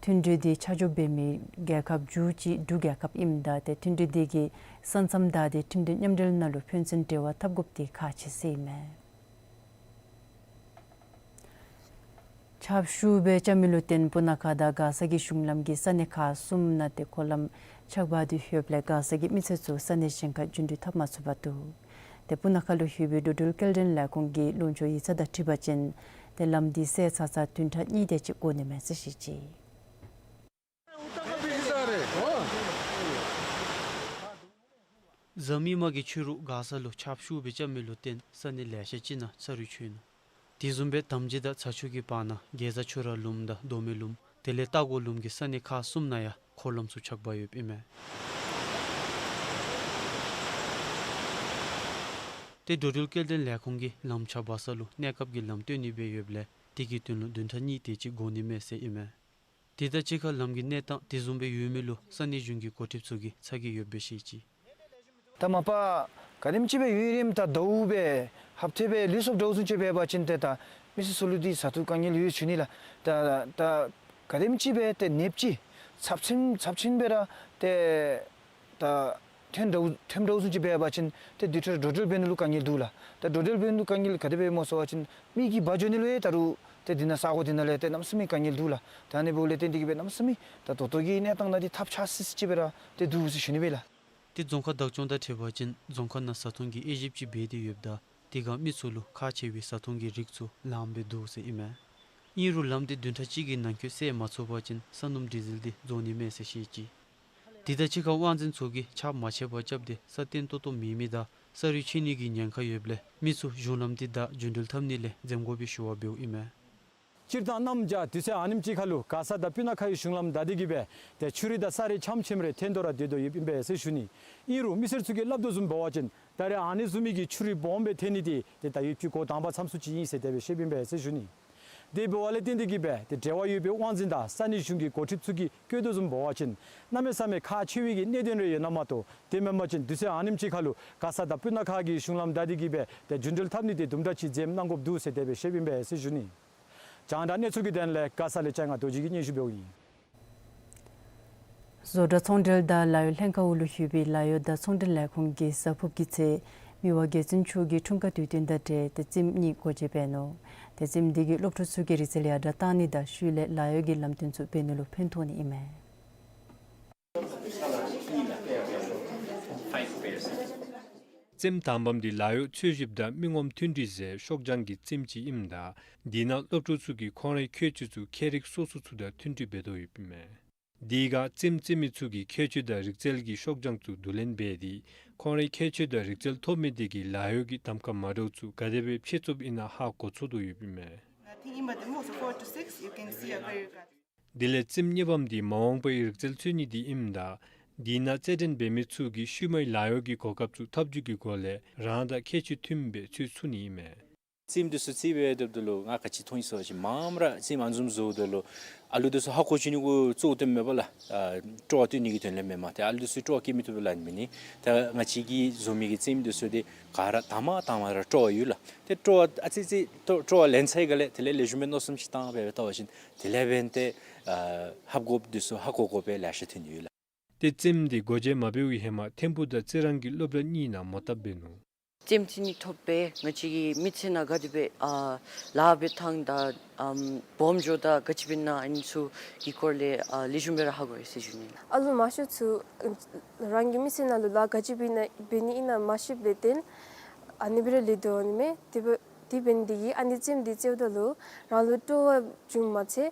མཐུན་གྲོས་དེ་ཆ་འཇོག་འབད་མི་རྒྱལ་ཁབ་བཅུ་གཅིག་འབྲུག་རྒྱལ་ཁབ་ཨིནམ་ད་ཏེ་མཐུན་གྲོས་དེ་གིས་ས་མཚམས་བདའ་སྟེ་ཁྲིམས་དོན་མཉམ་འབྲེལ་ནང་ལུ་ཕན་ཚུན་འབྲེལ་བ་འཐབ་དགོཔ་དེ་ཁག་ཆེ་ཟེར་ཨིན་མས། ཆརཔ་ཤུགས་སྦེ་རྐྱབ་མི་ལུ་བརྟེན་སྤུ་ན་ཁ་དང་མགར་ས་གི་གཞུང་ལམ་གྱི་ས་གནས་ཁག་གསུམ་ནང་ཏེ་འཁོར་ལམ་ཆག་འབག་སྟེ་ཡོདཔ་ལས་མགར་ས་གི་མི་སེར་ཚུ་ས་གནས་གཞན་ཁར་རྒྱུན་འགྲུལ་འཐབ་མ་ཚུགས་པར་འདུག། ཏེ་སྤུ་ན་ཁ་ལུ་ཡོད་པའི་འགྲོ་འགྲུལ་སྐྱེལ་འདྲེན་ལས་ཁུངས་ཀྱི་ལུང་ཕྱོགས་ཡིག་ཚང་དང་འཁྲིལ་བ་ཅིན་ཏེ་ལམ་འདི་བསལ་ཚར་ཚར་བདུན་ཕྲག་གཉིས་དེ་ཅིག་འགོར་ནི་མས་ཟེར་བཤད་ཅི། གཟའ་མིག་དམར་གྱི་ཕྱི་རུ་མགར་ས་ལུ་ཆརཔ་ཤུགས་སྦེ་རྐྱབ་མི་ལུ་བརྟེན་ས་གནས་ལེ་ཤ་ཅིག་ནང་ཚ་རུད་ཆད་ནུག། དེ་བཟུམ་སྦེ་དམ་ཅི་དང་ཚ་ཆུ་གི་བར་ན་དགེ་རྩ་ཆུ་རགས་ལུངམ་དང་མདོ་སྨད་ལུངམ་དེ་ལས་རྟ་མགོ་ལུངམ་གྱི་ས་གནས་ཁག་གསུམ་ནང་ཡང་འཁོར་ལམ་ཚུ་ཆག་པ་ཡོདཔ་ཨིན་མས། ཏེ་འགྲོ་འགྲུལ་སྐྱེལ་འདྲེན་ལས་ཁུངས་ཀྱིས་ལམ་ཆག་འབག་ས་ལུ་གནས་སྐབས་ཀྱི་ལམ་སྟོན་ནི་སྦེ་ཡོདཔ་ལས་དེ་གི་དོན་ལུ་བདུན་ཕྲག་གཉིས་དེ་ཅིག་འགོར་ནི་མས་ཟེར་ཨིན་མས། དེ་དང་གཅིག་ཁར་ལམ་གྱི་གནས་སྟངས་དེ་བཟུམ་སྦེ་ཡོད་མི་ལུ་ས་གནས་གཞུང་གི་འགོ་ཁྲིདཔ་ཚུ་གིས་ཚ་གྱང་ཡོདཔ་སྦེ་བཤད་ཅི། ད་མ་པ་ག་དེམ་ཅིག་སྦེ་ཡུན་རིངམོ་དང་ཟླཝ་སྦེ་ཧབ་ཐེབས་སྦེ་ལུས་སོངམ་འདྲཝ་བཟུམ་ཅིག་འབད་བ་ཅིན་ཏེ་ད་མི་སེར་ཚུ་ལུ་འདི་ས་ཐོག་དཀའ་ངལ་ཡོདཔ་ཞུ་ནི་ལགས། ད་ད་ག་དེམ་ཅིག་སྦེ་ཏེ་ནདཔ་ཅིག་ཚབས་ཆེན་ཚབས་ཆེན་སྦེ་ར་ཏེ་ད་ཐོན་འདྲཝ་ཐོནམ་འདྲཝ་བཟུམ་ཅིག་འབད་བ་ཅིན་ཏེ་དེ་འཕྲོ་འགྲོ་འགྲུལ་འབད་ནི་ལུ་དཀའ་ངལ་འདུག་ལགས། ད་འགྲོ་འགྲུལ་འབད་ནི་ལུ་དཀའ་ངལ་ག་དེ་སྦེ་སྨོ་ཟེར་བ་ཅིན་མི་གིས་འབག་འགྱོ་ནི་ལུ་ཡང་ད་རུང་ཏེ་འདི་ནང་ས་གོ་འདི་ནང་ལས་ཏེ་གནམ་མེད་ས་མེད་དཀའ་ངལ་འདུག་ལགས། ད་ཨ་ནི་འབདཝ་ལས་ཏེ་འདི་གིས་སྦེ་གནམ་མེད་ས་མེད་ད་ད་ལྟོ་གི་གནས་སྟངས་ནང་འདི་ཐབས་ཆག་སི་སི་ཅིག་སྦེ་ར་ཏེ་འདུག་ཟེར་ཞུ་ནི་སྦེ་ལགས། ཏེ་རྫོང་ཁག་བདག་སྐྱོང་དང་འཁྲིལ་བ་ཅིན་རྫོང་ཁག་ནང་བཟའ་འཐུང་གི་དབྱེ་ཞིབ་ཅིག་འབད་དེ་ཡོདཔ་ད་དེ་ཁར་མི་ཚུ་ལུ་ཁག་ཆེ་བའི་བཟའ་འཐུང་གི་རིགས་ཚུ་ལངམ་སྦེ་འདུག་ཟེར་ཨིན་མས། ཨིན་རུང་ལམ་འདི་བདུན་ཕྲག་གཅིག་གི་ནང་འཁོད་བསལ་མ་ཚུགས་པ་ཅིན་ས་སྣུམ་ཌི་ཟེལ་འདི་རྫོགས་ནི་མས་ཟེར་བཤད་ཅི། དེ་དང་གཅིག་ཁར་དབང་འཛིན་ཚུ་གིས་ཆརཔ་མ་ཆད་པར་རྐྱབ་སྟེ་ས་བརྟན་ཏོག་ཏོ་མེད་མི་དང་ས་རུད་ཆད་ནི་གི་ཉེན་ཁ་ཡོདཔ་ལས་མི་ཚུ་གཞུང་ལམ་འདི་བདའ་རྒྱུན་འགྲུལ་འཐབ་ནི་ལས་འཛེམ་དགོ་པའི་ཞུ་བ་འབདཝ་ཨིན་མས། སྤྱིར་བཏང་གནམ་བྱཱར་དུས་ཚོད་ཨ་ནེམ་ཅིག་ཁར་ལུ་མགར་ས་དང་སྤུ་ན་ཁ་གི་གཞུང་ལམ་བདའ་སྟེ་གི་སྦེ་ཏེ་ཆུ་རུད་དང་ས་རུད་ཆམ་ཆེམ་རེ་ཐོན་དོ་ར་སྡོད་དོ་ཡོདཔ་ཨིན་པས་ཟེར་ཞུ་ནི། ཨིན་རུང་མི་སེར་ཚུ་གིས་སླབ་དོ་བཟུམ་འབད་བ་ཅིན་ད་རེས་ཨ་ནི་བཟུམ་མའི་གི་ཆུ་རུད་སྦོམ་སྦེ་ཐོན་ནི་འདི་ཏེ་ད་ཡུདཔ་ཅིག་འགོ་དང་པ་ཙམ་ཚུ་ཅིག་ཨིན་ཟེར་དེ་སྦེ་བཤདཔ་ཨིན་པས་ཟེར་ཞུ་ནི། དེ་འབདཝ་ལས་བརྟེན་ཏེ་གི་སྦེ་ཏེ་འབྲེལ་བ་ཡོད་པའི་དབང་འཛིན་དང་ས་གནས་གཞུང་གི་འགོ་ཁྲིདཔ་ཚུ་གིས་བཀོད་དོ་བཟུམ་འབད་བ་ཅིན་གནམ་མེད་ས་མེད་ཁག་ཆེ་བའི་གི་གནད་དོན་རེ་ཡོད་ན་མ་གཏོགས་དེ་མེན་པ་ཅིན་དུས་ཚོད་ཨ་ནེམ་ཅིག་ཁར་ལུ་མགར་ས་དང་སྤུ་ན་ཁ་གི་གཞུང་ལམ་བདའ་སྟེ་གི་སྦེ་ཏེ་རྒྱུན་འགྲུལ་འཐབ་ནི་འདི་དུམ་གྲ་ཅིག་འཛེམ་གནང་དགོཔ་འདུག་ཟེར་དེ་སྦེ་བཤདཔ་ཨིན་པས་ཟེར་ཞུ་ནི། རྒྱང་བསྒྲགས་གནས་ཚུལ་གྱི་དོན་ལས་མགར་ས་ལས་ལྕང་རྡོ་རྗེ་གིས་སྙན་ཞུ་འབདཝ་ཨིན། བཟོ་གྲྭ་ཚོང་འབྲེལ་དང་ལཱ་གཡོག་ལྷན་ཁག་འོག་ལུ་ཡོད་པའི་ལཱ་གཡོག་དང་ཚོང་འབྲེལ་ལས་ཁུངས་ཀྱིས་གཟའ་ཕུརཔ་གི་ཚེ་མི་དབང་རྒྱལ་བཙུན་མཆོག་གི་འཁྲུངས་སྐར་དུས་སྟོན་དང་འབྲེལ་ཏེ་རྩེདམོ་གཉིས་སྒོ་འབྱེད་འབད་ནུག། ཏེ་རྩེདམོ་འདི་གིས་སློབ་ཕྲུག་ཚུ་གི་རིག་རྩལ་ཡར་དྲག་གཏང་ནི་དང་ཤུལ་ལས་ལཱ་གཡོག་གི་ལམ་སྟོན་ཚུ་འབད་ནི་ལུ་ཕན་ཐོགས་ནི་ཨིན་མས། རྩེདམོ་དང་པམ་འདི་ལཱ་གཡོག་འཚོལ་ཞིབ་དང་མི་ངོམ་མཐུན་སྒྲིལ་ཟེར་ཤོག་བྱང་གི་རྩེདམོ་ཅིག་ཨིནམ་ད་དེ་ནང་སློབ་ཕྲུག་ཚུ་གིས་ཁོང་རའི་ཁྱད་ཆོས་ཚུ་ཁྱད་རིག་སོ་སོ་ཚུ་དང་མཐུན་སྒྲིལ་འབད་དོ་ཡོདཔ་ཨིན་མས། དེ་ཁར་རྩེདམོ་རྩེད་མི་ཚུ་གིས་ཁྱད་ཆོས་དང་རིག་རྩལ་གྱི་ཤོག་བྱང་ཚུ་བསྡུ་ལེན་འབད་དེ་ཁོང་རའི་ཁྱད་ཆོས་དང་རིག་རྩལ་ཐོབ་མི་དེ་གིས་ལཱ་གཡོག་གི་གདམ་ཁ་མ་འདྲཝ་ཚུ་ག་དེ་སྦེ་ཕྱེ་ཚུགསཔ་ཨིན་ན་ཧ་གོ་ཚུགས་དོ་ཡོདཔ་ཨིན་མས། I think in the most four to six, you can see a very good དེ་ལས་རྩེདམོ་གཉིས་པམ་འདི་མ་འོངས་པའི་རིག་རྩལ་འཚོལ་ནི་འདི་ཨིནམ་ད་དེ་ནང་རྩེད་འགྲན་འབད་མི་ཚུ་གིས་ཤུལ་མའི་ལཱ་གཡོག་གི་གོ་སྐབས་ཚུ་ཐབས་བྱུས་ཀྱི་སྒོ་ལས་རང་དང་ཁྱད་ཆོས་མཐུནམ་སྦེ་འཚོལ་ཚུགས་ནི་ཨིན་མས། རྩེདམོ་འདི་ཚུ་རྩེད་འབད་སྡོདཔ་ད་ལུ་ང་ག་ཅི་མཐོང་ཡི་ཟེར་བ་ཅིན་མངམ་ར་རྩེདམོ་ཨ་ནི་བཟུམ་བཟོཝ་ད་ལུ་ཨ་ལུ་འདི་ཚུ་ཧ་གོ་བཅུག་ནི་གུ་གཙོ་བོ་བཏོནམ་མས་པ་ལགས། ཨ་སྤྲོ་བ་བཏོན་ནི་གི་དོན་ལས་མེན་མས། ཏེ་ཨ་ལུ་འདི་ཚུ་སྤྲོ་བ་བསྐྱེད་མི་བཏུབ་པས་ལགས། ཨ་ནི་འབད་ནི་ད་ང་བཅས་ཀྱིས་བཟོ་མི་གི་རྩེདམོ་འདི་ཚུ་འདི་ག་ར་དང་པ་དང་པ་ར་སྤྲོ་བ་ཡོད་ལགས། ཏེ་སྤྲོ་བ་ཨ་ཙི་ཙི་སྤྲོ་སྤྲོ་བ་ལེན་ཚར་བའི་སྒང་ལས་དེ་ལས་ལེགས་ཤོམ་སྦེ་མནོ་བསམ་ཅིག་བཏང་སྦེ་བལྟ་བ་ཅིན་དེ་ལས་འབདན་ཏེ་ཨ་ཧབ་དགོཔ་འདི་ཚུ་ཧ་གོ་དགོ་པའི་ལེ་ཤ་ཐོན་ཡོད་ལགས། ཏེ་རྩེདམོ་འདི་སྒོ་འབྱེད་མ་འབད་བའི་ཧེ་མ་ཐིམ་ཕུག་དང་རྩི་རང་གི་སློབ་གྲྭ་གཉིས་ནང་མོ་བཏབ་འབད་ནུག། རྩེདམོ་རྩེ་ནི་ཐོབ་སྦེ་ང་བཅས་ཀྱི་མི་ཚེ་ནང་ག་དེ་སྦེ་ཨ་ལཱ་འབད་ཐངས་དང་ཨམ་སྦོམ་འགྱོཝ་ད་ག་ཅི་འབད་ན་ཨ་ནི་ཚུ་གི་སྐོར་ལས་ཨ་ལེགས་ཤོམ་སྦེ་ར་ཧ་གོ་ཡི་ཟེར་ཞུ་ནི། ཨ་ལུ་མང་ཤོས་ཚུ་རང་གི་མི་ཚེ་ནང་ལུ་ལཱ་ག་ཅི་འབད་ན་འབད་ནི་ཨིན་ན་མ་ཤེསཔ་ལས་བརྟེན་ཨ་ནི་སྦེ་ར་ལུས་དོ་ནི་མས། དེ་འབད་དེ་འབད་ནི་དེ་གིས་ཨ་ནི་རྩེདམོ་འདི་རྩེདཔ་ད་ལུ་རང་ལུ་སྤྲོ་བ་བྱུངམ་མ་ཚད་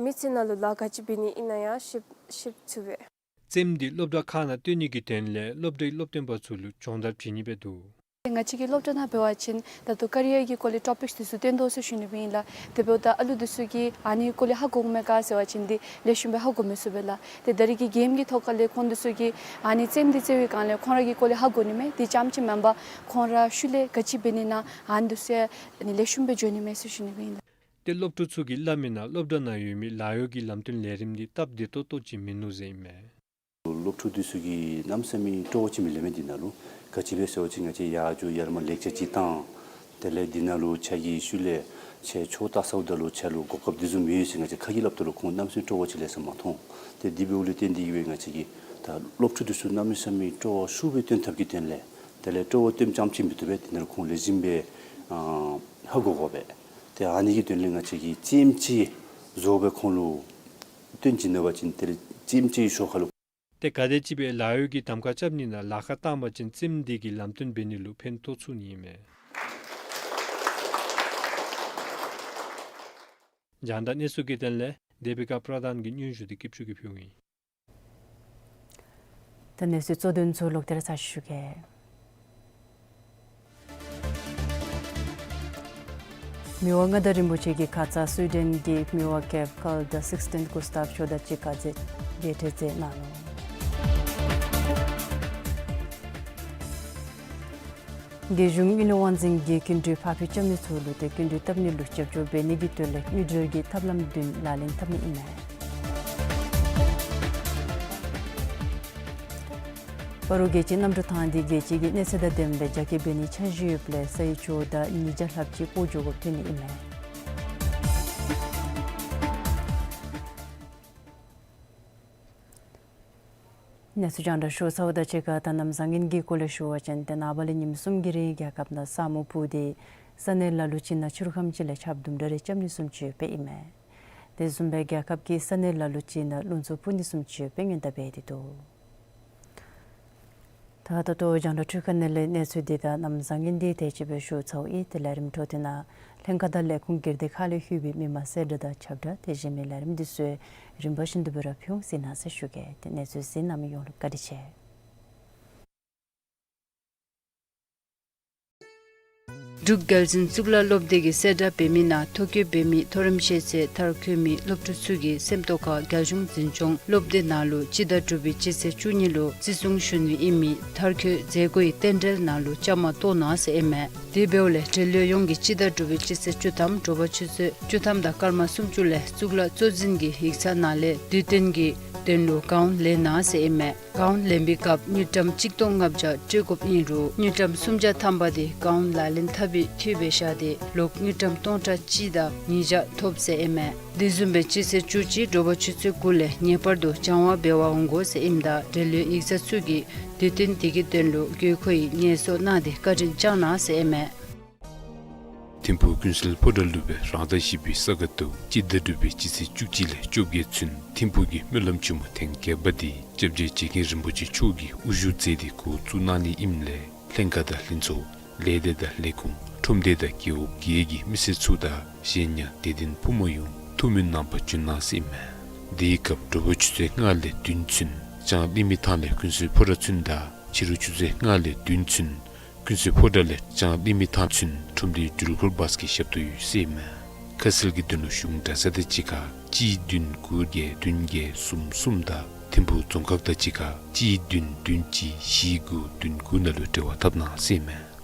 མི་ཚེ་ནང་ལུ་ལཱ་ག་ཅི་འབད་ནི་ཨིན་ན་ཡང་ཤེས་ཤེས་ཚུགས་པས། རྩེདམོ་འདི་སློབ་གྲྭ་ཁག་ནང་སྟོན་ནི་གི་དོན་ལས་སློབ་གྲྭའི་སློབ་སྟོན་པ་ཚུ་ལུ་སྦྱོང་བརྡར་བྱིན་ནི་སྦེ་འདུག། ང་བཅས་ཀྱི་སློབ་གྲྭ་ནང་འབད་བ་ཅིན་ད་ལྟོ་ཀེ་རི་ཡར་གྱི་སྐོར་ལས་ཊོ་པིཀསི་འདི་ཚུ་སྟོན་དོ་ཟེར་ཞུ་ནི་སྦེ་ཨིན་ལགས། དེ་འབདཝ་ད་ཨ་ལུ་འདི་ཚུ་གིས་ཨ་ནི་སྐོར་ལས་ཧ་གོཝ་མས་ག་ཟེར་བ་ཅིན་འདི་ལེགས་ཤོམ་སྦེ་ཧ་གོ་མི་ཚུགས་པས་ལགས། ཏེ་ད་རེས་ཀྱི་གེམ་གྱི་ཐོག་ཁ་ལས་ཁོང་འདི་ཚུ་གིས་ཨ་ནི་རྩེདམོ་འདི་རྩེ་བའི་སྒང་ལས་ཁོང་ར་གི་སྐོར་ལས་ཧ་གོ་ནི་མས། དེ་རྐྱངམ་ཅིག་མེན་པར་ཁོང་ར་ཤུལ་ལས་ག་ཅི་འབད་ནི་ཨིན་ན་ཨ་ནི་འདི་ཚུ་ཡང་ལེགས་ཤོམ་སྦེ་འགྱོ་ནི་མས་ཟེར་ཞུ་ནི་སྦེ་ཨིན་ལགས། ཏེ་སློབ་ཕྲུག་ཚུ་གིས་སླབ་མིའི་ནང་སློབ་གྲྭ་ནང་ཡོད་མི་ལཱ་གཡོག་གི་ལམ་སྟོན་ལས་རིམ་འདི་སྟབས་བདེ་ཏོག་ཏོ་ཅིག་མིན་ནུག་ཟེར་ཨིན་མས། སློབ་ཕྲུག་འདི་ཚུ་གིས་གནམ་མེད་ས་མེད་སྤྲོ་བ་ཅིག་མི་ལེན་མས་འདི་ནང་ལུ། ག་ཅི་སྦེ་ཟེར་བ་ཅིན་ང་བཅས་ཡར་འགྱོ་ཡར་མར་ལེགས་ཆ་ཅིག་བཏང་། དེ་ལས་འདི་ནང་ལུ་ཁྱེད་ཀྱི་ཤུལ་ལས་ཁྱེད་ཆོས་ལྟ་ཚརཝ་ད་ལུ་ཁྱེད་ལུ་གོ་སྐབས་འདི་ཚུ་མེད་ཟེར་ང་བཅས་ཁ་གིས་སླབ་ད་ལུ་ཁོང་གནམ་མེད་ས་མེད་སྤྲོ་བ་ཅིག་ལེན་ས་མ་མཐོང་། ཏེ་དེ་འབདཝ་ལས་བརྟེན་ཏེ་གིས་སྦེ་ང་བཅས་ཀྱིས་ད་སློབ་ཕྲུག་འདི་ཚུ་གནམ་མེད་ས་མེད་སྤྲོ་བ་ཤུགས་སྦེ་སྟོན་ཐབས་ཀྱི་དོན་ལས་དེ་ལས་སྤྲོ་བ་སྟོནམ་རྐྱངམ་ཅིག་མི་བཏུབ་པས། དེ་ནང་ལུ་ཁོང་ལེགས་ཤོམ་སྦེ་ཨ་ཧ་གོ་དགོ་པས། ཏེ་ཨ་ནི་གི་དོན་ལས་ང་བཅས་ཀྱིས་རྩེདམོ་ཅིག་བཟོ་སྦེ་ཁོང་ལུ་སྟོན་བྱིན་ད་པ་ཅིན་དེ་ལས་རྩེདམོ་ཅིག་ཤོག་ཁ་ལུ་ ཏེ་ག་དེམ་ཅིག་སྦེ་ལཱ་གཡོག་གི་གདམ་ཁ་རྐྱབ་ནི་ནང་ལཱ་ཁག་བཏང་པ་ཅིན་རྩེདམོ་འདི་གིས་ལམ་སྟོན་འབད་ནི་ལུ་ཕན་ཐོགས་ཚུགས་ནི་ཨིན་མས། རྒྱང་བསྒྲགས་གནས་ཚུལ་གྱི་དོན་ལས་དེ་བི་ཀ་པྲ་དྷཱན་གྱི་སྙན་ཞུ་འདི་སྐྱིད་ཆུ་གིས་ཕུལཝ་ཨིན། ད་གནས་ཚུལ་གཙོ་དོན་ཚུ་ལོག་སྟེ་ར་ཚར་ཞུ་གེ། མི་དབང་མངའ་བདག་རིན་པོ་ཆེ་གིས་ཁ་ཙ་སུའི་ཌེན་གྱི་མི་དབང་ཀེབ་ཀཱརལ་ད་སིགསི་ཊིན་གུ་སྟཱབ་མཆོག་དང་གཅིག་ཁར་མཇལ་མཇལ་འཕྲད་མཛད་གནང་ནུག། རྒྱལ་གཞུང་དངུལ་ལས་དབང་འཛིན་གྱིས་སྐྱིན་འགྲུལ་ཕར་འགྱངས་རྐྱབ་མི་ཚུ་ལུ་ཏེ་སྐྱིན་འགྲུལ་བཏབ་ནི་ལུ་རྒྱབ་སྐྱོར་འབད་ནི་གི་དོན་ལས་དངུལ་འབྲེལ་གྱི་ཐབས་ལམ་བདུན་ལག་ལེན་འཐབ་ནི་ཨིན་མས། སྤ་རོ་རྒྱལ་སྤྱིའི་གནམ་གྲུ་ཐང་འདི་རྒྱལ་སྤྱི་གི་གནས་ཚད་དང་ལྡནམ་སྦེ་རྒྱ་སྐྱེད་འབད་ནིའི་འཆར་གཞི་ཡོདཔ་ལས་ས་ཡི་ཇོ་བདག་ཉིས་བརྒྱ་ལྷགཔ་ཅིག་སྤོ་འགྱོ་དགོཔ་ཐོན་ནི་ཨིན་མས། གནས་ཚུལ་རྒྱང་བསྒྲགས་ཞུ་ཚརཝ་དང་གཅིག་ཁར་ད་གནམ་བཟང་ངན་གྱི་སྐོར་ལས་ཞུ་བ་ཅིན་ཏེ་ནངས་པ་ལས་ཉིནམ་གསུམ་གྱི་རིང་རྒྱལ་ཁབ་ནང་ས་སྨུག་སྤུབས་ཏེ་ས་གནས་ལ་ལུ་ཅིག་ནང་ཆུ་རུ་ཁམ་ཅིག་ལས་ཆརཔ་དུམ་གྲ་རེ་རྐྱབ་ནི་བཟུམ་ཅིག་ཡོདཔ་ཨིན་མས། དེ་བཟུམ་སྦེ་རྒྱལ་ཁབ་ཀྱི་ས་གནས་ལ་ལུ་ཅིག་ནང་རླུང་འཚུབ་འཕུ་ནི་བཟུམ་ཅིག་ཡོདཔ་སྔོན་བརྡ་འབད་དེ་འདུག། ད་ད་ལྟོ་རྒྱང་བསྒྲགས་འཕྲུལ་ཁང་ནང་ལས་གནས་ཚུལ་འདི་དང་གནམ་བཟང་ངན་འདི་དེ་ཅིག་སྦེ་ཞུ་ཚརཝ་ཨིན། ཏེ་ལས་རིམ་འཕྲོ་མཐུད་ནང་ལྷན་ཁག་དང་ལས་ཁུངས་སྒེར་སྡེ་ཁག་ལས་ལྷོད་པའི་མི་མང་གསལ་བསྒྲགས་དང་ཁྱབ་བསྒྲགས་དེ་བཞིན་མི་ལས་རིམ་འདི་ཚུ་རིམ་པ་བཞིན་དུ་སྦེ་ར་ཕུལ་འོང་ཟེར་གནང་ཟེར་ཞུ་གེ། ཏེ་གནས་ཚུལ་གཟིགས་གནང་མི་ཡོངས་ལུ་བཀའ་དྲིན་ཆེ། འབྲུག་རྒྱལ་འཛིན་གཙུག་ལག་སློབ་སྡེ་གིས་གསལ་བསྒྲགས་འབད་མི་ནང་ཐོ་བཀོད་འབད་མི་མཐོ་རིམ་ཤེས་ཚད་མཐར་འཁྱོལ་མི་སློབ་ཕྲུག་ཚུ་གིས་སེམས་རྟོགས་ཁར་རྒྱལ་གཞུང་འཛིན་སྐྱོང་སློབ་སྡེ་ནང་ལུ་སྤྱི་ཟླ་དྲུག་པའི་སྤྱི་ཚེས་བཅུ་གཉིས་ལུ་བརྩི་སྲུང་ཞུ་ནི་ཨིན་མི་མཐར་འཁྱོལ་མཛད་སྒོའི་རྟེན་འབྲེལ་ནང་ལུ་བཅའ་མར་གཏོགས་གནང་ཟེར་ཨིན་མས། དེ་འབདཝ་ལས་འབྲེལ་ཡོད་ཡོངས་ཀྱིས་སྤྱི་ཟླ་དྲུག་པའི་སྤྱི་ཚེས་བཅུ་ཐམ་དྲོ་པ་ཆུ་ཚོད་བཅུ་ཐམ་དང་སྐར་མ་སུམ་ཅུ་ལས་གཙུག་ལག་གཙོ་འཛིན་གྱི་ཡིག་ཚང་ནང་ལས་དུས་སྟོན་གྱི་དོན་ལུ་གར་ལེན་གནང་ཟེར་ཨིན་མས། གར་ལེན་པའི་སྐབས་དངུལ་ཀྲམ་གཅིག་སྟོང་ལྔ་བརྒྱ་སྤྲོད་དགོཔ་ཨིན་རུང་དངུལ་ཀྲམ་སུམ་བརྒྱ་ཐམ་པ་དེ་གར་ལག་ལེན་འཐབ་པའི་འཐུས་སྦེ་བཞག་སྟེ་ལོག་དངུལ་ཀྲམ་སྟོང་ཕྲག་གཅིག་དང་ཉིས་བརྒྱ་ཐོབ་ཟེར་ཨིན་མས། དེ་བཟུམ་སྦེ་སྤྱི་ཚེས་བཅུ་གཅིག་དྲོ་པ་ཆུ་ཚོད་དགུ་ལས་ངེས་པར་དུ་སྦྱང་བ་འབད་བར་འོང་དགོ་ཟེར་ཨིནམ་ད་འབྲེལ་ཡོད་ཡིག་ཚང་ཚུ་གིས་དུས་སྟོན་དེ་གི་དོན་ལུ་དགོས་མཁོ་ཡི་ངལ་གསོ་གནང་སྟེ་བཀའ་དྲིན་བསྐྱང་གནང་ཟེར་ཨིན་མས། ཐིམ་ཕུག་ཀུན་གསལ་ཕོ་བྲང་ལུ་སྦེ་རང་ཟླ་བཞི་པའི་ས་ག་ཟླཝ་སྤྱི་ཟླ་དྲུག་པའི་སྤྱི་ཚེས་བཅུ་གཅིག་ལས་བཅོ་བརྒྱད་ཚུན་ཐིམ་ཕུག་གི་སྨོན་ལམ་ཆེན་མོ་ཐེངས་བརྒྱད་པ་འདི་སྐྱབས་རྗེ་རྗེ་མཁན་རིན་པོ་ཆེ་མཆོག་གིས་དབུ་བཞུགས་མཛད་དེ་འགོ་བཙུགས་གནང་ནི་ཨིནམ་ལས་ལྷན་ཁག་དང་ལྷན་ཚོགས་ལས་སྡེ་དང་ལས་ཁུངས་ཁྲོམ་སྡེ་དང་རྒེད་འོག་བརྒྱད་ཀྱི་མི་སེར་ཚུ་དང་གཞན་ཡང་དད་ལྡན་ཕོ་མོ་ཡོངས་ཐུགས་སྨོན་གནང་པར་འབྱོན་གནང་ཟེར་ཨིན་མས། དེའི་སྐབས་དྲོ་པ་ཆུ་ཚོད་ལྔ་ལས་བདུན་ཚུན་བྱང་གླིང་མི་ཐང་ལས་ཀུན་གསལ་ཕོ་བྲང་ཚུན་དང་ཕྱི་རུ་ཆུ་ཚོད་ལྔ་ལས་བདུན་ཚུན་ཀུན་གསལ་ཕོ་བྲང་ལས་བྱང་གླིང་མི་ཐང་ཚུན་ཁྲོམ་སྡེའི་འགྲུལ་འཁོར་བཱས་ཀྱི་ཞབས་ཏོག་ཡོད་ཟེར་ཨིན་མས། ཁ་གསལ་གྱི་དོན་ལུ་གཞུང་གྲྭ་ཚང་དང་གཅིག་ཁར་གཅིག་བདུན་དགུ་བརྒྱད་བདུན་བརྒྱད་གསུམ་གསུམ་དང་ཐིམ་ཕུག་རྫོང་ཁག་དང་གཅིག་ཁར་གཅིག་བདུན་བདུན་གཅིག་བཞི་དགུ་བདུན་དགུ་ནང་ལུ་འབྲེལ་བ་འཐབ་གནང་ཟེར་ཨིན་མས།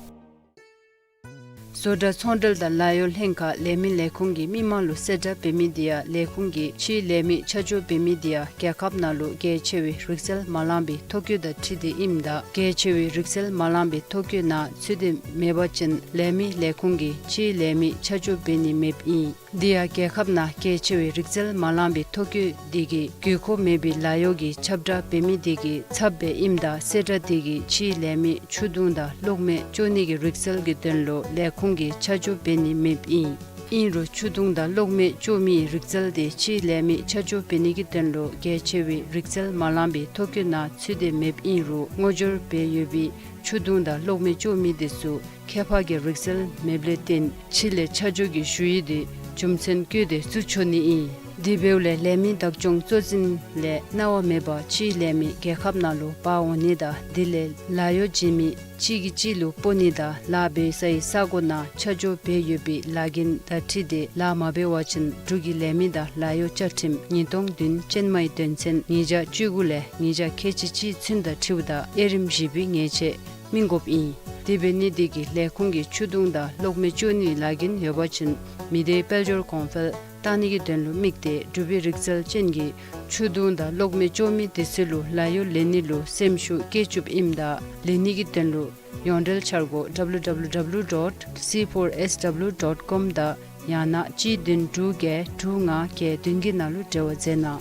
བཟོ་གྲྭ་ཚོང་འབྲེལ་དང་ལཱ་གཡོག་ལྷན་ཁག་ལས་མི་ལས་ཁུངས་ཀྱིས་མི་མང་ལུ་གསལ་བསྒྲགས་འབད་མི་འདི་ཡང་ལས་ཁུངས་ཀྱིས་ཕྱིའི་ལས་མི་ཆ་འཇོག་འབད་མི་འདི་ཡང་རྒྱལ་ཁབ་ནང་ལུ་གལ་ཆེ་བའི་རིག་རྩལ་མ་ལངམ་པའི་ཐོ་བཀོད་དང་འཁྲིལ་ཏེ་ཨིནམ་ད་གལ་ཆེ་བའི་རིག་རྩལ་མ་ལངམ་པའི་ཐོ་བཀོད་ནང་ཚུད་དེ་མེད་པ་ཅིན་ལས་མི་ལས་ཁུངས་ཀྱིས་ཕྱིའི་ལས་མི་ཆ་འཇོག་འབད་ནི་མེདཔ་ཨིན། དེ་ཡང་རྒྱལ་ཁབ་ནང་གལ་ཆེ་བའི་རིག་རྩལ་མ་ལངམ་པའི་ཐོ་བཀོད་འདི་གིས་དགོས་མཁོ་མེད་པའི་ལཱ་གཡོག་གི་ཁྱབ་བསྒྲགས་འབད་མི་འདི་གི་ཚབ་སྦེ་ཨིནམ་ད་གསལ་བསྒྲགས་འདི་གིས་ཕྱིའི་ལས་མི་ཆུ་དུང་དང་གློག་མེ་གཅོག་ནི་གི་རིག་རྩལ་གྱི་དོན་ལུ་ལས་ཁུངས་ཀྱིས་ཆ་འཇོག་འབད་ནི་མེདཔ་ཨིན། ཨིན་རུང་ཆུ་དུང་དང་གློག་མེ་གཅོག་མིའི་རིག་རྩལ་དེ་ཕྱིའི་ལས་མི་ཆ་འཇོག་འབད་ནི་གི་དོན་ལུ་གལ་ཆེ་བའི་རིག་རྩལ་མ་ལངམ་པའི་ཐོ་བཀོད་ནང་ཚུད་དེ་མེདཔ་ཨིན་རུང་ངོ་སྦྱོར་འབད་ཡོད་པའི་ཆུ་དུང་དང་གློག་མེ་གཅོག་མི་དེ་ཚུ་ཁྱད་འཕགས་ཀྱི་རིག་རྩལ་མེདཔ་ལས་བརྟེན་ཕྱི་ལས་ཆ་འཇོག་གི་ཞུ་ཡིག་དེ་རྒྱུ་མཚན་བཀོད་དེ་བཙུགས་ཆོག་ནི་ཨིན། དེ་འབདཝ་ལས་ལས་མི་བདག་སྐྱོང་གཙོ་འཛིན་ལས་གནང་བ་མེད་པར་ཕྱིའི་ལས་མི་རྒྱལ་ཁབ་ནང་ལུ་འབག་འོང་ནི་དང་དེ་ལས་ལཱ་གཡོག་བྱིན་མི་གཅིག་གིས་གཅིག་ལུ་སྤོ་ནི་དང་ལཱ་འབད་སའི་ས་གོ་ནང་ཆ་འཇོག་འབད་ཡོད་པའི་ལཱ་འགན་དང་འཁྲིལ་ཏེ་ལཱ་མ་འབད་བ་ཅིན་འབྲུག་གི་ལས་མི་དང་ལཱ་གཡོག་བཅའ་ཁྲིམས་ཉིས་སྟོང་བདུན་ཅན་མའི་དོན་ཚན་ཉིས་བརྒྱ་བཅུ་དགུ་ལས་ཉིས་བརྒྱ་ཁལ་གཅིག་གཅིག་ཚུན་དང་འཁྲིལཝ་ད་དབྱེ་རིམ་བཞི་པའི་ཉེས་ཆད་སྨིན་དགོཔ་ཨིན། དེ་འབད་ནི་དེ་གིས་ལས་ཁུངས་ཀྱིས་ཆུ་དུང་དང་གློག་མེ་གཅོག་ནིའི་ལཱ་འགན་ཡོད་པ་ཅིན་མི་སྡེའི་དཔལ་འབྱོར་གོང་འཕེལ་བཏང་ནི་གི་དོན་ལུ་དམིགས་ཏེ་འབྲུག་པའི་རིག་རྩལ་ཅན་གྱི་ཆུ་དུང་དང་གློག་མེ་གཅོག་མི་དེ་ཚུ་ལུ་ལཱ་གཡོག་ལེན་ནི་ལུ་སེམས་ཤུགས་བསྐྱེད་བཅུགཔ་ཨིནམ་ད་ལེན་ནི་གི་དོན་ལུ་ཡོངས་འབྲེལ་འཆར་སྒོ་W W W dot C four S W dot com དང་ཡང་ན་གཅིག་བདུན་དྲུག་བརྒྱད་དྲུག་ལྔ་བརྒྱད་བདུན་གྱི་ནང་ལུ་འབྲེལ་བ་མཛད་གནང་།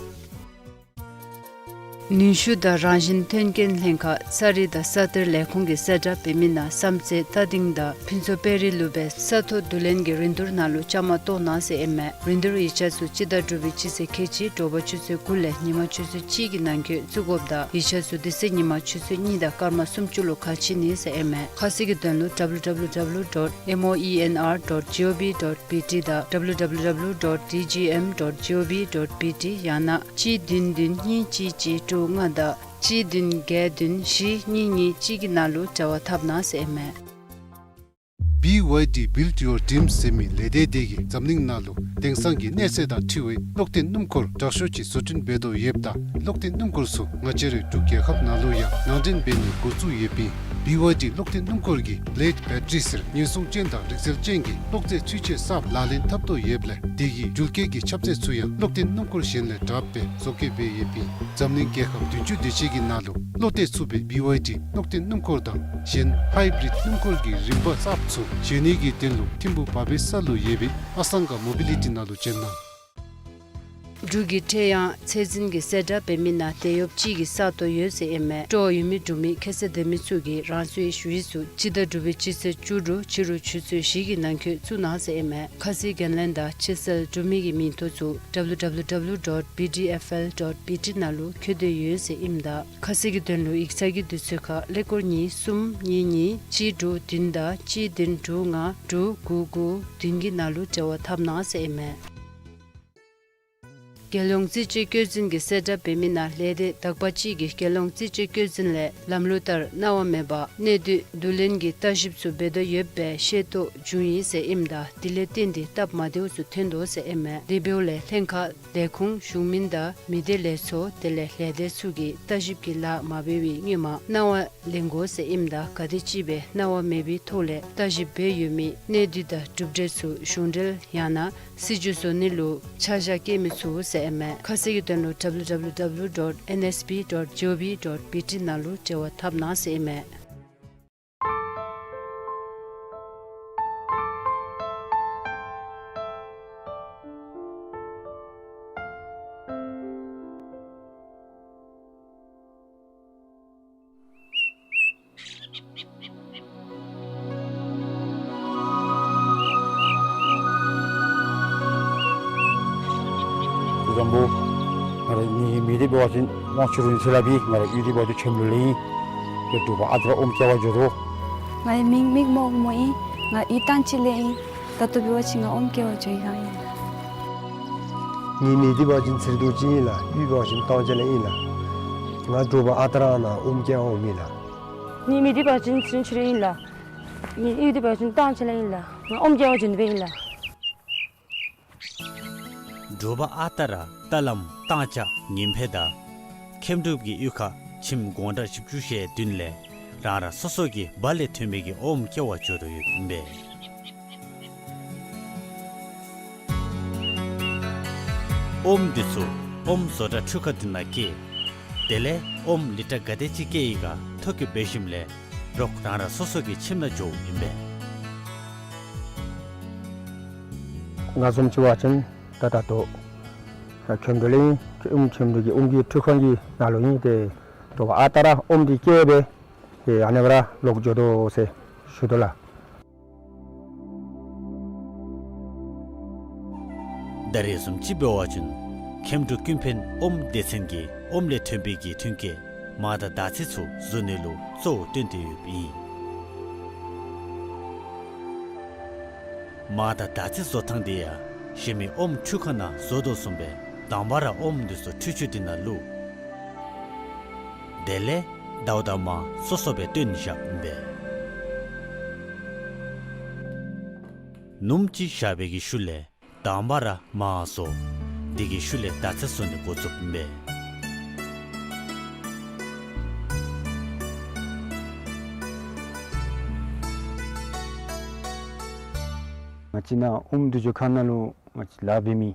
ནུས་ཤུགས་དང་རང་བཞིན་མཐུན་རྐྱེན་ལྷན་ཁག་ས་རིག་དང་ས་གཏེར་ལས་ཁུངས་ཀྱིས་གསལ་བསྒྲགས་འབད་མི་ནང་བསམ་རྩེ་རྟ་སྡིང་དང་ཕུན་ཚོགས་དཔལ་རི་ལུ་སྦེ་ས་ཐོ་བསྡུ་ལེན་གྱི་རིན་བསྡུར་ནང་ལུ་བཅའ་མར་གཏོགས་གནང་ཟེར་ཨིན་མས། རིན་བསྡུར་ཡིག་ཆ་ཚུ་སྤྱི་ཟླ་དྲུག་པའི་སྤྱི་ཚེས་ཁལ་གཅིག་དྲོ་པ་ཆུ་ཚོད་དགུ་ལས་ཉིན་མ་ཆུ་ཚོད་གཅིག་གི་ནང་འཁོད་བཙུགས་དགོཔ་དང་ཡིག་ཆ་ཚུ་དེ་ཚེ་ཉིན་མ་ཆུ་ཚོད་གཉིས་དང་སྐར་མ་སུམ་ཅུ་ལུ་ཁ་ཕྱེ་ནི་ཟེར་ཨིན་མས། ཁ་གསལ་གྱི་དོན་ལུ་W W W dot moenr dot gov dot B T དང་W W W dot D G M dot gov dot B T ཡང་ན་གཅིག་བདུན་བདུན་གཉིས་གཅིག་གཅིག་དྲུག་ལྔ་དང་གཅིག་བདུན་བརྒྱད་བདུན་བཞི་གཉིས་གཉིས་གཅིག་གི་ནང་ལུ་འབྲེལ་བ་འཐབ་གནང་ཟེར་ཨིན་མས། B Y D Build Your Dreams ཟེར་མི་ལས་སྡེ་དེ་གིས་འཛམ་གླིང་ནང་ལུ་དེང་སང་གི་གནས་ཚད་དང་འཁྲིལ་བའི་གློག་ལྡན་སྣུམ་འཁོར་དྲག་ཤོས་ཅིག་བཟོ་སྐྲུན་འབད་དོ་ཡོདཔ་ད་གློག་ལྡན་སྣུམ་འཁོར་ཚུ་ང་བཅས་རའི་འབྲུག་རྒྱལ་ཁབ་ནང་ལུ་ཡང་ནང་འདྲེན་འབད་ནི་འགོ་བཙུགས་ཡོདཔ་ཨིན། B Y D གློག་ལྡན་སྣུམ་འཁོར་གྱིས་Blade Battery ཟེར་ཉེན་སྲུང་ཅན་དང་རིག་རྩལ་ཅན་གྱི་གློག་རྫས་ཚུན་ཆད་གསརཔ་ལག་ལེན་འཐབ་དོ་ཡོདཔ་ལས་དེ་གི་འགྲུལ་སྐྱེལ་གྱི་ཁྱབ་ཚད་ཚུ་ཡང་གློག་ལྡན་སྣུམ་འཁོར་གཞན་ལས་དྲགཔ་སྦེ་བཟོ་བཀོད་འབད་ཡོདཔ་ཨིན། འཛམ་གླིང་རྒྱལ་ཁབ་བདུན་ཅུ་དེ་ཅིག་གི་ནང་ལུ་བློ་གཏད་ཚུགས་པའི་B Y D གློག་ལྡན་སྣུམ་འཁོར་དང་གཞན་Hybrid སྣུམ་འཁོར་གྱི་རིམ་པ་གསརཔ་ཚུ་བཞེས་ནི་གི་དོན་ལུ་ཐིམ་ཕུག་བ་པའི་ས་ལུ་ཡོད་པའི་ཨ་སང་ག་Mobility ནང་ལུ་བྱོན་གནང་། འབྲུག་གི་ཁྲལ་གཡང་ཚད་འཛིན་གྱིས་གསལ་བསྒྲགས་འབད་མི་ནང་དེད་གཡོགཔ་ཅིག་གི་ས་སྟོང་ཡོད་ཟེར་ཨིན་མས། སྤྲོ་བ་ཡོད་མི་འབྲུག་མི་ཁྱད་ཚད་ལྡན་མི་ཚུ་གིས་རང་སོའི་ཞུ་ཡིག་ཚུ་སྤྱི་ཟླ་དྲུག་པའི་སྤྱི་ཚེས་བཅུ་དྲུག་ཕྱི་རུ་ཆུ་ཚོད་བཞི་གི་ནང་འཁོད་བཙུགས་གནང་ཟེར་ཨིན་མས། ཁ་གསལ་འགན་ལེན་དང་ཕྱིར་སེལ་གྲུབ་མི་གི་མིང་ཐོ་ཚུ་W W W dot B D F L dot B T ནང་ལུ་འཁོད་དེ་ཡོད་ཟེར་ཨིནམ་ད་ཁ་གསལ་གྱི་དོན་ལུ་ཡིག་ཚང་གི་དུས་ཚོད་ཁར་ཀླད་ཀོར་གཉིས་གསུམ་གཉིས་གཉིས་གཅིག་དྲུག་བདུན་དང་གཅིག་བདུན་དྲུག་ལྔ་དྲུག་དགུ་དགུ་བདུན་གྱི་ནང་ལུ་འབྲེལ་བ་འཐབ་གནང་ཟེར་ཨིན་མས། རྒྱལ་ཡོངས་རྩིས་དཔྱད་བཀོད་འཛིན་གྱིས་གསལ་བསྒྲགས་འབད་མི་ནང་ལས་སྡེ་དག་པ་ཅིག་གིས་རྒྱལ་ཡོངས་རྩིས་དཔྱད་བཀོད་འཛིན་ལས་ལམ་ལུགས་ལྟར་གནང་བ་མེད་པར་གནས་སྡུད་བསྡུ་ལེན་གྱི་ལྟ་ཞིབ་ཚུ་འབད་དོ་ཡོདཔ་སྦེ་ཤེས་རྟོགས་བྱུང་ཡི་ཟེར་ཨིནམ་ད་དེ་ལས་བརྟེན་ཏེ་སྟབས་མ་བདེཝ་ཚུ་ཐོན་དོ་ཟེར་ཨིན་མས། དེ་འབདཝ་ལས་ལྷན་ཁག་ལས་ཁུངས་གཞུང་མིན་དང་མི་སྡེ་ལས་ཚོགས་དེ་ལས་ལས་སྡེ་ཚུ་གིས་ལྟ་ཞིབ་ཀྱི་ལཱ་མ་འབད་བའི་སྔོན་མ་གནང་བ་ལེན་དགོ་ཟེར་ཨིནམ་ད་ག་དེམ་ཅིག་སྦེ་གནང་བ་མེད་པའི་ཐོག་ལས་ལྟ་ཞིབ་འབད་ཡོད་མི་གནས་སྡུད་དང་གྲུབ་འབྲས་ཚུ་གཞུང་འབྲེལ་ཡང་ན་སྲིད་བྱུས་བཟོ་ནི་ལུ་ཆ་བཞག་བཀལ་མི་ཚུགས་ཟེར་ཨིན་མས། ཁ་གསལ་གྱི་དོན་ལུ་W W W dot N S B dot G O V dot B T ནང་ལུ་འབྲེལ་བ་འཐབ་གནང་ཟེར་ཨིན་མས། ཀུན་བཟང་པོ། ང་རའི་མིང་མིང་འདི་འབད་བ་ཅིན་དབང་ཕྱུག་རིན་ཆེན་ལགས། ང་རའི་གཡུས་འདི་འབད་བ་ཅིན་ཁྱེམ་ལུ་ལས་ཨིན། ཏེ་འབྲུག་པ་ཨ་རྟག་ར་ཨོམ་སྐྱེལ་བར་འགྱོ་དོ། ངའི་མིང་མིག་རྨོག་རྨོ་ཨིན། ང་གཡུས་ཏང་ཅིག་ལས་ཨིན། ད་ལྟོ་འབད་བ་ཅིན་ང་ཨོམ་སྐྱེལ་བར་འགྱོ་ཡི་ལགས། ངེའི་མིང་འདི་འབད་བ་ཅིན་ཚེ་རིང་རྡོ་རྗེ་ཨིན་ལགས། གཡུས་འབད་བ་ཅིན་ཏང་ཅ་ལ་ཨིན་ལགས། ང་འབྲུག་པ་ཨ་རྟག་ར་ནང་ཨོམ་སྐྱེལ་བར་འོངམ་ཨིན་ལགས། ངེའི་མིང་འདི་འབད་བ་ཅིན་ཚེ་རིང་ཆོས་སྒྲོན་ཨིན་ལགས། ངེའི་གཡུས་འདི་འབད་བ་ཅིན་ཏང་ཅ་ལ་ཨིན་ལགས། ང་ཨོམ་སྐྱེལ་བར་འགྱོ་ནི་སྦེ་ཨིན་ལགས། འབྲུག་པ་ཨ་རྟག་ར་རྟ་ལམ་ཏང་ཅ་ཉིམ་ཕེ་དང་ཁྱེམ་འབྲུག་གི་གཡུས་ཁར་ཁྱིམ་སྒོ་འདྲ་བཞི་བཅུ་ཞེ་བདུན་ལས་རང་རང་སོ་སོ་གི་བ་ལས་ཐོན་པའི་གི་ཨོམ་སྐྱེལ་བར་འགྱོ་དོ་ཡོདཔ་ཨིན་པས། ཨོམ་འདི་ཚུ་ཨོམ་བཟོ་གྲྭ་འཕྲུལ་ཁང་འདི་ནང་བསྐྱལ། དེ་ལས་ཨོམ་ལི་ཊ་ག་དེ་ཅིག་བསྐྱལ་ཡི་ག་ཐོ་བཀོད་འབད་ཞིནམ་ལས་རོགས་རང་རང་སོ་སོ་གི་ཁྱིམ་ནང་འགྱོཝ་ཨིན་པས། ང་བཟུམ་ཅིག་འབད་བ་ཅིན་ད་ད་ལྟོ་ཁྱེམ་འབྲུག་ལས་ཨིན། ཁྱེམ་འབྲུག་གི་ཨོམ་སྐྱེལ་འཕྲུལ་ཁང་གི་ནང་ལུ་ཨིན། ཏེ་འབྲུག་པ་ཨ་རྟག་ར་ཨོམ་འདི་བསྐྱལ་སྦེ་ཏེ་ཨ་ནི་སྦེ་ར་ལོག་འགྱོ་དོ་ཟེར་ཞུ་དོ་ལགས། ད་རེས་བཟུམ་ཅིག་འབད་བ་ཅིན་ཁྱེམ་འབྲུག་ཀུན་ཕན་ཨོམ་སྡེ་ཚན་གྱིས་ཨོམ་ལས་ཐོན་པའི་གི་ཐོན་སྐྱེད་མར་དང་དར་ཚིལ་ཚུ་བཟོ་ནི་ལུ་གཙོ་བོ་བཏོན་ཏེ་ཡོདཔ་ཨིན། མར་དང་དར་ཚིལ་བཟོ་ཐངས་འདི་ཡང་གཞན་མི་ཨོམ་འཕྲུལ་ཁང་ནང་བཟོ་དོ་བཟུམ་སྦེ་དང་པ་ར་ཨོམ་འདི་ཚུ་འཕྲུལ་ཆུ་འདི་ནང་བླུགས། དེ་ལས་ཟླཝ་དང་མར་སོ་སོ་སྦེ་བཏོན་བཞགཔ་ཨིན་པས། ནུམ་ཅིག་བཞག་པའི་གི་ཤུལ་ལས་དང་པ་ར་མར་བཟོ། དེ་གི་ཤུལ་ལས་དར་ཚིལ་བཟོ་ནི་འགོ་བཙུགསཔ་ཨིན་པས། ང་བཅས་ནཱ་ཨོམ་བསྡུ་སྤྱོད་ཁང་ནང་ལུ་ང་བཅས་ལཱ་འབད་མི་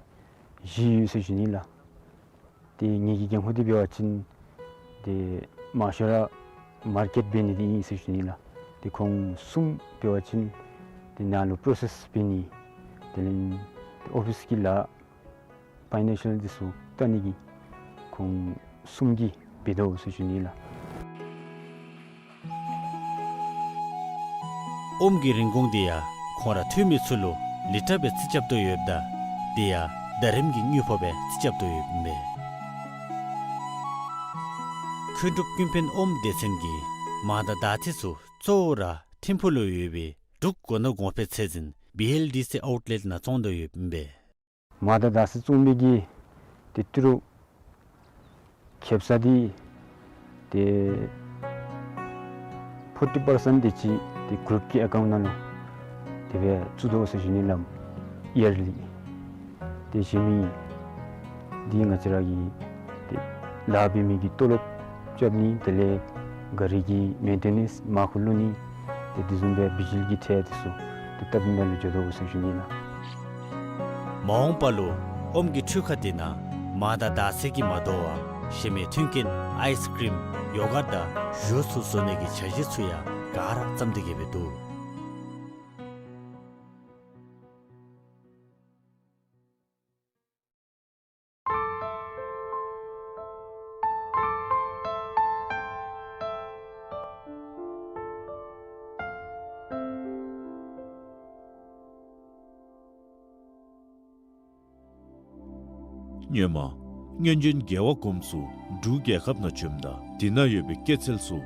བཞི་ཡོད་ཟེར་ཞུ་ནི་ལགས། ཏེ་ངེ་གི་འགན་ཁུར་འདི་འབད་བ་ཅིན་ཏེ་མང་ཤོས་ར་མར་ཀེཊ་འབད་ནི་འདི་ཨིན་ཟེར་ཞུ་ནི་ལགས། ཏེ་ཁོང་གསུམ་འབད་བ་ཅིན་ཏེ་ནཱ་ལུ་པྲོ་སེསི་འབད་ནི་དེ་ལས་ཏེ་ཨོ་ཕིསི་གི་ལཱ་ཕའི་ནེན་ཤལ་འདི་ཚུ་བལྟ་ནི་གི་ཁོང་གསུམ་གྱིས་ འབད་དོ་ཟེར་ཞུ་ནི་ལགས། ཨོམ་གྱི་རིན་གོང་འདི་ཡང་ཁོང་ར་འཐུ་མི་ཚུ་ལུ་ལི་ཊར་སྦེ་རྩིས་རྐྱབ་དོ་ཡོདཔ་ད་དེ་ཡང་ཟླ་རིམ་གྱི་དངུལ་ཕོགས་སྦེ་རྩིས་རྐྱབ་དོ་ཡོདཔ་ཨིན་པས། མཁོ་སྒྲུབ་ཀུན་ཕན་ཨོམ་སྡེ་ཚན་གྱིས་མ་དང་ཟླ་ཚེས་ཚུ་གཙོ་བོ་ར་ཐིམ་ཕུག་ལུ་ཡོད་པའི་འབྲུག་མགོ་ནོར་གོང་འཕེལ་ཚད་འཛིན་བི་ཨེལ་ཌི་སི་ཨའུཊ་ལེཊ་ནང་བཙོང་དོ་ཡོདཔ་ཨིན་པས། མ་དང་ཟླ་ཚེས་བཙོང་མི་གི་ཏེ་ཏི་རུ་ཁེབ་ས་འདི་ཏེ་ཕོར་ཊི་པར་སེནཊ་དེ་ཅིག་ཏེ་གུ་རུབ་ཀྱི་ཨེ་ཀའུནཊ་ནང་ལུ་དེ་སྦེ་བཙུགས་དོ་ཟེར་ཞུ་ནི་ལགས། ཡར་ལི་ཏེ་གཞན་མི་འདི་ང་བཅས་ར་གི་ཏེ་ལཱ་འབད་མི་གི་ཏོ་ལོབ་རྐྱབ་ནི་དེ་ལས་ག་རི་གི་མེན་ཊེ་ནེནསི་མར་ཁུ་བླུག་ནི་ཏེ་དེ་བཟུམ་སྦེ་བི་ཇི་ལི་གི་ཁྲལ་དེ་ཚུ་ཏེ་བཏབ་ནི་ནང་ལུ་འགྱོ་དོ་ཟེར་ཞུ་ནི་ལགས། མ་འོངས་པ་ལུ་ཨོམ་གྱི་འཕྲུལ་ཁང་འདི་ནང་མ་དང་ཟླ་ཚེས་ཀྱིས་མ་དོ་བར་གཞན་མི་མཐུན་རྐྱེན་ཨའིས་ཀྲིམ་ཡོ་གརཊ་དང་ཞུས་ཚུ་བཟོ་ནི་གི་བྱ་གཞི་ཚུ་ཡང་ག་ར་བརྩམས་ཏེ་གི་སྦེ་འདུག། སྔོན་མ་སྔོན་བྱོན་རྒྱལ་བ་གོངམ་ཚུ་འབྲུག་རྒྱལ་ཁབ་ནང་བྱོནམ་ད་དེ་ནང་ཡོད་པའི་སྐྱེད་ཚལ་ཚུ་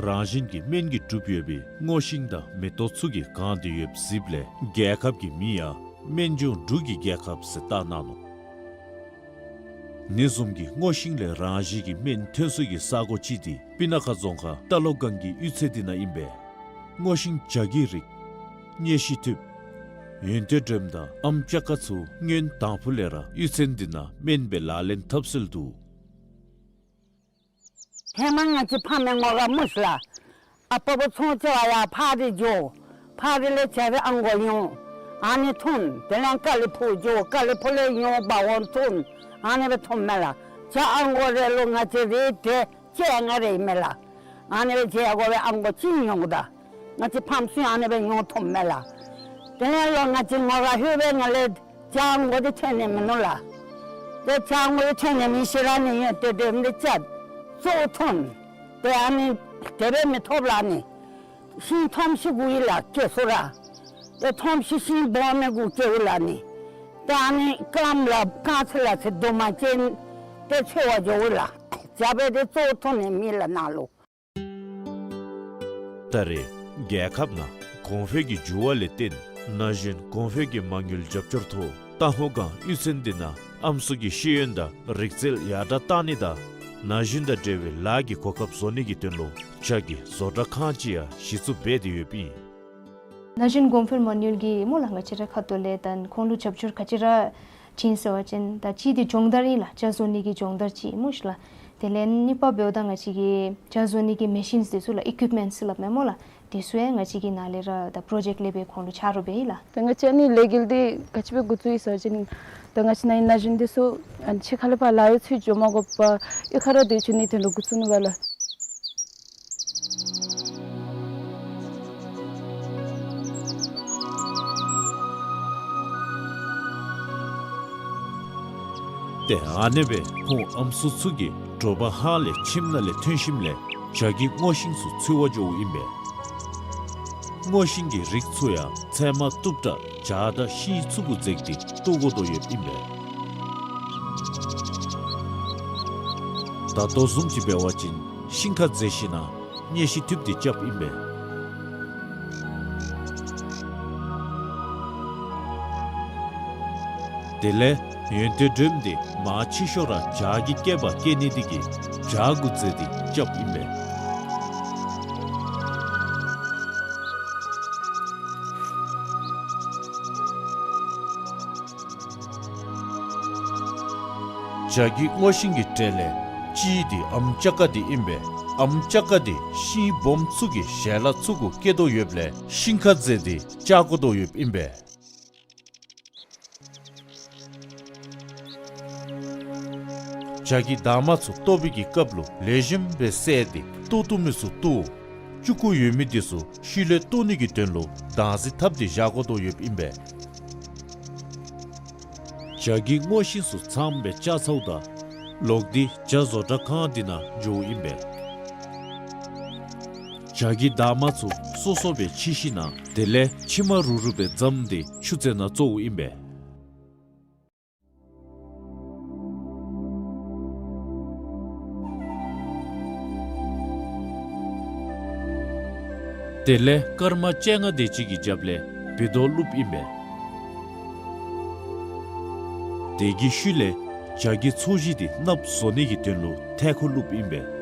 རང་བཞིན་གྱི་སྨན་གྱིས་གྲུབ་ཡོད་པའི་སྔོ་ཤིང་དང་མེ་ཏོག་ཚུ་གིས་གང་སྟེ་ཡོདཔ་གཟིགསཔ་ལས་རྒྱལ་ཁབ་ཀྱི་མིང་ཡང་སྨན་ལྗོངས་འབྲུག་གི་རྒྱལ་ཁབ་ཟེར་བཏགས་གནང་ནུག། ཨ་ནི་བཟུམ་གྱི་སྔོ་ཤིང་ལས་རང་བཞིན་གྱི་སྨན་ཐོན་ས་གི་ས་གོ་ཅིག་འདི་སྤུ་ན་ཁ་རྫོང་ཁག་རྟ་ལོག་སྒང་གི་གཡུས་ཚན་འདི་ནང་ཨིན་པས། སྔོ་ཤིང་བྱ་རྒྱུད་རིགས་གཉེར་བཞིན་ཐུབ་ཡོན་ཏན་སྒྲོལམ་དང་ཨམ་ཅ་ཀ་ཚུ་སྔོན་དང་ཕུ་ལས་ར་གཡུས་ཚན་འདི་ནང་སྨན་སྦེ་ལག་ལེན་འཐབ་སྲོལ་འདུག། ཧེ་མ་ང་བཅས་ཕམ་མའི་ངོ་ར་སྨོ་ཤིག་ལགས། ཨ་པ་བུ་ཚོང་རྐྱབ་པར་ཡར་ཕག་རི་འགྱོ། ཕག་རི་ལས་བྱ་རའི་ཨང་གོ་ཡོང་། ཨ་ནི་འཐུང་། དེ་ལས་ཀ་ལི་ཕུག་འགྱོ། ཀ་ལི་ཕུག་ལས་ཡོང་འབག་འོང་འཐུང་། ཨ་ནི་སྦེ་འཐུངམ་མས་ལགས། བྱ་ཨང་གོ་རེ་ལུ་ང་བཅས་རེ་ཏེ་བཅོ་ལྔ་རེ་ཨིན་མས་ལགས། ཨ་ནི་སྦེ་བྱ་ཨང་གོ་སྦེ་ཨང་གོ་གཅིག་ཉོཝ་ད་ང་བཅས་ཕམ་ཚུ་ཨ་ནི་སྦེ་ཉོ་འཐུངམ་མས་ལགས། དེ་ལས་ལོག་ང་བཅས་ངོ་ར་ལྷོད་པའི་ང་ལས་བྱ་ཨང་གོ་འདི་ཐོན་ནི་མིན་ནུག་ལགས། ཏེ་བྱ་ཨང་གོ་འདི་ཐོན་ནི་མེད་ཤེས་ར་ནི་ཡོན་ཏན་སྒྲོལམ་འདི་བཅད་བཙོ་འཐུང་། ཏེ་ཨ་ནི་དེ་སྦེ་མི་ཐོབ་ལགས་ནི། ཤིང་ཐོམ་ཤི་དགོ་ཡི་ལགས་སྐྱེ་ས་ར། ཏེ་ཐོམ་ཤི་ཤིང་སྦོམ་མི་དགོ་སྐྱེཝ་ལགས་ནི། ཏེ་ཨ་ནི་སྐམ་ལགས་སྐམ་ཚེ་ལགས་ཚེ་དུ་མ་ཅན་ཏེ་འཚོ་བར་འགྱོཝ་ལགས། བྱ་སྦེ་ཏེ་བཙོ་འཐུང་ནི་མེད་ལགས་ནཱ་ལུ། ད་རེས་རྒྱལ་ཁབ་ནང་གོང་འཕེལ་གྱི་འགྱུར་བ་ལས་བརྟེན་ན་གཞོན་གོང་འཕེལ་གྱི་མ་དངུལ་རྒྱབ་སྐྱོར་ཐོག་རྟ་ཧོ་སྒང་གཡུས་ཚན་འདི་ནང་ཨམ་སྲུ་གི་ཤེས་ཡོན་དང་རིག་རྩལ་ཡར་དྲག་གཏང་ནི་དང་ན་གཞོན་དང་འབྲེལ་བའི་ལཱ་གི་གོ་སྐབས་བཟོ་ནི་གི་དོན་ལུ་བྱ་གི་བཟོ་གྲྭ་ཁང་ཅིག་ཡང་གཞི་བཙུགས་འབད་དེ་ཡོདཔ་ཨིན། ན་གཞོན་གོང་འཕེལ་མ་དངུལ་གྱིས་སྨོ་ལགས་ང་བཅས་རའི་ཁ་ཐུག་ལས་ད་ཁོང་ལུ་རྒྱབ་སྐྱོར་ག་ཅི་ར་བྱིན་ཟེར་བ་ཅིན་ད་གཅིག་འདི་སྦྱོང་བརྡར་ཨིན་ལགས། བྱ་བཟོ་ནི་གི་སྦྱོང་བརྡར་ཅིག་སྨོ་ཤིག་ལགས། དེ་ལས་གཉིས་པ་འབདཝ་ད་ང་བཅས་ཀྱི་བྱ་བཟོ་ནི་གི་མེ་ཤིནསི་འདི་ཚུ་ལགས་ཨི་ཀུའིཔ་མེནཊསི་སླབ་མས་སྨོ་ལགས། དེ་ཚུ་ཡང་ང་བཅས་ཀྱིས་ནཱ་ལས་ར་ད་པྲོ་ཇེཀཊ་ལས་སྦེ་ཁོང་ལུ་ཆ་རོགས་འབད་ཡི་ལགས། ད་ང་བཅས་ཨ་ནི་ལས་འགུལ་འདི་ག་ཅི་སྦེ་འགོ་བཙུགས་ཡི་ཟེར་བ་ཅིན་ད་ང་བཅས་ནཱ་ན་གཞོན་འདི་ཚུ་ཨ་ནི་ཕྱི་ཁ་ལས་ཕར་ལཱ་གཡོག་འཚོལ་འགྱོ་མ་དགོ་པར་གཡུས་ཁར་ར་སྡོད་བཅུག་ནིའི་དོན་ལུ་འགོ་བཙུགས་ནུག་པ་ལགས། ཏེ་ཨ་ནེ་སྦེ་ཁོང་ཨམ་སྲུ་ཚུ་གིས་དྲོ་པ་ཧཱ་ལས་ཁྱིམ་ནང་ལས་ཐོན་ཞིནམ་ལས་བྱ་གི་སྔོ་ཤིང་ཚུ་འཚོལ་བར་འགྱོཝ་ཨིན་པས། སྔོ་ཤིང་གི་རིགས་ཚུ་ཡང་ཚལ་མ་བཏུབ་དྲགས་བྱ་དང་ཤིང་ཚུ་གུ་འཛེགས་ཏེ་བཏོག་དགོ་དོ་ཡོདཔ་ཨིན་པས། ད་ལྟོ་བཟུམ་ཅིག་འབད་བ་ཅིན་ཤིང་ཁར་འཛེགས་ཞིན་ན་གཉེར་བཞིན་ཐུབ་སྟེ་རྐྱབ་ཨིན་པས། དེ་ལས་ཡོན་ཏན་སྒྲོལམ་འདི་མར་ཕྱི་ཤོག་ར་བྱ་གི་སྐེདཔ་སྐྱེ་ནི་འདི་གིས་བྱ་གུ་འཛེགས་ཏེ་རྐྱབ་ཨིན་པས། བྱ་གི་སྔོ་ཤིང་གི་གྲས་ལས་གཅིག་འདི་ཨམ་ཅ་ཀ་འདི་ཨིན་པས། ཨམ་ཅ་ཀ་འདི་ཤིང་སྦོམ་ཚུ་གི་ཞལ་ལག་ཚུ་གུ་སྐྱེ་དོ་ཡོདཔ་ལས་ཤིང་ཁར་འཛེགས་ཏེ་བཅག་དགོ་དོ་ཡོདཔ་ཨིན་པས། བྱ་གི་འདབ་མ་ཚུ་བཏོག་པའི་གི་སྐབས་ལུ་ལེགས་ཤོམ་སྦེ་བསལ་ཏེ་བཏོག་བཏུབ་མི་ཚུ་བཏོག། ལྕུག་གུ་ཡོད་མི་འདི་ཚུ་ཤུལ་ལས་བཏོག་ནི་གི་དོན་ལུ་དྭངས་སི་བཏབ་སྟེ་བཞག་དགོ་དོ་ཡོདཔ་ཨིན་པས། བྱ་གི་སྔོ་ཤིང་ཚུ་ཚངམ་སྦེ་བཅག་ཚརཝ་ད་ ལོག་སྟེ་བྱ་བཟོ་གྲྭ་ཁང་འདི་ནང་འགྱོཝ་ཨིན་པས། བྱ་གི་འདབ་མ་ཚུ་སོ་སོ་སྦེ་ཕྱེ་ཞིནམ་དེ་ལས་ཕྱེ་མ་རུབ་རུབ་སྦེ་བཙམས་ཏེ་ཆུ་ཚན་ནང་བཙོཝ་ཨིན་པས། དེ་ལས་སྐར་མ་བཅོ་ལྔ་དེ་ཅིག་གི་རྒྱབ་ལས་བལ་རྡོ་བླུགསཔ་ཨིན་པས། དེ་གི་ཤུལ་ལས་བྱ་གི་ཚོས་གཞི་དེ་གནགཔོ་བཟོ་ནི་གི་དོན་ལུ་ཐལ་ཁུ་བླུགསཔ་ཨིན་པས།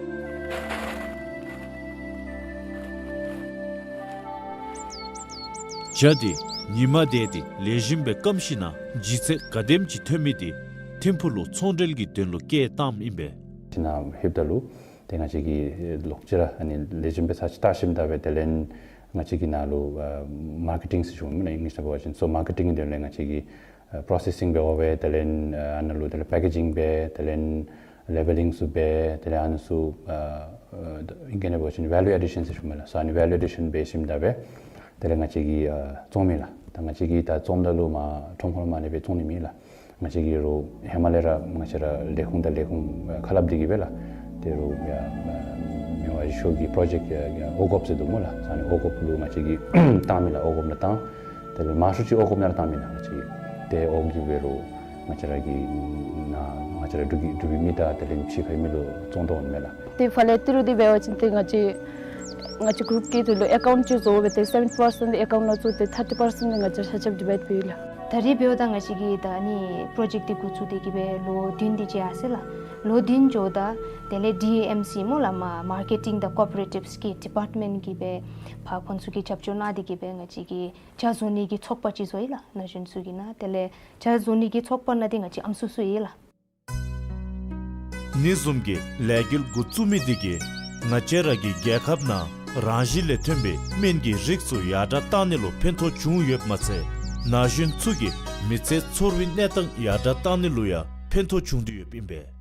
བྱ་དེ་ཉིནམ་དེ་དེ་ལེགས་ཤོམ་སྦེ་སྐམ་ཞིནམ་ལྗིད་ཚད་ག་དེམ་ཅིག་ཐོན་མི་དེ་ཐིམ་ཕུག་ལུ་ཚོང་འབྲེལ་གྱི་དོན་ལུ་སྐྱེལ་བཏངམ་ཨིན་པས། ཅིག་ནང་ལྷོདཔ་ད་ལུ་ཏེ་ང་བཅས་ཀྱིས་ལོག་ཅི་ར་ཨ་ནི་ལེགས་ཤོམ་སྦེ་ཚར་ཅིག་བལྟ་ཞིནམ་ད་སྦེ་དེ་ལས་ང་བཅས་ཀྱི་ནང་ལུ་ཨ་མར་ཀེ་ཊིང་ཟེར་ཞུཝ་མས་ལགས་ཨིང་ལིཤ་ནང་འབད་བ་ཅིན། སོ་མར་ཀེ་ཊིང་གི་དོན་ལས་ང་བཅས་ཀྱིས་ཨ་པྲོ་སེ་སིང་འབད་འོང་སྦེ་དེ་ལས་ཨ་ནཱ་ལུ་དེ་ལས་པེ་ཀེ་ཇིང་འབད་དེ་ལས་ལེ་བེ་ལིང་ཚུ་འབད་དེ་ལས་ཨ་ནི་ཚུ་ཨ་ཨ་ཨིང་སྐད་ནང་འབད་བ་ཅིན་ཝེ་ལུ་ཨེ་ཌི་ཤཱན་ཟེར་ཞུཝ་མས་ལགས། སོ་ཨ་ནི་ཝེ་ལུ་ཨེ་ཌི་ཤཱན་འབད་ཞིནམ་ད་སྦེ་དེ་ལས་ང་བཅས་ཀྱིས་ཨ་བཙོང་མས་ལགས། ད་ང་བཅས་ཀྱིས་ད་བཙོངམ་ད་ལུ་མར་ཁྲོམ་ཁར་མ་ནི་སྦེ་བཙོང་ནི་མེད་ལགས། ང་བཅས་ཀྱིས་རོགས་ཧེ་མ་ལས་ར་ང་བཅས་ར་ལས་ཁུངས་དང་ལས་ཁུངས་ཁ་སླབ་སྟེ་གིས་སྦེ་ལགས། ཏེ་རོགས་ཡར་མི་དབང་ཡེ་ཤེས་ཀྱི་པྲོ་ཇེཀཊ་ཡར་ཡར་ཨོ་གོབ་ཟེར་འདུག་སྨོ་ལགས། ཨ་ནི་ཨོ་གོབ་ལུ་ང་བཅས་ཀྱིས་བཏང་མས་ལགས། ཨོ་གོབ་ནང་བཏང་། དེ་ལས་མང་ཤོས་ཅིག་ཨོ་གོབ་ནང་ར་བཏང་མས་ལགས། ང་བཅས་ཀྱིས་ཏེ་ཨོ་གོབ་ཀྱིས་འབད་རུང་ང་བཅས་ར་གི་ནང་ང་བཅས་ར་འབྲུག་གི་འབྲུག་པའི་མི་དང་དེ་ལས་ཕྱི་ཁའི་མི་ལུ་བཙོང་དོ་འོང་མས་ལགས། ཏེ་ཕར་ལས་ཏི་རུ་འདི་འབད་བ་ཅིན་ཏེ་ང་བཅས་ང་བཅས་གུ་རུབ་ཀྱི་ཐོག་ལུ་ཨེ་ཀའུནཊ་ཅིག་བཟོ་སྦེ་ཏེ་སེ་བེན་ཊི་པར་སེནཊ་ཨེ་ཀའུནཊ་ནང་བཙུགས་ཏེ་ཐར་ཊི་པར་སེནཊ་ང་བཅས་ཆ་ཁྱབ་ཌི་བའིཌ་འབད་ཡི་ལགས། ད་རེས་འབདཝ་ད་ང་བཅས་ཀྱིས་ད་ཨ་ནི་པྲོ་ཇེཀཊ་འདི་འགོ་བཙུགས་ཏེ་གིས་སྦེ་ལོ་བདུན་དེ་ཅིག་ཡར་སོ་ཡི་ལགས། ལོ་བདུན་འགྱོཝ་ད་དེ་ལས་ཌི་ཨེ་ཨེམ་སི་སྨོ་ལགས་མ་མར་ཀེ་ཊིང་དང་ཀོ་པ་རེ་ཊིབས་ཀྱི་ཌི་པརཊ་མེནཊ་ཀྱིས་སྦེ་ཕར་ཁོང་ཚུ་གིས་རྒྱབ་སྐྱོར་གནང་སྟེ་གིས་སྦེ་ང་བཅས་ཀྱིས་བྱ་བཟོ་ནི་གི་ཚོགས་པ་ཅིག་བཟོ་ཡི་ལགས། ན་གཞོན་ཚུ་གི་ནང་དེ་ལས་བྱ་བཟོ་ནི་གི་ཚོགས་པ་ནང་འདི་ང་བཅས་ཨམ་སྲུ་ཚུ་ཡོད་ལགས། ཨ་ནི་བཟུམ་གྱི་ལས་འགུལ་འགོ་བཙུགས་མི་འདི་གིས་ང་བཅས་ར་གི་རྒྱལ་ཁབ་ནང་རང་བཞིན་ལས་ཐོན་པའི་སྨན་གྱི་རིགས་ཚུ་ཡར་དྲགས་བཏང་ནི་ལུ་ཕན་ཐོགས་བྱུང་ཡོདཔ་མ་ཚད་ན་གཞོན་ཚུ་གི་མི་ཚེ་འཚོ་བའི་གནས་སྟངས་ཡར་དྲགས་བཏང་ནི་ལུ་ཡང་ཕན་ཐོགས་བྱུང་སྟེ་ཡོདཔ་ཨིན་པས།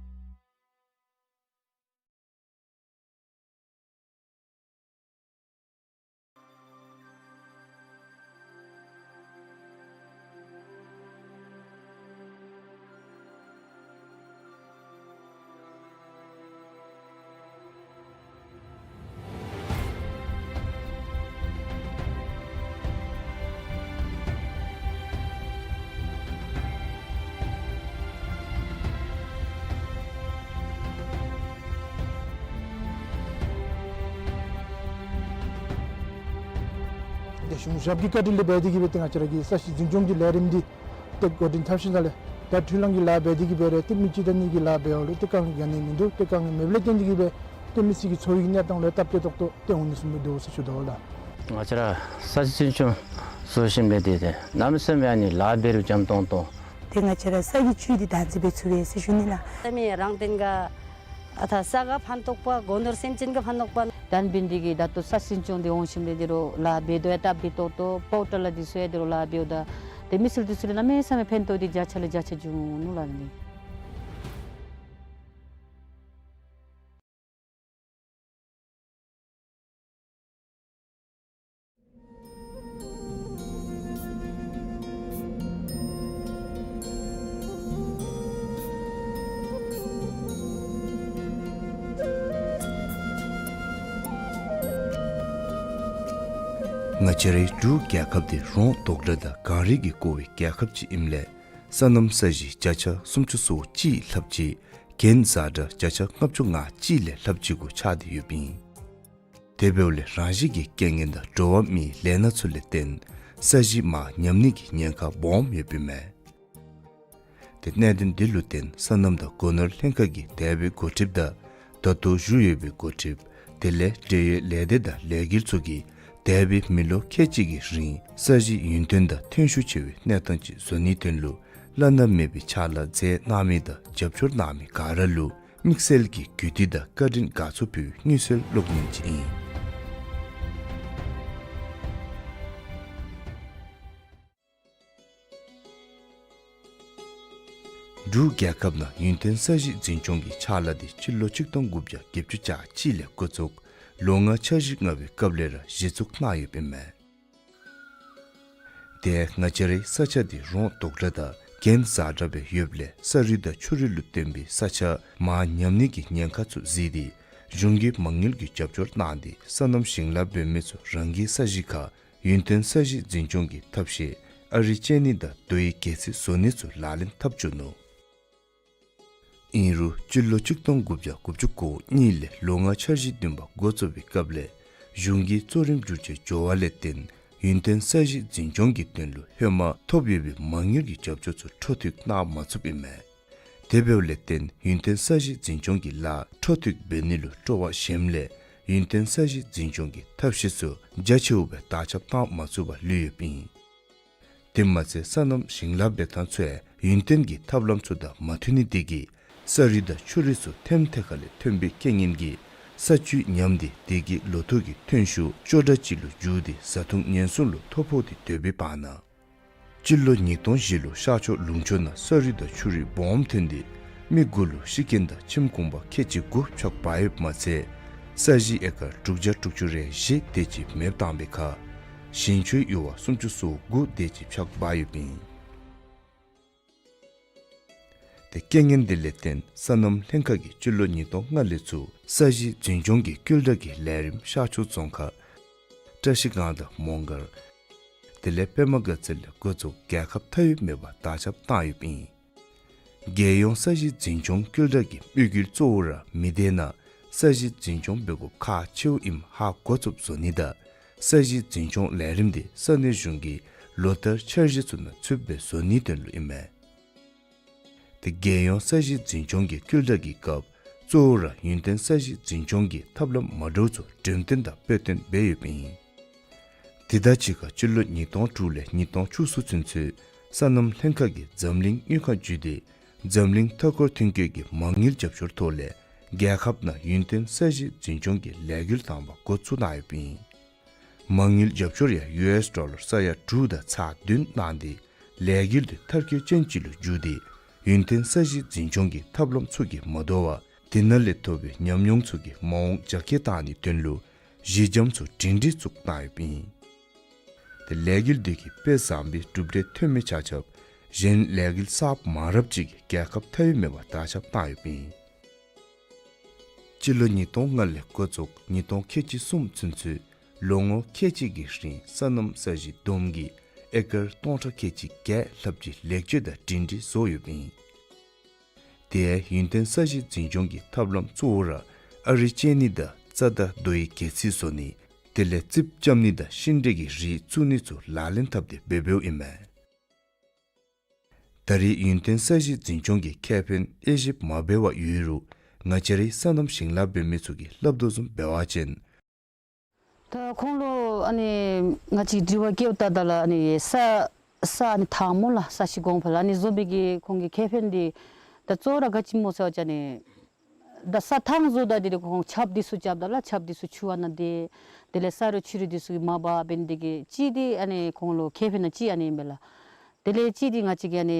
རྒྱལ་གཞུང་ཞབས་ཀྱི་བཀའ་དྲིན་ལས་འབད་དེ་གིས་སྦེ་ཏེ་ང་བཅས་ར་གི་ས་གཞི་འཛིན་སྐྱོང་གི་ལས་རིམ་འདི་ཏེ་འགོ་འདྲེན་འཐབ་ཞིནམ་ལས་ད་འཕྲུལ་གླང་གི་ལཱ་འབད་དེ་གིས་སྦེ་ར་ཏེ་མི་གཅིག་དང་གཉིས་ཀྱི་ལཱ་འབདཝ་ལུ་ཏེ་དཀའ་ངལ་ག་ནི་མིན་འདུག། ཏེ་དཀའ་ངལ་མེདཔ་ལས་བརྟེན་ཏེ་གིས་སྦེ་ཏེ་མི་སེར་གྱི་འཚོ་བའི་གནས་སྟངས་ལུ་སྟབས་བདེ་ཏོག་ཏོ་ཏེ་འོང་ནི་བཟུམ་སྦེ་འདུག་ཟེར་ཞུ་དོ་ལགས། ང་བཅས་ར་ས་གཞི་འཛིན་སྐྱོང་བཟོ་ཞིནམ་ལས་ཏེ་ཏེ་གནམ་མེད་ས་མེད་ཨ་ནི་ལཱ་འབད་རུང་འཇམ་ཏོང་ཏོ། ཏེ་ང་བཅས་ར་ས་གི་བཅུད་འདི་བདག་འཛིན་འབད་ཚུགས་པས་ཟེར་ཞུ་ནི་ལགས། ས་མེད་རང་བརྟེན་ག་ཨ་ད་ས་ག་ཕན་ཐོགས་པ་སྒོ་ནོར་སེམས་ཅན་ག་ཕན་ཐོགས་པ། ད་འབད་ནི་འདི་གིས་ད་ལྟོ་ས་གཞི་འཛིན་སྐྱོང་འདི་འོང་ཞིནམ་ལས་འདི་རུ་ལཱ་འབད་དོ་ཡང་སྟབས་བདེ་ཏོག་ཏོ་པའོ་ཊར་ལ་འདི་ཚུ་ཡང་འདི་རུ་ལཱ་འབདཝ་ད་ཏེ་མི་སེར་འདི་ཚུ་ལུ་གནམ་མེད་ས་མེད་ཕན་ཐོགས་འདི་བརྒྱ་ཆ་ལས་བརྒྱ་ཆ་བྱུང་ནུག་ལགས་ནི། ང་བཅས་རའི་འབྲུག་རྒྱལ་ཁབ་འདི་རོང་དོག་དྲགས་དང་གངས་རི་གིས་བསྐོར་བའི་རྒྱལ་ཁབ་ཅིག་ཨིནམ་ལས་སོ་ནམ་ས་གཞི་བརྒྱ་ཆ་སུམ་ཅུ་སོ་གཅིག་ལྷགཔ་ཅིག་གྱེན་ཛ་དྲག་བརྒྱ་ཆ་ལྔ་བཅུ་ང་གཅིག་ལས་ལྷགཔ་ཅིག་གུ་ཆགས་ཏེ་ཡོདཔ་ཨིན། དེ་འབདཝ་ལས་རང་བཞིན་གྱི་རྐྱེན་ངན་དང་འགྲོ་བ་མིའི་ལས་སྣ་ཚུ་ལས་བརྟེན་ས་གཞི་མར་ཉམས་ནི་གི་ཉེན་ཁ་སྦོམ་ཡོདཔ་ཨིན་མས། ཏེ་གནད་དོན་འདི་ལུ་བརྟེན་སོ་ནམ་དང་སྒོ་ནོར་ལྷན་ཁག་གི་འདས་པའི་འགོ་ཁྲིདཔ་དང་ད་ལྟོ་བཞུགས་ཡོད་པའི་འགོ་ཁྲིདཔ་དེ་ལས་འབྲེལ་ཡོད་ལས་སྡེ་དང་ལས་འགུལ་ཚུ་གིས་འདས་པའི་མི་ལོ་ཁལ་གཅིག་གི་རིང་ས་གཞི་ཡུན་བརྟན་དང་ཐོན་ཤུགས་ཆེ་བའི་གནས་སྟངས་ཅིག་བཟོ་ནིའི་དོན་ལུ་བླ་ན་མེད་པའི་ཕྱག་ལཱ་མཛད་གནང་མི་དང་རྒྱབ་སྐྱོར་གནང་མི་ག་ར་ལུ་དམིགས་བསལ་གྱི་གུས་བཏུད་དང་བཀའ་དྲིན་དགའ་ཚོར་ཕུལ་བའི་མངོན་གསལ་གློག་བརྙན་ཅིག་ཨིན། འབྲུག་རྒྱལ་ཁབ་ནང་ཡུན་བརྟན་ས་གཞི་འཛིན་སྐྱོང་གི་ཕྱག་ལཱ་འདི་སྤྱི་ལོ་ཆིག་སྟོང་དགུ་བརྒྱ་བརྒྱད་ཅུ་གྱ་གཅིག་ལས་འགོ་བཙུགས་ལོ་ལྔ་འཆར་གཞི་ལྔ་པའི་སྐབས་ལས་ར་གཞི་བཙུགས་གནང་ཡོདཔ་ཨིན་མས། ཏེ་ང་བཅས་རའི་ས་ཆ་འདི་རོང་དོག་དྲགས་དང་ གྱེན་ཟ་དྲགས་སྦེ་ཡོདཔ་ལས་ས་རུད་དང་ཆུ་རུད་ལུ་བརྟེན་པའི་ས་ཆ་མར་ཉམས་ནི་གི་ཉེན་ཁ་ཚུ་གཟིགས་ཏེ་གཞུང་གིས་མ་དངུལ་གྱི་རྒྱབ་སྐྱོར་གནང་སྟེ་སོ་ནམ་ཞིང་ལཱ་འབད་མི་ཚུ་རང་གི་ས་གཞི་ཁར་ཡུན་བརྟན་ས་གཞི་འཛིན་སྐྱོང་གི་ཐབས་ཤེས་ཨ་རི་བཅད་ནི་དང་རྡོ་ཡི་གྱེས་ཚིག་བཟོ་ནི་ཚུ་ལག་ལེན་འཐབ་བཅུག་ནུག། ཨིན་རུང་སྤྱི་ལོ་གཅིག་སྟོང་དགུ་བརྒྱ་དགུ་བཅུ་གོ་གཉིས་ལས་ལོ་ལྔ་འཆར་གཞི་བདུན་པ་འགོ་བཙུགས་པའི་སྐབས་ལས་གཞུང་གི་གཙོ་རིམ་བསྒྱུར་བཅོས་འགྱོ་བ་ལས་བརྟེན་ཡུན་བརྟན་ས་གཞི་འཛིན་སྐྱོང་གི་དོན་ལུ་ཧེ་མ་ཐོབ་ཡོད་པའི་མ་དངུལ་གྱི་རྒྱབ་སྐྱོར་ཚུ་འཕྲོ་མཐུད་གནང་མ་ཚུགསཔ་ཨིན་མས། དེ་འབདཝ་ལས་བརྟེན་ཡུན་བརྟན་ས་གཞི་འཛིན་སྐྱོང་གི་ལཱ་འཕྲོ་མཐུད་འབད་ནི་ལུ་སྤྲོ་བ་ཞནམ་ལས་ཡུན་བརྟན་ས་གཞི་འཛིན་སྐྱོང་གི་ཐབས་ཤེས་ཚུ་རྒྱ་ཆེཝ་སྦེ་དར་ཁྱབ་བཏང་མ་ཚུགས་པར་ལུས་ཡོདཔ་ཨིན། དེ་མ་ཚད་སོ་ནམ་ཞིང་ལཱ་འབད་ཐངས་ཚུ་ཡང་ཡུན་བརྟན་གྱི་ཐབས་ལམ་ཚུ་དང་མ་མཐུན་ནི་དེ་གིས་ས་རུད་དང་ཆུ་རུད་ཚུ་ཐེམ་ཐེ་ཁ་ལས་ཐོན་པའི་རྐྱེན་ངན་གྱིས་ས་ཆུ་ཉམས་ཏེ་དེ་གིས་ལོ་ཐོག་གི་ཐོན་ཤུགས་སྐྱོ་དྲགས་ཅིག་ལུ་འགྱུར་ཏེ་བཟའ་འཐུང་ཉེན་སྲུང་ལུ་ཐོ་ཕོག་སྟེ་སྡོད་པའི་བར་ན། སྤྱི་ལོ་ཉིས་སྟོང་བཞི་ལུ་ཤར་ཕྱོགས་ལུང་ཕྱོགས་ནང་ས་རུད་དང་ཆུ་རུད་སྦོམ་ཐོན་ཏེ་མི་དགུ་ལུ་ཤི་རྐྱེན་དང་ཁྱིམ་གུང་པ་ཁལ་གཅིག་དགུ་འཕྱག་འབག་ཡོདཔ་མ་ཚད་ས་གཞི་ཨེ་ཀར་དྲུག་བརྒྱ་དྲུག་ཅུ་རེ་བཞི་དེ་ཅིག་མེདཔ་བཏང་པའི་ཁར་ཞིང་ཆུའི་ཡུར་བ་སུམ་ཅུ་སོ་དགུ་དེ་ཅིག་འཕྱག་འབག་ཡོདཔ་ཨིན། དེ་རྐྱེན་ངན་དེ་ལས་བརྟེན་སོ་ནམ་ལྷན་ཁག་གིས་སྤྱི་ལོ་ཉིས་སྟོང་ལྔ་ལས་ཚུར་ས་གཞི་འཛིན་སྐྱོང་གི་སྐུལ་དྲགས་ཀྱི་ལས་རིམ་ཤར་ཕྱོགས་རྫོང་ཁག་བཀྲ་ཤིས་སྒང་དང་མོང་སྒར་དེ་ལས་པདྨ་དགའ་ཚལ་ལས་འགོ་བཙུགས་རྒྱལ་ཁབ་མཐའ་དབུས་མེད་པར་དར་ཁྱབ་བཏང་ཡོདཔ་ཨིན། རྒྱལ་ཡོངས་ས་གཞི་འཛིན་སྐྱོང་སྐུལ་དྲགས་ཀྱི་དམིགས་ཡུལ་གཙོ་བོ་ར་མི་སྡེ་ནང་ས་གཞི་འཛིན་སྐྱོང་འབད་དགོཔ་ཁག་ཆེཝ་ཨིནམ་ཧ་གོ་ཚུགསཔ་བཟོ་ནི་དང་ས་གཞི་འཛིན་སྐྱོང་ལས་རིམ་དེ་ས་གནས་གཞུང་གི་ལོ་ལྟར་འཆར་གཞི་ཚུ་ནང་ཚུདཔ་སྦེ་བཟོ་ནིའི་དོན་ལུ་ཨིན་མས། དེ་རྒྱལ་ཡོངས་ས་གཞི་འཛིན་སྐྱོང་གི་སྐུལ་དྲགས་ཀྱི་སྐབས་གཙོ་བོ་ར་ཡུན་བརྟན་ས་གཞི་འཛིན་སྐྱོང་གི་ཐབས་ལམ་མ་འདྲཝ་ཚུ་འགྲེམས་སྟོན་དང་དཔེ་སྟོན་འབད་ཡོདཔ་ཨིན། དེ་དང་གཅིག་ཁར་སྤྱི་ལོ་ཉིས་སྟོང་དྲུག་ལས་ཉིས་སྟོང་བཅུ་གསུམ་ཚུན་ཚོད་སོ་ནམ་ལྷན་ཁག་གིས་འཛམ་གླིང་དངུལ་ཁང་བརྒྱུད་དེ་འཛམ་གླིང་མཐའ་འཁོར་མཐུན་འགྱུར་གྱི་མ་དངུལ་རྒྱབ་སྐྱོར་ཐོག་ལས་རྒྱལ་ཁབ་ནང་ཡུན་བརྟན་ས་གཞི་འཛིན་སྐྱོང་གི་ལས་འགུལ་དང་པ་འགོ་བཙུགས་གནང་ཡོདཔ་ཨིན། མ་དངུལ་རྒྱབ་སྐྱོར་ཡང་ཡུ་ཨེསི་ཌོ་ལར་ས་ཡ་དྲུག་དང་ཚག་བདུན་གནང་སྟེ་ལས་འགུལ་དེ་མཐར་འཁྱོལ་ཅན་ཅིག་ལུ་འགྱུར་ཏེ་ཡུན་བརྟན་ས་གཞི་འཛིན་སྐྱོང་གི་ཐབས་ལམ་ཚུ་གིས་མ་དོ་བར་དེ་ནང་ལས་ཐོབ་པའི་ཉམས་མྱོང་ཚུ་གིས་མ་འོངས་རྒྱ་སྐྱེད་གཏང་ནིའི་དོན་ལུ་གཞི་འགྱམ་ཚུ་སྒྲིང་སྒྲིང་བཙུགས་གནང་ཡོདཔ་ཨིན། དེ་ལས་འགུལ་དེ་གིས་དཔེ་བཟང་པོའི་གྲུབ་འབྲས་ཐོན་མི་ཆ་ཁྱབ་གཞན་ལས་འགུལ་གསརཔ་མང་རབས་ཅིག་གིས་རྒྱལ་ཁབ་མཐའ་དབུས་མེད་པར་དར་ཁྱབ་གཏང་ཡོདཔ་ཨིན། སྤྱི་ལོ་ཉིས་སྟོང་ལྔ་ལས་འགོ་བཙུགས་ཉིས་སྟོང་ཁལ་གཅིག་གསུམ་ཚུན་ཚོད་ལོ་ངོ་ཁལ་གཅིག་གི་རིང་སོ་ནམ་ས་གཞི་བསྡོམས་ཀྱིས་ཨེ་ཀར་སྟོང་ཕྲག་ཁལ་གཅིག་བརྒྱད་ལྷགཔ་ཅིག་ལེགས་བཅོས་དང་སྒྲིང་སྒྲིང་བཟོ་ཡོདཔ་ཨིན། དེ་ཡང་ཡུན་བརྟན་ས་གཞི་འཛིན་སྐྱོང་གི་ཐབས་ལམ་གཙོ་བོ་ར་ཨ་རི་བཅད་ནི་དང་རྩྭ་དང་རྡོ་ཡི་གྱེས་ཚིག་བཟོ་ནི་དེ་ལས་རྩིགཔ་རྐྱབ་ནི་དང་ཤིང་འབྲས་ཀྱི་རིགས་བཙུགས་ནི་ཚུ་ལག་ལེན་འཐབ་སྟེ་འབད་འབདཝ་ཨིན་མས། ད་རེས་ཡུན་བརྟན་ས་གཞི་འཛིན་སྐྱོང་གི་ཁེ་ཕན་དབྱེ་ཞིབ་མ་འབད་བར་ཡོད་རུང་ང་བཅས་རའི་སོ་ནམ་ཞིང་ལཱ་འབད་མི་ཚུ་གིས་སླབ་དོ་བཟུམ་འབད་བ་ཅིན། ད་ཁོང་ལུ་ཨ་ནི་ང་བཅས་དྲི་བ་བཀོདཔ་ད་ད་ལུ་ཨ་ནི་ས་ས་ཨ་ནི་ཐང་མོ་ལགས་ས་གཞི་གོང་འཕེལ་ཨ་ནི་བཟོ་མི་གི་ཁོང་གི་ཁེ་ཕན་འདི་ད་གཙོ་བོ་ར་ག་ཅི་སྨོ་ཟེར་བ་ཅིན་ཨ་ནི་ད་ས་ཐང་བཟོཝ་ད་དེ་ལས་ཁོང་ཆརཔ་འདི་ཚུ་རྐྱབ་ད་ལགས། ཆརཔ་འདི་ཚུ་ཆུ་ཨ་ནཱ་དེ་དེ་ལས་ས་རུད་ཆུ་རུད་འདི་ཚུ་གིས་མ་འབག་འབད་ནི་དེ་གིས་གཅིག་འདི་ཨ་ནི་ཁོང་ལུ་ཁེ་ཕན་ཨ་གཅིག་ཨ་ནི་ཨིན་པས་ལགས། དེ་ལས་གཅིག་འདི་ང་བཅས་ཀྱི་ཨ་ནི་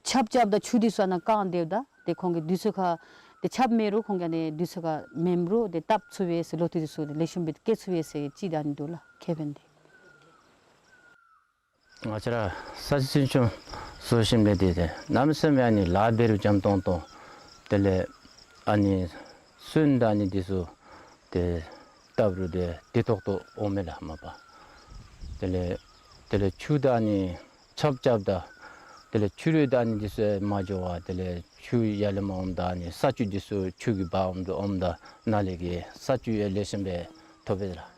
ཆརཔ་རྐྱབ་ད་ཆུ་འདི་ཚུ་ཨ་ནཱ་བཀང་སྡོདཔ་ད་དེ་ཁོང་གི་དུས་ཚོད་ཁར་དེ་ཆརཔ་མེད་རུང་ཁོང་གིས་ཨ་ནི་དུས་ཚོད་ཁར་མེནམ་རུང་དེ་བཏབ་ཚུགས་པས་ཟེར་ལོ་ཐོག་འདི་ཚུ་དེ་ལེགས་ཤོམ་སྦེ་སྐྱེ་ཚུགས་པས་ཟེར་གཅིག་འདི་ཨ་ནི་འདུག་ལགས་ཁེ་ཕན་འདི། ང་བཅས་ར་ས་གཞི་འཛིན་སྐྱོང་བཟོ་ཞིནམ་ལས་དེ་དེ་གནམ་མེད་ས་མེད་ཨ་ནི་ལཱ་འབད་རུང་འཇམ་ཏོང་ཏོ། དེ་ལས་ཨ་ནི་སོན་དང་ཨ་ནི་འདི་ཚུ་དེ་བཏབ་རུང་དེ་དེ་ཏོག་ཏོ་འོང་མས་ལགས་མ་པ། དེ་ལས་དེ་ལས་ཆུ་དང་ཨ་ནི་ཆརཔ་རྐྱབ་ད་དེ་ལས་ཆུ་རུད་དང་ཨ་ནི་འདི་ཚུ་མ་འགྱོ་བར་དེ་ལས་ཆུ་ཡར་ལས་མར་འོངམ་ད་ཨ་ནི་ས་བཅུད་འདི་ཚུ་ཆུ་གིས་འབག་འོངམ་ད་འོངམ་ད་ནཱ་ལས་ཀྱི་ས་བཅུད་ཡང་ལེགས་ཤོམ་སྦེ་ཐོབ་པས་ལགས།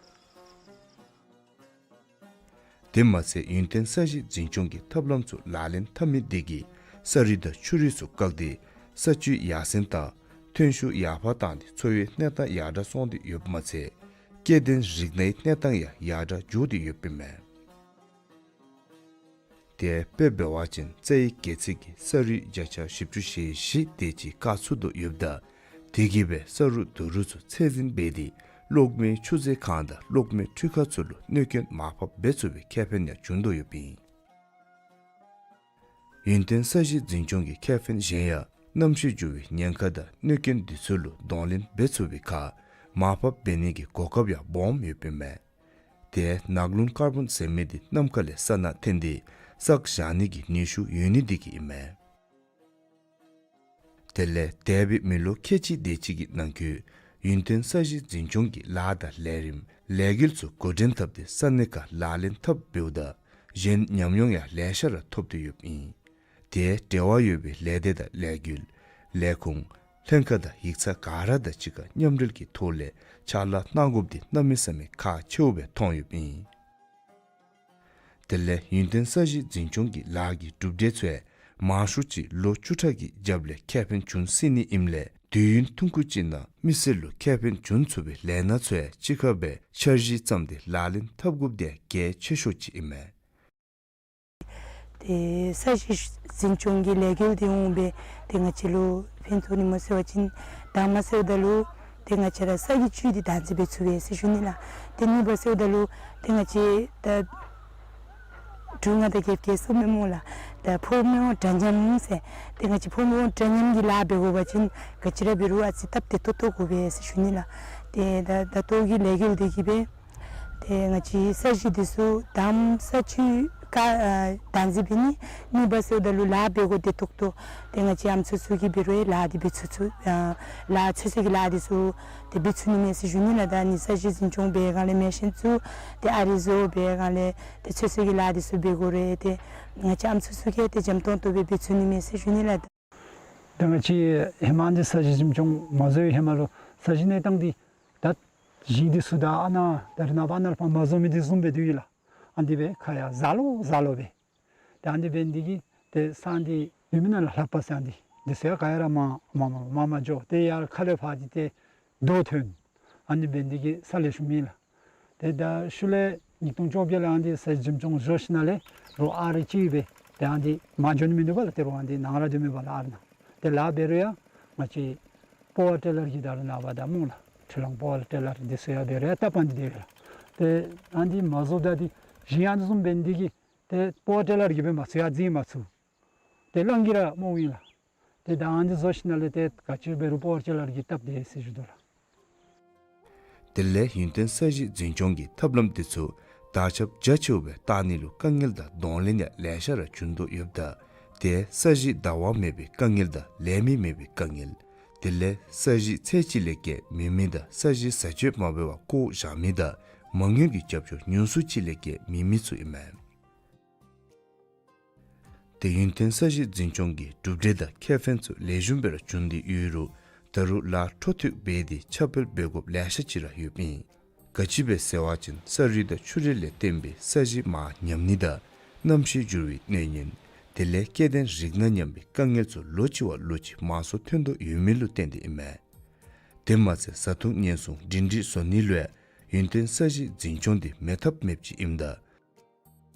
དེ་མ་ཚད་ཡུན་བརྟན་ས་གཞི་འཛིན་སྐྱོང་གི་ཐབས་ལམ་ཚུ་ལག་ལེན་འཐབ་མི་དེ་གིས་ས་རུད་དང་ཆུ་རུད་ཚུ་བཀག་སྟེ་ས་བཅུད་ཡར་སེང་དང་ཐོན་ཤུགས་ཡར་འཕར་བཏང་སྟེ་འཚོ་བའི་གནས་སྟངས་ཡར་དྲག་སོང་སྟེ་ཡོདཔ་མ་ཚད་སྐྱེ་ལྡན་རིགས་སྣའི་གནས་སྟངས་ཡང་ཡར་དྲག་འགྱོ་སྟེ་ཡོདཔ་ཨིན་མས། དེ་དཔེ་འབད་བ་ཅིན་རྩྭའི་གྱེས་ཚིག་གིས་ས་རུད་བརྒྱ་ཆ་བཞི་བཅུ་ཞེ་བཞི་དེ་ཅིག་བཀག་ཚུགས་དོ་ཡོདཔ་ད་དེ་གིས་སྦེ་ས་རུད་དུ་རུད་ཚུ་ཚད་འཛིན་འབད་དེ་གློག་མེའི་ཆུ་མཛོད་ཁང་དང་གློག་མེའི་འཕྲུལ་ཁང་ཚུ་ལུ་གནོད་སྐྱོན་མར་ཕབ་འབད་ཚུགས་པའི་ཁེ་ཕན་ཡང་བྱུང་དོ་ཡོདཔ་ཨིན། ཡུན་བརྟན་ས་གཞི་འཛིན་སྐྱོང་གི་ཁེ་ཕན་གཞན་ཡང་གནམ་གཤིས་འགྱུར་བའི་ཉེན་ཁ་དང་གནོད་སྐྱོན་འདི་ཚུ་ལུ་གདོང་ལེན་འབད་ཚུགས་པའི་ཁར་མར་ཕབ་འབད་ནི་གི་གོ་སྐབས་ཡང་སྦོམ་ཡོདཔ་ཨིན་མས། དེ་ནགས་རླུང་ཀར་བོན་ཟེར་མི་འདི་ནམ་མཁའ་ལས་ས་ནང་འཐེན་ཏེ་ བསགས་བཞག་ནི་གི་ནུས་ཤུགས་ཡོད་ནི་འདི་གིས་ཨིན་མས། དེ་ལས་འདས་པའི་མི་ལོ་ཁལ་གཅིག་དེ་ཅིག་གི་ནང་འཁོད་ཡུན་བརྟན་ས་གཞི་འཛིན་སྐྱོང་གི་ལཱ་དང་ལས་རིམ་ལས་འགུལ་ཚུ་འགོ་འདྲེན་འཐབ་སྟེ་ས་གནས་ཁར་ལག་ལེན་འཐབ་འབདཝ་ད་གཞན་ཉམས་མྱོང་ཡང་ལེ་ཤ་ར་ཐོབ་སྟེ་ཡོདཔ་ཨིན། དེ་འབྲེལ་བ་ཡོད་པའི་ལས་སྡེ་དང་ལས་འགུལ་ལས་ཁུངས་ལྷན་ཁག་དང་ཡིག་ཚང་ག་ར་དང་གཅིག་ཁར་མཉམ་འབྲེལ་གྱི་ཐོག་ལས་ཕྱག་ལཱ་གནང་དགོཔ་འདི་གནམ་མེད་ས་མེད་ཁག་ཆེཝ་སྦེ་མཐོང་ཡོདཔ་ཨིན། དེ་ལས་ཡུན་བརྟན་ས་གཞི་འཛིན་སྐྱོང་གི་ལཱ་གི་གྲུབ་འབྲས་ཚུ་ཡང་མང་ཤོས་ཅིག་ལོ་བཅུ་ཕྲག་གི་རྒྱབ་ལས་ཁེ་ཕན་འབྱུང་སྲིད་ནི་ཨིནམ་ལས་དུས་ཡུན་ཐུང་ཀུ་ཅིག་ནང་མི་སེར་ལུ་ཁེ་ཕན་འབྱུང་ཚུགས་པའི་ལས་སྣ་ཚུ་ཡང་གཅིག་ཁར་སྦེ་འཆར་གཞི་བརྩམས་ཏེ་ལག་ལེན་འཐབ་དགོཔ་འདི་ཡང་གལ་ཆེ་ཤོས་ཅིག་ཨིན་མས། ཏེ་ས་གཞི་འཛིན་སྐྱོང་གི་ལས་འགུལ་འདི་འོང་སྦེ་ཏེ་ང་བཅས་ལུ་ཕན་ཐོགས་ནི་སྨོ་ཟེར་བ་ཅིན་དང་པ་ཟེརཝ་ད་ལུ་ཏེ་ང་བཅས་ར་ས་གི་བཅུད་འདི་བདག་འཛིན་འབད་ཚུགས་པས་ཟེར་ཞུ་ནི་ལགས། ཏེ་གཉིས་པ་ཟེརཝ་ད་ལུ་ཏེ་ང་བཅས་ད་འབྲུག་མངའ་བདག་རྒྱལཔོ་གིས་གསུངམ་མས་སྨོ་ལགས། ད་ཕོ་མེ་འོང་དགྲ་ཉམས་ཟེར། ཏེ་ང་བཅས་ཕོ་མེ་འོང་དགྲ་ཉམས་ཀྱི་ལཱ་འབད་དགོ་པ་ཅིན་ག་ཅི་ར་འབད་རུང་ཨ་ཙི་སྟབས་བདེ་ཏོག་ཏོ་དགོ་པས་ཟེར་ཞུ་ནི་ལགས། ཏེ་ད་ད་ལྟོ་གི་ལས་འགུལ་འདི་གིས་སྦེ་ཏེ་ང་བཅས་ས་གཞི་འདི་ཚུ་དང་པ་ས་བཅུད་ཀ་ཨ་བདག་འཛིན་འབད་ནི། གཉིས་པ་ཟེརཝ་ད་ལུ་ལཱ་འབད་དགོཔ་བདེ་ཏོག་ཏོ། ཏེ་ང་བཅས་ཨམ་སྲུ་ཚུ་གིས་འབད་རུང་ལཱ་འདི་འབད་ཚུགས་ཚུགས་ཨ་ལཱ་ཚོད་བསྲེ་གི་ལཱ་འདི་ཚུ་ཏེ་འབད་ཚུགས་ནི་མས་ཟེར་ཞུ་ནི་ལགས། ད་ནི་ས་གཞི་འཛིན་སྐྱོང་འབད་སྒང་ལས་མེ་ཤིན་ཚུ་ཏེ་ཨ་རི་བཟོ་འབད་སྒང་ལས་ཏེ་ཚོད་བསྲེ་གི་ལཱ་འདི་ཚུ་འབད་དགོ་རུང་ཏེ་ང་བཅས་ཨམ་སྲུ་ཚུ་གིས་ཏེ་འཇམ་ཏོང་ཏོ་སྦེ་འབད་ཚུགས་ནི་མས་ཟེར་ཞུ་ནི་ལགས། ད་ང་བཅས་ཧེ་མ་འདི་ས་གཞི་འཛིན་སྐྱོང་མ་བཟོ་བའི་ཧེ་མ་ལུ་ས་གཞི་གནས་སྟངས་འདི་ད་ཞིང་འདི་ཚུ་ད་ཨ་ནཱ་ད་རེས་ནངས་པ་ཨ་ནཱ་ལས་ཕར་མ་བཟོ་མི་འདི་བཟུམ་སྦེ་འདུག་ཡོད་ལགས། ཨ་ནི་སྦེ་ཁ་ཡར་ཟག་ལོ་ཟག་ལོ་སྦེ། ཏེ་ཨ་ནི་འབད་ནི་འདི་གིས་ཏེ་ས་འདི་ཡོད་མི་ནང་ལས་ལྷག་པ་ས་འདི་འདི་ཚུ་ཡང་ག་ཡ་ར་མར་མར་མར་མར་འགྱོ། ཏེ་ཡར་ཁ་ལས་ཕར་འདི་ཏེ་རྡོ་ཐོན། ཨ་ནི་འབད་ནི་འདི་གིས་ས་ལེགས་ཤོམ་མེད་ལགས། ཏེ་ད་ཤུལ་ལས་ཉིས་སྟོང་བཅོ་བརྒྱད་ལུ་ཨ་ནི་འདི་ས་གཞི་འཛིན་སྐྱོང་བཟོ་ཞིནམ་ལས་རོགས་ཨ་རི་ཅིག་སྦེ་ཏེ་ཨ་ནི་འདི་མར་འགྱོ་ནི་མིན་འདུག་པ་ལགས། ཏེ་རོགས་ཨ་ནི་འདི་ནང་ར་སྡོད་མི་པ་ལགས་ཨ་རི་ནང་། ཏེ་ལཱ་འབད་རུང་ཡང་ང་བཅས་པ་ཝར་ཊི་ལར་གྱི་ད་རེས་ནངས་པ་ད་སྨོ་ལགས། འཕྲུལ་གླང་པ་ཝར་ཊི་ལར་འདི་ཚུ་ཡང་འབད་རུང་ཡང་སྟབས་མ་བདེ་སྟེ་ཡོད་ལགས། ཏེ་ཨ་ནི་འདི་མ་བཟོཝ་ད་འདི་ཞིང་ཨ་ནི་བཟུམ་འབད་ནི་འདི་གིས་ཏེ་པ་ཝར་ཊི་ལར་གྱིས་འབད་མ་ཚུགས། ཡར་འཛིང་མ་ཚུགས། ཏེ་གླང་གིས་ར་རྨོ་ཨིན་ལགས། ཏེ་ད་ཨ་ནི་འདི་བཟོ་ཞིནམ་ལས་ཏེ་ག་ཅི་འབད་རུང་པ་ཝར་ཊི་ལར་གྱི་སྟབས་བདེ་ཟེར་ཞུ་དོ་ལགས། དེ་ལས་ཡུན་བརྟན་ས་གཞི་འཛིན་སྐྱོང་གི་ཐབས་ལམ་འདི་ཚུ་དར་ཁྱབ་རྒྱ་ཆེཝ་སྦེ་བཏང་ནི་ལུ་དཀའ་ངལ་དང་གདོང་ལེན་ཡང་ལེ་ཤ་ར་བྱུང་དོ་ཡོདཔ་ད་ཏེ་ས་གཞི་བདའ་བ་མེད་པའི་དཀའ་ངལ་དང་ལས་མི་མེད་པའི་དཀའ་ངལ། དེ་ལས་ས་གཞི་ཚད་ཅིག་ལས་བརྒལ་མེད་མི་དང་ས་གཞི་བཟའ་སྤྱོད་མ་འབད་བར་བཀོ་བཞག་མི་དང་མ་དངུལ་གྱི་རྒྱབ་སྐྱོར་ཉུང་སུ་ཅིག་ལས་བརྒལ་མེད་མི་ཚུ་ཨིན་མས། ཏེ་ཡུན་བརྟན་ས་གཞི་འཛིན་སྐྱོང་གི་གྲུབ་འབྲས་དང་ཁེ་ཕན་ཚུ་ལེགས་ཤོམ་སྦེ་ར་བྱུང་སྟེ་ཡོད་རུང་ད་རུང་ལཱ་འཕྲོ་མཐུད་འབད་དེ་ཁྱབ་སྤེལ་འབད་དགོཔ་ལེ་ཤ་ཅིག་ར་ཡོདཔ་ཨིན། ག་ཅི་སྦེ་ཟེར་བ་ཅིན་ས་རུད་དང་ཆུ་རུད་ལས་བརྟེན་པའི་ས་གཞི་མར་ཉམས་ནི་དང་གནམ་གཤིས་འགྱུར་བའི་གནོད་ཉེན། དེ་ལས་སྐྱེ་ལྡན་རིགས་སྣ་ཉམས་པའི་དཀའ་ངལ་ཚུ་ལོ་གཅིག་བ་ལོ་གཅིག་མང་སུ་ཐོན་དོ་ཡོད་མི་ལུ་བརྟེན་ཏེ་ཨིན་མས། དེ་མ་ཚད་བཟའ་འཐུང་ཉེན་སྲུང་སྒྲིང་སྒྲིང་བཟོ་ནི་ལུ་ཡང་ཡུན་བརྟན་ས་གཞི་འཛིན་སྐྱོང་འདི་མེད་ཐབས་མེདཔ་ཅིག་ཨིནམ་ད་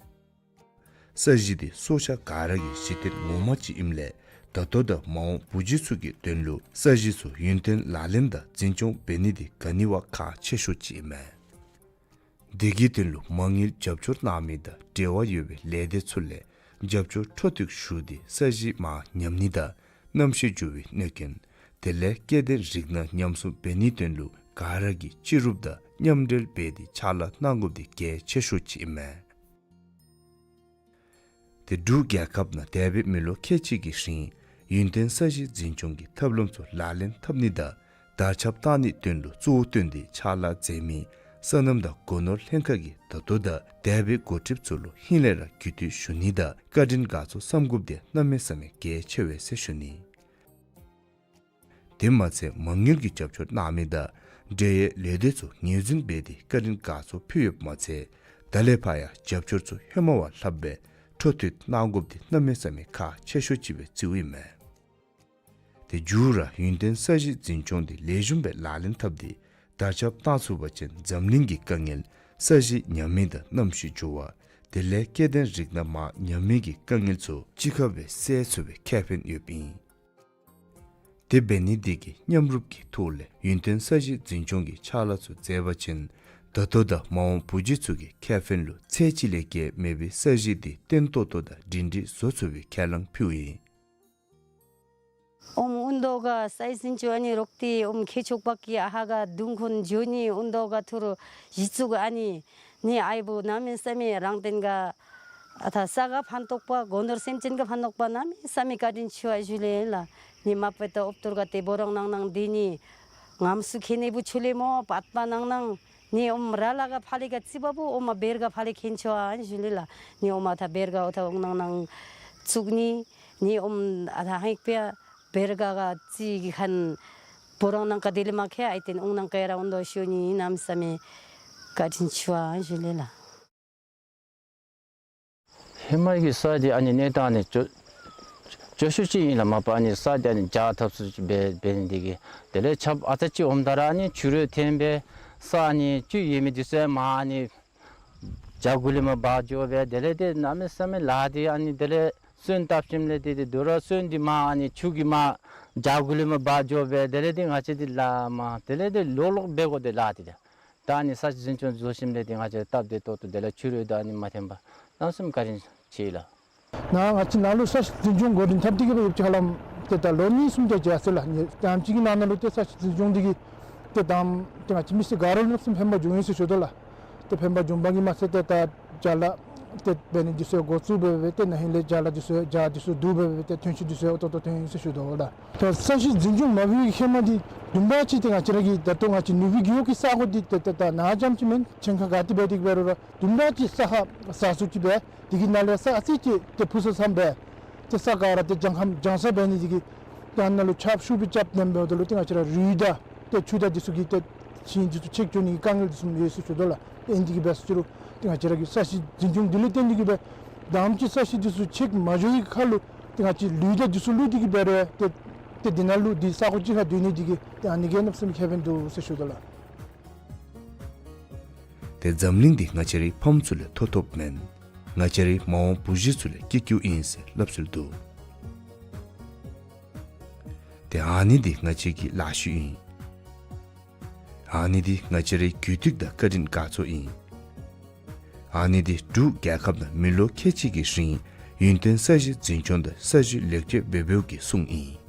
ས་གཞི་འདི་སྲོག་ཆགས་ག་ར་གི་གཞི་རྟེན་ངོ་མ་ཅིག་ཨིནམ་ལས་ད་ལྟོ་དང་མ་འོངས་བུ་རྒྱུད་ཚུ་གི་དོན་ལུ་ས་གཞི་ཚུ་ཡུན་བརྟན་ལག་ལེན་དང་འཛིན་སྐྱོང་འབད་ནི་འདི་ག་ནི་བ་ཁག་ཆེ་ཤོས་ཅིག་ཨིན་མས། འདི་གི་དོན་ལུ་མ་དངུལ་རྒྱབ་སྐྱོར་གནང་མི་དང་འབྲེལ་བ་ཡོད་པའི་ལས་སྡེ་ཚུ་ལས་རྒྱབ་སྐྱོར་འཕྲོ་མཐུད་ཞུ་སྟེ་ས་གཞི་མར་ཉམས་ནི་དང་གནམ་གཤིས་འགྱུར་བའི་གནོད་རྐྱེན་དེ་ལས་སྐྱེ་ལྡན་རིགས་སྣ་ཉམས་སྲུང་འབད་ནིའི་དོན་ལུ་ག་ར་གིས་སྤྱི་རུབ་དང་མཉམ་འབྲེལ་འབད་དེ་ཕྱག་ལཱ་གནང་དགོཔ་འདི་གལ་ཆེ་ཤོས་ཅིག་ཨིན་མས། ཏེ་འབྲུག་རྒྱལ་ཁབ་ནང་འདས་པའི་མི་ལོ་ཁལ་གཅིག་གི་རིང་ཡུན་བརྟན་ས་གཞི་འཛིན་སྐྱོང་གི་ཐབས་ལམ་ཚུ་ལག་ལེན་འཐབ་ནི་དང་དར་ཁྱབ་བཏང་ནིའི་དོན་ལུ་གཙོ་བོ་བཏོན་ཏེ་ཕྱག་ལཱ་མཛད་མི་སོ་ནམ་དང་སྒོ་ནོར་ལྷན་ཁག་གིས་ད་ལྟོ་དང་འདས་པའི་འགོ་ཁྲིདཔ་ཚུ་ལུ་ཧིང་ལས་ར་གུས་བཏུད་ཞུ་ནི་དང་བཀའ་དྲིན་དགའ་ཚོར་བསམ་དགོཔ་འདི་གནམ་མེད་ས་མེད་གལ་ཆེ་བས་ཟེར་ཞུ་ནི། དེ་མ་ཚད་མ་དངུལ་གྱི་རྒྱབ་སྐྱོར་གནང་མི་དང་འབྲེལ་ཡོད་ལས་སྡེ་ཚུ་ངོས་འཛིན་འབད་དེ་བཀའ་དྲིན་དགའ་ཚོར་ཕུལ་ཡོདཔ་མ་ཚད་ད་ལས་ཕར་ཡང་རྒྱབ་སྐྱོར་ཚུ་ཧེ་མ་བ་ལྷགཔ་སྦེ་འཕྲོ་མཐུད་གནང་དགོཔ་འདི་གནམ་མེད་ས་མེད་ཁག་ཆེ་ཤོས་ཅིག་སྦེ་བརྩིཝ་ཨིན་མས། ཏེ་མཇུག་ར་ཡུན་བརྟན་ས་གཞི་འཛིན་སྐྱོང་འདི་ལེགས་ཤོམ་སྦེ་ལག་ལེན་འཐབ་སྟེ་དར་ཁྱབ་བཏང་ཚུགས་པ་ཅིན་འཛམ་གླིང་གི་དཀའ་ངལ་ས་གཞི་ཉམས་མི་དང་གནམ་གཤིས་འགྱུར་བ་དེ་ལས་སྐྱེ་ལྡན་རིགས་སྣ་མར་ཉམས་མི་གི་དཀའ་ངལ་ཚུ་གཅིག་ཁར་སྦེ་བསལ་ཚུགས་པའི་ཁེ་ཕན་ཡོདཔ་ཨིན། དེ་འབད་ནི་འདི་གིས་མཉམ་རུབ་ཀྱི་ཐོག་ལས་ཡུན་བརྟན་ས་གཞི་འཛིན་སྐྱོང་གི་ཕྱག་ལཱ་ཚུ་མཛད་པ་ཅིན་ད་ལྟོ་དང་མ་འོངས་བུ་རྒྱུད་ཚུ་གི་ཁེ་ཕན་ལུ་ཚད་ཅིག་ལས་བརྒལ་མེད་པའི་ས་གཞི་འདི་བརྟན་ཏོག་ཏོ་དང་སྒྲིང་སྒྲིང་བཟོ་ཚུགས་པའི་ཁས་བླངས་ཕུལཝ་ཨིན། ཨོམ་ཨུན་དོ་ག་སའི་སིན་ཅུ་ཨ་ནི་རོག་ཏི་ཨོམ་ཁེ་ཆོག་པ་ཀི་ཨ་ཧ་ག་དུང་ཁོན་ཇོ་ནི་ཨུན་དོ་ག་ཐུར་ཞི་ཚུགས་ཨ་ནི་ནི་ཨའི་བུ་གནམ་མེད་ས་མེད་རང་བརྟེན་ག་ ཨ་ད་ས་ག་ཕན་ཐོགས་པ་སྒོ་ནོར་སེམས་ཅན་ག་ཕན་ཐོགས་པ་གནམ་མེད་ས་མེད་བཀའ་དྲིན་ཆེ་བ་ཞུ་ལེ་ལགས། ནི་མ་པ་ད་ཨོབ་ཏོར་ག་ཏེ་འབོ་རོང་ནང་ནང་འདི་ནི་ངམ་སུ་ཁེ་ནི་བུ་ཆུ་ལེ་མོ་པད་པ་ནང་ནང་ནི་ཨོམ་ར་ལ་ག་ཕ་ལེ་ག་ཙི་བ་བུ་ཨོམ་མ་བེར་ག་ཕ་ལེ་ཁེན་ཆོ་ཨན་ཞུ་ལེ་ལགས། ནི་ཨོམ་ཨ་ད་བེར་ག་ཨོ་ད་ཨོང་ནང་ནང་ཚུགས་ནི་ནི་ཨོམ་ཨ་ད་ཧེག་པེ་བེར་ག་ག་ཙི་གི་ཁན་འབོ་རོང་ནང་ག་དེ་ལེ་མ་ཁེ་ཨའི་ཏེན་ཨོང་ནང་ག་ཡ་ར་ཨོང་དོ་ཤོ་ནི་གནམ་མེད་ས་མེད་བཀའ་དྲིན་ཆེ་བ་ཨན་ཞུ་ལེ་ལགས། ཧེ་མ་གི་ས་འདི་ཨ་ནི་གནས་སྟངས་ནི་སྐྱོ་སྐྱོ་ཤོས་ཅིག་ཨིན་ལགས། མ་པ་ཨ་ནི་ས་འདི་ཨ་ནི་འཇག་ཐབས་སུ་འབད་འབད་ནི་འདི་གིས་དེ་ལས་ཆརཔ་ཨ་ཙི་ཅིག་འོངམ་ད་ར་ཨ་ནི་ཆུ་རུད་འཐོན་སྦེ་ས་ཨ་ནི་ཆུ་ཡོད་མི་འདི་ཚུ་མར་ཨ་ནི་བྱག་གུ་ལས་མར་འབག་འགྱོ་སྦེ་དེ་ལས་ཏེ་གནམ་མེད་ས་མེད་ལཱ་འདི་ཨ་ནི་དེ་ལས་སོན་བཏབ་ཞིནམ་ལས་ཏེ་ཏེ་དོ་རུང་སོན་འདི་མར་ཨ་ནི་ཆུ་གིས་མར་བྱག་གུ་ལས་མར་འབག་འགྱོ་སྦེ་དེ་ལས་ཏེ་ང་བཅས་འདི་ལཱ་མར་དེ་ལས་ཏེ་ལོག་ལོག་འབད་དགོ་ཏེ་ལཱ་འདི་ཏེ། ད་ཨ་ནི་ས་གཞི་འཛིན་སྐྱོང་བཟོ་ཞིནམ་ལས་ཏེ་ང་བཅས་སྟབས་བདེ་ཏོག་ཏོ་དེ་ལས་ཆུ་རུད་ད་ཨ་ནི་མ་འཐོན་པར་གནམ་མེད་ས་མེད་བཀའ་དྲིན་ཆེ་ལགས། ནཱ་ང་བཅས་ནཱ་ལུ་ས་གཞི་འཛིན་སྐྱོང་འགོ་འདྲེན་འཐབ་སྟེ་གི་སྦེ་ཡོདཔ་ཅིག་ཧ་ལམ་ཏེ་ད་ལོ་གཉིས་གསུམ་དེ་ཅིག་ཡར་སོང་ཡི་ལགས། ནི་དེམ་ཅིག་གི་ནང་ན་ལུ་ཏེ་ས་གཞི་འཛིན་སྐྱོང་འདི་གིས་ཏེ་དང་ཏེ་ང་བཅས་མི་སེར་ག་ར་ལུ་གནམ་མེད་ས་མེད་ཕན་པ་བྱུང་ཡི་ཟེར་ཞུ་དོ་ལགས། ཏེ་ཕན་པ་བྱུང་པ་གིས་མ་ཚད་ཏེ་ད་བྱཱ་ལཱ་ཏེ་འབད་ནི་འདི་ཚུ་འགོ་བཙུགས་འབད་འབད་ཏེ་ན་ཧིང་ལས་བྱཱ་ལཱ་འདི་ཚུ་བྱཱ་འདི་ཚུ་བསྡུ་འབད་འབད་ཏེ་ཐོན་སྐྱེད་འདི་ཚུ་ཏོག་ཏོ་ཐོན་ཡི་ཟེར་ཞུ་དོ་ལགས། ད་ས་གཞི་འཛིན་སྐྱོང་མ་འབད་བའི་ཧེ་མ་འདི་བདུན་པ་ཅིག་ཏེ་ང་བཅས་ར་གི་ད་ལྟོ་ང་བཅས་ནུབ་སྦིས་རྒེད་འོག་གི་ས་གོ་འདི་ཏེ་ཏེ་ད་ནཱ་རྐྱངམ་ཅིག་མེན། ཆེན་ཁ་ག་ཏེ་འབད་དེ་འབད་རུང་ར་བདུན་པ་ཅིག་ས་ཁ་ཟ་སུ་ཅིག་སྦེ་འདི་གི་ནང་ལས་ས་ཨ་ཙི་ཅིག་ཏེ་འཕུར་ས་ཙམ་སྦེ་ཏེ་ས་ག་ར་ཏེ་གྱང་ཁམ་གྱང་ས་འབད་ནི་འདི་གིས་ཏེ་ཨ་ནཱ་ལུ་ཆརཔ་ཤུགས་སྦེ་རྐྱབ་ནེམ་འབདཝ་ད་ལུ་ཏེ་ང་བཅས་ར་རུད་དང་ཏེ་ཆུ་དང་འདི་ཚུ་གིས་ཏེ་ཞིང་འདི་ཚུ་ཆད་འགྱོ་ནི་གི་དཀའ་ངལ་འདི་ཚུ་ཡོད་ཟེར་ཞུ་དོ་ལགས། ཨིན་འདི་གིས་འབད་ཟེར་རུང་ཏེ་ང་བཅས་ར་གི་ས་གཞི་འཛིན་སྐྱོང་འདི་ལས་བརྟེན་འདི་གིས་སྦེ་དེམ་ཅིག་ས་གཞི་འདི་ཚུ་ཆད་མ་འགྱོ་བའི་ཁར་ལུ་ཏེ་ང་བཅས་ལུད་དང་འདི་ཚུ་བླུག་འདི་གིས་འབད་རུང་ཏེ་ཏེ་འདི་ནང་ལུ་འདི་ས་གོ་གཅིག་ཁར་སྡོད་ནི་འདི་གིས་ཏེ་ཨ་ནི་གིས་གནམ་མེད་ས་མེད་ཁེ་ཕན་འདུག་ཟེར་ཞུ་དོ་ལགས། ཏེ་འཛམ་གླིང་འདི་ང་བཅས་རའི་ཕམ་ཚུ་ལས་མཐོ་ཐོབ་མེན། ང་བཅས་རའི་མ་འོངས་བུ་གཞི་ཚུ་ལས་སྐྱིད་སྐྱིད་ཨིན་ཟེར་སླབ་སྲོལ་འདུག། ཏེ་ཨ་ནི་འདི་ང་བཅས་ཀྱི་ལཱ་ཤུལ་ཨིན། ཨ་ནི་འདི་ང་བཅས་རའི་རྒྱུད་ཐིག་དང་བཀའ་དྲིན་དགའ་ཚོར་ཨིན། ཨ་ནི་འདི་འབྲུག་རྒྱལ་ཁབ་ནང་མི་ལོ་ཁལ་གཅིག་གི་རིང་ཡུན་བརྟན་ས་གཞི་འཛིན་སྐྱོང་དང་ས་གཞི་ལེགས་བཅོས་འབད་འབདཝ་གི་སྲུང་ཨིན།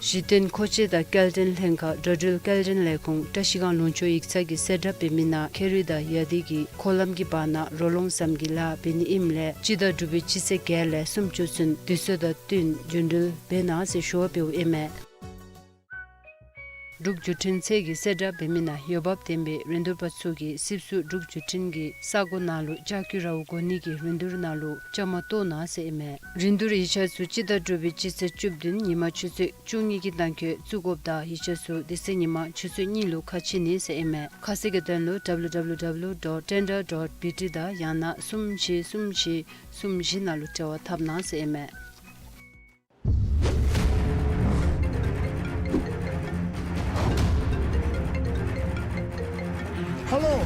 གཞི་རྟེན་མཁོ་ཆས་དང་སྐྱེལ་འདྲེན་ལྷན་ཁག་འགྲོ་འགྲུལ་སྐྱེལ་འདྲེན་ལས་ཁུངས་བཀྲ་ཤིས་སྒང་ལུང་ཕྱོགས་ཡིག་ཚང་གིས་གསལ་བསྒྲགས་འབད་མི་ནང་ཁེ་རི་དང་ཡ་དི་གི་འཁོར་ལམ་གྱི་བར་ན་རོ་ལོང་ཟམ་གྱི་ལཱ་འབད་ནི་ཨིནམ་ལས་སྤྱི་ཟླ་དྲུག་པའི་སྤྱི་ཚེས་བརྒྱད་ལས་སུམ་ཅུ་ཚུན་དུས་ཚོད་དང་བསྟུན་རྒྱུན་འགྲུལ་འབད་གནང་ཟེར་ཞུ་བ་འབདཝ་ཨིན་མས། འབྲུག་བརྒྱུད་འཕྲིན་ཚད་ཀྱིས་གསལ་བསྒྲགས་འབད་མི་ནང་འོས་འབབ་ལྡན་པའི་རིན་བསྡུར་པ་ཚུ་གིས་སིབ་སུ་འབྲུག་བརྒྱུད་འཕྲིན་གྱི་ས་གོ་ནང་ལུ་ལྕགས་ཀྱུ་རཝ་གོ་ནི་གི་རིན་བསྡུར་ནང་ལུ་བཅའ་མར་གཏོགས་གནང་ཟེར་ཨིན་མས། རིན་བསྡུར་ཡིག་ཆ་ཚུ་སྤྱི་ཟླ་དྲུག་པའི་སྤྱི་ཚེས་བཅུ་བདུན་ཉིན་མ་ཆུ་ཚོད་བཅུ་གཉིས་ཀྱི་གནངས་འཁོད་བཙུགས་དགོཔ་དང་ཡིག་ཆ་ཚུ་དེ་ཚེ་ཉིན་མ་ཆུ་ཚོད་གཉིས་ལུ་ཁ་ཕྱེ་ནི་ཟེར་ཨིན་མས། ཁ་གསལ་གྱི་དོན་ལུ་W W W dot tender dot B T དང་ཡང་ན་གསུམ་བཞི་གསུམ་བཞི་གསུམ་བཞི་ནང་ལུ་འབྲེལ་བ་འཐབ་གནང་ཟེར་ཨིན་མས། ཧ་ལོ།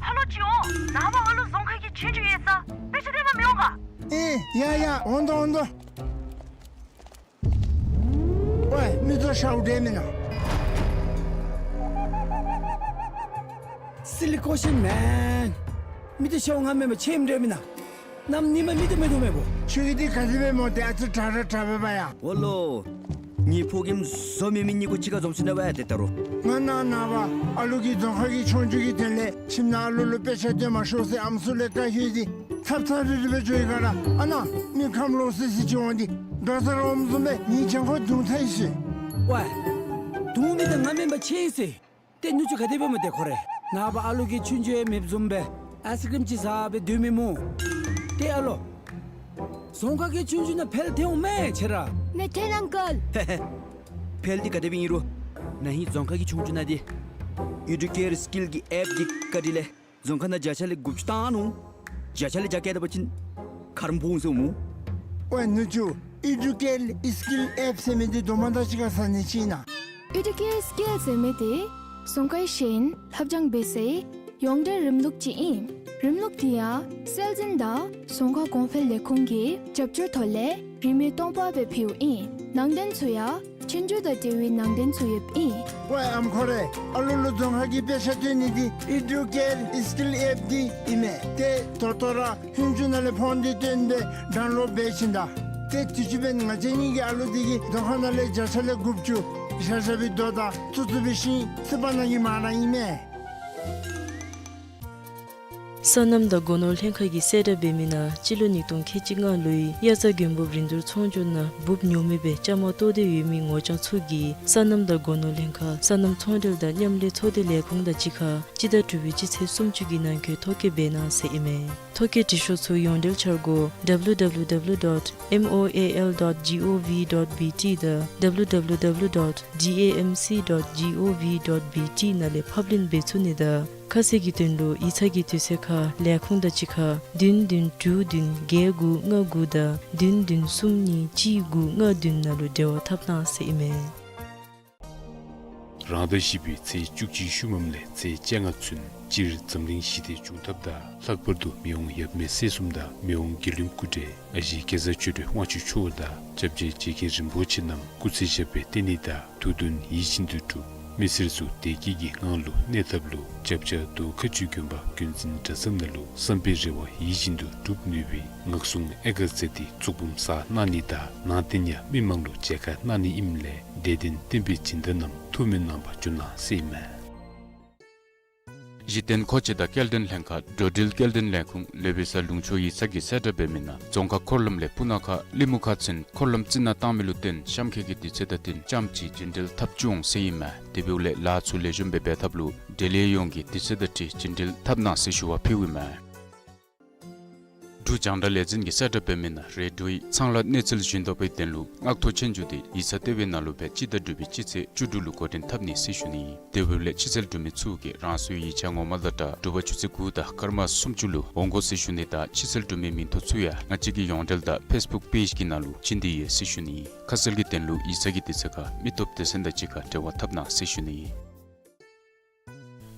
ཧ་ལོ་ཅིག་འོང་། ནངས་པ་ཨ་ལུ་རྫོང་ཁ་གི་ཆོས་རྒྱུགས་ཡོད་ས། དཔེ་ཆ་སྟོན་པར་མི་འོང་ག། ཨེ་ཡ་ཡ་འོང་དོ་འོང་དོ། ཝའི་མི་ཚུ་ཤཝ་འདྲ་མེན་ན། Silly question man. མི་ཚུ་ཤཝ་ང་མེན་པར་ཆེམ་འདྲ་མེན་ན། གནམ་ཉིནམ་མི་ཚུ་མེད་དོ་མེད་པོ། ཁྱོད་ཀྱིས་འདི་ག་དེ་སྦེ་སྨོ། ཏེ་ཨ་ཙི་དྲག་ར་དྲག་པས་པ་ཡ། ཨོ་ལོ། ངེའི་ཕོ་རྒནམ་བཟོ་མེད་མི་གཉིས་ཀོ་གཅིག་ཁར་འཛོམས་ཞིནམ་ལས་ཝའི་ཏེ་ད་རུང་། ང་ནཱ་ནངས་པ་ཨ་ལུ་གི་རྫོང་ཁ་གི་ཆོས་རྒྱུགས་ཀྱི་དོན་ལས་ཁྱིམ་ནང་ཨ་ལུ་ལུ་དཔེ་ཆ་སྟོན་མ་ཤོག་ཟེར་ཨམ་སྲུ་ལས་བཀའ་ཡོད་དེ་ཚབ་ཚབ་རིལ་རི་སྦེ་འགྱོ་ཡི་ག་ར། ཨ་ནཱ་མི་ཁམས་ལོག་སི་སི་ཅིག་འོང་སྟེ་དགའ་ཚོར་འོངམ་བཟུམ་སྦེ་ངེའི་གྱང་ཁར་རྡུང་ཚར་ཡི་ཟེར། ཝའི། རྡུང་མི་འདི་ང་མེན་པར་ཆེམ་ཟེར། ཏེ་ནུ་གཅུང་ག་དེ་སྦེ་སྨོ་ཏེ་ཁོ་ར། ནངས་པ་ཨ་ལུ་གི་ཆོས་རྒྱུགས་ཡང་མེདཔ་བཟུམ་སྦེ་ཨའིསི་ཀྲིམ་ཅིག་ཟ་སྦེ་སྡོད་མི་སྨོ། ཏེ་ཨ་ལོ། རྫོང་ཁ་གི་ཆོས་རྒྱུགས་ནང་ཕེལ་ཏེ་འོང་མས་ཁྱོད་ར། མེད་ཐལ་ཨང་ཀལ། ཕེལ་འདི་ག་དེ་སྦེ་ཨིན་རུང་ན་ཧིང་རྫོང་ཁ་གི་ཆོས་རྒྱུགས་ནང་འདི་ཨི་ཌུ་ཀེར་སི་ཀིལ་གྱི་ཨེཔ་འདི་བཀའ་དྲིན་ལས་རྫོང་ཁ་ནང་བརྒྱ་ཆ་ལས་དགུ་བཅུ་བཏང་ནུག། བརྒྱ་ཆ་ལས་བརྒྱ་བཀལ་ད་པ་ཅིན་ཁ་རམ་ཕོག་འོང་ཟེར་སྨོ། ཝའི་ནུ་གཅུང་། ཨི་ཌུ་ཀེར་སི་ཀིལ་ཨེཔ་ཟེར་མི་འདི་དོ་མ་དང་གཅིག་ཁར་ཟ་ནི་ཅིག་ཨིན་ན། ཨི་ཌུ་ཀེར་སི་ཀིལ་ཟེར་མི་འདི་ རྫོང་ཁའི་ཤེས་ཡོན་ལྷབ་སྦྱང་འབད་སའི་ཡོངས་འབྲེལ་རིམ་ལུགས་ཅིག་ཨིན། རིམ་ལུགས་དེ་ཡང་སྲོལ་འཛིན་དང་རྫོང་ཁ་གོང་འཕེལ་ལས་ཁུངས་ཀྱི་རྒྱབ་སྐྱོར་ཐོག་ལས་རིན་མེད་སྟོང་པ་སྦེ་ཕུལཝ་ཨིན། ནང་དོན་ཚུ་ཡང་ཆོས་རྒྱུགས་དང་འབྲེལ་བའི་ནང་དོན་ཚུ་ཡོདཔ་ཨིན། ཝའེ་ཨམ་ཁོ་རེ། ཨ་ལུ་ལུ་རྫོང་ཁ་གི་དཔེ་ཆ་སྟོན་ནི་འདི་ཨི་ཌུ་ཀེར་ཨི་སི་ཀིལ་ཨེཔ་འདི་ཨིན་མས། ཏེ་ད་ལྟོ་ར་ཧུན་ཅུ་ནང་ལས་ཕོན་འདི་བཏོན་སྦེ་ཌའུན་ལོཌ་འབད་ཞིནམ་ད། ཏེ་དུས་ཅི་འབདན་ང་བཅས་གཉིས་ཀྱི་ཨ་ལུ་འདི་གིས་རྫོང་ཁ་ནང་ལས་བརྒྱ་ཆ་ལས་དགུ་བཅུ་བཞག་བཞག་པའི་རྡོ་དང་བཙུགས་བཙུགས་པའི་ཤིང་རྩིག་པ་ནང་གི་མར་ར་ཨིན་མས། སོ་ནམ་དང་སྒོ་ནོར་ལྷན་ཁག་གིས་གསལ་བསྒྲགས་འབད་མི་ནང་སྤྱི་ལོ་ཉིས་སྟོང་ཁལ་གཅིག་ལྔ་ལོའི་དབྱར་རྩྭ་དགུན་འབུབ་རིན་བསྡུར་ཚོང་སྒྱུར་ནང་འབུབ་ཉོ་མི་སྦེ་བཅའ་མར་གཏོགས་ཏེ་ཡོད་མི་ངོ་རྐྱང་ཚུ་གིས་སོ་ནམ་དང་སྒོ་ནོར་ལྷན་ཁག་སོ་ནམ་ཚོང་འབྲེལ་དང་མཉམ་ལས་ཚོགས་སྡེ་ལས་ཁུངས་དང་གཅིག་ཁར་སྤྱི་ཟླ་དྲུག་པའི་སྤྱི་ཚེས་སུམ་ཅུ་གི་ནང་འཁོད་ཐོ་བཀོད་འབད་གནང་ཟེར་ཨིན་མས། ཐོ་བཀོད་འབྲི་ཤོག་ཚུ་ཡོངས་འབྲེལ་འཆར་སྒོ་W W W dot M O A L dot G O V dot B T དང་W W W dot D A M C dot G O V dot B T ནང་ལས་ཕབ་ལེན་འབད་ཚུགས་ནི་དང་ཁ་གསལ་གྱི་དོན་ལུ་ཡིག་ཚང་གི་དུས་ཚོད་ཁར་ལས་ཁུངས་དང་གཅིག་ཁར་བདུན་བདུན་དྲུག་བདུན་བརྒྱད་དགུ་ལྔ་དགུ་དང་བདུན་བདུན་གསུམ་གཉིས་གཅིག་དགུ་ལྔ་བདུན་ནང་ལུ་འབྲེལ་བ་འཐབ་གནང་ཟེར་ཨིན་མས། རང་ཟླ་བཞི་པའི་ཚེས་བཅུ་གཅིག་ཤུལ་མམ་ལས་ཚེས་བཅོ་ལྔ་ཚུན་སྤྱིར་འཛམ་གླིང་ཞི་བདེ་འབྱུང་ཐབས་དང་ལྷག་པར་དུ་མི་དབང་ཡབ་མེས་སྲས་གསུམ་དང་མི་དབང་དགེ་འདུན་སྐུ་བགྲེས་ཨ་ཞེ་གེ་སར་ཆོས་སྒྲོན་དབང་ཕྱུག་མཆོག་དང་སྐྱབས་རྗེ་རྗེ་མཁན་རིན་པོ་ཆེ་རྣམས་སྐུ་ཚེ་ཞབས་པད་བརྟན་ནི་དང་དུས་གདོན་ཡིད་བཞིན་དུ་གྲུབ། མི་སེར་ཚུ་བདེ་སྐྱིད་ཀྱི་ངང་ལུ་གནས་ཐབས་ལུ་སྐྱབས་རྗེ་རྡོ་ཁ་ཆུ་དགོན་པ་ཀུན་འཛིན་གྲྭ་ཚང་ནང་ལུ་བསམ་པའི་རེ་བ་ཡིད་བཞིན་དུ་འགྲུབ་ནུས་པའི་ངག་གསུང་ཨེ་ག་ཚད་འདི་བཙུགས་འབུམ་གསར་གནང་ནི་དང་ནང་རྟེན་ཡང་མི་མང་ལུ་མཇལ་ཁ་གནང་ནི་ཨིནམ་ལས་དད་ལྡན་བསྟན་པའི་སྦྱིན་བདག་རྣམས་ཐུགས་སྨོན་གནང་བར་འབྱོན་གནང་ཟེར་ཨིན་མས། གཞི་རྟེན་མཁོ་ཆས་དང་སྐྱེལ་འདྲེན་ལྷན་ཁག་འགྲོ་འགྲུལ་སྐྱེལ་འདྲེན་ལས་ཁུངས་ལོ་བེ་ས་ལུང་ཕྱོགས་ཡིག་ཚང་གིས་གསལ་བསྒྲགས་འབད་མི་ནང་རྫོང་ཁག་འཁོར་ལམ་ལས་སྤུ་ན་ཁ་གླིང་མུ་ཁ་ཚུན་འཁོར་ལམ་རྩི་ནག་བཏང་མི་ལུ་བརྟེན་གཤམ་འཁོད་ཀྱི་དུས་ཚོད་དང་བསྟུན་རྐྱངམ་ཅིག་རྒྱུན་འགྲུལ་འཐབ་བཅུག་འོང་ཟེར་ཨིན་མས། དེ་འབདཝ་ལས་ལཱ་ཚུ་ལེགས་ཤོམ་སྦེ་འབད་ཐབས་ལུ་འབྲེལ་ཡོད་ཡོངས་ཀྱིས་དུས་ཚོད་དང་འཁྲིལ་རྒྱུན་འགྲུལ་འཐབ་གནང་ཟེར་ཞུ་བ་ཕུལཝ་ཨིན་མས། འབྲུག་རྒྱང་བསྒྲགས་ལས་འཛིན་གྱིས་གསལ་བསྒྲགས་འབད་མི་ནང་རེ་འབྲུག་ཡིག་ཚང་ལ་གནས་ཚུལ་ཞུ་དོ་བའི་དོན་ལུ་མངགས་ཐོ་ཆོས་རྒྱུགས་འདི་ཡིག་ཚང་ལྟེ་བའི་ནང་ལུ་སྦེ་སྤྱི་ཟླ་དྲུག་པའི་སྤྱི་ཚེས་བཅུ་དྲུག་ལུ་འགོ་འདྲེན་འཐབ་ནི་ཟེར་ཞུ་ནི། དེ་འབདཝ་ལས་ཕྱི་ཚུལ་འབྲུག་མི་ཚུ་གིས་རང་སོའི་ཡིག་ཆ་ངོ་མ་དང་སྦྲགས་དྲོ་པ་ཆུ་ཚོད་དགུ་དང་སྐར་མ་སུམ་ཅུ་ལུ་འོང་དགོ་ཟེར་ཞུ་ནི་དང་ཕྱི་ཚུལ་འབྲུག་མི་མིང་ཐོ་ཚུ་ཡང་ང་བཅས་ཀྱི་ཡོངས་འབྲེལ་དང་ཕེསི་བུཀ་པེཇ་གི་ནང་ལུ་བྱིན་ཏེ་ཡོད་ཟེར་ཞུ་ནི། ཁ་གསལ་གྱི་དོན་ལུ་ཡིག་ཚང་གི་དུས་ཚོད་ཁར་མི་སྟོབས་སྡེ་ཚན་དང་གཅིག་ཁར་འབྲེལ་བ་འཐབ་གནང་ཟེར་ཞུ་ནི།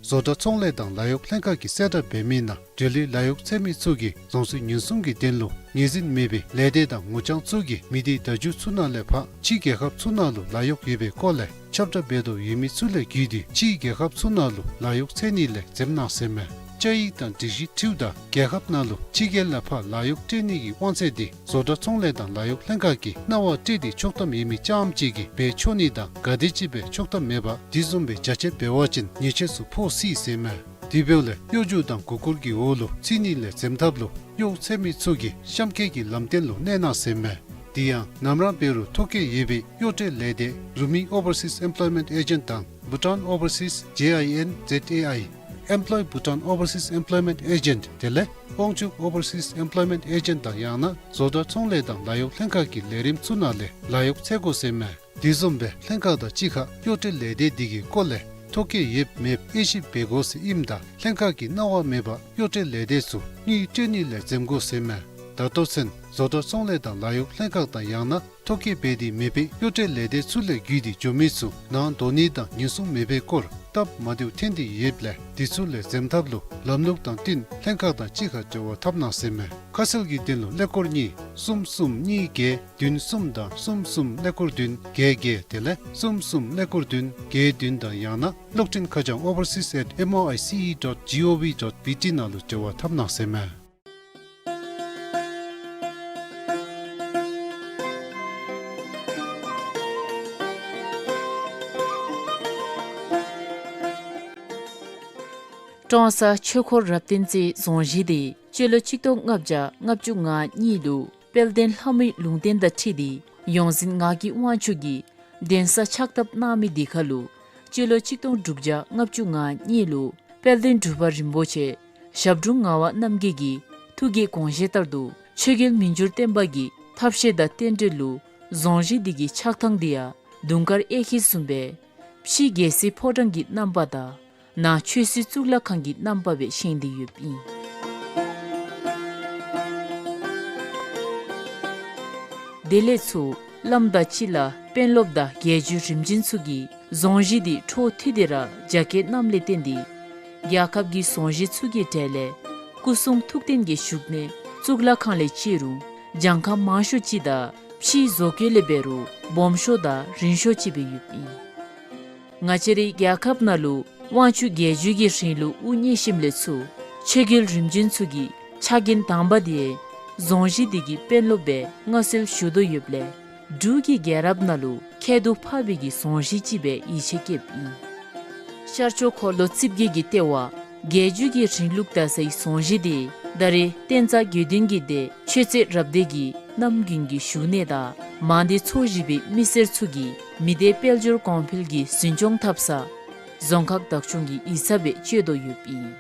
བཟོ་གྲྭ་ཚོང་ལས་དང་ལཱ་གཡོག་ལྷན་ཁག་གིས་གསལ་བསྒྲགས་འབད་མི་ནང་འབྲེལ་ཡོད་ལཱ་གཡོག་འཚོལ་མི་ཚུ་གིས་རྫོང་སྲིད་ཉེན་སྲུང་གི་དོན་ལུ་ངོས་འཛིན་མེད་པའི་ལས་སྡེ་དང་ངོ་རྐྱང་ཚུ་གིས་མི་སྡེའི་བརྡ་བརྒྱུད་ཚུ་ནང་ལས་ཕར་ཕྱི་རྒྱལ་ཁབ་ཚུ་ནང་ལུ་ལཱ་གཡོག་ཡོད་པའི་སྐོར་ལས་ཁྱབ་བསྒྲགས་འབད་དོ་ཡོད་མི་ཚུ་ལས་བརྒྱུད་དེ་ཕྱི་རྒྱལ་ཁབ་ཚུ་ནང་ལུ་ལཱ་གཡོག་འཚོལ་ནི་ལས་འཛེམ་གནང་ཟེར་མས། བཅའ་ཡིག་དང་སྒྲིག་གཞི་འཁྲིལཝ་ད་རྒྱལ་ཁབ་ནང་ལུ་ཕྱི་རྒྱལ་ལས་ཕར་ལཱ་གཡོག་སྤྲོད་ནི་གི་དབང་ཚད་འདི་བཟོ་གྲྭ་ཚོང་ལས་དང་ལཱ་གཡོག་ལྷན་ཁག་གིས་གནང་བ་སྤྲོད་དེ་ཆོག་ཐམ་ཡོད་མི་རྐྱངམ་ཅིག་གིས་འབད་ཆོག་ནི་དང་ག་དེམ་ཅིག་སྦེ་ཆོག་ཐམ་མེད་པར་དེ་བཟུམ་སྦེ་རྒྱ་ཆེ་འབད་བ་ཅིན་ཉེས་ཆད་ཚུ་ཕོག་སྲིད་ཟེར་མས། དེ་འབདཝ་ལས་གཡོ་སྒྱུ་དང་མགུ་སྐོར་གྱི་འོག་ལུ་ཚུད་ནི་ལས་འཛེམ་ཐབས་ལུ་གཡོག་འཚོལ་མི་ཚུ་གིས་གཤམ་འཁོད་ཀྱི་ལམ་སྟོན་ལུ་གནས་གནང་ཟེར་མས། དེ་ཡང་ནམ་ར་འབད་རུང་ཐོ་བཀོད་ཡོད་པའི་གཡོག་སྤྲོད་ལས་སྡེ་རུ་མི་ཨོ་བར་སིས་ཨེམ་པོ་ལོའི་མེནཊ་ཨེ་ཇེནཊ་དང་བྷུ་ཊཱན་ཨོ་བར་སིས་ཇེ་ཨའི་ཨེན་ཛེཌ་ཨེ་ཨའི་ཨེམ་པོ་ལོའི་བྷུ་ཊཱན་ཨོ་བར་སིས་ཨེམ་པོ་ལོའི་མེནཊ་ཨེ་ཇེནཊ་དེ་ལས་དབང་ཕྱུག་ཨོ་བར་སིས་ཨེམ་པོ་ལོའི་མེནཊ་ཨེ་ཇེནཊ་དང་ཡང་ན་བཟོ་གྲྭ་ཚོང་ལས་དང་ལཱ་གཡོག་ལྷན་ཁག་གི་ལས་རིམ་ཚུ་ནང་ལས་ལཱ་གཡོག་འཚོལ་དགོ་ཟེར་མས། དེ་བཟུམ་སྦེ་ལྷན་ཁག་དང་གཅིག་ཁར་གཡོག་སྤྲོད་ལས་སྡེ་འདི་གི་སྐོར་ལས་ཐོ་བཀོད་ཡོདཔ་མེདཔ་དབྱེ་ཞིབ་འབད་དགོ་ཟེར་ཨིནམ་ད་ལྷན་ཁག་གི་གནང་བ་མེད་པར་གཡོག་སྤྲོད་ལས་སྡེ་ཚུ་དངུལ་སྤྲོད་ནི་ལས་འཛེམ་དགོ་ཟེར་མས། ད་ལྟོ་ཚུན་བཟོ་གྲྭ་ཚོང་ལས་དང་ལཱ་གཡོག་ལྷན་ཁག་དང་ཡང་ན་ཐོ་བཀོད་འབད་དེ་མེད་པའི་གཡོག་སྤྲོད་ལས་སྡེ་ཚུ་ལས་བརྒྱུད་དེ་འགྱོ་མི་ཚུ་ནང་འགྲོ་ནི་དང་ཉེན་སྲུང་མེད་པའི་སྐོར་སྟབས་མ་བདེཝ་ཐོན་ཏེ་ཡོདཔ་ལས་དེ་ཚུ་ལས་འཛེམ་ཐབས་ལུ་ལམ་ལུགས་དང་བསྟུན་ལྷན་ཁག་དང་གཅིག་ཁར་འབྲེལ་བ་འཐབ་གནང་ཟེར་མས། ཁ་གསལ་གྱི་དོན་ལུ་ཀླད་ཀོར་གཉིས་གསུམ་གསུམ་གཉིས་བརྒྱད་བདུན་གསུམ་དང་གསུམ་གསུམ་ཀླད་ཀོར་བདུན་བརྒྱད་བརྒྱད་དེ་ལས་གསུམ་གསུམ་ཀླད་ཀོར་བདུན་བརྒྱད་བདུན་དང་ཡང་ན་གློག་འཕྲིན་ཁ་བྱང་ཨོ་བར་སིས་ཨེཊ་ཨེམ་ཨོ་ཨའི་སི་ཨི་ཌོཊ་ཇི་ཨོ་ཝི་ཌོཊ་བི་ཊི་ནང་ལུ་འབྲེལ་བ་འཐབ་གནང་ཟེར་མས། ཀྲོང་གསར་ཆོས་འཁོར་རབ་བརྟན་རྩེའི་རྫོང་གཞིས་འདི་སྤྱི་ལོ་ཆིག་སྟོང་ལྔ་བརྒྱ་ལྔ་བཅུ་ང་གཉིས་ལུ་དཔལ་ལྡན་ལྷ་མོའི་ལུང་བསྟན་དང་འཁྲིལ་ཏེ་ཡོངས་འཛིན་ངག་གི་དབང་ཕྱུག་གིས་གདན་ས་ཕྱག་བཏབ་གནང་མི་འདི་ཁར་ལུ་སྤྱི་ལོ་ཆིག་སྟོང་དྲུག་བརྒྱ་ལྔ་བཅུ་ང་གཉིས་ལུ་དཔལ་ལྡན་འབྲུག་པ་རིན་པོ་ཆེ་ཞབས་དྲུང་ངག་དབང་རྣམ་རྒྱལ་གྱི་ཐུགས་ཀྱི་དགོངས་བཞེད་ལྟར་དུ་ཆོས་རྒྱལ་མི་འགྱུར་བརྟན་པ་གི་ཐབས་ཤེས་དང་རྟེན་འབྲེལ་ལུ་རྫོང་གཞིས་འདི་གི་ཆགས་ཐངས་འདི་ཡང་དུང་དཀར་གཡས་འཁྱིལ་བཟུམ་སྦེ་ཕྱི་རྒྱལ་སྲིད་ཕོ་བྲང་གི་རྣམ་པ་དང་ནང་ཆོས་སྲིད་གཙུག་ལག་ཁང་གི་རྣམ་པ་སྦེ་བཞེངས་ཏེ་ཡོདཔ་ཨིན། དེ་ལས་ཚུར་བླམ་དང་སྤྱི་བླ་དཔོན་སློབ་དང་རྒྱལ་བརྒྱུད་རིམ་བྱོན་ཚུ་གིས་ རྫོང་གཞི་འདི་འཕྲོ་མཐུད་དེ་ར་རྒྱ་སྐྱེད་གནངམ་ལས་བརྟེན་ཏེ་རྒྱལ་ཁབ་ཀྱི་རྫོང་གཞི་ཚུ་གི་གྲས་ལས་སྐུ་སྲུང་ཐུགས་རྟེན་གྱི་བཞུགས་གནས་གཙུག་ལག་ཁང་ལས་བཅད་རུང་གྱངས་ཁ་མང་ཤོས་ཅིག་དང་ཕྱིའི་བཟོ་བཀོད་ལས་འབད་རུང་སྦོམ་ཤོས་དང་རིང་ཤོས་ཅིག་སྦེ་ཡོདཔ་ཨིན། ང་བཅས་རའི་རྒྱལ་ཁབ་ནང་ལུ་དབང་ཕྱུག་རྒྱལ་བརྒྱུད་ཀྱི་རིང་ལུགས་དབུ་བརྙེས་ཞིནམ་ལས་ཚུར་ཆོས་རྒྱལ་རིམ་བྱོན་ཚུ་གི་ཕྱག་འགན་དང་པ་དེ་རྫོང་གཞི་འདི་གི་དཔོན་སློབ་སྦེ་མངའ་གསོལ་ཞུ་དོ་ཡོདཔ་ལས་འབྲུག་གི་རྒྱལ་རབས་ནང་ལུ་ཁྱད་དུ་འཕགས་པའི་གི་རྫོང་གཞི་ཅིག་སྦེ་ཡིད་ཆེས་བསྐྱེདཔ་ཨིན། ཤར་ཕྱོགས་འཁོར་ལོ་རྩིབས་བརྒྱད་ཀྱི་ལྟེ་བ་རྒྱལ་བརྒྱུད་ཀྱི་རིང་ལུགས་དར་སའི་རྫོང་གཞི་དེ་ད་རེས་བསྟན་རྩ་དགེ་འདུན་གྱི་སྡེ་ཆོས་རྩེ་རབ་སྡེ་གི་རྣམ་རྒྱུན་གྱི་བཞུགས་གནས་དང་མང་སྡེ་ཚོ་བཞི་པའི་མི་སེར་ཚུ་གིས་མི་སྡེ་དཔལ་འབྱོར་གོང་འཕེལ་གྱི་འཛིན་སྐྱོང་འཐབ་ས་རྫོང་ཁག་བདག་སྐྱོང་གི་ཡིག་ཚང་སྦེ་སྤྱོད་དོ་ཡོདཔ་ཨིན།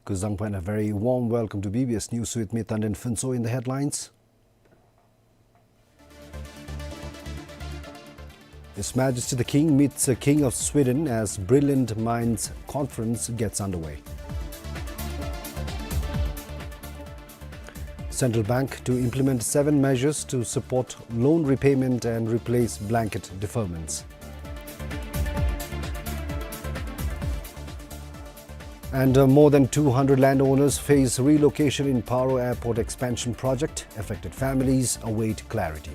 Kuzuzangpo and a very warm welcome to B B S News with me, Tanden Phuntsho. In the headlines, His Majesty the King meets the King of Sweden as Brilliant Minds Conference gets underway. Central Bank to implement seven measures to support loan repayment and replace blanket deferments. And, uh, more than two hundred landowners face relocation in Paro Airport expansion project. Affected families await clarity.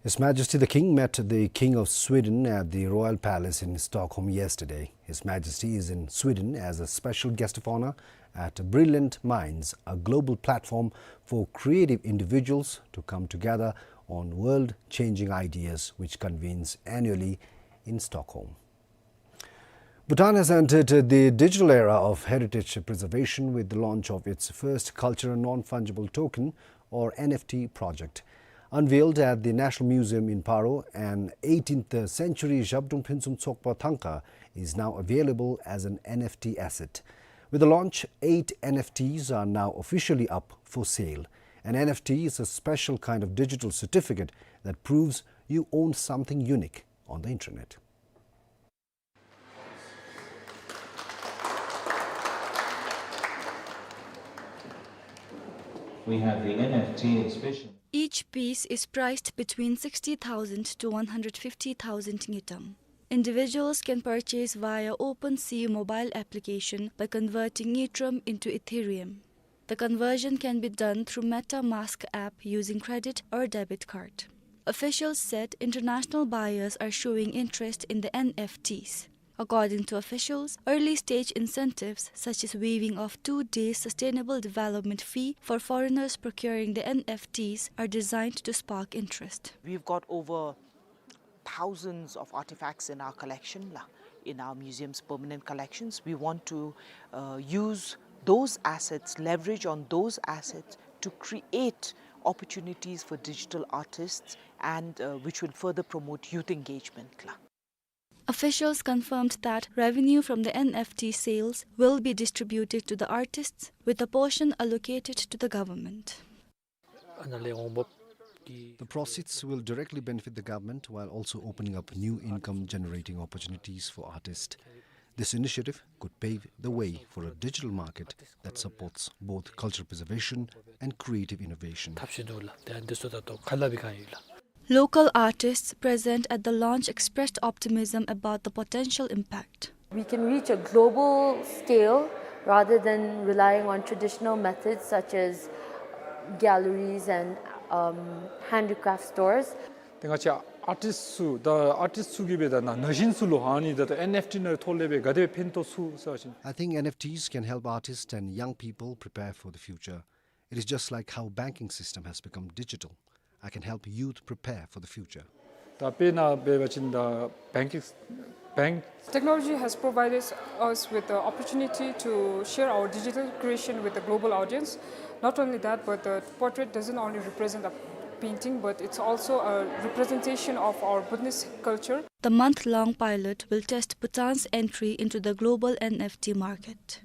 His Majesty the King met the King of Sweden at the Royal Palace in Stockholm yesterday. His Majesty is in Sweden as a special guest of honor at Brilliant Minds, a global platform for creative individuals to come together on world-changing ideas, which convenes annually in Stockholm. Bhutan has entered the digital era of heritage preservation with the launch of its first cultural non-fungible token, or N F T, project. Unveiled at the National Museum in Paro, an eighteenth century Zhabdrung Phuntsum Tsokpa thangka is now available as an N F T asset. With the launch, eight N F Ts are now officially up for sale. An N F T is a special kind of digital certificate that proves you own something unique on the internet. We have the N F T exhibition. Each piece is priced between sixty thousand to one hundred fifty thousand ngultrum. Individuals can purchase via OpenSea mobile application by converting ngultrum into Ethereum. The conversion can be done through MetaMask app using credit or debit card. Officials said international buyers are showing interest in the N F Ts. According to officials, early-stage incentives, such as waiving of two days sustainable development fee for foreigners procuring the N F Ts, are designed to spark interest. We've got over thousands of artifacts in our collection, la, in our museum's permanent collections. We want to, uh, use those assets, leverage on those assets to create opportunities for digital artists and, uh, which will further promote youth engagement, la. Officials confirmed that revenue from the N F T sales will be distributed to the artists, with a portion allocated to the government. The proceeds will directly benefit the government while also opening up new income-generating opportunities for artists. This initiative could pave the way for a digital market that supports both cultural preservation and creative innovation. Local artists present at the launch expressed optimism about the potential impact. We can reach a global scale rather than relying on traditional methods such as galleries and, um, handicraft stores. ཏེ་ང་བཅས་ཨར་ཊིསཊ་ཚུ་དང་ཨར་ཊིསཊ་ཚུ་གིས་འབད་ད་ན་ན་གཞོན་ཚུ་ལུ་ཨ་ནི་ད་ད་ཨེན་ཨེཕ་ཊི་ནང་ཐོག་ལས་སྦེ་ག་དེ་སྦེ་ཕན་ཐོགས་ཚུགས་ཟེར་བ་ཅིན། I think N F Ts can help artists and young people prepare for the future. It is just like how banking system has become digital. I can help youth prepare for the future. ད་དཔེར་ན་འབད་བ་ཅིན་ད་བེང་ཀིང་བེང་། Technology has provided us with the opportunity to share our digital creation with the global audience. Not only that, but the portrait doesn't only represent a painting, but it's also a representation of our Buddhist culture. The month-long pilot will test Bhutan's entry into the global N F T market.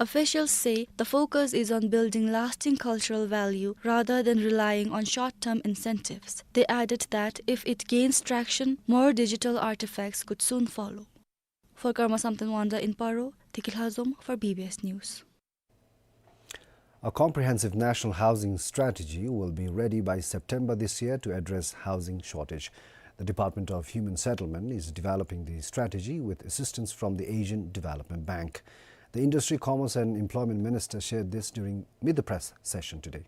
Officials say the focus is on building lasting cultural value rather than relying on short-term incentives. They added that if it gains traction, more digital artifacts could soon follow. For Karma Samten Wangda in Paro, Tiki Lhazom for B B S News. A comprehensive national housing strategy will be ready by September this year to address housing shortage. The Department of Human Settlement is developing the strategy with assistance from the Asian Development Bank. The Industry, Commerce and Employment Minister shared this during Meet the Press session today.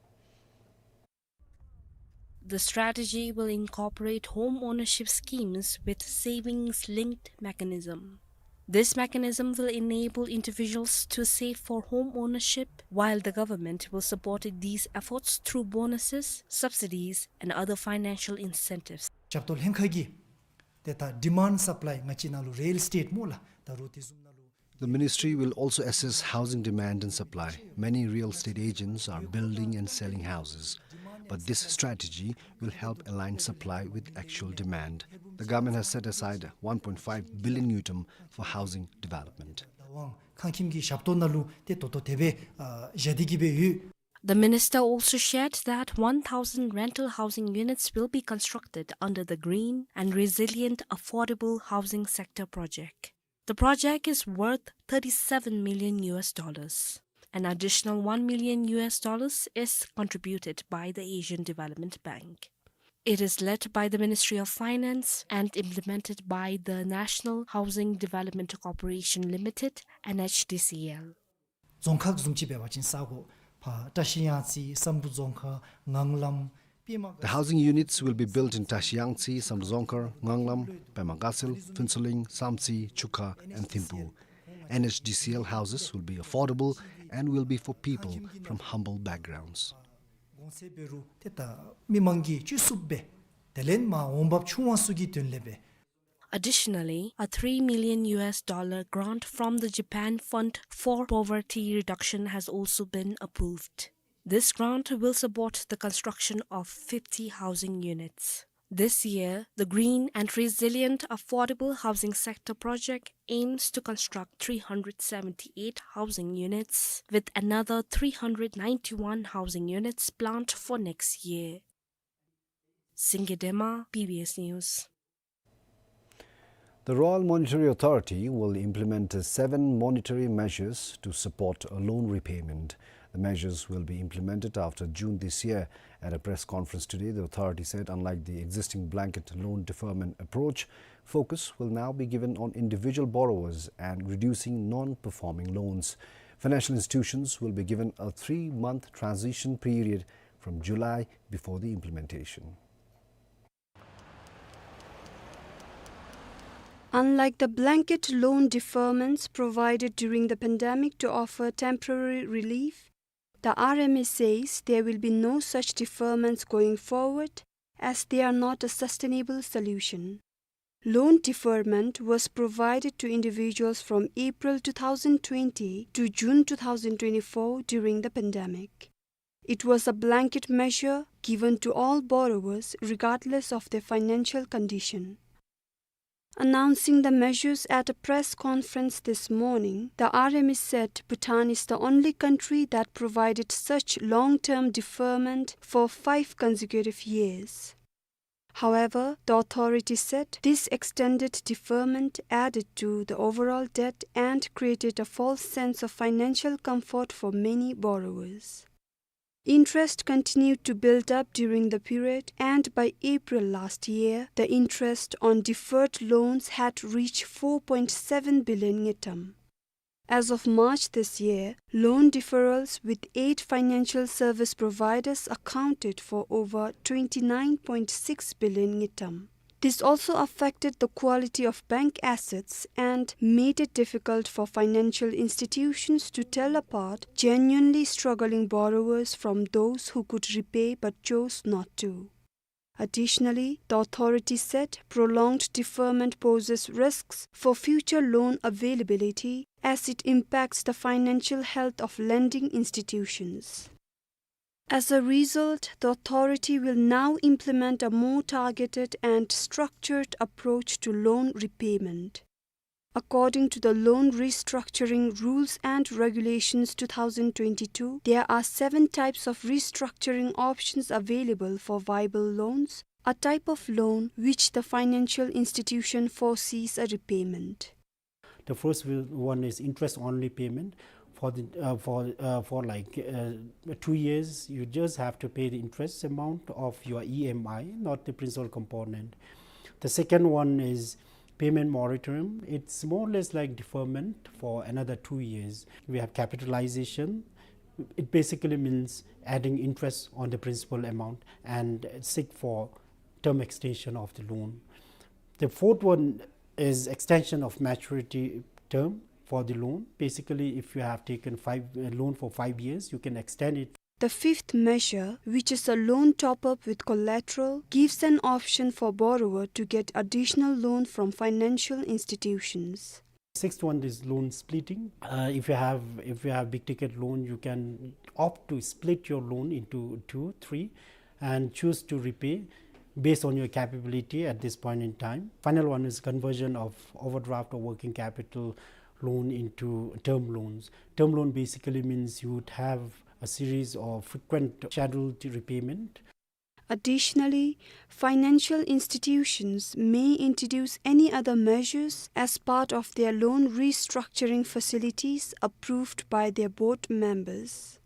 The strategy will incorporate home ownership schemes with savings-linked mechanism. This mechanism will enable individuals to save for home ownership, while the government will support these efforts through bonuses, subsidies, and other financial incentives. ཞབས་ཏོག་ལྷན་ཁག་གིས་ཏེ་ད་demand supply ང་བཅས་ནང་ལུ་real estate སྨོ་ལགས། ད་རུང་དེ་བཟུམ་ནང་ལུ། The ministry will also assess housing demand and supply. Many real estate agents are building and selling houses, but this strategy will help align supply with actual demand. The government has set aside one point five billion ngultrum for housing development. ད་ཝང་ཁང་ཁྱིམ་གྱི་ཞབས་ཏོག་ནང་ལུ་ཏེ་ད་ལྟོ་དེ་སྦེ་ཨ་བཞག་སྟེ་གི་སྦེ་ཡོད། The minister also shared that one thousand rental housing units will be constructed under the Green and Resilient Affordable Housing Sector Project. The project is worth thirty-seven million U S dollars. An additional one million U S dollars is contributed by the Asian Development Bank. It is led by the Ministry of Finance and implemented by the National Housing Development Corporation Limited, N H D C L. རྫོང་ཁག་བཟུམ་ཅིག་འབད་བ་ཅིན་ས་གོ་ཕར་བཀྲ་ཤིས་གཡང་རྩེ་སམ་བྷོ་རྫོང་ཁག་ངང་ལམ་པདྨ། The housing units will be built in Tashi Yangtze, Samdrup Dzongkhar, Nganglam, Pema Gasil, Phuentsholing, Samtse, Chukha, and Thimphu. N H D C L houses will be affordable and will be for people from humble backgrounds. གོང་ཚད་འབད་རུང་ཏེ་ད་མི་མང་གིས་ཅིག་ཚུགསཔ་སྦེ་དེ་ལས་མར་འོང་འབབ་ཆུང་བ་ཚུ་གི་དོན་ལས་སྦེ། Additionally, a three million U S dollar grant from the Japan Fund for Poverty Reduction has also been approved. This grant will support the construction of fifty housing units. This year, the Green and Resilient Affordable Housing Sector Project aims to construct three hundred seventy-eight housing units, with another three hundred ninety-one housing units planned for next year. Singye Dema, B B S News. The Royal Monetary Authority will implement seven monetary measures to support loan repayment. The measures will be implemented after June this year. At a press conference today, the authority said, unlike the existing blanket loan deferment approach, focus will now be given on individual borrowers and reducing non-performing loans. Financial institutions will be given a three-month transition period from July before the implementation. Unlike the blanket loan deferments provided during the pandemic to offer temporary relief, the R M A says there will be no such deferments going forward, as they are not a sustainable solution. Loan deferment was provided to individuals from April two thousand twenty to June two thousand twenty-four during the pandemic. It was a blanket measure given to all borrowers regardless of their financial condition. Announcing the measures at a press conference this morning, the R M A said Bhutan is the only country that provided such long-term deferment for five consecutive years. However, the authority said this extended deferment added to the overall debt and created a false sense of financial comfort for many borrowers. Interest continued to build up during the period, and by April last year, the interest on deferred loans had reached four point seven billion ngultrum. As of March this year, loan deferrals with eight financial service providers accounted for over twenty-nine point six billion ngultrum. This also affected the quality of bank assets and made it difficult for financial institutions to tell apart genuinely struggling borrowers from those who could repay but chose not to. Additionally, the authority said prolonged deferment poses risks for future loan availability as it impacts the financial health of lending institutions. As a result, the authority will now implement a more targeted and structured approach to loan repayment. According to the Loan Restructuring Rules and Regulations two thousand twenty-two, there are seven types of restructuring options available for viable loans, a type of loan which the financial institution foresees a repayment. The first wi-, one is interest only payment. For the, uh, for, uh, for like, uh, two years, you just have to pay the interest amount of your E M I, not the principal component. The second one is payment moratorium. It's more or less like deferment for another two years. We have capitalization. It basically means adding interest on the principal amount and seek for term extension of the loan. The fourth one is extension of maturity term for the loan. Basically, if you have taken five, a loan for five years, you can extend it. The fifth measure, which is a loan top-up with collateral, gives an option for borrower to get additional loan from financial institutions. Sixth one is loan splitting. Uh, if you have, if you have big ticket loan, you can opt to split your loan into two, three, and choose to repay based on your capability at this point in time. Final one is conversion of overdraft or working capital loan into term loans. Term loan basically means you would have a series of frequent scheduled repayment. Additionally, financial institutions may introduce any other measures as part of their loan restructuring facilities approved by their board members.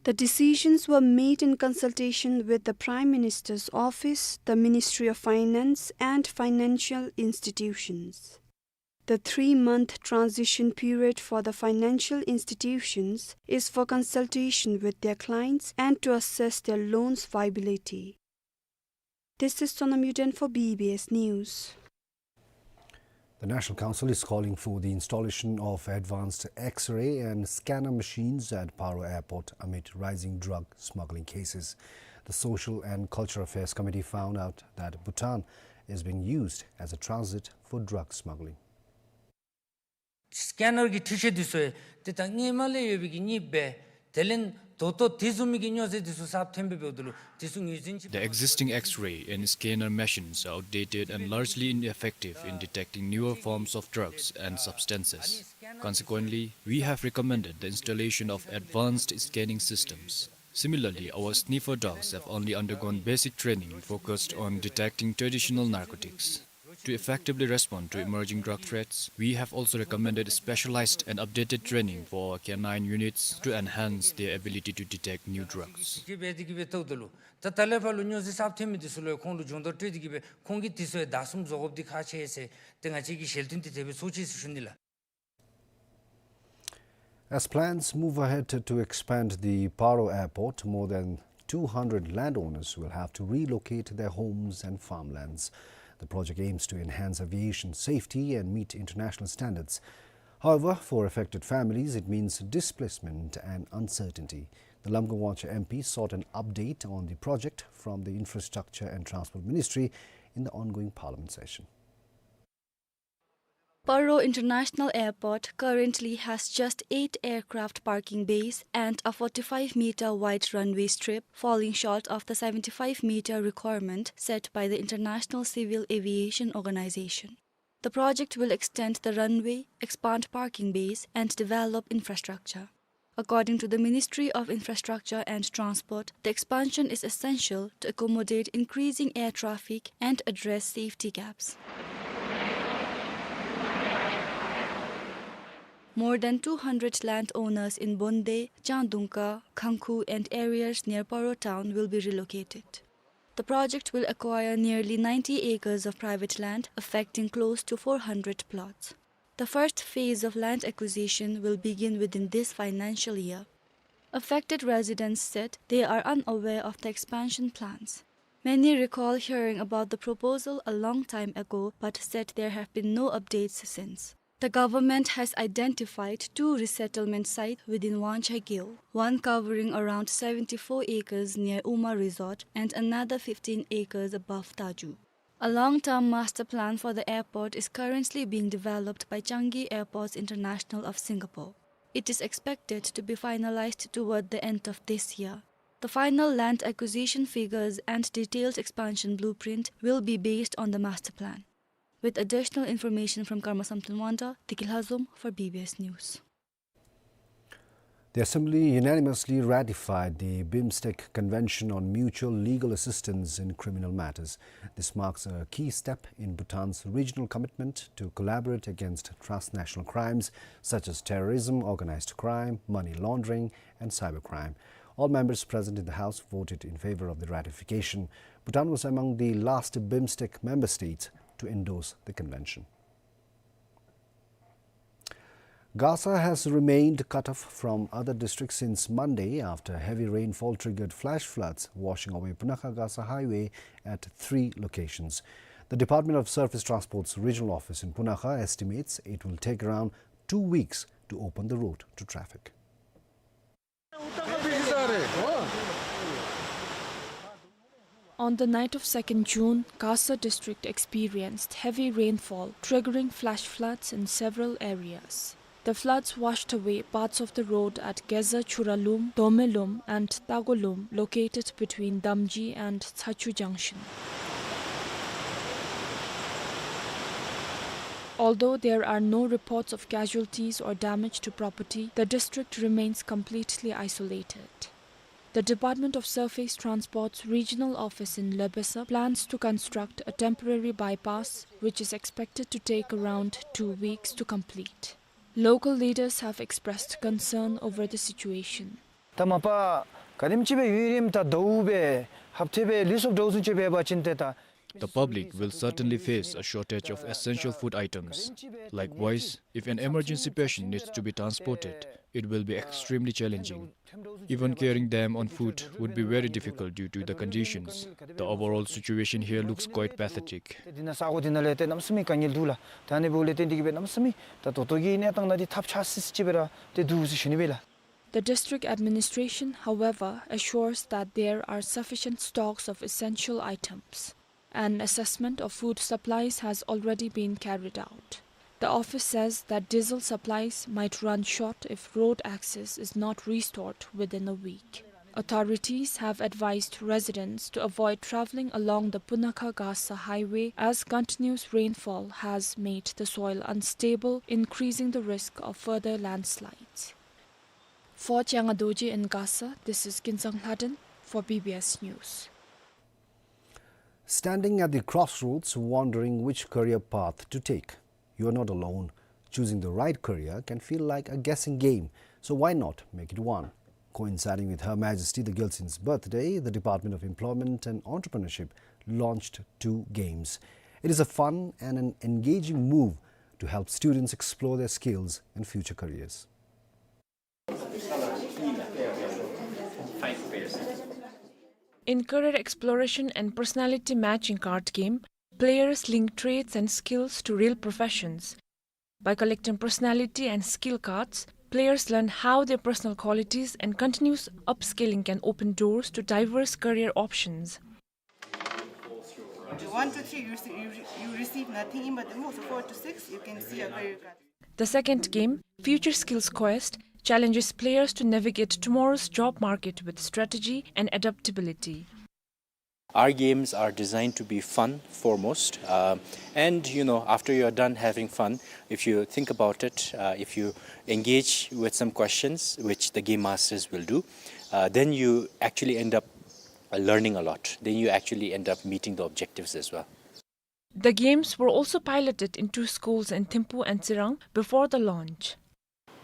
The decisions were made in consultation with the Prime Minister's Office, the Ministry of Finance, and financial institutions. The three-month transition period for the financial institutions is for consultation with their clients and to assess their loans viability. This is Sonam Yuden for B B S News. The National Council is calling for the installation of advanced X-ray and scanner machines at Paro Airport amid rising drug smuggling cases. The Social and Cultural Affairs Committee found out that Bhutan is being used as a transit for drug smuggling. སི་ཀེ་ནར་གྱི་འཕྲུལ་ཆས་འདི་ཚུ་ཡང་ཏེ་ད་སྔོན་མ་ལས་ཡོད་པའི་གི་གཉིས་སྦེ་དེ་ལས་ད་ལྟོ་དེ་བཟུམ་མའི་གི་སྨྱོ་རྫས་འདི་ཚུ་གསརཔ་ཐོན་སྦེ་འབདཝ་ད་ལུ་དེ་ཚུ་ངོས་འཛིན་ཅིག་The existing X-ray and scanner machines are outdated and largely ineffective in detecting newer forms of drugs and substances. Consequently, we have recommended the installation of advanced scanning systems. Similarly, our sniffer dogs have only undergone basic training focused on detecting traditional narcotics. To effectively respond to emerging drug threats, we have also recommended specialized and updated training for our canine units to enhance their ability to detect new drugs. དེ་སྦེ་དེ་གིས་སྦེ་བལྟཝ་ད་ལུ་ད་ད་ལས་ཕར་ལུ་སྨྱོ་རྫས་གསརཔ་ཐོན་མི་འདི་ཚུ་ལུ་ཡང་ཁོང་ལུ་སྦྱོང་བརྡར་སྤྲོད་དེ་གིས་སྦེ་ཁོང་གིས་དེ་ཚུ་ཡང་བདའ་ཟུན་བཟོ་དགོཔ་འདི་ཁག་ཆེ་ཟེར་ཏེ་ང་བཅས་ཀྱིས་ཞལ་འདོན་འདི་དེ་སྦེ་ཚོགས་ཅི་ཟེར་ཞུ་ནི་ལགས། As plans move ahead to, to expand the Paro Airport, more than two hundred landowners will have to relocate their homes and farmlands. The project aims to enhance aviation safety and meet international standards. However, for affected families, it means displacement and uncertainty. The Lamka Wanchar M P sought an update on the project from the Infrastructure and Transport Ministry in the ongoing Parliament session. Paro International Airport currently has just eight aircraft parking bays and a forty-five meter wide runway strip, falling short of the seventy-five meter requirement set by the International Civil Aviation Organization. The project will extend the runway, expand parking bays, and develop infrastructure. According to the Ministry of Infrastructure and Transport, the expansion is essential to accommodate increasing air traffic and address safety gaps. More than two hundred landowners in Bonde, Chandongka, Khangkhu, and areas near Paro town will be relocated. The project will acquire nearly ninety acres of private land, affecting close to four hundred plots. The first phase of land acquisition will begin within this financial year. Affected residents said they are unaware of the expansion plans. Many recall hearing about the proposal a long time ago, but said there have been no updates since. The government has identified two resettlement sites within Wanchar Gyo, one covering around seventy-four acres near Uma Resort and another fifteen acres above Taju. A long-term master plan for the airport is currently being developed by Changi Airports International of Singapore. It is expected to be finalized toward the end of this year. The final land acquisition figures and detailed expansion blueprint will be based on the master plan. With additional information from Karma Samten Wangda, Tiki Lhazom for B B S News. The Assembly unanimously ratified the BIMSTEC Convention on Mutual Legal Assistance in Criminal Matters. This marks a key step in Bhutan's regional commitment to collaborate against transnational crimes such as terrorism, organized crime, money laundering, and cybercrime. All members present in the House voted in favor of the ratification. Bhutan was among the last BIMSTEC member states to endorse the convention. Gasa has remained cut off from other districts since Monday after heavy rainfall triggered flash floods, washing away Punakha-Gasa highway at three locations. The Department of Surface Transport's regional office in Punakha estimates it will take around two weeks to open the road to traffic. On the night of second June, Gasa district experienced heavy rainfall, triggering flash floods in several areas. The floods washed away parts of the road at Geza Churalum, Domelum, and Tagolum, located between Damji and Tsachu Junction. Although there are no reports of casualties or damage to property, the district remains completely isolated. The Department of Surface Transport's regional office in Lebesa plans to construct a temporary bypass, which is expected to take around two weeks to complete. Local leaders have expressed concern over the situation. ད་མ་པ་ག་དེམ་ཅིག་སྦེ་ཡུན་རིངམོ་ད་དྭཝ་སྦེ་ཧབ་ཐེ་སྦེ་ལུས་སོཔ་འདྲཝ་བཟུམ་ཅིག་འབད་བ་ཅིན་ཏེ་ད། The public will certainly face a shortage of essential food items. Likewise, if an emergency patient needs to be transported, it will be extremely challenging. Even carrying them on foot would be very difficult due to the conditions. The overall situation here looks quite pathetic. ཏེ་འདི་ནང་ས་གོ་འདི་ནང་ལས་ཏེ་གནམ་མེད་ས་མེད་དཀའ་ངལ་འདུག་ལགས། ད་ཨ་ནི་འབདཝ་ལས་ཏེ་འདི་གིས་སྦེ་གནམ་མེད་ས་མེད་ད་ད་ལྟོ་གི་གནས་སྟངས་ནང་འདི་ཐབས་ཆག་སི་སི་ཅིག་སྦེ་ར་ཏེ་འདུག་ཟེར་ཞུ་ནི་སྦེ་ལགས། The district administration, however, assures that there are sufficient stocks of essential items. An assessment of food supplies has already been carried out. The office says that diesel supplies might run short if road access is not restored within a week. Authorities have advised residents to avoid traveling along the Punakha-Gasa highway, as continuous rainfall has made the soil unstable, increasing the risk of further landslides. For Changa Dorji in Gasa, this is Kinsang Lhaden for B B S News. Standing at the crossroads, wondering which career path to take? You are not alone. Choosing the right career can feel like a guessing game, so why not make it one? Coinciding with Her Majesty the Gyaltshin's birthday, the Department of Employment and Entrepreneurship launched two games. It is a fun and an engaging move to help students explore their skills and future careers. In career exploration and personality matching card game, players link traits and skills to real professions. By collecting personality and skill cards, players learn how their personal qualities and continuous upskilling can open doors to diverse career options. One, two, three, you, rece- you, re- you receive nothing, but the move four to six, you can see a career card. The second game, Future Skills Quest, challenges players to navigate tomorrow's job market with strategy and adaptability. Our games are designed to be fun foremost, uh, and you know, after you're done having fun, if you think about it, uh, if you engage with some questions, which the game masters will do, uh, then you actually end up uh, learning a lot. Then you actually end up meeting the objectives as well. The games were also piloted in two schools in Thimphu and Tsirang before the launch.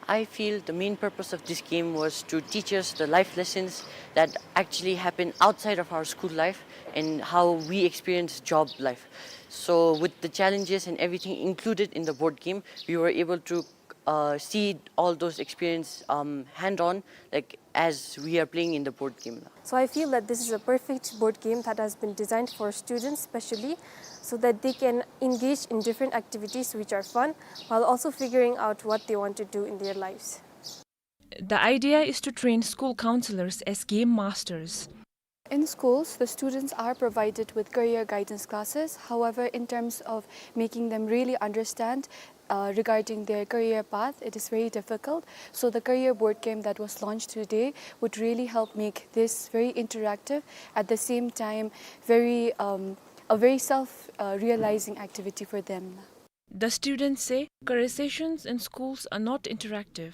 I feel the main purpose of this game was to teach us the life lessons that actually happen outside of our school life and how we experience job life. So, with the challenges and everything included in the board game, we were able to uh, see all those experience um, hand on, like as we are playing in the board game. So I feel that this is a perfect board game that has been designed for students specially, so that they can engage in different activities which are fun while also figuring out what they want to do in their lives. The idea is to train school counselors as game masters. In schools, the students are provided with career guidance classes. However, in terms of making them really understand uh, regarding their career path, it is very difficult. So the career board game that was launched today would really help make this very interactive, at the same time, very, um, a very self, uh, realizing activity for them. The students say career sessions in schools are not interactive.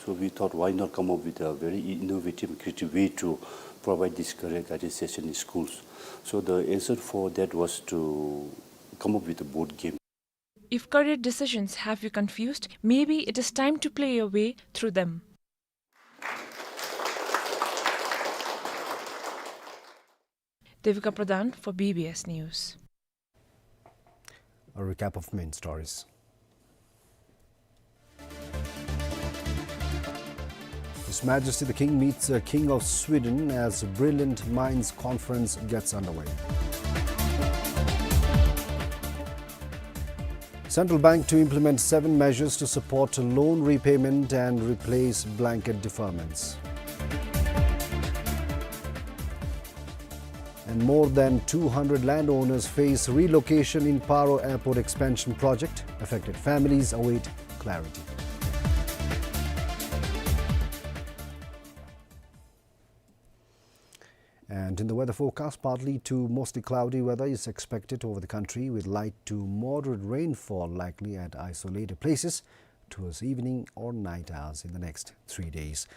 So we thought, why not come up with a very innovative and creative way to provide this career guidance session in schools? So the answer for that was to come up with a board game. If career decisions have you confused, maybe it is time to play your way through them. Devika Pradhan for B B S News. A recap of main stories. His Majesty the King meets a King of Sweden as Brilliant Minds Conference gets underway. Central Bank to implement seven measures to support loan repayment and replace blanket deferments. And more than two hundred landowners face relocation in Paro Airport expansion project. Affected families await clarity. And in the weather forecast, partly to mostly cloudy weather is expected over the country, with light to moderate rainfall likely at isolated places towards evening or night hours in the next three days.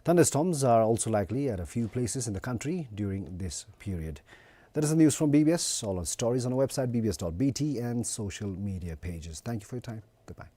Thunderstorms are also likely at a few places in the country during this period. That is the news from B B S. All our stories on our website, B B S dot B T, and social media pages. Thank you for your time. Goodbye.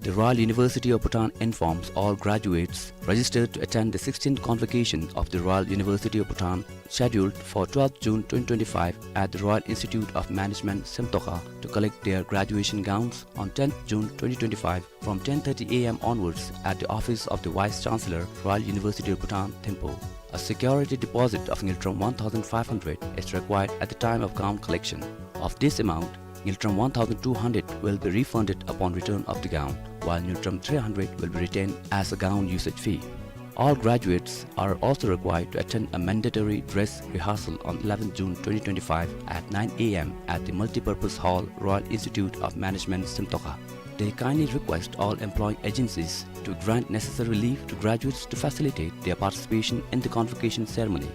The Royal University of Bhutan informs all graduates registered to attend the sixteenth convocation of the Royal University of Bhutan, scheduled for twelfth June twenty twenty-five at the Royal Institute of Management, Simtoka, to collect their graduation gowns on tenth June twenty twenty-five from ten thirty A M onwards at the office of the Vice Chancellor, Royal University of Bhutan, Thimphu. A security deposit of ngultrum one thousand five hundred is required at the time of gown collection. Of this amount, ngultrum one thousand two hundred will be refunded upon return of the gown, while ngultrum three hundred will be retained as a gown usage fee. All graduates are also required to attend a mandatory dress rehearsal on eleventh June twenty twenty-five at nine A M at the Multipurpose Hall, Royal Institute of Management, Simtoka. They kindly request all employing agencies to grant necessary leave to graduates to facilitate their participation in the convocation ceremony.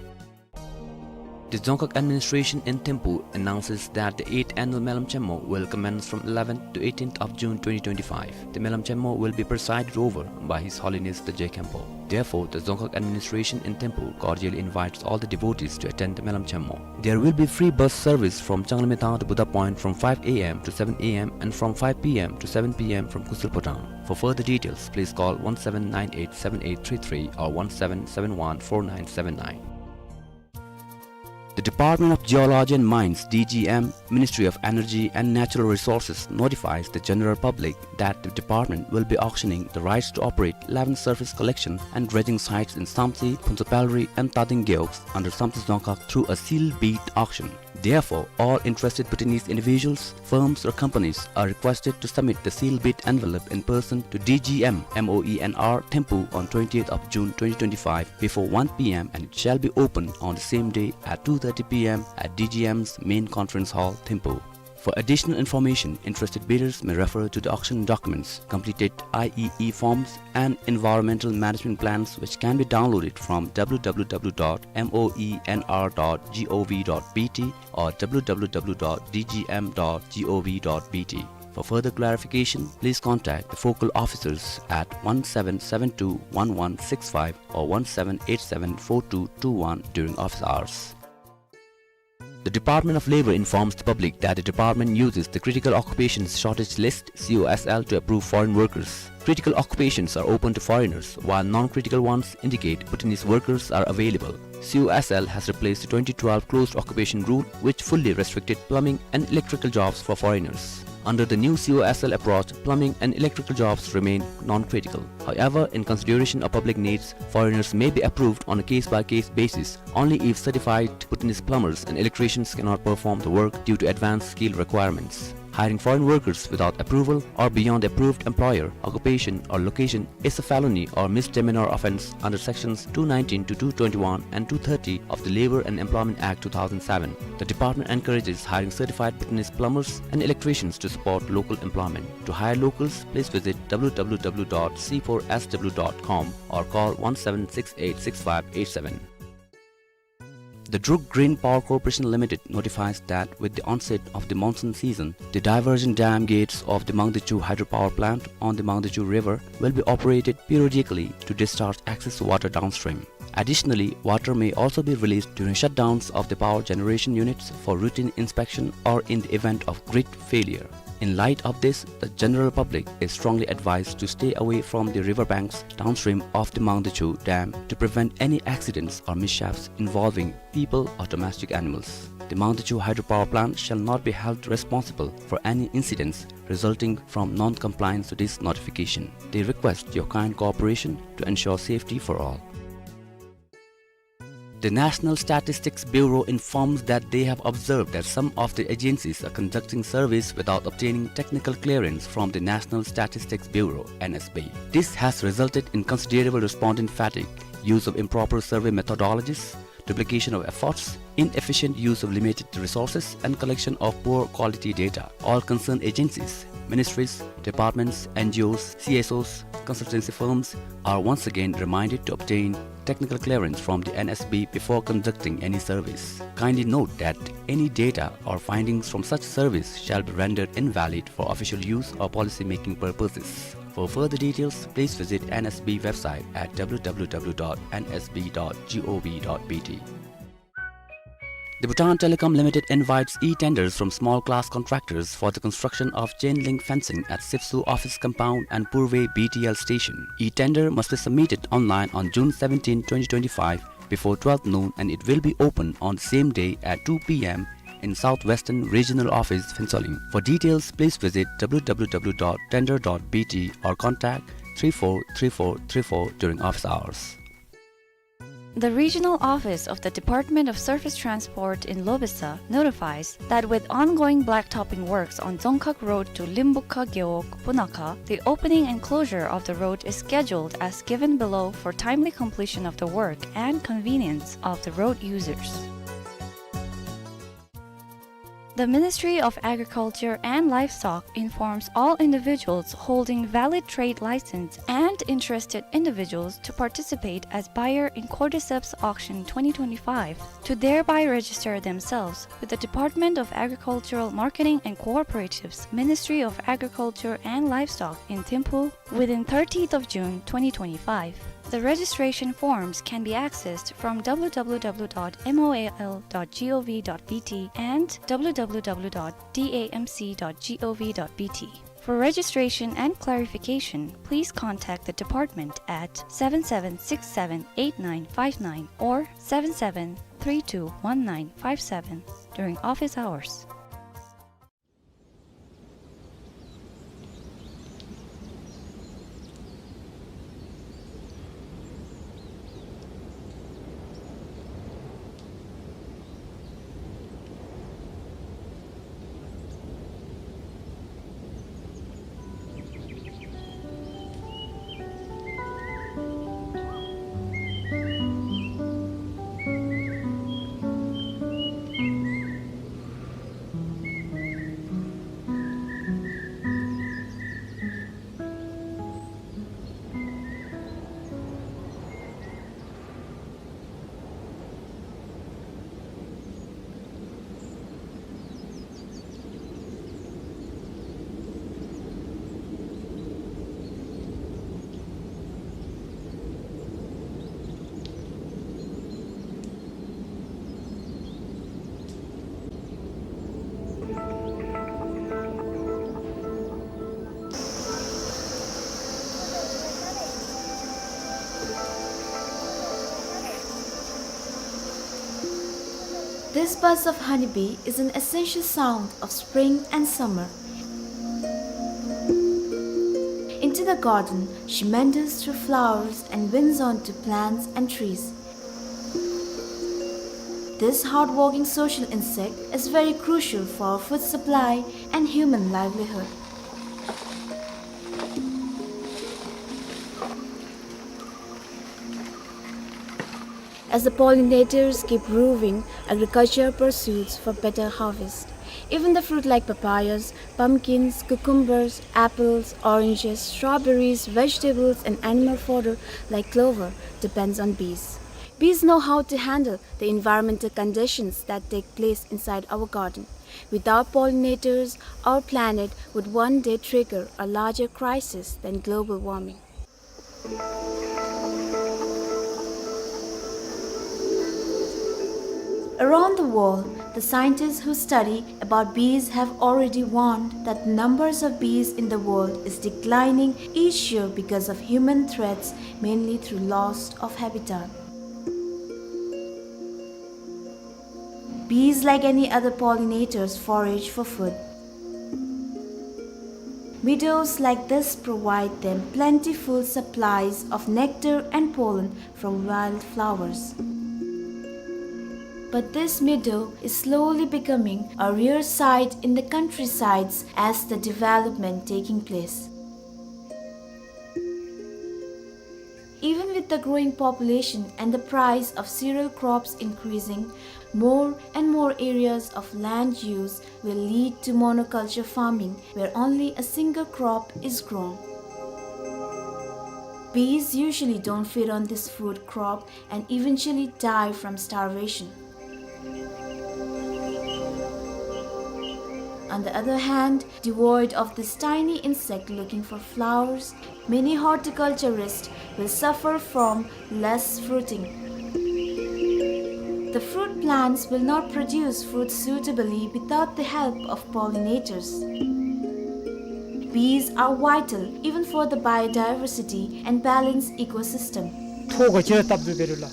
The Dzongkhag administration in Thimphu announces that the eighth annual Melam Chenmo will commence from eleventh to eighteenth of June twenty twenty-five. The Melam Chenmo will be presided over by His Holiness the Je Khenpo. Therefore, the Dzongkhag administration in Thimphu cordially invites all the devotees to attend the Melam Chenmo. There will be free bus service from Changlamethang to Buddha Point from five A M to seven A M and from five P M to seven P M from Kusel Potang. For further details, please call one seven nine eight seven eight three three or one seven seven one four nine seven nine. The Department of Geology and Mines, D G M, Ministry of Energy and Natural Resources notifies the general public that the department will be auctioning the rights to operate eleven surface collection and dredging sites in Samtse, Phuntsapalri and Tading Gewogs under Samtse Dzongkhag through a sealed bid auction. Therefore, all interested Bhutanese individuals, firms or companies are requested to submit the sealed bid envelope in person to D G M, M O E N R, Thimphu on twentieth of June twenty twenty-five before one P M, and it shall be opened on the same day at two thirty P M at D G M's main conference hall, Thimphu. For additional information, interested bidders may refer to the auction documents, completed I E E forms, and environmental management plans, which can be downloaded from W W W dot M O E N R dot G O V dot B T or W W W dot D G M dot G O V dot B T. For further clarification, please contact the focal officers at one seven seven two one one six five or one seven eight seven four two two one during office hours. The Department of Labor informs the public that the department uses the Critical Occupations Shortage List, C O S L, to approve foreign workers. Critical occupations are open to foreigners, while non-critical ones indicate Bhutanese workers are available. C O S L has replaced the twenty twelve closed occupation rule, which fully restricted plumbing and electrical jobs for foreigners. Under the new C O S L approach, plumbing and electrical jobs remain non-critical. However, in consideration of public needs, foreigners may be approved on a case-by-case basis only if certified Bhutanese plumbers and electricians cannot perform the work due to advanced skill requirements. Hiring foreign workers without approval or beyond the approved employer, occupation, or location is a felony or misdemeanor offense under sections two nineteen to two twenty-one and two thirty of the Labor and Employment Act two thousand seven. The department encourages hiring certified Bhutanese plumbers and electricians to support local employment. To hire locals, please visit W W W dot C four S W dot com or call one seven six eight six five eight seven. The Druk Green Power Corporation Limited notifies that with the onset of the monsoon season, the diversion dam gates of the Mangdechu hydropower plant on the Mangdechu River will be operated periodically to discharge excess water downstream. Additionally, water may also be released during shutdowns of the power generation units for routine inspection or in the event of grid failure. In light of this, the general public is strongly advised to stay away from the river banks downstream of the Mangdechu Dam to prevent any accidents or mishaps involving people or domestic animals. The Mangdechu hydropower plant shall not be held responsible for any incidents resulting from non-compliance to this notification. They request your kind cooperation to ensure safety for all. The National Statistics Bureau informs that they have observed that some of the agencies are conducting surveys without obtaining technical clearance from the National Statistics Bureau, N S B. This has resulted in considerable respondent fatigue, use of improper survey methodologies, duplication of efforts, inefficient use of limited resources, and collection of poor quality data. All concerned agencies, ministries, departments, N G Os, C S Os, consultancy firms are once again reminded to obtain technical clearance from the N S B before conducting any surveys. Kindly note that any data or findings from such surveys shall be rendered invalid for official use or policy-making purposes. For further details, please visit N S B website at W W W dot N S B dot gov dot B T. The Bhutan Telecom Limited invites e-tenders from small-class contractors for the construction of chain link fencing at Sipsu office compound and Purve B T L station. E-tender must be submitted online on June seventeen, twenty twenty-five, before twelve noon, and it will be open on the same day at two P M in South Western Regional Office, Phuentsholing. For details, please visit W W W dot tender dot B T or contact three four three four three four during office hours. The regional office of the Department of Surface Transport in Lobesa notifies that with ongoing blacktopping works on Dzongkhag Road to Limbukha Gewog, Punakha, the opening and closure of the road is scheduled as given below for timely completion of the work and convenience of the road users. The Ministry of Agriculture and Livestock informs all individuals holding valid trade license and interested individuals to participate as buyer in Cordyceps Auction twenty twenty-five to thereby register themselves with the Department of Agricultural Marketing and Cooperatives, Ministry of Agriculture and Livestock in Thimphu within thirtieth of June twenty twenty-five. The registration forms can be accessed from W W W dot M O A L dot gov dot B T and W W W dot D A M C dot gov dot B T. For registration and clarification, please contact the department at seven seven six seven eight nine five nine or seven seven three two one nine five seven during office hours. This buzz of honeybee is an essential sound of spring and summer. Into the garden, she meanders through flowers and winds onto plants and trees. This hardworking social insect is very crucial for food supply and human livelihood. As the pollinators keep roving, agriculture pursues for better harvest. Even the fruit like papayas, pumpkins, cucumbers, apples, oranges, strawberries, vegetables, and animal fodder like clover depends on bees. Bees know how to handle the environmental conditions that take place inside our garden. Without pollinators, our planet would one day trigger a larger crisis than global warming. Around the world, the scientists who study about bees have already warned that the numbers of bees in the world is declining each year because of human threats, mainly through loss of habitat. Bees, like any other pollinators, forage for food. Meadows like this provide them plentiful supplies of nectar and pollen from wildflowers. But this meadow is slowly becoming a rare sight in the countrysides as the development taking place. Even with the growing population and the price of cereal crops increasing, more and more areas of land use will lead to monoculture farming, where only a single crop is grown. Bees usually don't feed on this food crop and eventually die from starvation. On the other hand, devoid of this tiny insect looking for flowers, many horticulturists will suffer from less fruiting. The fruit plants will not produce fruit suitably without the help of pollinators. Bees are vital even for the biodiversity and balanced ecosystem. ཐོག་ག་ཅི་ར་སྟབས་བདེ་རུ་ལ།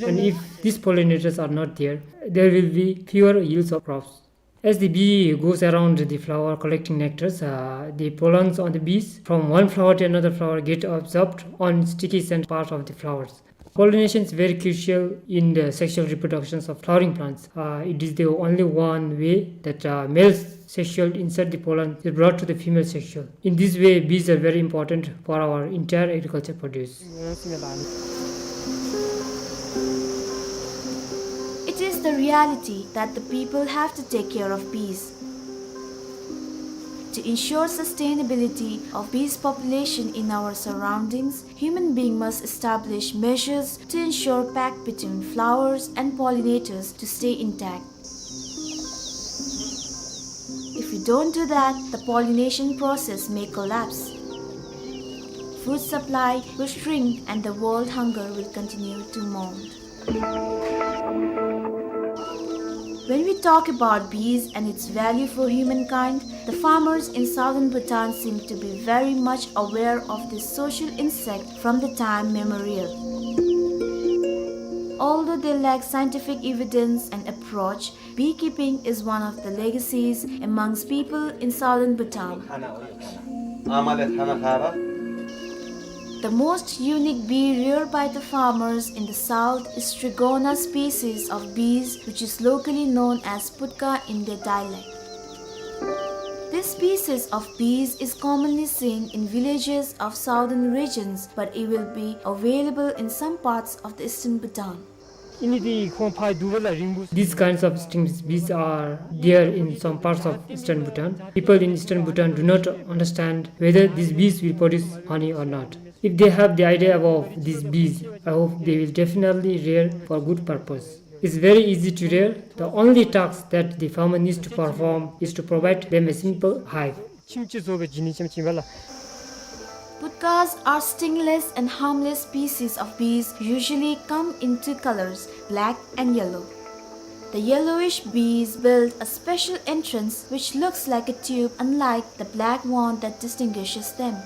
And if these pollinators are not there, there will be fewer yields of crops. As the bee goes around the flower collecting nectars, uh, the pollens on the bees from one flower to another flower get absorbed on sticky scent part of the flowers. Pollination is very crucial in the sexual reproductions of flowering plants. Uh, it is the only one way that, uh, male sexual insert the pollen is brought to the female sexual. In this way, bees are very important for our entire agriculture produce. It is the reality that the people have to take care of bees. To ensure sustainability of bees population in our surroundings, human being must establish measures to ensure pact between flowers and pollinators to stay intact. If we don't do that, the pollination process may collapse. Food supply will shrink and the world hunger will continue to mount. When we talk about bees and its value for humankind, the farmers in southern Bhutan seem to be very much aware of this social insect from the time memorial. Although they lack scientific evidence and approach, beekeeping is one of the legacies amongst people in southern Bhutan. The most unique bee reared by the farmers in the south is Trigona species of bees, which is locally known as putka in their dialect. This species of bees is commonly seen in villages of southern regions, but it will be available in some parts of the eastern Bhutan. These kinds of stinging bees are there in some parts of eastern Bhutan. People in eastern Bhutan do not understand whether these bees will produce honey or not. If they have the idea about these bees, I hope they will definitely rear for good purpose. It's very easy to rear. The only task that the farmer needs to perform is to provide them a simple hive. Putkas are stingless and harmless species of bees, usually come in two colors, black and yellow. The yellowish bees build a special entrance which looks like a tube, unlike the black one that distinguishes them.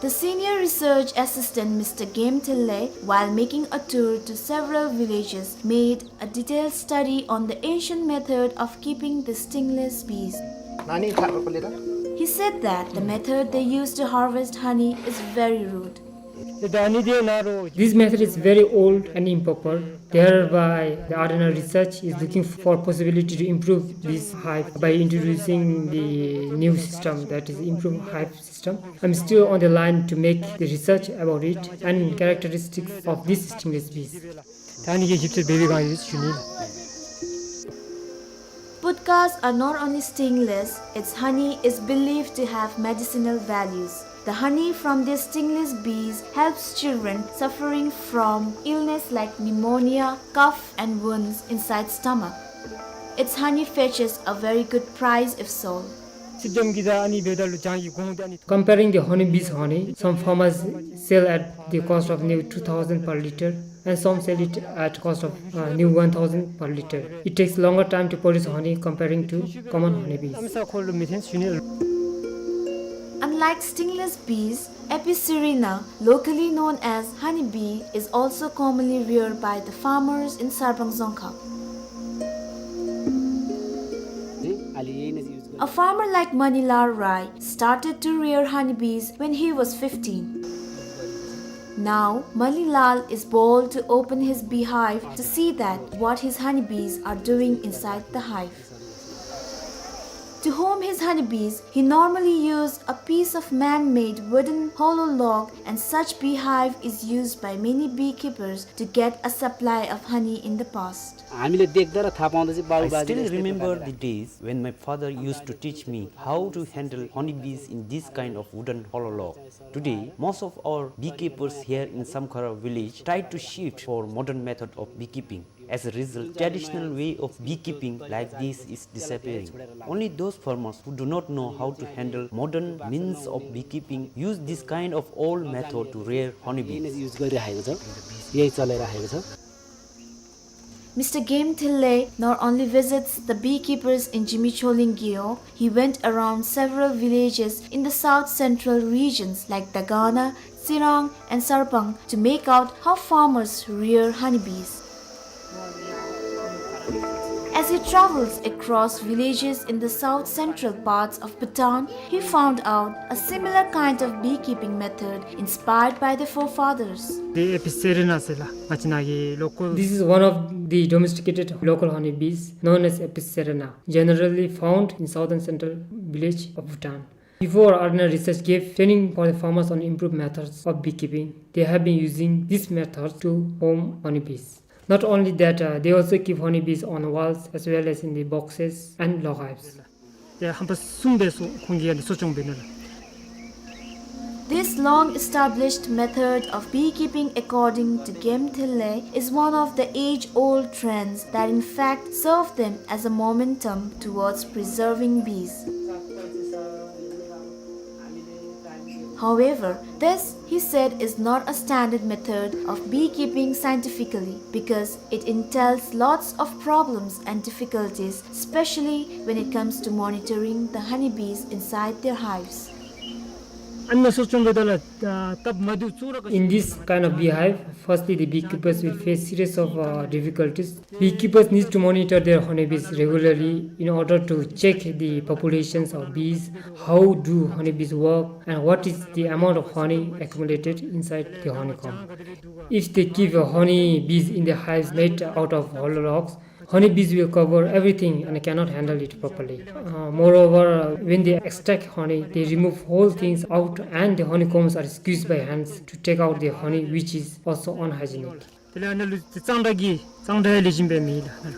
The senior research assistant, Mister Game Thille, while making a tour to several villages, made a detailed study on the ancient method of keeping the stingless bees. He said that the method they use to harvest honey is very rude. This method is very old and improper. Thereby, the R N R research is looking for possibility to improve this hive by introducing the new system, that is, improve hive system. I'm still on the line to make the research about it and characteristics of these stingless bees. Podkas are not only stingless, its honey is believed to have medicinal values. The honey from these stingless bees helps children suffering from illness like pneumonia, cough, and wounds inside stomach. Its honey fetches a very good price if sold. Comparing the honeybee's honey, some farmers sell at the cost of new two thousand per liter and some sell it at cost of, uh, new one thousand per liter. It takes longer time to produce honey comparing to common honeybees. Unlike stingless bees, Apis cerana, locally known as honeybee, is also commonly reared by the farmers in Sarpang Dzongkhag. A farmer like Manilal Rai started to rear honeybees when he was fifteen. Now, Manilal is bold to open his beehive to see that what his honeybees are doing inside the hive. To home his honeybees, he normally used a piece of man-made wooden hollow log, and such beehive is used by many beekeepers to get a supply of honey in the past. I still remember the days when my father used to teach me how to handle honeybees in this kind of wooden hollow log. Today, most of our beekeepers here in Samkhara village tried to shift for modern method of beekeeping. As a result, traditional way of beekeeping like this is disappearing. Only those farmers who do not know how to handle modern means of beekeeping use this kind of old method to rear honeybees. Mister Game Thille not only visits the beekeepers in Jimicholing Gyo, he went around several villages in the south central regions like Dagana, Tsirang, and Sarpang to make out how farmers rear honeybees. As he travels across villages in the south central parts of Bhutan, he found out a similar kind of beekeeping method inspired by the forefathers. This is one of the domesticated local honeybees known as Apis cerana, generally found in southern central village of Bhutan. Before, R N R research gave training for the farmers on improved methods of beekeeping. They have been using this method to home honeybees. Not only that, uh, they also keep honeybees on walls as well as in the boxes and log hives. This long-established method of beekeeping, according to Game Thille, is one of the age-old trends that in fact serve them as a momentum towards preserving bees. However, this, he said, is not a standard method of beekeeping scientifically because it entails lots of problems and difficulties, especially when it comes to monitoring the honeybees inside their hives. In this kind of beehive, firstly, the beekeepers will face series of, uh, difficulties. Beekeepers need to monitor their honeybees regularly in order to check the populations of bees, how do honeybees work, and what is the amount of honey accumulated inside the honeycomb. If they keep, uh, honeybees in the hives made out of hollow logs, honeybees will cover everything and cannot handle it properly. Uh, moreover, uh, when they extract honey, they remove whole things out and the honeycombs are squeezed by hands to take out the honey, which is also unhygienic. དེ་ལས་ཨ་ནཱ་ལུ་གཙང་སྦྲ་གི་གཙང་སྦྲ་ལེགས་ཤོམ་སྦེ་མེད་ལགས།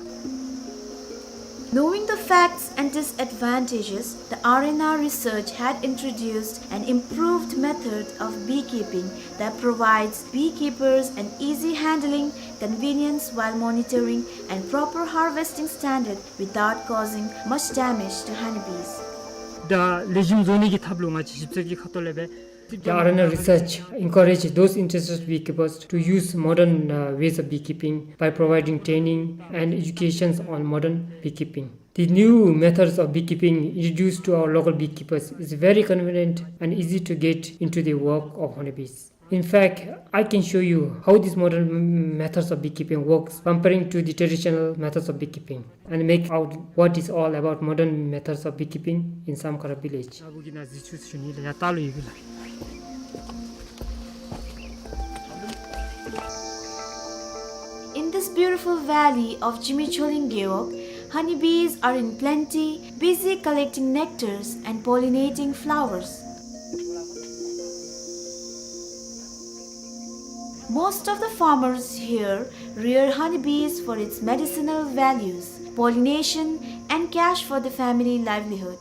Knowing the facts and disadvantages, the R N R research had introduced an improved method of beekeeping that provides beekeepers an easy handling, convenience while monitoring, and proper harvesting standard without causing much damage to honeybees. ད་ལེགས་ཤོམ་བཟོ་ནི་གི་ཐབས་ལུ་ང་བཅས་ཞིབ་འཚོལ་གྱི་ཁ་ཐུག་ལས་སྦེ། The R N R research encouraged those interested beekeepers to use modern, uh, ways of beekeeping by providing training and educations on modern beekeeping. The new methods of beekeeping introduced to our local beekeepers is very convenient and easy to get into the work of honeybees. In fact, I can show you how these modern m-, methods of beekeeping works comparing to the traditional methods of beekeeping and make out what is all about modern methods of beekeeping in Samkhara village. In this beautiful valley of Jimi Choling Gewog, honeybees are in plenty, busy collecting nectars and pollinating flowers. Most of the farmers here rear honeybees for its medicinal values, pollination, and cash for the family livelihood.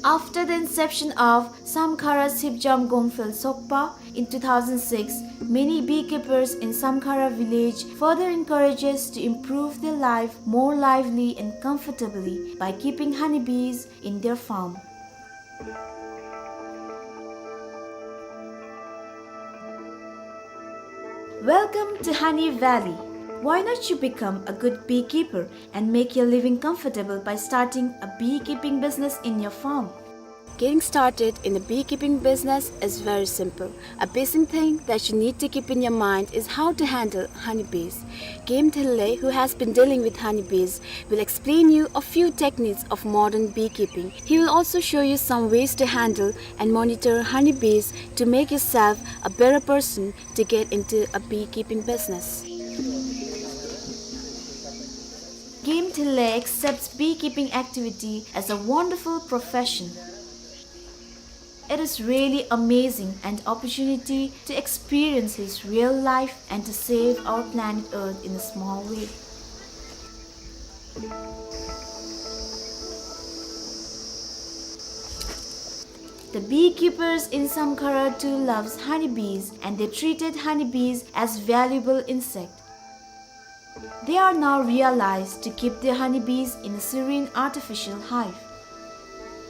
After the inception of Samkhara Sipjam Gongphel Sokpa in two thousand six, many beekeepers in Samkhara village further encourages to improve their life more lively and comfortably by keeping honeybees in their farm. Welcome to Honey Valley. Why not you become a good beekeeper and make your living comfortable by starting a beekeeping business in your farm? Getting started in the beekeeping business is very simple. A basic thing that you need to keep in your mind is how to handle honeybees. Game Thille, who has been dealing with honeybees, will explain you a few techniques of modern beekeeping. He will also show you some ways to handle and monitor honeybees to make yourself a better person to get into a beekeeping business. Game Thille accepts beekeeping activity as a wonderful profession. It is really amazing an opportunity to experience his real life and to save our planet Earth in a small way. The beekeepers in Samkhara too loves honeybees and they treated honeybees as valuable insect. They are now realized to keep their honeybees in a serene artificial hive.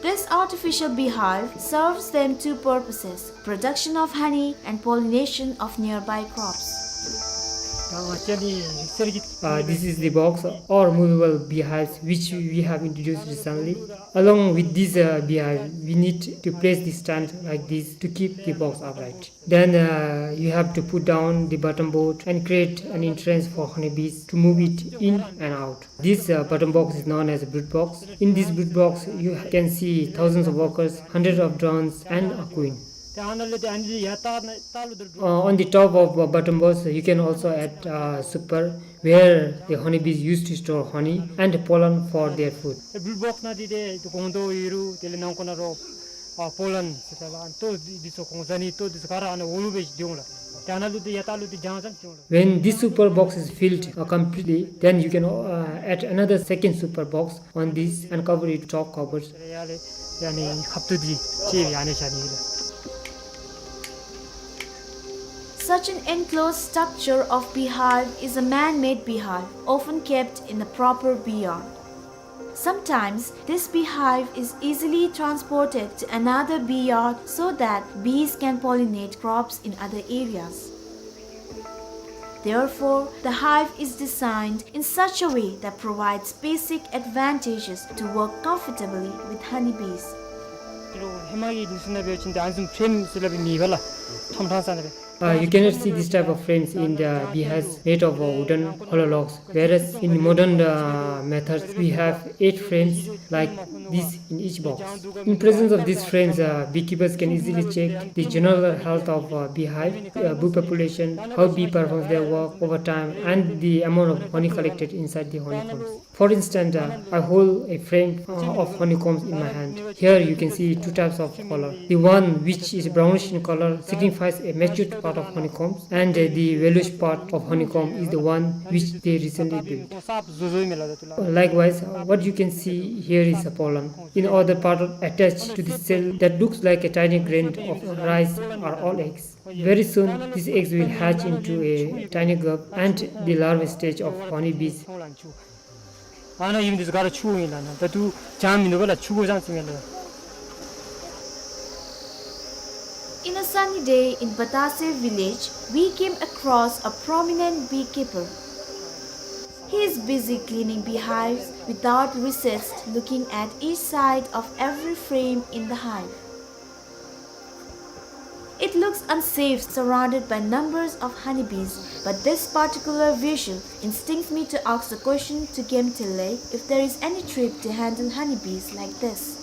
This artificial beehive serves them two purposes, production of honey and pollination of nearby crops. Uh, this is the box or movable beehives which we have introduced recently. Along with this, uh, beehive, we need to place the stand like this to keep the box upright. Then, uh, you have to put down the bottom board and create an entrance for honeybees to move it in and out. This, uh, bottom box is known as a brood box. In this brood box, you can see thousands of workers, hundreds of drones, and a queen. Uh, on the top of, uh, bottom box, you can also add, uh, super, where the honeybees used to store honey and pollen for their food. ཨེ་བུལ་བོགས་ནང་འདི་ཏེ་ཏེ་སྒོང་རྡོག་ཡོད་རུང་དེ་ལས་ནང་ཁོག་ནང་རོ་ཨ་པོ་ལན་ཟེར་ད་ལགས། ཨ་ལྟོ་འདི་ཚུ་གོང་ས་ནི་ལྟོ་འདི་ཚུ་ག་ར་ཨ་ནི་འོག་ལུ་སྦེ་སྡོད་འོང་ལགས། ཏེ་ཨ་ནཱ་ལུ་ཏེ་ཡར་ལྟག་ལུ་ཏེ་རྒྱང་ཙམ་སྡོད་འོང་ལགས། When this super box is filled, uh, completely, then you can, uh, add another second super box on this and cover it top covers. ཡ་ལས་ཡ་ནི་ཁབ་ཏོ་འདི་ཅིག་ཡ་ནི་བཞག་ནི་ལགས། Such an enclosed structure of beehive is a man-made beehive, often kept in a proper bee yard. Sometimes, this beehive is easily transported to another bee yard so that bees can pollinate crops in other areas. Therefore, the hive is designed in such a way that provides basic advantages to work comfortably with honeybees. ཧེ་མ་གི་འདི་ཚུ་ནང་འབད་བ་ཅིན་ཨ་ནི་བཟུམ་ཕྲེམ་ཟེར་སླབ་མེད་པས་ལགས། ཁྲོམ་ཁྲང་ས་ནང་སྦེ། Uh, you cannot see this type of frames in the beehives made of, uh, wooden hollow logs, whereas in modern, uh, methods we have eight frames like this in each box. In presence of these frames, uh, beekeepers can easily check the general health of, uh, beehive, uh, bee population, how bee performs their work over time, and the amount of honey collected inside the honeycombs. For instance, uh, I hold a frame, uh, of honeycombs in my hand. Here you can see two types of color. The one which is brownish in color signifies a matured part of honeycombs, and, uh, the yellowish part of honeycomb is the one which they recently built. Likewise, uh, what you can see here is a pollen. In other part attached to the cell that looks like a tiny grain of rice are all eggs. Very soon, these eggs will hatch into a tiny grub and the larval stage of honeybees. ཨ་ནཱ་ཨིན་འདི་ཚུ་ག་ར་ཆུ་ཨིན་ལགས། ཨ་ནཱ་ད་ལྟོ་ལྗང་མིན་འདུག་པ་ལགས། ཆུ་གོ་ལྗང་ཅིག་ཨིན་ལགས། In a sunny day in Batase village, we came across a prominent beekeeper. He is busy cleaning beehives without recess, looking at each side of every frame in the hive. It looks unsafe surrounded by numbers of honeybees, but this particular visual instincts me to ask the question to Gemtele if there is any trick to handle honeybees like this.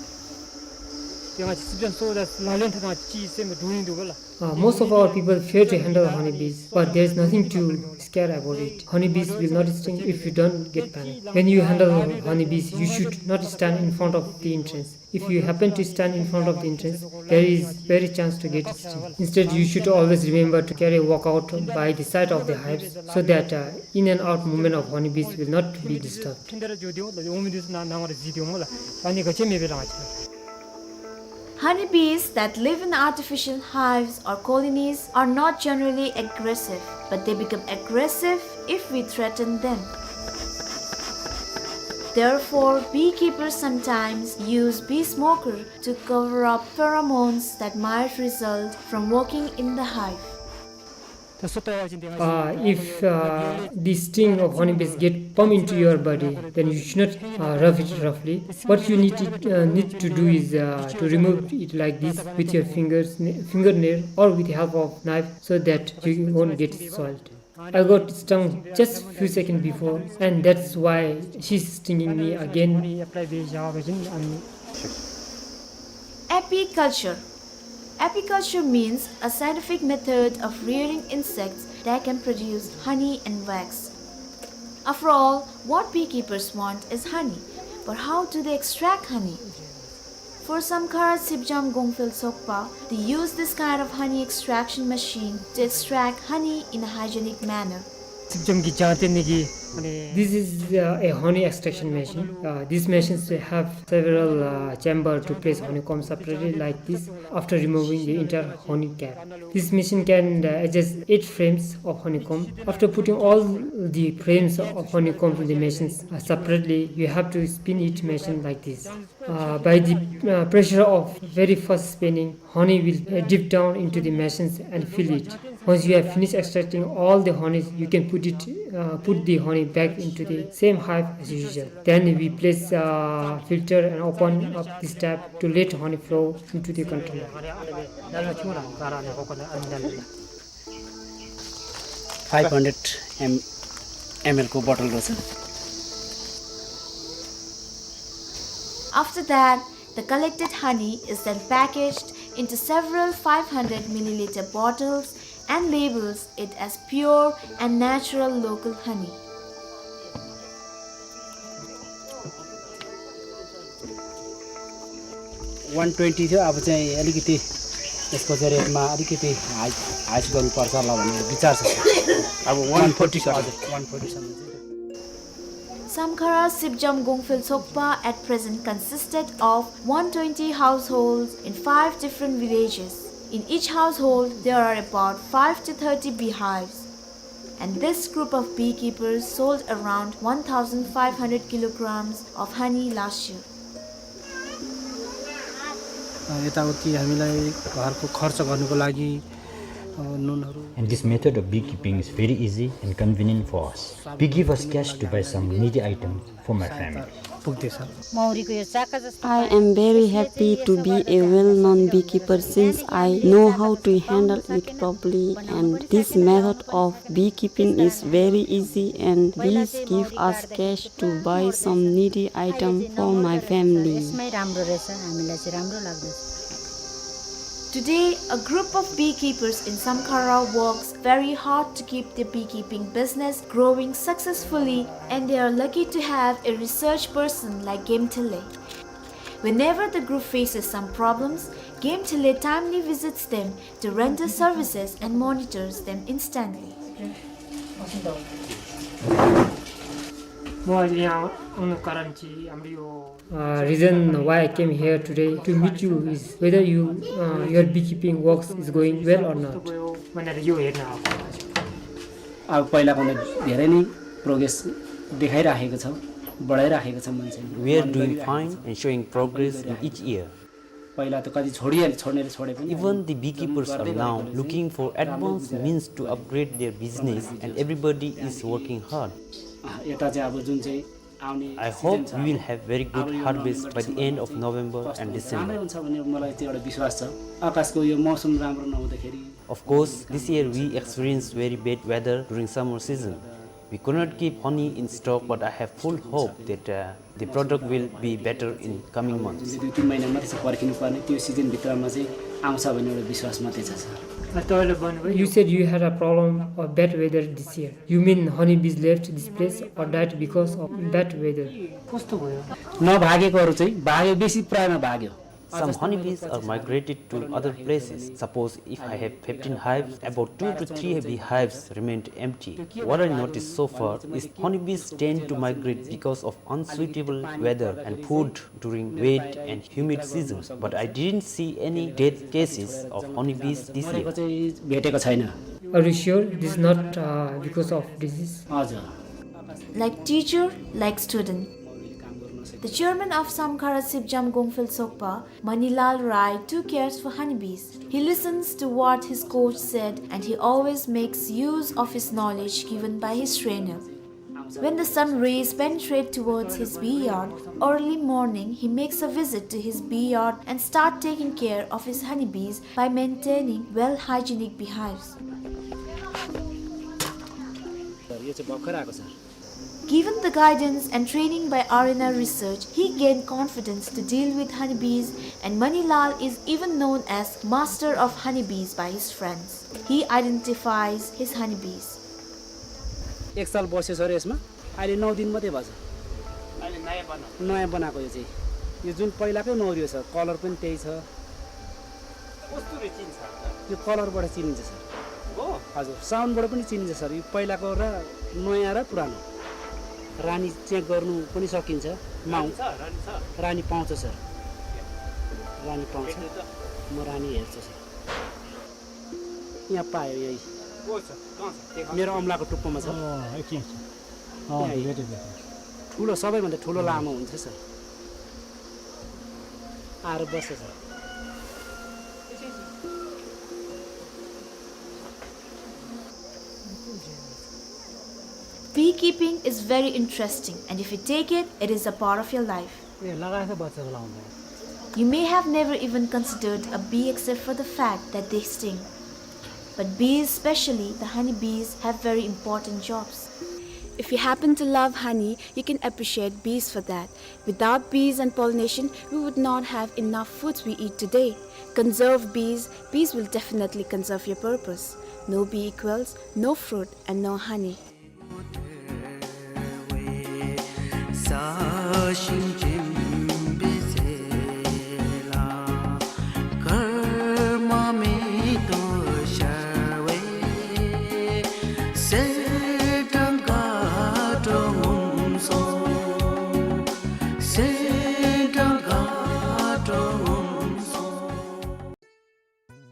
ཏེ་ང་བཅས་སྲིབ་འཇམ་ཚུ་ལག་ལེན་འཐབ་ནི་ཅིག་སེམས་སྡུག་ཨིན་འདུག་ལགས། Uh, most of our people fear to handle honeybees, but there is nothing to scare about it. Honeybees will not sting if you don't get panic. When you handle honeybees, you should not stand in front of the entrance. If you happen to stand in front of the entrance, there is very chance to get sting. Instead, you should always remember to carry a walkout by the side of the hives so that, uh, in and out movement of honeybees will not be disturbed. Honeybees that live in artificial hives or colonies are not generally aggressive, but they become aggressive if we threaten them. Therefore, beekeepers sometimes use bee smoker to cover up pheromones that might result from working in the hive. Uh, if, uh, the sting of honeybees get pump into your body, then you should not, uh, rub it roughly. What you need to, uh, need to do is, uh, to remove it like this with your fingers, n-, fingernail, or with the help of knife, so that you won't get soiled. I got stung just few seconds before, and that's why she's stinging me again. Apiculture. Apiculture means a scientific method of rearing insects that can produce honey and wax. After all, what beekeepers want is honey. But how do they extract honey? For Samkhara Sipjam Gongphel Tsokpa, they use this kind of honey extraction machine to extract honey in a hygienic manner. སྲིབ་འཇམ་གྱི་ལྗང་ཏེ་ནི་གི་ཨ་ནི། This is, uh, a honey extraction machine. Uh, these machines have several, uh, chamber to place honeycomb separately like this after removing the entire honey cap. This machine can, uh, adjust eight frames of honeycomb. After putting all the frames of honeycomb in the machines, uh, separately, you have to spin each machine like this. Uh, by the, uh, pressure of very fast spinning, honey will, uh, drip down into the machines and fill it. Once you have finished extracting all the honey, you can put it, uh, put the honey back into the same hive as usual. Then we place, uh, filter and open up this tap to let honey flow into the container. Five hundred M, M L को bottle रहेछ। After that, the collected honey is then packaged into several five hundred milliliter bottles and labels it as pure and natural local honey. One twenty थियो, अब चाहिँ अलिकति यसको चाहिँ rate मा अलिकति high, high गर्नुपर्छ होला भन्ने विचार छ। अब one forty सर। हजुर, one forty सम्म चाहिँ। Samkhara Sipjam Gongphel Tsokpa at present consisted of one twenty households in five different villages. In each household, there are about five to thirty beehives. And this group of beekeepers sold around one thousand five hundred kilograms of honey last year. अ, यताउति हामीलाई घरको खर्च गर्नको लागि, अ, नुनहरू। And this method of beekeeping is very easy and convenient for us. Bee give us cash to buy some needy items for my family. पुग्दैछ। मौरीको यो चाका जस्तो I am very happy to be a well-known beekeeper since I know how to handle it properly, and this method of beekeeping is very easy and bees give us cash to buy some needy item for my family. यसमै राम्रो रहेछ, हामीलाई चाहिँ राम्रो लाग्दछ। Today, a group of beekeepers in Samkhara works very hard to keep the beekeeping business growing successfully, and they are lucky to have a research person like Gemtele. Whenever the group faces some problems, Gemtele timely visits them to render services and monitors them instantly. म अहिले यहाँ आउनुको कारण चाहिँ हाम्रो यो Uh, reason why I came here today to meet you is whether you, uh, your beekeeping works is going well or not. भनेर यो हेर्न आएको। अब पहिलाभन्दा धेरै नै progress देखाइराखेको छ, बढाइराखेको छ मान्छेले। We are doing fine and showing progress in each year. पहिला त कति छोडिहाले, छोड्नेले छोडे पनि। Even the beekeepers are now looking for advanced means to upgrade their business, and everybody is working hard. अँ, यता चाहिँ अब जुन चाहिँ आउने I hope season छ, we will अब have very good अब यो harvest by the November, end of December, November कस्तो and हुन्छ, December. राम्रै हुन्छ भन्ने मलाई त्यो एउटा विश्वास छ। आकाशको यो मौसम राम्रो नहुँदाखेरि Of course, this year we experienced very bad weather during summer season. We could not keep honey in stock, but I have full hope that, uh, the product will be better in coming months. जुन चाहिँ दुई तिन महिना मात्रै छ पर्खिनु पर्ने, त्यो सिजनभित्रमा चाहिँ आउँछ भन्ने एउटा विश्वास मात्रै छ, सर। तपाईँले भन्नुभयो You said you had a problem of bad weather this year. You mean honeybees left this place or died because of bad weather? कस्तो भयो? नभागेकोहरू चाहिँ भाग्यो, बेसी प्रायमा भाग्यो। Some honeybees are migrated to other places. Suppose if I have fifteen hives, about two to three beehives remained empty. What I noticed so far is honeybees tend to migrate because of unsuitable weather and food during wet and humid seasons, but I didn't see any death cases of honeybees this year. मरेको चाहिँ भेटेको छैन। Are you sure this is not, uh, because of disease? हजुर। Like teacher, like student. The chairman of Samkhara Sipjam Gongphel Sokpa, Manilal Rai, too cares for honeybees. He listens to what his coach said and he always makes use of his knowledge given by his trainer. When the sun rays penetrate towards his bee yard, early morning he makes a visit to his bee yard and start taking care of his honeybees by maintaining well hygienic beehives. Sir, यो चाहिँ भर्खर आएको, sir. Given the guidance and training by R N R Research, he gained confidence to deal with honeybees, and Manilal is even known as master of honeybees by his friends. He identifies his honeybees. एक साल बस्यो सर यसमा, अहिले नौ दिन मात्रै भएछ। अहिले नयाँ बनाएको। नयाँ बनाएको यो चाहिँ। यो जुन पहिलाकै नौ रियो छ, कलर पनि त्यही छ। कस्तुरी चिन्छ? यो कलरबाट चिनिन्छ सर। हो? हजुर, साउन्डबाट पनि चिनिन्छ सर। यो पहिलाको र नयाँ र पुरानो। रानी चेक गर्नु पनि सकिन्छ। माउ- रानी छ, रानी छ। रानी पाउँछ सर। रानी पाउँछ। हेर्नु त। म रानी हेर्छु सर। यहाँ पायो यही। को छ? कहाँ छ? देखा। मेरो औँलाको टुप्पोमा छ। अँ, एकछिन, एकछिन। अँ, यहाँ भेटेँ, भेटेँ। ठुलो, सबैभन्दा ठुलो लामो हुन्छ सर। आएर बस्छ sir. Beekeeping is very interesting, and if you take it, it is a part of your life. ए, लगाएछ बच्चाको लाउँदा। You may have never even considered a bee except for the fact that they sting. But bees, especially the honey bees, have very important jobs. If you happen to love honey, you can appreciate bees for that. Without bees and pollination, we would not have enough foods we eat today. Conserve bees, bees will definitely conserve your purpose. No bee equals no fruit and no honey.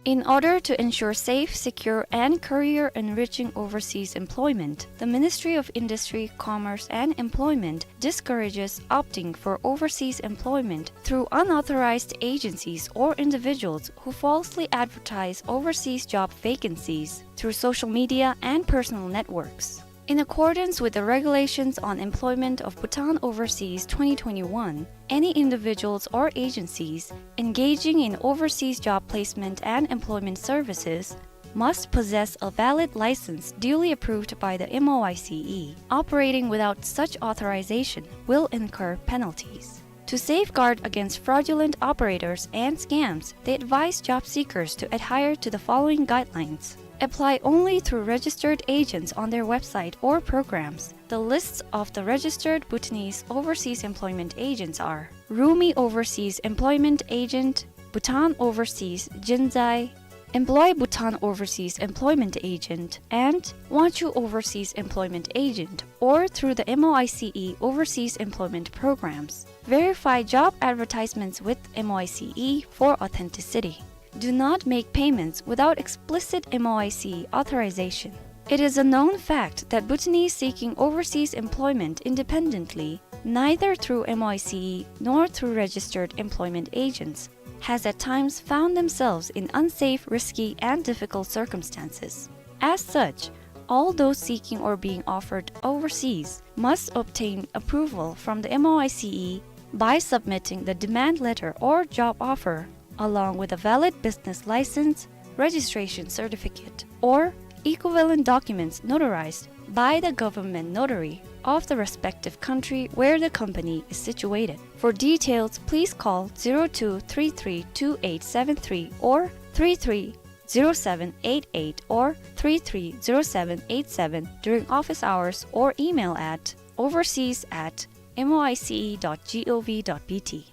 In order to ensure safe, secure, and career-enriching overseas employment, the Ministry of Industry, Commerce, and Employment discourages opting for overseas employment through unauthorized agencies or individuals who falsely advertise overseas job vacancies through social media and personal networks. In accordance with the Regulations on Employment of Bhutan Overseas twenty twenty-one, any individuals or agencies engaging in overseas job placement and employment services must possess a valid license duly approved by the M O I C E, operating without such authorization will incur penalties. To safeguard against fraudulent operators and scams, they advise job seekers to adhere to the following guidelines. Apply only through registered agents on their website or programs. The lists of the registered Bhutanese overseas employment agents are Rumi Overseas Employment Agent, Bhutan Overseas Jinzai, Employ Bhutan Overseas Employment Agent, and Wangchuh Overseas Employment Agent, or through the M O I C E Overseas Employment Programs. Verify job advertisements with M O I C E for authenticity. Do not make payments without explicit M O I C E authorization. It is a known fact that Bhutanese seeking overseas employment independently, neither through M O I C E nor through registered employment agents, has at times found themselves in unsafe, risky, and difficult circumstances. As such, All those seeking or being offered overseas must obtain approval from the M O I C E by submitting the demand letter or job offer, along with a valid business license, registration certificate, or equivalent documents notarized by the government notary of the respective country where the company is situated. For details, please call zero two three three two eight seven three or three three zero seven eight eight or three three zero seven eight seven during office hours or email at overseas at M O I C E dot G O V dot B T.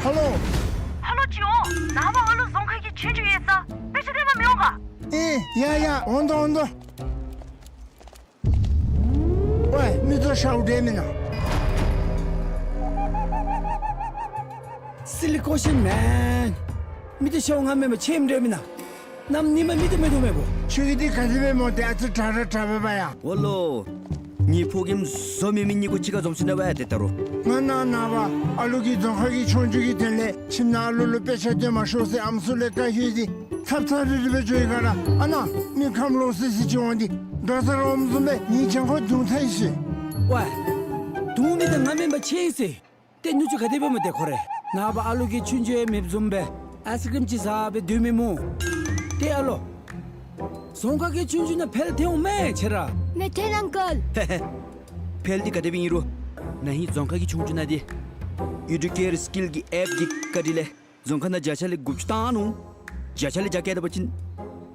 ཧེ་ལོ། ཧེ་ལོ་ཅིག་འོང་། ནངས་པ་ཨ་ལུ་རྫོང་ཁ་གི་ཆོས་རྒྱུགས་ཡོད་ས། དཔེ་ཆ་སྟོན་པར་མི་འོང་ག། ཨེ་ཡ་ཡ་འོང་དོ་འོང་དོ། ཝའི་མི་ཚུ་ཤཝ་འདྲ་མེན་ན། སི་ལི་ཀོ་ཤིན་མེན། མི་ཚུ་ཤཝ་ང་མེན་པར་ཆེམ་འདྲ་མེན་ན། གནམ་ཉིནམ་མེ་ཏོག་མེ་ཏོག་མེ་པོ། ཁྱོད་ཀྱི་འདི་ག་དེ་སྦེ་སྨོ། ཏེ་ཨ་ཙི་དྲག་ར་དྲག་པས་པ་ཡ། འོ་ལོ། ངེའི་ཕོ་རྒནམ་བཟོ་མེད་མི་གཉིས་ཀོ་གཅིག་ཁར་འཛོམས་ཞིནམ་ལས་ཝའི་ཏེ་ད་རུང་། ང་ནཱ་ནངས་པ་ཨ་ལུ་གི་རྫོང་ཁ་གི་ཆོས་རྒྱུགས་ཀྱི་དོན་ལས་ཁྱིམ་ནང་ཨ་ལུ་ལུ་དཔེ་ཆ་སྟོན་མ་ཤོག་ཟེར་ཨམ་སྲུ་ལས་བཀའ་ཞུ་ཡི། ཚབ་ཚབ་རིལ་རི་སྦེ་འགྱོ་ཡི་ག་ར། ཨ་ནཱ་མི་ཁམས་ལོག་སི་སི་ཅིག་འོང་སྟེ་རྡོག་རྩ་ར་འོངམ་བཟུམ་སྦེ་ངེའི་གྱང་ཁར་རྡུང་ཚར་ཡི་ཟེར། ཝའི། རྡུང་མི་འདི་ང་མེན་པར་ཆེ་ཡི་ཟེར། ཏེ་ནུ་གཅུང་ག་དེ་སྦེ་སྨོ་ཏེ་ཁོ་རེ། ནངས་པ་ཨ་ལུ་གིས་ཆོས་རྒྱུགས་ཡང་མེདཔ་བཟུམ་སྦེ་ཨའིསི་ཀྲིམ་ཅིག་བཟའ་སྦེ་སྡོད་མི་སྨོ། ཏེ་ཨ་ལོ། རྫོང་ཁ་གི་ཆོས་རྒྱུགས་ནང་ཕེལ་ཐོན་འོང་མས་ཁྱོད་ར། མི་ཐོན་ཨང་ཀལ། ཧེ་ཧེ། ཕེལ་འདི་ག་དེ་སྦེ་ཨིན་རུང་། ན་ཧིང་རྫོང་ཁ་གི་ཆོས་རྒྱུགས་ནང་འདི་ཨི་ཌུ་ཀེར་སི་ཀིལ་གྱི་ཨེཔ་གི་བཀའ་དྲིན་ལས་རྫོང་ཁ་ནང་བརྒྱ་ཆ་ལས་དགུ་བཅུ་བཏང་ནུག། བརྒྱ་ཆ་ལས་བརྒྱ་བཀལ་ད་པ་ཅིན་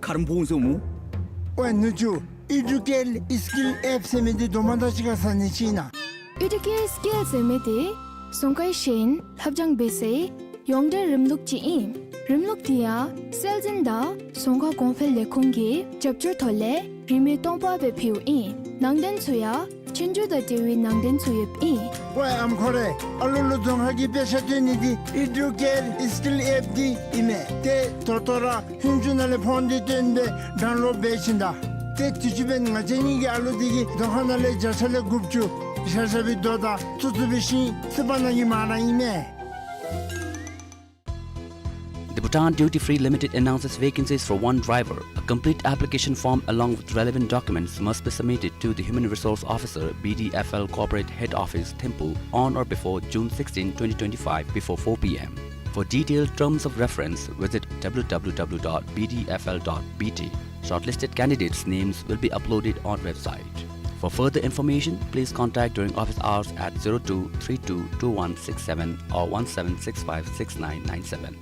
ཁ་ར་སྤུངས་སོང་སྨོ། ཝའི་ནུ་གཅུང་། ཨི་ཌུ་ཀེར་སི་ཀིལ་ཨེཔ་ཟེར་མི་འདི་དོ་མ་དང་གཅིག་ཁར་ཟ་ནི་ཅིག་ཨིན་ན། ཨི་ཌུ་ཀེར་སི་ཀིལ་ཟེར་མི་འདི་རྫོང་ཁའི་ཤེས་ཡོན་ལྷབ་སྦྱང་འབད་སའི་ཡོངས་འབྲེལ་རིམ་ལུགས་ཅིག་ཨིན། རིམ་ལུགས་འདི་ཡང་སྲོལ་འཛིན་དང་རྫོང་ཁ་གོང་འཕེལ་ལས་ཁུངས་ཀྱི་རྒྱབ་སྐྱོར་ཐོག་ལས་རིན་མེད་སྟོང་པ་སྦེ་ཕུལཝ་ཨིན། ནང་རྟེན་ཚུ་ཡང་ཆོས་རྒྱུགས་དང་འབྲེལ་བའི་ནང་རྟེན་ཚུ་ཡོདཔ་ཨིན། ཝའི་ཨམ་ཁོ་རེ། ཨ་ལུ་ལུ་རྫོང་ཁ་གི་དཔེ་ཆ་སྟོན་ནི་འདི་ཨི་ཌུ་ཀེར་སི་ཀིལ་ཨེཔ་འདི་ཨིན་མས། ཏེ་ད་ལྟོ་ར་ཧུན་ཅུ་ནང་ལས་ཕོན་འདི་བཏོན་སྦེ་ཌའུན་ལོཌ་འབད་ཞིནམ་ད། ཏེ་དུས་ཅི་འབདན་ང་བཅས་གཉིས་ཀྱི་ཨ་ལུ་འདི་གིས་རྫོང་ཁ་ནང་ལས་བརྒྱ་ཆ་ལས་དགུ་བཅུ་བཞག་བཞག་པའི་རྡོ་དང་བཙུགས་བཙུགས་པའི་ཤིང་རྩིག་པ་ནང་གི་མར་ར་ཨིན་མས། The Bhutan Duty Free Limited announces vacancies for one driver. A complete application form along with relevant documents must be submitted to the Human Resource Officer, B D F L Corporate Head Office, Thimphu, on or before June sixteen, twenty twenty-five, before four p m. For detailed terms of reference, visit w w w dot b d f l dot b t. Shortlisted candidates' names will be uploaded on website. For further information, please contact during office hours at zero two three two two one six seven or one seven six five six nine nine seven.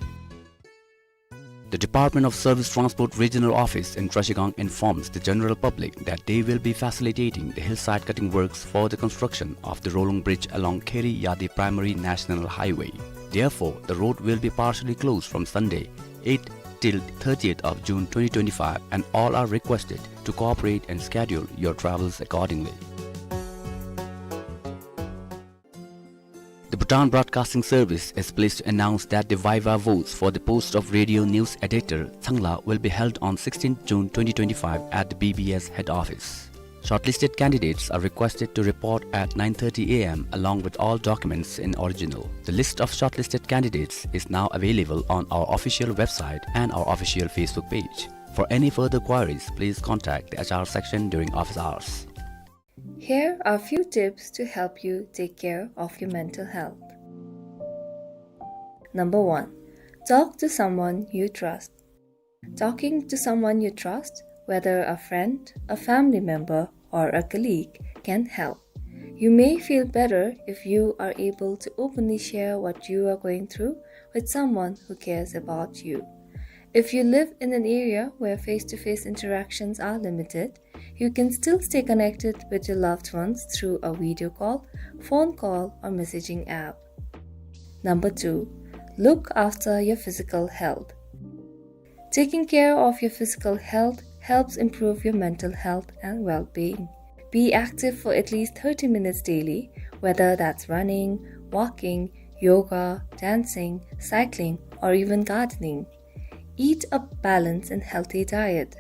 The Department of Service Transport Regional Office in Trashigang informs the general public that they will be facilitating the hillside cutting works for the construction of the rolling bridge along Kheri Yadi Primary National Highway. Therefore, the road will be partially closed from Sunday, eighth till thirtieth of June twenty twenty-five, and all are requested to cooperate and schedule your travels accordingly. The Bhutan Broadcasting Service is pleased to announce that the viva votes for the post of radio news editor, Tsangla, will be held on sixteenth June twenty twenty-five at the B B S head office. Shortlisted candidates are requested to report at nine thirty a m along with all documents in original. The list of shortlisted candidates is now available on our official website and our official Facebook page. For any further queries, please contact the H R section during office hours. Here are few tips to help you take care of your mental health. Number one, talk to someone you trust. Talking to someone you trust, whether a friend, a family member, or a colleague, can help. You may feel better if you are able to openly share what you are going through with someone who cares about you. If you live in an area where face-to-face interactions are limited, you can still stay connected with your loved ones through a video call, phone call, or messaging app. Number two, look after your physical health. Taking care of your physical health helps improve your mental health and well-being. Be active for at least thirty minutes daily, whether that's running, walking, yoga, dancing, cycling, or even gardening. Eat a balanced and healthy diet.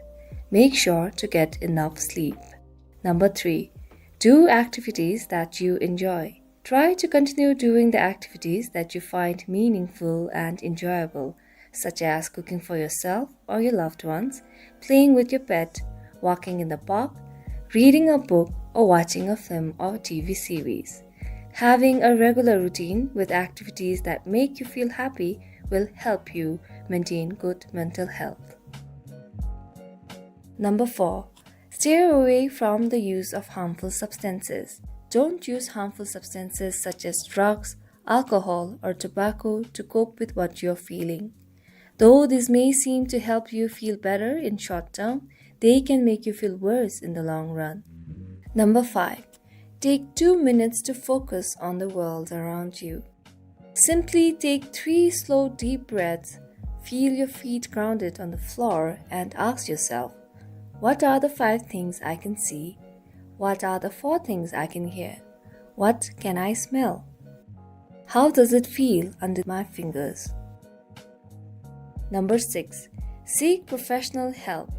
Make sure to get enough sleep. Number three, do activities that you enjoy. Try to continue doing the activities that you find meaningful and enjoyable, such as cooking for yourself or your loved ones, playing with your pet, walking in the park, reading a book, or watching a film or T V series. Having a regular routine with activities that make you feel happy will help you maintain good mental health. Number four, stay away from the use of harmful substances. Don't use harmful substances such as drugs, alcohol, or tobacco to cope with what you're feeling. Though this may seem to help you feel better in short term, they can make you feel worse in the long run. Number five, take two minutes to focus on the world around you. Simply take three slow, deep breaths, feel your feet grounded on the floor, and ask yourself, "What are the five things I can see? What are the four things I can hear? What can I smell? How does it feel under my fingers?" Number six, seek professional help.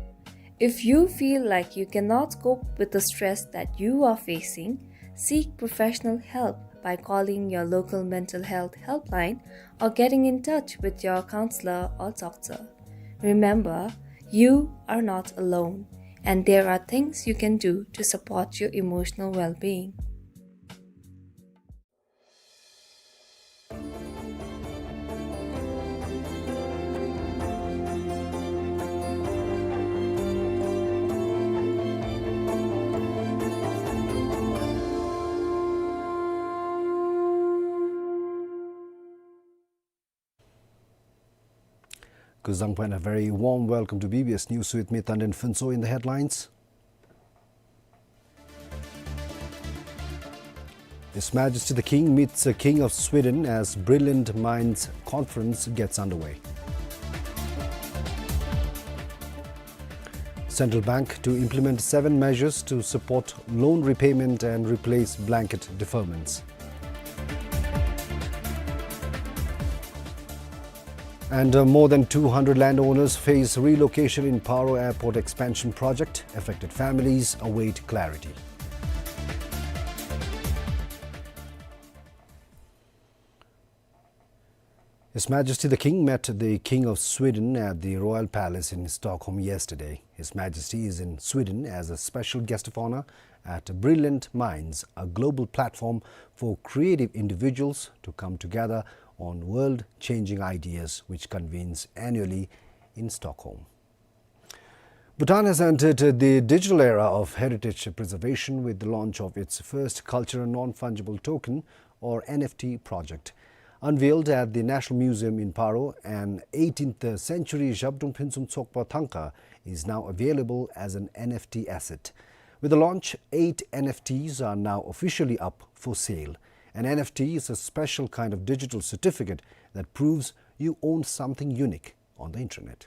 If you feel like you cannot cope with the stress that you are facing, seek professional help by calling your local mental health helpline or getting in touch with your counselor or doctor. Remember, you are not alone, and there are things you can do to support your emotional well-being. Kuzuzangpo, and a very warm welcome to B B S News with me, Tanden Phuntsho. In the headlines, His Majesty the King meets the King of Sweden as Brilliant Minds Conference gets underway. Central Bank to implement seven measures to support loan repayment and replace blanket deferments. And, uh, more than two hundred landowners face relocation in Paro Airport expansion project. Affected families await clarity. His Majesty the King met the King of Sweden at the Royal Palace in Stockholm yesterday. His Majesty is in Sweden as a special guest of honor at Brilliant Minds, a global platform for creative individuals to come together on world-changing ideas, which convenes annually in Stockholm. Bhutan has entered the digital era of heritage preservation with the launch of its first cultural non-fungible token, or N F T, project. Unveiled at the National Museum in Paro, an eighteenth century Zhabdrung Phuntsum Tsokpa Thangka is now available as an N F T asset. With the launch, eight N F Ts are now officially up for sale. An N F T is a special kind of digital certificate that proves you own something unique on the internet.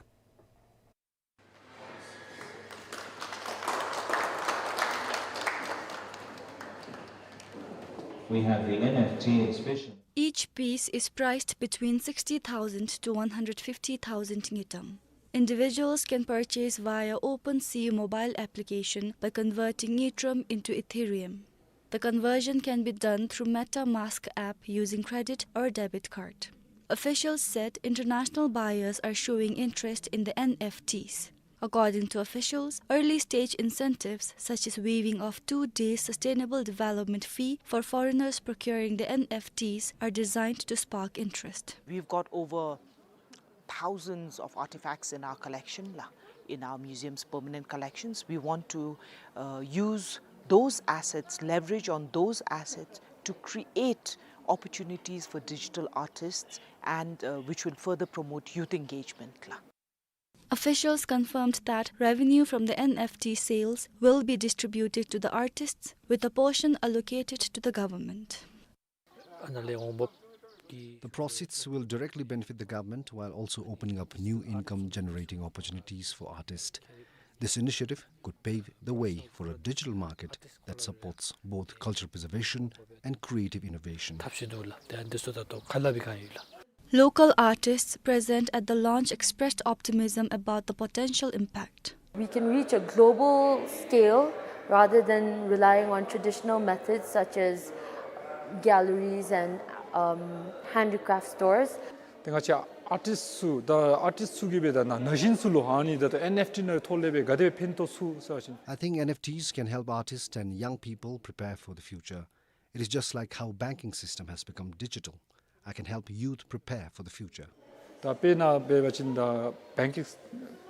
We have the N F T exhibition. Each piece is priced between sixty thousand to one hundred fifty thousand ngultrum. Individuals can purchase via OpenSea mobile application by converting ngultrum into Ethereum. The conversion can be done through MetaMask app using credit or debit card. Officials said international buyers are showing interest in the N F Ts. According to officials, early-stage incentives such as waiving of two days sustainable development fee for foreigners procuring the N F Ts are designed to spark interest. We've got over thousands of artifacts in our collection, la, in our museum's permanent collections. We want to, uh, use those assets, leverage on those assets to create opportunities for digital artists and, uh, which will further promote youth engagement, la. Officials confirmed that revenue from the N F T sales will be distributed to the artists, with a portion allocated to the government. The proceeds will directly benefit the government while also opening up new income-generating opportunities for artists. This initiative could pave the way for a digital market that supports both cultural preservation and creative innovation. Local artists present at the launch expressed optimism about the potential impact. We can reach a global scale rather than relying on traditional methods such as Galleries and, um, handicraft stores. ཏེ་ང་བཅས་ཨར་ཊིསི་ཚུ་དང་ཨར་ཊིསི་ཚུ་གིས་སྦེ་ད་ན་ན་གཞོན་ཚུ་ལུ་ཨ་ནི་ད་ད་ཨེན་ཨེཕ་ཊི་ནང་ཐོག་ལས་སྦེ་ག་དེ་སྦེ་ཕན་ཐོགས་ཚུགས་ཟེར་བ་ཅིན། I think N F Ts can help artists and young people prepare for the future. It is just like how banking system has become digital. I can help youth prepare for the future. ད་དཔེར་ན་འབད་བ་ཅིན་ད་བེང་ཀིང་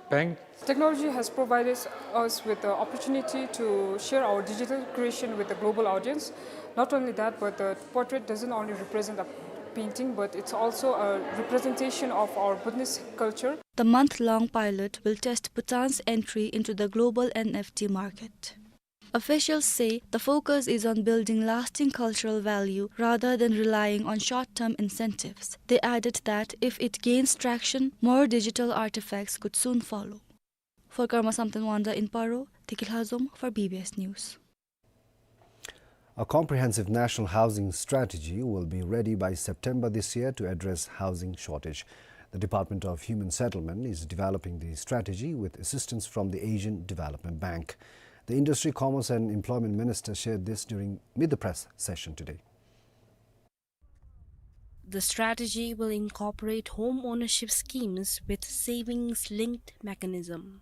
བེང་། Technology has provided us with the opportunity to share our digital creation with the global audience. Not only that, but the portrait doesn't only represent a painting, but it's also a representation of our Bhutanese culture. The month-long pilot will test Bhutan's entry into the global N F T market. Officials say the focus is on building lasting cultural value rather than relying on short-term incentives. They added that if it gains traction, more digital artifacts could soon follow. For Karma Samten Wangda in Paro, Tekil Hazom for B B S News. A comprehensive national housing strategy will be ready by September this year to address housing shortage. The Department of Human Settlement is developing the strategy with assistance from the Asian Development Bank. The Industry, Commerce and Employment Minister shared this during Meet the Press session today. The strategy will incorporate home ownership schemes with savings-linked mechanism.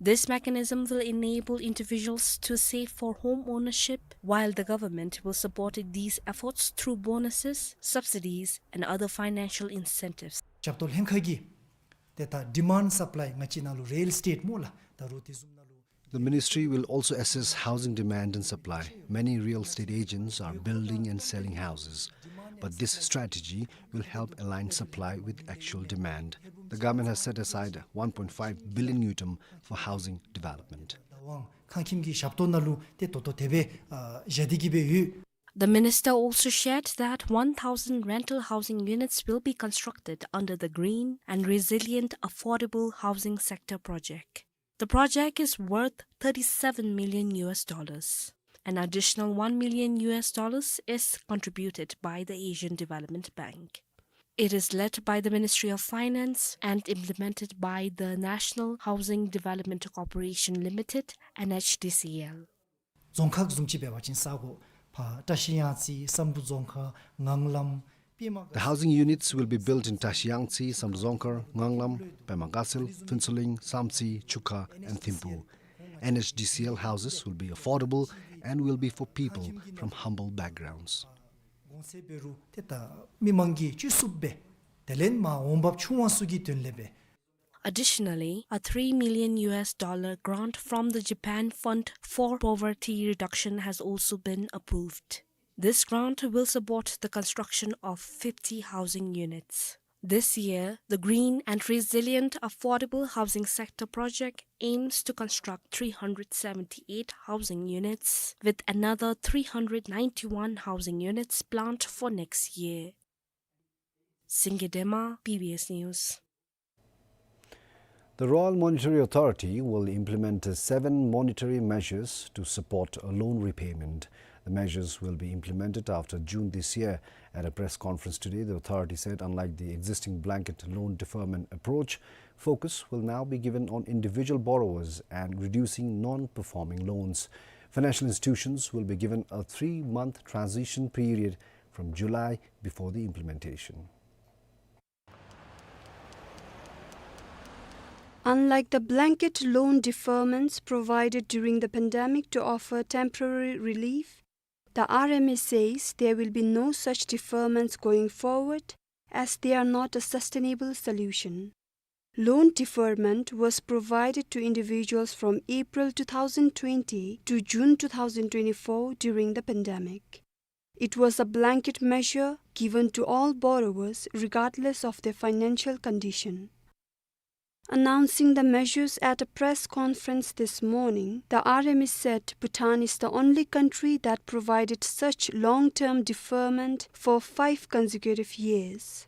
This mechanism will enable individuals to save for home ownership, while the government will support these efforts through bonuses, subsidies, and other financial incentives. ཞབས་ཏོག་ལྷན་ཁག་གིས་ཏེ་ད་ཌི་མཱནཌ་སབ་ལའི་ང་བཅས་ནང་ལུ་རིལ་ཨེ་སི་ཊེཊ་སྨོ་ལགས། ད་རུང་དེ་བཟུམ་ནང་ལུ། The ministry will also assess housing demand and supply. Many real estate agents are building and selling houses, but this strategy will help align supply with actual demand. The government has set aside one point five billion ngultrum for housing development. ད་ཝང་ཁང་ཁྱིམ་གྱི་ཞབས་ཏོག་ནང་ལུ་ཏེ་ད་ལྟོ་དེ་སྦེ་ཨ་བཞག་སྟེ་གི་སྦེ་ཡོད། The minister also shared that one thousand rental housing units will be constructed under the Green and Resilient Affordable Housing Sector Project. The project is worth thirty-seven million U S dollars. An additional one million U S dollars is contributed by the Asian Development Bank. It is led by the Ministry of Finance and implemented by the National Housing Development Corporation Limited, N H D C L. རྫོང་ཁག་བཟུམ་ཅིག་འབད་བ་ཅིན་ས་གོ་ཕར་བཀྲ་ཤིས་གཡང་རྩེ་བསམ་གྲུབ་རྫོང་ཁག་ངང་ལམ་པདྨ། The housing units will be built in Tashi Yangtze, Samdrup Dzongkhar, Nganglam, Pema Gatshel, Phuentsholing, Samtse, Chukha, and Thimphu. N H D C L houses will be affordable and will be for people from humble backgrounds. གོང་ཚད་འབད་རུང་ཏེ་ད་མི་མང་གིས་ཅིག་ཚུགསཔ་སྦེ་དེ་ལས་མར་འོང་འབབ་ཆུང་བ་ཚུ་གི་དོན་ལས་སྦེ། Additionally, a three million U S dollar grant from the Japan Fund for Poverty Reduction has also been approved. This grant will support the construction of fifty housing units. This year, the Green and Resilient Affordable Housing Sector Project aims to construct three hundred seventy-eight housing units, with another three hundred ninety-one housing units planned for next year. Singye Dema, B B S News. The Royal Monetary Authority will implement seven monetary measures to support loan repayment. The measures will be implemented after June this year. At a press conference today, the authority said, unlike the existing blanket loan deferment approach, focus will now be given on individual borrowers and reducing non-performing loans. Financial institutions will be given a three-month transition period from July before the implementation. Unlike the blanket loan deferments provided during the pandemic to offer temporary relief, the R M A says there will be no such deferments going forward, as they are not a sustainable solution. Loan deferment was provided to individuals from April two thousand twenty to June two thousand twenty-four during the pandemic. It was a blanket measure given to all borrowers regardless of their financial condition. Announcing the measures at a press conference this morning, the R M A said Bhutan is the only country that provided such long-term deferment for five consecutive years.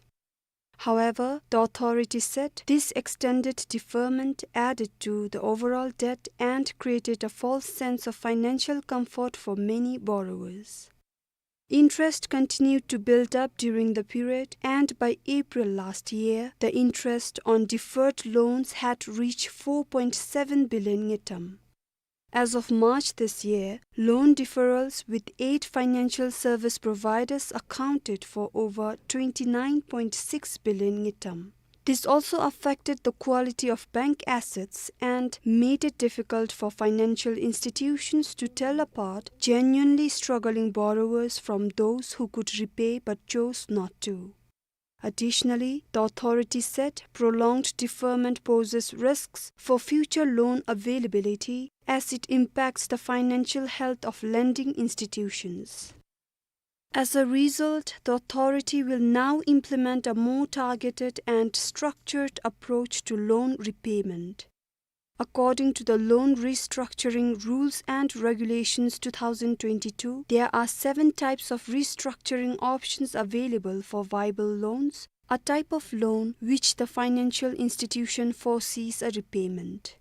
However, the authority said this extended deferment added to the overall debt and created a false sense of financial comfort for many borrowers. Interest continued to build up during the period, and by April last year, the interest on deferred loans had reached four point seven billion ngultrum. As of March this year, loan deferrals with eight financial service providers accounted for over twenty-nine point six billion ngultrum. This also affected the quality of bank assets and made it difficult for financial institutions to tell apart genuinely struggling borrowers from those who could repay but chose not to. Additionally, the authority said prolonged deferment poses risks for future loan availability as it impacts the financial health of lending institutions. As a result, the authority will now implement a more targeted and structured approach to loan repayment. According to the Loan Restructuring Rules and Regulations two thousand twenty-two, there are seven types of restructuring options available for viable loans, a type of loan which the financial institution foresees a repayment.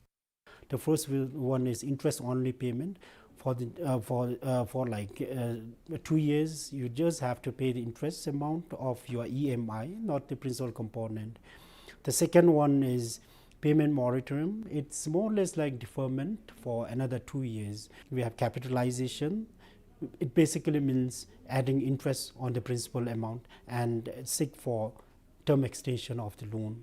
The first will, one is interest only payment. For the, uh, for, uh, for like, uh, two years, you just have to pay the interest amount of your E M I, not the principal component. The second one is payment moratorium. It's more or less like deferment for another two years. We have capitalization. It basically means adding interest on the principal amount and seek for term extension of the loan.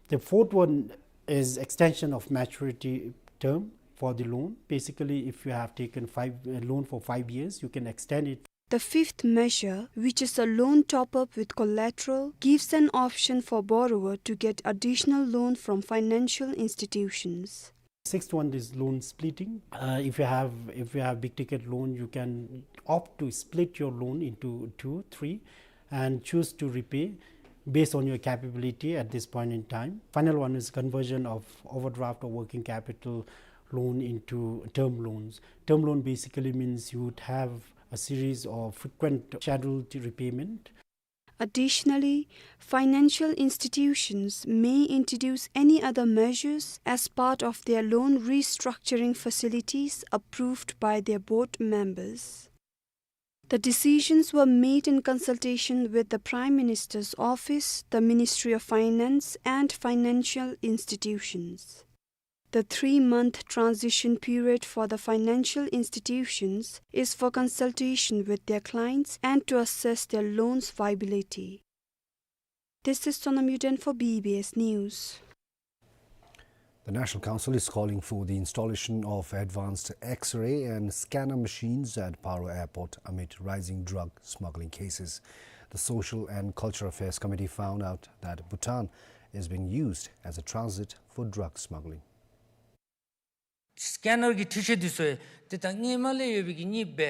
The fourth one is extension of maturity term for the loan. Basically, if you have taken five, a loan for five years, you can extend it. The fifth measure, which is a loan top-up with collateral, gives an option for borrower to get additional loan from financial institutions. Sixth one is loan splitting. Uh, if you have, if you have big ticket loan, you can opt to split your loan into two, three, and choose to repay based on your capability at this point in time. Final one is conversion of overdraft or working capital loan into term loans. Term loan basically means you would have a series of frequent scheduled repayment. Additionally, financial institutions may introduce any other measures as part of their loan restructuring facilities approved by their board members. The decisions were made in consultation with the Prime Minister's Office, the Ministry of Finance, and financial institutions. The three-month transition period for the financial institutions is for consultation with their clients and to assess their loans' viability. This is Sonam Yuden for B B S News. The National Council is calling for the installation of advanced X-ray and scanner machines at Paro Airport amid rising drug smuggling cases. The Social and Cultural Affairs Committee found out that Bhutan is being used as a transit for drug smuggling. སི་ཀེ་ནར་གྱི་འཕྲུལ་ཆས་འདི་ཚུ་ཡང་ཏེ་ད་སྔོན་མ་ལས་ཡོད་པའི་གི་གཉིས་སྦེ་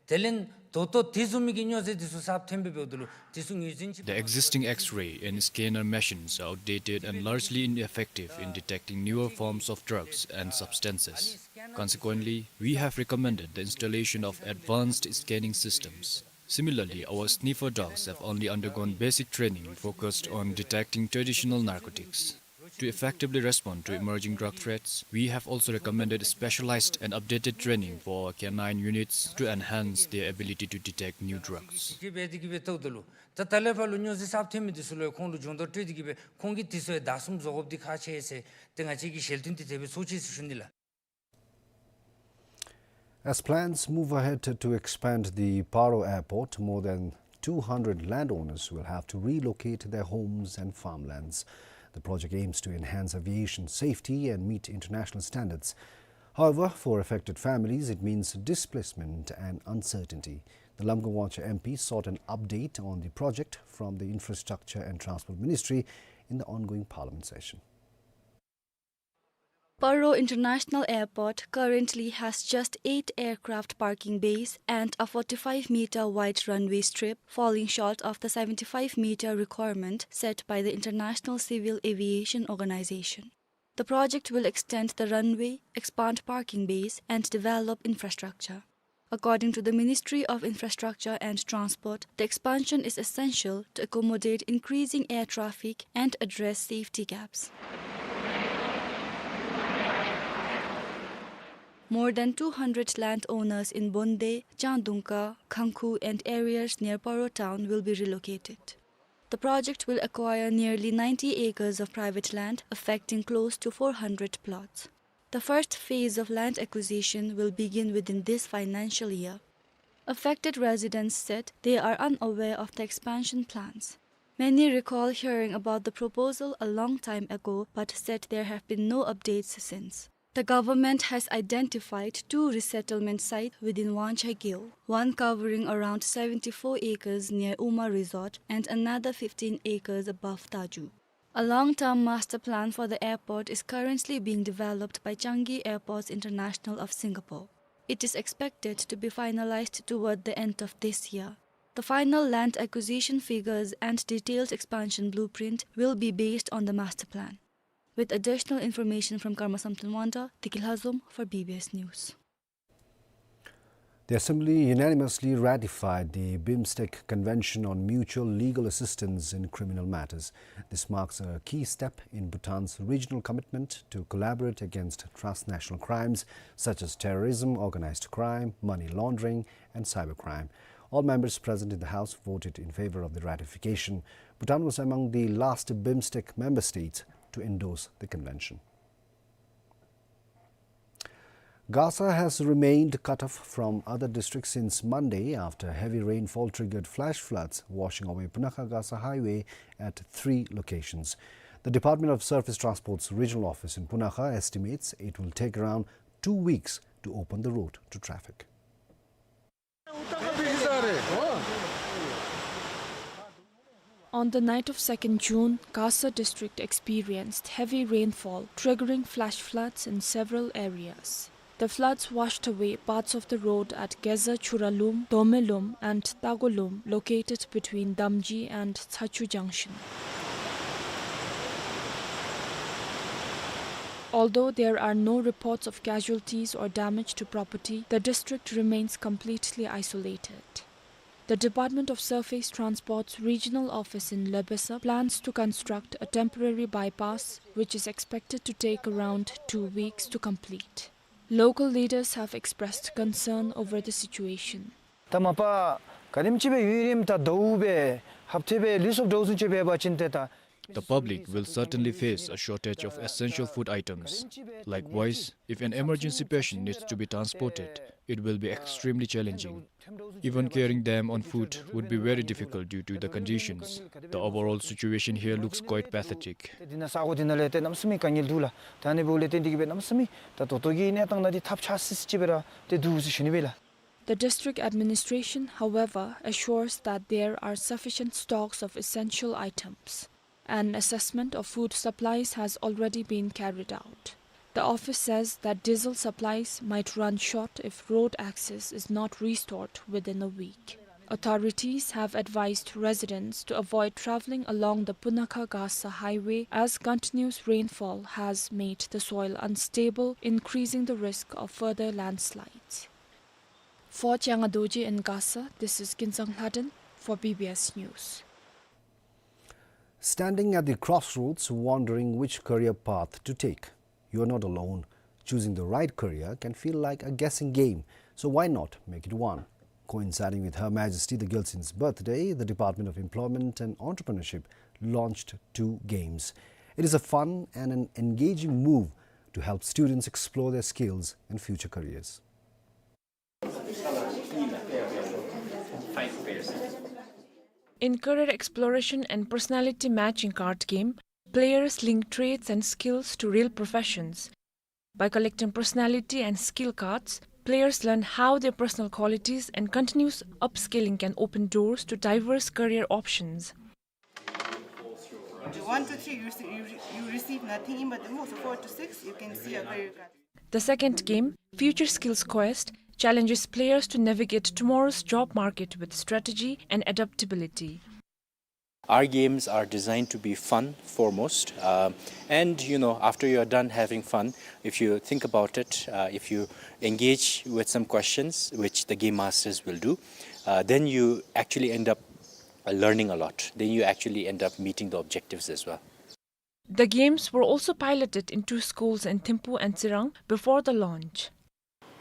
དེ་ལས་ད་ལྟོ་དེ་བཟུམ་མའི་གི་སྨྱོ་རྫས་འདི་ཚུ་གསརཔ་ཐོན་པའི་འབདཝ་ད་ལུ་འདི་ཚུ་ངོས་འཛིན་ཅིག The existing X-ray and scanner machines are outdated and largely ineffective in detecting newer forms of drugs and substances. Consequently, we have recommended the installation of advanced scanning systems. Similarly, our sniffer dogs have only undergone basic training focused on detecting traditional narcotics. To effectively respond to emerging drug threats, we have also recommended specialized and updated training for our canine units to enhance their ability to detect new drugs. ད་ད་ལས་ཕར་ལུ་སྨྱོ་རྫས་གསརཔ་ཐོན་མི་འདི་ཚུ་ལུ་ཁོང་ལུ་སྦྱོང་བརྡར་སྤྲོད་དེ་གི་སྦེ་ཁོང་གིས་འདི་ཚུ་ཡང་བདའ་ཟུན་བཟོ་དགོཔ་འདི་ཁག་ཆེ་ཟེར་ཏེ་ང་བཅས་ཀྱིས་ཞལ་འདོན་འདི་དེ་སྦེ་ཚོགས་ཅི་ཟེར་ཞུ་ནི་ལགས། As plans move ahead to expand the Paro airport, more than two hundred landowners will have to relocate their homes and farmlands. The project aims to enhance aviation safety and meet international standards. However, for affected families, it means displacement and uncertainty. The Lamka Wanchar M P sought an update on the project from the Infrastructure and Transport Ministry in the ongoing Parliament session. Paro International Airport currently has just eight aircraft parking bays and a forty-five meter wide runway strip, falling short of the seventy-five meter requirement set by the International Civil Aviation Organization. The project will extend the runway, expand parking bays, and develop infrastructure. According to the Ministry of Infrastructure and Transport, the expansion is essential to accommodate increasing air traffic and address safety gaps. More than two hundred landowners in Bonde, Chandongka, Khangkhu, and areas near Paro town will be relocated. The project will acquire nearly ninety acres of private land, affecting close to four hundred plots. The first phase of land acquisition will begin within this financial year. Affected residents said they are unaware of the expansion plans. Many recall hearing about the proposal a long time ago but said there have been no updates since. The government has identified two resettlement sites within Wangchai Gyo, one covering around seventy-four acres near Uma Resort and another fifteen acres above Taju. A long-term master plan for the airport is currently being developed by Changi Airports International of Singapore. It is expected to be finalized toward the end of this year. The final land acquisition figures and detailed expansion blueprint will be based on the master plan. With additional information from Karma Samten Wangda, Deki Lhazom for B B S News. The Assembly unanimously ratified the BIMSTEC Convention on Mutual Legal Assistance in Criminal Matters. This marks a key step in Bhutan's regional commitment to collaborate against transnational crimes such as terrorism, organized crime, money laundering, and cybercrime. All members present in the House voted in favor of the ratification. Bhutan was among the last BIMSTEC member states to endorse the convention. Gasa has remained cut off from other districts since Monday after heavy rainfall triggered flash floods, washing away Punakha-Gasa highway at three locations. The Department of Surface Transport's regional office in Punakha estimates it will take around two weeks to open the road to traffic. On the night of second June, Gasa district experienced heavy rainfall, triggering flash floods in several areas. The floods washed away parts of the road at Geza Churalum, Domelum, and Tagolum, located between Damji and Tsachu Junction. Although there are no reports of casualties or damage to property, the district remains completely isolated. The Department of Surface Transport's regional office in Lebesa plans to construct a temporary bypass, which is expected to take around two weeks to complete. Local leaders have expressed concern over the situation. ད་མ་པ་ག་དེམ་ཅིག་སྦེ་ཡུན་རིངམོ་ད་དྭཝ་སྦེ་ཧབ་ཏེ་སྦེ་ལུས་སོཔ་འདྲཝ་བཟུམ་ཅིག་འབད་བ་ཅིན་ཏེ་ད། The public will certainly face a shortage of essential food items. Likewise, if an emergency patient needs to be transported, it will be extremely challenging. Even carrying them on foot would be very difficult due to the conditions. The overall situation here looks quite pathetic. ཏེ་འདི་ནང་ས་གོ་འདི་ནང་ལས་ཏེ་གནམ་མེད་ས་མེད་དཀའ་ངལ་འདུག་ལགས། ད་ཨ་ནི་འབདཝ་ལས་ཏེ་འདི་གིས་སྦེ་གནམ་མེད་ས་མེད་ད་ད་ལྟོ་གི་གནས་སྟངས་ནང་འདི་ཐབས་ཆག་སི་སི་ཅིག་སྦེ་ར་ཏེ་འདུག་ཟེར་ཞུ་ནི་སྦེ་ལགས། The district administration, however, assures that there are sufficient stocks of essential items. An assessment of food supplies has already been carried out. The office says that diesel supplies might run short if road access is not restored within a week. Authorities have advised residents to avoid traveling along the Punakha-Gasa highway as continuous rainfall has made the soil unstable, increasing the risk of further landslides. For Changa Dorji in Gasa, this is Kinsang Lhaden for B B S News. Standing at the crossroads, wondering which career path to take? You are not alone. Choosing the right career can feel like a guessing game, so why not make it one? Coinciding with Her Majesty the Gyaltsund's birthday, the Department of Employment and Entrepreneurship launched two games. It is a fun and an engaging move to help students explore their skills and future careers. In career exploration and personality matching card game, players link traits and skills to real professions. By collecting personality and skill cards, players learn how their personal qualities and continuous upskilling can open doors to diverse career options. One to three, you, rece- you, re- you receive nothing, but the most four to six, you can see a career card. The second game, Future Skills Quest, challenges players to navigate tomorrow's job market with strategy and adaptability. Our games are designed to be fun foremost, uh, and you know, after you are done having fun, if you think about it, uh, if you engage with some questions, which the game masters will do, uh, then you actually end up uh, learning a lot. Then you actually end up meeting the objectives as well. The games were also piloted in two schools in Thimphu and Tsirang before the launch.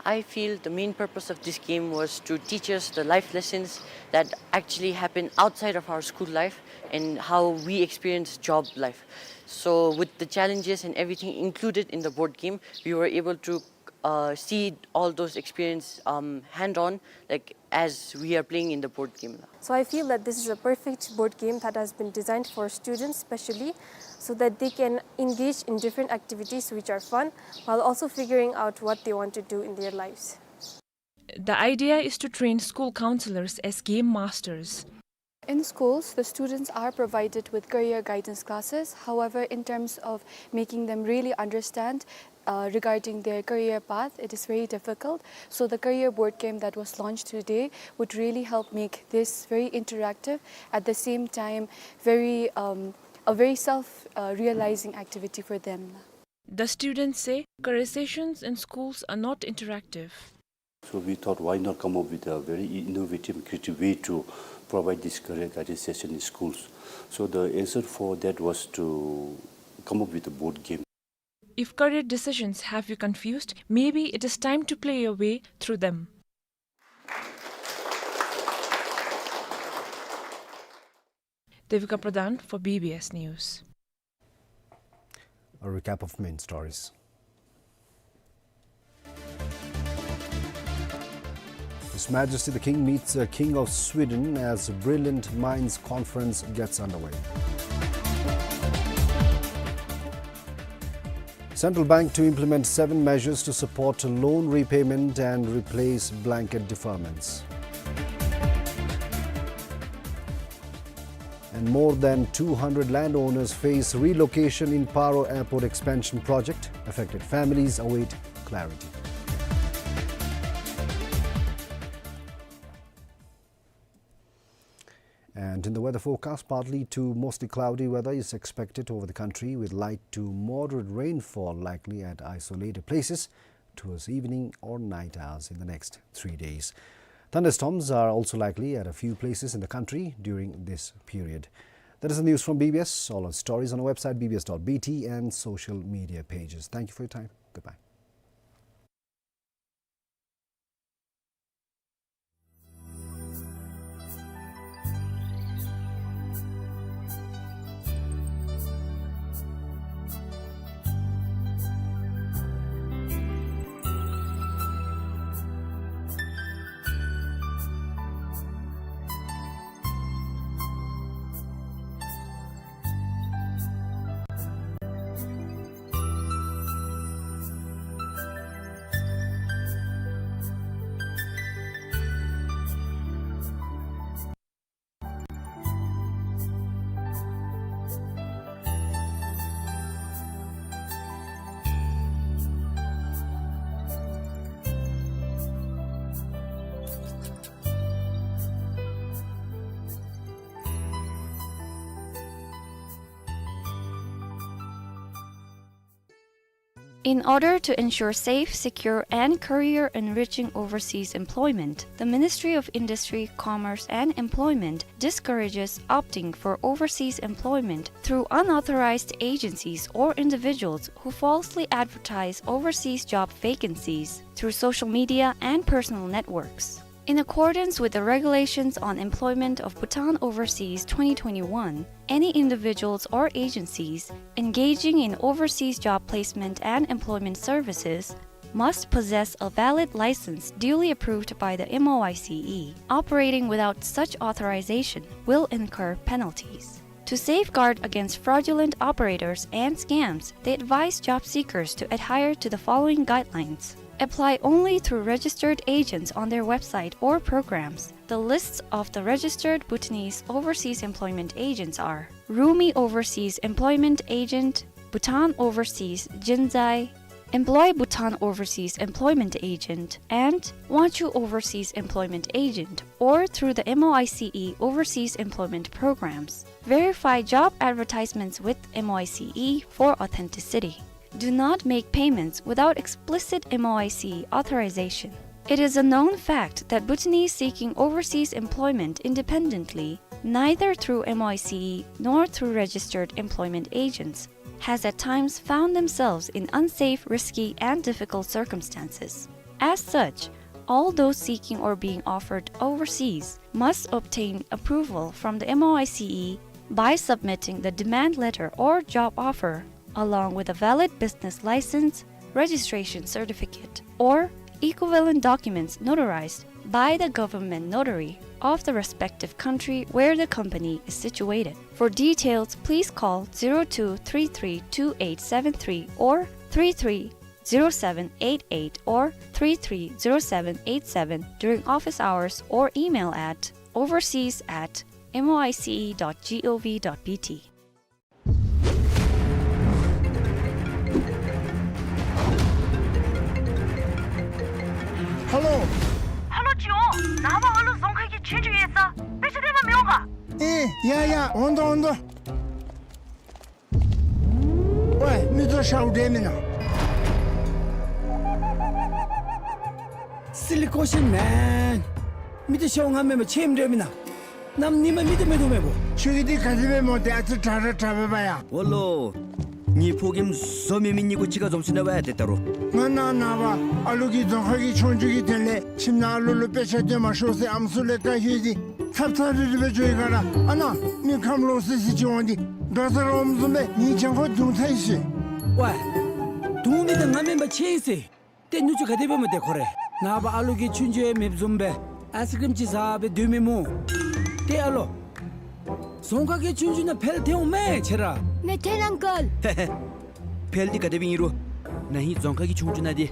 I feel the main purpose of this game was to teach us the life lessons that actually happen outside of our school life and how we experience job life. So with the challenges and everything included in the board game, we were able to, uh, see all those experience, um, hand on, like, as we are playing in the board game. So I feel that this is a perfect board game that has been designed for students specially, so that they can engage in different activities which are fun while also figuring out what they want to do in their lives. The idea is to train school counselors as game masters. In schools, the students are provided with career guidance classes. However, in terms of making them really understand, uh, regarding their career path, it is very difficult. So the career board game that was launched today would really help make this very interactive, at the same time, very, um, a very self, uh, realizing activity for them. The students say career sessions in schools are not interactive. So we thought, why not come up with a very innovative and creative way to provide this career guidance session in schools? So the answer for that was to come up with a board game. If career decisions have you confused, maybe it is time to play your way through them. Devika Pradhan for B B S News. A recap of main stories. His Majesty the King meets, uh, King of Sweden as Brilliant Minds Conference gets underway. Central Bank to implement seven measures to support loan repayment and replace blanket deferments. And more than two hundred landowners face relocation in Paro Airport expansion project. Affected families await clarity. And in the weather forecast, partly to mostly cloudy weather is expected over the country, with light to moderate rainfall likely at isolated places towards evening or night hours in the next three days. Thunderstorms are also likely at a few places in the country during this period. That is the news from B B S. All our stories on our website, B B S dot B T, and social media pages. Thank you for your time. Goodbye. In order to ensure safe, secure, and career-enriching overseas employment, the Ministry of Industry, Commerce, and Employment discourages opting for overseas employment through unauthorized agencies or individuals who falsely advertise overseas job vacancies through social media and personal networks. In accordance with the Regulations on Employment of Bhutan Overseas twenty twenty-one, any individuals or agencies engaging in overseas job placement and employment services must possess a valid license duly approved by the M O I C E. Operating without such authorization will incur penalties. To safeguard against fraudulent operators and scams, they advise job seekers to adhere to the following guidelines. Apply only through registered agents on their website or programs. The lists of the registered Bhutanese overseas employment agents are Rumi Overseas Employment Agent, Bhutan Overseas Jinzai, Employ Bhutan Overseas Employment Agent, and Wanchu Overseas Employment Agent, or through the M O I C E Overseas Employment Programs. Verify job advertisements with M O I C E for authenticity. Do not make payments without explicit M O I C E authorization. It is a known fact that Bhutanese seeking overseas employment independently, neither through M O I C E nor through registered employment agents, has at times found themselves in unsafe, risky, and difficult circumstances. As such, all those seeking or being offered overseas must obtain approval from the M O I C E by submitting the demand letter or job offer, along with a valid business license, registration certificate, or equivalent documents notarized by the government notary of the respective country where the company is situated. For details, please call zero two three three two eight seven three or three three zero seven eight eight or three three zero seven eight seven during office hours or email at overseas at M O I C E dot G O V dot B T. ཧ་ལོ། ཧ་ལོ་ཅིག་འོང་། ནངས་པ་ཨ་ལུ་རྫོང་ཁ་གི་ཆོས་རྒྱུགས་ཡོད་ས། དཔེ་ཆ་སྟོན་པར་མི་འོང་ག། ཨེ་ཡ་ཡ། འོང་དོ་འོང་དོ། ཝེ་མི་ཚུ་ཤོག་འགྲོ་མེན་ན། Silly question, man. མི་ཚུ་ཤོག་ང་མེན་པར་ཁྱིམ་འགྲོ་མེན་ན། གནམ་ཉིནམ་མི་ཚུ་མེད་དོ་མེད་པོ། ཁྱོད་ཀྱིས་འདི་ག་དེ་སྦེ་སྨོ། ཏེ་ཨ་ཙི་དྲག་ར་དྲག་པས་པ་ཡ། འོ་ལོ། ངེའི་ཕོ་རྒནམ་བཟོ་མེད་མི་གཉིས་ཀོ་གཅིག་ཁར་འཛོམས་ཞིནམ་ལས་ཝེ་ཏེ་ད་རུང་། ང་ནཱ་ནངས་པ་ཨ་ལུ་གི་རྫོང་ཁ་གི་ཆོས་རྒྱུགས་ཀྱི་དོན་ལས་ཁྱིམ་ནང་ཨ་ལུ་ལུ་དཔེ་ཆ་སྟོན་མ་ཤོག་ཟེར་ཨམ་སྲུ་ལས་བཀའ་ཞུ་སྟེ་ཚབ་ཚབ་རིལ་རི་སྦེ་འགྱོ་ཡི་ག་ར། ཨ་ནཱ་མི་ཁམས་ལོག་སི་སི་ཅིག་འོང་སྟེ་དགའ་ས་ར་འོངམ་བཟུམ་སྦེ་ངེའི་གྱང་ཁར་རྡུང་ཚར་ཡི་ཟེར། ཝེ། རྡུང་མི་འདི་ང་མེན་པར་ཁྱིམ་ཟེར། ཏེ་ནུ་གཅུང་ག་དེ་སྦེ་སྨོ་ཏེ་ཁོ་རེ། ནངས་པ་ཨ་ལུ་གིས་ཆོས་རྒྱུགས་ཡང་མེདཔ་བཟུམ་སྦེ་ཨའིསི་ཀྲིམ་ཅིག་ཟ་སྦེ་སྡོད་མི་སྨོ། ཏེ་ཨ་ལོ། རྫོང་ཁ་གི་ཆོས་རྒྱུགས་ནང་ཕེལ་ཏེ་འོང་མས་ཁྱོད་ར། མེད་ཐལ་ཨང་ཀལ། ཧེ་ཧེ། ཕེལ་འདི་ག་དེ་སྦེ་ཨིན་རུང་ན་ཧིང་རྫོང་ཁ་གི་ཆོས་རྒྱུགས་ནང་འདི་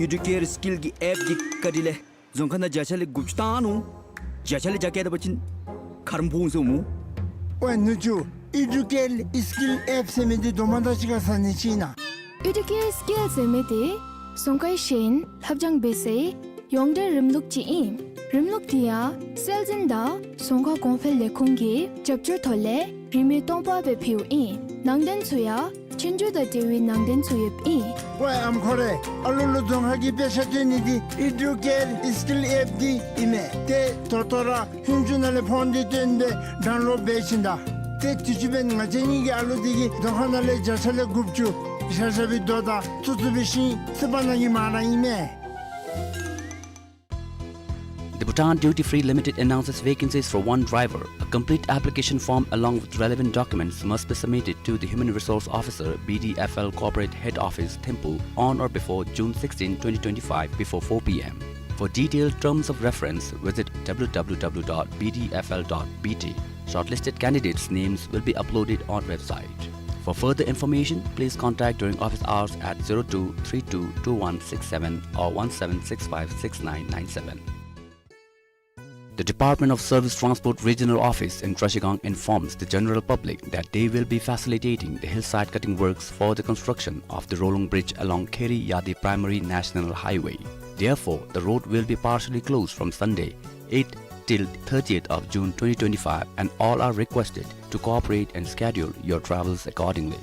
ཨི་ཌུ་ཀེར་སི་ཀིལ་གྱི་ཨེཔ་འདི་བཀའ་དྲིན་ལས་རྫོང་ཁ་ནང་བརྒྱ་ཆ་ལས་དགུ་བཅུ་བཏང་ནུག། བརྒྱ་ཆ་ལས་བརྒྱ་བཀལ་ད་པ་ཅིན་ཁ་རམ་ཕོག་འོང་ཟེར་སྨོ། ཝེ་ནུ་གཅུང་ཨི་ཌུ་ཀེར་སི་ཀིལ་ཨེཔ་ཟེར་མི་འདི་དོ་མ་དག་ཅིག་ཁར་ཟ་ནི་ཅིག་ཨིན་ན། ཨི་ཌུ་ཀེར་སི་ཀིལ་ཟེར་མི་འདི་རྫོང་ཁའི་ཤེས་ཡོན་ལྷབ་སྦྱང་འབད་སའི་ཡོངས་འབྲེལ་རིམ་ལུགས་ཅིག་ཨིན། རིམ་ལུགས་འདི་ཡང་སྲོལ་འཛིན་དང་རྫོང་ཁ་གོང་འཕེལ་ལས་ཁུངས་ཀྱི་རྒྱབ་སྐྱོར་ཐོག་ལས་རིན་མེད་སྟོང་པ་སྦེ་ཕུལཝ་ཨིན། ནང་དོན་ཚུ་ཡང་ཆོས་རྒྱུགས་དང་འབྲེལ་བའི་ནང་དོན་ཚུ་ཡོདཔ་ཨིན། ཝེ་ཨམ་ཁོ་རེ། ཨ་ལུ་ལུ་རྫོང་ཁ་གི་དཔེ་ཆ་སྟོན་ནི་འདི་ཨི་ཌུ་ཀེར་སི་ཀིལ་ཨེཔ་འདི་ཨིན་མས། ཏེ་ད་ལྟོ་ར་ཧུན་ཅུ་ནང་ལས་ཕོན་འདི་བཏོན་སྦེ་ཌའུན་ལོཌ་འབད་ཞིནམ་ད། ཏེ་དུས་ཅི་འབདན་ང་བཅས་གཉིས་ཀྱི་ཨ་ལུ་འདི་གིས་རྫོང་ཁ་ནང་ལས་བརྒྱ་ཆ་ལས་དགུ་བཅུ་བཞག་བཞག་པའི་རྡོ་དང་བཙུགས་བཙུགས་པའི་ཤིང་བསིལ་བ་ནང་གི་མར་ར་ཨིན་མས། The Bhutan Duty Free Limited announces vacancies for one driver. A complete application form along with relevant documents must be submitted to the Human Resource Officer, B D F L Corporate Head Office, Thimphu, on or before June sixteen, twenty twenty-five, before four p m. For detailed terms of reference, visit w w w dot b d f l dot b t. Shortlisted candidates' names will be uploaded on website. For further information, please contact during office hours at zero two three two two one six seven or one seven six five six nine nine seven. The Department of Service Transport Regional Office in Trashigang informs the general public that they will be facilitating the hillside cutting works for the construction of the rolling bridge along Kheri Yadi Primary National Highway. Therefore, the road will be partially closed from Sunday, eighth till thirtieth of June twenty twenty-five, and all are requested to cooperate and schedule your travels accordingly.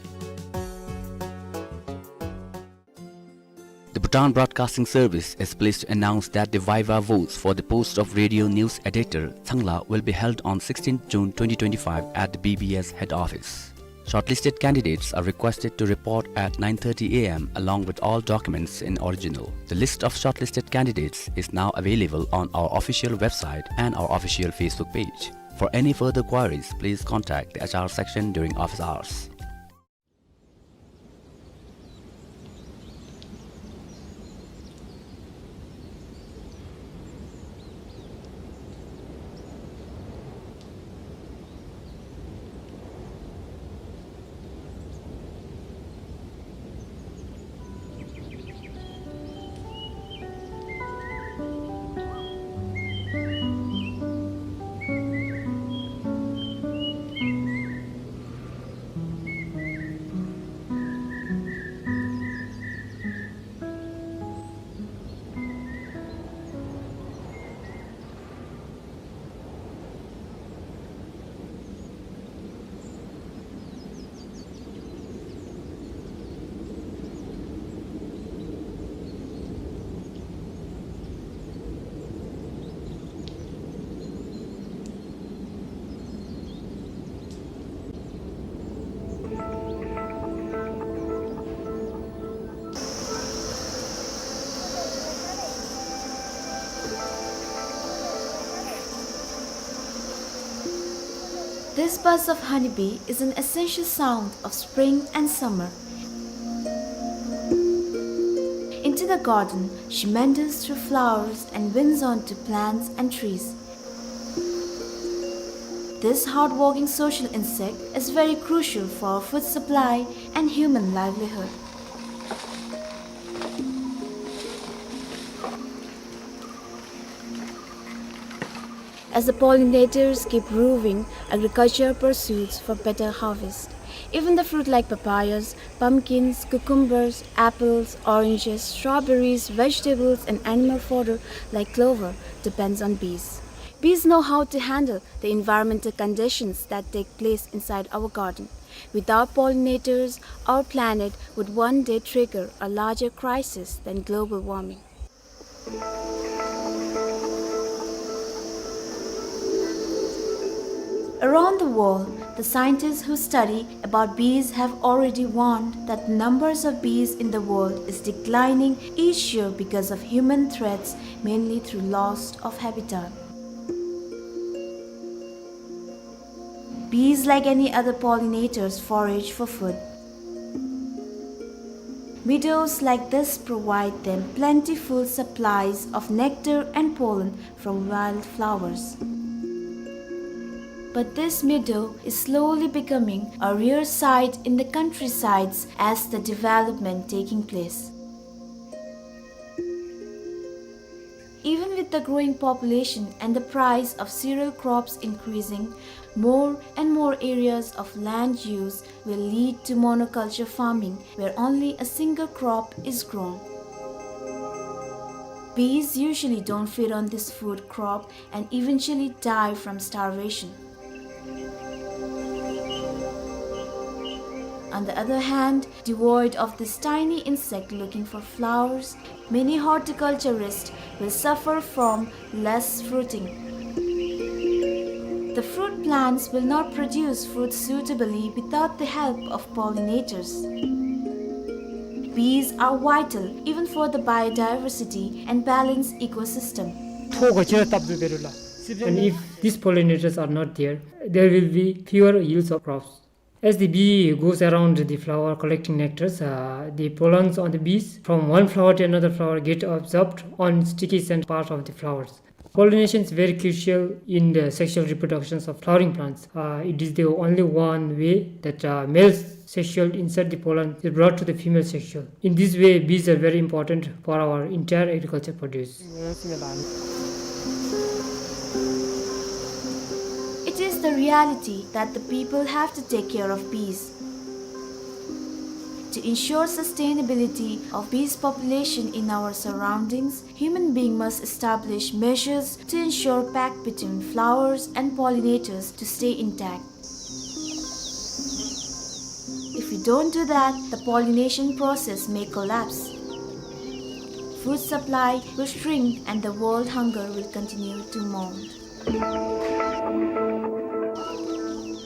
The Bhutan Broadcasting Service is pleased to announce that the viva votes for the post of radio news editor, Tsangla, will be held on sixteenth June twenty twenty-five at the B B S head office. Shortlisted candidates are requested to report at nine thirty a m along with all documents in original. The list of shortlisted candidates is now available on our official website and our official Facebook page. For any further queries, please contact the H R section during office hours. This buzz of honeybee is an essential sound of spring and summer. Into the garden, she meanders through flowers and winds onto plants and trees. This hardworking social insect is very crucial for food supply and human livelihood. As the pollinators keep roving, agriculture pursues for better harvest. Even the fruit like papayas, pumpkins, cucumbers, apples, oranges, strawberries, vegetables, and animal fodder like clover depends on bees. Bees know how to handle the environmental conditions that take place inside our garden. Without pollinators, our planet would one day trigger a larger crisis than global warming. Around the world, the scientists who study about bees have already warned that the numbers of bees in the world is declining each year because of human threats, mainly through loss of habitat. Bees, like any other pollinators, forage for food. Meadows like this provide them plentiful supplies of nectar and pollen from wildflowers. But this meadow is slowly becoming a rare sight in the countrysides as the development taking place. Even with the growing population and the price of cereal crops increasing, more and more areas of land use will lead to monoculture farming, where only a single crop is grown. Bees usually don't feed on this food crop and eventually die from starvation. On the other hand, devoid of this tiny insect looking for flowers, many horticulturists will suffer from less fruiting. The fruit plants will not produce fruit suitably without the help of pollinators. Bees are vital even for the biodiversity and balanced ecosystem. ཐོག་ག་ཅི་ར་སྟབས་བདེ་རུ་ལ། And if these pollinators are not there, there will be fewer yields of crops. As the bee goes around the flower collecting nectars, uh, the pollens on the bees from one flower to another flower get absorbed on sticky scent part of the flowers. Pollination is very crucial in the sexual reproductions of flowering plants. Uh, it is the only one way that, uh, male sexual insert the pollen is brought to the female sexual. In this way, bees are very important for our entire agriculture produce. It is the reality that the people have to take care of bees. To ensure sustainability of bees population in our surroundings, human being must establish measures to ensure pact between flowers and pollinators to stay intact. If we don't do that, the pollination process may collapse. Food supply will shrink and the world hunger will continue to mount.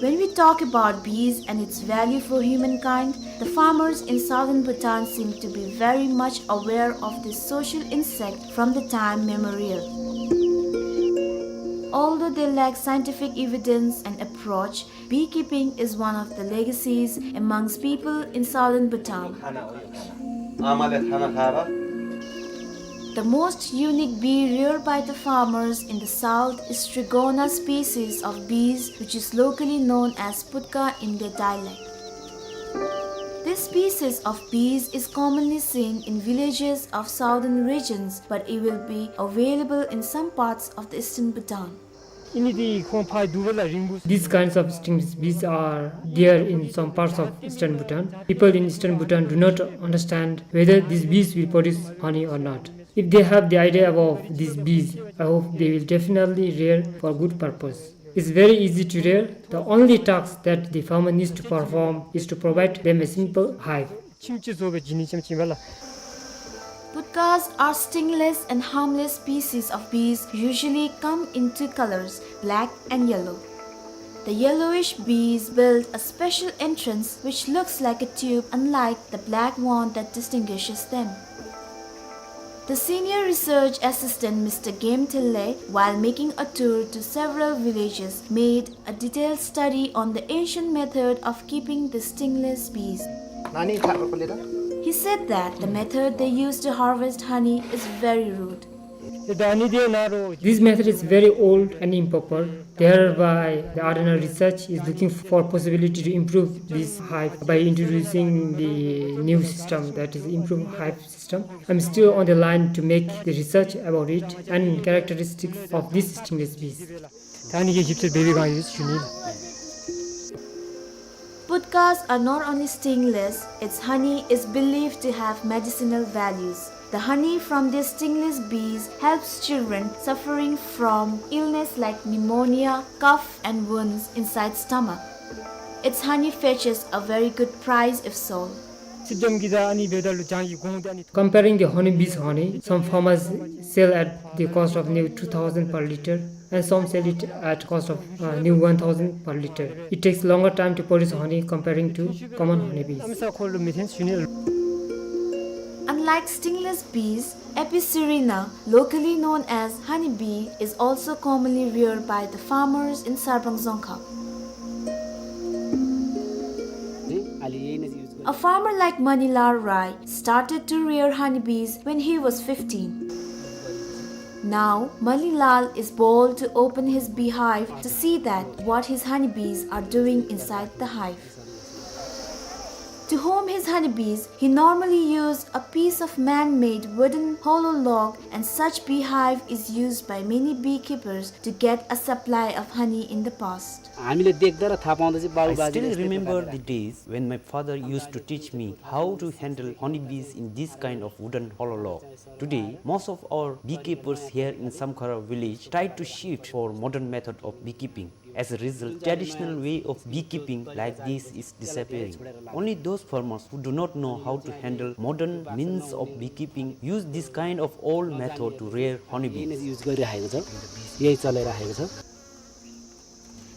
When we talk about bees and its value for humankind, the farmers in southern Bhutan seem to be very much aware of this social insect from the time memorial. Although they lack scientific evidence and approach, beekeeping is one of the legacies amongst people in southern Bhutan. The most unique bee reared by the farmers in the south is Strigona species of bees, which is locally known as putka in their dialect. This species of bees is commonly seen in villages of southern regions, but it will be available in some parts of the eastern Bhutan. These kinds of stinging bees are there in some parts of eastern Bhutan. People in eastern Bhutan do not understand whether these bees will produce honey or not. If they have the idea about these bees, I hope they will definitely rear for good purpose. It's very easy to rear. The only task that the farmer needs to perform is to provide them a simple hive. Putkas are stingless and harmless species of bees, usually come in two colors, black and yellow. The yellowish bees build a special entrance which looks like a tube, unlike the black one that distinguishes them. The senior research assistant, Mister Game Thille, while making a tour to several villages, made a detailed study on the ancient method of keeping the stingless bees. He said that the method they use to harvest honey is very rude. This method is very old and improper. Thereby, the R and R research is looking for possibility to improve this hive by introducing the new system, that is, improve hive system. I'm still on the line to make the research about it and characteristics of these stingless bees. Putkas are not only stingless, its honey is believed to have medicinal values. The honey from these stingless bees helps children suffering from illness like pneumonia, cough, and wounds inside stomach. Its honey fetches a very good price if sold. Comparing the honeybee's honey, some farmers sell at the cost of near two thousand per liter, and some sell it at cost of, uh, near one thousand per liter. It takes longer time to produce honey comparing to common honeybees. Unlike stingless bees, Apicerina, locally known as honeybee, is also commonly reared by the farmers in Sarbang Dzongkhag. A farmer like Manilal Rai started to rear honeybees when he was fifteen. Now, Manilal is bold to open his beehive to see that what his honeybees are doing inside the hive. To home his honeybees, he normally used a piece of man-made wooden hollow log, and such beehive is used by many beekeepers to get a supply of honey in the past. I still remember the days when my father used to teach me how to handle honeybees in this kind of wooden hollow log. Today, most of our beekeepers here in Samkhara village try to shift for modern method of beekeeping. As a result, traditional way of beekeeping like this is disappearing. Only those farmers who do not know how to handle modern means of beekeeping use this kind of old method to rear honeybees.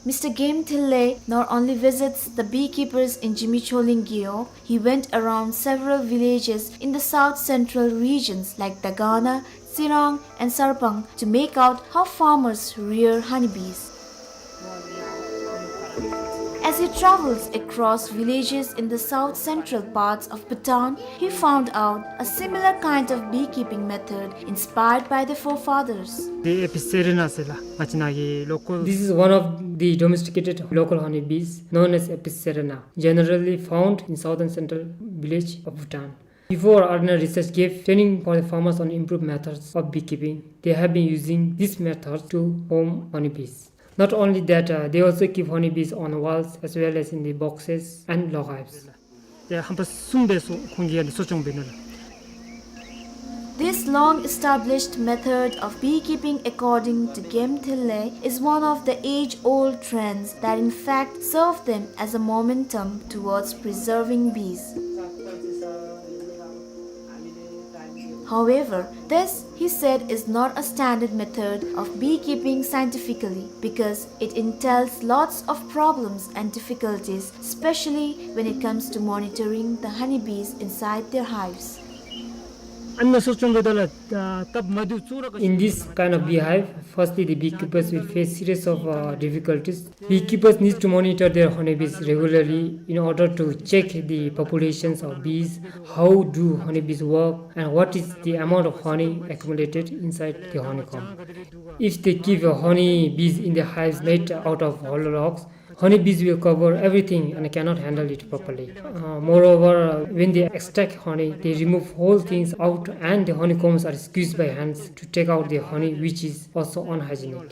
Mister Game Thille not only visits the beekeepers in Jimicholing Gewog, he went around several villages in the south central regions like Dagana, Tsirang, and Sarbang to make out how farmers rear honeybees. As he travels across villages in the south central parts of Bhutan, he found out a similar kind of beekeeping method inspired by the forefathers. This is one of the domesticated local honeybees known as Apicerina, generally found in southern central village of Bhutan. Before, R and R research gave training for the farmers on improved methods of beekeeping. They have been using this method to home honeybees. Not only that, uh, they also keep honeybees on walls as well as in the boxes and log hives. This long-established method of beekeeping, according to Game Thille, is one of the age-old trends that in fact serve them as a momentum towards preserving bees. However, this, he said, is not a standard method of beekeeping scientifically because it entails lots of problems and difficulties, especially when it comes to monitoring the honeybees inside their hives. In this kind of beehive, firstly, the beekeepers will face series of, uh, difficulties. Beekeepers need to monitor their honeybees regularly in order to check the populations of bees, how do honeybees work, and what is the amount of honey accumulated inside the honeycomb. If they keep, uh, honeybees in the hives made out of hollow logs, honeybees will cover everything and cannot handle it properly. Uh, moreover, uh, when they extract honey, they remove whole things out and the honeycombs are squeezed by hands to take out the honey, which is also unhygienic.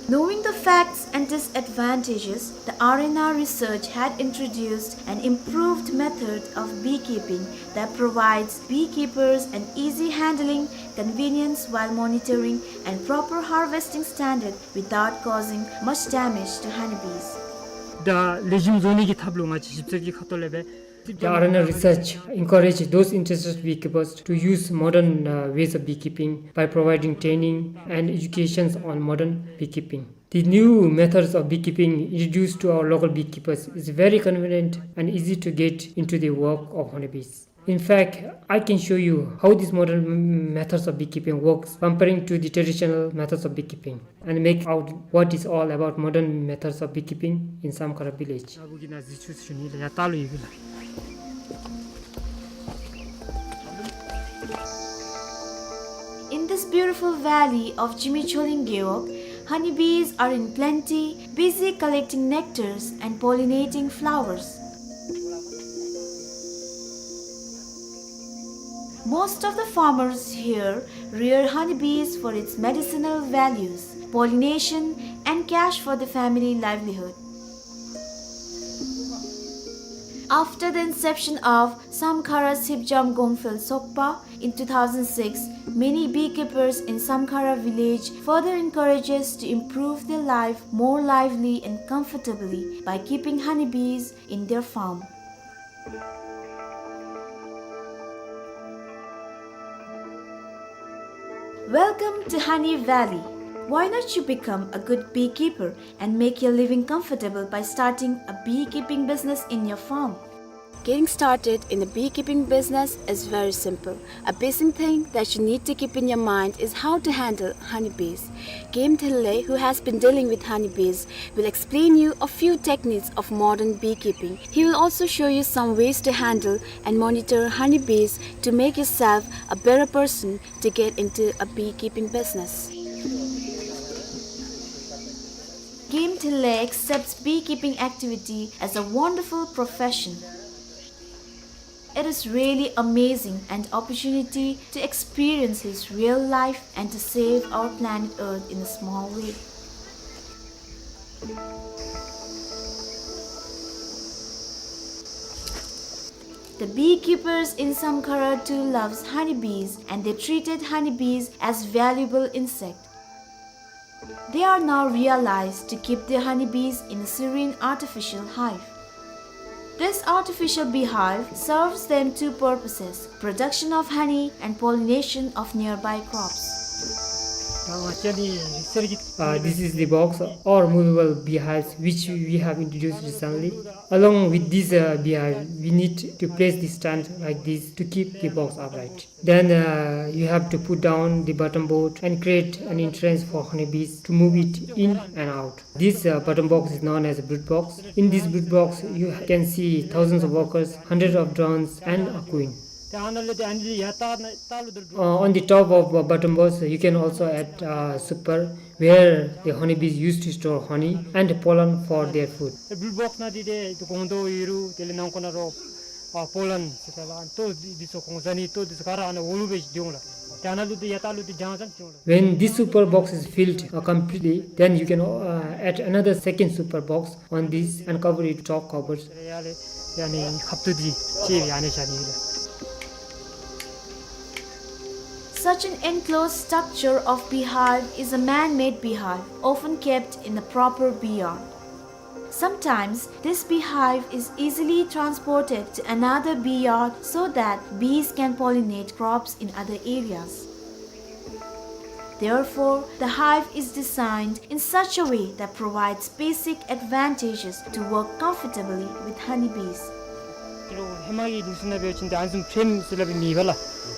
Knowing the facts and disadvantages, the R and R research had introduced an improved method of beekeeping that provides beekeepers an easy handling, convenience while monitoring, and proper harvesting standard without causing much damage to honeybees. ད་ལེགས་ཤོམ་བཟོ་ནི་གི་ཐབས་ལུ་ང་བཅས་ཞིབ་འཚོལ་གྱི་ཁ་ཐུག་ལས་སྦེ་ The R N R research encouraged those interested beekeepers to use modern, uh, ways of beekeeping by providing training and educations on modern beekeeping. The new methods of beekeeping introduced to our local beekeepers is very convenient and easy to get into the work of honeybees. In fact, I can show you how these modern m-, methods of beekeeping works comparing to the traditional methods of beekeeping and make out what is all about modern methods of beekeeping in Samkhara village. In this beautiful valley of Jimi Choling Gewog, honeybees are in plenty, busy collecting nectars and pollinating flowers. Most of the farmers here rear honeybees for its medicinal values, pollination, and cash for the family livelihood. After the inception of Samkhara Sipjam Gongphel Sokpa in two thousand six, many beekeepers in Samkhara village further encourages to improve their life more lively and comfortably by keeping honeybees in their farm. Welcome to Honey Valley. Why not you become a good beekeeper and make your living comfortable by starting a beekeeping business in your farm? Getting started in a beekeeping business is very simple. A basic thing that you need to keep in your mind is how to handle honeybees. Game Thille, who has been dealing with honeybees, will explain you a few techniques of modern beekeeping. He will also show you some ways to handle and monitor honeybees to make yourself a better person to get into a beekeeping business. Game Thille accepts beekeeping activity as a wonderful profession. It is really amazing an opportunity to experience his real life and to save our planet Earth in a small way. The beekeepers in Samkhara too loves honeybees and they treated honeybees as valuable insect. They are now realized to keep their honeybees in a serene artificial hive. This artificial beehive serves them two purposes, production of honey and pollination of nearby crops. Uh, this is the box or movable beehives which we have introduced recently. Along with this, uh, beehive, we need to place the stand like this to keep the box upright. Then, uh, you have to put down the bottom board and create an entrance for honeybees to move it in and out. This, uh, bottom box is known as a brood box. In this brood box, you can see thousands of workers, hundreds of drones, and a queen. Uh, on the top of, uh, bottom box, you can also add, uh, super, where the honeybees used to store honey and pollen for their food. ཨེ་བུལ་བོགས་ནང་འདི་ཏེ་ཏེ་སྒོང་རྡོག་ཡོད་རུང་དེ་ལས་ནང་ཁོག་ནང་རོ་ཨ་སྤོ་ལོན་ཟེར་ཏེ་ལགས། ལྟོ་འདི་འདི་ཚུ་གོང་ས་ནི་ལྟོ་འདི་ཚུ་ག་ར་ཨ་ནཱ་འོག་ལུ་སྦེ་སྡོད་འོང་ལགས། ཏེ་ཨ་ནཱ་ལུ་ཏེ་ཡར་ལྟག་ལུ་ཏེ་རྒྱང་ཙམ་སྡོད་འོང་ལགས། When this super box is filled, uh, completely, then you can, uh, add another second super box on this and cover it with top covers. ཡར་ལས་ཡར་ནི་ཁབ་ཏོ་འདི་ཅིག་ཡར་ནི་བཞག་ནི་ལགས། Such an enclosed structure of beehive is a man-made beehive, often kept in a proper bee yard. Sometimes, this beehive is easily transported to another bee yard so that bees can pollinate crops in other areas. Therefore, the hive is designed in such a way that provides basic advantages to work comfortably with honeybees. ཧེ་མ་གི་ལུགས་སྲོལ་ནང་འབད་བ་ཅིན་ཏེ་ཨ་ནི་བཟུམ་ཕྲེམ་ཟེར་སླབ་མེད་པ་ལགས།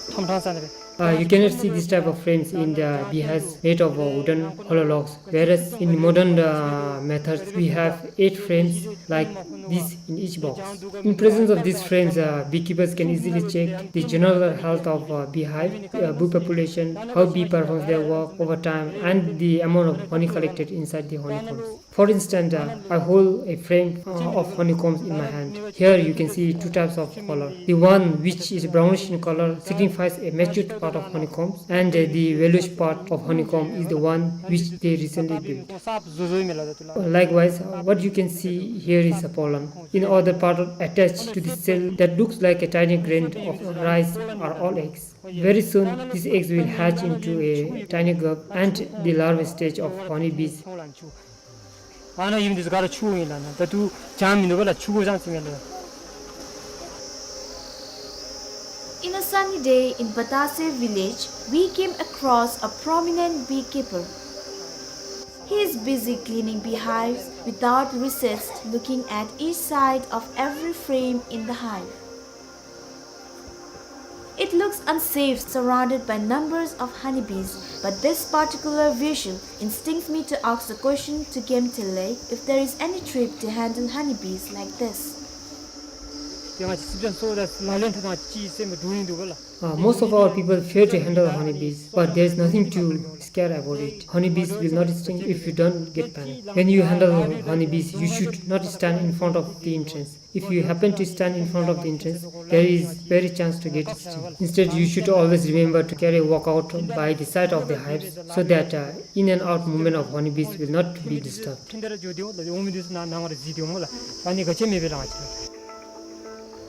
ཁྲམ་ཁྲང་ས་ནང་སྦེ། Uh, you cannot see this type of frames in the beehives made of, uh, wooden hollow logs, whereas in modern, uh, methods we have eight frames like this in each box. In presence of these frames, uh, beekeepers can easily check the general health of, uh, beehive, uh, bee population, how bee performs their work over time, and the amount of honey collected inside the honeycombs. For instance, uh, I hold a frame, uh, of honeycombs in my hand. Here you can see two types of color. The one which is brownish in color signifies a matured part of honeycombs, and, uh, the yellowish part of honeycomb is the one which they recently built. Likewise, uh, what you can see here is a pollen. In other part attached to the cell that looks like a tiny grain of rice are all eggs. Very soon, these eggs will hatch into a tiny grub and the larval stage of honeybees. ཨ་ནཱ་ཨིན་འདི་ཚུ་ག་ར་ཆུ་ཨིན་ལགས། ཨ་ནཱ་ད་ལྟོ་ལྗང་མིན་འདུག་པ་ལགས། ཆུ་གོ་ཙང་ཙིང་ཨིན་ལགས། Sunny day in Batase village, we came across a prominent beekeeper. He is busy cleaning beehives without recess, looking at each side of every frame in the hive. It looks unsafe, surrounded by numbers of honeybees, but this particular visual instincts me to ask the question to Gemtele if there is any trick to handle honeybees like this. Uh, most of our people fear to handle honeybees, but there is nothing to scare about it. Honeybees will not sting if you don't get panic. When you handle honeybees, you should not stand in front of the entrance. If you happen to stand in front of the entrance, there is very chance to get stung. Instead, you should always remember to carry a walkout by the side of the hives so that uh, in and out movement of honeybees will not be disturbed.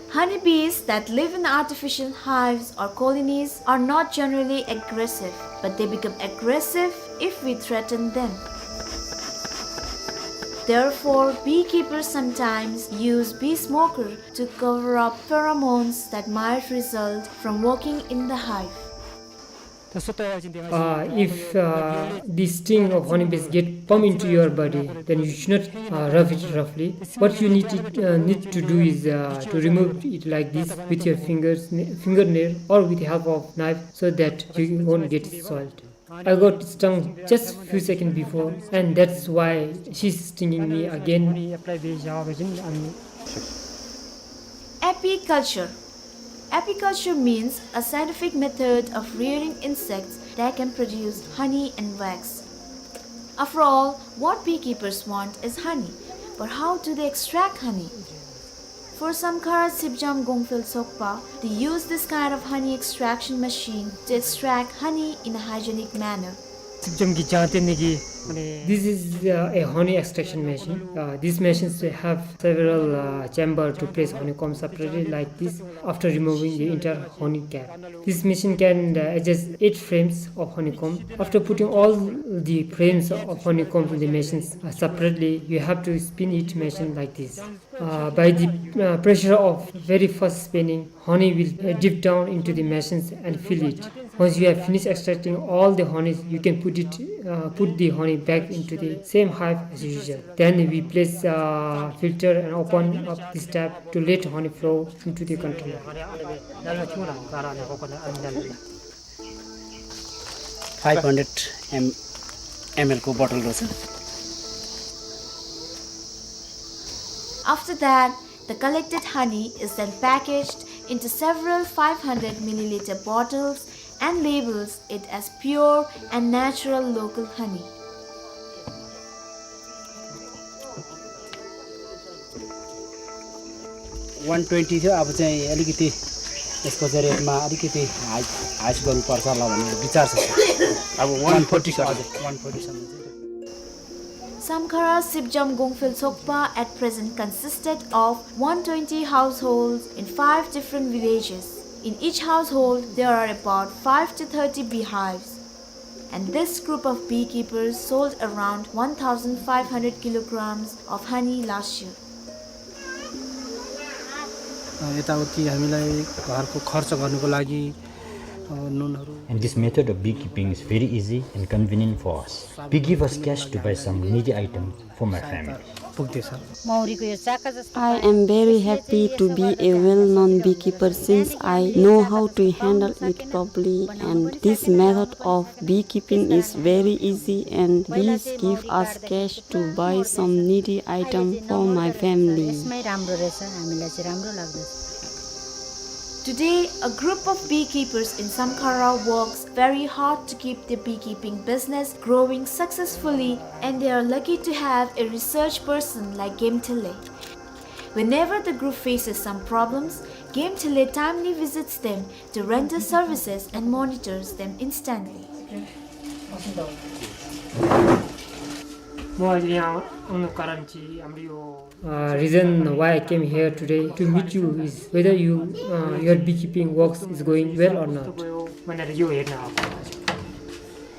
Honeybees that live in artificial hives or colonies are not generally aggressive, but they become aggressive if we threaten them. Therefore, beekeepers sometimes use bee smoker to cover up pheromones that might result from working in the hive. Uh, if uh, the sting of honeybees get pump into your body, then you should not uh, rub it roughly. What you need to, uh, need to do is uh, to remove it like this with your fingers, fingernail, or with the help of knife, so that you won't get soiled. I got stung just few seconds before, and that's why she's stinging me again. Apiculture. Apiculture means a scientific method of rearing insects that can produce honey and wax. After all, what beekeepers want is honey. But how do they extract honey? For Samkhara Sipjam Gongphel Sokpa, they use this kind of honey extraction machine to extract honey in a hygienic manner. This is uh, a honey extraction machine. Uh, these machines have several uh, chamber to place honeycomb separately like this after removing the entire honey cap. This machine can uh, adjust eight frames of honeycomb. After putting all the frames of honeycomb in the machines uh, separately, you have to spin each machine like this. Uh, by the uh, pressure of very fast spinning, honey will uh, dip down into the machines and fill it. Once you have finished extracting all the honey, you can put it, uh, put the honey back into the same hive as usual. Then we place uh, filter and open up this tap to let honey flow into the container. Five hundred ml को bottle रहेछ। After that, the collected honey is then packaged into several five hundred milliliter bottles and labels it as pure and natural local honey. One twenty थियो, अब चाहिँ अलिकति यसको चाहिँ रेटमा अलिकति हाई, हाई गर्नुपर्छ होला भन्ने विचार छ, सर। अब one forty, सर। हजुर, one forty सम्म चाहिँ। Samkhara Sipjam Gongphel Sokpa at present consisted of one twenty households in five different villages. In each household, there are about five to thirty beehives. And this group of beekeepers sold around one thousand five hundred kilograms of honey last year. अ, यताउति हामीलाई घरको खर्च गर्नको लागि, अ, नुनहरू। And this method of beekeeping is very easy and convenient for us. Bee give us cash to buy some needy items for my family. पुग्दैछ। मौरीको यो चाका जस्तो I am very happy to be a well-known beekeeper since I know how to handle it properly, and this method of beekeeping is very easy and bees give us cash to buy some needy item for my family. यसमै राम्रो रहेछ, हामीलाई चाहिँ राम्रो लाग्दछ। Today, a group of beekeepers in Samkhara works very hard to keep the beekeeping business growing successfully, and they are lucky to have a research person like Gemtele. Whenever the group faces some problems, Gemtele timely visits them to render services and monitors them instantly. म आज यहाँ आउनु कारण चाहिँ हाम्रो यो Uh, reason why I came here today to meet you is whether you, uh, your beekeeping works is going well or not.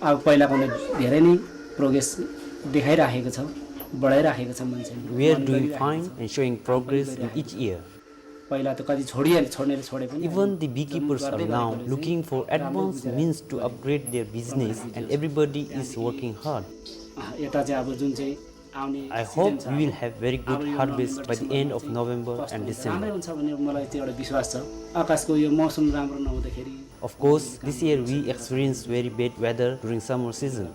अब पहिलाको भन्दा धेरै नै प्रोग्रेस देखाइराखेको छ, बढाइराखेको छ मान्छेले। We are doing fine and showing progress in each year. पहिला त कति छोडिहाले, छोड्नेले छोडे पनि Even the beekeepers are now looking for advanced means to upgrade their business, and everybody is working hard. अँ, यता चाहिँ अब जुन चाहिँ आउने I hope we will have very good harvest by the end of November and December. राम्रै हुन्छ भन्ने मलाई त्यो एउटा विश्वास छ। आकाशको यो मौसम राम्रो नहुँदाखेरि Of course, this year we experienced very bad weather during summer season.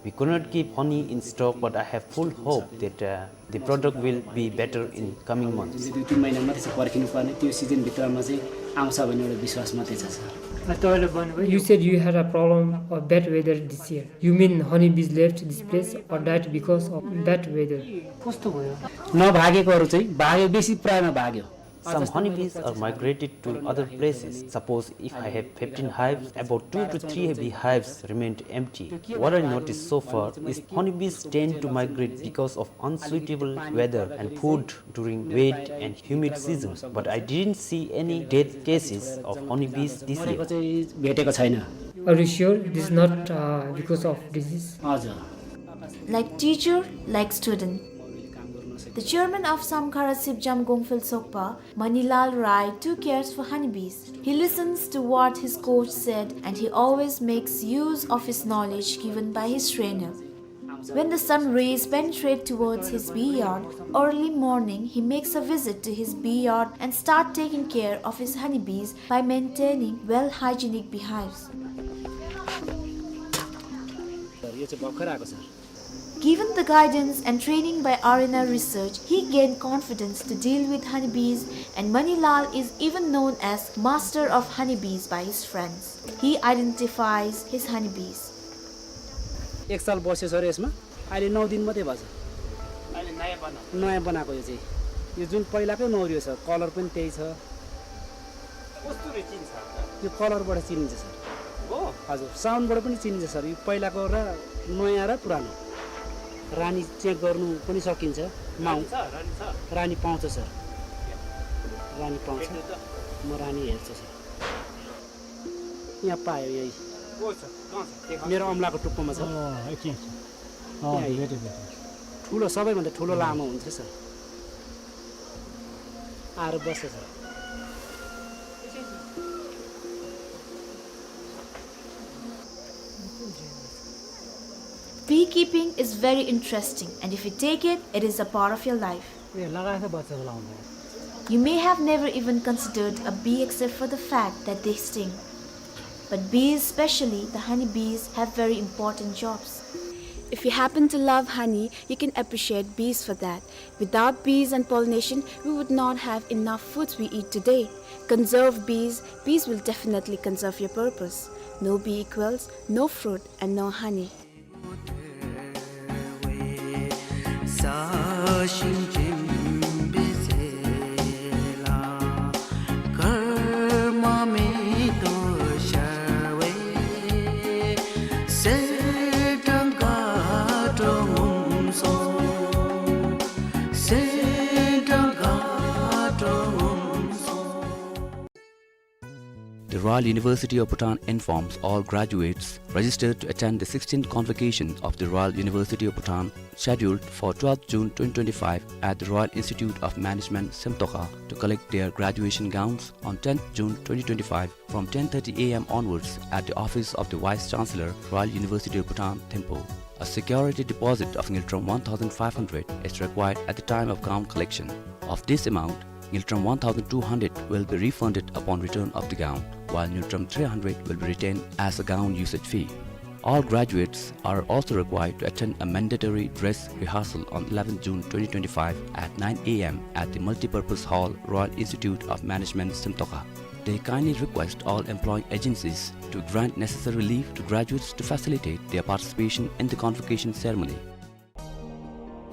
We could not keep honey in stock, but I have full hope that, uh, the product will be better in coming months. जुन चाहिँ दुई तिन महिना मात्रै छ पर्खिनु पर्ने, त्यो सिजनभित्रमा चाहिँ आउँछ भन्ने एउटा विश्वास मात्रै छ, सर। अँ, तपाईँले भन्नुभयो, You said you had a problem of bad weather this year. You mean honeybees left this place or died because of bad weather? कस्तो भयो? नभागेकोहरू चाहिँ भाग्यो, बेसी प्रायमा भाग्यो। Some honeybees are migrated to other places. Suppose if I have fifteen hives, about two to three beehives remained empty. What I noticed so far is honeybees tend to migrate because of unsuitable weather and food during wet and humid seasons, but I didn't see any death cases of honeybees this year. मरेको चाहिँ भेटेको छैन। Are you sure this is not, uh, because of disease? हजुर। Like teacher, like student. The chairman of Samkhara Sipjam Gongphel Sokpa, Manilal Rai, too cares for honeybees. He listens to what his coach said and he always makes use of his knowledge given by his trainer. When the sun rays penetrate towards his bee yard, early morning he makes a visit to his bee yard and start taking care of his honeybees by maintaining well hygienic beehives. Sir, यो चाहिँ भर्खर आएको, sir. Given the guidance and training by R N R Research, he gained confidence to deal with honeybees, and Manilal is even known as master of honeybees by his friends. He identifies his honeybees. एक साल बस्यो सर यसमा, अहिले नौ दिन मात्रै भएछ। अहिले नयाँ बनाएको। नयाँ बनाएको यो चाहिँ। यो जुन पहिलाकै मौरी हो सर, कलर पनि त्यही छ। कस्तुरी चिन्छ? यो कलरबाट चिनिन्छ सर। हो? हजुर, साउन्डबाट पनि चिनिन्छ सर। यो पहिलाको र नयाँ र पुरानो। रानी चेक गर्नु पनि सकिन्छ। माउ- रानी छ? रानी छ? रानी पाउँछ सर। रानी पाउँछ। भेट्नु त? म रानी हेर्छु सर। यहाँ पायो यही। को छ? कहाँ छ? देखा। मेरो औँलाको टुप्पोमा छ। अँ, एकछिन, एकछिन। अँ, यहाँ भेटेँ, भेटेँ। ठुलो, सबैभन्दा ठुलो लामो हुन्छ सर। आएर बस्छ sir. Beekeeping is very interesting, and if you take it, it is a part of your life. ए, लगाएछ बच्चाको लाउँदा। You may have never even considered a bee except for the fact that they sting. But bees, especially the honey bees, have very important jobs. If you happen to love honey, you can appreciate bees for that. Without bees and pollination, we would not have enough foods we eat today. Conserve bees, bees will definitely conserve your purpose. No bee equals no fruit and no honey. The Royal University of Bhutan informs all graduates registered to attend the sixteenth convocation of the Royal University of Bhutan, scheduled for twelfth June twenty twenty-five at the Royal Institute of Management, Semtoka, to collect their graduation gowns on tenth June twenty twenty-five from ten thirty A M onwards at the office of the Vice Chancellor, Royal University of Bhutan, Thimphu. A security deposit of ngultrum one thousand five hundred is required at the time of gown collection. Of this amount, ngultrum one thousand two hundred will be refunded upon return of the gown, while ngultrum three hundred will be retained as a gown usage fee. All graduates are also required to attend a mandatory dress rehearsal on eleventh June twenty twenty-five at nine A M at the Multipurpose Hall, Royal Institute of Management, Semtoka. They kindly request all employing agencies to grant necessary leave to graduates to facilitate their participation in the convocation ceremony.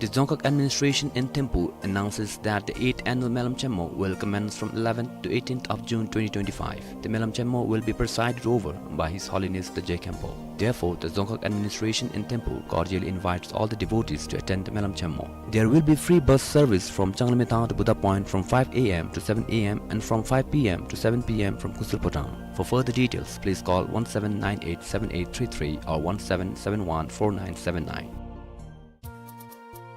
The Dzongkhag administration in Thimphu announces that the eighth annual Melam Chenmo will commence from eleventh to eighteenth of June twenty twenty-five. The Melam Chenmo will be presided over by His Holiness the Je Khenpo. Therefore, the Dzongkhag administration in Thimphu cordially invites all the devotees to attend the Melam Chenmo. There will be free bus service from Changlamethang to Buddha Point from five A M to seven A M and from five P M to seven P M from Kusur Phodrang. For further details, please call one seven nine eight seven eight three three or one seven seven one four nine seven nine.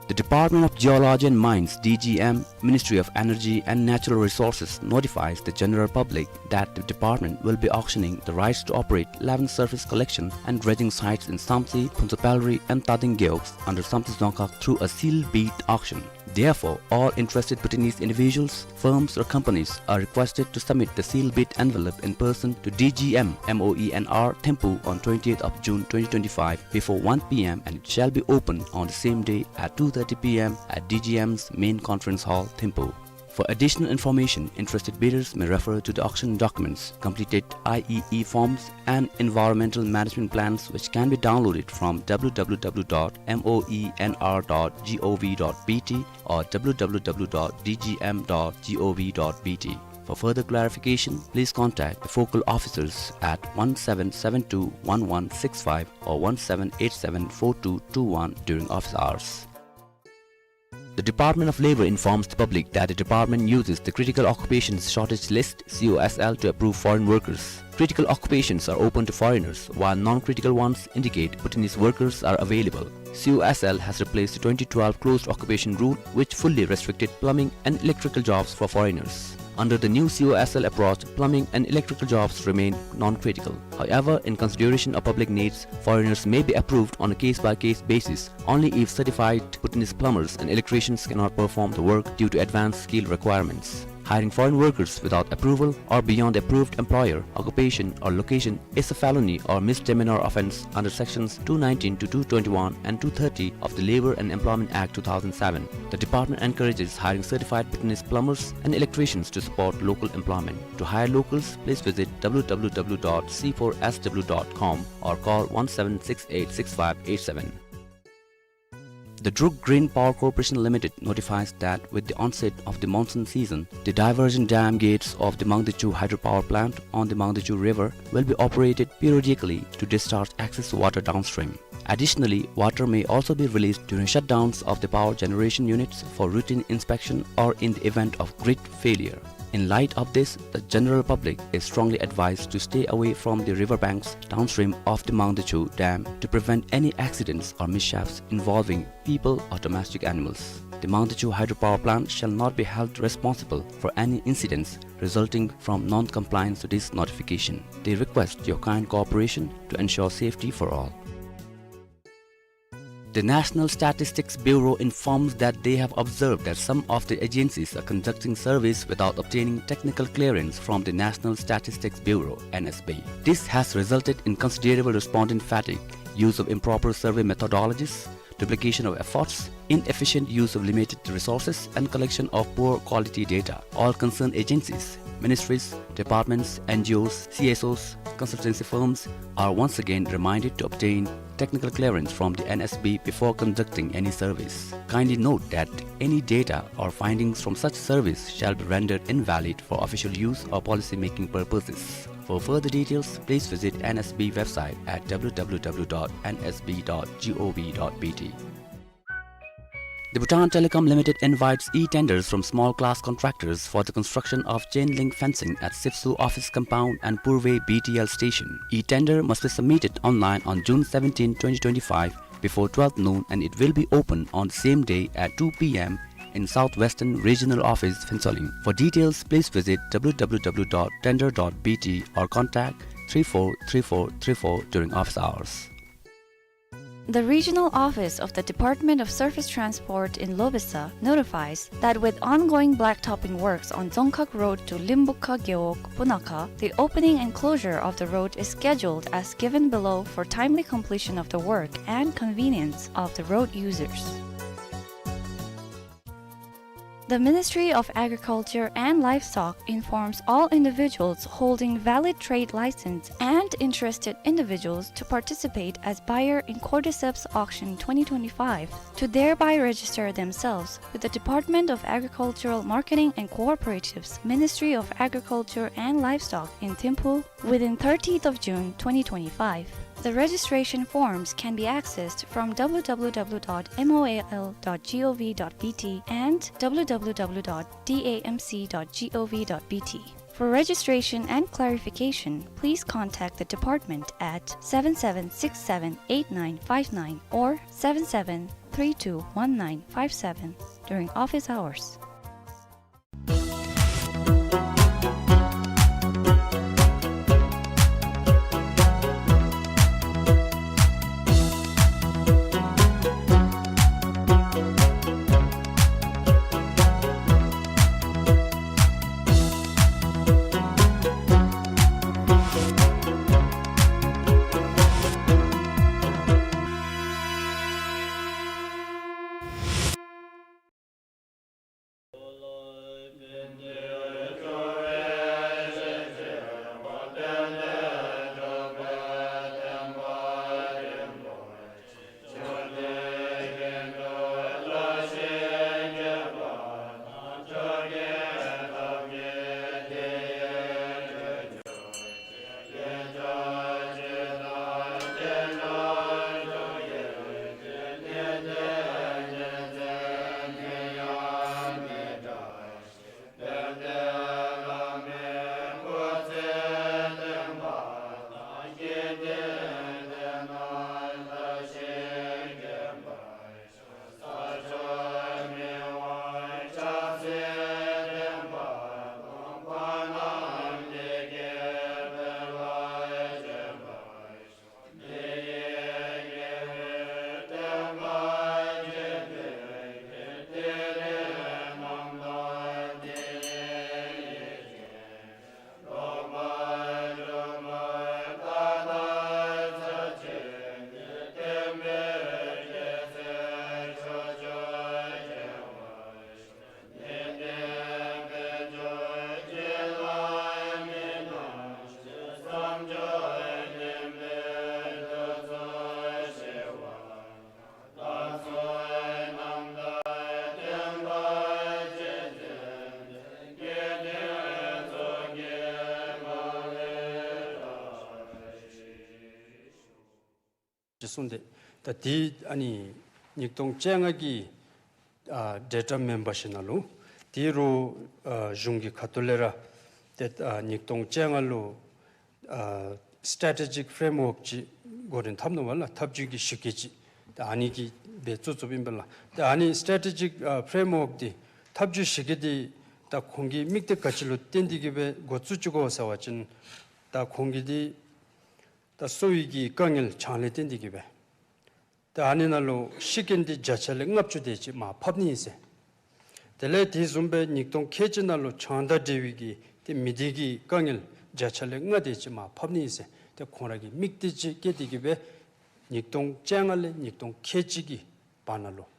The Department of Geology and Mines, D G M, Ministry of Energy and Natural Resources notifies the general public that the department will be auctioning the rights to operate eleven surface collection and dredging sites in Samtse, Phuntsapalri and Tading Gewog under Samtse Dzongkhag through a sealed bid auction. Therefore, all interested Bhutanese individuals, firms or companies are requested to submit the sealed bid envelope in person to D G M M O E N R Thimphu on twentieth of June twenty twenty-five before one P M, and it shall be opened on the same day at two thirty P M at D G M's main conference hall, Thimphu. For additional information, interested bidders may refer to the auction documents, completed I E E forms, and environmental management plans, which can be downloaded from W W W dot M O E N R dot G O V dot B T or W W W dot D G M dot G O V dot B T. For further clarification, please contact the focal officers at one seven seven two one one six five or one seven eight seven four two two one during office hours. The Department of Labour informs the public that the department uses the Critical Occupations Shortage List, C O S L, to approve foreign workers. Critical occupations are open to foreigners, while non-critical ones indicate Bhutanese workers are available. C O S L has replaced the twenty twelve closed occupation rule, which fully restricted plumbing and electrical jobs for foreigners. Under the new C O S L approach, plumbing and electrical jobs remain non-critical. However, in consideration of public needs, foreigners may be approved on a case-by-case basis only if certified Bhutanese plumbers and electricians cannot perform the work due to advanced skill requirements. Hiring foreign workers without approval or beyond the approved employer, occupation, or location is a felony or misdemeanor offense under sections two nineteen to two twenty-one and two thirty of the Labour and Employment Act two thousand seven. The department encourages hiring certified Bhutanese plumbers and electricians to support local employment. To hire locals, please visit W W W dot C four S W dot com or call one seven six eight six five eight seven. The Druk Green Power Corporation Limited notifies that with the onset of the monsoon season, the diversion dam gates of the Mangdechu hydropower plant on the Mangdechu River will be operated periodically to discharge excess water downstream. Additionally, water may also be released during shutdowns of the power generation units for routine inspection or in the event of grid failure. In light of this, the general public is strongly advised to stay away from the river banks downstream of the Mangdechu Dam to prevent any accidents or mishaps involving people or domestic animals. The Mangdechu hydropower plant shall not be held responsible for any incidents resulting from non-compliance to this notification. They request your kind cooperation to ensure safety for all. The National Statistics Bureau informs that they have observed that some of the agencies are conducting surveys without obtaining technical clearance from the National Statistics Bureau, N S B. This has resulted in considerable respondent fatigue, use of improper survey methodologies, duplication of efforts, inefficient use of limited resources, and collection of poor quality data. All concerned agencies, ministries, departments, N G Os, C S Os, consultancy firms are once again reminded to obtain technical clearance from the N S B before conducting any surveys. Kindly note that any data or findings from such surveys shall be rendered invalid for official use or policy-making purposes. For further details, please visit N S B website at W W W dot N S B dot gov dot B T. The Bhutan Telecom Limited invites e-tenders from small class contractors for the construction of chain link fencing at Sipsu office compound and Purve B T L station. E-tender must be submitted online on June seventeenth, twenty twenty-five, before twelve noon, and it will be open on the same day at two P M in South Western Regional Office, Phuentsholing. For details, please visit W W W dot tender dot B T or contact three four three four three four during office hours. The regional office of the Department of Surface Transport in Lobesa notifies that with ongoing blacktopping works on Dzongkhag Road to Limbukha Gewog, Punakha, the opening and closure of the road is scheduled as given below for timely completion of the work and convenience of the road users. The Ministry of Agriculture and Livestock informs all individuals holding valid trade license and interested individuals to participate as buyer in Cordyceps Auction twenty twenty-five to thereby register themselves with the Department of Agricultural Marketing and Cooperatives, Ministry of Agriculture and Livestock in Thimphu, within thirtieth of June twenty twenty-five. The registration forms can be accessed from W W W dot M O A L dot gov dot B T and W W W dot D A M C dot gov dot B T. For registration and clarification, please contact the department at seven seven six seven eight nine five nine or seven seven three two one nine five seven during office hours. གསུངས་ཏེ། ད་དེ་ཨ་ནི་ཉིས་སྟོང་བཅོ་ལྔ་གི་ཨ་ཌེ་ཊ་མེམ་བར་ཞིནམ་ལུ་དེ་རུ་ཨ་གཞུང་གི་ཁ་ཐུག་ལས་ར་ཏེ་ཨ་ཉིས་སྟོང་བཅོ་ལྔ་ལུ་ཨ་སི་ཊེ་ཊེ་ཇིག་ཕེརེམ་ཝརཀ་ཅིག་འགོ་འདྲེན་འཐབ་ནུག་པ་ལགས། འཐབ་ཇུས་ཀྱི་གཞི་བཀོད་ཅིག། ད་ཨ་ནི་གི་སྦེ་བཙུགས་བཙུགསཔ་ཨིན་པས་ལགས། ད་ཨ་ནི་སི་ཊེ་ཊེ་ཇིག་ཨ་ཕེརེམ་ཝརཀ་འདི་འཐབ་ཇུས་གཞི་བཀོད་འདི་ད་ཁོང་གི་དམིགས་གཏད་ག་ཅི་ལུ་བརྟེན་ཏེ་གི་སྦེ་འགོ་བཙུགས་ཅི་གོ་ཟེར་བ་ཅིན་ད་ཁོང་གིས་འདི་ད་གསོ་བའི་གི་དཀའ་ངལ་ཆང་ལས་བརྟེན་ཏེ་གི་སྦེ། ད་ཨ་ནི་ནང་ལུ་ཤི་རྐྱེན་འདི་བརྒྱ་ཆ་ལས་ལྔ་བཅུ་དེ་ཅིག་མར་ཕབ་ནི་ཨིན་ཟེར། དེ་ལས་དེ་བཟུམ་སྦེ་ཉིས་སྟོང་ཁལ་གཅིག་ནང་ལུ་ཆང་དང་འབྲེལ་བའི་གི་ཏེ་མི་སྡེ་གི་དཀའ་ངལ་བརྒྱ་ཆ་ལས་ལྔ་དེ་ཅིག་མར་ཕབ་ནི་ཨིན་ཟེར། ཏེ་ཁོང་ར་གིས་དམིགས་གཏད་ཅིག་བསྐྱེད་དེ་གི་སྦེ་ཉིས་སྟོང་བཅོ་ལྔ་ལས་ཉིས་སྟོང་ཁལ་གཅིག་གི་བར་ན་ལུ་